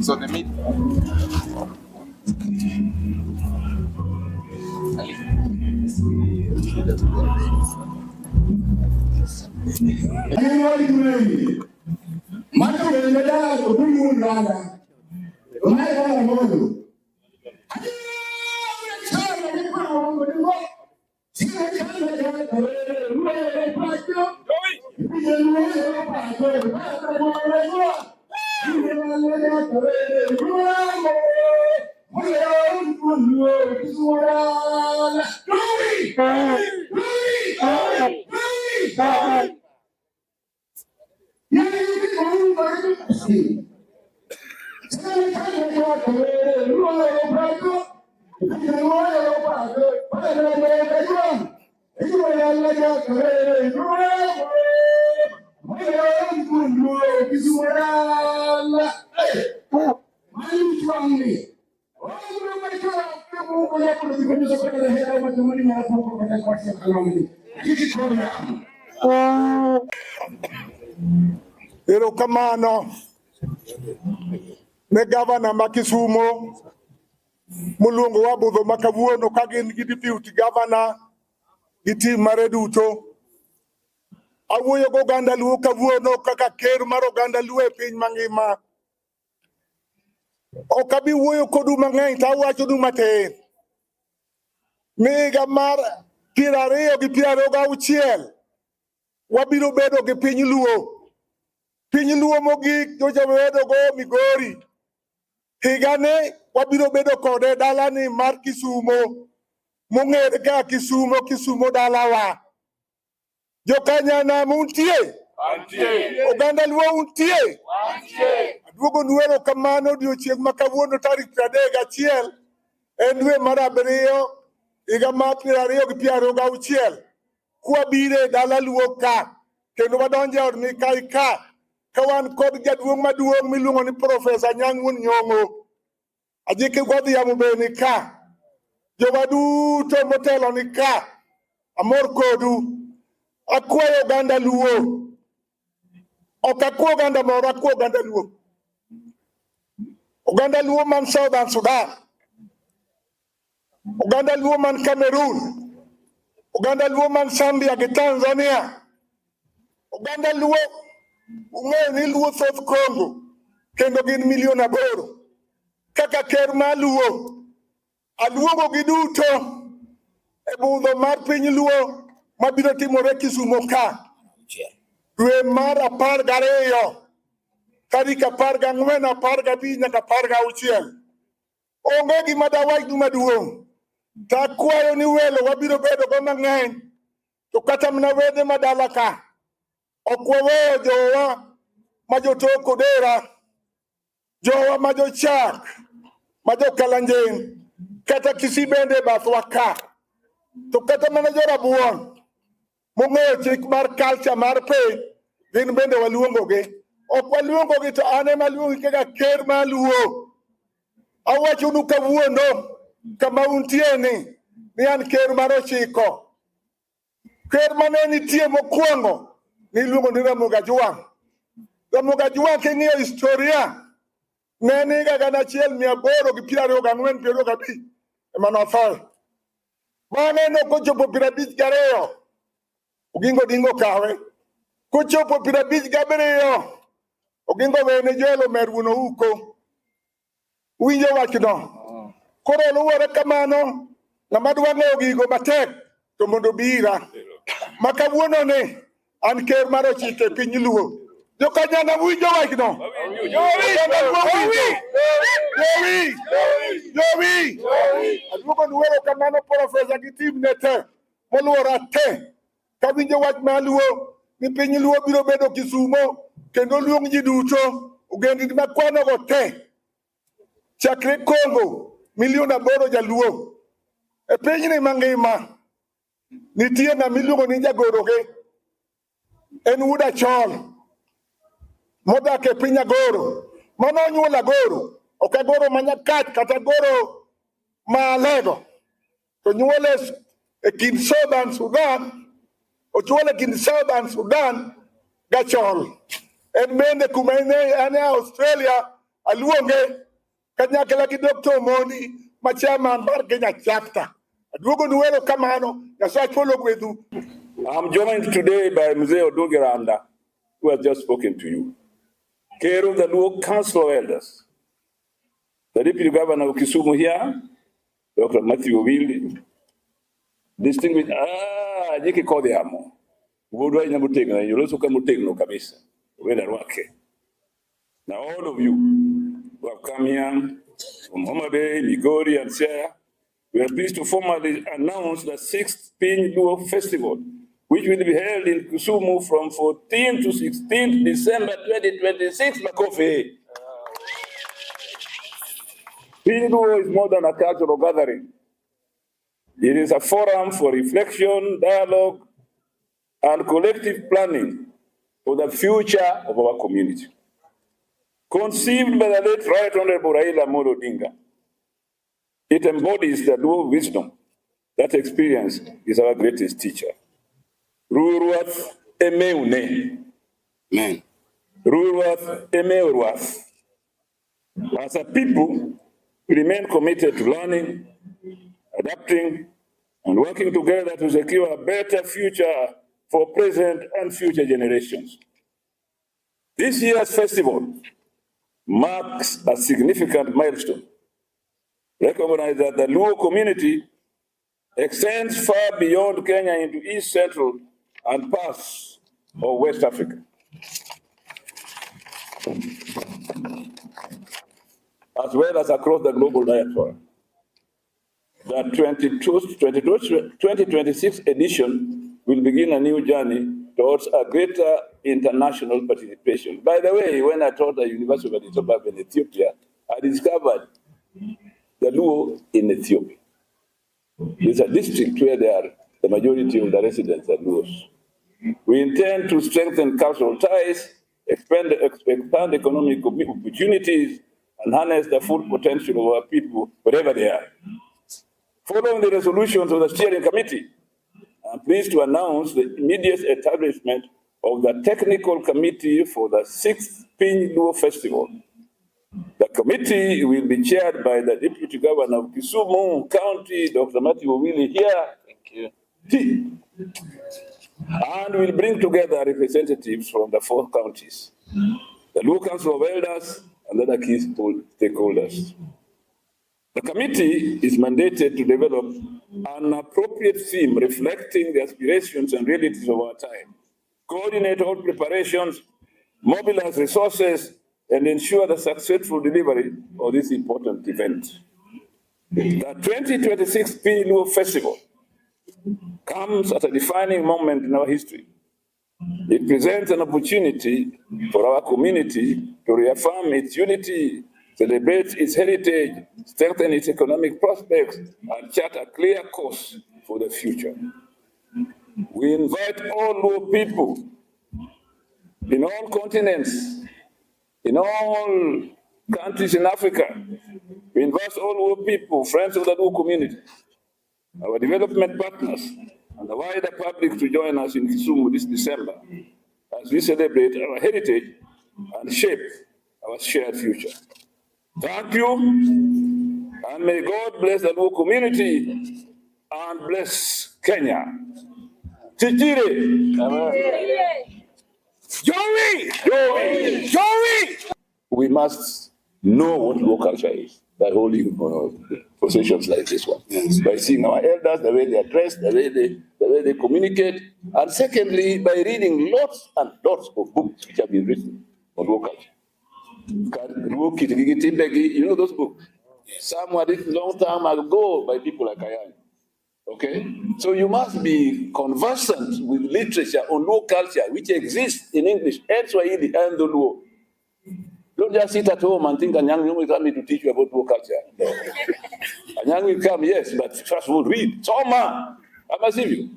So the meat. Erokamano ne gavana ma Kisumo. Moluongowa budho ma kawuono ka gin gi deputy governor gi team mare duto. Awuoyo go oganda Luo kawuono kaka ker mar oganda Luo e piny mangima. Ok abi wuoyo kodu mang'eny to awachonu matin. Ni higa mar 2026 wabiro bedo gi piny Luo. Piny Luo mogik nyocha wabedo go Migori. Higani wabiro bedo kode dalani mar Kisumo mong'ere kaka Kisumo, Kisumo dalawa. Jokanyanam untie? Oganda Luo untie? Aduogo nu erokamano odiochieng' ma kawuono tarik 31 en dwe mar abiriyo higa mar 2026 kwabiro e dala Luo ka kendo wadonjo e od Mikai ka ka wan kod jaduong' maduong' miluongo ni Profesa Anyang' Wuon Nyong'o. Ajiki Godhiambo be ni ka. Jowa duto motelo ni ka. Amor kodu. Akwayo oganda Luo. Ok akwa oganda moro, akwa oganda Luo. Oganda Luo man Southern Sudan. Oganda Luo man Cameroon. Oganda Luo man Zambia gi Tanzania. Oganda Luo ung'eyo ni Luo thoth Congo kendo gin milion 8. Kaka ker mar Luo, aluongo gi duto e budho mar piny Luo mabiro timore Kisumo ka dwe mar 12 tarik 14, 15 nyaka 16. Onge gima dawachnu maduong'. To akwayo ni welo wabiro bedo go mang'eny to kata mana wede madala ka ok waweyo jowa ma jotok Odera, jowa ma jochak, ma jokalanjen, kata Kisii bende e bathwa ka. To kata mana jorabuon mong'eyo chik mar culture mar piny, gin bende waluongogi. Ok waluongogi to an ema aluongi kaka ker mar Luo. Awachonu kawuono kama untie ni an ker mar 9. Ker mane nitie mokwongo niluongo ni Ramogi Ajwang'. Ramogi Ajwang' king'iyo historia ne en higa 1824 25 ema nothoe. Bang'e nokochopo 52 Oginga Odinga okawe. Kochopo 57 Oginga owene Joel Omer wuon Ouko. Uwinjo wachno? Koro luwore kamano, ng'ama dwa ng'eyo gigo matek to mondo obi ira. Ma kawuono ni an ker mar 9 e piny Luo. Jokanyana winjo wachno? Oganda Luo winjo? Jowi! Jowi! Aduogo nu erokamano profesa gi team ne te moluora te. Kawinjo wach mar Luo ni piny Luo biro bedo Kisumo kendo luong ji duto ogendini makwanogo te chakre Congo milion 8 jaluo e pinyni mangima nitie ng'ama iluongo ni jagoroge en wuod Achol modak e piny Agoro mano onyuolo Agoro ok Agoro ma Nyakach kata Agoro ma Alego to nyuole e kind Southern Sudan ochuole e kind Southern Sudan gachol en bende kuma en e Australia aluonge kanyakla gi Dr. Omondi ma chairman mar Kenya chapter. Aduogo nu erokamano, Nyasaye ogwedhu. I'm joined today by Mzee Oduge Randa, who has just spoken to you. Ker of the Luo Council of Elders, the Deputy Governor of Kisumu here, Dr. Matthew Owili, distinguished, Jiki Kodhiamo, Wuodwa ahinya motegno, yoloso ka motegno kabisa, wenda rwake. Now all of you who have come here from Homa Bay, Migori and Siaya, we are pleased to formally announce the sixth Piny Luo Festival, which will be held in Kisumu from 14 to 16 December 2026. Makofi. Piny Luo is more than a cultural gathering. It is a forum for reflection, dialogue, and collective planning for the future of our community. Conceived by the late Right Honorable Raila Amolo Odinga, it embodies the Luo wisdom that experience is our greatest teacher. Ruruath emeune. Amen. Ruruath emeuruath. As a people, We remain committed to learning, adapting, and working together to secure a better future for present and future generations. This year's festival marks a significant milestone. Recognize that the Luo community extends far beyond Kenya into East Central and parts of West Africa, as well as across the global diaspora. The 2026 edition will begin a new journey towards a greater international participation. By the way, when I taught at the University of Addis Ababa in Ethiopia, I discovered the Luo in Ethiopia. It's a district where there are the majority of the residents are Luos. We intend to strengthen cultural ties, expand economic opportunities, and harness the full potential of our people wherever they are. Following the resolutions of the steering committee, I'm pleased to announce the immediate establishment of the technical committee for the 6th Piny Luo Festival. The committee will be chaired by the Deputy Governor of Kisumu County, Dr. Matthew Owili here. Thank you. And will bring together representatives from the 4 counties, the Luo Council of Elders, and other key stakeholders. The committee is mandated to develop an appropriate theme reflecting the aspirations and realities of our time, coordinate all preparations, mobilize resources, and ensure the successful delivery of this important event. The 2026 Piny Luo Festival comes at a defining moment in our history. It presents an opportunity for our community to reaffirm its unity, celebrate its heritage, strengthen its economic prospects, and chart a clear course for the future. We invite all Luo people in all continents, in all countries in Africa. We invite all Luo people, friends of the Luo community, our development partners, and the wider public to join us in Kisumu this December as we celebrate our heritage and shape our shared future. Thank you, and may God bless the Luo community and bless Kenya. Tijire. Amen. Joey! Joey! Joey! We must know what Luo culture is by holding processions like this one. Yes. By seeing our elders, the way they are dressed, the way they communicate, and secondly, by reading lots and lots of books which have been written on Luo culture. Luo Kitigi Timbegi, you know those books? Yes. Some were written long time ago by people like Ayany. Okay? So you must be conversant with literature on Luo culture, which exists in English and Swahili and the Luo. Don't just sit at home and think Anyang will come to teach you about Luo culture. No. Anyang will come, yes, but first of all, read. Soma! I must see you.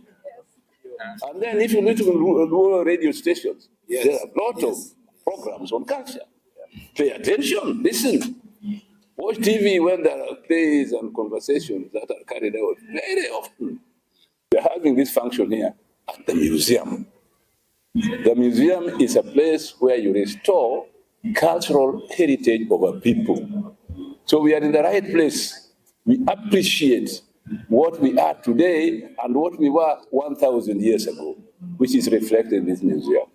And then if you listen to Luo radio stations, Yes. there are a lot of programs on culture. Pay attention, listen. Watch TV when there are plays and conversations that are carried out very often. We're having this function here at the museum. The museum is a place where you restore cultural heritage of a people. So we are in the right place. We appreciate what we are today and what we were 1,000 years ago, which is reflected in this museum.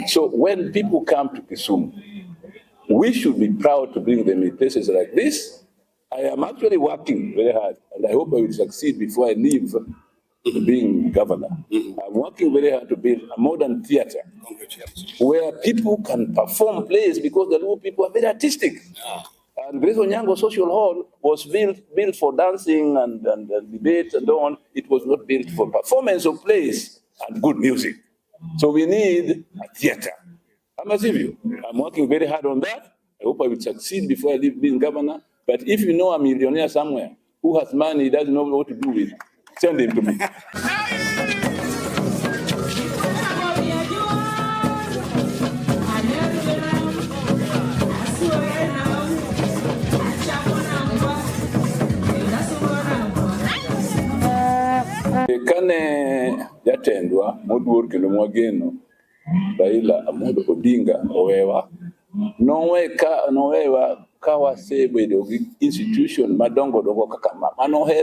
So when people come to Kisumu, we should be proud to bring them in places like this. I am actually working very hard, and I hope I will succeed before I leave being governor. I'm working very hard to build a modern theater where people can perform plays, because the Luo people are very artistic. Yeah. And Grace Onyango Social Hall was built for dancing and debate and so on. It was not built for performance of plays and good music. So we need a theater. I'm a civil. I'm working very hard on that. I hope I will succeed before I leave being governor. But if you know a millionaire somewhere who has money he doesn't know what to do with, send him to me. Kane jatendwa moduor kendo mwageno Raila Amolo Odinga owewa, nowewa ka wasebedo gi institution madongo dongo kaka ma manohero.